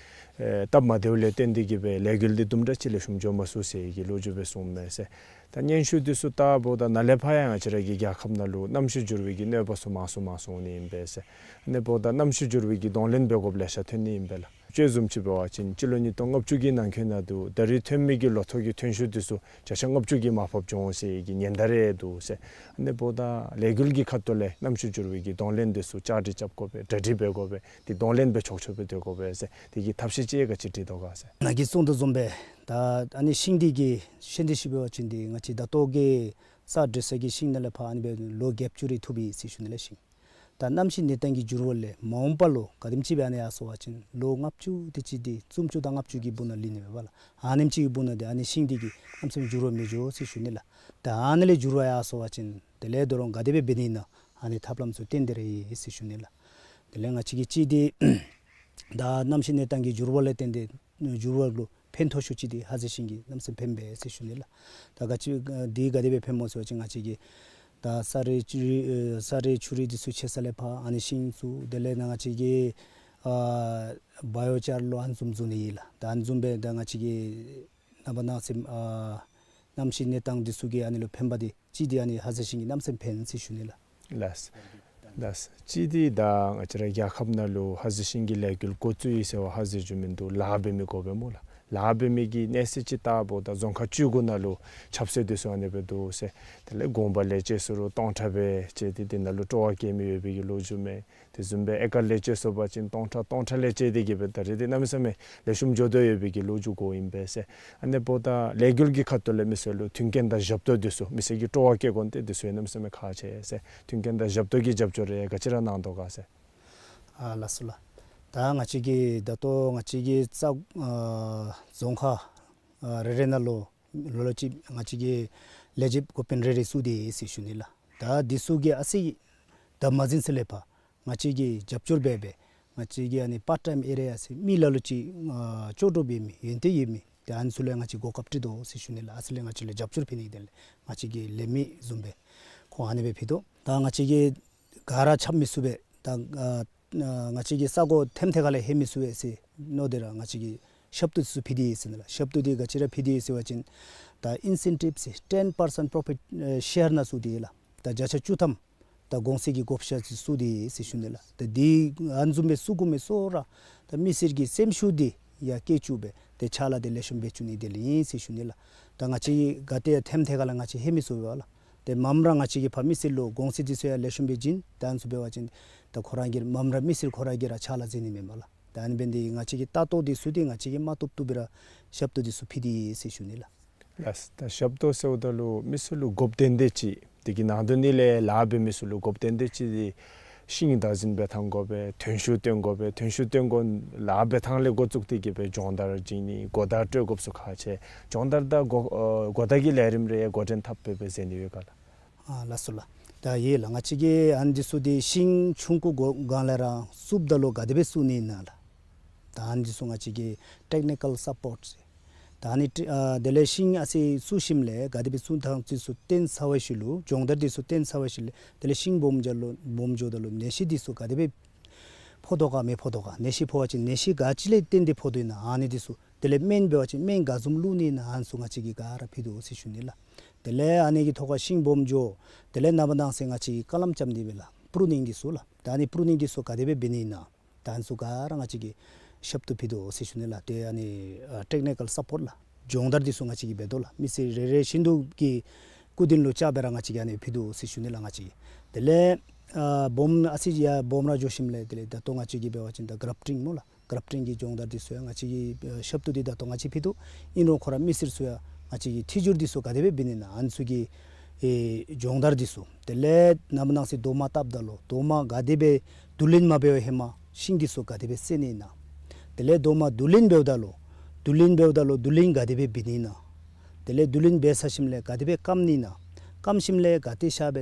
ཨེ་སྟབས་མ་བདེཝ་ལས་བརྟེན་ཏེ་གིས་སྦེ་ལས་འགུལ་འདི་དུམ་གྲ་ཅིག་ལེགས་ཤོམ་འགྱོ་མ་ཚུགས་ཟེར་གྱི་ལོ་རྒྱུས་སྦེ་གསུངམ་མས་ཟེར། ད་སྙན་ཞུ་འདི་ཚུ་བལྟཝ་ད་ནཱ་ལས་ཕར་ཡང་ང་བཅས་ར་གི་རྒྱལ་ཁབ་ནང་ལུ་གནམ་གཤིས་འགྱུར་བའི་གི་གནོད་པ་ཚུ་མང་སུ་མང་སུ་འོང་ནི་ཨིན་པས་ཟེར། ཨ་ནི་འབདཝ་ད་གནམ་གཤིས་འགྱུར་བའི་གི་གདོང་ལེན་འབད་དགོཔ་ལེ་ཤ་ཐོན་ནི་ཨིན་པས་ལགས། དཔྱེ་བཟུམ་ཅིག་འབད་བ་ཅིན་སྤྱི་ལོ་ཉིས་སྟོང་ལྔ་བཅུ་གི་ནང་འཁོད་ནང་དུ་ད་རིས་ཐོན་མི་གི་ལོ་ཐོག་གི་ཐོན་ཤུགས་འདི་ཚུ་བརྒྱ་ཆ་ལྔ་བཅུ་གིས་མར་ཕབ་འགྱོ་འོང་ཟེར་གྱི་ཉེན་བརྡ་རེ་འདུག་ཟེར། ཨ་ནི་འབདཝ་ད་ལས་འགུལ་གྱི་ཁ་ཐུག་ལས་གནམ་གཤིས་འགྱུར་བའི་གི་གདོང་ལེན་འདི་ཚུ་བཅའ་སྒྲིག་རྐྱབ་དགོ་པས། གྲ་སྒྲིག་འབད་དགོ་པས། འདི་གདོང་ལེན་འབད་ཆོག་ཆོག་སྦེ་སྡོད་དགོ་པས་ཟེར། དེ་གི་ཐབས་ཤེས་ཅིག་ག་ཅི་སྒྲིག་དོ་ག་ཟེར། ནཱ་གིས་གསུངས་དོ་བཟུམ་སྦེ་ད་ཨ་ནི་ཤིང་འདི་གི་ཤིང་འདི་ཤེས་པ་ཅིན་འདི་ང་བཅས་ད་ལྟོ་གི་ས་འདྲུད་ས་གི་ཤིང་ནང་ལས་ཕར་ཨ་ནི་སྦེ་ལོ་བརྒྱད་ཅུ་རེ་ཐུབ་ཡི་ཟེར་ཞུ་ནི་ལགས་ཤིང་། ད་གནམ་གཤིས་གནས་སྟངས་ཀྱི་འགྱུར་བ་ལས་མ་འོངས་པ་ལུ་ག་དེམ་ཅིག་སྦེ་ཨ་ནི་ཡར་སོང་བ་ཅིན་ལོ་ལྔ་བཅུ་དེ་ཅིག་འདི་བཙུན་བཅོས་དང་ལྔ་བཅུ་གི་སྦུག་ན་ལུས་ནི་མས་པ་ལགས། ཨ་ནེམ་ཅིག་གི་སྦུག་ན་འདི་ཨ་ནི་ཤིང་འདི་གིས་གནམ་མེད་ས་མེད་འགྱུར་བ་མི་འགྱོ་ཟེར་ཞུ་ནི་ལགས། ད་ཨ་ནི་ལས་འགྱུར་བ་ཡར་སོང་བ་ཅིན་དེ་ལས་ད་རུང་ག་དེ་སྦེ་འབད་ནི་ཨིན་ན་ཨ་ནི་ཐབས་ལམ་ཚུ་བཏོན་ཏེ་ར་ཡོད་ཟེར་ཞུ་ནི་ལགས། དེ་ལས་ང་བཅས་ཀྱིས་གཅིག་འདི་ད་གནམ་གཤིས་གནས་སྟངས་ཀྱི་འགྱུར་བ་ལས་བརྟེན་ཏེ་འགྱུར་བ་ལུ་ཕན་ཐོགས་ཤོས་ཅིག་འདི་ཧ་ཟེ་ཤིང་གིས་གནམ་མེད་ས་མེད་ཕནམ་མས་ཟེར་ཞུ་ནི་ལགས། ད་ག་ཅི་འདི་ག་དེ་སྦེ་ཕནམ་སྨོ་ཟེར་བ་ཅིན་ང་བཅས་ཀྱིས་ད་ས་རུད་ཆུ་རུད་ཨེ་ས་རུད་ཆུ་རུད་འདི་ཚུ་ཆད་ས་ལས་ཕར་ཨ་ནི་ཤིང་བཙུགས། དེ་ལས་ནཱ་ང་བཅས་ཀྱིས་ཨ་བ་ཡོ་ཅར་ལོ་ཨ་ནི་བཟུམ་བཙུགས་ནི་ཨིན་ལགས། ད་ཨ་ནི་བཟུམ་སྦེ་ད་ང་བཅས་ཀྱིས་ནངས་པ་གནངས་ཚེ་ཨ་གནམ་གཤིས་གནས་སྟངས་འདི་ཚུ་གིས་ཨ་ནི་ལུ་ཕན་པ་འདི་གཅིག་འདི་ཨ་ནི་ཧ་ཟེ་ཤིང་གིས་གནམ་མེད་ས་མེད་ཕན་ཟེར་ཞུ་ནི་ལགས། ལགས། ལགས། གཅིག་འདི་ད་ང་བཅས་ར་རྒྱལ་ཁབ་ནང་ལུ་ཧ་ཟེ་ཤིང་གི་ལས་འགུལ་འགོ་བཙུགས་ཡི་ཟེར་བ་ཧ་ཟེ་འགྱོ་མིན་འདུག། ལཱ་འབད་མི་དགོ་པས་སྨོ་ལགས། ལཱ་འབད་མི་གི་གནས་ཚད་ཅིག་བལྟཝ་ད་རྫོང་ཁག་བཅུ་དགུ་ནང་ལུ་ཆབ་སྲིད་འདི་ཚུ་ཨ་ནི་སྦེ་འདུག་ཟེར། དེ་ལས་དགོངས་པ་ལས་བཅད་སུ་རུང་སྟོང་ཕྲག་སྦེ་བཅད་དེ་དེ་ནང་ལུ་སྤྲོ་བ་བསྐྱེད་མི་ཡོད་པའི་གི་ལོ་རྒྱུས་མས། དེ་བཟུམ་སྦེ་ཨེ་ཀར་ལས་བཅད་སོང་པ་ཅིན་སྟོང་ཕྲག་སྟོང་ཕྲག་ལས་བཅད་དེ་གིས་སྦེ་ད་རེས་འདི་གནམ་མེད་ས་མེད་ལེགས་ཤོམ་འགྱོ་དོ་ཡོད་པའི་གི་ལོ་རྒྱུས་གོཝ་ཨིན་པས་ཟེར། ཨ་ནི་འབདཝ་ད་ལས་འགུལ་གྱི་ཁ་ཐུག་ལས་མི་སེར་ལུ་མཐུན་རྐྱེན་དང་ཞབས་ཏོག་འདི་ཚུ་མི་སེར་གྱི་སྤྲོ་བ་བསྐྱེད་དགོ་ནི་འདི་ཚུ་ཡང་གནམ་མེད་ས་མེད་ཁག་ཆེ་ཟེར། མཐུན་རྐྱེན་དང་ཞབས་ཏོག་གི་རྒྱབ་སྐྱོར་རེ་ག་ཅི་ར་གནང་དོ་ག་ཟེར། ཨ་ལགས་སོ་ལགས། ད་ང་བཅས་ཀྱིས་ད་ལྟོ་ང་བཅས་ཀྱི་ས་ཨ་རྫོང་ཁག་ཨ་རེ་རེ་ནང་ལུ་ལོ་ལོ་ཅིག་ང་བཅས་ཀྱིས་ལས་བྱེདཔ་འགོ་དཔོན་རེ་རེ་བཙུགས་ཏེ་ཟེར་ཞུ་ནི་ལགས། ད་འདི་ཚུ་གིས་ཨ་ཙི་ད་མ་འཛིང་ས་ལས་ཕར་ང་བཅས་ཀྱིས་རྒྱབ་སྐྱོར་འབད་འབད་ང་བཅས་ཀྱིས་ཨ་ནི་པར་ཊའིམ་ཨེ་རི་ཡ་ཟེར་མི་ལ་ལུ་ཅིག་ཨ་ལྕོགས་གྲུབ་ཡོད་མི་ཡོན་ཏན་ཡོད་མི་ཏེ་ཨ་ནི་ཚུ་ལུ་ཡང་ང་བཅས་གོ་སྐབས་སྤྲོད་དོ་ཟེར་ཞུ་ནི་ལགས། ཨ་ཙི་ལས་ང་བཅས་ལུ་རྒྱབ་སྐྱོར་ཕུལ་ནི་གི་དོན་ལས་ང་བཅས་ཀྱིས་ལས་མི་བཟུམ་སྦེ་ཁོང་ཨ་ནི་སྦེ་ཕུལ་དོ། ད་ང་བཅས་ཀྱིས་ག་ར་འཆམ་མི་ཚུགས་པས། ད་ཨ་ང་བཅས་ཀྱི་ས་གོ་ཐེམ་ཐེ་ཁ་ལས་ལྷོད་མི་ཚུགས་པས་ཟེར་མནོ་སྟེ་ར་ང་བཅས་ཀྱིས་ཞབས་ཏོག་འདི་ཚུ་ཕུལ་ཏེ་ཡོད་ཟེར་ནི་ལགས། ཞབས་ཏོག་འདི་ག་ཅི་ར་ཕུལ་ཏེ་ཡོད་ཟེར་བ་ཅིན་ད་ཨིན་སེན་ཊིབ་ཟེར་ཊེན་པར་སེནཊ་པོརོ་ཕིཊ་ཨེ་ཤེར་ནང་བཙུགས་ཏེ་ཡོད་ལགས། ད་བརྒྱ་ཆ་བཅུ་ཐམ་ད་གོང་ཚད་ཀྱི་བགོ་བཤའ་ཅིག་བཙུགས་ཏེ་ཡོད་ཟེར་ཞུ་ནི་ལགས། ད་འདི་ཨ་ནི་བཟུམ་སྦེ་བཙུགས་དགོ་མི་ཚུ་ར་ད་མི་སེར་གྱི་སེམས་ཤུགས་འདི་ཡར་བསྐྱེད་བཅུག་སྦེ་ཏེ་ཕྱག་ལཱ་འདི་ལེགས་ཤོམ་འབད་བཅུག་ནི་དེ་ལས་ཨིན་ཟེར་ཞུ་ནི་ལགས། ད་ང་བཅས་ག་ཏེ་ཐེམ་ཐེ་ཁ་ལས་ང་བཅས་ལྷོད་མི་ཚུགས་པས་ལགས། ཏེ་མངམ་ར་ང་བཅས་ཀྱིས་ཕར་མི་སེར་ལུ་གོང་ཚད་འདི་ཚུ་ཡང་ལེགས་ཤོམ་སྦེ་བྱིན། ད་ཨ་ནི་ཚུ་འབད་བ་ཅིན་ད་ཁོ་ར་གིས་མངམ་ར་མི་སེར་ཁོ་ར་གིས་ར་ཕྱག་ལཱ་མཛད་ནི་མས་པ་ལགས། ད་ཨ་ནི་འབད་ནི་འདི་གིས་ང་བཅས་ཀྱི་ལྟ་རྟོག་འདི་ཚུ་འདི་ང་བཅས་ཀྱིས་མ་བཏུབ་བཏུབ་སྦེ་ར་ཞབས་ཏོག་འདི་ཚུ་ཕུལ་ཏེ་ཡོད་ཟེར་ཞུ་ནི་ལགས། ལགས། ད་ཞབས་ཏོག་ཟེརཝ་ད་ལུ་མི་སེར་ལུ་དགོཔ་ཏན་ཏན་ཅིག་དེ་གི་ནང་དོན་འདི་ལས་ལཱ་འབད་མི་ཚུ་ལུ་དགོཔ་ཏན་ཏན་ཅིག་འདི་ཤིང་བདག་འཛིན་འབད་ཐངས་དགོ་པས། ཐོན་ཤུགས་བཏོན་དགོ་པས། ཐོན་ཤུགས་བཏོན་དགོ་ལཱ་འབད་ཐངས་ལས་འགོ་བཙུགས་ཏེ་གིས་སྦེ་སྦྱོང་བརྡར་བྱིན་ནི་གོ་བརྡ་སྤྲོད་དགོཔ་ཚུ་ཁག་ཆེ། སྦྱོང་བརྡར་དང་གོ་ཨ་གོ་བརྡ་གི་ལས་རིམ་རེ་འགོ་འདྲེན་འཐབ་སྦེ་སྦེ་མཛད་ནི་ཡོད་ག་ལགས། ཨ་ལགས་སོ་ལགས། ད་ཡོད་ལགས། ང་བཅས་ཀྱིས་ཨ་ནི་འདི་ཚུ་འདི་ཤིང་ཆུང་ཀུ་གོ་སྒང་ལས་ར་བཙུགསཔ་ད་ལུ་ག་དེ་སྦེ་བཙུགས་ནི་ཨིན་ན་ལགས། ད་ཨ་ནི་འདི་ཚུ་ང་བཅས་ཀྱིས་ཊེཀ་ནི་ཀཱལ་སཔོརཊ་ཟེར། ད་ཨ་ནི་ཊེ་ཨ་དེ་ལས་ཤིང་ཨ་ཙི་བཙུགས་ཞིནམ་ལས་ག་དེ་སྦེ་བཙུགས་ཐངས་འདི་ཚུ་བསྟན་ཚར་བའི་ཤུལ་ལུ་སྦྱོང་བརྡར་འདི་ཚུ་བསྟན་ཚར་བའི་ཤུལ་ལས་དེ་ལས་ཤིང་སྦོམ་འགྱོ་ལུ་སྦོམ་འགྱོཝ་ད་ལུ་ནད་གཞི་འདི་ཚུ་ག་དེ་སྦེ་ཕོག་དོ་ག་མི་ཕོག་དོ་ག། ནད་གཞི་ཕོག་པ་ཅིན་ནད་གཞི་ག་ཅི་ལས་བརྟེན་ཏེ་ཕོག་དོ་ཨིན་ན། ཨ་ནི་འདི་ཚུ་དེ་ལས་སྨན་འབད་བ་ཅིན་སྨན་ག་བཟུམ་བླུག་ནི་ཨིན་ན། ཨ་ནི་ཚུ་ང་བཅས་ཀྱིས་ག་ར་ཕུལ་དོ་ཟེར་ཞུ་ནི་ལགས། དེ་ལས་ཨ་ནི་གི་ཐོག་ཁར་ཤིང་སྦོམ་འགྱོ། དེ་ལས་ནངས་པ་གནངས་ཚེ་ང་བཅས་ཀྱིས་ཀ་ལམ་རྐྱབ་ནི་སྦེ་ལགས། པུ་རུ་ནིང་འདི་ཚུ་ལགས། ད་ཨ་ནི་པུ་རུ་ནིང་འདི་ཚུ་ག་དེ་སྦེ་འབད་ནི་ཨིན་ན། ད་ཨ་ནི་ཚུ་ག་ར་ང་བཅས་ཀྱིས་ཞབས་ཏོག་ཕུལ་དོ་ཟེར་ཞུ་ནི་ལགས། ཏེ་ཨ་ནི་ཨ་ཊེཀ་ནི་ཀཱལ་སཔོརཊ་ལགས། སྦྱོང་བརྡར་འདི་ཚུ་ང་བཅས་ཀྱིས་འབད་དོ་ལགས། མི་སེར་རེ་རེ་བཞིན་དུ་གིས་ སྐུ་མདུན་ལུ་བཅར་སྦེ་ར་ང་བཅས་ཀྱིས་ཨ་ནི་ཕུལ་དོ་ཟེར་ཞུ་ནི་ལགས་ང་བཅས་ཀྱིས། དེ་ལས་ཨ་སྦོམ་ཨ་ཙི་ཡར་སྦོམ་ར་འགྱོ་ཞིནམ་ལས་དེ་ལས་ད་ལྟོ་ང་བཅས་ཀྱིས་འབད་བ་ཅིན་ད་གྲབ་ཊིང་སྨོ་ལགས། གྲབ་ཊིང་གི་སྦྱོང་བརྡར་འདི་ཚུ་ཡང་ང་བཅས་ཀྱི་ཨེ་ཞབས་ཏོག་འདི་ད་ལྟོ་ང་བཅས་ཕུལ་དོ། ཨིན་རུང་ཁོ་ར་མི་སེར་ཚུ་ཡང་ང་བཅས་ཀྱིས་ཐི་ཇུར་འདི་ཚུ་ག་དེ་སྦེ་འབད་ནི་ཨིན་ན་ཨ་ནི་ཚུ་གི་ཨེ་སྦྱོང་བརྡར་འདི་ཚུ། དེ་ལས་ནངས་པ་གནངས་ཚེ་རྡོག་མ་བཏབ་ད་ལུ་རྡོག་མ་ག་དེ་སྦེ་བསྡུ་ལེན་མ་འབད་བའི་ཧེ་མ་ཤིང་འདི་ཚུ་ག་དེ་སྦེ་བསལ་ནི་ཨིན་ན། དེ་ལས་རྡོག་མ་བསྡུ་ལེན་འབདཝ་ད་ལུ་བསྡུ་ལེན་འབདཝ་ད་ལུ་བསྡུ་ལེན་ག་དེ་སྦེ་འབད་ནི་ཨིན་ན། དེ་ལས་བསྡུ་ལེན་འབད་ཚར་ཞིནམ་ལས་ག་དེ་སྦེ་སྐམ་ནི་ཨིན་ན། སྐམ་ཞིནམ་ལས་ག་ཏེ་བཞག་སྦེ་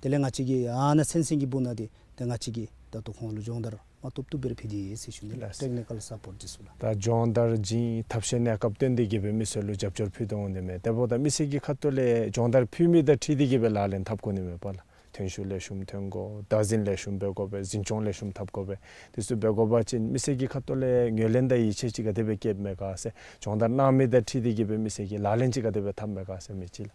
དེ་ལས་ང་བཅས་ཀྱིས་ཨ་ནཱ་ཚན་ཚན་གྱི་སྦུག་ན་འདི་ཏེ་ང་བཅས་ཀྱིས་ད་ལྟོ་ཁོང་ལུ་སྦྱོང་བརྡར་མ་བཏུབ་བཏུབ་སྦེ་ར་ཕུལ་ཏེ་ཡོད་ཟེར་ཞུ་ནི་ལགས། ལགས། ཊེཀ་ནི་ཀཱལ་སཔོརཊ་འདི་ཚུ་ལགས། ད་སྦྱོང་བརྡར་བྱིན་ཐབས་ཤེས་གནས་སྐབས་བཏོན་ཏེ་གི་སྦེ་མི་སེར་ལུ་རྒྱབ་སྐྱོར་ཕུལ་དོ་འོང་ནི་མས། དེ་འབདཝ་ད་མི་སེར་གྱི་ཁ་ཐུག་ལས་སྦྱོང་བརྡར་ཕུལ་མི་དང་འཁྲིལ་ཏེ་གི་སྦེ་ལག་ལེན་འཐབ་དགོ་ནི་མས་པ་ལགས། ཐོན་ཤུགས་ལེགས་ཤོམ་ཐོན་དགོ། བདག་འཛིན་ལེགས་ཤོམ་འབད་དགོ་པས། འཛིན་སྐྱོང་ལེགས་ཤོམ་འཐབ་དགོ་པས། དེ་ཚུ་འབད་དགོ་པ་ཅིན་མི་སེར་གྱི་ཁ་ཐུག་ལས་ངོས་ལེན་དང་ཡིད་ཆེས་ཅིག་ག་དེ་སྦེ་བསྐྱེདཔ་མས་ག་ཟེར། སྦྱོང་བརྡར་གནང་མི་དང་འཁྲིལ་ཏེ་གི་སྦེ་མི་སེར་གྱིས་ལག་ལེན་ཅིག་ག་དེ་སྦེ་འཐབ་མས་ག་ཟེར་མི་ཅིག་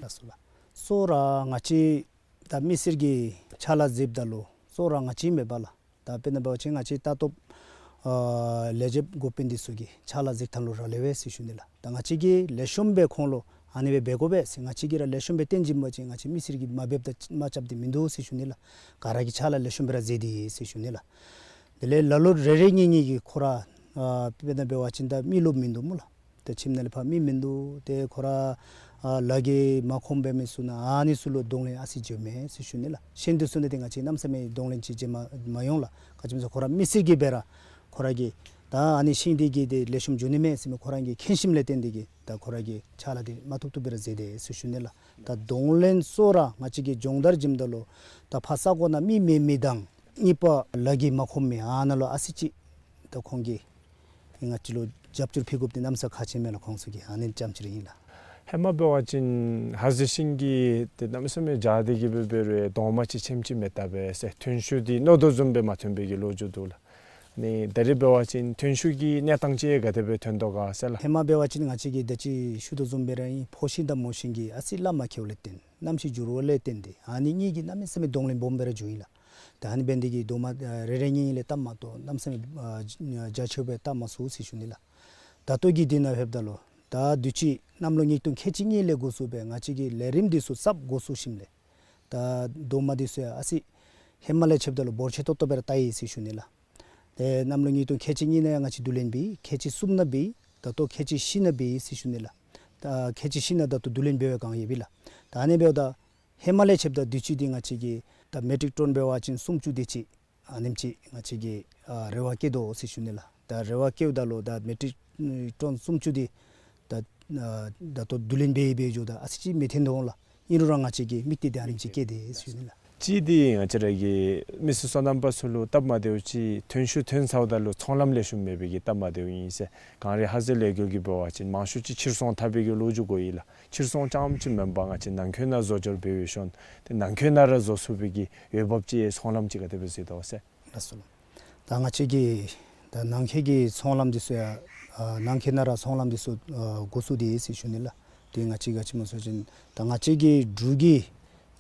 ལགས། ལགས་སོ་ལགས། གཙོ་བོ་ར་ང་བཅས་ད་མི་སེར་གྱི་ཕྱག་ལཱ་མཛདཔ་ད་ལུ་གཙོ་བོ་ར་ང་བཅས་མེན་པ་ལགས། ད་དཔེར་ན་འབད་བ་ཅིན་ང་བཅས་ལྟ་རྟོག་ཨ་ལས་བྱེདཔ་འགོ་དཔོན་འདི་ཚུ་གི་ཕྱག་ལཱ་མཛད་ཐངས་ལུ་རག་ལས་པས་ཟེར་ཞུ་ནི་ལགས། ད་ང་བཅས་ཀྱིས་ལེགས་ཤོམ་སྦེ་ཁོང་ལུ་ཨ་ནི་སྦེ་འབད་དགོ་པས་ཟེར་ང་བཅས་ཀྱིས་ར་ལེགས་ཤོམ་སྦེ་སྟོན་བྱིན་པ་ཅིན་ང་བཅས་མི་སེར་གྱིས་མ་འབདཝ་ད་མ་རྐྱབ་སྟེ་མིན་འདུག་ཟེར་ཞུ་ནི་ལགས། ག་ར་གིས་ཕྱག་ལཱ་ལེགས་ཤོམ་སྦེ་ར་མཛད་དེ་ཟེར་ཞུ་ནི་ལགས། དེ་ལས་ལ་ལུ་རེ་རེ་གཉིས་གཉིས་ཀྱིས་ཁོ་ར་ཨ་དཔེར་ན་འབད་བ་ཅིན་ད་མི་རློབས་མིན་འདུག་སྨོ་ལགས། ད་ཁྱིམ་ནང་ལས་ཕར་མི་མིན་འདུག། ཏེ་ཁོ་ར་ཨ་ལཱ་གིས་མ་ཁོམ་པའི་མི་ཚུ་ནང་ཨ་ནི་ཚུ་ལུ་གདོང་ལེན་ཨ་ཙི་བྱོནམ་མས་ཟེར་ཞུ་ནི་ལགས། གཞན་འདི་ཚུ་ནང་འདི་ང་བཅས་གནམ་མེད་ས་མེད་གདོང་ལེན་ཅིག་བྱིན་མ་མ་ཡོང་ལགས། ག་ཅི་སྨོ་ཟེར་ཁོ་ར་མི་སེར་གྱིས་འབད་ར་ཁོ་ར་གིས་ད་ཨ་ནི་ཤིང་འདི་གི་ཏེ་ལེགས་ཤོམ་འགྱོ་ནི་མས་ཟེར་མི་ཁོ་ར་གིས་མཁྱེན་ཞིནམ་ལས་བརྟེན་ཏེ་གི་ད་ཁོ་ར་གིས་ཕྱག་ལཱ་འདི་མ་བཏུབ་བཏུབ་སྦེ་ར་མཛད་དེ་ཟེར་ཞུ་ནི་ལགས། ད་གདོང་ལེན་གཙོ་བོ་ར་ང་བཅས་ཀྱིས་སྦྱོང་བརྡར་བྱིནམ་ད་ལུ་ད་ཕར་ས་གོ་ནང་མི་མེད་མི་དང་གཉིས་པ་ལཱ་གིས་མ་ཁོམ་མི་ཨ་ནཱ་ལུ་ཨ་ཙི་ཅིག་ད་ཁོང་གིས་ང་བཅས་ལུ་རྒྱབ་སྐྱོར་ཕུལ་དགོཔ་འདི་གནམ་མེད་ས་མེད་ཁག་ཆེ་མས་ལགས། ཁོང་ཚུ་གིས་ཨ་ནི་ཙམ་ཅིག་ར་ཨིན་ལགས། ཧེ་མ་འབད་བ་ཅིན་ཧ་ཟེ་ཤིང་གི་ཏེ་གནམ་མེད་ས་མེད་འཇའ་འདི་གིས་འབད་འབད་རུང་གདོང་མ་ཅིག་ཆེམ་ཅིག་མེད་ད་པས་ཟེར་ཐོན་ཤུགས་འདི་མནོ་དོ་བཟུམ་སྦེ་མ་ཐོན་པའི་གི་ལོ་རྒྱུས་འདུག་ལགས། ཨ་ནི་ད་རེས་འབད་བ་ཅིན་ཐོན་ཤུགས་ཀྱི་གནས་སྟངས་ཅིག་ག་དེ་སྦེ་ཐོན་དོ་ག་ཟེར་ལགས། ཧེ་མ་འབད་བ་ཅིན་ང་བཅས་ཀྱིས་ད་ཅི་ཞུ་དོ་བཟུམ་སྦེ་ར་ཨིན། ཕོ་ཤིང་དང་མོ་ཤིང་གི་ཨ་ཙི་ལ་མ་ཁེལཝ་ལས་བརྟེན་གནམ་གཤིས་འགྱུར་བ་ལས་བརྟེན་ཏེ་ཨ་ནི་གཉིས་ཀྱིས་གནམ་མེད་ས་མེད་གདོང་ལེན་སྦོམ་སྦེ་ར་འགྱོཝ་ཨིན་ལགས། ད་ཨ་ནི་འབད་ནི་འདི་གིས་རྡོག་མ་ཨ་རེ་རེ་གཉིས་གཉིས་ལས་བཏབ་མ་གཏོགས་གནམ་མེད་ས་མེད་ཨ་རྒྱ་ཆེཝ་སྦེ་བཏབ་མ་ཚུགས་ཟེར་ཞུ་ནི་ལགས། ད་ལྟོ་གི་དུས་ནང་ལྷོདཔ་ད་ལུ་ད་དུས་ཅི་གནམ་ལོ་ཉིས་སྟོང་ཁལ་གཅིག་གཉིས་ལས་འགོ་བཙུགས་སྦེ་ང་བཅས་ཀྱིས་ལས་རིམ་འདི་ཚུ་གསརཔ་འགོ་བཙུགས་ཞིནམ་ལས་ད་རྡོག་མ་འདི་ཚུ་ཡང་ཨ་ཙི་ཧེ་མ་ལས་ཕྱདཔ་ད་ལུ་འབོར་ཆེ་ཏོག་ཏོ་སྦེ་ར་བཏགས་ཡི་ཟེར་ཞུ་ནི་ལགས། ཏེ་གནམ་ལོ་ཉིས་སྟོང་ཁལ་གཅིག་གཉིས་ནང་ཡང་ང་བཅས་བསྡུ་ལེན་འབད་ཡི། ཁལ་གཅིག་གསུམ་ནང་འབད་ཡི། ད་ལྟོ་ཁལ་གཅིག་བཞི་ནང་འབད་ཡི་ཟེར་ཞུ་ནི་ལགས། ད་ཁལ་གཅིག་བཞི་ནང་ད་ལྟོ་བསྡུ་ལེན་འབད་བའི་བསྒང་ཡོད་པས་ལགས། ད་ཨ་ནི་འབདཝ་ད་ཧེ་མ་ལས་ཕྱདཔ་ད་དུས་ཅི་འདི་ང་བཅས་ཀྱིས་ད་མེ་ཊིག་ཊོན་འབད་བ་ཅིན་སུམ་ཅུ་དེ་ཅིག་ཨ་ནེམ་ཅིག་ང་བཅས་ཀྱིས་ཨ་རེ་བ་བསྐྱེད་དོ་ཟེར་ཞུ་ནི་ལགས། ད་རེ་བ་བསྐྱེདཔ་ད་ལུ་ད་མེ་ཊིག་ཊོན་སུམ་ཅུ་འདི་ད་ཨ་ད་ལྟོ་བསྡུ་ལེན་འབད་འབད་འགྱོཝ་ད་ཨ་ཙི་ཅིག་མི་ཐོན་དོ་འོང་ལགས། ཨིན་རུང་ར་ང་བཅས་ཀྱིས་དམིགས་གཏད་འདི་ཨ་ནེམ་ཅིག་བསྐྱེད་དེ་ཟེར་ཞུ་ནི་ལགས། གཅིག་འདི་ང་བཅས་ར་གི་མི་སེར་སོ་ནམ་པ་ཚུ་ལུ་སྟབས་མ་བདེཝ་ཅིག་ཐོན་ཤུགས་ཐོན་ཚརཝ་ད་ལུ་ཚོང་ལམ་ལེགས་ཤོམ་མེད་པའི་གི་སྟབས་མ་བདེཝ་ཨིན་ཟེར། གངས་རི་ཧ་ཟེ་ལས་འགུལ་གྱིས་འབད་བ་ཅིན་མང་ཤོས་ཅིག་ཕྱིར་ཚོང་འཐབ་པའི་གི་ལོ་རྒྱུས་གོ་ཡི་ལགས། ཕྱིར་ཚོང་རྐྱངམ་ཅིག་མེན་པར་ང་བཅས་ནང་འཁོད་ནང་བཟོ་སྦྱོར་འབད་བའི་ཤུལ་ཏེ་ནང་འཁོད་ནང་ར་བཟོ་ཚུགས་པའི་གི་འོས་འབབ་ཅིག་ཚོང་ལམ་ཅིག་ག་དེ་སྦེ་མཛད་དོ་ཟེར། ལགས་སོ་ལགས། ད་ང་བཅས་ཀྱི་ད་ནང་འཁོད་ཀྱི་ཚོང་ལམ་འདི་ཚུ་ཡང་ཨ་ནང་འཁོད་ནང་ར་ཚོང་ལམ་འདི་ཚུ་ཨ་འགོ་བཙུགས་ཏེ་ཡོད་ཟེར་ཞུ་ནི་ལགས། ཏེ་ང་བཅས་ག་ཅི་སྨོ་ཟེར་བ་ཅིན་ད་ང་བཅས་ཀྱི་འབྲུག་གི་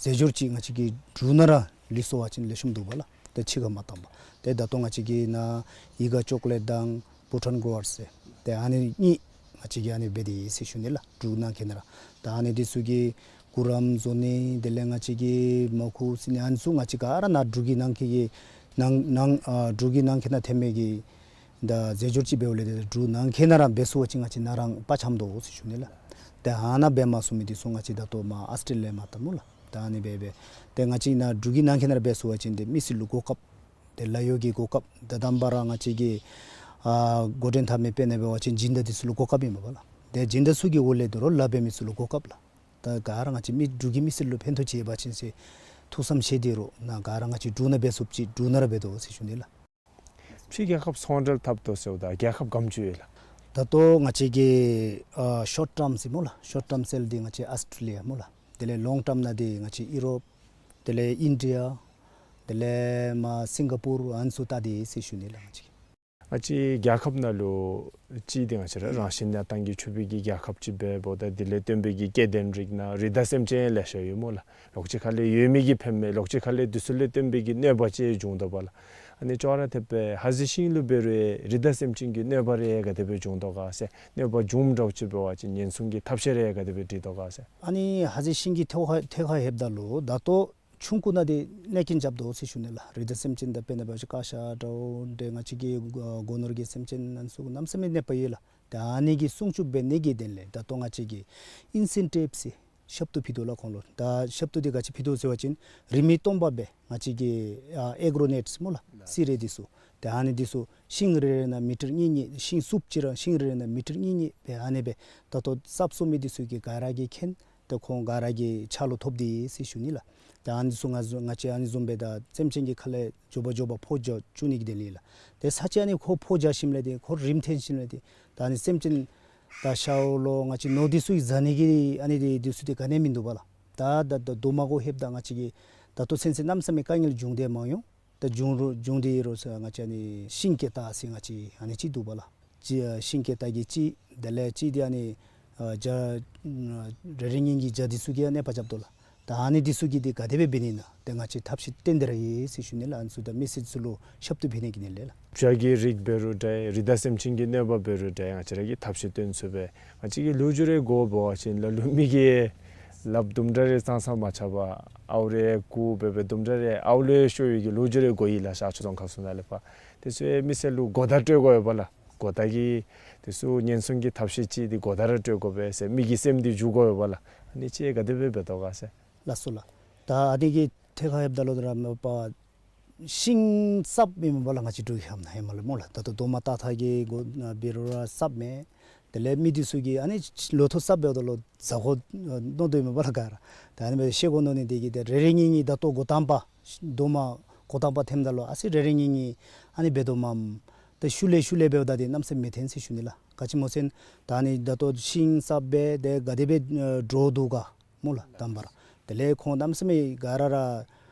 རྫས་སྦྱོར་ཅིག་ང་བཅས་ཀྱི་འབྲུག་ནང་ར་ལུས་སོང་པ་ཅིན་ལེགས་ཤོམ་འདུག་པ་ལགས། ཏེ་ཕྱི་ཁར་མ་བཏང་པར། ཏེ་ད་ལྟོ་ང་བཅས་ཀྱི་ནཱ་ཡི་ག་ཅོག་ལེཊ་དང་བྷུ་ཊཱན་གོ་ཝཱཊ་ཟེར་ཏེ་ཨ་ནི་གཉིས་ང་བཅས་ཀྱིས་ཨ་ནི་འབད་དེ་ཡོད་ཟེར་ཞུ་ནི་ལགས། འབྲུག་ནང་འཁོད་ནང་ར། ད་ཨ་ནི་འདི་ཚུ་གི་གུ་རམ་བཟོ་ནི་དེ་ལས་ང་བཅས་ཀྱི་མར་ཁུ་བཙིར་ནི་ཨ་ནི་ཚུ་ང་བཅས་ག་ར་ནཱ་འབྲུག་གི་ནང་འཁོད་ཀྱི་ནང་ནང་ཨ་འབྲུག་གི་ནང་འཁོད་ནང་ཐོན་མི་གི་ད་རྫས་སྦྱོར་ཅིག་འབདཝ་ལས་ཏེ་འབྲུག་ནང་འཁོད་ནང་ར་འབད་ཚུགས་པ་ཅིན་ང་བཅས་ནཱ་རང་དཔའ་ཆགསཔ་འདུག་ཟེར་ཞུ་ནི་ལགས། ཏེ་ཨ་ནཱ་འབད་མ་ཚུགས་མི་འདི་ཚུ་ང་བཅས་ད་ལྟོ་མར་ཨཱོས་ཊྲེ་ལི་ཡ་མར་བཏངམ་སྨོ་ལགས། ད་ཨ་ནི་སྦེ་སྦེ་ཏེ་ང་བཅས་ནཱ་འབྲུག་གི་ནང་འཁོད་ནང་ར་འབད་ཚུགས་པ་ཅིན་ཏེ་མི་སེར་ལུ་གོ་སྐབས་ཏེ་ལཱ་གཡོག་གི་གོ་སྐབས་ད་དང་པ་ར་ང་བཅས་ཀྱི་ཨ་འགོ་འདྲེན་འཐབ་མི་དཔེར་ན་འབད་བ་ཅིན་སྦྱིན་བདག་འདི་ཚུ་ལུ་གོ་སྐབས་ཨིན་པས་ལགས། ཏེ་སྦྱིན་བདག་ཚུ་གི་འོག་ལས་དོ་རུང་ལཱ་འབད་མི་ཚུ་ལུ་གོ་སྐབས་ལགས། ད་ག་ར་ང་བཅས་མི་འབྲུག་གི་མི་སེར་ལུ་ཕན་ཐོགས་ཅིག་ཡོད་པ་ཅིན་ཟེར་ཐུགས་བསམ་བཞེས་ཏེ་ར་ནཱ་ག་ར་ང་བཅས་འབྲུག་ནང་འབད་ཚུགསཔ་ཅིག་འབྲུག་ནང་ར་འབད་དོ་ཟེར་ཞུ་ནི་ལགས། ཕྱི་རྒྱལ་ཁབ་ཚོང་འབྲེལ་འཐབ་དོ་ཟེརཝ་ད་རྒྱལ་ཁབ་ག་དེམ་ཅིག་ཡོད་ལགས། ད་ལྟོ་ང་བཅས་ཀྱི་ཨ་ཤོརཊ་ཊརམ་ཟེར་སྨོ་ལགས། ཤོརཊ་ཊརམ་སེལ་འདི་ང་བཅས་ཨཱོས་ཊྲེ་ལི་ཡ་སྨོ་ལགས། དེ་ལས་ལོངག་ཊརམ་ནང་འདི་ང་བཅས་ཡུ་རོབ་དེ་ལས་ཨིན་ཌི་ཡ་དེ་ལས་མར་སིང་ག་པུར་ཨ་ནི་ཚུ་བལྟ་སྟེ་ཡོད་ཟེར་ཞུ་ནི་ལགས་ང་བཅས། ང་བཅས་རྒྱལ་ཁབ་ནང་ལུ་གཅིག་འདི་ང་བཅས་ར་རང་བཞིན་གནས་སྟངས་ཀྱིས་ཕྱུག་པའི་གི་རྒྱལ་ཁབ་ཅིག་འབདཝ་ད་དེ་ལས་བརྟེན་པའི་གི་སྐྱེ་ལྡན་རིགས་ནང་རི་དྭགས་སེམས་ཅན་ལེ་ཤ་ཡོད་སྨོ་ལགས། ལོགས་ཅིག་ཁ་ལས་ཡོད་མི་གིས་ཕན་མས། ལོགས་ཅིག་ཁ་ལས་འདི་ཚུ་ལས་བརྟེན་པའི་གི་གནོད་པ་ཅིག་འབྱུང་དོ་པ་ལགས། ཨ་ནི་ཅོག་ར་འཐདཔ་སྦེ་ཧ་ཟི་ཤིང་ལུ་འབད་རུང་རི་དྭགས་སེམས་ཅན་གྱི་གནོད་པ་རེ་ག་དེ་སྦེ་འབྱུང་དོ་ག་ཟེར། གནོད་པ་འབྱུངམ་འདྲཝ་ཅིག་འབད་བ་ཅིན་ཉེན་སྲུང་གི་ཐབས་ཤེས་རེ་ག་དེ་སྦེ་སྒྲིག་དོ་ག་ཟེར། ཨ་ནི་ཧ་ཟི་ཤིང་གི་ཐད་ཁར་ཐད་ཁར་ལྷོདཔ་ད་ལུ་ད་ལྟོ་ཆུང་ཀུ་ནང་འདི་གནོད་རྐྱེན་རྐྱབ་དོ་ཟེར་ཞུ་ནི་ལགས། རི་དྭགས་སེམས་ཅན་དང་དཔེར་ན་འབད་བ་ཅིན་ཀ་ཤ་འདྲཝ་འདི་ང་བཅས་ཀྱི་སྒོ་ནོར་གྱི་སེམས་ཅན་ཨ་ནི་ཚུ་གནམ་མེད་ས་མེད་གནོད་པ་ཡོད་ལགས། ད་ཨ་ནི་གི་སྲུང་སྐྱོབ་འབད་ནི་གི་དོན་ལས་ད་ལྟོ་ང་བཅས་ཀྱིས་ཨིན་སེན་ཊིབ་ཟེར་ཞབས་ཏོག་ཕུལ་དོ་ལགས་ཁོང་ལུ། ད་ཞབས་ཏོག་འདི་ག་ཅི་ཕུལ་དོ་ཟེར་བ་ཅིན་རིན་མེད་སྟོང་པ་སྦེ་ང་བཅས་ཀྱི་ཨ་ཨེག་རོ་ནེཊ་སྨོ་ལགས། ལགས། སི་རེ་འདི་ཚུ། ཏེ་ཨ་ནི་འདི་ཚུ་ཤིང་རེ་རེ་ནང་མི་ཊར་གཉིས་གཉིས། ཤིང་སྲུབ་ཅིག་ར་ཤིང་རེ་རེ་ནང་མི་ཊར་གཉིས་གཉིས་སྦེ་ཨ་ནི་སྦེ་ད་ལྟོ་གསརཔ་བཙུགས་མི་འདི་ཚུ་གིས་ག་ར་གིས་མཁྱེན། ཏེ་ཁོང་ག་ར་གི་ཕྱག་ལུ་ཐོབ་སྟེ་ཟེར་ཞུ་ནི་ལགས། ཏེ་ཨ་ནི་ཚུ་ང་བཅས་ང་བཅས་ཨ་ནི་བཟུམ་སྦེ་ད་སེམས་ཅན་གྱི་ཁ་ལས་མགྱོགས་པ་མགྱོགས་པ་ཕོ་རྒྱས་བཅུག་ནི་གི་དོན་ལས་ལགས། ཏེ་ས་ཆ་ཨ་ནི་ཁོ་ཕོ་རྒྱས་ཞིནམ་ལས་ཏེ་ཁོ་རིམ་འཐེན་ཞིནམ་ལས་ཏེ་ད་ཨ་ནི་སེམས་ཅན་ད་ཤཝ་ལོ་ང་བཅས་ནོར་འདི་ཚུ་གིས་བཟའ་ནི་གི་ཨ་ནི་འདི་འདི་ཚུ་འདི་ག་ནི་མིན་འདུག་པ་ལགས། ད་ད་ད་རྡོག་མ་གུ་ལྷོདཔ་ད་ང་བཅས་ཀྱི་ད་ལྟོ་ཚུན་ཚོད་གནམ་མེད་ས་མེད་དཀའ་ངལ་བྱུང་སྟེ་མ་ཡོང་། ད་བྱུང་རུང་བྱུང་སྟེ་ཡོད་རུང་ཟེར་ང་བཅས་ཨ་ནི་ཤིང་ཀེ་ཏ་ཟེར་ང་བཅས་ཨ་ནི་ཅིག་འདུག་པ་ལགས། ཅིག་ཤིང་ཀེ་ཏ་གི་ཅིག་དེ་ལས་ཅིག་འདི་ཨ་ནི་ཨ་བྱ་རེ་རེ་གཉིས་གཉིས་བྱ་འདི་ཚུ་གིས་ཡང་གནོད་པ་རྐྱབ་དོ་ལགས། ད་ཨ་ནི་འདི་ཚུ་གི་འདི་ག་དེ་སྦེ་འབད་ནི་ན་ཏེ་ང་བཅས་ཐབས་ཤེས་བཏོན་ཏེ་ར་ཡོད་ཟེར་ཞུ་ནི་ལགས། ཨ་ནི་ཚུ་ད་མི་སེར་ཚུ་ལུ་ཞབས་ཏོག་ཕུལ་ནི་གི་དོན་ལས་ལགས། བྱ་གི་རིགས་འབད་རུང་འདྲ་རི་དྭགས་སེམས་ཅན་གྱི་གནོད་པ་འབད་རུང་འདྲ་ང་བཅས་ར་གིས་ཐབས་ཤེས་བཏོན་ཚུགས་པས། ང་བཅས་ཀྱི་ལོ་རྒྱུས་རེ་གོ་འབད་བ་ཅིན་ལ་ལུ་མི་གིས་ལགཔ་དུམ་གྲ་རེ་ཙང་ཙང་མ་ཆག་པར་ཨརཝ་རེ་བརྐུ་སྦེ་སྦེ་དུམ་གྲ་རེ་ཨརཝ་ལས་ཤོར་བའི་གི་ལོ་རྒྱུས་རེ་གོ་ཡི་ལགས། ཤར་ཕྱོགས་རྫོང་ཁག་ཚུ་ནང་ལས་ཕར་དེ་ཚུ་མི་སེར་ལུ་གོ་བརྡ་སྤྲོད་དགོ་ཡོད་པ་ལགས། གོ་བརྡ་གི་དེ་ཚུ་ཉེན་སྲུང་གི་ཐབས་ཤེས་ཅིག་འདི་གོ་བརྡ་ར་སྤྲོད་དགོ་པས་ཟེར་མི་གི་སེམས་འདི་འཇུག་དགོ་ཡོད་པ་ལགས། ཨ་ནི་ཅིག་ག་དེ་སྦེ་འབད་དོ་ག་ཟེར། ལགས་སོ་ལགས། ད་ཨ་ནི་གི་ཐད་ཁར་ལྷོདཔ་ད་ལུ་ད་ར་མ་པ་ཤིང་གསརཔ་མེན་མས་པ་ལགས། ང་བཅས་འབྲུག་གི་ཧམ་ན་ཧེ་མ་ལས་སྨོ་ལགས། ད་ལྟོ་རྡོག་མ་ཏག་ཏག་གི་སྒོ་ཨ་འབད་རུང་ར་གསརཔ་མས། དེ་ལས་མི་འདི་ཚུ་གིས་ཨ་ནི་ལོ་ཐོག་གསརཔ་འབདཝ་ད་ལུ་ཟ་དགོ་མནོ་དོ་མས་པ་ལགས་ག་ར། ད་ཨ་ནི་སྦེ་ཤེལ་སྒོར་ནང་ནི་དེ་གིས་ཏེ་རེ་རེ་གཉིས་གཉིས་ད་ལྟོ་འགོ་དང་པ་རྡོག་མ་འགོ་དང་པ་ཐོནམ་ད་ལུ་ཨ་ཙི་རེ་རེ་གཉིས་གཉིས་ཨ་ནི་འབད་དོ་མས། ཏེ་ཤུལ་ལས་ཤུལ་ལས་འབདཝ་ད་འདི་གནམ་མེད་ས་མེད་མི་ཐོན་ཟེར་ཞུ་ནི་ལགས། ག་ཅི་སྨོ་ཟེར་ན་ད་ཨ་ནི་ད་ལྟོ་ཤིང་གསརཔ་སྦེ་ཏེ་ག་དེ་སྦེ་འགྲོ་འདུག་ག་སྨོ་ལགས་དང་པ་ར། དེ་ལས་ཁོང་གནམ་མེད་ས་མེད་ག་ར་ར་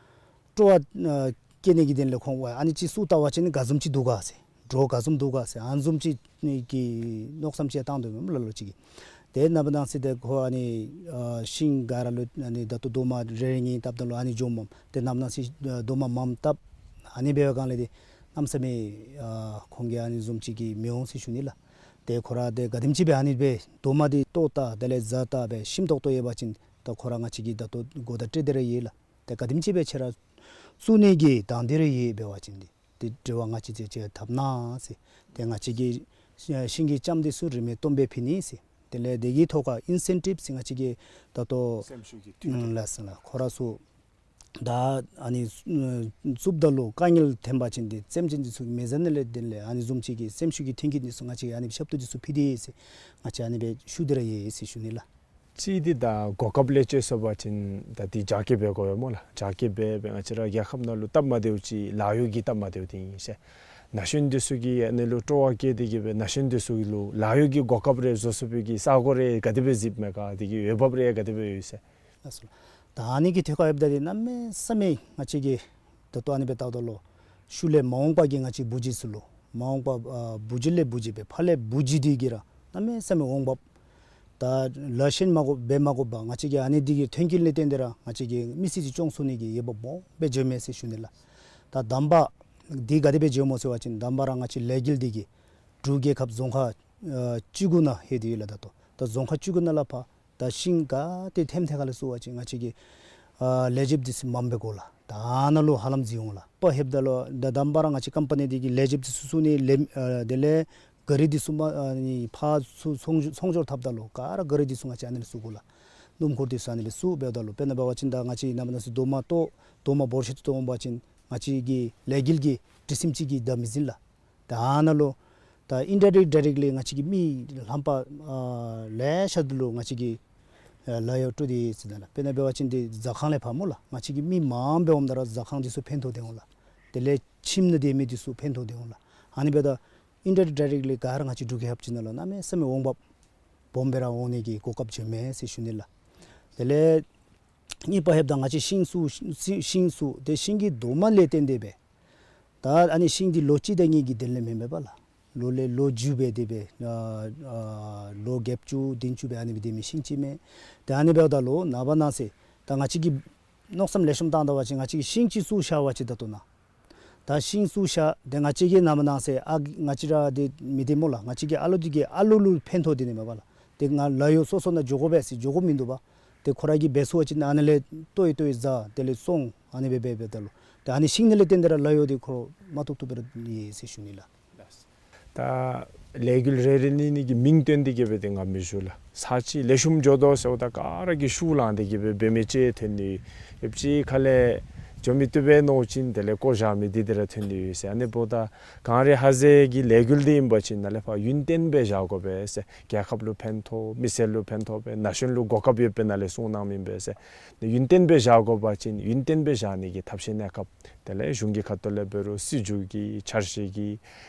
སྤྲོ་བ་ཨ་སྐྱེ་ནི་གི་དོན་ལས་ཁོང་ཨ་ནི་ཅིག་བཙུགས་བལྟ་བ་ཅིན་ག་བཟུམ་ཅིག་འདུག་ག་ཟེར། འགྲོ་ག་བཟུམ་འདུག་ག་ཟེར་ཨ་ནི་བཟུམ་ཅིག་གི་མནོ་བསམ་ཅིག་བཏང་དོ་མས་ལ་ལུ་ཅིག་གིས། ཏེ་ནངས་པ་གནངས་ཚེ་ཏེ་ཁོ་ཨ་ནི་ཨ་ཤིང་ག་ར་ལུ་ཨ་ནི་ད་ལྟོ་རྡོག་མ་རེ་རེ་གཉིས་བཏབ་ད་ལུ་ཨ་ནི་འགྱོཝ་མས། ཏེ་ནངས་པ་གནངས་ཚེ་ཨ་རྡོག་མ་མངམ་བཏབ། ཨ་ནི་འབད་བའི་སྒང་ལས་ཏེ་གནམ་མེད་ས་མེད་ཨ་ཁོང་གིས་ཨ་ནི་བཟུམ་ཅིག་གིས་མི་འོང་ཟེར་ཞུ་ནི་ལགས། ཏེ་ཁོ་ར་ཏེ་ག་དེམ་ཅིག་སྦེ་ཨ་ནི་སྦེ་རྡོག་མ་འདི་བཏོག་བལྟ་དེ་ལས་བཟའ་བལྟ་སྦེ་ཞིམ་ཏོག་ཏོ་ཡོད་པ་ཅིན་ད་ཁོ་ར་ང་བཅས་ཀྱིས་ད་ལྟོ་གོ་བརྡ་སྤྲོད་དེ་ར་ཡོད་ལགས། ཏེ་ག་དེམ་ཅིག་སྦེ་ཁྱེད་ར་བཙུགས་ནི་གི་དང་འདོད་རེ་ཡོད་འབད་བ་ཅིན་འདི་ཏེ་འབྲེལ་བ་ང་བཅས་ཅིག་ཅིག་འཐབ་གནང་ཟེར། ཏེ་ང་བཅས་ཀྱིས་ཤིང་གི་ལྕངམ་འདི་ཚུ་རིན་མེད་སྟོང་པ་སྦེ་ཕུལ་ནི་ཟེར། དེ་ལས་དེ་གི་ཐོག་ཁར་ཨིན་སེན་ཊིབ་ཟེར་ང་བཅས་ཀྱིས་ད་ལྟོ་སེམས་ཤུགས་ཀྱི་མཐུན་འགྱུར། ཨུམ་ལགས་སོ་ལགས། ཁོ་ར་ཚུ་ད་ཨ་ནི་ཨ་བཙུགསཔ་ད་ལུ་དཀའ་ངལ་ཐོན་པ་ཅིན་འདི་སེམས་ཅན་འདི་ཚུ་མི་བཟའ་ནི་ལས་དེ་ལས་ཨ་ནི་བཟུམ་ཅིག་གི་སེམས་ཤུགས་ཀྱི་མཐུན་འགྱུར་འདི་ཚུ་ང་བཅས་ཨ་ནི་ཞབས་ཏོག་འདི་ཚུ་ཕུལ་ཏེ་ཡོད་ཟེར་ང་བཅས་ཨ་ནི་སྦེ་ཞུ་སྟེ་ར་ཡོད་ཟེར་ཞུ་ནི་ལགས། གཅིག་འདི་ད་གོ་སྐབས་ལས་བཅད་སོང་པ་ཅིན་ད་འདི་རྒྱ་སྐྱེད་འབད་དགོ་པས་སྨོ་ལགས། རྒྱ་སྐྱེད་འབད་འབད་ང་བཅས་ར་རྒྱལ་ཁབ་ནང་ལུ་སྟབས་མ་བདེཝ་ཅིག་ལཱ་གཡོག་གི་སྟབས་མ་བདེཝ་འདི་ཨིན་ཟེར། ན་གཞོན་འདི་ཚུ་གིས་ཨ་ནི་ལུ་སྤྲོ་བ་བསྐྱེད་དེ་གིས་སྦེ་ན་གཞོན་འདི་ཚུ་ལུ་ལཱ་གཡོག་གི་གོ་སྐབས་རེ་བཟོ་ཚུགས་པའི་གི་ས་གོ་རེ་ག་དེ་སྦེ་གཟིགསཔ་མས་ག། དེ་གི་འོས་འབབ་རེ་ག་དེ་སྦེ་ཡོད་ཟེར། ལགས་སོ་ལགས། ད་ཨ་ནི་གི་ཐད་ཁར་ལྷོདཔ་ད་འདི་གནམ་མེད་ས་མེད་ང་བཅས་ཀྱིས་ད་ལྟོ་ཨ་ནི་སྦེ་བལྟཝ་ད་ལུ་ཤུལ་ལས་མ་འོངས་པ་གི་ང་བཅས་བུ་གཞི་ཚུ་ལུ་མ་འོངས་པ་ཨ་བུ་གཞི་ལས་བུ་གཞི་སྦེ་ཕ་ལས་བུ་གཞི་འདི་གིས་ར་གནམ་མེད་ས་མེད་འོང་འབབ། ད་ལཱ་གཞན་མ་དགོ་འབད་མ་དགོ་པར་ང་བཅས་ཀྱིས་ཨ་ནི་འདི་གི་མཐུན་རྐྱེན་ལས་བརྟེན་ཏེ་ར་ང་བཅས་ཀྱིས་མི་སེར་ཅིག་སྐྱོང་ཚུགས་ནི་གི་འོས་འབབ་སྦོམ་སྦེ་འགྱོཝ་མས་ཟེར་ཞུ་ནི་ལགས། ད་དང་པ་འདི་ག་དེ་སྦེ་འགྱོཝ་སྨོ་ཟེར་བ་ཅིན་དང་པ་ར་ང་བཅས་ལས་འགུལ་འདི་གིས་འབྲུག་རྒྱལ་ཁབ་རྫོང་ཁག་ཨ་བཅུ་དགུ་ནང་ལྷོད་དེ་ཡོད་ལགས། ད་ལྟོ་ད་རྫོང་ཁག་བཅུ་དགུ་ནང་ལས་ཕར་ད་ཤིང་ག་ཏེ་ཐོནམ་ཐད་ཁར་ལས་ཚུ་བ་ཅིན་ང་བཅས་ཀྱིས་ཨ་ལས་བྱེདཔ་འདི་ཚུ་མངམ་སྦེ་དགོ་ལགས། ད་ནཱ་ལུ་ཧ་ལམ་འཛུལ་འོང་ལགས། ཕར་ལྷོདཔ་ད་ལུ་ད་དང་པ་ར་ང་བཅས་ཀམ་པ་ནི་འདི་གིས་ལས་བྱེདཔ་འདི་ཚུ་བཙུགས་ནི་ལས་ཨ་དེ་ལས་ག་རི་འདི་ཚུ་མ་ཨ་ནི་ཕར་ཚུར་ཚོང་ཚོང་སྒྱུར་འཐབ་ད་ལུ་ག་ར་ག་རི་འདི་ཚུ་ང་བཅས་ཨ་ནི་ལས་བཙུགས་དགོ་ལགས། སྣུམ་འཁོར་འདི་ཚུ་ཨ་ནི་ལས་བཙུགས་འབདཝ་ད་ལུ་དཔེར་ན་འབད་བ་ཅིན་ད་ང་བཅས་ནངས་པ་གནངས་ཚེ་རྡོག་མ་བཏོག་རྡོག་མ་འབོར་ཆེ་ཏོག་ཏོ་འོང་པ་ཅིན་ང་བཅས་ཀྱི་ལས་འགུལ་གྱི་སྒྲིག་ཁྲིམས་ཅིག་གིས་ད་མི་ཟིན་ལགས། ད་ནཱ་ལུ་ད་ཨིན་ཌའི་རེཀཊ་ཌའི་རེཀཊ་ལི་ང་བཅས་ཀྱི་མི་ལྷམ་པ་ཨ་ལེ་ཤ་འདི་ལུ་ང་བཅས་ཀྱིས་ཨ་ལཱ་གཡོག་སྤྲོད་དེ་ཡོད་ཟེར་ན་ལགས། དཔེར་ན་འབད་བ་ཅིན་འདི་ཟ་ཁང་ལས་ཕར་སྨོ་ལགས། ང་བཅས་ཀྱི་མི་མངམ་སྦེ་འོངམ་ད་ར་ཟ་ཁང་འདི་ཚུ་ཕན་ཐོགས་ཏེ་འོང་ལགས། དེ་ལས་ཁྱིམ་ནང་སྡོད་མི་འདི་ཚུ་ཕན་ཐོགས་ཏེ་འོང་ལགས། ཨ་ནི་འབདཝ་ད་ཨིན་ཌའི་རེཀཊ་ཌའི་རེཀཊ་ལི་ག་ར་ང་བཅས་འབྲུག་རྒྱལ་ཁབ་ཅིག་ནང་ལུ་གནམ་མེད་ས་མེད་འོང་འབབ་སྦོམ་སྦེ་ར་འོང་ནི་གི་གོ་སྐབས་བྱུངམ་མས་ཟེར་ཞུ་ནི་ལགས། དེ་ལས་གཉིས་པ་ལྷོདཔ་ད་ང་བཅས་ཤིང་བཙུགས་ཤིང་ཤིང་བཙུགས་ཏེ་ཤིང་གི་རྡོག་མ་ལས་བརྟེན་ཏེ་སྦེ་ད་ཨ་ནི་ཤིང་འདི་ལོ་གཅིག་དང་གཉིས་ཀྱི་དོན་ལས་མེན་མས་པ་ལགས། ལོ་ལས་ལོ་མཇུག་སྦེ་དེ་སྦེ་ཨ་ཨ་ལོ་བརྒྱད་ཅུ་བདུན་ཅུ་སྦེ་ཨ་ནི་སྦེ་སྡོད་མི་ཤིང་ཅིག་མས། ཏེ་ཨ་ནི་འབདཝ་ད་ལུ་ནངས་པ་གནངས་ཚེ་ད་ང་བཅས་ཀྱིས་མནོ་བསམ་ལེགས་ཤོམ་བཏང་ད་པ་ཅིན་ང་བཅས་ཀྱིས་ཤིང་ཅིག་བཙུགས་བཞག་པ་ཅིན་ད་ལྟོ་ནཱ་ད་ ད་ཤིང་བཙུགས་ཤ་དེ་ང་བཅས་ཀྱིས་ནམ་ནང་ཟེར་ཨ་ང་བཅས་ར་དེ་མི་དེ་སྨོ་ལགས། ང་བཅས་ཀྱི་ཨ་ལོ་དེ་གིས་ཨ་ལོ་ལུ་ཕན་ཐོགས་དེ་ནི་མེད་པ་ལགས། དེ་ང་ལཱ་གཡོག་སོ་སོ་ནང་འགྱོ་དགོ་པས་ཟེར་འགྱོ་དགོཔ་མིན་འདུག་པ། དེ་ཁོ་ར་གིས་འབད་ཚུགས་པ་ཅིན་ཨ་ནི་ལས་ལྟོ་ཡི་ལྟོ་ཡི་ཟ་དེ་ལས་བཙོང་ཨ་ནི་སྦེ་འབད་འབདཝ་ད་ལུ་ད་ཨ་ནི་ཤིང་ནི་ལས་བརྟེན་ཏེ་ར་ལཱ་གཡོག་དེ་ཁོ་མ་ཐུབ་ཐུབ་སྦེ་ར་ཡོད་ཟེར་ཞུ་ནི་ལགས། ད་ལས་འགུལ་རེ་རེ་ནི་ནི་གི་མིང་བཏོན་ཏེ་གི་སྦེ་དེ་ང་མི་ཞུ་ལགས། ཚར་གཅིག་ལེགས་ཤོམ་འགྱོ་དོ་ཟེརཝ་ད་ག་ར་གིས་ཤུགས་བསླངས་ཏེ་གི་སྦེ་འབད་མི་ཅིག་ཐོན་ནི་ཡོད། ཡོད་ཅིག་ཁ་ལས་འགྱོ་མི་བཏུབ་པས་མནོ་ཅིན་དེ་ལས་བཀོ་བཞག་མི་དེ་དེ་ར་ཐོན་ནི་ཡོད་ཟེར། ཨ་ནི་འབདཝ་ད་གངས་རི་ཧ་ཟེ་གི་ལས་འགུལ་དེ་ཨིན་པ་ཅིན་ནཱ་ལས་ཕར་ཡུན་བརྟན་སྦེ་བཞག་དགོ་པས་ཟེར། རྒྱལ་ཁབ་ལུ་ཕན་ཐོགས་མི་སེར་ལུ་ཕན་ཐོགས་པས་ན་གཞོན་ལུ་གོ་སྐབས་ཡོད་པས་ནཱ་ལས་གསུངས་གནང་མི་ཨིན་པས་ཟེར། ཡུན་བརྟན་སྦེ་བཞག་དགོ་པ་ཅིན་ཡུན་བརྟན་སྦེ་བཞག་ནི་གི་ཐབས་ཤེས་གནས་སྐབས་དེ་ལས་གཞུང་གི་ཁ་ཐུག་ལས་འབད་རུང་སྲིད་བྱུས་ཀྱི་འཆར་གཞི་གི་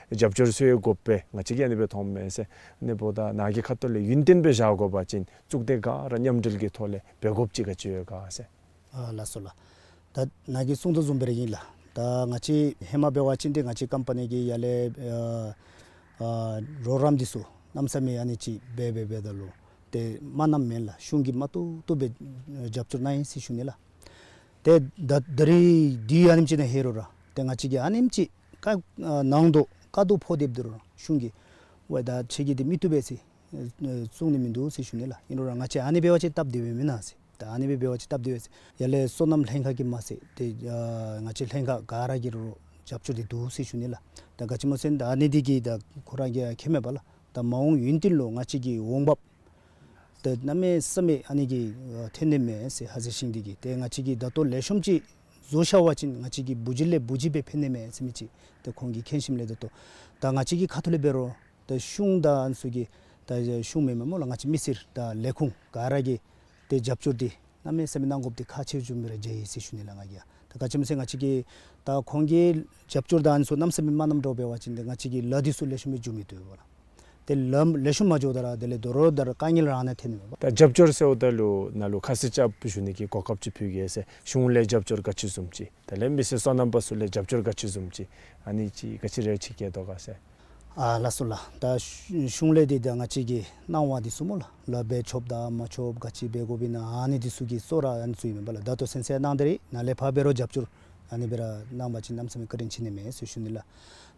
རྒྱབ་སྐྱོར་ཚུ་ཡང་དགོ་པས། ང་བཅས་ཀྱིས་ཨ་ནི་སྦེ་མཐོངམ་མས་ཟེར། ཨ་ནི་འབདཝ་ད་ནཱ་གི་ཁ་ཐུག་ལས་ཡུན་བརྟན་སྦེ་བཞག་དགོ་པ་ཅིན་གཙུག་སྡེ་ག་ར་མཉམ་འབྲེལ་གྱི་ཐོག་ལས་འབད་དགོཔ་ཅིག་ག་ཅི་ཡོད་ག་ཟེར། ཨ་ལགས་སོ་ལགས། ད་ནཱ་གིས་གསུངས་དོ་བཟུམ་སྦེ་ར་ཨིན་ལགས། ད་ང་བཅས་ཧེ་མ་འབད་བ་ཅིན་དེ་ང་བཅས་ཀམ་པ་ནི་གི་ཡར་ལས་ཨ་ཨ་རོགས་རམ་འདི་ཚུ་གནམ་མེད་ས་མེད་ཨ་ནི་ཅིག་འབད་འབད་འབདཝ་ད་ལུ་དེ་མ་གནངམ་མེན་ལགས། གཞུང་གིས་མ་བཏུབ་བཏུབ་སྦེ་རྒྱབ་སྐྱོར་གནང་ཡི་ཟེར་ཞུ་ནི་ལགས། ཏེ་ད་ད་རིས་འདི་ཨ་ནེམ་ཅིག་ནང་ལྷོད་རུང་ར་ཏེ་ང་བཅས་ཀྱིས་ཨ་ནེམ་ཅིག་ཀ་ཨ་ནང་དོག་དཀའ་སྡུག་ཕོག་སྡོདཔ་ད་རུང་ར་གཞུང་གིས་ཝའེ་ད་ཁྱེད་ཀྱིས་འདི་མི་བཏུབ་པས་ཟེར་ཨེ་བཙུགས་ནི་མིན་འདུག་ཟེར་ཞུ་ནི་ལགས། ཨིན་རུང་ར་ང་བཅས་ཨ་ནི་འབད་བ་ཅིན་སྟབས་བདེཝ་མེན་ན་ཟེར། ད་ཨ་ནི་འབད་བ་ཅིན་སྟབས་བདེཝ་ཟེར། ཡར་ལས་སོ་ནམ་ལྷན་ཁག་གིས་མ་ཚད་ཏེ་ཨ་ང་བཅས་ལྷན་ཁག་ག་ར་གིས་ར་རྒྱབ་སྐྱོར་འདི་འདུག་ཟེར་ཞུ་ནི་ལགས། ད་ག་ཅི་སྨོ་ཟེར་ན་ད་ཨ་ནི་འདི་གིས་ད་ཁོ་ར་གིས་ཁྱད་མེད་པ་ལགས། ད་མ་འོངས་ཡུན་བརྟན་ལུ་ང་བཅས་ཀྱི་འོང་འབབ་ད་གནམ་མེད་ས་མེད་ཨ་ནི་གིས་ཨ་ཐོན་ནི་མས་ཟེར། ཧ་ཟེ་ཤིང་འདི་གིས་ཏེ་ང་བཅས་ཀྱིས་ད་ལྟོ་ལེགས་ཤོམ་ཅིག་བཟོ་བཞག་པ་ཅིན་ང་བཅས་ཀྱི་བུ་གཞི་ལས་བུ་གཞི་སྦེ་ཕན་ནི་མས་ཟེར་མི་ཅིག་ཏེ་ཁོང་གིས་མཁྱེན་ཞིནམ་ལས་ད་ལྟོ་ད་ང་བཅས་ཀྱི་ཁ་ཐུག་ལས་འབད་རུང་ད་གཞུང་དང་ཨ་ནི་ཚུ་གིས་ད་གཞུང་མེན་མས་སྨོ་ལགས། ང་བཅས་མི་སེར་དང་ལས་ཁུངས་ག་ར་གིས་ཏེ་རྒྱབ་སྐྱོར་འདི་གནམ་མེད་ས་མེད་གནང་དགོཔ་འདི་ཁག་ཆེ་བཟུམ་སྦེ་ར་མཇལ་ཡི་ཟེར་ཞུ་ནི་ལགས་ང་གིས། ད་ག་ཅི་སྨོ་ཟེར་ན་ང་བཅས་ཀྱིས་ད་ཁོང་གི་རྒྱབ་སྐྱོར་དང་ཨ་ནི་ཚུ་གནམ་མེད་ས་མེད་མ་གནངམ་འདྲཝ་འབད་བ་ཅིན་ཏེ་ང་བཅས་ཀྱི་ལཱ་འདི་ཚུ་ལེགས་ཤོམ་སྦེ་འགྱོ་མི་བཏུབ་པས་ལགས། ཏེ་ལཱ་ལེགས་ཤོམ་མ་འགྱོཝ་ད་ར་དེ་ལས་དོ་རུང་ད་ར་དཀའ་ངལ་རང་ནང་ཐོན་ནི་མས་པ། ད་རྒྱབ་སྐྱོར་ཟེརཝ་ད་ལུ་ནཱ་ལུ་ཁ་ཚིག་རྐྱབ་ཞུ་ནི་གི་གོ་སྐབས་ཅིག་ཕུལ་གེ་ཟེར། གཞུང་ལས་རྒྱབ་སྐྱོར་ག་ཅི་བཟུམ་ཅིག་དེ་ལས་མི་སེར་སོ་ནམ་པ་ཚུ་ལས་རྒྱབ་སྐྱོར་ག་ཅི་བཟུམ་ཅིག་ཨ་ནི་ཅིག་ག་ཅི་རེ་ཅིག་བསྐྱེད་དོ་ག་ཟེར། ཨ་ལགས་སོ་ལགས། ད་གཞུང་གཞུང་ལས་འདི་ད་ང་བཅས་ཀྱི་གནང་བ་འདི་ཚུ་སྨོ་ལགས། ལཱ་འབད་ཆོགཔ་དང་མ་ཆོགཔ་ག་ཅི་འབད་དགོཔ་ཨིན་ན་ཨ་ནི་འདི་ཚུ་གི་གཙོ་བོ་ར་ཨ་ནི་ཚུ་ཨིན་མས་པ་ལགས། ད་ལྟོ་ཚུན་ཚོད་གནང་སྟེ་ར་ནཱ་ལས་ཕར་འབད་རུང་རྒྱབ་སྐྱོར་ཨ་ནི་སྦེ་ར་གནང་པ་ཅིན་གནམ་མེད་ས་མེད་བཀའ་དྲིན་ཆེ་ནི་མས་ཟེར་ཞུ་ནི་ལགས།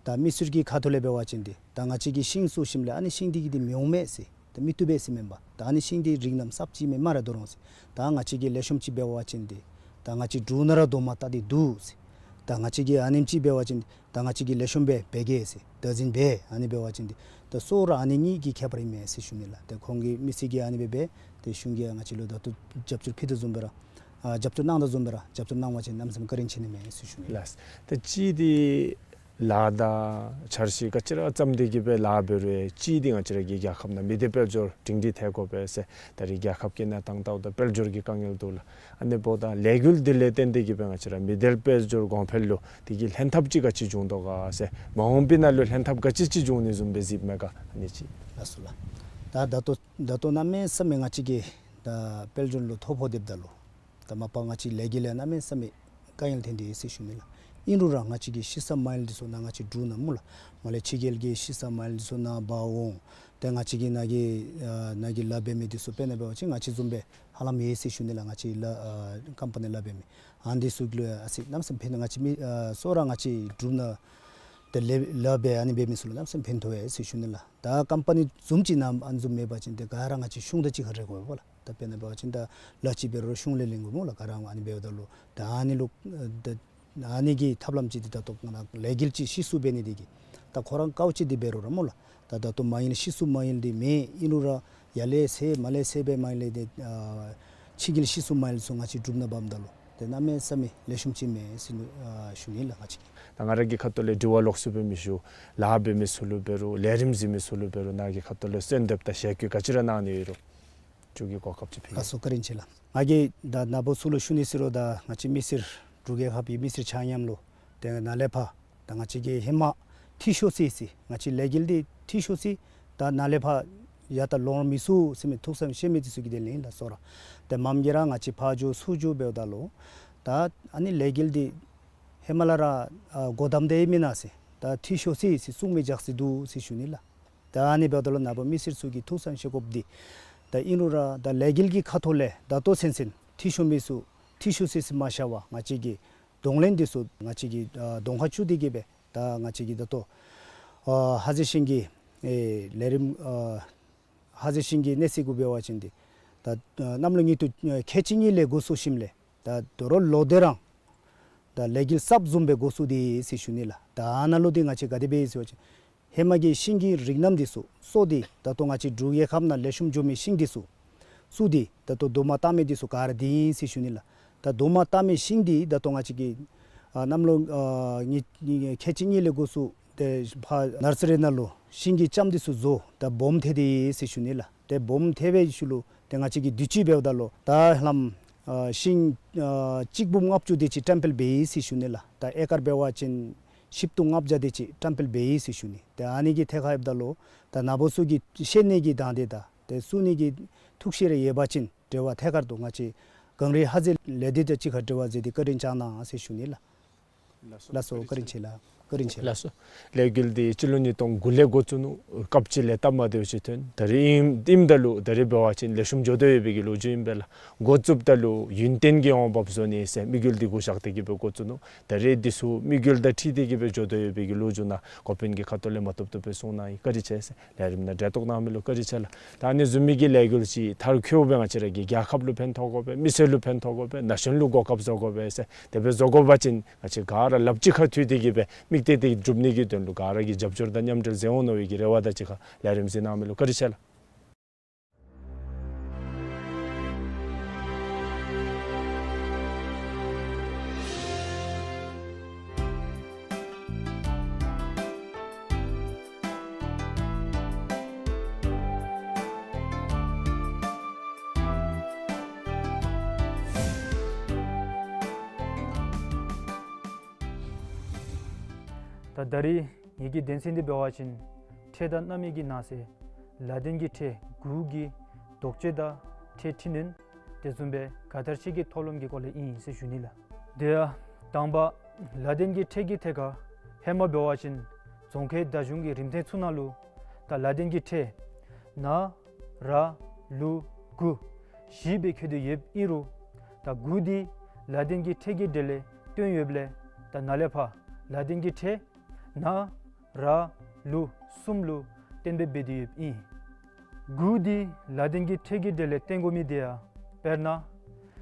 ད་མི་སེར་གྱི་ཁ་ཐུག་ལས་འབད་བ་ཅིན་འདི་ད་ང་བཅས་ཀྱིས་ཤིང་བཙུགས་ཞིནམ་ལས་ཨ་ནི་ཤིང་འདི་གིས་འདི་མི་འོང་མས་ཟེར་ད་མི་བཏུབ་པས་ཟེར་མེན་པ། ད་ཨ་ནི་ཤིང་འདི་རིགས་རྣམ་གསརཔ་ཅིག་མེན་མ་ར་དོ་རུང་ཟེར། ད་ང་བཅས་ཀྱིས་ལེགས་ཤོམ་ཅིག་འབད་བ་ཅིན་འདི་ད་ང་བཅས་འབྲུག་ནང་ར་རྡོག་མ་བཏགས་ཏེ་འདུག་ཟེར། ད་ང་བཅས་ཀྱིས་ཨ་ནེམ་ཅིག་འབད་བ་ཅིན་ད་ང་བཅས་ཀྱིས་ལེགས་ཤོམ་སྦེ་འབད་གེ་ཟེར། བདག་འཛིན་འབད་ཨ་ནི་འབད་བ་ཅིན་འདི་ད་གཙོ་བོ་ར་ཨ་ནི་གཉིས་ཀྱི་ཁྱད་པར་ཨིན་མས་ཟེར་ཞུ་ནི་ལགས། ཏེ་ཁོང་གིས་མི་སེར་གྱིས་ཨ་ནི་སྦེ་འབད་ཏེ་གཞུང་གིས་ང་བཅས་ལུ་ད་ལྟོ་རྒྱབ་སྐྱོར་ཕུལ་དོ་བཟུམ་སྦེ་ར་ཨ་རྒྱབ་སྐྱོར་གནང་དོ་བཟུམ་སྦེ་ར་རྒྱབ་སྐྱོར་གནང་བ་ཅིན་གནམ་མེད་ས་མེད་བཀའ་དྲིན་ཆེ་ནི་མས་ཟེར་ཞུ་ནི་ལགས། ལགས། ད་ཅི་འདི་ལཱ་དང་འཆར་གཞི་ག་ཅི་ར་བརྩམས་ཏེ་གི་སྦེ་ལཱ་འབད་རུང་ཅིག་འདི་ང་བཅས་ར་གི་རྒྱལ་ཁབ་ནང་མི་སྡེ་དཔལ་འབྱོར་སྒྲིང་སྒྲི་ཐལ་དགོ་པས་ཟེར། ད་རེས་རྒྱལ་ཁབ་ཀྱི་གནས་སྟངས་ལྟཝ་ད་དཔལ་འབྱོར་གྱི་དཀའ་ངལ་འདུག་ལགས། ཨ་ནི་འབདཝ་ད་ལས་འགུལ་འདི་ལས་བརྟེན་ཏེ་གི་སྦེ་ང་བཅས་ར་མི་སྡེ་དཔལ་འབྱོར་གོང་འཕེལ་ལུ་དེ་གི་ལྷན་ཐབས་ཅིག་ག་ཅི་འབྱུང་དོ་ག་ཟེར། མ་འོངས་པའི་ནང་ལུ་ལྷན་ཐབས་ག་ཅི་ཅིག་འབྱུང་ནི་བཟུམ་སྦེ་གཟིགསཔ་མས་ག་ཨ་ནི་ཅིག། ལགས་སོ་ལགས། ད་ད་ལྟོ་ད་ལྟོ་གནམ་མེད་ས་མེད་ང་བཅས་ཀྱིས་ད་དཔལ་འབྱོར་ལུ་ཐོ་ཕོག་སྡོདཔ་ད་ལུ་ད་མ་པ་ང་བཅས་ལས་འགུལ་ལུ་གནམ་མེད་ས་མེད་དཀའ་ངལ་ཐོན་ཏེ་ཡོད་ཟེར་ཞུ་ནི་ལགས། ཨིན་རུང་ར་ང་བཅས་ཀྱི་ཤི་ས་མ་ཡལ་འདི་ཚུ་ནཱ་ང་བཅས་འབྲུག་ནང་སྨོ་ལགས། མར་ལས་ཕྱི་རྒྱལ་གྱི་ཤི་ས་མ་ཡལ་འདི་ཚུ་ནཱ་འབག་འོང་། ཏེ་ང་བཅས་ཀྱི་ནཱ་གི་ཨ་ནཱ་གི་ལཱ་འབད་མི་འདི་ཚུ་དཔེར་ན་འབད་བ་ཅིན་ང་བཅས་བཟུམ་སྦེ་ཧ་ལམ་ཡོད་ཟེར་ཞུ་ནི་ལགས། ང་བཅས་ལཱ་ཨ་ཀམ་པ་ནི་ལཱ་འབད་མི་ཨ་ནི་འདི་ཚུ་ལུ་ཡང་ཨ་ཙི་གནམ་མེད་ས་མེད་ཕན་ཐོགས། ང་བཅས་མི་ཨ་གཙོ་བོ་ར་ང་བཅས་འབྲུག་ནང་ཏེ་ལཱ་ལཱ་འབད་ཨ་ནི་འབད་མི་ཚུ་ལུ་གནམ་མེད་ས་མེད་ཕན་ཐོགས་ཡོད་ཟེར་ཞུ་ནི་ལགས། ད་ཀམ་པ་ནི་བཟུམ་ཅིག་ནང་ཨ་ནི་བཟུམ་མེད་པ་ཅིན་ཏེ་ག་ར་ང་བཅས་གཞུང་དང་གཅིག་ཁར་རེ་དགོ་པས་ལགས། ད་དཔེར་ན་འབད་བ་ཅིན་ད་ལཱ་ཅིག་འབད་རུང་གཞུང་ལས་ལེན་དགོ་སྨོ་ལགས། ག་ར་ཨ་ནི་འབདཝ་ད་ལུ་ད་ཨ་ནི་ལུ་ད་ཨ་ནི་གི་ཐབས་ལམ་ཅིག་འདི་ད་ལྟོ་ང་ལས་འགུལ་ཅིག་ཤི་གསོ་འབད་ནི་འདི་གིས་ད་ཁོ་ར་དཀའཝ་སྤྱད་དེ་འབད་རུང་ར་སྨོ་ལགས། ད་ད་ལྟོ་མ་ཡལ་ཤི་གསོ་མ་ཡལ་འདི་མེད། ཨིན་རུང་ར་ཡར་ལས་ཟེར་མར་ལས་ཟེར་སྦེ་མ་ཡལ་འདི་ཨ་ཕྱི་རྒྱལ་ཤི་གསོ་མ་ཡལ་ཚུ་ང་བཅས་འབྲུག་ནང་འབགཔ་ད་ལུ་ཏེ་གནམ་མེད་ས་མེད་ལེགས་ཤོམ་ཅིག་མས་ཟེར་ཨ་ཞུ་ནི་ལགས་ང་བཅས་ཀྱིས། ད་ང་ར་གི་ཁ་ཐུག་ལས་དྲི་བ་ལོགས་སུ་སྦེ་མི་ཞུ། ལཱ་འབད་མི་ཚུ་ལུ་འབད་རུང་ལས་རིམ་གཟིགས་མི་ཚུ་ལུ་འབད་རུང་ནཱ་གི་ཁ་ཐུག་ལས་གསོལ་འདེབས་དང་ཞལ་བཀོད་ག་ཅི་ར་གནང་ནི་ཡོད་རུང་ཅིག་གི་གོ་སྐབས་ཅིག་ཕུལ། ལགས་སོ་བཀའ་དྲིན་ཆེ་ལགས། ང་གིས་ད་ནཱ་བུ་ཚུ་ལུ་ཞུ་ནི་ཟེར་རུང་ད་ང་བཅས་མི་སེར་འབྲུག་རྒྱལ་ཁབ་ཀྱི་མི་སེར་ཆ་མཉམ་ལུ་ཏེ་ནཱ་ལས་ཕར་ད་ང་བཅས་ཀྱིས་ཧེ་མ་འཐུས་ཤོར་སོ་ཡི་ཟེར་ང་བཅས་ལས་འགུལ་འདི་འཐུས་ཤོར་སོ་ཡི། ད་ནཱ་ལས་ཕར་ཡར་ད་ལོང་མི་ཚུགས་ཟེར་མི་ཐུགས་བསམ་བཞེས་མི་འདི་ཚུ་གི་དོན་ལས་ཨིན་ལགས་སོ་ར། ཏེ་མངམ་གིས་ར་ང་བཅས་ཕར་འགྱོ་ཚུར་འགྱོ་འབདཝ་ད་ལུ་ད་ཨ་ནི་ལས་འགུལ་འདི་ཧེ་མ་ལས་ར་ཨ་སྒོ་བསྡམས་ཏེ་མེན་ན་ཟེར། ད་འཐུས་ཤོར་སོ་ཡི་ཟེར་གསུང་མི་རྒྱག་སྟེ་འདུག་ཟེར་ཞུ་ནི་ལགས། ད་ཨ་ནི་འབདཝ་ད་ལུ་ནཱ་བུ་མི་སེར་ཚུ་གིས་ཐུགས་བསམ་བཞེས་དགོཔ་འདི་ད་ཨིན་རུང་ར་ད་ལས་འགུལ་གྱི་ཁ་ཐུག་ལས་ད་ལྟོ་ཚུན་ཚོད་འཐུས་ཤོར་མི་ཚུ་འཐུས་ཤོར་སོ་ཡི་ཟེར་མ་བཞག་པར་ང་བཅས་ཀྱིས་ གདོང་ལེན་འདི་ཚུ་ང་བཅས་ཀྱིས་ཨ་གདོང་ཁར་བཅུག་སྟེ་གི་སྦེ་ད་ང་བཅས་ཀྱིས་ད་ལྟོ་ཨ་ཧ་ཟེ་ཤིང་གི་ཨེ་ལས་རིམ་ཨ་ཧ་ཟེ་ཤིང་གི་གནས་ཚད་གུ་འབད་བ་ཅིན་འདི་ད་ཨ་གནམ་ལོ་ཉིས་སྟོང་ཨ་ཁལ་གཅིག་གཉིས་ལས་འགོ་བཙུགས་ཞིནམ་ལས་ད་དོ་རུང་ལོ་དེ་རང་ད་ལས་འགུལ་གསརཔ་བཟུམ་སྦེ་འགོ་བཙུགས་ཏེ་ཡོད་ཟེར་ཞུ་ནི་ལགས། ད་ཨ་ནཱ་ལུ་འདི་ང་བཅས་ག་དེ་སྦེ་ཡོད་ཟེར་བ་ཅིན་ཧེ་མ་གི་ཤིང་གི་རིགས་རྣམ་འདི་ཚུ་གསོ་སྟེ་ད་ལྟོ་ང་བཅས་འབྲུག་རྒྱལ་ཁབ་ནང་ལེགས་ཤོམ་འགྱོ་མི་ཤིང་འདི་ཚུ་བཙུགས་ཏེ་ད་ལྟོ་རྡོག་མ་བཏགས་མི་འདི་ཚུ་ག་ར་འདི་ཨིན་ཟེར་ཞུ་ནི་ལགས། ད་རྡོག་མ་བཏགས་མི་ཤིང་འདི་ད་ལྟོ་ང་བཅས་ཀྱིས་ཨ་གནམ་ལོ་ཨ་ཉིས་ཉིས་ཁལ་གཅིག་གཉིས་ལས་འགོ་བཙུགས་ཏེ་ཕར་ནར་སི་རི་ནང་ལུ་ཤིང་གི་ལྕངམ་འདི་ཚུ་བཟོ་ད་སྦོམ་ཐལ་ཏེ་ཡོད་ཟེར་ཞུ་ནི་ལགས། ཏེ་སྦོམ་ཐལ་བའི་ཤུལ་ལུ་ཏེ་ང་བཅས་ཀྱིས་དུས་ཅི་འབདཝ་ད་ལུ་ད་ལྷམ་ཨ་ཤིང་ཨ་གཅིག་འབུམ་ལྔ་བཅུ་དེ་ཅིག་བཀྲམ་སྤེལ་འབད་ཡི་ཟེར་ཞུ་ནི་ལགས། ད་ཨེ་ཀར་འབད་བ་ཅིན་བཞི་བཅུ་ལྔ་བརྒྱ་དེ་ཅིག་བཀྲམ་སྤེལ་འབད་ཡི་ཟེར་ཞུ་ནི། ཏེ་ཨ་ནི་གི་ཐད་ཁར་འབདཝ་ད་ལུ་ད་ནཱ་བུ་ཚུ་གིས་ཤེས་ནི་གི་དང་འདོད་དང་ཏེ་བཙུགས་ནི་གི་ཐུགས་བཞེད་རེ་ཡོད་པ་ཅིན་འབྲེལ་བ་ཐད་ཀར་དུ་ང་བཅས་གངས་རི་ཧ་ཟེ་ལས་སྡེ་དང་གཅིག་ཁར་འབྲེལ་བ་མཛད་དེ་བཀའ་དྲིན་བསྐྱང་གནང་ཟེར་ཞུ་ནི་ལགས། ལགས་སོ། བཀའ་དྲིན་ཆེ་ལགས། བཀའ་དྲིན་ཆེ་ལགས། ལགས་སོ། ལས་འགུལ་འདི་སྤྱི་ལོ་ཉིས་སྟོང་དགུ་ལས་འགོ་བཙུགས་ནུག། སྐབས་ཅིག་ལས་སྟབས་མ་བདེཝ་ཅིག་ཐོན། ད་རེས་ཨིནམ་ད་ལུ་ད་རེས་འབད་བ་ཅིན་ལེགས་ཤོམ་འགྱོ་དོ་ཡོད་པའི་གི་ལོ་རྒྱུས་ཨིན་པས་ལགས། འགོ་བཙུགསཔ་ད་ལུ་ཡུན་བརྟན་གྱི་འོང་འབབ་བཟོ་ནི་ཟེར་དམིགས་ཡུལ་འདི་གུ་བཞག་སྟེ་གི་སྦེ་འགོ་བཙུགས་ནུག། ད་རེས་འདི་ཚུ་དམིགས་ཡུལ་དང་འཁྲིལ་ཏེ་གི་སྦེ་འགྱོ་དོ་ཡོད་པའི་གི་ལོ་རྒྱུས་ནང་འགོ་དཔོན་གྱི་ཁ་ཐུག་ལས་མ་བཏུབ་བཏུབ་སྦེ་གསུང་གནང་ཡི། བཀའ་དྲིན་ཆེ་ཟེར། ལས་རིམ་ནང་གྲལ་གཏོགས་གནང་མི་ལུ་བཀའ་དྲིན་ཆེ་ལགས། ད་ཨ་ནི་བཟུམ་མའི་གི་ལས་འགུལ་ཅིག་མཐར་འཁྱོལ་སྦེ་ང་བཅས་ར་གི་རྒྱལ་ཁབ་ལུ་ཕན་ཐོགས་དགོ་པས། མི་སེར་ལུ་ཕན་ཐོགས་དགོ་པས། ན་གཞོན་ལུ་གོ་སྐབས་བཟོ་དགོ་པས་ཟེར། དེ་སྦེ་བཟོ་དགོ་པ་ཅིན་ང་བཅས་ག་ར་ལགཔ་གཅིག་ཁར་མཐུད་དེ་གི་སྦེ་དམིགས་གཏད་དེ་སྒྲུབ་ནི་གི་དོན་ལུ་ག་ར་གིས་རྒྱབ་སྐྱོར་དང་མཉམ་འབྲེལ་མཛད་འོང་མནོ་བའི་གི་རེ་བ་དང་གཅིག་ཁར་ལས་རིམ་གཟིགས་གནང་མི་ལུ་བཀའ་དྲིན་ཆེ་ལགས། ད་ད་རིས་ངེ་གི་དོན་ཚན་འདི་འབད་བ་ཅིན་ཁྲལ་དང་རྣམ་གཡེང་གི་ནགས་ཚལ་ལ་དོན་གྱི་ཁྲལ་དགུ་གི་དོགས་གཅོད་དང་ཁྲལ་འཕྲི་སྣོན་དེ་བཟུམ་སྦེ་ག་དར་ཤེས་ཀྱི་ཐོག་ལམ་གྱི་སྐོར་ལས་ཨིན་ཟེར་ཞུ་ནི་ལགས། དེ་ཡང་དང་པ་ལ་དོན་གྱི་ཁྲལ་གྱི་ཐད་ཁར་ཧེ་མ་འབད་བ་ཅིན་རྫོང་ཁའི་བརྡ་གཞུང་གི་རིམ་ཐེངས་ཚུ་ནང་ལུ་ད་ལ་དོན་གྱི་ཁྲལ་ན་ར་ལུ་གུ་བཞི་སྦེ་འཁོད་དེ་ཡོདཔ་ཨིན་རུང་ད་གུ་འདི་ལ་དོན་གྱི་ཁྲལ་གྱི་གྲས་ལས་བཏོན་ཡོདཔ་ལས་ད་ནཱ་ལས་ཕར་ལ་དོན་གྱི་ཁྲལ་ན་ར་ལུ་གསུམ་ལུ་གཏན་འབེབས་འབད་དེ་ཡོདཔ་ཨིན། གུ་འདི་ལ་དོན་གྱི་ཁྲལ་གྱི་གྲས་ལས་བཏོན་དགོ་མི་དེ་ཡང་དཔེར་ན་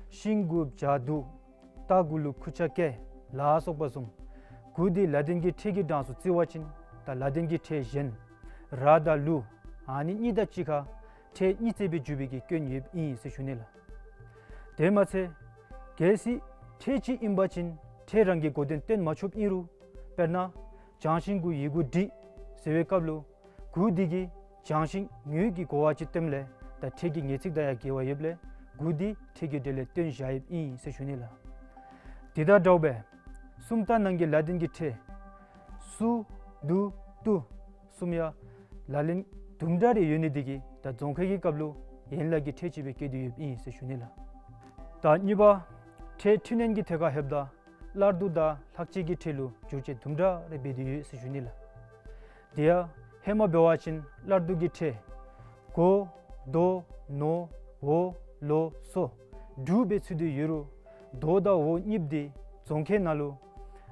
ཤིང་གུ་བྱ་དུ་རྟ་གུ་ལུ་ཁུར་ཆ་བཀལ་ལ་སོགས་པ་བཟུམ་གུ་འདི་ལ་དོན་གྱི་ཁྲལ་གྱི་གྲངས་སུ་བརྩི་བ་ཅིན་ད་ལ་དོན་གྱི་ཁྲལ་གཞན་ར་དང་ལུ་ཨ་ནི་གཉིས་དང་གཅིག་ཁར་ཁྲལ་གཉིས་བརྩི་སྦེ་འཇུག་པའི་གི་སྐྱོན་ཡོདཔ་ཨིན་ཟེར་ཞུ་ནི་ལགས། དེ་མ་ཚད་གལ་སྲིད་ཁྲལ་གཅིག་ཨིན་པ་ཅིན་ཁྲལ་རང་གི་གོ་དོན་སྟོན་མ་ཆོགཔ་ཨིན་རུང་དཔེར་ན་བྱང་ཤིང་གུ་ཡི་གུ་འབྲི་ཟེར་བའི་སྐབས་ལུ་གུ་འདི་གིས་བྱང་ཤིང་ངོས་ཀྱི་གོ་བ་ཅིག་སྟོནམ་ལས་ད་ཁྲལ་གྱི་ངེས་ཚིག་དང་ཡང་འགལ་བ་ཡོདཔ་ལས་གུ་འདི་ཁྲལ་གྱི་གྲས་ལས་བཏོན་བཞག་ཡོདཔ་ཨིན་ཟེར་ཞུ་ནི་ལགས། དེ་དང་འདྲཝ་སྦེ་སུམ་རྟགས་ནང་གི་ལ་དོན་གྱི་ཁྲལ་སུ་དུ་ཏུ་གསུམ་ཡང་ལག་ལེན་དུམ་གྲ་རེ་ཡོད་ནི་དེ་གིས་ད་རྫོང་ཁའི་གི་སྐབས་ལུ་ཡན་ལག་གི་ཁྲལ་ཅིག་སྦེ་བཀལ་ཏེ་ཡོདཔ་ཨིན་ཟེར་ཞུ་ནི་ལགས། ད་གཉིས་པ་ཁྲལ་འཕྲི་སྣོན་གྱི་ཐད་ཁར་ལྷོདཔ་ད་སླར་བསྡུ་དང་ལྷག་བཅས་ཀྱི་ཁྲལ་ལུ་བསྒྱུར་བཅོས་དུམ་གྲ་རེ་འབད་དེ་ཡོད་ཟེར་ཞུ་ནི་ལགས། དེ་ཡང་ཧེ་མ་འབད་བ་ཅིན་སླར་བསྡུ་གི་ཁྲལ་གོ་དོ་ནོ་འོ་ལོ་སོ་དྲུག་སྦེ་ཚུད་དེ་ཡོད་རུང་དོ་དང་འོ་གཉིསཔོ་འདི་རྫོང་ཁའི་ནང་ལུ་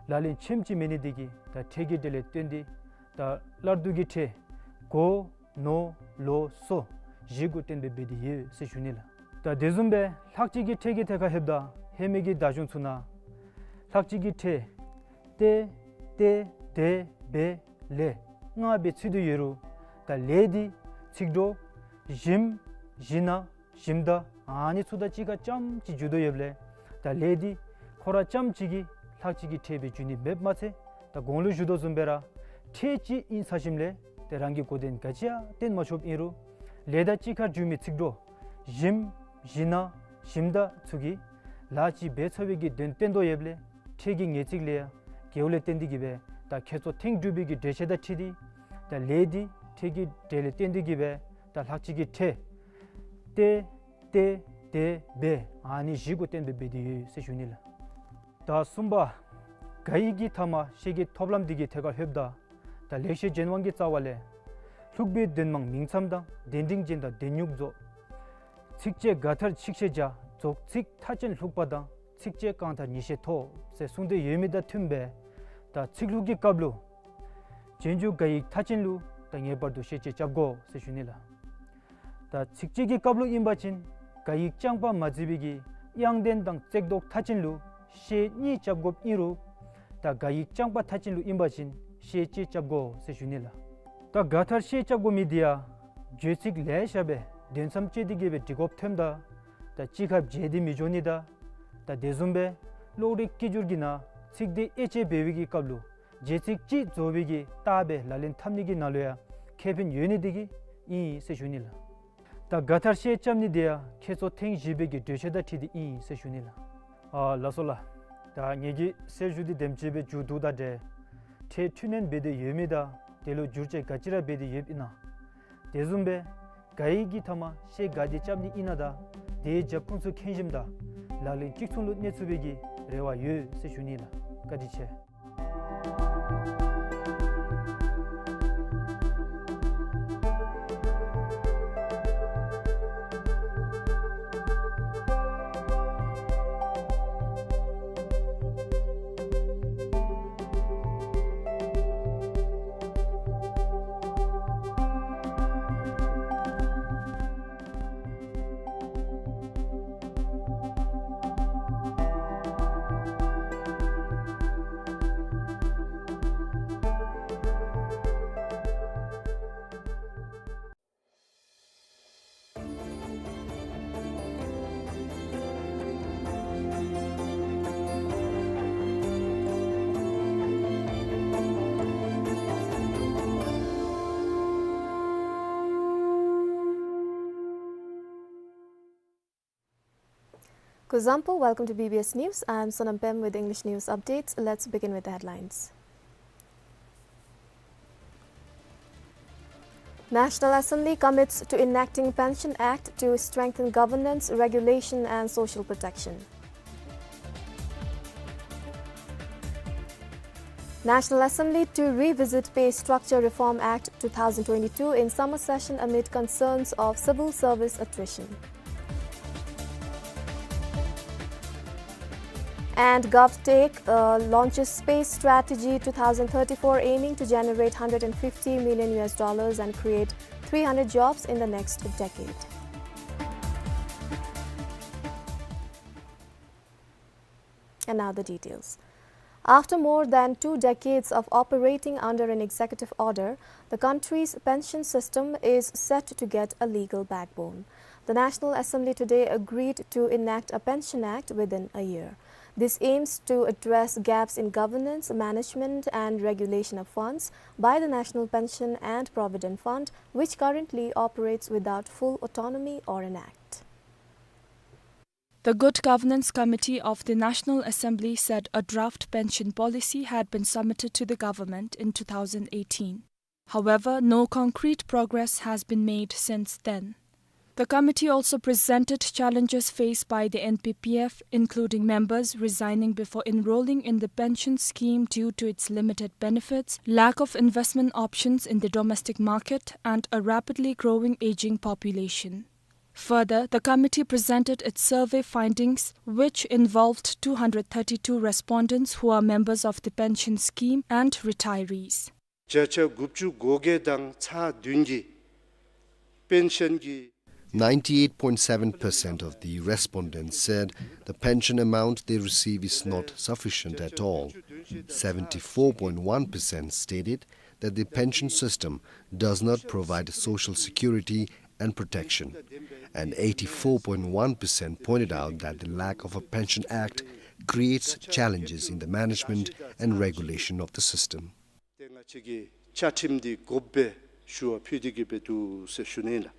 ལག་ལེན་ཆེནམ་ཅིག་མེད་ནི་དེ་གིས་ད་ཁྲལ་གྱི་གྲས་ལས་བཏོན་ཏེ་ད་སླར་བསྡུ་གི་ཁྲལ་གོ་ནོ་ལོ་སོ་བཞི་གུ་གཏན་འབེབས་འབད་དེ་ཡོད་ཟེར་ཞུ་ནི་ལགས། ད་དེ་བཟུམ་སྦེ་ལྷག་བཅས་ཀྱི་ཁྲལ་གྱི་ཐད་ཁར་ལྷོདཔ་ད་ཧེ་མའི་གི་བརྡ་གཞུང་ཚུ་ནང་ལྷག་བཅས་ཀྱི་ཁྲལ་ཏེ་ཏེ་དེ་བེ་ལེ་ལྔ་སྦེ་ཚུད་དེ་ཡོད་རུང་ད་ལེ་འདི་ཚིག་གྲོགས་ཞིམ་ཞི་ན་ཞིམ་ད་ཨ་ནི་ཚུ་དང་གཅིག་ཁར་རྐྱངམ་ཅིག་འཇུག་དོ་ཡོདཔ་ལས་ད་ལེ་འདི་ཁོ་ར་རྐྱངམ་ཅིག་གིས་ལྷག་བཅས་ཀྱི་ཁྲལ་སྦེ་འཇུག་ནི་མེདཔ་མ་ཚད་ད་གོང་ལུ་ཞུ་དོ་བཟུམ་སྦེ་ར་ཁྲལ་གཅིག་ཨིན་ཚར་ཞིནམ་ལས་ཏེ་རང་གི་གོ་དོན་ག་ཅི་ཡང་སྟོན་མ་ཆོགཔ་ཨིན་རུང་ལེ་དང་གཅིག་ཁར་འཇུག་མི་ཚིག་གྲོགས་ཞིམ་ཞི་ན་ཞིམ་ད་ཚུ་གིས་ལཱ་ཅིག་འབད་ཚར་བའི་གི་དོན་སྟོན་དོ་ཡོདཔ་ལས་ཁྲལ་གྱི་ངེས་ཚིག་ལས་ཡང་འགལཝ་ལས་བརྟེན་ཏེ་གིས་སྦེ་ད་ཁྱད་མཚར་ཐེངས་དྲུག་པའི་གི་འགྲེལ་བཤད་དང་འཁྲིལ་ཏེ་ད་ལེ་འདི་ཁྲལ་གྱི་གྲས་ལས་བཏོན་ཏེ་གིས་སྦེ་ད་ལྷག་བཅས་ཀྱི་ཁྲལ་ཏེ་ཏེ་དེ་བེ་ཨ་ནི་བཞི་གུ་གཏན་འབེབས་འབད་དེ་ཡོད་ཟེར་ཞུ་ནི་ལགས། ད་གསུམ་པ་ག་ཡི་གི་ཐ་མ་ཤེས་ཀྱི་ཐོབ་ལམ་འདི་གི་ཐད་ཁར་ལྷོདཔ་ད་ད་ལེགས་བཤད་ལྗོན་དབང་གི་རྩ་བ་ལས་ལྷུག་པའི་དོན་མང་མིང་མཚམས་དང་། དོན་འབྲིང་ཅན་དང་དོན་སྙུང་རྫོགས། ཚིགས་བཅད་ག་མཐར་ཆིག་ཤད་བརྒྱ། རྫོགས་ཚིག་མཐའ་ཅན་ལྷུག་པ་དང་། ཚིགས་བཅད་རྐང་ཐང་ཉིས་བརྒྱ་ཐོབ་ཟེར་གསུངས་ཏེ་ཡོད་མི་དང་མཐུན་པའི་ད་ཚིག་ལྷུག་གི་སྐབས་ལུ་རྗེས་འཇུག་ག་ཡིག་མཐའ་ཅན་ལུ་ད་ངེས་པར་དུ་ཤེས་བཅད་རྐྱབ་དགོ་ཟེར་ཞུ་ནི་ལགས། ད་ཚིགས་བཅད་ཀྱི་སྐབས་ལུ་ཨིན་པ་ཅིན་ག་ཡིག་རྐྱང་པ་མ་བརྩི་བའི་གི་དབྱངས་ལྡན་དང་བརྩེགས་འདོགས་མཐའ་ཅན་ལུ་ཤད་གཉིས་རྐྱབ་དགོཔ་ཨིན་རུང་ད་ག་ཡིག་རྐྱང་པ་མཐའ་ཅན་ལུ་ཨིན་པ་ཅིན་ཤད་གཅིག་རྐྱབ་དགོ་ཟེར་ཞུ་ནི་ལགས། ད་ག་ཐར་ཤད་རྐྱབ་དགོ་མི་འདི་ཡང་བརྗོད་ཚིག་ལེ་ཤ་སྦེ་དོན་མཚམས་བཅད་དེ་གི་སྦེ་འབྲི་དགོཔ་ཐོནམ་ད་ད་གཅིག་ཁར་བརྗེ་སྟེ་མི་འགྱོ་ནི་དང་ད་དེ་བཟུམ་སྦེ་གློག་རིག་སྐད་སྒྱུར་གྱི་ནང་ཚིག་སྡེ་དབྱེ་དཔྱད་འབད་བའི་གི་སྐབས་ལུ་བརྗོད་ཚིག་གཅིག་རྫོགས་པའི་གི་རྟགས་སྦེ་ལག་ལེན་འཐབ་ནི་གི་ནང་ལུ་ཡང་ཁེ་ཕན་ཡོད་ནི་དེ་གིས་ཨིན་ཟེར་ཞུ་ནི་ལགས། ད་ག་ཐར་ཤད་རྐྱབ་ནི་དེ་ཡང་ཁྱེད་ཚོ་ཐེངས་བཞི་པའི་གི་གྲོས་ཆོད་དང་འཁྲིལ་ཏེ་ཨིན་ཟེར་ཞུ་ནི་ལགས། ཨ་ལགས་སོ་ལགས། ད་ངེ་གི་གསལ་ཞུ་འདི་དེམ་ཅིག་སྦེ་མཇུག་བསྡུཝ་ད་འདྲ། ཁྲལ་འཁྲུལ་སྣོན་འབད་དེ་ཡོད་མི་དང་དེ་ལུ་བསྒྱུར་བཅོས་ག་ཅི་ར་འབད་དེ་ཡོདཔ་ཨིན་ན། དེ་བཟུམ་སྦེ་ག་ཡིག་གི་མཐའ་མ་ཤད་ག་དེ་རྐྱབ་ནི་ཨིན་ན་དང་དེའི་རྒྱབ་ཁུངས་ཚུ་མཁྱེན་ཞིནམ་ད་ལག་ལེན་གཅིག་མཚུངས་ལུ་གནས་ཚུགས་པའི་གི་རེ་བ་ཡོད་ཟེར་ཞུ་ནི་ལགས། བཀའ་དྲིན་ཆེ། Kuzuzangpo, welcome to B B S News. I am Sonam Pem with English news updates. Let's begin with the headlines. National Assembly commits to enacting Pension Act to strengthen governance, regulation and social protection. National Assembly to revisit Pay Structure Reform Act two thousand twenty-two in summer session amid concerns of civil service attrition. And GovTech, uh, launches Space Strategy two thousand thirty-four, aiming to generate hundred and fifty million U S dollars and create three hundred jobs in the next decade. And now the details. After more than two decades of operating under an executive order, the country's pension system is set to get a legal backbone. The National Assembly today agreed to enact a Pension Act within a year. This aims to address gaps in governance, management, and regulation of funds by the National Pension and Provident Fund, which currently operates without full autonomy or an act. The Good Governance Committee of the National Assembly said a draft pension policy had been submitted to the government in two thousand eighteen. However, no concrete progress has been made since then. The committee also presented challenges faced by the N P P F, including members resigning before enrolling in the pension scheme due to its limited benefits, lack of investment options in the domestic market, and a rapidly growing aging population. Further, the committee presented its survey findings, which involved two hundred thirty-two respondents who are members of the pension scheme and retirees. བརྒྱ་ཆ་དགུ་བཅུ་གོ་བརྒྱད་དང་ཚག་བདུན་གྱིས་པེན་ཤཱན་གྱི Ninety-eight point seven percent of the respondents said the pension amount they receive is not sufficient at all. Seventy-four point one percent stated that the pension system does not provide social security and protection, and eighty-four point one percent pointed out that the lack of a pension act creates challenges in the management and regulation of the system. ཏེ་ང་བཅས་ཀྱི་བཅའ་ཁྲིམས་འདི་དགོཔ་སྦེ་ཞུ་བ་ཕུལ་ཏེ་གི་སྦེ་འདུག་ཟེར་ཞུ་ནི་ལགས།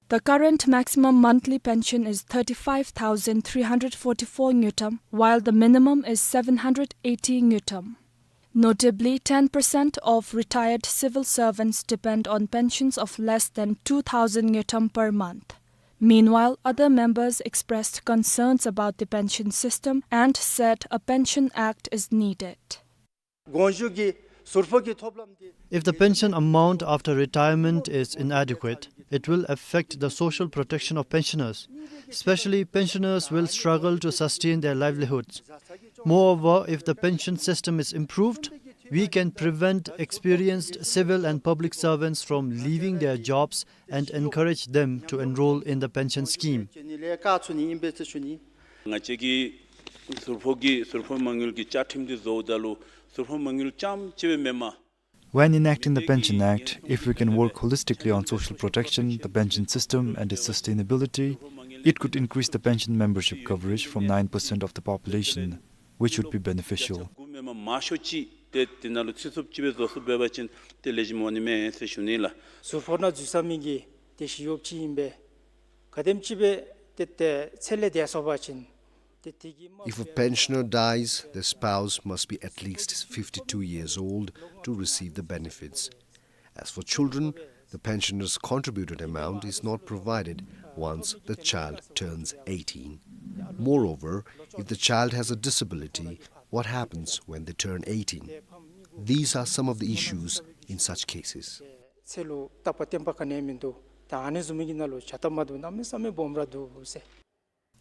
The current maximum monthly pension is thirty-five thousand three hundred forty-four ngultrum, while the minimum is seven hundred eighty ngultrum. Notably, ten percent of retired civil servants depend on pensions of less than two thousand ngultrum per month. Meanwhile, other members expressed concerns about the pension system and said a pension act is needed. དགོངས་ཞུ་གི་ ཟུར་ཕོགས་ཀྱི་ཐོབ་ལམ་འདི། If the pension amount after retirement is inadequate, it will affect the social protection of pensioners. Especially, pensioners will struggle to sustain their livelihoods. Moreover, if the pension system is improved, we can prevent experienced civil and public servants from leaving their jobs and encourage them to enroll in the pension scheme. ང་བཅས་ཀྱི་ཟུར་ཕོགས་ཀྱི་ཟུར་ཕོགས་མ་དངུལ་གྱི་བཅའ་ཁྲིམས་འདི་བཟོཝ་ད་ལུ་ཟུར་ཕོགས་མ་དངུལ་རྐྱངམ་ཅིག་སྦེ་མེན་པར། When enacting the Pension Act, if we can work holistically on social protection, the pension system and its sustainability, it could increase the pension membership coverage from nine percent of the population, which would be beneficial. མང་ཤོས་ཅིག་ཏེ་དེ་ནང་ལུ་ཚུད་ཚུགསཔ་ཅིག་སྦེ་བཟོ་ཚུགསཔ་འབད་བ་ཅིན་ཏེ་ལེགས་ཤོམ་འོང་ནི་མས་ཟེར་ཞུ་ནི་ལགས། ཟུར་ཕོགས་ནང་འཛུལ་ཚར་མི་གི་ཏེ་ཞི་གཡོགཔ་ཅིག་ཨིན་པས། ག་དེམ་ཅིག་སྦེ་ཏེ་ཏེ་ཚེ་ལས་འདས་སོང་པ་ཅིན། If a pensioner dies, the spouse must be at least fifty-two years old to receive the benefits. As for children, the pensioner's contributed amount is not provided once the child turns eighteen. Moreover, if the child has a disability, what happens when they turn eighteen? These are some of the issues in such cases. ཚེ་ལུ་རྟག་པ་བརྟན་པ་ག་ནི་ཡང་མིན་འདུག། ད་ཨ་ནི་བཟུམ་མའི་གི་ནང་ལུ་བྱ་སྟབས་མ་བདེཝ་གནམ་མེད་ས་མེད་སྦོམ་ར་འདུག་ཟེར།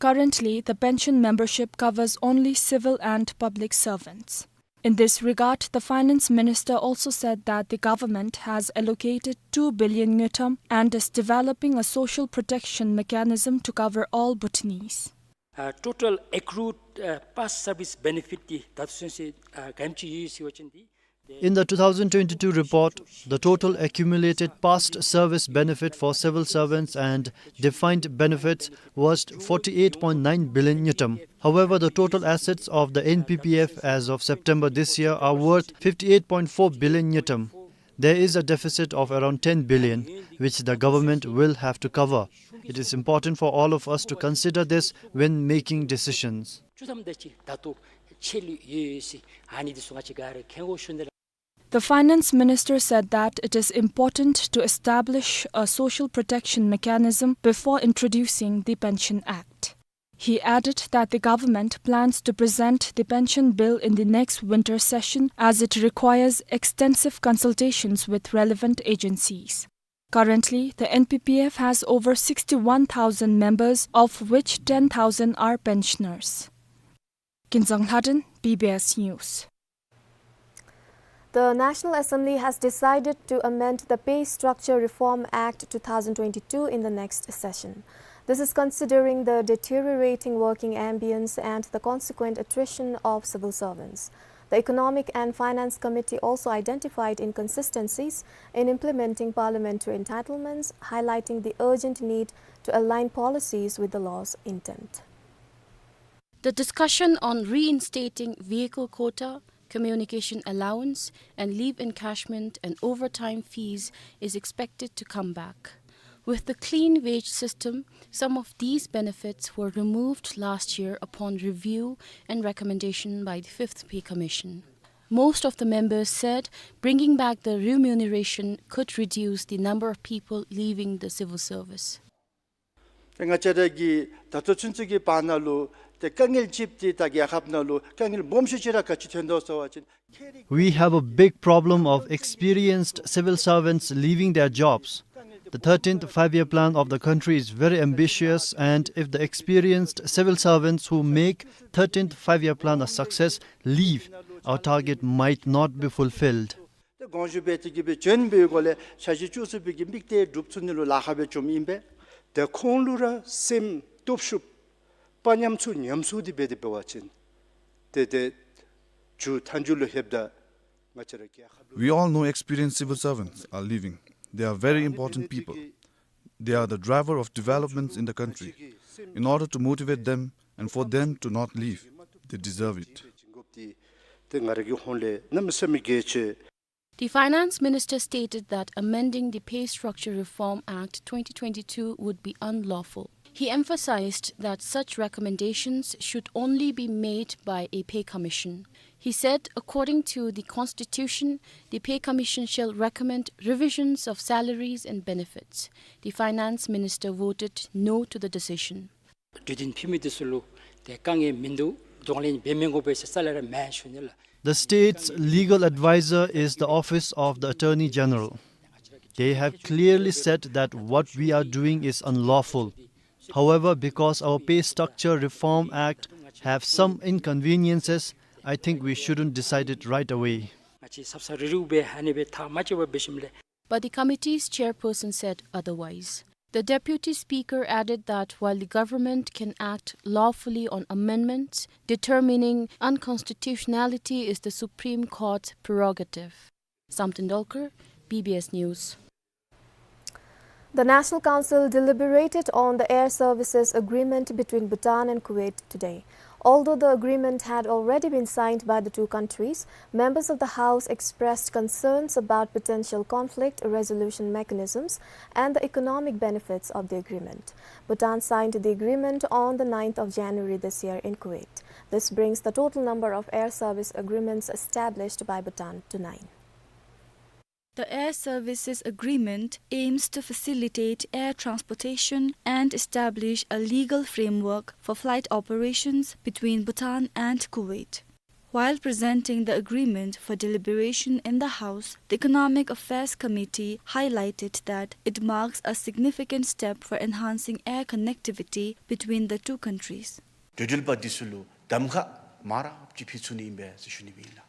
Currently, the pension membership covers only civil and public servants. In this regard, the finance minister also said that the government has allocated two billion ngultrum and is developing a social protection mechanism to cover all Bhutanese. Uh, total accrued, uh, past service benefit འདི་ད་ལྟོ་ཚུན་ཚོད་ཨ་ག་དེམ་ཅིག་ཡོད་ཟེར་བ་ཅིན་འདི། In the two thousand twenty-two report, the total accumulated past service benefit for civil servants and defined benefits was forty-eight point nine billion ngultrum. However, the total assets of the N P P F as of September this year are worth fifty-eight point four billion ngultrum. There is a deficit of around ten billion, which the government will have to cover. It is important for all of us to consider this when making decisions. བཅུ་ཐམ་དེ་ཅིག་ད་ལྟོ་ཆད་ལུས་ཡོད་ཟེར་ཨ་ནི་འདི་ཚུ་ང་བཅས་ག་ར་མཁྱེན་དགོ་ཞུ་ནི་ལགས། The finance minister said that it is important to establish a social protection mechanism before introducing the Pension Act. He added that the government plans to present the pension bill in the next winter session, as it requires extensive consultations with relevant agencies. Currently, the N P P F has over sixty-one thousand members, of which ten thousand are pensioners. Kinzang Lhaden, B B S News. The National Assembly has decided to amend the Pay Structure Reform Act two thousand twenty-two in the next session. This is considering the deteriorating working ambience and the consequent attrition of civil servants. The Economic and Finance Committee also identified inconsistencies in implementing parliamentary entitlements, highlighting the urgent need to align policies with the law's intent. The discussion on reinstating vehicle quota, communication allowance, and leave encashment and overtime fees is expected to come back. With the clean wage system, some of these benefits were removed last year upon review and recommendation by the Fifth Pay Commission. Most of the members said bringing back the remuneration could reduce the number of people leaving the civil service. ཏེ་ང་བཅས་ར་གི་ད་ལྟོ་ཚུན་ཚོད་ཀྱི་བར་ན་ལུ་ཏེ་དཀའ་ངལ་ཅིག་འདི་ད་རྒྱལ་ཁབ་ནང་ལུ་དཀའ་ངལ་སྦོམ་ཤོས་ཅིག་ར་ག་ཅི་ཐོན་དོ་ཟེར་བ་ཅིན། We have a big problem of experienced civil servants leaving their jobs. The thirteenth Five-Year Plan of the country is very ambitious, and if the experienced civil servants who make thirteenth Five-Year Plan a success leave, our target might not be fulfilled. ཏེ་དགོངས་ཞུ་འབད་དེ་གི་སྦེ་བྱོན་པའི་སྒོ་ལས་འཆར་གཞི་བཅུ་གསུམ་པའི་གི་དམིགས་གཏད་འགྲུབ་ཚུགས་ནི་ལུ་ལཱ་ཁག་སྦེ་བྱུངམ་ཨིན་པས། ཏེ་ཁོང་ལུ་ར་སེམས་སྟོབས་ཤུགས་དཔའ་ཉམས་སུ་ཉམས་སུ་འདི་འབད་དེ་འབད་བ་ཅིན་ཏེ་ཏེ་མཇུག་མཐའ་མཇུག་ལུ་ལྷོདཔ་ད་ང་བཅས་ར་རྒྱལ་ཁབ་ལུ། We all know experienced civil servants are leaving. They are very important people. They are the driver of developments in the country. In order to motivate them and for them to not leave, they deserve it. ཏེ་ང་ར་གི་ཧོངས་ལས་གནམ་མེད་ས་མེད་གལ་ཆེ། The finance minister stated that amending the Pay Structure Reform Act twenty twenty-two would be unlawful. He emphasized that such recommendations should only be made by a pay commission. He said, according to the constitution, the pay commission shall recommend revisions of salaries and benefits. The finance minister voted no to the decision. གྲོས་མཐུན་ཕུལ་མི་འདི་ཚུ་ལུ་ཏེ་དཀའ་ངལ་མིན་འདུག། གདོང་ལེན་འབད་མི་དགོ་པས་ཟེར་རྩ་ལས་ར་མེན་ཞུ་ནི་ལགས། The state's legal advisor is the Office of the Attorney General. They have clearly said that what we are doing is unlawful. However, because our Pay Structure Reform Act have some inconveniences, I think we shouldn't decide it right away. But the committee's chairperson said otherwise. The deputy speaker added that while the government can act lawfully on amendments, determining unconstitutionality is the Supreme Court's prerogative. Samten Dolkar, B B S News. The National Council deliberated on the air services agreement between Bhutan and Kuwait today. Although the agreement had already been signed by the two countries, members of the House expressed concerns about potential conflict resolution mechanisms and the economic benefits of the agreement. Bhutan signed the agreement on the ninth of January this year in Kuwait. This brings the total number of air service agreements established by Bhutan to nine. The Air Services Agreement aims to facilitate air transportation and establish a legal framework for flight operations between Bhutan and Kuwait. While presenting the agreement for deliberation in the House, the Economic Affairs Committee highlighted that it marks a significant step for enhancing air connectivity between the two countries. གྲོས་བསྡུར་པ་འདི་ཚུ་ལུ་གདམ་ཁ་མང་རབས་ཅིག་ཕུལ་ཚུགས་ནི་ཨིན་པས་ཟེར་ཞུ་ནི་ཨིན་ལགས།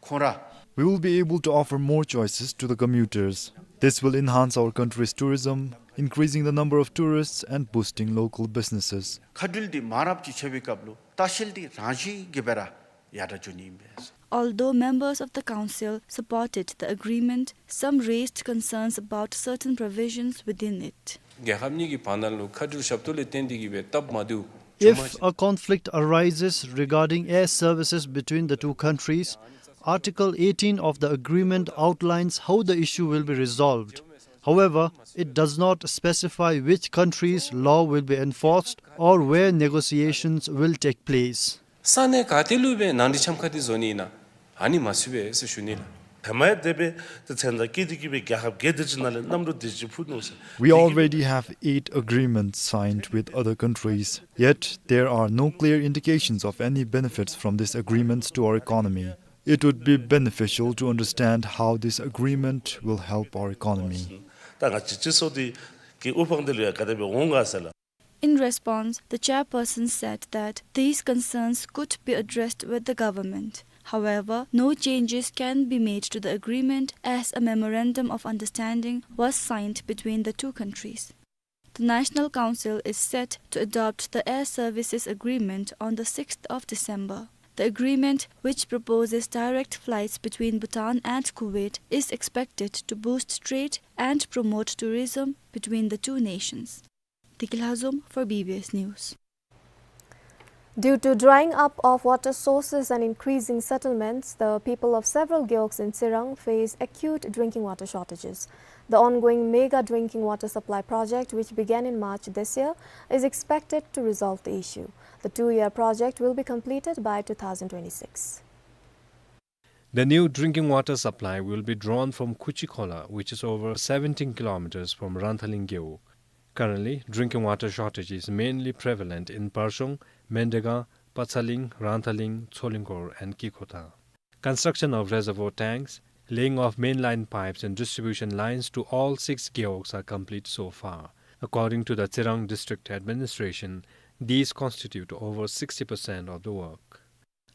ཁོང་ར། We will be able to offer more choices to the commuters. This will enhance our country's tourism, increasing the number of tourists and boosting local businesses. ཁ་འགྲུལ་འདི་མང་རབས་ཅིག་ཆགས་པའི་སྐབས་ལུ་ལྟ་བཤལ་འདི་རང་བཞིན་གྱིས་སྦེ་ར་ཡར་དྲག་འགྱོ་ནི་ཨིན་པས། Although members of the council supported the agreement, some raised concerns about certain provisions within it. རྒྱལ་ཁབ་གཉིས་ཀྱི་བར་ན་ལུ་ཁ་འགྲུལ་ཞབས་ཏོག་ལས་བརྟེན་ཏེ་གིས་སྦེ་སྟབས་མ་བདེཝ། If a conflict arises regarding air services between the two countries, Article eighteen of the agreement outlines how the issue will be resolved. However, it does not specify which country's law will be enforced or where negotiations will take place. ས་གནས་ག་ཏེ་ལུ་སྦེ་ནང་འགྲིག་འཆམ་ཁ་འདི་བཟོ་ནི་ཨིན་ན་ཨ་ནི་མ་ཚུད་པས་ཟེར་ཞུ་ནི་ལགས། ཧེ་མ་ཡང་དེ་སྦེ་ཏེ་མཚན་རྟགས་བཀོད་དེ་གིས་སྦེ་རྒྱལ་ཁབ་བརྒྱད་དེ་ཅིག་ནང་ལས་གནམ་གྲུ་དེ་ཅིག་འཕུར་ནུག་ཟེར། We already have eight agreements signed with other countries, yet there are no clear indications of any benefits from these agreements to our economy. It would be beneficial to understand how this agreement will help our economy. ད་ང་བཅས་སྤྱི་ཚོགས་འདི་གི་དབུ་འཕང་འདི་ལུ་ཡང་ག་དེ་སྦེ་འོང་ག་ཟེར་ལགས། In response, the chairperson said that these concerns could be addressed with the government. However, no changes can be made to the agreement as a memorandum of understanding was signed between the two countries. The National Council is set to adopt the Air Services Agreement on the sixth of December. The agreement, which proposes direct flights between Bhutan and Kuwait, is expected to boost trade and promote tourism between the two nations. Deki Lhazom for B B S News. Due to drying up of water sources and increasing settlements, the people of several gewogs in Tsirang face acute drinking water shortages. The ongoing mega drinking water supply project, which began in March this year, is expected to resolve the issue. The two-year project will be completed by two thousand twenty-six. The new drinking water supply will be drawn from Kuchikhola, which is over seventeen kilometers from Ranthaling Gewog. Currently, drinking water shortage is mainly prevalent in Parshong, Mendegang, Patsaling, Ranthaling, Tsolingkhor, and Kikhotang. Construction of reservoir tanks, laying of mainline pipes and distribution lines to all six gewogs are complete so far. According to the Tsirang District Administration, these constitute over sixty percent of the work.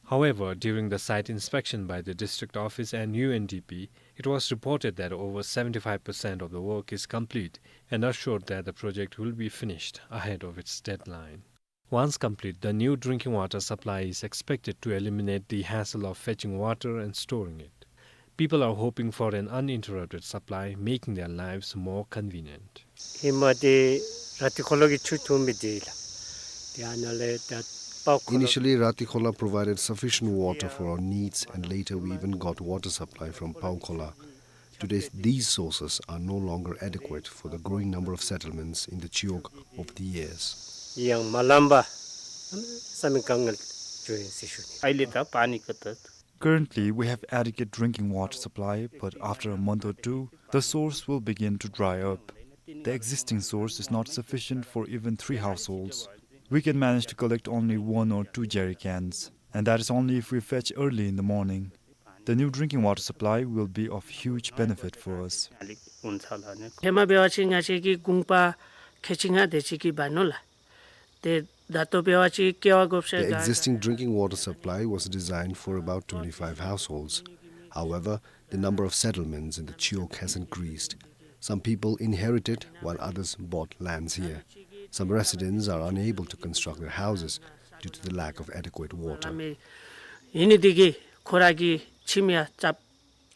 However, during the site inspection by the district office and U N D P, it was reported that over seventy-five percent of the work is complete and assured that the project will be finished ahead of its deadline. Once complete, the new drinking water supply is expected to eliminate the hassle of fetching water and storing it. People are hoping for an uninterrupted supply, making their lives more convenient. ཧེ་མ་འདི་ར་ཏི་ཁོ་ལ་གི་ཆུ་འཐུང་མི་འདི་ལགས། དེ་ཨ་ནཱ་ལས་ད་པའོ་ཁོ་ལ། Initially, Rati Khola provided sufficient water for our needs, and later we even got water supply from Pao Khola. Today, these sources are no longer adequate for the growing number of settlements in the Chiwog over the years. ཡང་མ་ལངམ་པ་བསམ་མི་དཀའ་ངལ་འགྱོ་ཡི་ཟེར་ཞུ་ནི། Currently, we have adequate drinking water supply, but after a month or two, the source will begin to dry up. The existing source is not sufficient for even three households. We can manage to collect only one or two jerry cans. And that is only if we fetch early in the morning. The new drinking water supply will be of huge benefit for us. ཧེ་མ་འབད་བ་ཅིན་ང་བཅས་ཀྱིས་གུང་པ་ཁལ་གཅིག་ལྔ་དེ་ཅིག་གིས་འབག་ནུག་ལགས། ཏེ་ད་ལྟོ་འབད་བ་ཅིན་ཀེ་བ་དགོཔ་ཟེར། The existing drinking water supply was designed for about twenty-five households. However, the number of settlements in the Chiok has increased. Some people inherited, while others bought lands here. Some residents are unable to construct their houses due to the lack of adequate water. ཨིན་ནི་དེ་གིས་ཁོ་ར་གི་ཁྱིམ་ཡང་རྐྱབ་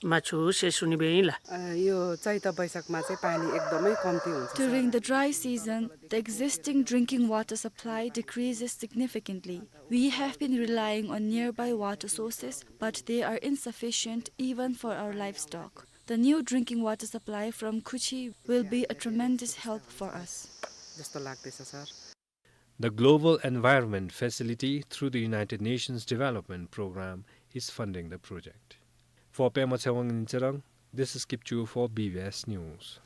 མ་ཚུགས་ཟེར་ཞུ་ནི་སྦེ་ཨིན་ལགས། यो चैत वैशाखमा चाहिँ पानी एकदमै कम्ती हुन्छ। During the dry season, the existing drinking water supply decreases significantly. We have been relying on nearby water sources, but they are insufficient even for our livestock. The new drinking water supply from Khuchi will be a tremendous help for us. जस्तो लाग्दैछ sir. The Global Environment Facility, through the United Nations Development Programme, is funding the project. For Pema Tshewang in Tsirang, this is Kipchu for B B S News.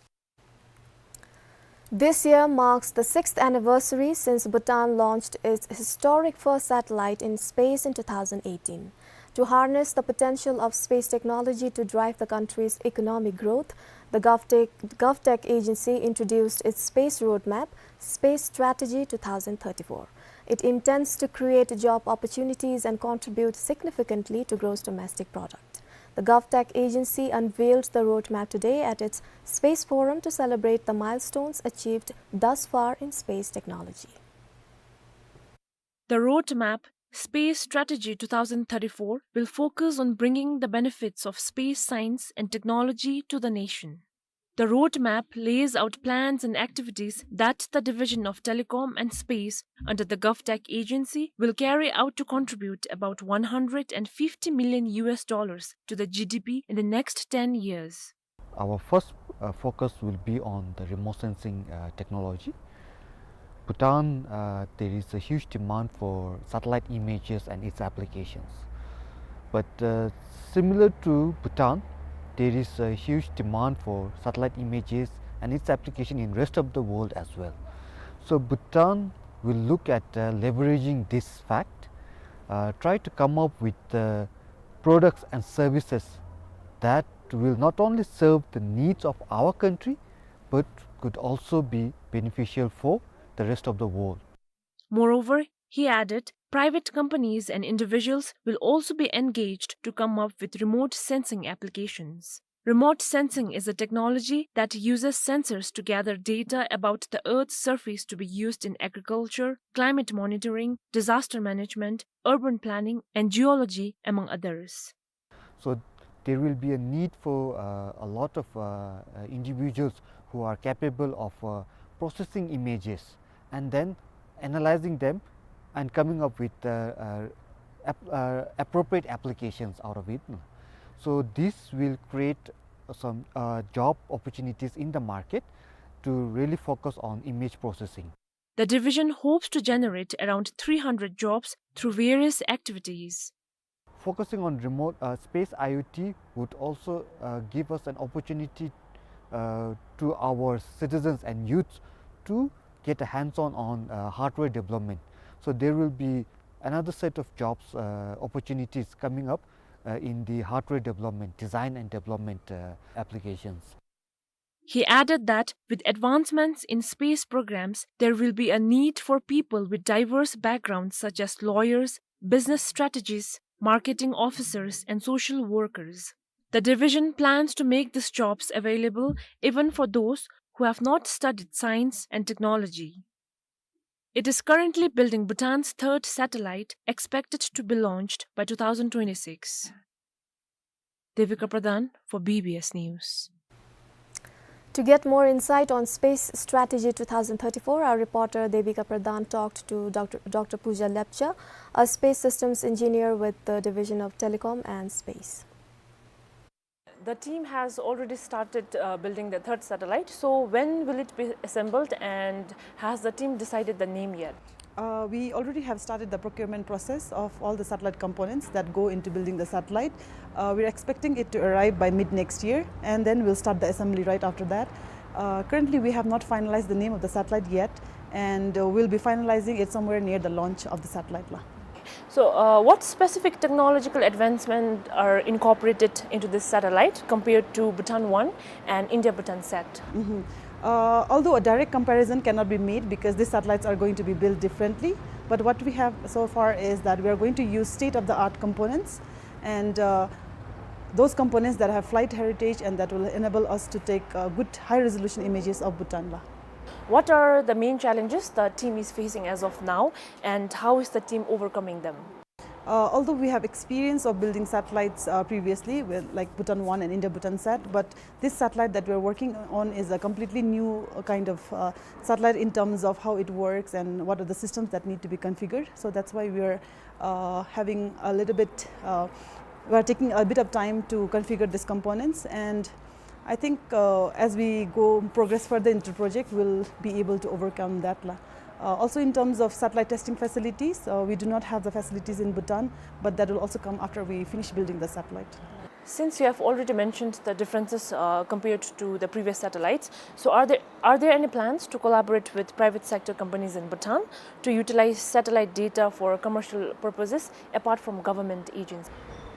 This year marks the sixth anniversary since Bhutan launched its historic first satellite in space in two thousand eighteen. To harness the potential of space technology to drive the country's economic growth, the GovTech, GovTech agency introduced its space roadmap, Space Strategy two thousand thirty-four. It intends to create job opportunities and contribute significantly to gross domestic product. The GovTech agency unveiled the roadmap today at its Space Forum to celebrate the milestones achieved thus far in space technology. The roadmap, Space Strategy two thousand thirty-four, will focus on bringing the benefits of space science and technology to the nation. The roadmap lays out plans and activities that the Division of Telecom and Space under the GovTech agency will carry out to contribute about one hundred and fifty million U S dollars to the G D P in the next ten years. Our first, uh, focus will be on the remote sensing, uh, technology. Bhutan, uh, there is a huge demand for satellite images and its applications. But, uh, similar to Bhutan, there is a huge demand for satellite images and its application in rest of the world as well. So Bhutan will look at, uh, leveraging this fact, uh, try to come up with, uh, products and services that will not only serve the needs of our country, but could also be beneficial for the rest of the world. Moreover, he added, private companies and individuals will also be engaged to come up with remote sensing applications. Remote sensing is a technology that uses sensors to gather data about the Earth's surface to be used in agriculture, climate monitoring, disaster management, urban planning, and geology, among others. So there will be a need for, uh, a lot of, uh, uh, individuals who are capable of, uh, processing images and then analyzing them and coming up with, uh, uh, ap-, uh, appropriate applications out of it. So this will create some, uh, job opportunities in the market to really focus on image processing. The division hopes to generate around three hundred jobs through various activities. Focusing on remote, uh, space I O T would also, uh, give us an opportunity, uh, to our citizens and youths to get a hands-on on, uh, hardware development. So there will be another set of jobs, uh, opportunities coming up, uh, in the hardware development, design and development, uh, applications. He added that with advancements in space programs, there will be a need for people with diverse backgrounds such as lawyers, business strategists, marketing officers, and social workers. The division plans to make these jobs available even for those who have not studied science and technology. It is currently building Bhutan's third satellite, expected to be launched by two thousand twenty-six. Devika Pradhan for B B S News. To get more insight on Space Strategy two thousand thirty-four, our reporter Devika Pradhan talked to Doctor, Doctor Pooja Lepcha, a space systems engineer with the Division of Telecom and Space. The team has already started, uh, building the third satellite. So when will it be assembled and has the team decided the name yet? Uh, we already have started the procurement process of all the satellite components that go into building the satellite. Uh, we're expecting it to arrive by mid next year, and then we'll start the assembly right after that. Uh, currently, we have not finalized the name of the satellite yet, and, uh, we'll be finalizing it somewhere near the launch of the satellite la. So, uh, what specific technological advancement are incorporated into this satellite compared to Bhutan one and India Bhutan sat? Mhm. Uh, although a direct comparison cannot be made because these satellites are going to be built differently, but what we have so far is that we are going to use state-of-the-art components and, uh, those components that have flight heritage and that will enable us to take, uh, good high-resolution images of Bhutan la. What are the main challenges the team is facing as of now, and how is the team overcoming them? Uh, although we have experience of building satellites, uh, previously, with, like, Bhutan one and India Bhutan sat, but this satellite that we're working on is a completely new, uh, kind of, uh, satellite in terms of how it works and what are the systems that need to be configured. So that's why we're, uh, having a little bit, uh, we're taking a bit of time to configure these components, and I think, uh, as we go progress further into the project, we'll be able to overcome that la. Uh, also, in terms of satellite testing facilities, uh, we do not have the facilities in Bhutan, but that will also come after we finish building the satellite. Since you have already mentioned the differences, uh, compared to the previous satellites, so are there, are there any plans to collaborate with private sector companies in Bhutan to utilize satellite data for commercial purposes apart from government agencies?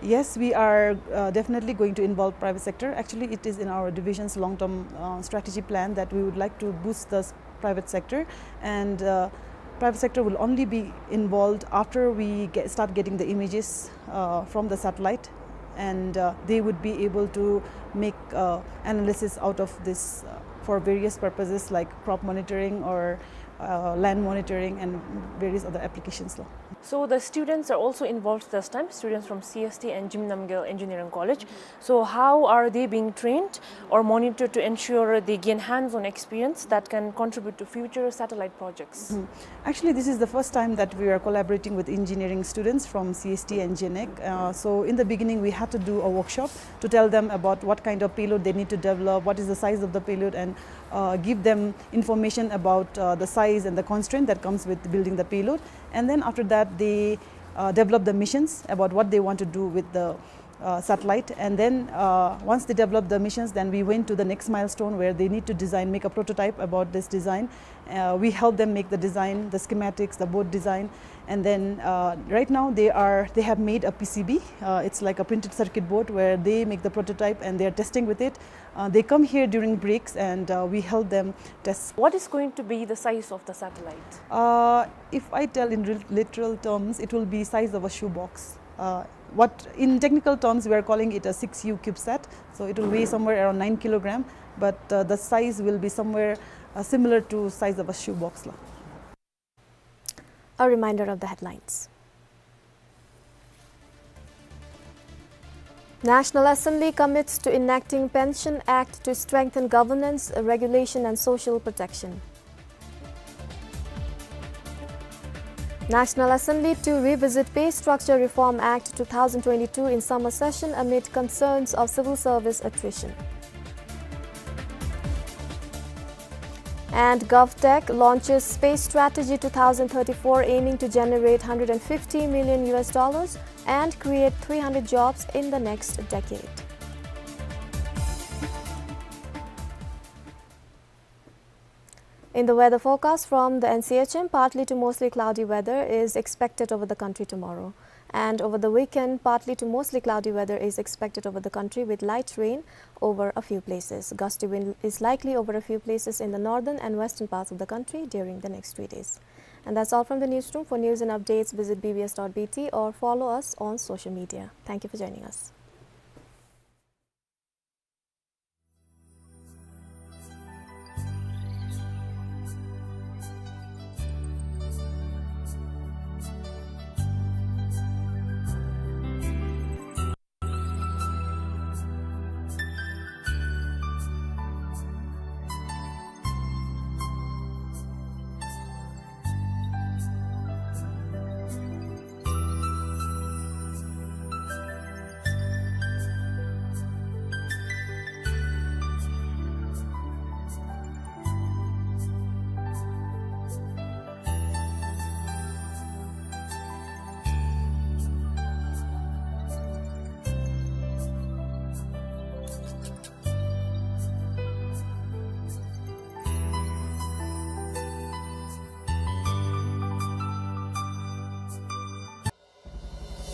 Yes, we are, uh, definitely going to involve private sector. Actually, it is in our division's long-term, uh, strategy plan that we would like to boost the s-, private sector, and, uh, private sector will only be involved after we get, start getting the images, uh, from the satellite, and, uh, they would be able to make, uh, analysis out of this, uh, for various purposes like crop monitoring or, uh, land monitoring and various other applications la. So the students are also involved this time, students from C S T and Jim Namgyel Engineering College. So how are they being trained or monitored to ensure they gain hands-on experience that can contribute to future satellite projects? Mhm. Actually, this is the first time that we are collaborating with engineering students from C S T and JENEC. Uh, so in the beginning, we had to do a workshop to tell them about what kind of payload they need to develop, what is the size of the payload, and, uh, give them information about, uh, the size and the constraint that comes with building the payload. And then after that, they, uh, develop the missions about what they want to do with the, uh, satellite. And then, uh, once they develop the missions, then we went to the next milestone where they need to design, make a prototype about this design. Uh, we help them make the design, the schematics, the board design. And then, uh, right now they are, they have made a P C B. Uh, it's like a printed circuit board where they make the prototype and they are testing with it. Uh, they come here during breaks and, uh, we help them test. What is going to be the size of the satellite? Uh, if I tell in re-, literal terms, it will be size of a shoebox. Uh, what in technical terms we are calling it a six U CubeSat. So it will weigh somewhere around nine kilogram, but, uh, the size will be somewhere, uh, similar to size of a shoebox la. A reminder of the headlines. National Assembly commits to enacting Pension Act to strengthen governance, regulation and social protection. National Assembly to revisit Pay Structure Reform Act two thousand twenty-two in summer session amid concerns of civil service attrition. And GovTech launches Space Strategy two thousand thirty-four, aiming to generate hundred and fifty million U S dollars and create three hundred jobs in the next decade. In the weather forecast from the N C H M, partly to mostly cloudy weather is expected over the country tomorrow. And over the weekend, partly to mostly cloudy weather is expected over the country with light rain over a few places. Gusty wind is likely over a few places in the northern and western parts of the country during the next three days. And that's all from the newsroom. For news and updates, visit B B S dot B T or follow us on social media. Thank you for joining us.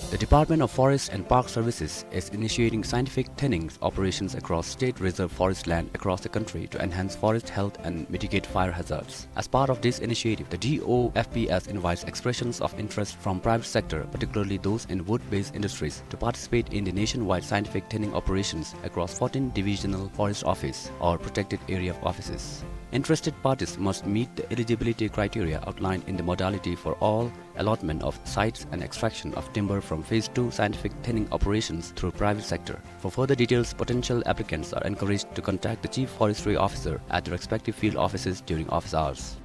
The Department of Forest and Park Services is initiating scientific thinning operations across state reserve forest land across the country to enhance forest health and mitigate fire hazards. As part of this initiative, the D O F P S invites expressions of interest from private sector, particularly those in wood-based industries, to participate in the nationwide scientific thinning operations across fourteen divisional forest office or protected area offices. Interested parties must meet the eligibility criteria outlined in the modality for all allotment of sites and extraction of timber from phase two scientific thinning operations through private sector. For further details, potential applicants are encouraged to contact the Chief Forestry Officer at the respective field offices during office hours.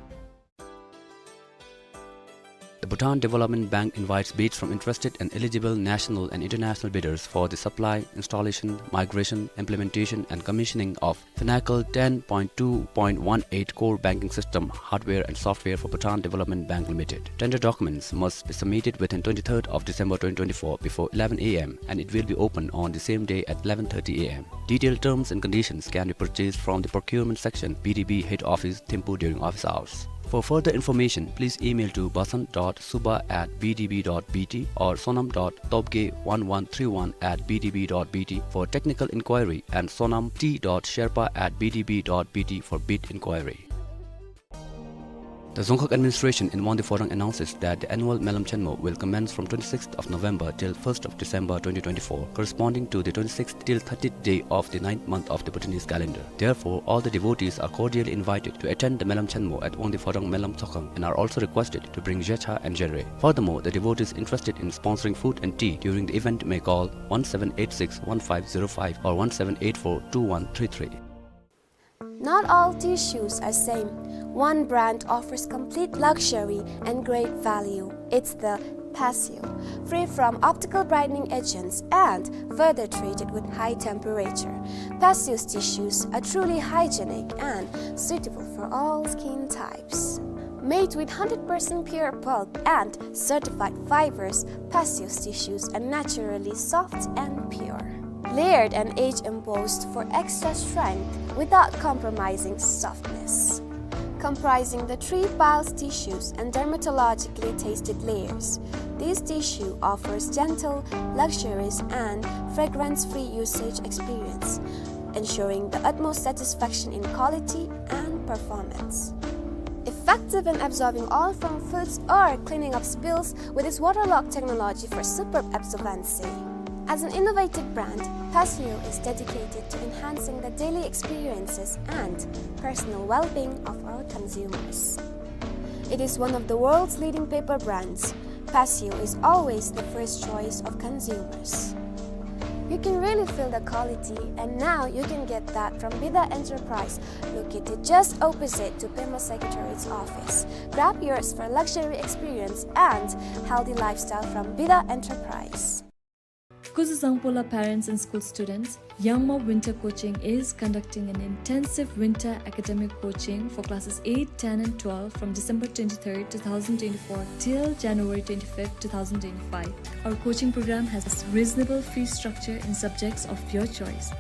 The Bhutan Development Bank invites bids from interested and eligible national and international bidders for the supply, installation, migration, implementation and commissioning of Finacle ten point two point one eight core banking system, hardware and software for Bhutan Development Bank Limited. Tender documents must be submitted within twenty-third of December twenty twenty-four before eleven A M, and it will be open on the same day at eleven thirty A M. Detailed terms and conditions can be purchased from the procurement section, B D B head office, Thimphu, during office hours. For further information, please email to basant dot suba at B D B dot B T or sonam dot tobge one one three one at B D B dot B T for technical inquiry and sonam T dot sherpa at B D B dot B T for bid inquiry. The Dzongkhag Administration in Wangdue Phodrang announces that the annual Melam Chenmo will commence from twenty-sixth of November till first of December twenty twenty-four, corresponding to the twenty-sixth till thirtieth day of the ninth month of the Bhutanese calendar. Therefore, all the devotees are cordially invited to attend the Melam Chenmo at Wangdue Phodrang Melam Tsokhang and are also requested to bring jecha and jere. Furthermore, the devotees interested in sponsoring food and tea during the event may call one seven eight six one five zero five or one seven eight four two one three three. Not all tissues are same. One brand offers complete luxury and great value. It's the Paseo, free from optical brightening agents and further treated with high temperature. Paseo's tissues are truly hygienic and suitable for all skin types. Made with hundred percent pure pulp and certified fibers, Paseo's tissues are naturally soft and pure. Layered and edge embossed for extra strength without compromising softness. Comprising the three piles tissues and dermatologically tested layers, this tissue offers gentle, luxurious, and fragrance-free usage experience, ensuring the utmost satisfaction in quality and performance. Effective in absorbing oil from foods or cleaning up spills with its waterlock technology for superb absorbency. As an innovative brand, Paseo is dedicated to enhancing the daily experiences and personal well-being of our consumers. It is one of the world's leading paper brands. Paseo is always the first choice of consumers. You can really feel the quality, and now you can get that from Bida Enterprise, located just opposite to Pema Secretariat's office. Grab yours for luxury experience and healthy lifestyle from Bida Enterprise. Kuzuzangpola parents and school students, Yangma Winter Coaching is conducting an intensive winter academic coaching for classes eight, ten and twelve from December twenty-third, two thousand twenty-four till January twenty-fifth, two thousand twenty-five. Our coaching program has reasonable fee structure in subjects of your choice.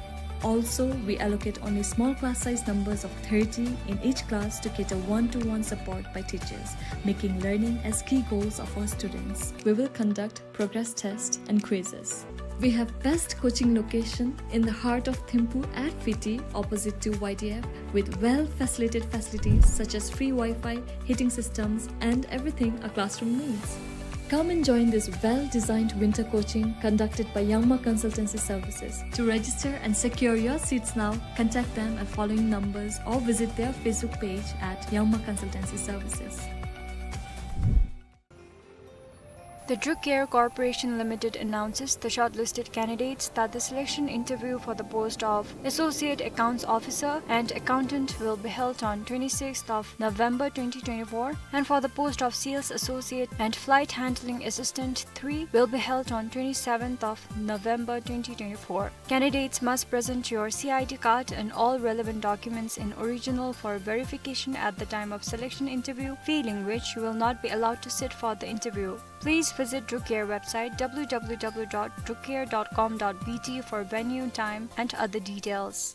Also, we allocate only small class size numbers of thirty in each class to cater one-to-one support by teachers, making learning as key goals of our students. We will conduct progress test and quizzes. We have best coaching location in the heart of Thimphu at Fiti, opposite to Y D F, with well-facilitated facilities such as free Wi-Fi, heating systems, and everything a classroom needs. Come and join this well-designed winter coaching conducted by Yangma Consultancy Services. To register and secure your seats now, contact them at following numbers or visit their Facebook page at Yangma Consultancy Services. The Druk Air Corporation Limited announces the shortlisted candidates that the selection interview for the post of Associate Accounts Officer and Accountant will be held on twenty-sixth of November twenty twenty-four, and for the post of Sales Associate and Flight Handling Assistant three will be held on twenty-seventh of November twenty twenty-four. Candidates must present your C I D card and all relevant documents in original for verification at the time of selection interview, failing which you will not be allowed to sit for the interview. Please visit Druk Air website W W W dot druk air dot com dot B T for venue, time and other details.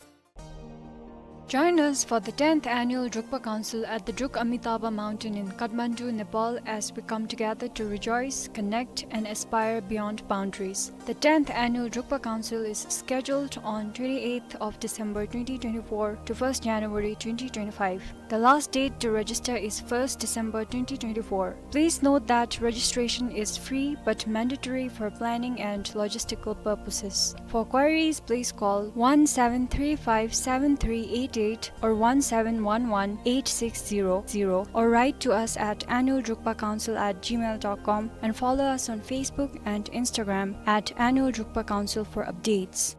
Join us for the tenth annual Drukpa Council at the Druk Amitabha Mountain in Kathmandu, Nepal, as we come together to rejoice, connect, and aspire beyond boundaries. The tenth annual Drukpa Council is scheduled on twenty-eighth of December twenty twenty-four to first January twenty twenty-five. The last date to register is first December twenty twenty-four. Please note that registration is free but mandatory for planning and logistical purposes. For queries, please call one seven three five seven three eight eight or one seven one one eight six zero zero, or write to us at annual drukpa council at gmail dot com, and follow us on Facebook and Instagram at annual drukpa council for updates.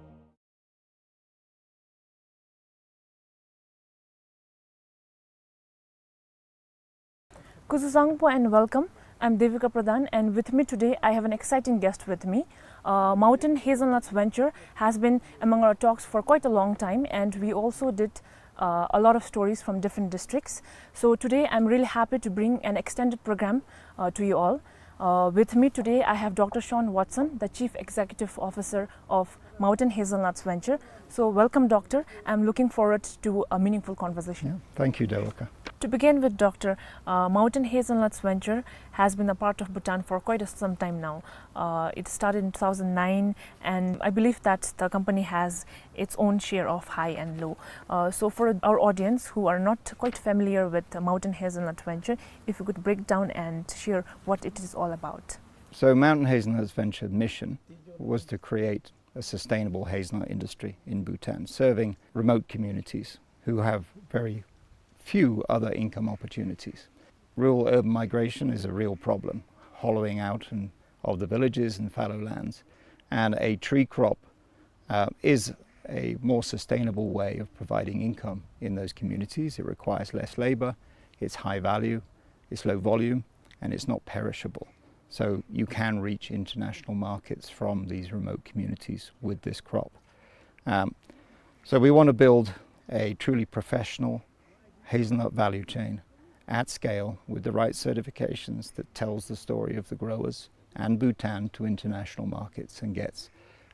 Kuzuzangpo and welcome. I'm Devika Pradhan, and with me today I have an exciting guest with me. Uh, Mountain Hazelnuts Venture has been among our talks for quite a long time, and we also did uh, a lot of stories from different districts. So today I'm really happy to bring an extended program uh, to you all. Uh, with me today I have Doctor Sean Watson, the Chief Executive Officer of Mountain Hazelnuts Venture. So welcome, Doctor. I'm looking forward to a meaningful conversation. Yeah, thank you, Devika. To begin with, Doctor, uh, Mountain Hazelnuts Venture has been a part of Bhutan for quite a, some time now. Uh, it started in two thousand nine, and I believe that the company has its own share of high and low. Uh, so for our audience who are not quite familiar with uh, Mountain Hazelnut Venture, if you could break down and share what it is all about. So Mountain Hazelnuts Venture mission was to create a sustainable hazelnut industry in Bhutan, serving remote communities who have very few other income opportunities. Rural urban migration is a real problem, hollowing out and, of the villages and fallow lands, and a tree crop uh, is a more sustainable way of providing income in those communities. It requires less labor, it's high value, it's low volume, and it's not perishable. So you can reach international markets from these remote communities with this crop. Um, so we want to build a truly professional hazelnut value chain at scale with the right certifications that tells the story of the growers and Bhutan to international markets and gets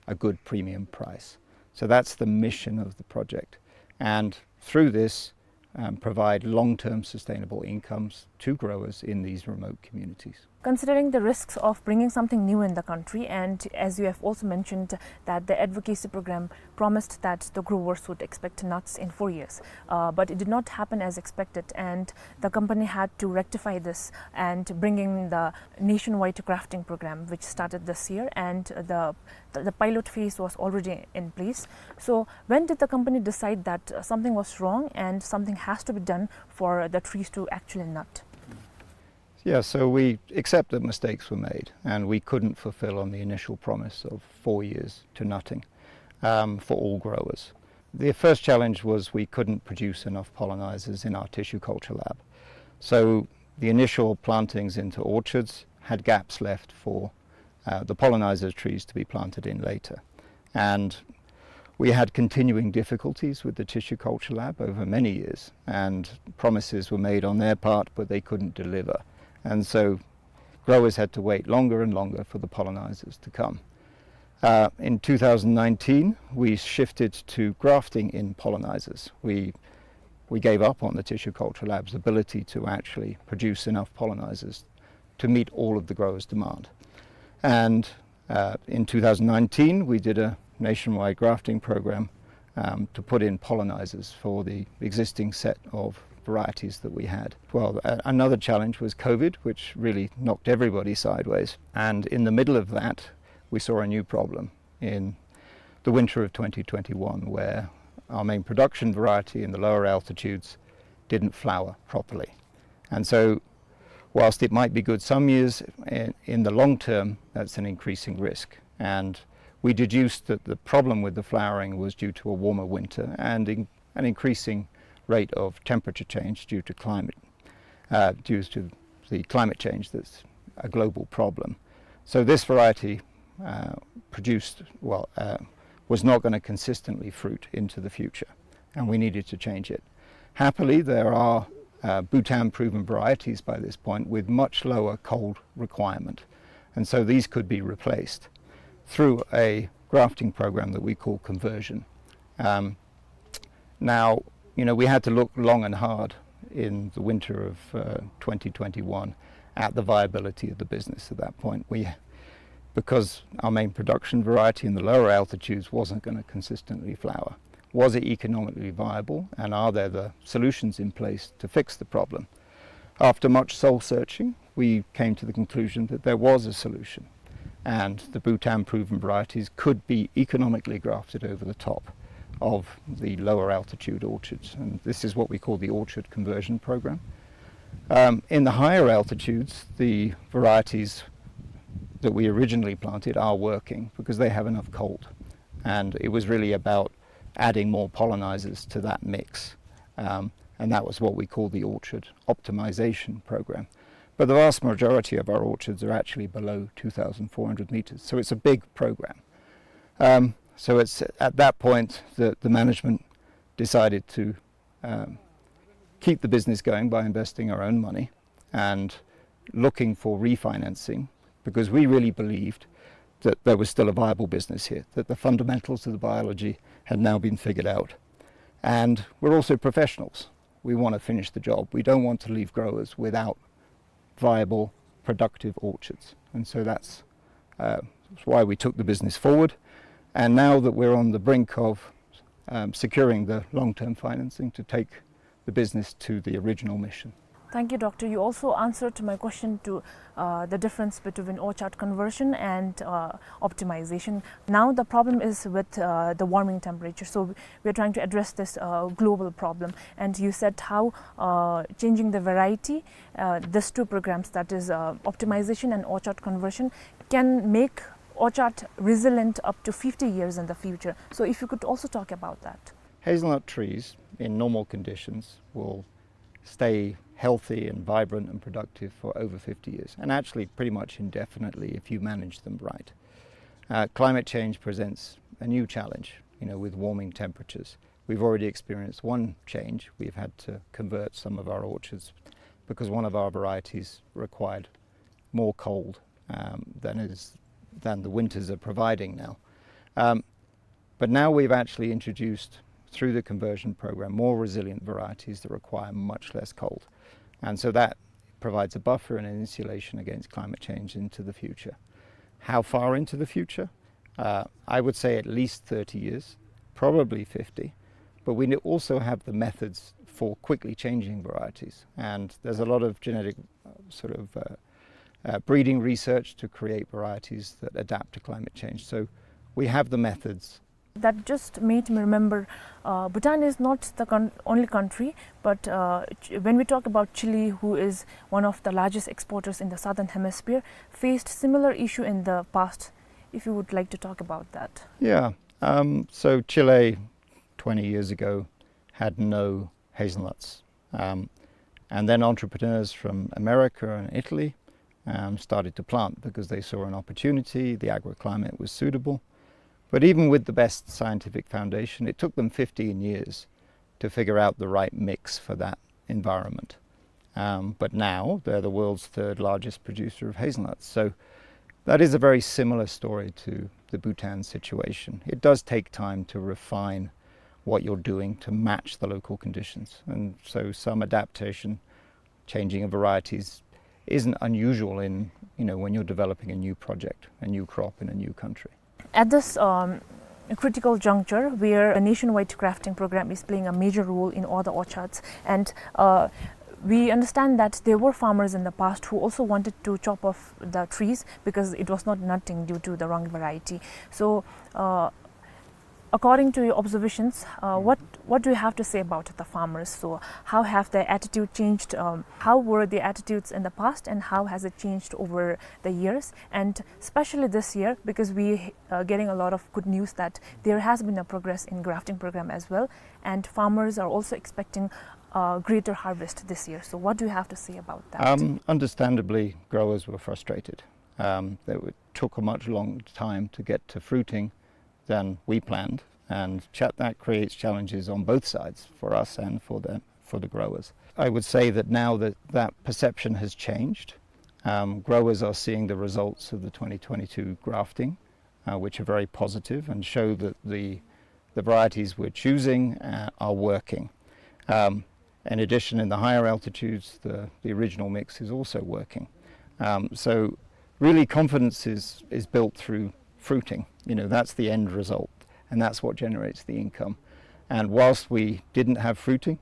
a good premium price. So that's the mission of the project. And through this, um, provide long-term sustainable incomes to growers in these remote communities. Considering the risks of bringing something new in the country, and as you have also mentioned that the advocacy program promised that the growers would expect nuts in four years, uh, but it did not happen as expected, and the company had to rectify this and bring in the nationwide grafting program, which started this year, and the, the, the pilot phase was already in place. So when did the company decide that uh, something was wrong and something has to be done for the trees to actually nut? Yeah, so we accept that mistakes were made, and we couldn't fulfill on the initial promise of four years to nutting, um, for all growers. The first challenge was we couldn't produce enough pollinizers in our tissue culture lab. So the initial plantings into orchards had gaps left for uh, the pollinizer trees to be planted in later. And we had continuing difficulties with the tissue culture lab over many years, and promises were made on their part, but they couldn't deliver. And so growers had to wait longer and longer for the pollinizers to come. Uh, in two thousand nineteen, we shifted to grafting in pollinizers. We, we gave up on the tissue culture lab's ability to actually produce enough pollinizers to meet all of the growers' demand. And uh, in two thousand nineteen, we did a nationwide grafting program, um, to put in pollinizers for the existing set of varieties that we had. Well, a-, another challenge was COVID, which really knocked everybody sideways. And in the middle of that, we saw a new problem in the winter of twenty twenty-one, where our main production variety in the lower altitudes didn't flower properly. And so, whilst it might be good some years, in, in the long term, that's an increasing risk. And we deduced that the problem with the flowering was due to a warmer winter and in, an increasing rate of temperature change due to climate, uh, due to the climate change that's a global problem. So this variety, uh, produced, well, uh, was not gonna consistently fruit into the future, and we needed to change it. Happily, there are, uh, Bhutan-proven varieties by this point with much lower cold requirement, and so these could be replaced through a grafting program that we call conversion. Um, now, You know, we had to look long and hard in the winter of uh, twenty twenty-one at the viability of the business at that point. We, because our main production variety in the lower altitudes wasn't going to consistently flower, was it economically viable, and are there the solutions in place to fix the problem? After much soul searching, we came to the conclusion that there was a solution, and the Bhutan proven varieties could be economically grafted over the top of the lower altitude orchards. And this is what we call the orchard conversion program. Um, in the higher altitudes, the varieties that we originally planted are working because they have enough cold. And it was really about adding more pollinizers to that mix. Um, and that was what we call the orchard optimization program. But the vast majority of our orchards are actually below two thousand four hundred meters. So it's a big program. Um, so it's at that point that the management decided to um, keep the business going by investing our own money and looking for refinancing, because we really believed that there was still a viable business here, that the fundamentals of the biology had now been figured out. And we're also professionals. We want to finish the job. We don't want to leave growers without viable, productive orchards. And so that's uh, why we took the business forward. And now that we're on the brink of um, securing the long-term financing to take the business to the original mission. Thank you, Doctor. You also answered my question to uh, the difference between orchard conversion and uh, optimization. Now the problem is with uh, the warming temperature. So we are trying to address this uh, global problem. And you said how uh, changing the variety, uh, these two programs, that is uh, optimization and orchard conversion, can make orchard resilient up to fifty years in the future. So if you could also talk about that. Hazelnut trees in normal conditions will stay healthy and vibrant and productive for over fifty years, and actually pretty much indefinitely if you manage them right. Uh, climate change presents a new challenge, you know, with warming temperatures. We've already experienced one change. We've had to convert some of our orchards because one of our varieties required more cold um, than is than the winters are providing now. Um, but now we've actually introduced through the conversion program more resilient varieties that require much less cold, and so that provides a buffer and an insulation against climate change into the future. How far into the future? Uh, I would say at least thirty years, probably fifty, but we also have the methods for quickly changing varieties, and there's a lot of genetic uh, sort of uh, uh, breeding research to create varieties that adapt to climate change. So we have the methods. That just made me remember uh, Bhutan is not the con- only country, but uh, when we talk about Chile, who is one of the largest exporters in the southern hemisphere, faced similar issue in the past. If you would like to talk about that. Yeah. Um, so Chile, twenty years ago, had no hazelnuts. Um, and then entrepreneurs from America and Italy um, started to plant because they saw an opportunity, the agroclimate was suitable. But even with the best scientific foundation, it took them fifteen years to figure out the right mix for that environment. Um, but now they're the world's third largest producer of hazelnuts. So that is a very similar story to the Bhutan situation. It does take time to refine what you're doing to match the local conditions. And so some adaptation, changing of varieties, isn't unusual in, you know, when you're developing a new project, a new crop in a new country. At this um, critical juncture where a nationwide grafting program is playing a major role in all the orchards, and uh, we understand that there were farmers in the past who also wanted to chop off the trees because it was not nutting due to the wrong variety. So, uh, according to your observations, uh, what what do you have to say about the farmers? So, how have their attitude changed? Um, how were the attitudes in the past, and how has it changed over the years? And especially this year, because we are getting a lot of good news that there has been a progress in grafting program as well, and farmers are also expecting a greater harvest this year. So, what do you have to say about that? Um, understandably, growers were frustrated. Um, it took a much long time to get to fruiting than we planned, and that creates challenges on both sides for us and for the, for the growers. I would say that now that that perception has changed, um, growers are seeing the results of the twenty twenty-two grafting, uh, which are very positive and show that the, the varieties we're choosing uh, are working. Um, in addition, in the higher altitudes, the, the original mix is also working. Um, so really confidence is, is built through fruiting. You know, that's the end result, and that's what generates the income. And whilst we didn't have fruiting,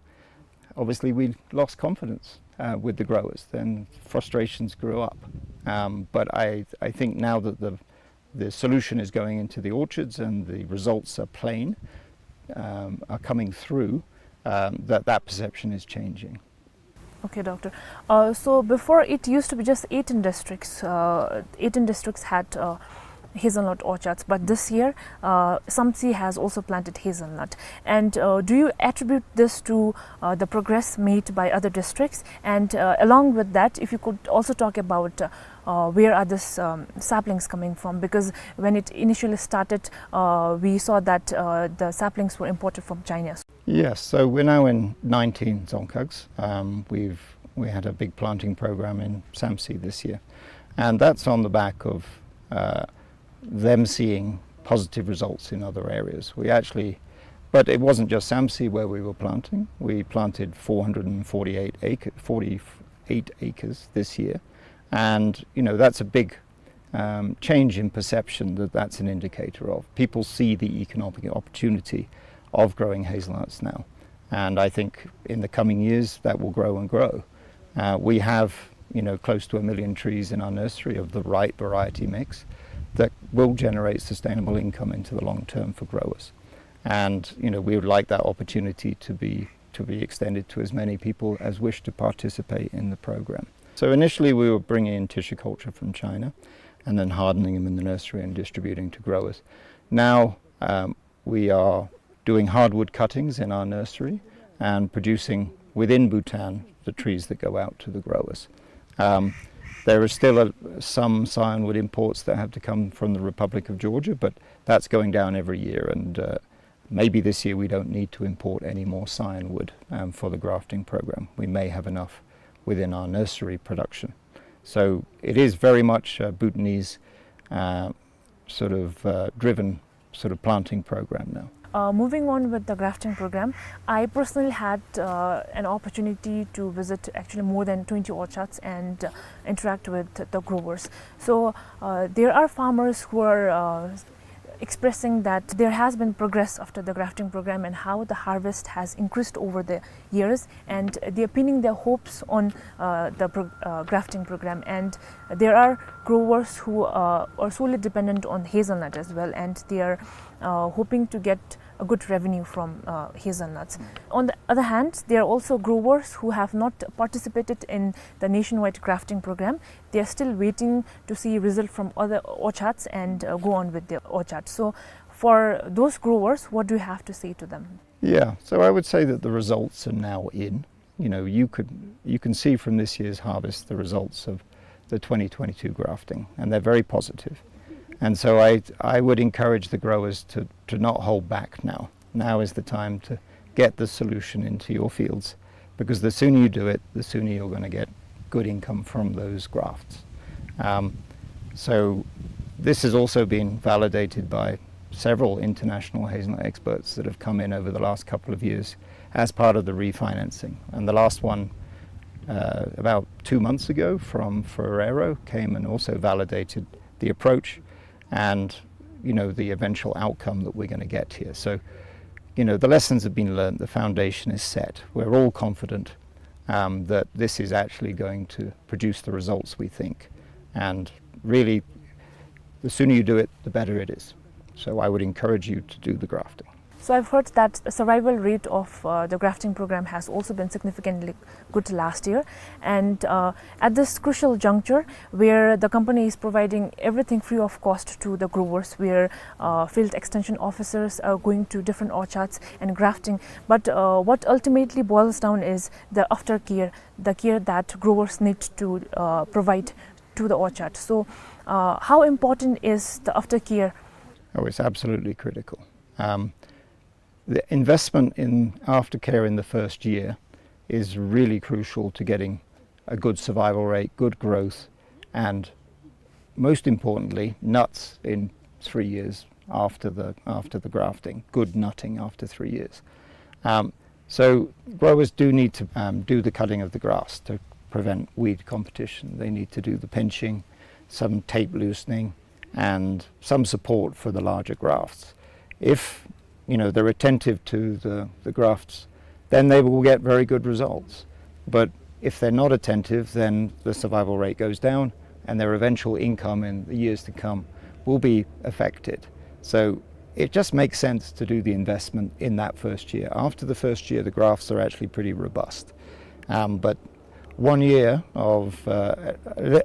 obviously we lost confidence uh, with the growers. Then frustrations grew up. Um, but I, I think now that the, the solution is going into the orchards and the results are plain, um, are coming through, um, that that perception is changing. Okay, doctor. Uh, so before it used to be just eighteen districts. Uh, eighteen districts had uh, hazelnut orchards, but this year uh, Samtse has also planted hazelnut. And uh, do you attribute this to uh, the progress made by other districts? And uh, along with that, if you could also talk about uh, uh, where are these um, saplings coming from? Because when it initially started, uh, we saw that uh, the saplings were imported from China. Yes, so we're now in nineteen dzongkhags. Um, we've we had a big planting program in Samtse this year, and that's on the back of uh, them seeing positive results in other areas. We actually, but it wasn't just Samtse where we were planting. We planted four hundred forty-eight acre, forty-eight acres this year, and you know that's a big um, change in perception that that's an indicator of. People see the economic opportunity of growing hazelnuts now. And I think in the coming years that will grow and grow. Uh, we have, you know, close to a million trees in our nursery of the right variety mix that will generate sustainable income into the long term for growers. And, you know, we would like that opportunity to be, to be extended to as many people as wish to participate in the program. So initially we were bringing in tissue culture from China and then hardening them in the nursery and distributing to growers. Now um, we are doing hardwood cuttings in our nursery and producing within Bhutan the trees that go out to the growers. Um, there is still a, some scionwood imports that have to come from the Republic of Georgia, but that's going down every year, and uh, maybe this year we don't need to import any more scionwood um, for the grafting program. We may have enough within our nursery production. So it is very much uh, Bhutanese uh, sort of uh, driven sort of planting program now. Uh, moving on with the grafting program, I personally had uh, an opportunity to visit actually more than twenty orchards and uh, interact with the growers. So uh, there are farmers who are uh, expressing that there has been progress after the grafting program and how the harvest has increased over the years, and they are pinning their hopes on uh, the pro- uh, grafting program. And there are growers who uh, are solely dependent on hazelnut as well, and they are uh, hoping to get a good revenue from uh, hazelnuts. On the other hand, there are also growers who have not participated in the nationwide grafting program. They are still waiting to see result from other orchards and uh, go on with their orchards. So for those growers, what do you have to say to them? Yeah, so I would say that the results are now in. You know, you could, you can see from this year's harvest the results of the twenty twenty-two grafting, and they're very positive. And so I, I would encourage the growers to, to not hold back now. Now is the time to get the solution into your fields, because the sooner you do it, the sooner you're gonna get good income from those grafts. Um, so this has also been validated by several international hazelnut experts that have come in over the last couple of years as part of the refinancing. And the last one, uh, about two months ago from Ferrero, came and also validated the approach and, you know, the eventual outcome that we're gonna get here. So, you know, the lessons have been learned, the foundation is set. We're all confident um, that this is actually going to produce the results we think. And really, the sooner you do it, the better it is. So I would encourage you to do the grafting. So I've heard that the survival rate of uh, the grafting program has also been significantly good last year. And uh, at this crucial juncture, where the company is providing everything free of cost to the growers, where uh, field extension officers are going to different orchards and grafting, but uh, what ultimately boils down is the aftercare, the care that growers need to uh, provide to the orchard. So, uh, how important is the aftercare? Oh, it's absolutely critical. Um, the investment in aftercare in the first year is really crucial to getting a good survival rate, good growth, and most importantly, nuts in three years after the, after the grafting, good nutting after three years. Um, So growers do need to, um, do the cutting of the grass to prevent weed competition. They need to do the pinching, some tape loosening, and some support for the larger grafts. If, you know, they're attentive to the, the grafts, then they will get very good results. But if they're not attentive, then the survival rate goes down, and their eventual income in the years to come will be affected. So it just makes sense to do the investment in that first year. After the first year, the grafts are actually pretty robust. Um, but one year of, uh,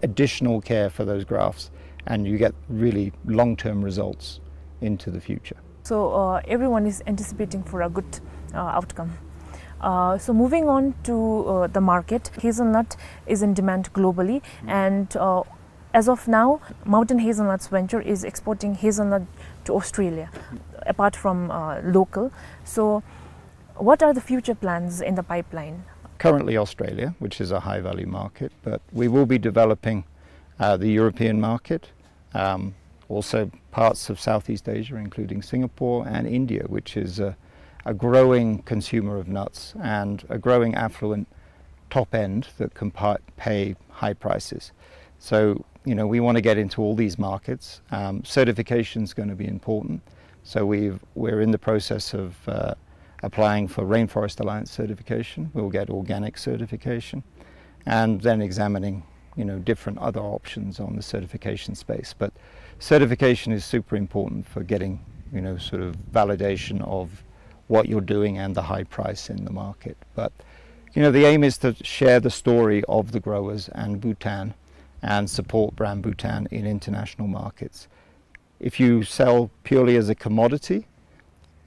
additional care for those grafts, and you get really long-term results into the future. So, uh, everyone is anticipating for a good, uh, outcome. Uh, so moving on to, uh, the market, hazelnut is in demand globally, and, uh, as of now, Mountain Hazelnuts Venture is exporting hazelnut to Australia, apart from, uh, local. So, what are the future plans in the pipeline? Currently Australia, which is a high-value market, but we will be developing, uh, the European market, um, also parts of Southeast Asia, including Singapore and India, which is a, a growing consumer of nuts and a growing affluent top end that can pa-, pay high prices. So, you know, we want to get into all these markets. Um, certification is going to be important. So we've, we're in the process of, uh, applying for Rainforest Alliance certification. We'll get organic certification, and then examining, you know, different other options on the certification space. But certification is super important for getting, you know, sort of validation of what you're doing and the high price in the market. But, you know, the aim is to share the story of the growers and Bhutan and support brand Bhutan in international markets. If you sell purely as a commodity,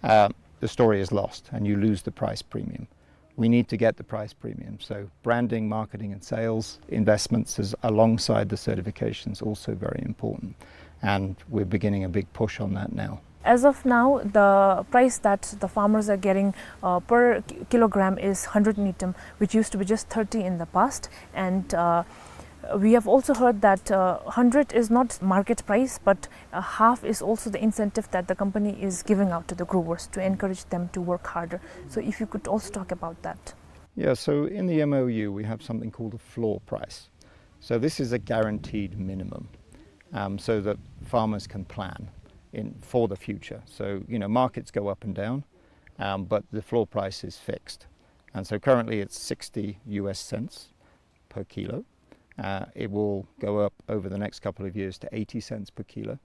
uh, the story is lost and you lose the price premium. We need to get the price premium. So branding, marketing and sales investments is alongside the certifications also very important. And we're beginning a big push on that now. As of now, the price that the farmers are getting, uh, per ki-, kilogram is hundred ngultrum, which used to be just thirty in the past. And, uh, we have also heard that, uh, hundred is not market price, but, uh, half is also the incentive that the company is giving out to the growers to encourage them to work harder. So if you could also talk about that. Yeah, so in the M O U, we have something called a floor price. So this is a guaranteed minimum, um, so that farmers can plan in, for the future. So, you know, markets go up and down, um, but the floor price is fixed. And so currently it's sixty U S cents per kilo. Uh, it will go up over the next couple of years to eighty cents per kilo.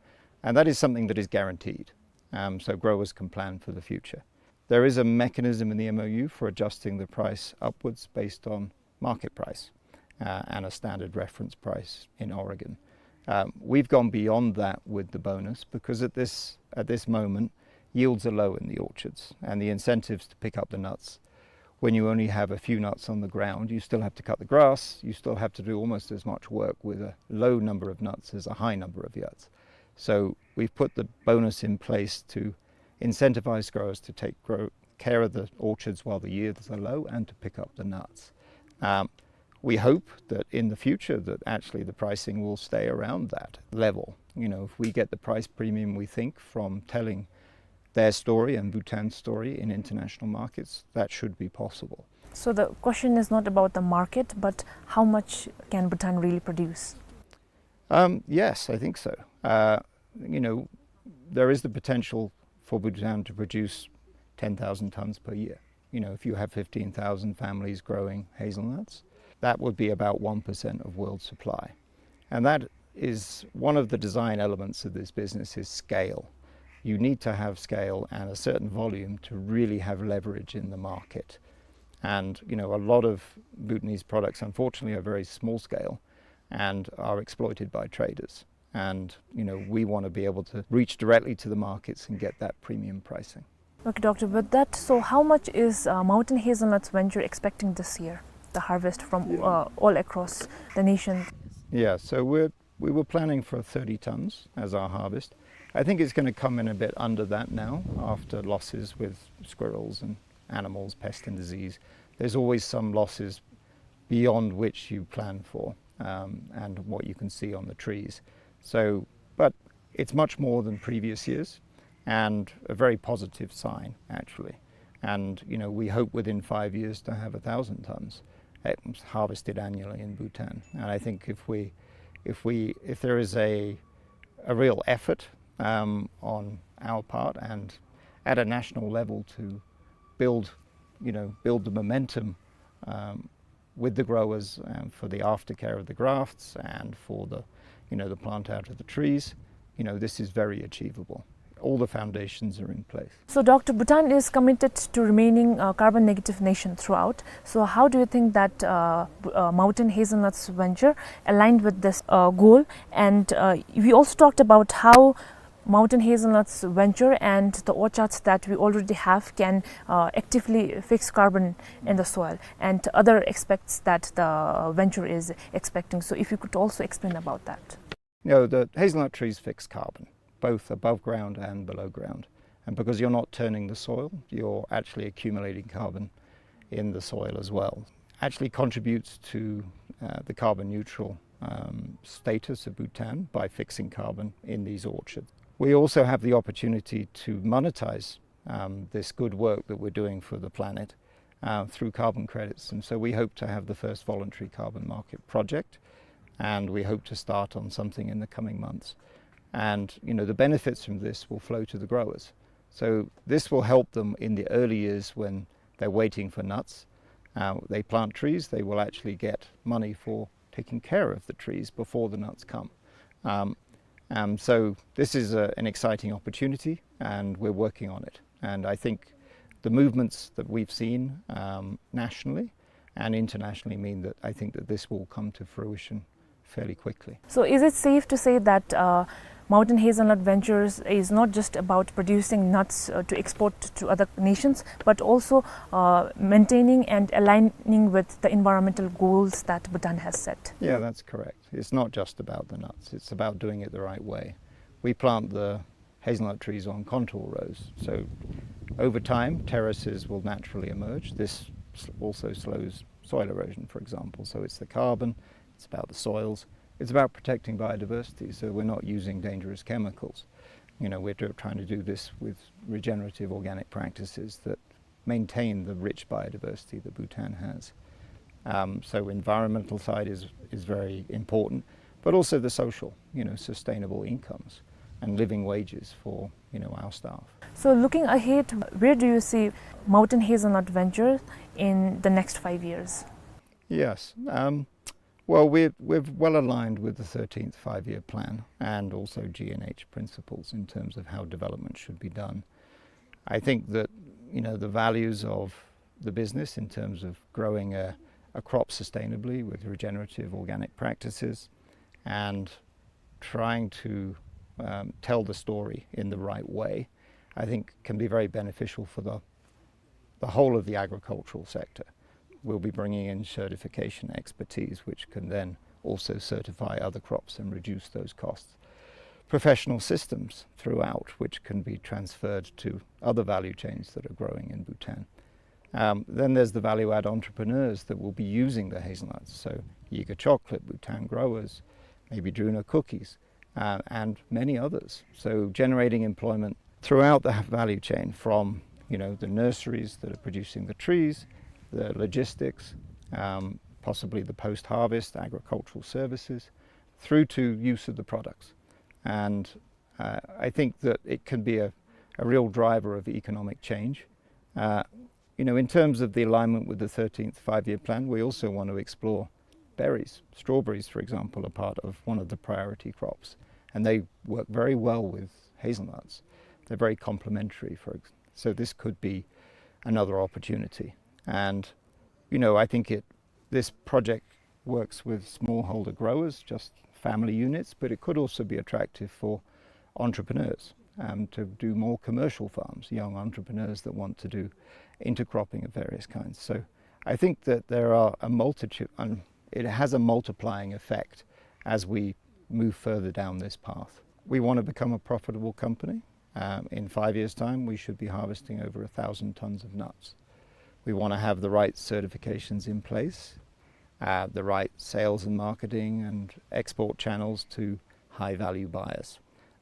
And that is something that is guaranteed, um, so growers can plan for the future. There is a mechanism in the M O U for adjusting the price upwards based on market price, uh, and a standard reference price in Oregon. Um, we've gone beyond that with the bonus because at this, at this moment, yields are low in the orchards, and the incentives to pick up the nuts, when you only have a few nuts on the ground, you still have to cut the grass, you still have to do almost as much work with a low number of nuts as a high number of nuts. So we've put the bonus in place to incentivize growers to take grow-, care of the orchards while the yields are low and to pick up the nuts. Um, we hope that in the future that actually the pricing will stay around that level. You know, if we get the price premium we think from telling their story and Bhutan's story in international markets, that should be possible. So the question is not about the market, but how much can Bhutan really produce? Um, yes, I think so. Uh, you know, there is the potential for Bhutan to produce ten thousand tons per year. You know, if you have fifteen thousand families growing hazelnuts, that would be about one percent of world supply. And that is one of the design elements of this business is scale. You need to have scale and a certain volume to really have leverage in the market. And, you know, a lot of Bhutanese products, unfortunately, are very small scale and are exploited by traders. And, you know, we want to be able to reach directly to the markets and get that premium pricing. Okay, Doctor, but that, so how much is, uh, Mountain Hazelnuts Venture expecting this year, the harvest from, yeah, uh, all across the nation? Yeah, so we're, we were planning for thirty tons as our harvest. I think it's gonna come in a bit under that now after losses with squirrels and animals, pest and disease. There's always some losses beyond which you plan for, um, and what you can see on the trees. So, but it's much more than previous years and a very positive sign, actually. And, you know, we hope within five years to have a thousand tons, eh, harvested annually in Bhutan. And I think if we, if we, if there is a, a real effort, um, on our part and at a national level to build, you know, build the momentum, um, with the growers, um, for the aftercare of the grafts and for the, you know, the plant out of the trees, you know, this is very achievable. All the foundations are in place. So, Doctor, Bhutan is committed to remaining a carbon negative nation throughout. So, how do you think that, uh, B-, uh, Mountain Hazelnuts venture aligned with this, uh, goal? And, uh, we also talked about how Mountain Hazelnuts venture and the orchards that we already have can, uh, actively fix carbon in the soil and other aspects that the venture is expecting. So if you could also explain about that. You know, the hazelnut trees fix carbon, both above ground and below ground. And because you're not turning the soil, you're actually accumulating carbon in the soil as well. Actually contributes to, uh, the carbon neutral, um, status of Bhutan by fixing carbon in these orchards. We also have the opportunity to monetize, um, this good work that we're doing for the planet, uh, through carbon credits. And so we hope to have the first voluntary carbon market project, and we hope to start on something in the coming months. And, you know, the benefits from this will flow to the growers. So this will help them in the early years when they're waiting for nuts. Uh, they plant trees, they will actually get money for taking care of the trees before the nuts come. Um, um, so this is a, an exciting opportunity, and we're working on it. And I think the movements that we've seen, um, nationally and internationally mean that I think that this will come to fruition fairly quickly. So is it safe to say that, uh, Mountain Hazelnut Ventures is not just about producing nuts, uh, to export to other nations, but also, uh, maintaining and aligning with the environmental goals that Bhutan has set? Yeah, that's correct. It's not just about the nuts. It's about doing it the right way. We plant the hazelnut trees on contour rows. So over time, terraces will naturally emerge. This s-, also slows soil erosion, for example. So it's the carbon, it's about the soils, it's about protecting biodiversity. So we're not using dangerous chemicals. You know, we're tr-, trying to do this with regenerative organic practices that maintain the rich biodiversity that Bhutan has. Um, so environmental side is, is very important, but also the social, you know, sustainable incomes and living wages for, you know, our staff. So looking ahead, where do you see Mountain Hazelnut Venture in the next five years? Yes. Um, well, we're, we're well aligned with the thirteenth Five-Year Plan and also G N H principles in terms of how development should be done. I think that, you know, the values of the business in terms of growing a, a crop sustainably with regenerative organic practices and trying to, um, tell the story in the right way, I think can be very beneficial for the, the whole of the agricultural sector. We'll be bringing in certification expertise, which can then also certify other crops and reduce those costs. Professional systems throughout, which can be transferred to other value chains that are growing in Bhutan. Um, then there's the value add entrepreneurs that will be using the hazelnuts. So Yiga Chocolate, Bhutan Growers, maybe Druna Cookies, uh, and many others. So generating employment throughout the value chain, from, you know, the nurseries that are producing the trees, the logistics, um, possibly the post-harvest agricultural services, through to use of the products. And, uh, I think that it can be a, a real driver of economic change. Uh, you know, in terms of the alignment with the thirteenth Five-Year Plan, we also want to explore berries. Strawberries, for example, are part of one of the priority crops, and they work very well with hazelnuts. They're very complementary, for ex-, so this could be another opportunity. And, you know, I think it, this project works with smallholder growers, just family units, but it could also be attractive for entrepreneurs, um, to do more commercial farms, young entrepreneurs that want to do intercropping of various kinds. So I think that there are a multitude, and it has a multiplying effect as we move further down this path. We want to become a profitable company. Um, in five years' time, we should be harvesting over a thousand tons of nuts. We want to have the right certifications in place, uh, the right sales and marketing and export channels to high-value buyers.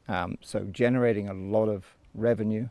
Um, so generating a lot of revenue,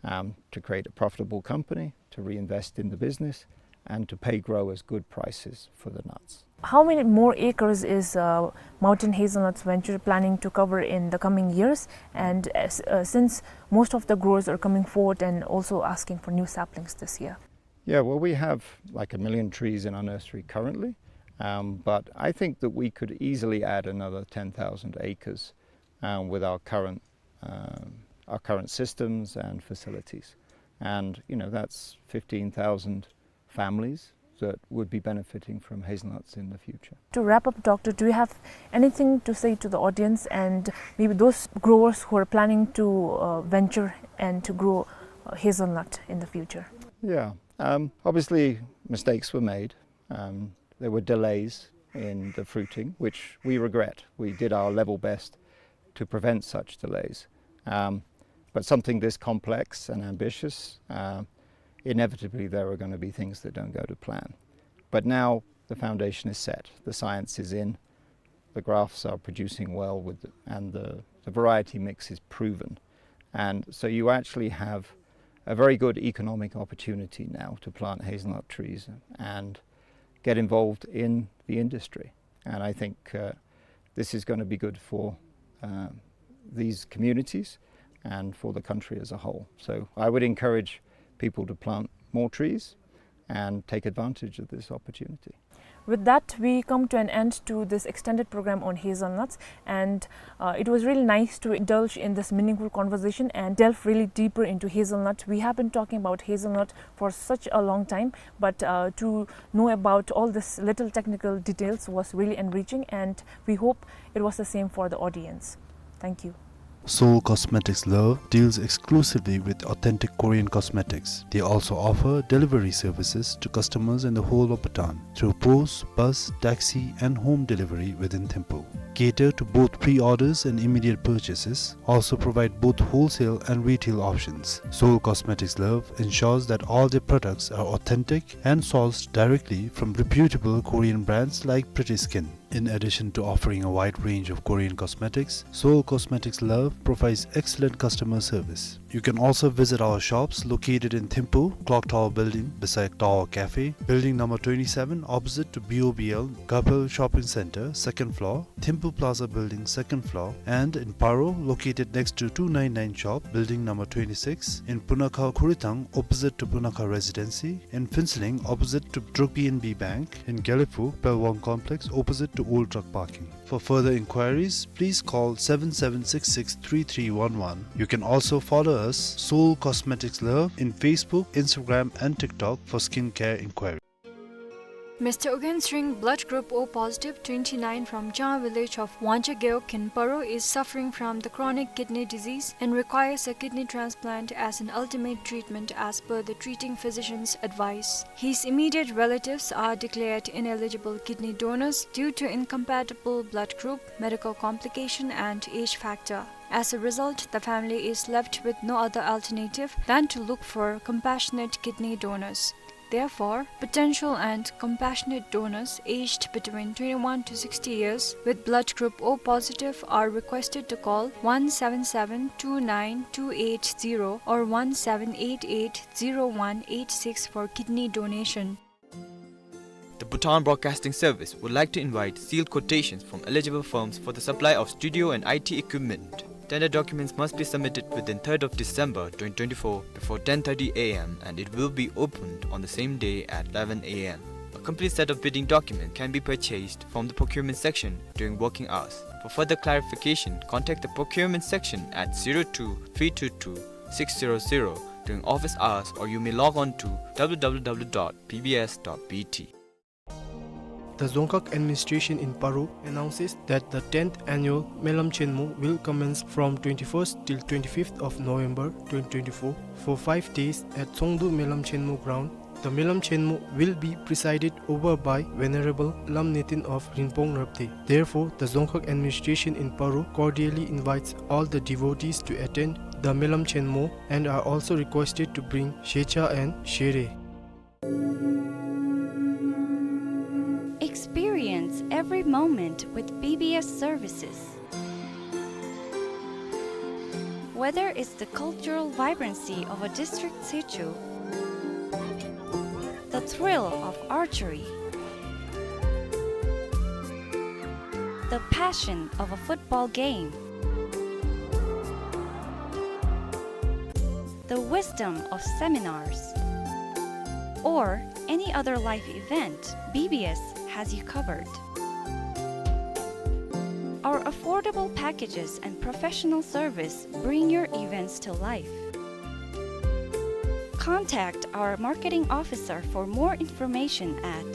um, to create a profitable company, to reinvest in the business, and to pay growers good prices for the nuts. How many more acres is, uh, Mountain Hazelnuts venture planning to cover in the coming years? And, uh, s-, uh, since most of the growers are coming forward and also asking for new saplings this year. Yeah, well, we have, like, a million trees in our nursery currently, um, but I think that we could easily add another ten thousand acres, um, with our current, um, our current systems and facilities. And, you know, that's fifteen thousand families that would be benefiting from hazelnuts in the future. To wrap up, Doctor, do you have anything to say to the audience and maybe those growers who are planning to, uh, venture and to grow, uh, hazelnut in the future? Yeah, um, obviously mistakes were made. Um, there were delays in the fruiting, which we regret. We did our level best to prevent such delays. Um, but something this complex and ambitious, uh, inevitably there are gonna be things that don't go to plan. But now the foundation is set, the science is in, the grafts are producing well with the, and the, the variety mix is proven. And so you actually have a very good economic opportunity now to plant hazelnut trees and get involved in the industry. And I think, uh, this is gonna be good for, uh, these communities and for the country as a whole. So I would encourage people to plant more trees and take advantage of this opportunity. With that, we come to an end to this extended program on hazelnuts, and, uh, it was really nice to indulge in this meaningful conversation and delve really deeper into hazelnut. We have been talking about hazelnut for such a long time, but, uh, to know about all this little technical details was really enriching, and we hope it was the same for the audience. Thank you. Seoul Cosmetics Love deals exclusively with authentic Korean cosmetics. They also offer delivery services to customers in the whole of Bhutan through post, bus, taxi, and home delivery within Thimphu. Cater to both pre-orders and immediate purchases. Also provide both wholesale and retail options. Seoul Cosmetics Love ensures that all their products are authentic and sourced directly from reputable Korean brands like Pretty Skin. In addition to offering a wide range of Korean cosmetics, Seoul Cosmetics Love provides excellent customer service. You can also visit our shops located in Thimphu, Clock Tower Building beside Tower Cafe, Building number twenty-seven opposite to B O B L, Gapel Shopping Center, second floor, Thimphu Plaza Building, second floor, and in Paro, located next to two nine nine shop, Building number twenty-six, in Punakha Khurithang, opposite to Punakha Residency, in Phuentsholing, opposite to Druk P N B Bank, in Gelephu, Pelwang Complex, opposite to Old Truck Parking. For further inquiries, please call seven seven six six three three one one. You can also follow us, Seoul Cosmetics Love, in Facebook, Instagram, and TikTok for skincare inquiry. Mister Ugyen Sring, blood group O positive, twenty-nine, from Changha village of Wangcha Gewog in Paro, is suffering from the chronic kidney disease and requires a kidney transplant as an ultimate treatment as per the treating physician's advice. His immediate relatives are declared ineligible kidney donors due to incompatible blood group, medical complication, and age factor. As a result, the family is left with no other alternative than to look for compassionate kidney donors. Therefore, potential and compassionate donors aged between twenty-one to sixty years with blood group O positive are requested to call one seven seven two nine two eight zero or one seven eight eight zero one eight six for kidney donation. The Bhutan Broadcasting Service would like to invite sealed quotations from eligible firms for the supply of studio and I T equipment. Tender documents must be submitted within third of December twenty twenty-four before ten thirty A M and it will be opened on the same day at eleven A M. A complete set of bidding documents can be purchased from the procurement section during working hours. For further clarification, contact the procurement section at zero two three two two six zero zero during office hours, or you may log on to W W W dot P B S dot B T. The Dzongkhag Administration in Paro announces that the tenth annual Melam Chenmo will commence from twenty-first till twenty-fifth of November twenty twenty-four for five days at Tsongdu Melam Chenmo ground. The Melam Chenmo will be presided over by Venerable Lam Neten of Rinpong Rabde. Therefore, the Dzongkhag Administration in Paro cordially invites all the devotees to attend the Melam Chenmo and are also requested to bring shecha and shere. Experience every moment with B B S services. Whether it's the cultural vibrancy of a district Tsecho thrill of archery, the passion of a football game, the wisdom of seminars, or any other life event, B B S has you covered. Our affordable packages and professional service bring your events to life. Contact our marketing officer for more information at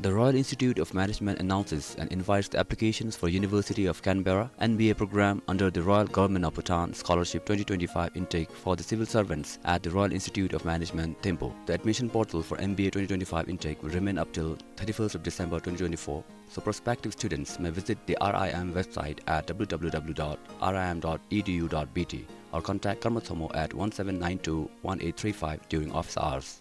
The Royal Institute of Management announces and invites the applications for University of Canberra M B A program under the Royal Government of Bhutan Scholarship twenty twenty-five intake for the civil servants at the Royal Institute of Management, Thimphu. The admission portal for M B A twenty twenty-five intake will remain up till thirty-first of December twenty twenty-four, so prospective students may visit the R I M website at W W W dot R I M dot E D U dot B T or contact Karma Tshomho at one seven nine two one eight three five during office hours.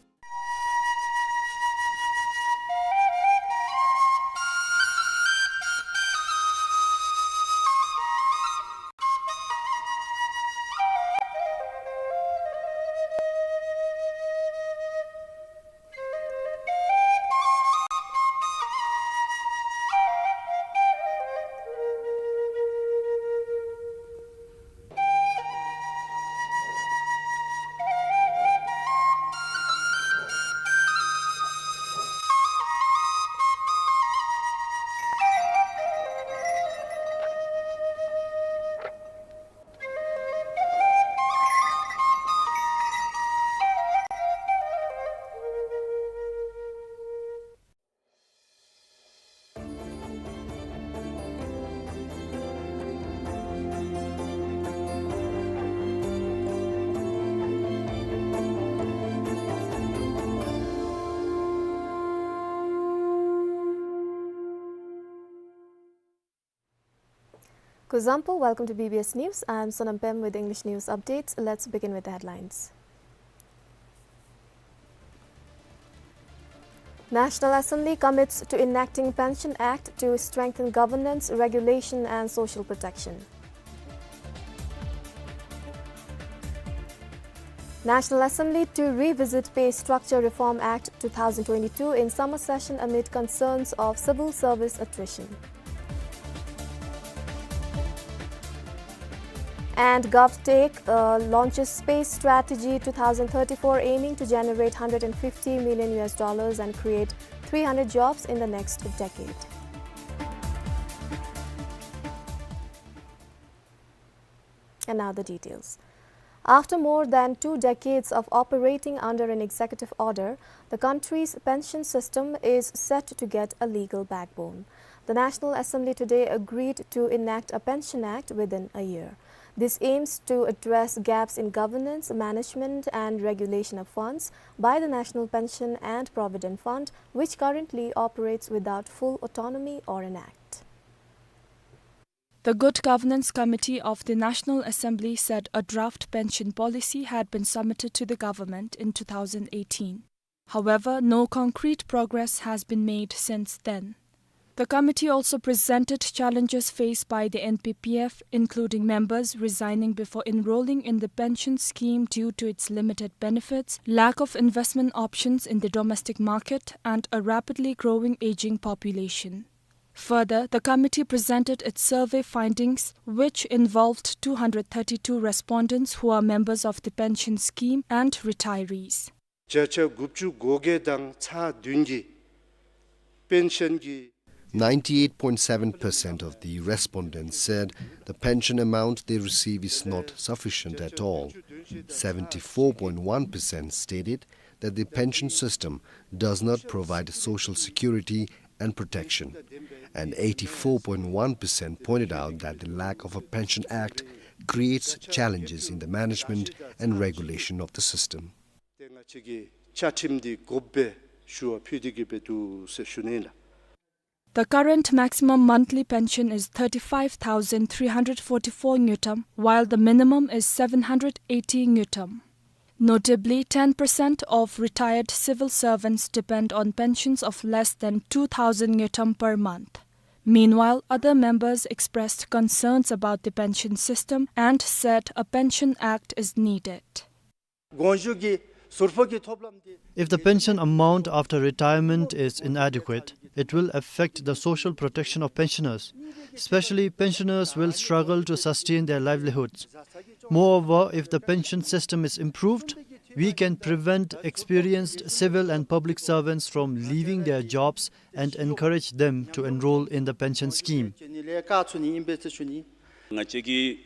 Kuzuzangpo, welcome to B B S News. I am Sonam Pem with English news updates. Let's begin with the headlines. National Assembly commits to enacting Pension Act to strengthen governance, regulation and social protection. National Assembly to revisit Pay Structure Reform Act two thousand twenty-two in summer session amid concerns of civil service attrition. And GovTech, uh, launches Space Strategy two thousand thirty-four, aiming to generate hundred and fifty million U S dollars and create three hundred jobs in the next decade. And now the details. After more than two decades of operating under an executive order, the country's pension system is set to get a legal backbone. The National Assembly today agreed to enact a Pension Act within a year. This aims to address gaps in governance, management, and regulation of funds by the National Pension and Provident Fund, which currently operates without full autonomy or an act. The Good Governance Committee of the National Assembly said a draft pension policy had been submitted to the government in two thousand eighteen. However, no concrete progress has been made since then. The committee also presented challenges faced by the N P P F, including members resigning before enrolling in the pension scheme due to its limited benefits, lack of investment options in the domestic market, and a rapidly growing aging population. Further, the committee presented its survey findings, which involved two hundred thirty-two respondents who are members of the pension scheme and retirees. བརྒྱ་ཆ་དགུ་བཅུ་གོ་བརྒྱད་དང་ཚག་བདུན་གྱི་པེན་ཤཱན་གྱི Ninety-eight point seven percent of the respondents said the pension amount they receive is not sufficient at all. Seventy-four point one percent stated that the pension system does not provide social security and protection, and eighty-four point one percent pointed out that the lack of a pension act creates challenges in the management and regulation of the system. ཏེ་ང་བཅས་ཀྱི་བཅའ་ཁྲིམས་འདི་དགོཔ་སྦེ་ཞུ་བ་ཕུལ་ཏེ་གི་སྦེ་འདུག་ཟེར་ཞུ་ནི་ལགས། The current maximum monthly pension is thirty-five thousand three hundred forty-four ngultrum, while the minimum is seven hundred eighty ngultrum. Notably, ten percent of retired civil servants depend on pensions of less than two thousand ngultrum per month. Meanwhile, other members expressed concerns about the pension system and said a pension act is needed. དགོངས་ཞུ་གི་ཟུར་ཕོག་གི་ཐོབ་ལམ་འདི། If the pension amount after retirement is inadequate, it will affect the social protection of pensioners. Especially, pensioners will struggle to sustain their livelihoods. Moreover, if the pension system is improved, we can prevent experienced civil and public servants from leaving their jobs and encourage them to enroll in the pension scheme. ང་བཅས་ཀྱིས་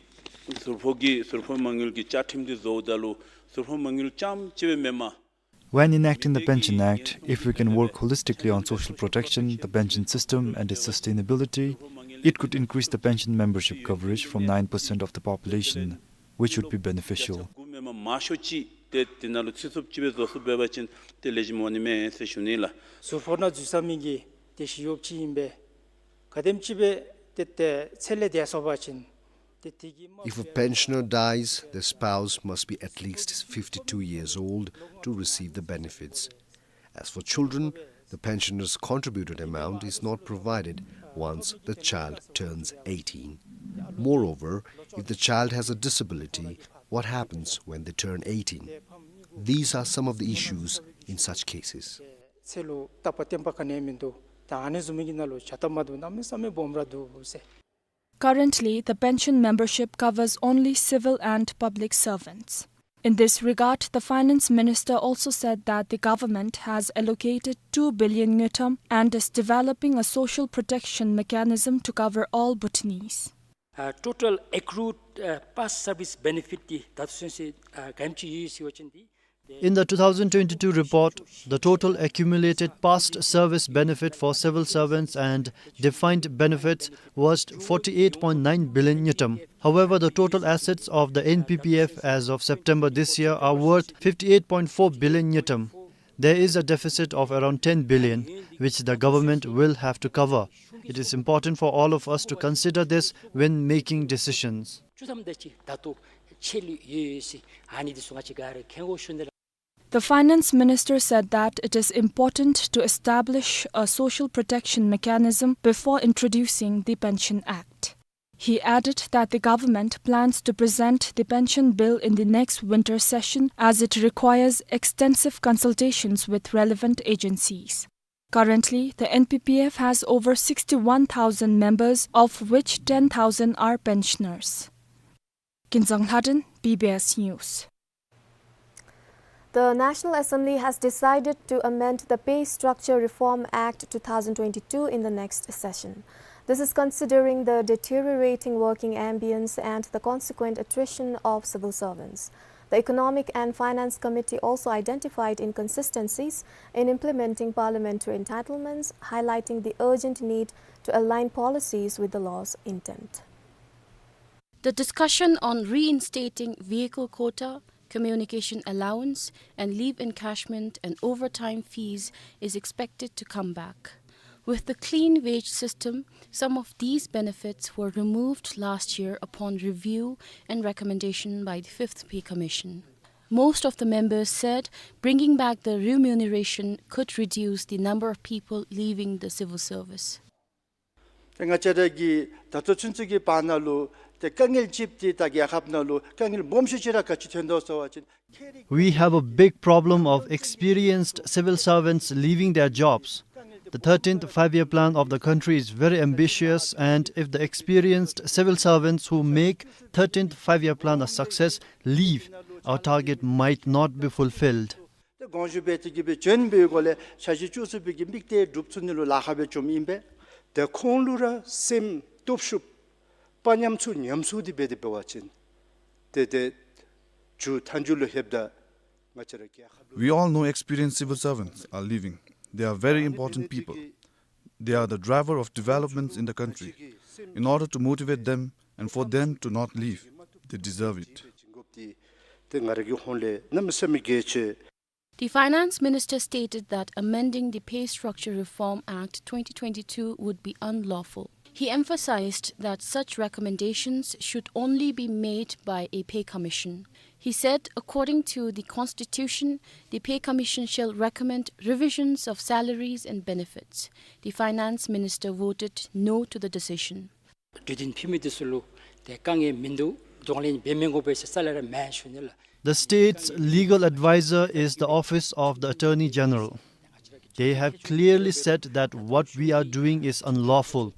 ཟུར་ཕོག་གི་ཟུར་ཕོག་མ་དངུལ་གྱི་བཅའ་ཁྲིམས་འདི་བཟོཝ་ད་ལུ་ཟུར་ཕོག་མ་དངུལ་རྐྱངམ་ཅིག་སྦེ་མེན་པར། When enacting the Pension Act, if we can work holistically on social protection, the pension system and its sustainability, it could increase the pension membership coverage from nine percent of the population, which would be beneficial. དགུ་མེན་པར་མང་ཤོས་ཅིག་ཏེ་དེ་ནང་ལུ་ཚུད་ཚུགསཔ་ཅིག་སྦེ་བཟོ་ཚུགས་པ་ཅིན་ཏེ་ལེགས་ཤོམ་འོང་ནི་མས་ཟེར་ཞུ་ནི་ལགས། ཟུར་ཕོག་ནང་འཛུལ་ས་མི་གི་ཏེ་ཞི་གཡོགཔ་ཅིག་ཨིན་པས། ག་དེམ་ཅིག་སྦེ་ཏེ་ཏེ་ཚེ་ལས་འདས་སོང་པ་ཅིན་ཏེ་དེ་གི་If a pensioner dies, their spouse must be at least fifty-two years old to receive the benefits. As for children, the pensioner's contributed amount is not provided once the child turns eighteen. Moreover, if the child has a disability, what happens when they turn eighteen? These are some of the issues in such cases. ཚེ་ལུ་རྟག་པ་བརྟན་པ་ག་ནི་ཡང་མིན་འདུག། ད་ཨ་ནི་བཟུམ་མའི་གི་ནང་ལུ་བྱ་སྟབས་མ་བདེཝ་གནམ་མེད་ས་མེད་སྦོམ་ར་འདུག་ཟེར། Currently, the pension membership covers only civil and public servants. In this regard, the finance minister also said that the government has allocated two billion ngultrum and is developing a social protection mechanism to cover all Bhutanese. ཨ་total accrued ཨ་past service benefit འདི་ད་ལྟོ་ཚུན་ཚོད་ཨ་ག་དེམ་ཅིག་ཡོད་ཟེར་བ་ཅིན་འདི། In the two thousand twenty-two report, the total accumulated past service benefit for civil servants and defined benefits was forty-eight point nine billion ngultrum. However, the total assets of the N P P F as of September this year are worth fifty-eight point four billion ngultrum. There is a deficit of around ten billion, which the government will have to cover. It is important for all of us to consider this when making decisions. བཅུ་ཐམ་དེ་ཅིག་ད་ལྟོ་ཆད་ལུས་ཡོད་ཟེར་ཨ་ནི་འདི་ཚུ་ང་བཅས་ག་ར་མཁྱེན་དགོ་ཞུ་ནི་ལགས། The finance minister said that it is important to establish a social protection mechanism before introducing the Pension Act. He added that the government plans to present the pension bill in the next winter session as it requires extensive consultations with relevant agencies. Currently, the N P P F has over sixty-one thousand members, of which ten thousand are pensioners. Kinzang Lhaden, B B S News. The National Assembly has decided to amend the Pay Structure Reform Act two thousand twenty-two in the next session. This is considering the deteriorating working ambience and the consequent attrition of civil servants. The Economic and Finance Committee also identified inconsistencies in implementing parliamentary entitlements, highlighting the urgent need to align policies with the law's intent. The discussion on reinstating vehicle quota, communication allowance, and leave encashment and overtime fees is expected to come back. With the clean wage system, some of these benefits were removed last year upon review and recommendation by the Fifth Pay Commission. Most of the members said bringing back the remuneration could reduce the number of people leaving the civil service. ཏེ་ང་བཅས་ར་གི་ད་ལྟོ་ཚུན་ཚོད་ཀྱི་བར་ན་ལུ་ཏེ་དཀའ་ངལ་ཅིག་འདི་ད་རྒྱལ་ཁབ་ནང་ལུ་དཀའ་ངལ་སྦོམ་ཤོས་ཅིག་ར་ག་ཅི་ཐོན་དོ་ཟེར་བ་ཅིན། We have a big problem of experienced civil servants leaving their jobs. The thirteenth five-year plan of the country is very ambitious, and if the experienced civil servants who make thirteenth five-year plan a success leave, our target might not be fulfilled. ཏེ་དགོངས་ཞུ་འབད་དེ་གི་སྦེ་བྱོན་པའི་སྒོ་ལས་འཆར་གཞི་བཅུ་གསུམ་པའི་གི་དམིགས་གཏད་འགྲུབ་ཚུགས་ནི་ལུ་ལཱ་ཁག་སྦེ་བྱུངམ་ཨིན་པས། ཏེ་ཁོང་ལུ་ར་སེམས་སྟོབས་ཤུགས་དཔའ་ཉམས་ཚུ་ཉམས་སུ་འདི་འབད་དེ་འབད་བ་ཅིན་ཏེ་ཏེ་མཇུག་མཐའ་མཇུག་ལུ་ལྷོདཔ་ད་ང་བཅས་ར་རྒྱལ་ཁབ་ལུ། We all know experienced civil servants are leaving. They are very important people. They are the driver of developments in the country. In order to motivate them and for them to not leave, they deserve it. ཏེ་ང་ར་གི་ཧོངས་ལས་གནམ་མེད་ས་མེད་གལ་ཆེ། The Finance Minister stated that amending the Pay Structure Reform Act twenty twenty-two would be unlawful. He emphasized that such recommendations should only be made by a pay commission. He said, according to the Constitution, the Pay Commission shall recommend revisions of salaries and benefits. The Finance Minister voted no to the decision. གྲོས་མཐུན་ཕུལ་མི་འདི་ཚུ་ལུ་ཏེ་དཀའ་ངལ་མིན་འདུག། གདོང་ལེན་འབད་མི་དགོ་པས་ཟེར་རྩ་ལས་ར་མེན་ཞུ་ནི་ལགས། The state's legal advisor is the Office of the Attorney General. They have clearly said that what we are doing is unlawful.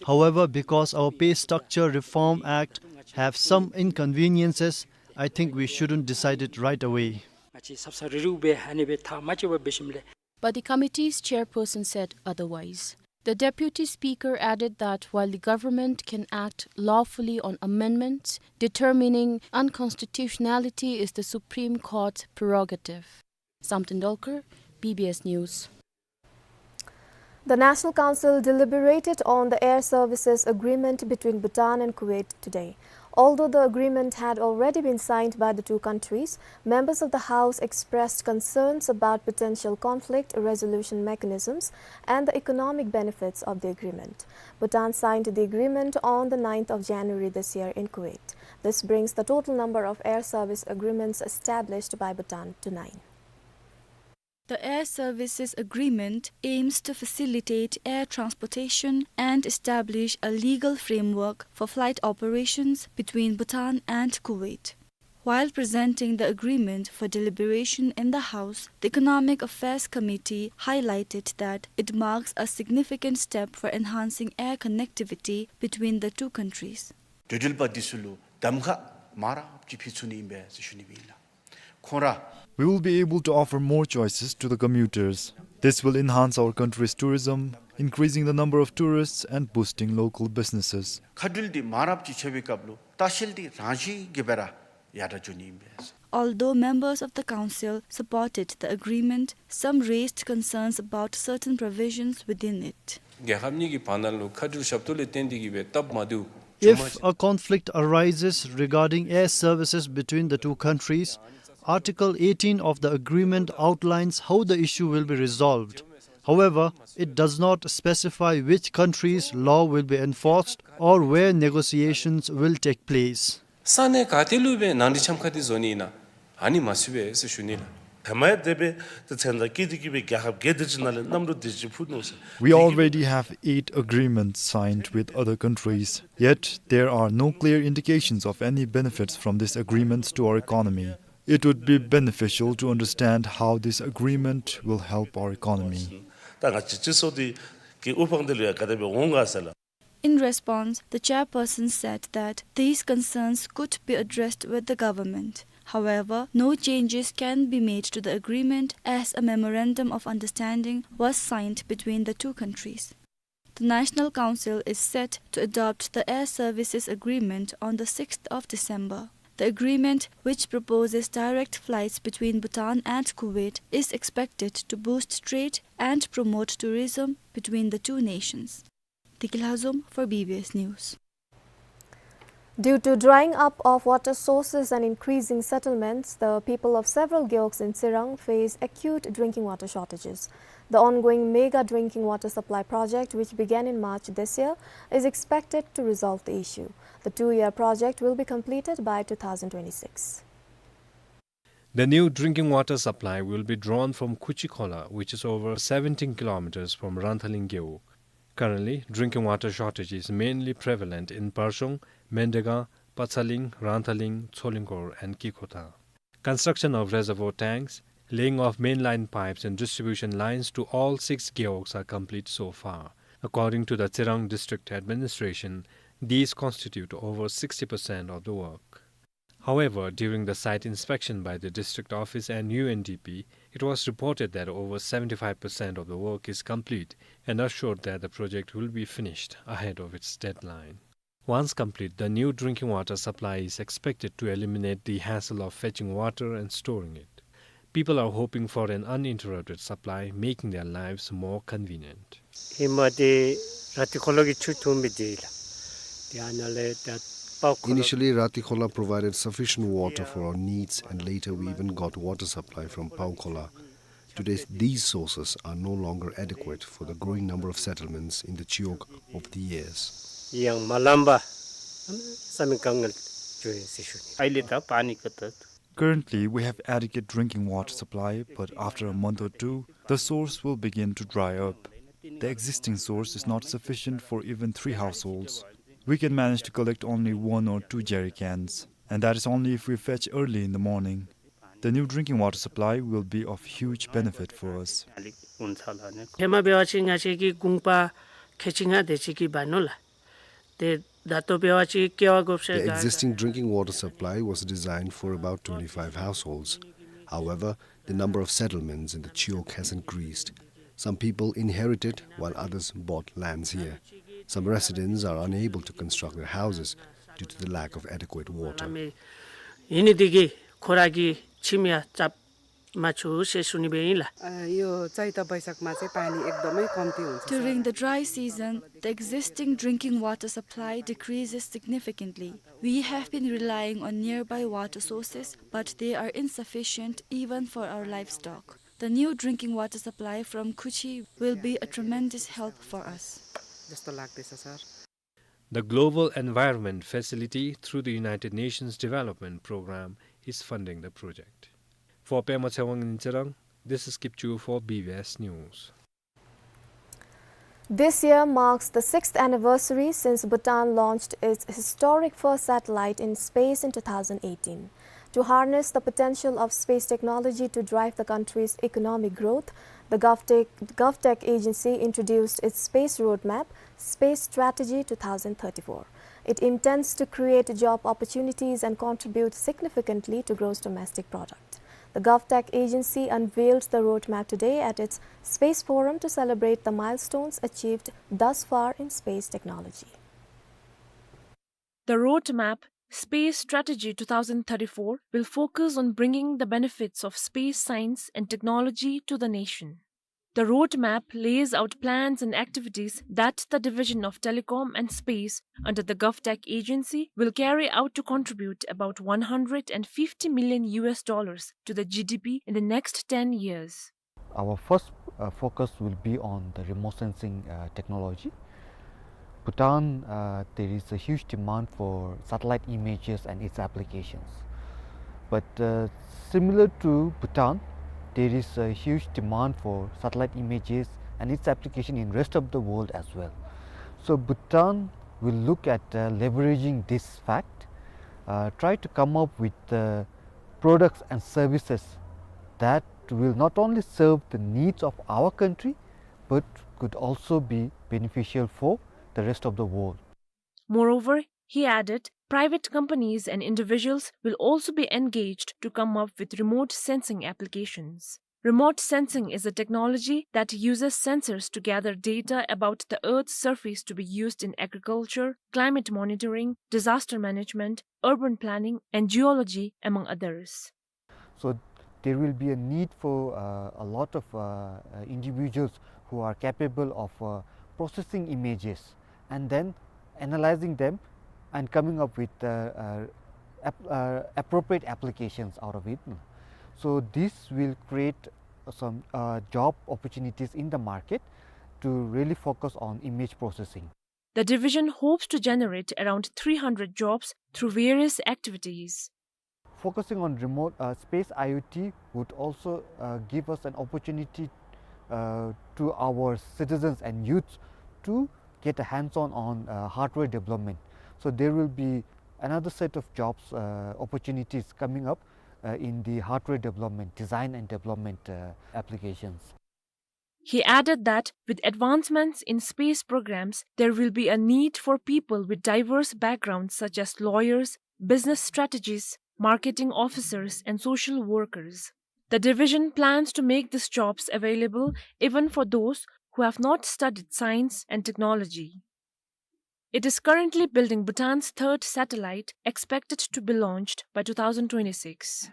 However, because our Pay Structure Reform Act have some inconveniences, I think we shouldn't decide it right away. But the committee's chairperson said otherwise. The deputy speaker added that while the government can act lawfully on amendments, determining unconstitutionality is the Supreme Court's prerogative. Samten Dolkar, B B S News. The National Council deliberated on the air services agreement between Bhutan and Kuwait today. Although the agreement had already been signed by the two countries, members of the House expressed concerns about potential conflict resolution mechanisms and the economic benefits of the agreement. Bhutan signed the agreement on the ninth of January this year in Kuwait. This brings the total number of air service agreements established by Bhutan to nine. The Air Services Agreement aims to facilitate air transportation and establish a legal framework for flight operations between Bhutan and Kuwait. While presenting the agreement for deliberation in the House, the Economic Affairs Committee highlighted that it marks a significant step for enhancing air connectivity between the two countries. འགྲོ་འགྲུལ་པ་འདི་ཚུ་ལུ་གདམ་ཁ་མང་རབས་ཅིག་ཕུལ་ཚུགས་ནི་ཨིན་པས་ཟེར་ཞུ་ནི་སྦེ་ཨིན་ལགས། ཁོང་ར། We will be able to offer more choices to the commuters. This will enhance our country's tourism, increasing the number of tourists and boosting local businesses. མཁའ་འགྲུལ་འདི་མང་རབས་ཅིག་ཆགས་པའི་སྐབས་ལུ་ལྟ་བཤལ་འདི་རང་བཞིན་གྱིས་སྦེ་ར་ཡར་དྲག་འགྱོ་ནི་ཨིན་པས། Although members of the council supported the agreement, some raised concerns about certain provisions within it. རྒྱལ་ཁབ་གཉིས་ཀྱི་བར་ན་ལུ་མཁའ་འགྲུལ་ཞབས་ཏོག་ལས་བརྟེན་ཏེ་གིས་སྦེ་སྟབས་མ་བདེཝ། If a conflict arises regarding air services between the two countries, Article eighteen of the agreement outlines how the issue will be resolved. However, it does not specify which country's law will be enforced or where negotiations will take place. ས་གནས་ག་ཏེ་ལུ་སྦེ་ནང་འགྲིག་འཆམ་ཁ་འདི་བཟོ་ནི་ཨིན་ན་ཨ་ནི་མ་ཚུད་པས་ཟེར་ཞུ་ནི་ལགས། ཧེ་མ་ཡང་དེ་སྦེ་ཏེ་མཚན་རྟགས་བཀོད་དེ་གིས་སྦེ་རྒྱལ་ཁབ་བརྒྱད་དེ་ཅིག་ནང་ལས་གནམ་གྲུ་དེ་ཅིག་འཕུར་ནུག་ཟེར། We already have eight agreements signed with other countries, yet there are no clear indications of any benefits from these agreements to our economy. It would be beneficial to understand how this agreement will help our economy. ད་ང་བཅས་སྤྱི་ཚོགས་འདི་གི་དབུ་འཕང་འདི་ལུ་ཡང་ག་དེ་སྦེ་འོང་ག་ཟེར་ལགས། In response, the chairperson said that these concerns could be addressed with the government. However, no changes can be made to the agreement as a memorandum of understanding was signed between the two countries. The National Council is set to adopt the Air Services Agreement on the sixth of December. The agreement, which proposes direct flights between Bhutan and Kuwait, is expected to boost trade and promote tourism between the two nations. Deki Lhazom for B B S News. Due to drying up of water sources and increasing settlements, the people of several gewogs in Tsirang face acute drinking water shortages. The ongoing mega drinking water supply project, which began in March this year, is expected to resolve the issue. The two-year project will be completed by two thousand twenty-six. The new drinking water supply will be drawn from Khuchi Khola, which is over seventeen kilometers from Ranthaling Gewog. Currently, drinking water shortage is mainly prevalent in Parshong, Mendegang, Patsaling, Ranthaling, Tsolingkhor and Kikhotang. Construction of reservoir tanks, laying of main line pipes and distribution lines to all six gewogs are complete so far. According to the Tsirang District Administration, these constitute over sixty percent of the work. However, during the site inspection by the district office and U N D P, it was reported that over seventy-five percent of the work is complete and assured that the project will be finished ahead of its deadline. Once complete, the new drinking water supply is expected to eliminate the hassle of fetching water and storing it. People are hoping for an uninterrupted supply, making their lives more convenient. ཧེ་མ་འདི་ར་ཏི་ཁོ་ལ་གི་ཆུ་འཐུང་མི་འདི་ལགས། དེ་ཨ་ནཱ་ལས་ད་པའོ་ཁོ་ལ། Initially, Rati Khola provided sufficient water for our needs, and later we even got water supply from Pao Khola. Today, these sources are no longer adequate for the growing number of settlements in the Chiwog over the years. ཡང་མ་ལངམ་པར་བསམ་མི་དཀའ་ངལ་འབྱུང་ཡི་ཟེར་ཞུ་ནི། Currently, we have adequate drinking water supply, but after a month or two, the source will begin to dry up. The existing source is not sufficient for even three households. We can manage to collect only one or two jerry cans. And that is only if we fetch early in the morning. The new drinking water supply will be of huge benefit for us. ཧེ་མ་འབད་བ་ཅིན་ང་བཅས་ཀྱིས་གུང་པ་ཁལ་གཅིག་ལྔ་དེ་ཅིག་གིས་འབག་ནུག་ལགས། ཏེ་ད་ལྟོ་འབད་བ་ཅིན་ཀེ་བ་དགོཔ་སྦེ། The existing drinking water supply was designed for about twenty-five households. However, the number of settlements in the Chiok has increased. Some people inherited, while others bought lands here. Some residents are unable to construct their houses due to the lack of adequate water. ཨིན་ནི་དེ་གིས་ཁོ་ར་གི་ཁྱིམ་ཡང་རྐྱབ་མ་ཚུགས་ཟེར་ཞུ་ནི་སྦེ་ཨིན་ལགས། ཨ་यो चैत वैशाखमा चाहिँ पानी एकदमै कम्ती हुन्छ, sir. During the dry season, the existing drinking water supply decreases significantly. We have been relying on nearby water sources, but they are insufficient even for our livestock. The new drinking water supply from Khuchi will be a tremendous help for us. जस्तो लाग्दैछ, sir. The Global Environment Facility, through the United Nations Development Programme, is funding the project. For Pema Tshewang in Tsirang, this is Kipchu for B B S News. This year marks the sixth anniversary since Bhutan launched its historic first satellite in space in two thousand eighteen. To harness the potential of space technology to drive the country's economic growth, the GovTech, GovTech agency introduced its space roadmap, Space Strategy two thousand thirty-four. It intends to create job opportunities and contribute significantly to gross domestic product. The GovTech agency unveiled the roadmap today at its Space Forum to celebrate the milestones achieved thus far in space technology. The roadmap, Space Strategy two thousand thirty-four, will focus on bringing the benefits of space science and technology to the nation. The roadmap lays out plans and activities that the Division of Telecom and Space under the GovTech agency will carry out to contribute about one hundred and fifty million U S dollars to the G D P in the next ten years. Our first, uh, focus will be on the remote sensing, uh, technology. Bhutan, uh, there is a huge demand for satellite images and its applications. But, uh, similar to Bhutan, there is a huge demand for satellite images and its application in rest of the world as well. So Bhutan will look at, uh, leveraging this fact, uh, try to come up with, uh, products and services that will not only serve the needs of our country, but could also be beneficial for the rest of the world. Moreover, he added, private companies and individuals will also be engaged to come up with remote sensing applications. Remote sensing is a technology that uses sensors to gather data about the Earth's surface to be used in agriculture, climate monitoring, disaster management, urban planning, and geology, among others. So there will be a need for, uh, a lot of, uh, uh, individuals who are capable of, uh, processing images and then analyzing them and coming up with, uh, uh, ap-, uh, appropriate applications out of it. So this will create some, uh, job opportunities in the market to really focus on image processing. The division hopes to generate around three hundred jobs through various activities. Focusing on remote, uh, space I O T would also, uh, give us an opportunity, uh, to our citizens and youths to get a hands-on on, uh, hardware development. So there will be another set of jobs, uh, opportunities coming up, uh, in the hardware development, design and development, uh, applications. He added that with advancements in space programs, there will be a need for people with diverse backgrounds such as lawyers, business strategists, marketing officers, and social workers. The division plans to make these jobs available even for those who have not studied science and technology. It is currently building Bhutan's third satellite, expected to be launched by two thousand twenty-six.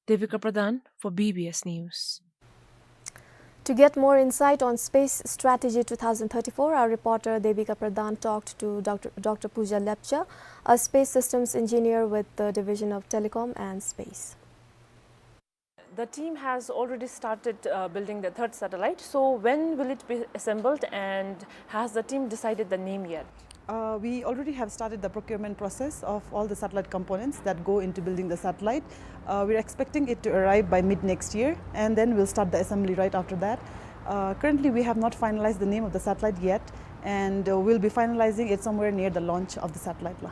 Devika Pradhan for B B S News. To get more insight on Space Strategy two thousand thirty-four, our reporter Devika Pradhan talked to Doctor, Doctor Pooja Lepcha, a space systems engineer with the Division of Telecom and Space. The team has already started, uh, building the third satellite. So when will it be assembled and has the team decided the name yet? Uh, we already have started the procurement process of all the satellite components that go into building the satellite. Uh, we're expecting it to arrive by mid next year, and then we'll start the assembly right after that. Uh, currently, we have not finalized the name of the satellite yet, and, uh, we'll be finalizing it somewhere near the launch of the satellite. La.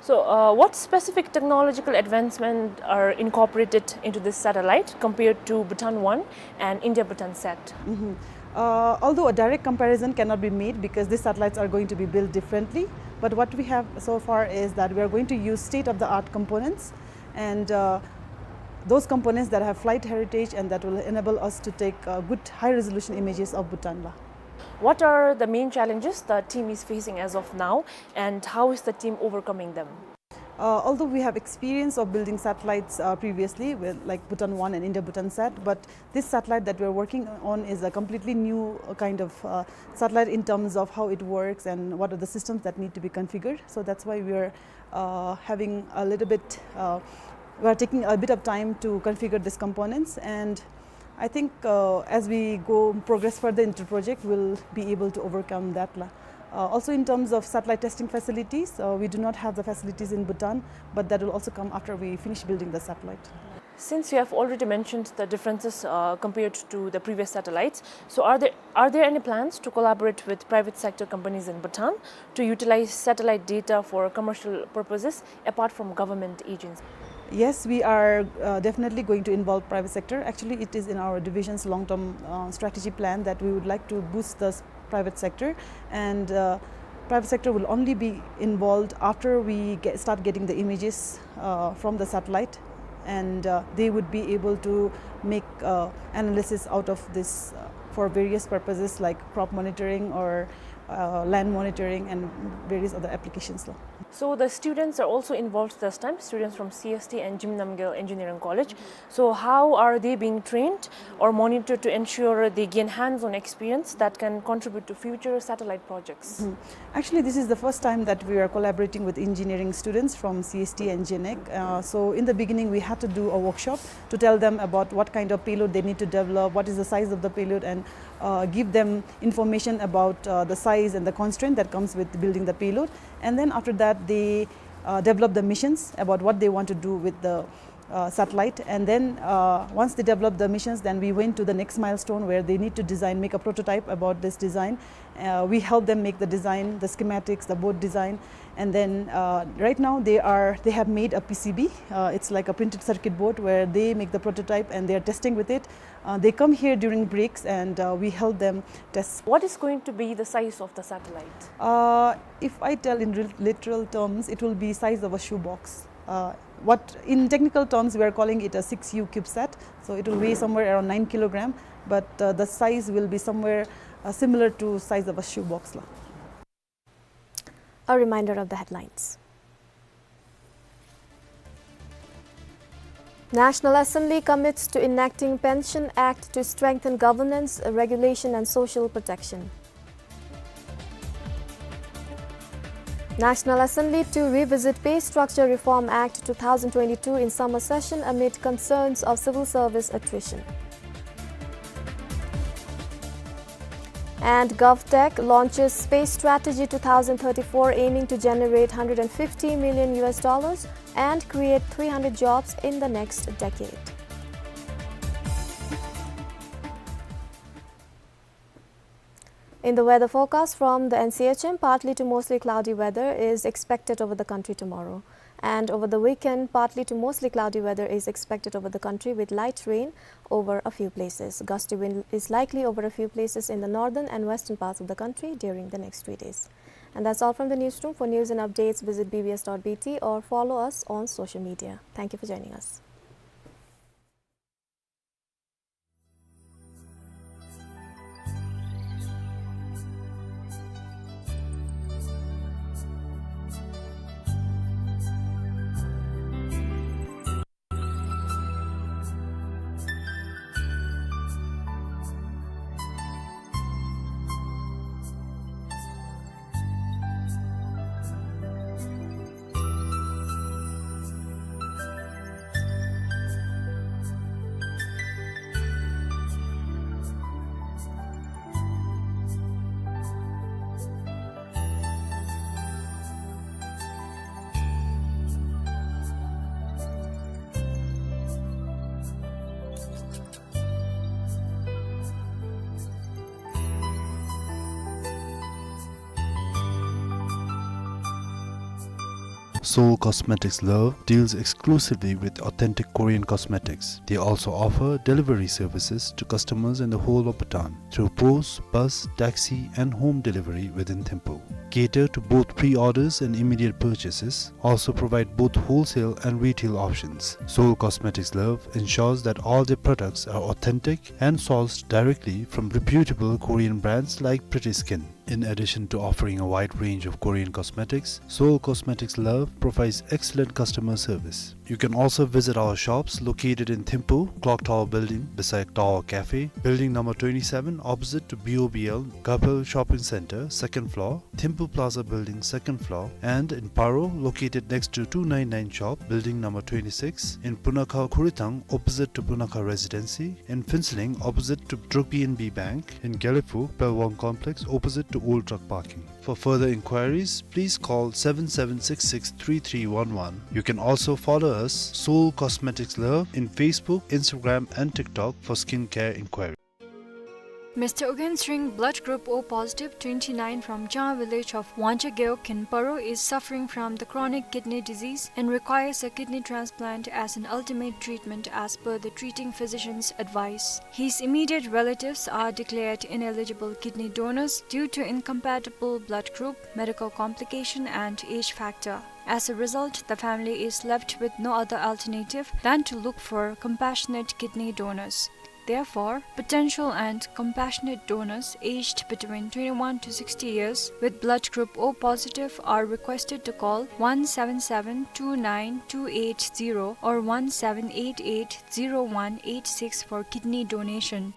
So, uh, what specific technological advancement are incorporated into this satellite compared to Bhutan one and India Bhutan sat? Mhm. Uh, although a direct comparison cannot be made because these satellites are going to be built differently, but what we have so far is that we are going to use state-of-the-art components and, uh, those components that have flight heritage and that will enable us to take, uh, good high-resolution images of Bhutan la. What are the main challenges the team is facing as of now, and how is the team overcoming them? Uh, although we have experience of building satellites, uh, previously, with, like, Bhutan one and India Bhutan sat, but this satellite that we're working on is a completely new, uh, kind of, uh, satellite in terms of how it works and what are the systems that need to be configured. So that's why we're, uh, having a little bit, uh, we're taking a bit of time to configure these components, and I think, uh, as we go progress further into the project, we'll be able to overcome that la. Uh, also, in terms of satellite testing facilities, uh, we do not have the facilities in Bhutan, but that will also come after we finish building the satellite. Since you have already mentioned the differences, uh, compared to the previous satellites, so are there, are there any plans to collaborate with private sector companies in Bhutan to utilize satellite data for commercial purposes apart from government agencies? Yes, we are, uh, definitely going to involve private sector. Actually, it is in our division's long-term, uh, strategy plan that we would like to boost the s-, private sector, and, uh, private sector will only be involved after we get, start getting the images, uh, from the satellite, and, uh, they would be able to make, uh, analysis out of this, uh, for various purposes like crop monitoring or, uh, land monitoring and various other applications la. So the students are also involved this time, students from C S T and Jim Namgyel Engineering College. So how are they being trained or monitored to ensure they gain hands-on experience that can contribute to future satellite projects? Mhm. Actually, this is the first time that we are collaborating with engineering students from C S T and JENEC. Uh, so in the beginning, we had to do a workshop to tell them about what kind of payload they need to develop, what is the size of the payload, and, uh, give them information about, uh, the size and the constraint that comes with building the payload. And then after that, they, uh, develop the missions about what they want to do with the, uh, satellite. And then, uh, once they develop the missions, then we went to the next milestone where they need to design, make a prototype about this design. Uh, we help them make the design, the schematics, the board design. And then, uh, right now they are, they have made a P C B. Uh, it's like a printed circuit board where they make the prototype and they are testing with it. Uh, they come here during breaks and, uh, we help them test. What is going to be the size of the satellite? Uh, if I tell in re-, literal terms, it will be size of a shoebox. Uh, what, in technical terms, we are calling it a six U CubeSat. So it will weigh somewhere around nine kilogram, but, uh, the size will be somewhere, uh, similar to size of a shoebox la. A reminder of the headlines. National Assembly commits to enacting Pension Act to strengthen governance, regulation and social protection. National Assembly to revisit Pay Structure Reform Act two thousand twenty-two in summer session amid concerns of civil service attrition. And GovTech launches Space Strategy two thousand thirty-four, aiming to generate hundred and fifty million U S dollars and create three hundred jobs in the next decade. In the weather forecast from the N C H M, partly to mostly cloudy weather is expected over the country tomorrow. And over the weekend, partly to mostly cloudy weather is expected over the country with light rain over a few places. Gusty wind is likely over a few places in the northern and western parts of the country during the next three days. And that's all from the newsroom. For news and updates, visit B B S dot B T or follow us on social media. Thank you for joining us. Seoul Cosmetics Love deals exclusively with authentic Korean cosmetics. They also offer delivery services to customers in the whole of Bhutan through post, bus, taxi, and home delivery within Thimphu. Cater to both pre-orders and immediate purchases. Also provide both wholesale and retail options. Seoul Cosmetics Love ensures that all their products are authentic and sourced directly from reputable Korean brands like Pretty Skin. In addition to offering a wide range of Korean cosmetics, Seoul Cosmetics Love provides excellent customer service. You can also visit our shops located in Thimphu, Clock Tower Building beside Tower Cafe, Building number twenty-seven opposite to B O B L, Gapel Shopping Center, second floor, Thimphu Plaza Building, second floor, and in Paro, located next to two nine nine shop, Building number twenty-six, in Punakha Khurithang, opposite to Punakha Residency, in Phuentsholing, opposite to Druk B N B Bank, in Gelephu, Pelwang Complex, opposite to Old Truck Parking. For further inquiries, please call seven seven six six three three one one. You can also follow us, Seoul Cosmetics Love, in Facebook, Instagram, and TikTok for skincare inquiry. Mister Ugyen Sring, blood group O positive, twenty-nine, from Changha village of Wangcha Gewog in Paro, is suffering from the chronic kidney disease and requires a kidney transplant as an ultimate treatment as per the treating physician's advice. His immediate relatives are declared ineligible kidney donors due to incompatible blood group, medical complication, and age factor. As a result, the family is left with no other alternative than to look for compassionate kidney donors. Therefore, potential and compassionate donors aged between twenty-one to sixty years with blood group O positive are requested to call one seven seven two nine two eight zero or one seven eight eight zero one eight six for kidney donation.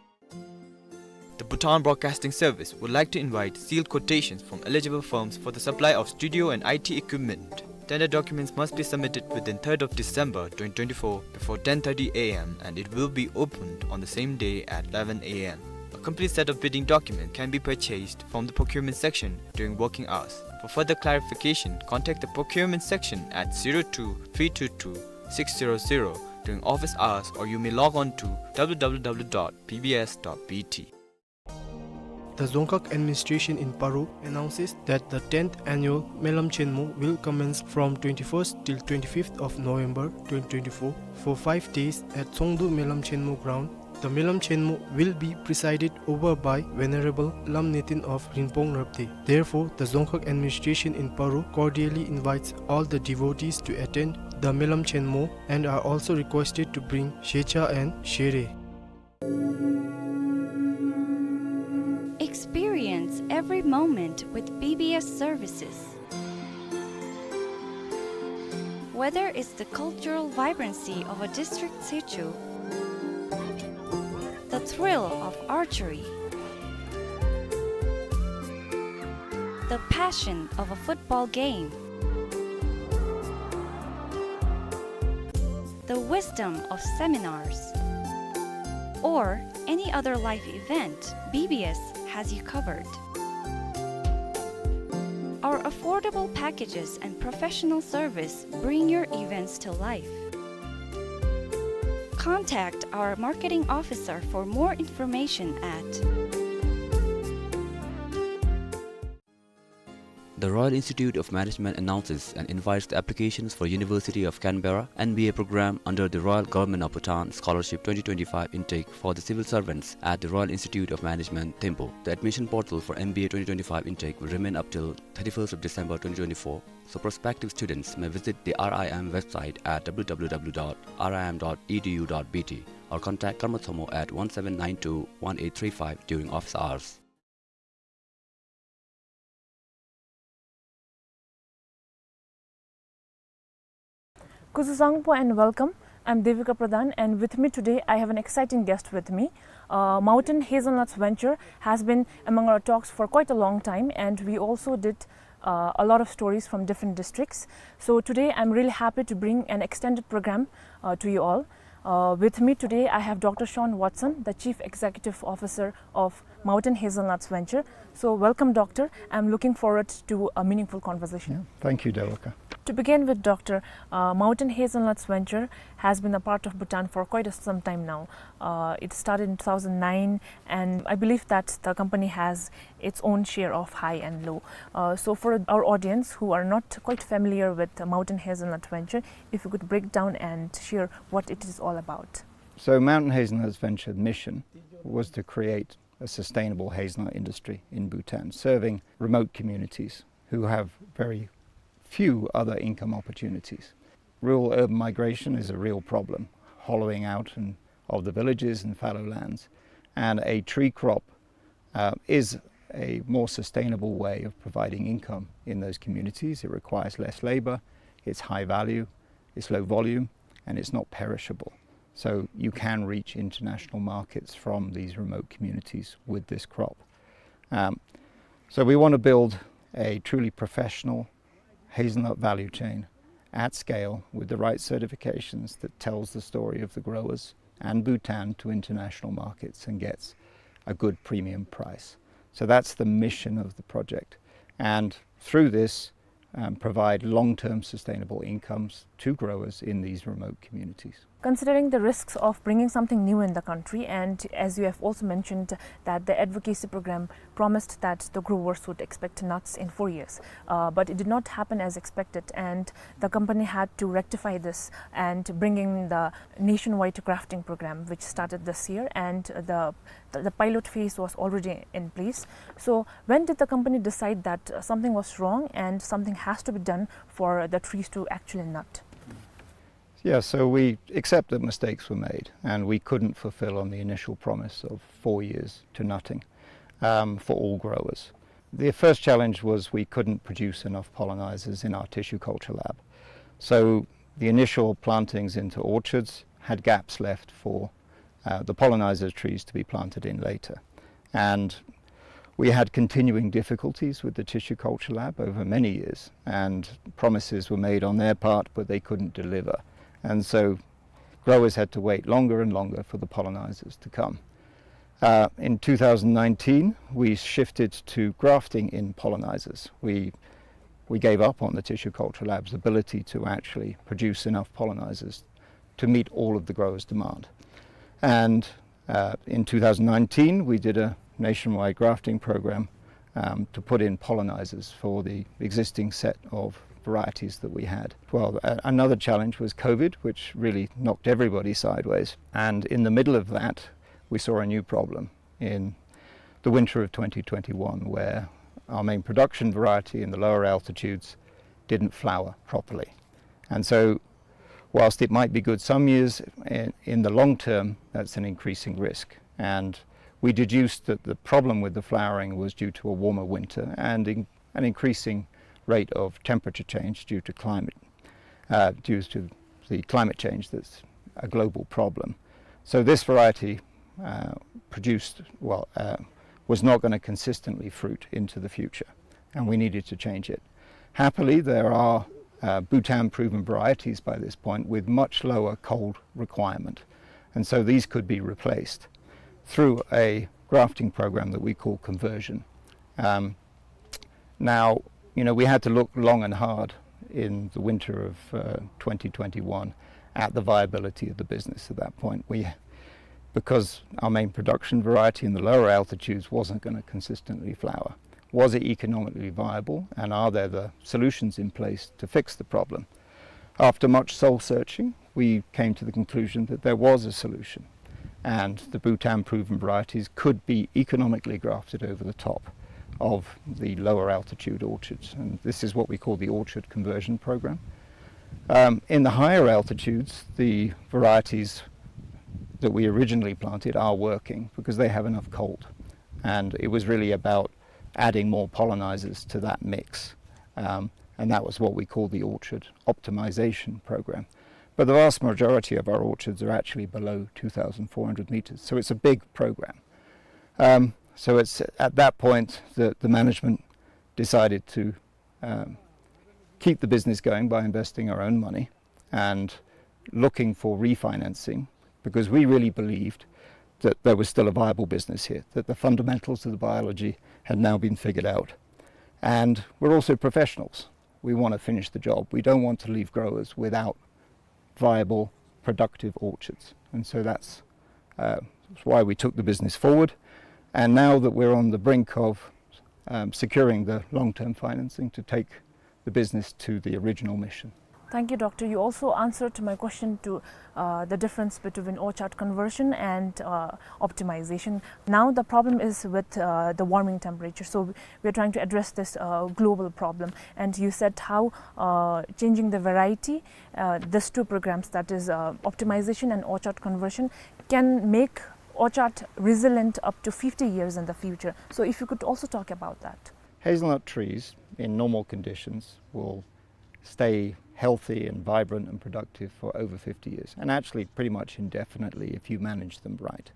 The Bhutan Broadcasting Service would like to invite sealed quotations from eligible firms for the supply of studio and I T equipment. Tender documents must be submitted within third of December twenty twenty-four before ten thirty A M and it will be opened on the same day at eleven A M. A complete set of bidding documents can be purchased from the procurement section during working hours. For further clarification, contact the procurement section at zero two three two two six zero zero during office hours, or you may log on to W W W dot B B S dot B T. The Dzongkhag administration in Paro announces that the tenth annual Melam Chenmo will commence from twenty-first till twenty-fifth of November twenty twenty-four for five days at Tsongdu Melam Chenmo ground. The Melam Chenmo will be presided over by Venerable Lam Netin of Rinpong Rabde. Therefore, the Dzongkhag administration in Paro cordially invites all the devotees to attend the Melam Chenmo and are also requested to bring shecha and shere. Experience every moment with B B S services. Whether it's the cultural vibrancy of a district tsechu, the thrill of archery, the passion of a football game, the wisdom of seminars, or any other life event, B B S has you covered. Our affordable packages and professional service bring your events to life. Contact our marketing officer for more information at The Royal Institute of Management announces and invites the applications for University of Canberra M B A program under the Royal Government of Bhutan Scholarship twenty twenty-five intake for the civil servants at the Royal Institute of Management, Thimphu. The admission portal for M B A twenty twenty-five intake will remain up till thirty-first of December twenty twenty-four, so prospective students may visit the R I M website at W W W dot R I M dot E D U dot B T or contact Karma Tshogmo at one seven nine two one eight three five during office hours. Kuzuzangpo and welcome. I'm Devika Pradhan, and with me today I have an exciting guest with me. Uh, Mountain Hazelnuts Venture has been among our talks for quite a long time, and we also did, uh, a lot of stories from different districts. So today I'm really happy to bring an extended program, uh, to you all. Uh, with me today I have Doctor Sean Watson, the Chief Executive Officer of Mountain Hazelnuts Venture. So welcome, Doctor. I'm looking forward to a meaningful conversation. Yeah, thank you, Devika. To begin with, Doctor, uh, Mountain Hazelnuts Venture has been a part of Bhutan for quite a, some time now. Uh, it started in two thousand nine, and I believe that the company has its own share of high and low. Uh, so for our audience who are not quite familiar with the Mountain Hazelnut Venture, if you could break down and share what it is all about. So Mountain Hazelnuts Venture mission was to create a sustainable hazelnut industry in Bhutan, serving remote communities who have very few other income opportunities. Rural urban migration is a real problem, hollowing out and, of the villages and fallow lands, and a tree crop, uh, is a more sustainable way of providing income in those communities. It requires less labor, it's high value, it's low volume, and it's not perishable. So you can reach international markets from these remote communities with this crop. Um, so we want to build a truly professional hazelnut value chain at scale with the right certifications that tells the story of the growers and Bhutan to international markets and gets a good premium price. So that's the mission of the project. And through this, um, provide long-term sustainable incomes to growers in these remote communities. Considering the risks of bringing something new in the country, and as you have also mentioned that the advocacy program promised that the growers would expect nuts in four years, uh, but it did not happen as expected, and the company had to rectify this and bring in the nationwide grafting program, which started this year, and the, the, the pilot phase was already in place. So when did the company decide that, uh, something was wrong and something has to be done for the trees to actually nut? Yeah, so we accept that mistakes were made and we couldn't fulfill on the initial promise of four years to nutting, um, for all growers. The first challenge was we couldn't produce enough pollinizers in our tissue culture lab. So the initial plantings into orchards had gaps left for, uh, the pollinizer trees to be planted in later. And we had continuing difficulties with the tissue culture lab over many years, and promises were made on their part, but they couldn't deliver. And so growers had to wait longer and longer for the pollinizers to come. Uh, in two thousand nineteen, we shifted to grafting in pollinizers. We, we gave up on the tissue culture lab's ability to actually produce enough pollinizers to meet all of the growers' demand. And, uh, in two thousand nineteen, we did a nationwide grafting program, um, to put in pollinizers for the existing set of varieties that we had. Well, a-, another challenge was COVID, which really knocked everybody sideways. And in the middle of that, we saw a new problem in the winter of twenty twenty-one, where our main production variety in the lower altitudes didn't flower properly. And so, whilst it might be good some years, in, in the long term, that's an increasing risk. And we deduced that the problem with the flowering was due to a warmer winter and in-, an increasing rate of temperature change due to climate, uh, due to the climate change that's a global problem. So this variety, uh, produced, well, uh, was not gonna consistently fruit into the future, and we needed to change it. Happily, there are, uh, Bhutan-proven varieties by this point with much lower cold requirement, and so these could be replaced through a grafting program that we call conversion. Um, now, you know, we had to look long and hard in the winter of, uh, twenty twenty-one at the viability of the business at that point. We, because our main production variety in the lower altitudes wasn't gonna consistently flower. Was it economically viable, and are there the solutions in place to fix the problem? After much soul searching, we came to the conclusion that there was a solution, and the Bhutan-proven varieties could be economically grafted over the top of the lower altitude orchards, and this is what we call the orchard conversion program. Um, in the higher altitudes, the varieties that we originally planted are working because they have enough cold, and it was really about adding more pollinizers to that mix. Um, and that was what we call the orchard optimization program. But the vast majority of our orchards are actually below two thousand four hundred meters, so it's a big program. Um, so it's at that point that the management decided to, um, keep the business going by investing our own money and looking for refinancing, because we really believed that there was still a viable business here, that the fundamentals of the biology had now been figured out. And we're also professionals. We want to finish the job. We don't want to leave growers without viable, productive orchards. And so that's, uh, that's why we took the business forward. And now that we're on the brink of, um, securing the long-term financing to take the business to the original mission. Thank you, Doctor. You also answered my question to, uh, the difference between orchard conversion and, uh, optimization. Now the problem is with, uh, the warming temperature. So we are trying to address this, uh, global problem. And you said how, uh, changing the variety, uh, these two programs, that is, uh, optimization and orchard conversion, can make orchard resilient up to fifty years in the future. So if you could also talk about that. Hazelnut trees in normal conditions will stay healthy and vibrant and productive for over fifty years, and actually pretty much indefinitely if you manage them right.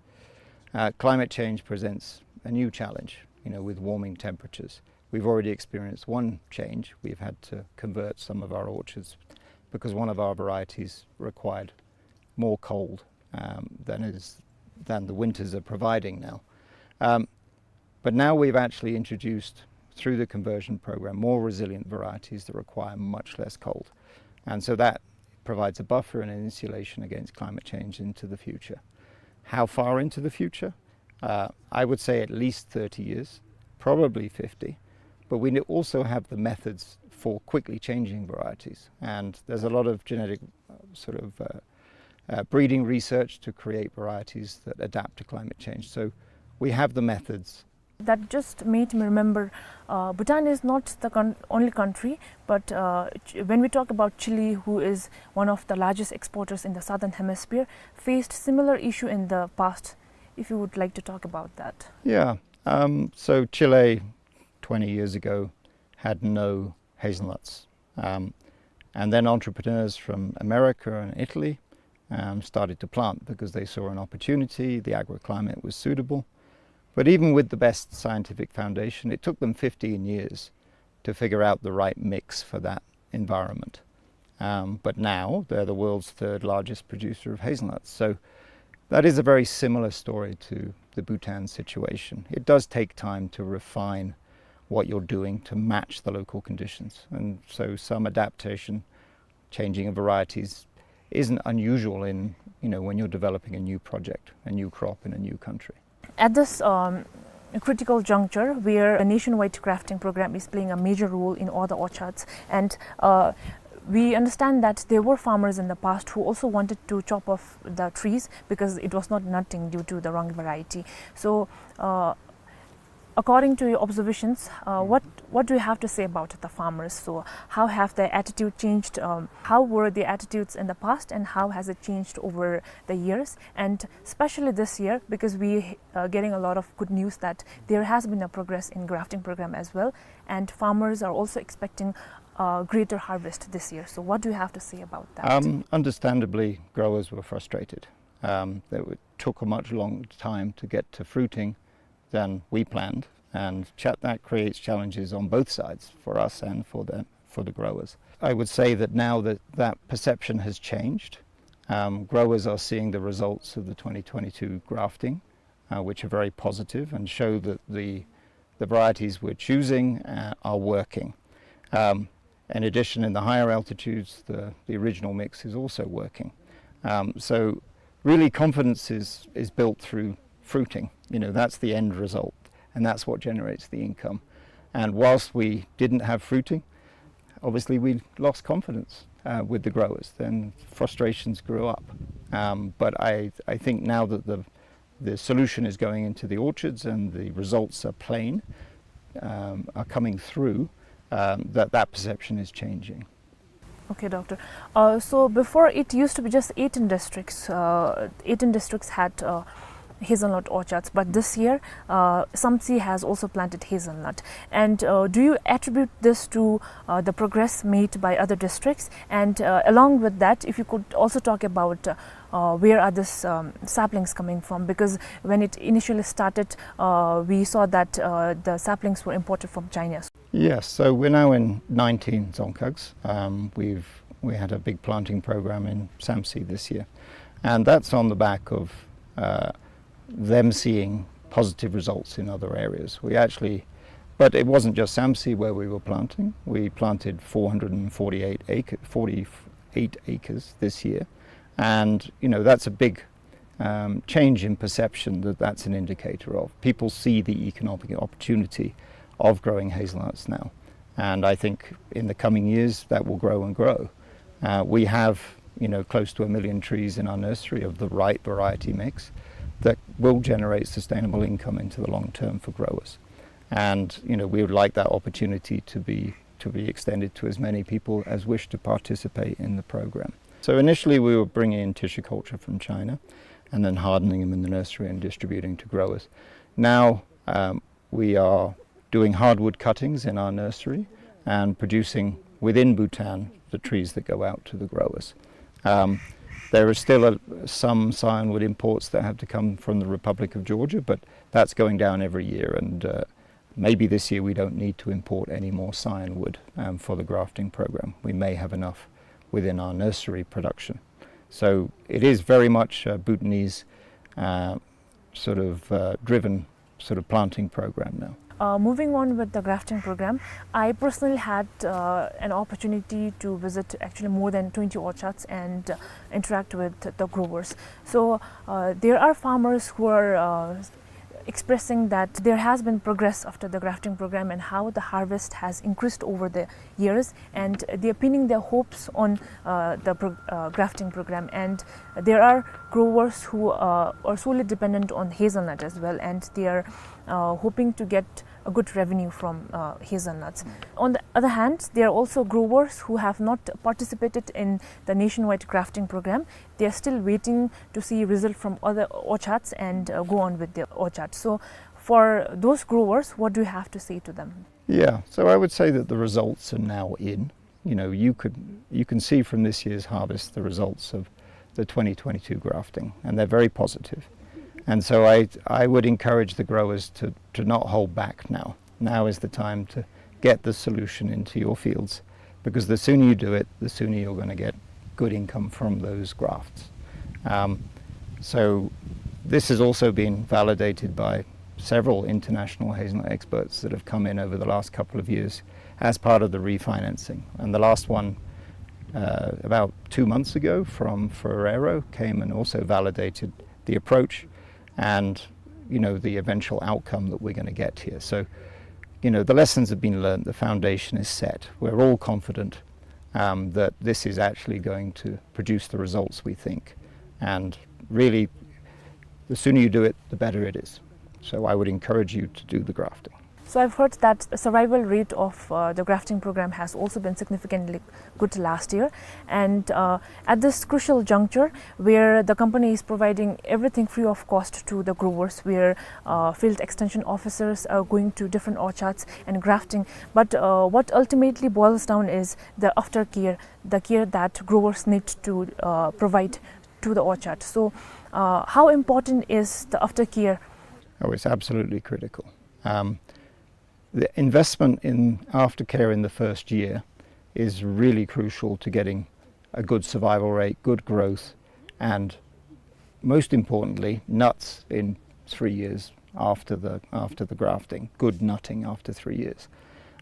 Uh, climate change presents a new challenge, you know, with warming temperatures. We've already experienced one change. We've had to convert some of our orchards because one of our varieties required more cold, um, than is, than the winters are providing now. Um, but now we've actually introduced, through the conversion program, more resilient varieties that require much less cold. And so that provides a buffer and an insulation against climate change into the future. How far into the future? Uh, I would say at least thirty years, probably fifty, but we ne-, also have the methods for quickly changing varieties. And there's a lot of genetic, uh, sort of, uh, uh, breeding research to create varieties that adapt to climate change. So we have the methods. That just made me remember, uh, Bhutan is not the con-, only country, but, uh, Ch-, when we talk about Chile, who is one of the largest exporters in the southern hemisphere, faced similar issue in the past. If you would like to talk about that. Yeah. Um, so Chile, twenty years ago, had no hazelnuts. Um, and then entrepreneurs from America and Italy, um, started to plant because they saw an opportunity, the agroclimate was suitable. But even with the best scientific foundation, it took them fifteen years to figure out the right mix for that environment. Um, but now they're the world's third largest producer of hazelnuts. So that is a very similar story to the Bhutan situation. It does take time to refine what you're doing to match the local conditions. And so some adaptation, changing of varieties, isn't unusual in, you know, when you're developing a new project, a new crop in a new country. At this, um, critical juncture where a nationwide grafting program is playing a major role in all the orchards, and, uh, we understand that there were farmers in the past who also wanted to chop off the trees because it was not nutting due to the wrong variety. So, uh, according to your observations, uh, what, what do you have to say about the farmers? So how have their attitude changed? Um, how were the attitudes in the past, and how has it changed over the years? And especially this year, because we, uh, getting a lot of good news that there has been a progress in grafting program as well, and farmers are also expecting, uh, greater harvest this year. So what do you have to say about that? Um, understandably, growers were frustrated. Um, they were, took a much long time to get to fruiting than we planned, and cha-, that creates challenges on both sides for us and for the, for the growers. I would say that now that that perception has changed, um, growers are seeing the results of the twenty twenty-two grafting, uh, which are very positive and show that the, the varieties we're choosing, uh, are working. Um, in addition, in the higher altitudes, the, the original mix is also working. Um, so really, confidence is, is built through fruiting. You know, that's the end result, and that's what generates the income. And whilst we didn't have fruiting, obviously we lost confidence, uh, with the growers. Then frustrations grew up. Um, but I, I think now that the, the solution is going into the orchards and the results are plain, um, are coming through, um, that that perception is changing. Okay, Doctor. Uh, so before, it used to be just eighteen districts. Uh, eighteen districts had, uh, hazelnut orchards, but this year, uh, Samtse has also planted hazelnut. And, uh, do you attribute this to, uh, the progress made by other districts? And, uh, along with that, if you could also talk about, uh, uh, where are these, um, saplings coming from? Because when it initially started, uh, we saw that, uh, the saplings were imported from China. Yes, so we're now in nineteen dzongkhags. Um, we've, we had a big planting program in Samtse this year, and that's on the back of, uh, them seeing positive results in other areas. We actually, but it wasn't just Samtse where we were planting. We planted four hundred forty-eight acre, forty-eight acres this year. And, you know, that's a big, um, change in perception that that's an indicator of. People see the economic opportunity of growing hazelnuts now. And I think in the coming years, that will grow and grow. Uh, we have, you know, close to a million trees in our nursery of the right variety mix that will generate sustainable income into the long term for growers. And, you know, we would like that opportunity to be, to be extended to as many people as wish to participate in the program. So initially we were bringing in tissue culture from China and then hardening them in the nursery and distributing to growers. Now, um, we are doing hardwood cuttings in our nursery and producing within Bhutan the trees that go out to the growers. Um, there is still a, some scionwood imports that have to come from the Republic of Georgia, but that's going down every year, and, uh, maybe this year we don't need to import any more scionwood, um, for the grafting program. We may have enough within our nursery production. So it is very much, uh, Bhutanese, uh, sort of, uh, driven sort of planting program now. Uh, moving on with the grafting program, I personally had, uh, an opportunity to visit actually more than twenty orchards and, uh, interact with the growers. So, uh, there are farmers who are, uh, expressing that there has been progress after the grafting program and how the harvest has increased over the years, and they are pinning their hopes on, uh, the pro-, uh, grafting program. And there are growers who, uh, are solely dependent on hazelnut as well, and they are, uh, hoping to get a good revenue from, uh, hazelnuts. On the other hand, there are also growers who have not participated in the nationwide grafting program. They are still waiting to see result from other orchards and, uh, go on with their orchards. So, for those growers, what do you have to say to them? Yeah, so I would say that the results are now in. You know, you could, you can see from this year's harvest the results of the twenty twenty-two grafting, and they're very positive. And so I, I would encourage the growers to, to not hold back now. Now is the time to get the solution into your fields, because the sooner you do it, the sooner you're gonna get good income from those grafts. Um, so this has also been validated by several international hazelnut experts that have come in over the last couple of years as part of the refinancing. And the last one, uh, about two months ago from Ferrero came and also validated the approach and, you know, the eventual outcome that we're gonna get here. So, you know, the lessons have been learned, the foundation is set. We're all confident, um, that this is actually going to produce the results we think. And really, the sooner you do it, the better it is. So I would encourage you to do the grafting. So I've heard that the survival rate of, uh, the grafting program has also been significantly good last year. And, uh, at this crucial juncture, where the company is providing everything free of cost to the growers, where, uh, field extension officers are going to different orchards and grafting, but, uh, what ultimately boils down is the aftercare, the care that growers need to, uh, provide to the orchard. So, uh, how important is the aftercare? Oh, it's absolutely critical. Um, the investment in aftercare in the first year is really crucial to getting a good survival rate, good growth, and most importantly, nuts in three years after the, after the grafting, good nutting after three years.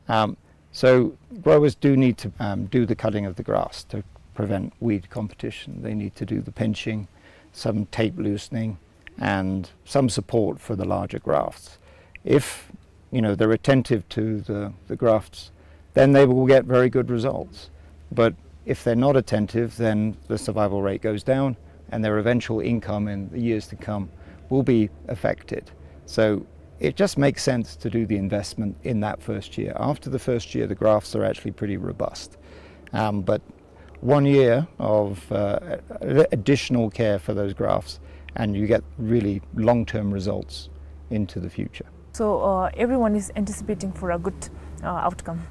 Um, so growers do need to, um, do the cutting of the grass to prevent weed competition. They need to do the pinching, some tape loosening, and some support for the larger grafts. If, you know, they're attentive to the, the grafts, then they will get very good results. But if they're not attentive, then the survival rate goes down, and their eventual income in the years to come will be affected. So it just makes sense to do the investment in that first year. After the first year, the grafts are actually pretty robust. Um, but one year of, uh, additional care for those grafts, and you get really long-term results into the future. So, uh, everyone is anticipating for a good, uh, outcome.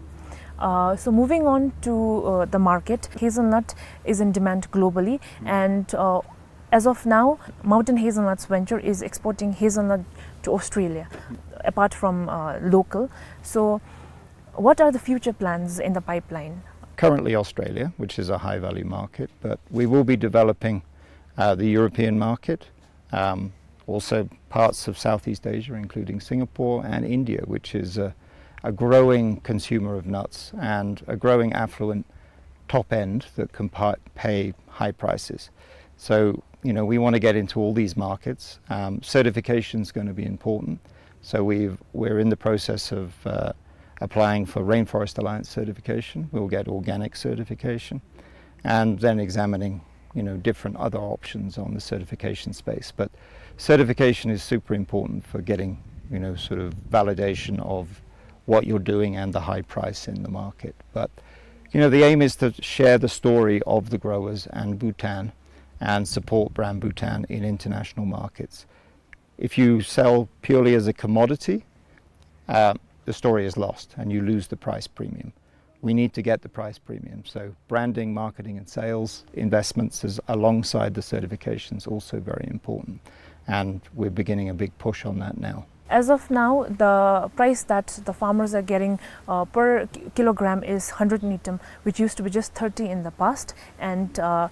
Uh, so moving on to, uh, the market, hazelnut is in demand globally, and, uh, as of now, Mountain Hazelnuts Venture is exporting hazelnut to Australia, apart from, uh, local. So, what are the future plans in the pipeline? Currently Australia, which is a high-value market, but we will be developing, uh, the European market, um, Also parts of Southeast Asia, including Singapore and India, which is a, a growing consumer of nuts and a growing affluent top end that can pi-, pay high prices. So, you know, we want to get into all these markets. Um, certification is going to be important. So we've, we're in the process of, uh, applying for Rainforest Alliance certification. We'll get organic certification, and then examining, you know, different other options on the certification space. But certification is super important for getting, you know, sort of validation of what you're doing and the high price in the market. But, you know, the aim is to share the story of the growers and Bhutan and support brand Bhutan in international markets. If you sell purely as a commodity, uh, the story is lost and you lose the price premium. We need to get the price premium. So branding, marketing and sales investments is alongside the certification is also very important. And we're beginning a big push on that now. As of now, the price that the farmers are getting, uh, per ki-, kilogram is hundred ngultrum, which used to be just thirty in the past. And, uh,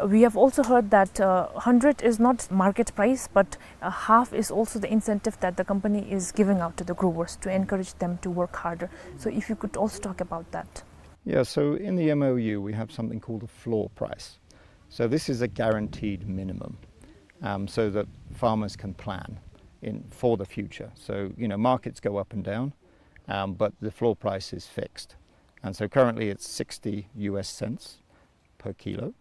we have also heard that, uh, hundred is not market price, but, uh, half is also the incentive that the company is giving out to the growers to encourage them to work harder. So if you could also talk about that. Yeah, so in the M O U, we have something called a floor price. So this is a guaranteed minimum, um, so that farmers can plan in, for the future. So, you know, markets go up and down, um, but the floor price is fixed. And so currently it's sixty U S cents per kilo.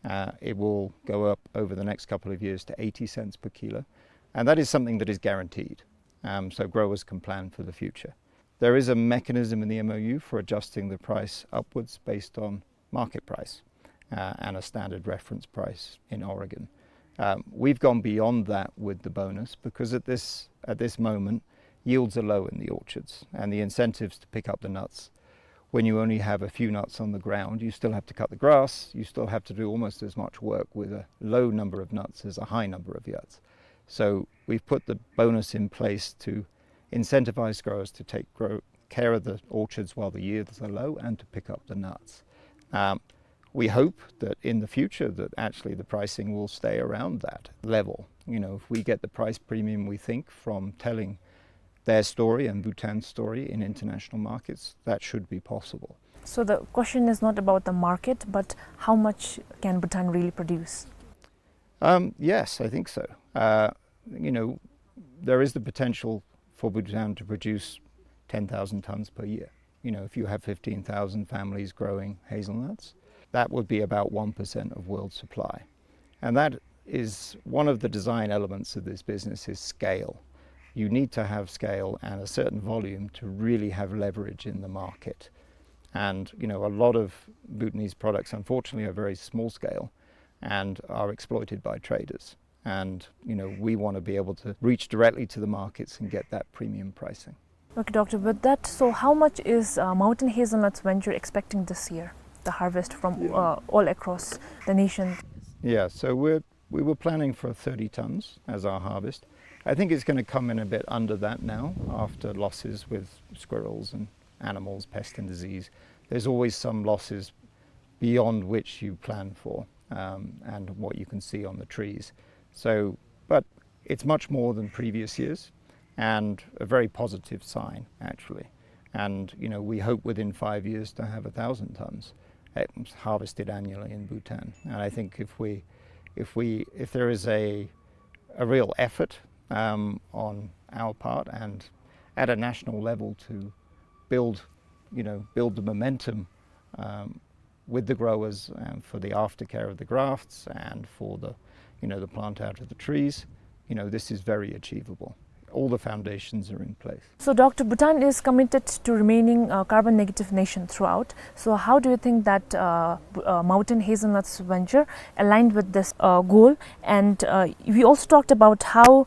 Uh, it will go up over the next couple of years to eighty cents per kilo. And that is something that is guaranteed. Um, so growers can plan for the future. There is a mechanism in the M O U for adjusting the price upwards based on market price, uh, and a standard reference price in Oregon. Um, we've gone beyond that with the bonus because at this, at this moment, yields are low in the orchards, and the incentives to pick up the nuts, when you only have a few nuts on the ground, you still have to cut the grass, you still have to do almost as much work with a low number of nuts as a high number of nuts. So we've put the bonus in place to incentivize growers to take grow, care of the orchards while the yields are low and to pick up the nuts. Um, we hope that in the future that actually the pricing will stay around that level. You know, if we get the price premium we think from telling their story and Bhutan's story in international markets, that should be possible. So the question is not about the market, but how much can Bhutan really produce? Um, yes, I think so. Uh, you know, there is the potential for Bhutan to produce ten thousand tons per year. You know, if you have fifteen thousand families growing hazelnuts, that would be about one percent of world supply. And that is one of the design elements of this business is scale. You need to have scale and a certain volume to really have leverage in the market. And, you know, a lot of Bhutanese products, unfortunately, are very small scale and are exploited by traders. And, you know, we want to be able to reach directly to the markets and get that premium pricing. Okay, Doctor, with that, so how much is, uh, Mountain Hazelnuts Venture expecting this year, the harvest from, yeah, uh, all across the nation? Yeah, so we're, we were planning for thirty tons as our harvest. I think it's gonna come in a bit under that now after losses with squirrels and animals, pest and disease. There's always some losses beyond which you plan for, um, and what you can see on the trees. So, but it's much more than previous years and a very positive sign, actually. And, you know, we hope within five years to have a thousand tons, eh, harvested annually in Bhutan. And I think if we, if we, if there is a, a real effort, um, on our part and at a national level to build, you know, build the momentum, um, with the growers, um, for the aftercare of the grafts and for the, you know, the plant out of the trees, you know, this is very achievable. All the foundations are in place. So, Doctor, Bhutan is committed to remaining a carbon negative nation throughout. So, how do you think that, uh, B-, uh, Mountain Hazelnuts Venture aligned with this, uh, goal? And, uh, we also talked about how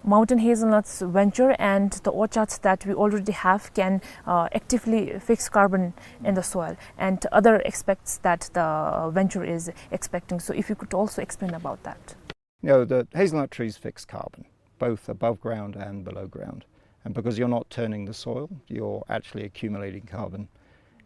Mountain Hazelnuts Venture and the orchards that we already have can, uh, actively fix carbon in the soil and other aspects that the venture is expecting. So if you could also explain about that. You know, the hazelnut trees fix carbon, both above ground and below ground. And because you're not turning the soil, you're actually accumulating carbon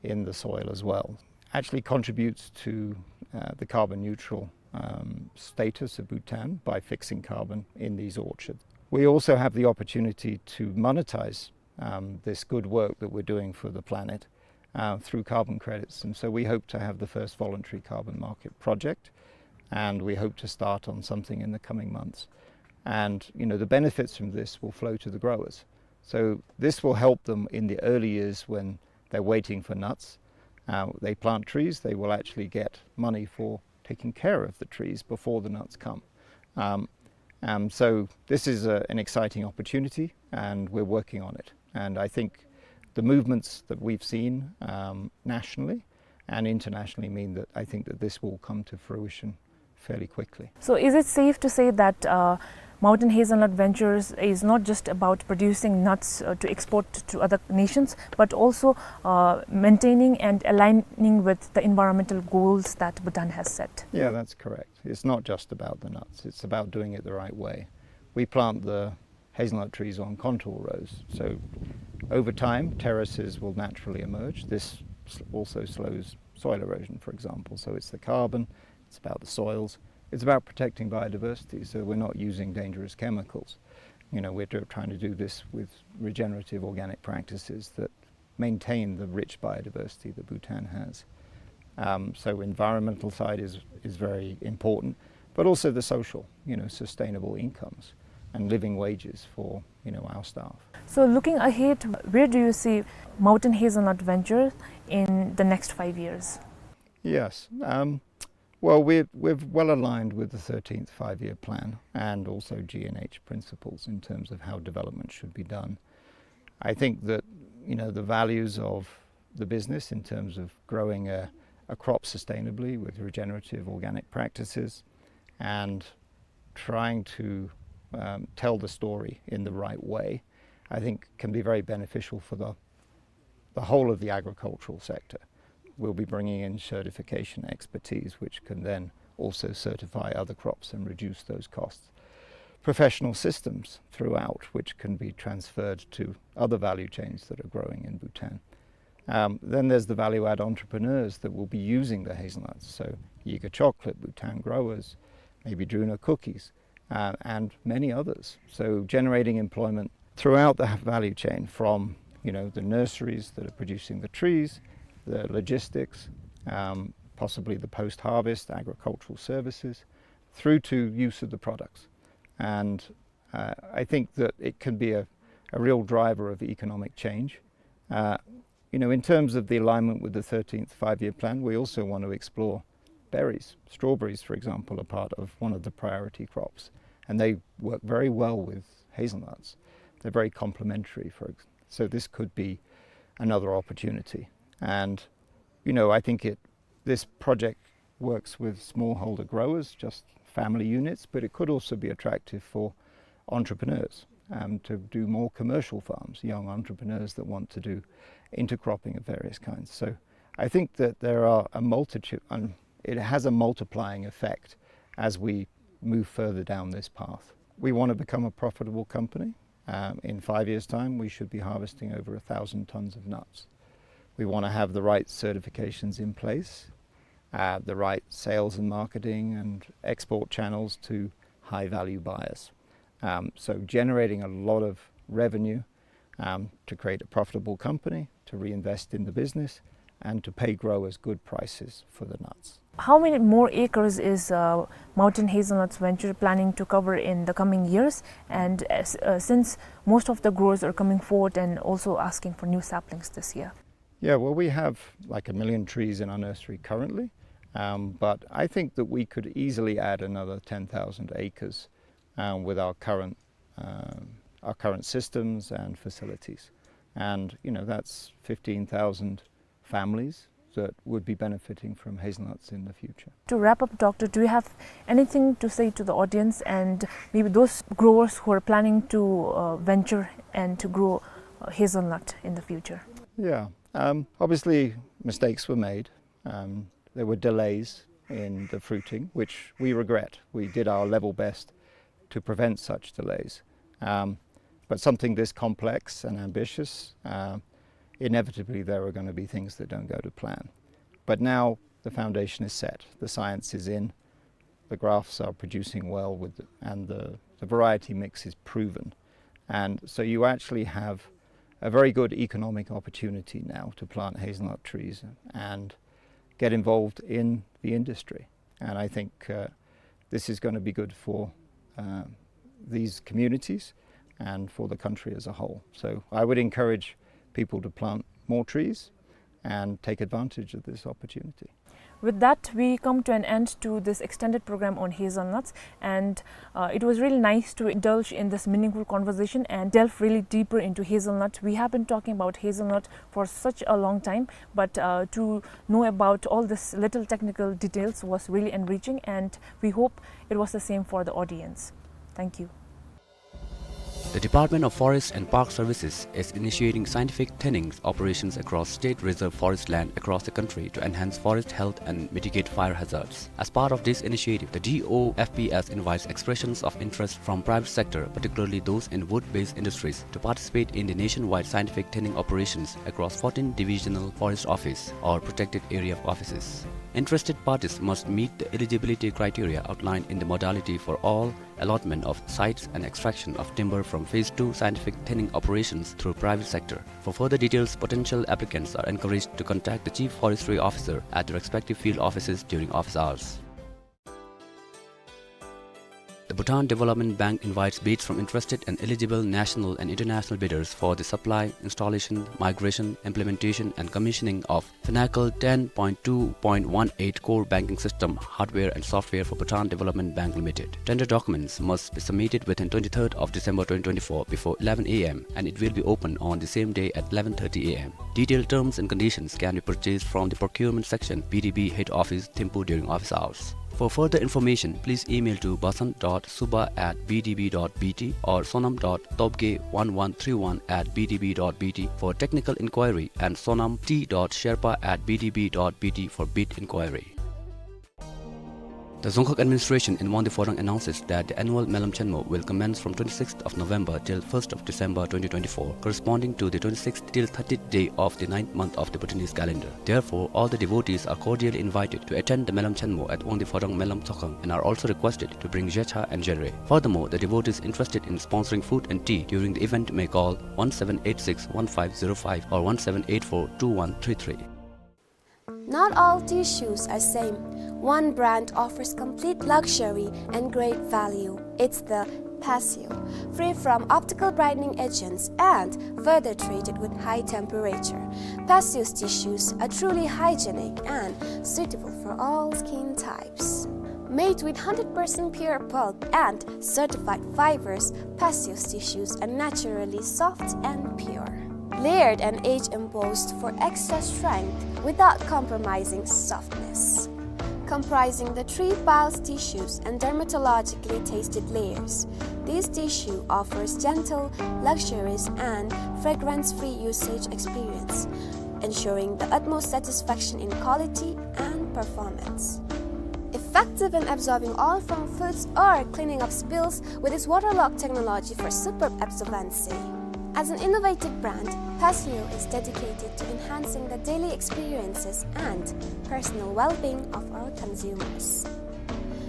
in the soil as well. Actually contributes to, uh, the carbon neutral um, status of Bhutan by fixing carbon in these orchards. We also have the opportunity to monetize, um, this good work that we're doing for the planet, uh, through carbon credits. And so we hope to have the first voluntary carbon market project, and we hope to start on something in the coming months. And, you know, the benefits from this will flow to the growers. So this will help them in the early years when they're waiting for nuts. Uh, they plant trees, they will actually get money for taking care of the trees before the nuts come. Um, um, so this is a, an exciting opportunity, and we're working on it. And I think the movements that we've seen, um, nationally and internationally mean that I think that this will come to fruition fairly quickly. So is it safe to say that, uh, Mountain Hazelnut Ventures is not just about producing nuts, uh, to export to other nations, but also, uh, maintaining and aligning with the environmental goals that Bhutan has set? Yeah, that's correct. It's not just about the nuts. It's about doing it the right way. We plant the hazelnut trees on contour rows. So over time, terraces will naturally emerge. This s-, also slows soil erosion, for example. So it's the carbon, it's about the soils, it's about protecting biodiversity. So we're not using dangerous chemicals. You know, we're tr-, trying to do this with regenerative organic practices that maintain the rich biodiversity that Bhutan has. Um, so environmental side is, is very important, but also the social, you know, sustainable incomes and living wages for, you know, our staff. So looking ahead, where do you see Mountain Hazelnut Venture in the next five years? Yes. Um, well, we're, we're well aligned with the thirteenth Five-Year Plan and also G N H principles in terms of how development should be done. I think that, you know, the values of the business in terms of growing a, a crop sustainably with regenerative organic practices and trying to, um, tell the story in the right way, I think can be very beneficial for the, the whole of the agricultural sector. We'll be bringing in certification expertise, which can then also certify other crops and reduce those costs. Professional systems throughout, which can be transferred to other value chains that are growing in Bhutan. Um, then there's the value-add entrepreneurs that will be using the hazelnuts. So Yiga Chocolate, Bhutan Growers, maybe Druna Cookies, uh, and many others. So generating employment throughout the value chain, from, you know, the nurseries that are producing the trees, the logistics, um, possibly the post-harvest agricultural services, through to use of the products. And, uh, I think that it can be a, a real driver of economic change. Uh, you know, in terms of the alignment with the thirteenth Five-Year Plan, we also want to explore berries. Strawberries, for example, are part of one of the priority crops, and they work very well with hazelnuts. They're very complementary, for ex-, so this could be another opportunity. And, you know, I think it, this project works with smallholder growers, just family units, but it could also be attractive for entrepreneurs, um, to do more commercial farms, young entrepreneurs that want to do intercropping of various kinds. So I think that there are a multitude, and it has a multiplying effect as we move further down this path. We want to become a profitable company. Um, in five years' time, we should be harvesting over a thousand tons of nuts. We want to have the right certifications in place, uh, the right sales and marketing and export channels to high-value buyers. Um, so generating a lot of revenue, um, to create a profitable company, to reinvest in the business, and to pay growers good prices for the nuts. How many more acres is, uh, Mountain Hazelnuts Venture planning to cover in the coming years? And, uh, s-, uh, since most of the growers are coming forward and also asking for new saplings this year. Yeah, well, we have, like, a million trees in our nursery currently, um, but I think that we could easily add another ten thousand acres, um, with our current, um, our current systems and facilities. And, you know, that's fifteen thousand families that would be benefiting from hazelnuts in the future. To wrap up, Doctor, do you have anything to say to the audience and maybe those growers who are planning to, uh, venture and to grow, uh, hazelnut in the future? Yeah, um, obviously mistakes were made. Um, there were delays in the fruiting, which we regret. We did our level best to prevent such delays. Um, but something this complex and ambitious, uh, inevitably there are gonna be things that don't go to plan. But now the foundation is set, the science is in, The grafts are producing well with, and the, the variety mix is proven. And so you actually have a very good economic opportunity now to plant hazelnut trees and get involved in the industry. And I think, uh, this is gonna be good for, uh, these communities and for the country as a whole. So I would encourage people to plant more trees and take advantage of this opportunity. With that, we come to an end to this extended program on hazelnuts, and, uh, it was really nice to indulge in this meaningful conversation and delve really deeper into hazelnut. We have been talking about hazelnut for such a long time, but, uh, to know about all this little technical details was really enriching, and we hope it was the same for the audience. Thank you. The Department of Forest and Park Services is initiating scientific thinning operations across state reserve forest land across the country to enhance forest health and mitigate fire hazards. As part of this initiative, the D O F P S invites expressions of interest from private sector, particularly those in wood-based industries, to participate in the nationwide scientific thinning operations across fourteen divisional forest office or protected area offices. Interested parties must meet the eligibility criteria outlined in the modality for all allotment of sites and extraction of timber from phase two scientific thinning operations through private sector. For further details, potential applicants are encouraged to contact the Chief Forestry Officer at the respective field offices during office hours. The Bhutan Development Bank invites bids from interested and eligible national and international bidders for the supply, installation, migration, implementation, and commissioning of Finacle ten point two point one eight core banking system, hardware and software for Bhutan Development Bank Limited. Tender documents must be submitted within twenty-third of December twenty twenty-four before eleven A M, and it will be open on the same day at eleven thirty A M. Detailed terms and conditions can be purchased from the procurement section, B D B head office, Thimphu, during office hours. For further information, please email to basant dot suba at B D B dot B T or sonam dot tobgay one one three one at B D B dot B T for technical inquiry and sonam T dot sherpa at B D B dot B T for bid inquiry. The Dzongkhag Administration in Wangdue Phodrang announces that the annual Melam Chenmo will commence from twenty-sixth of November till first of December twenty twenty-four, corresponding to the twenty-sixth till thirtieth day of the ninth month of the Bhutanese calendar. Therefore, all the devotees are cordially invited to attend the Melam Chenmo at Wangdue Phodrang Melam Tsokhang and are also requested to bring jecha and jere. Furthermore, the devotees interested in sponsoring food and tea during the event may call one seven eight six one five zero five or one seven eight four two one three three. Not all tissues are same. One brand offers complete luxury and great value. It's the Paseo, free from optical brightening agents and further treated with high temperature. Paseo's tissues are truly hygienic and suitable for all skin types. Made with hundred percent pure pulp and certified fibers, Paseo's tissues are naturally soft and pure. Layered and age embossed for extra strength without compromising softness. Comprising the three piles tissues and dermatologically tested layers, this tissue offers gentle, luxurious, and fragrance-free usage experience, ensuring the utmost satisfaction in quality and performance. Effective in absorbing oil from foods or cleaning up spills with its waterlock technology for superb absorbency. As an innovative brand, Paseo is dedicated to enhancing the daily experiences and personal well-being of our consumers.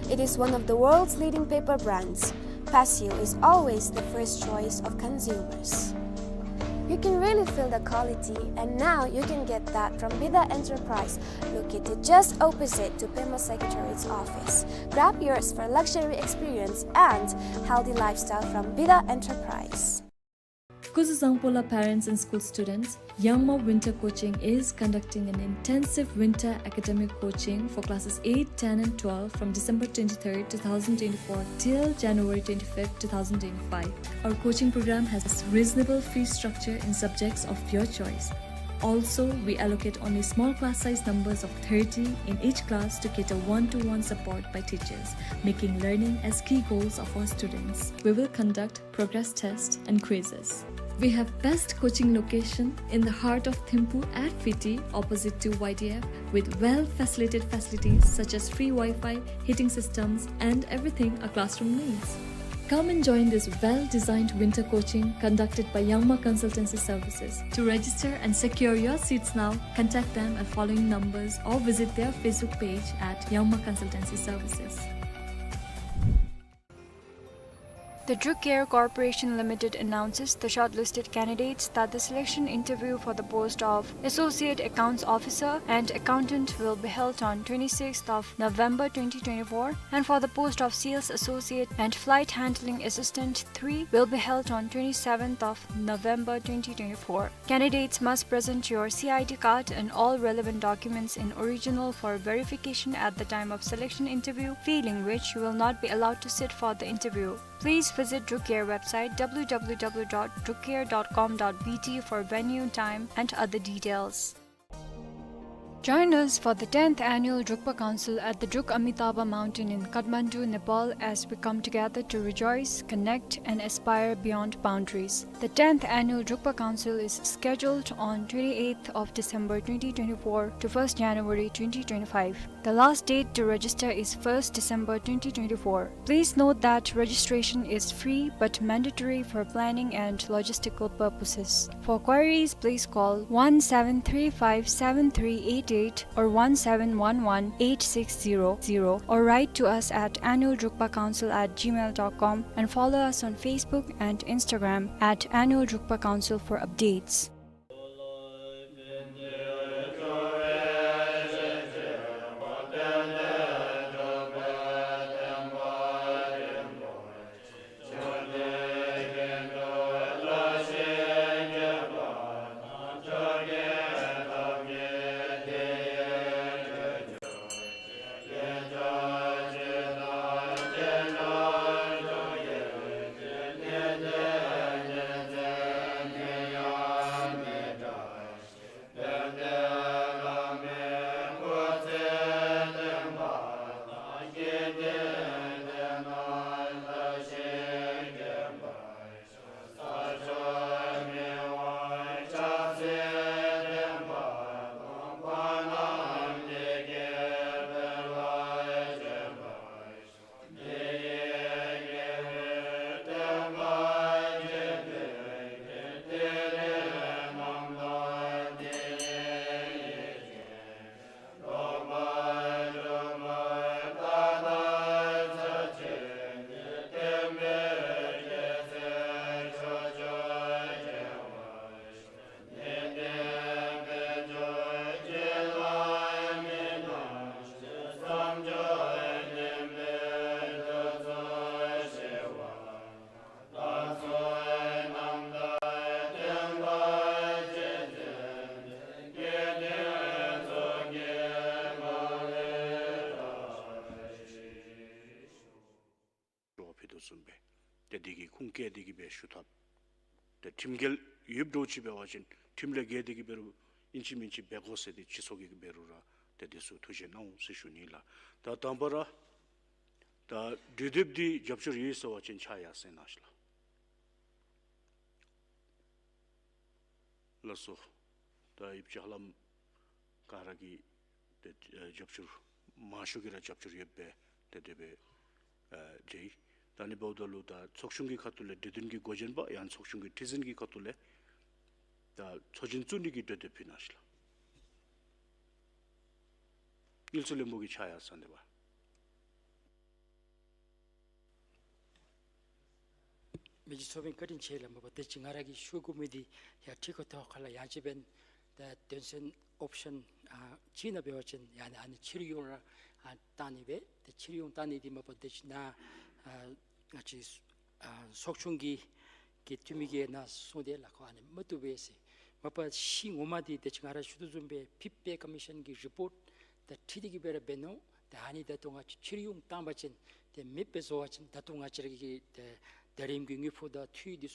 It is one of the world's leading paper brands. Paseo is always the first choice of consumers. You can really feel the quality, and now you can get that from Bida Enterprise, located just opposite to Pema Secretariat's office. Grab yours for luxury experience and healthy lifestyle from Bida Enterprise. Kuzuzangpola parents and school students, Yangma Winter Coaching is conducting an intensive winter academic coaching for classes eight, ten and twelve from December twenty-third, two thousand twenty-four till January twenty-fifth, two thousand twenty-five. Our coaching program has reasonable fee structure in subjects of your choice. Also, we allocate only small class size numbers of thirty in each class to cater one-to-one support by teachers, making learning as key goals of our students. We will conduct progress test and quizzes. We have best coaching location in the heart of Thimphu at Fiti, opposite to Y D F, with well-facilitated facilities such as free Wi-Fi, heating systems, and everything a classroom needs. Come and join this well-designed winter coaching conducted by Yangma Consultancy Services. To register and secure your seats now, contact them at following numbers or visit their Facebook page at Yangma Consultancy Services. The Druk Air Corporation Limited announces the shortlisted candidates that the selection interview for the post of Associate Accounts Officer and Accountant will be held on twenty-sixth of November twenty twenty-four, and for the post of Sales Associate and Flight Handling Assistant three will be held on twenty-seventh of November twenty twenty-four. Candidates must present your C I D card and all relevant documents in original for verification at the time of selection interview, failing which you will not be allowed to sit for the interview. Please visit Druk Air website w w w dot druk air dot com dot b t for venue, time, and other details. Join us for the tenth annual Drukpa Council at the Druk Amitabha Mountain in Kathmandu, Nepal, as we come together to rejoice, connect, and aspire beyond boundaries. The tenth annual Drukpa Council is scheduled on twenty-eighth of December twenty twenty-four to first January twenty twenty-five. The last date to register is first December twenty twenty-four. Please note that registration is free but mandatory for planning and logistical purposes. For queries, please call one seven three five seven three eight eight or one seven one one eight six zero zero, or write to us at annual drukpa council at gmail dot com and follow us on Facebook and Instagram at Annual Drukpa Council for updates. ཕུལ་དོ་བཟུམ་སྦེ་ཏེ་དེ་གི་ཁུངས་བཀལ་ཏེ་གི་སྦེ་ཞུ་ཐབས། ཏེ་ཁྲིམས་འགལ་ཡོདཔ་འདྲཝ་ཅིག་འབད་བ་ཅིན་ཁྲིམས་ལས་འགལ་ཏེ་གི་འབད་རུང་ཨིན་ཅི་མིན་ཅི་འབད་དགོ་ཟེར་ཏེ་སྤྱི་ཚོགས་ཀྱིས་འབད་རུང་ར་ཏེ་དེ་ཚུ་ཐུགས་བཞེད་གནང་འོང་ཟེར་ཞུ་ནི་ལགས། ད་དང་པ་ར་ད་གྲོས་འདེབས་འདི་རྒྱབ་སྐྱོར་ཡོད་ཟེར་བ་ཅིན་ཕྱག་ཡར་སེང་གནང་ཤིག་ལགས། ལགས་སོ། ད་ཡིབ་ཅ་ཧ་ལམ་ག་ར་གིས་ཏེ་ཨ་རྒྱབ་སྐྱོར་མང་ཤོས་ཀྱིས་ར་རྒྱབ་སྐྱོར་ཡོདཔ་སྦེ་ཏེ་དེ་སྦེ་ཨ་འདྲི། ད་ཨ་ནི་འབདཝ་ད་ལུ་ད་ཚོགས་ཆུང་གི་ཁ་ཐུག་ལས་གྲོས་བསྟུན་གྱི་གོ་རྒྱན་པ་ཡང་ཚོགས་ཆུང་གི་ཁྲི་འཛིན་གྱི་ཁ་ཐུག་ལས་ད་ཚོགས་ཆེན་བཙུགས་ནི་གི་གྲོས་འདེབས་ཕུལ་གནང་ཤིག་ལགས། དངུལ་རྩིས་བློན་པོ་གིས་ཕྱག་ཡར་སེང་དེས་པ། མི་རྗེ་ཚོགས་དཔོན་བཀའ་དྲིན་ཆེ་ལགས། མ་པ་ད་ཅི་ང་ར་གིས་ཞུ་དགོ་མི་འདི་ཡང་ཁྲི་ཁོ་ཐོག་ཁ་ལས་ཡང་ཅིན་འབད་ད་དོན་ཚན་ཨོབ་ཤཱན་ཨ་གཅིག་ནང་འབད་བ་ཅིན་ཡང་ཨ་ནི་ཕྱིར་ཡོང་ར་ཨ་བཏང་ནི་སྦེ་ད་ཕྱིར་ཡོང་བཏང་ནི་འདི་མ་པ་ད་ཅི་ནཱ་ཨ་ང་བཅས་ཨ་ཚོགས་ཆུང་གི་གི་འཐུས་མི་གིས་ནཱ་གསུངས་ཏེ་ལགས། ཁོ་ཨ་ནི་མ་བཏུབ་པས་ཟེར། མ་པ་གཞི་ངོ་མ་འདི་ད་ཅི་ང་ར་ཞུ་དོ་བཟུམ་སྦེ་ཕི་པེ་ཀོ་མི་ཤཱན་གྱི་རི་པོརཊ་དང་འཁྲིལ་ཏེ་གི་སྦེ་ར་འབད་ནུག། ད་ཨ་ནི་ད་ལྟོ་ང་བཅས་ཕྱིར་ཡོང་བཏང་པ་ཅིན་ཏེ་མེདཔ་སྦེ་བཟོ་བ་ཅིན་ད་ལྟོ་ང་བཅས་ར་གི་ཏེ་ད་རིམ་གྱི་དངུལ་ཕོགས་དང་འཐུས་འདི་ཚུ་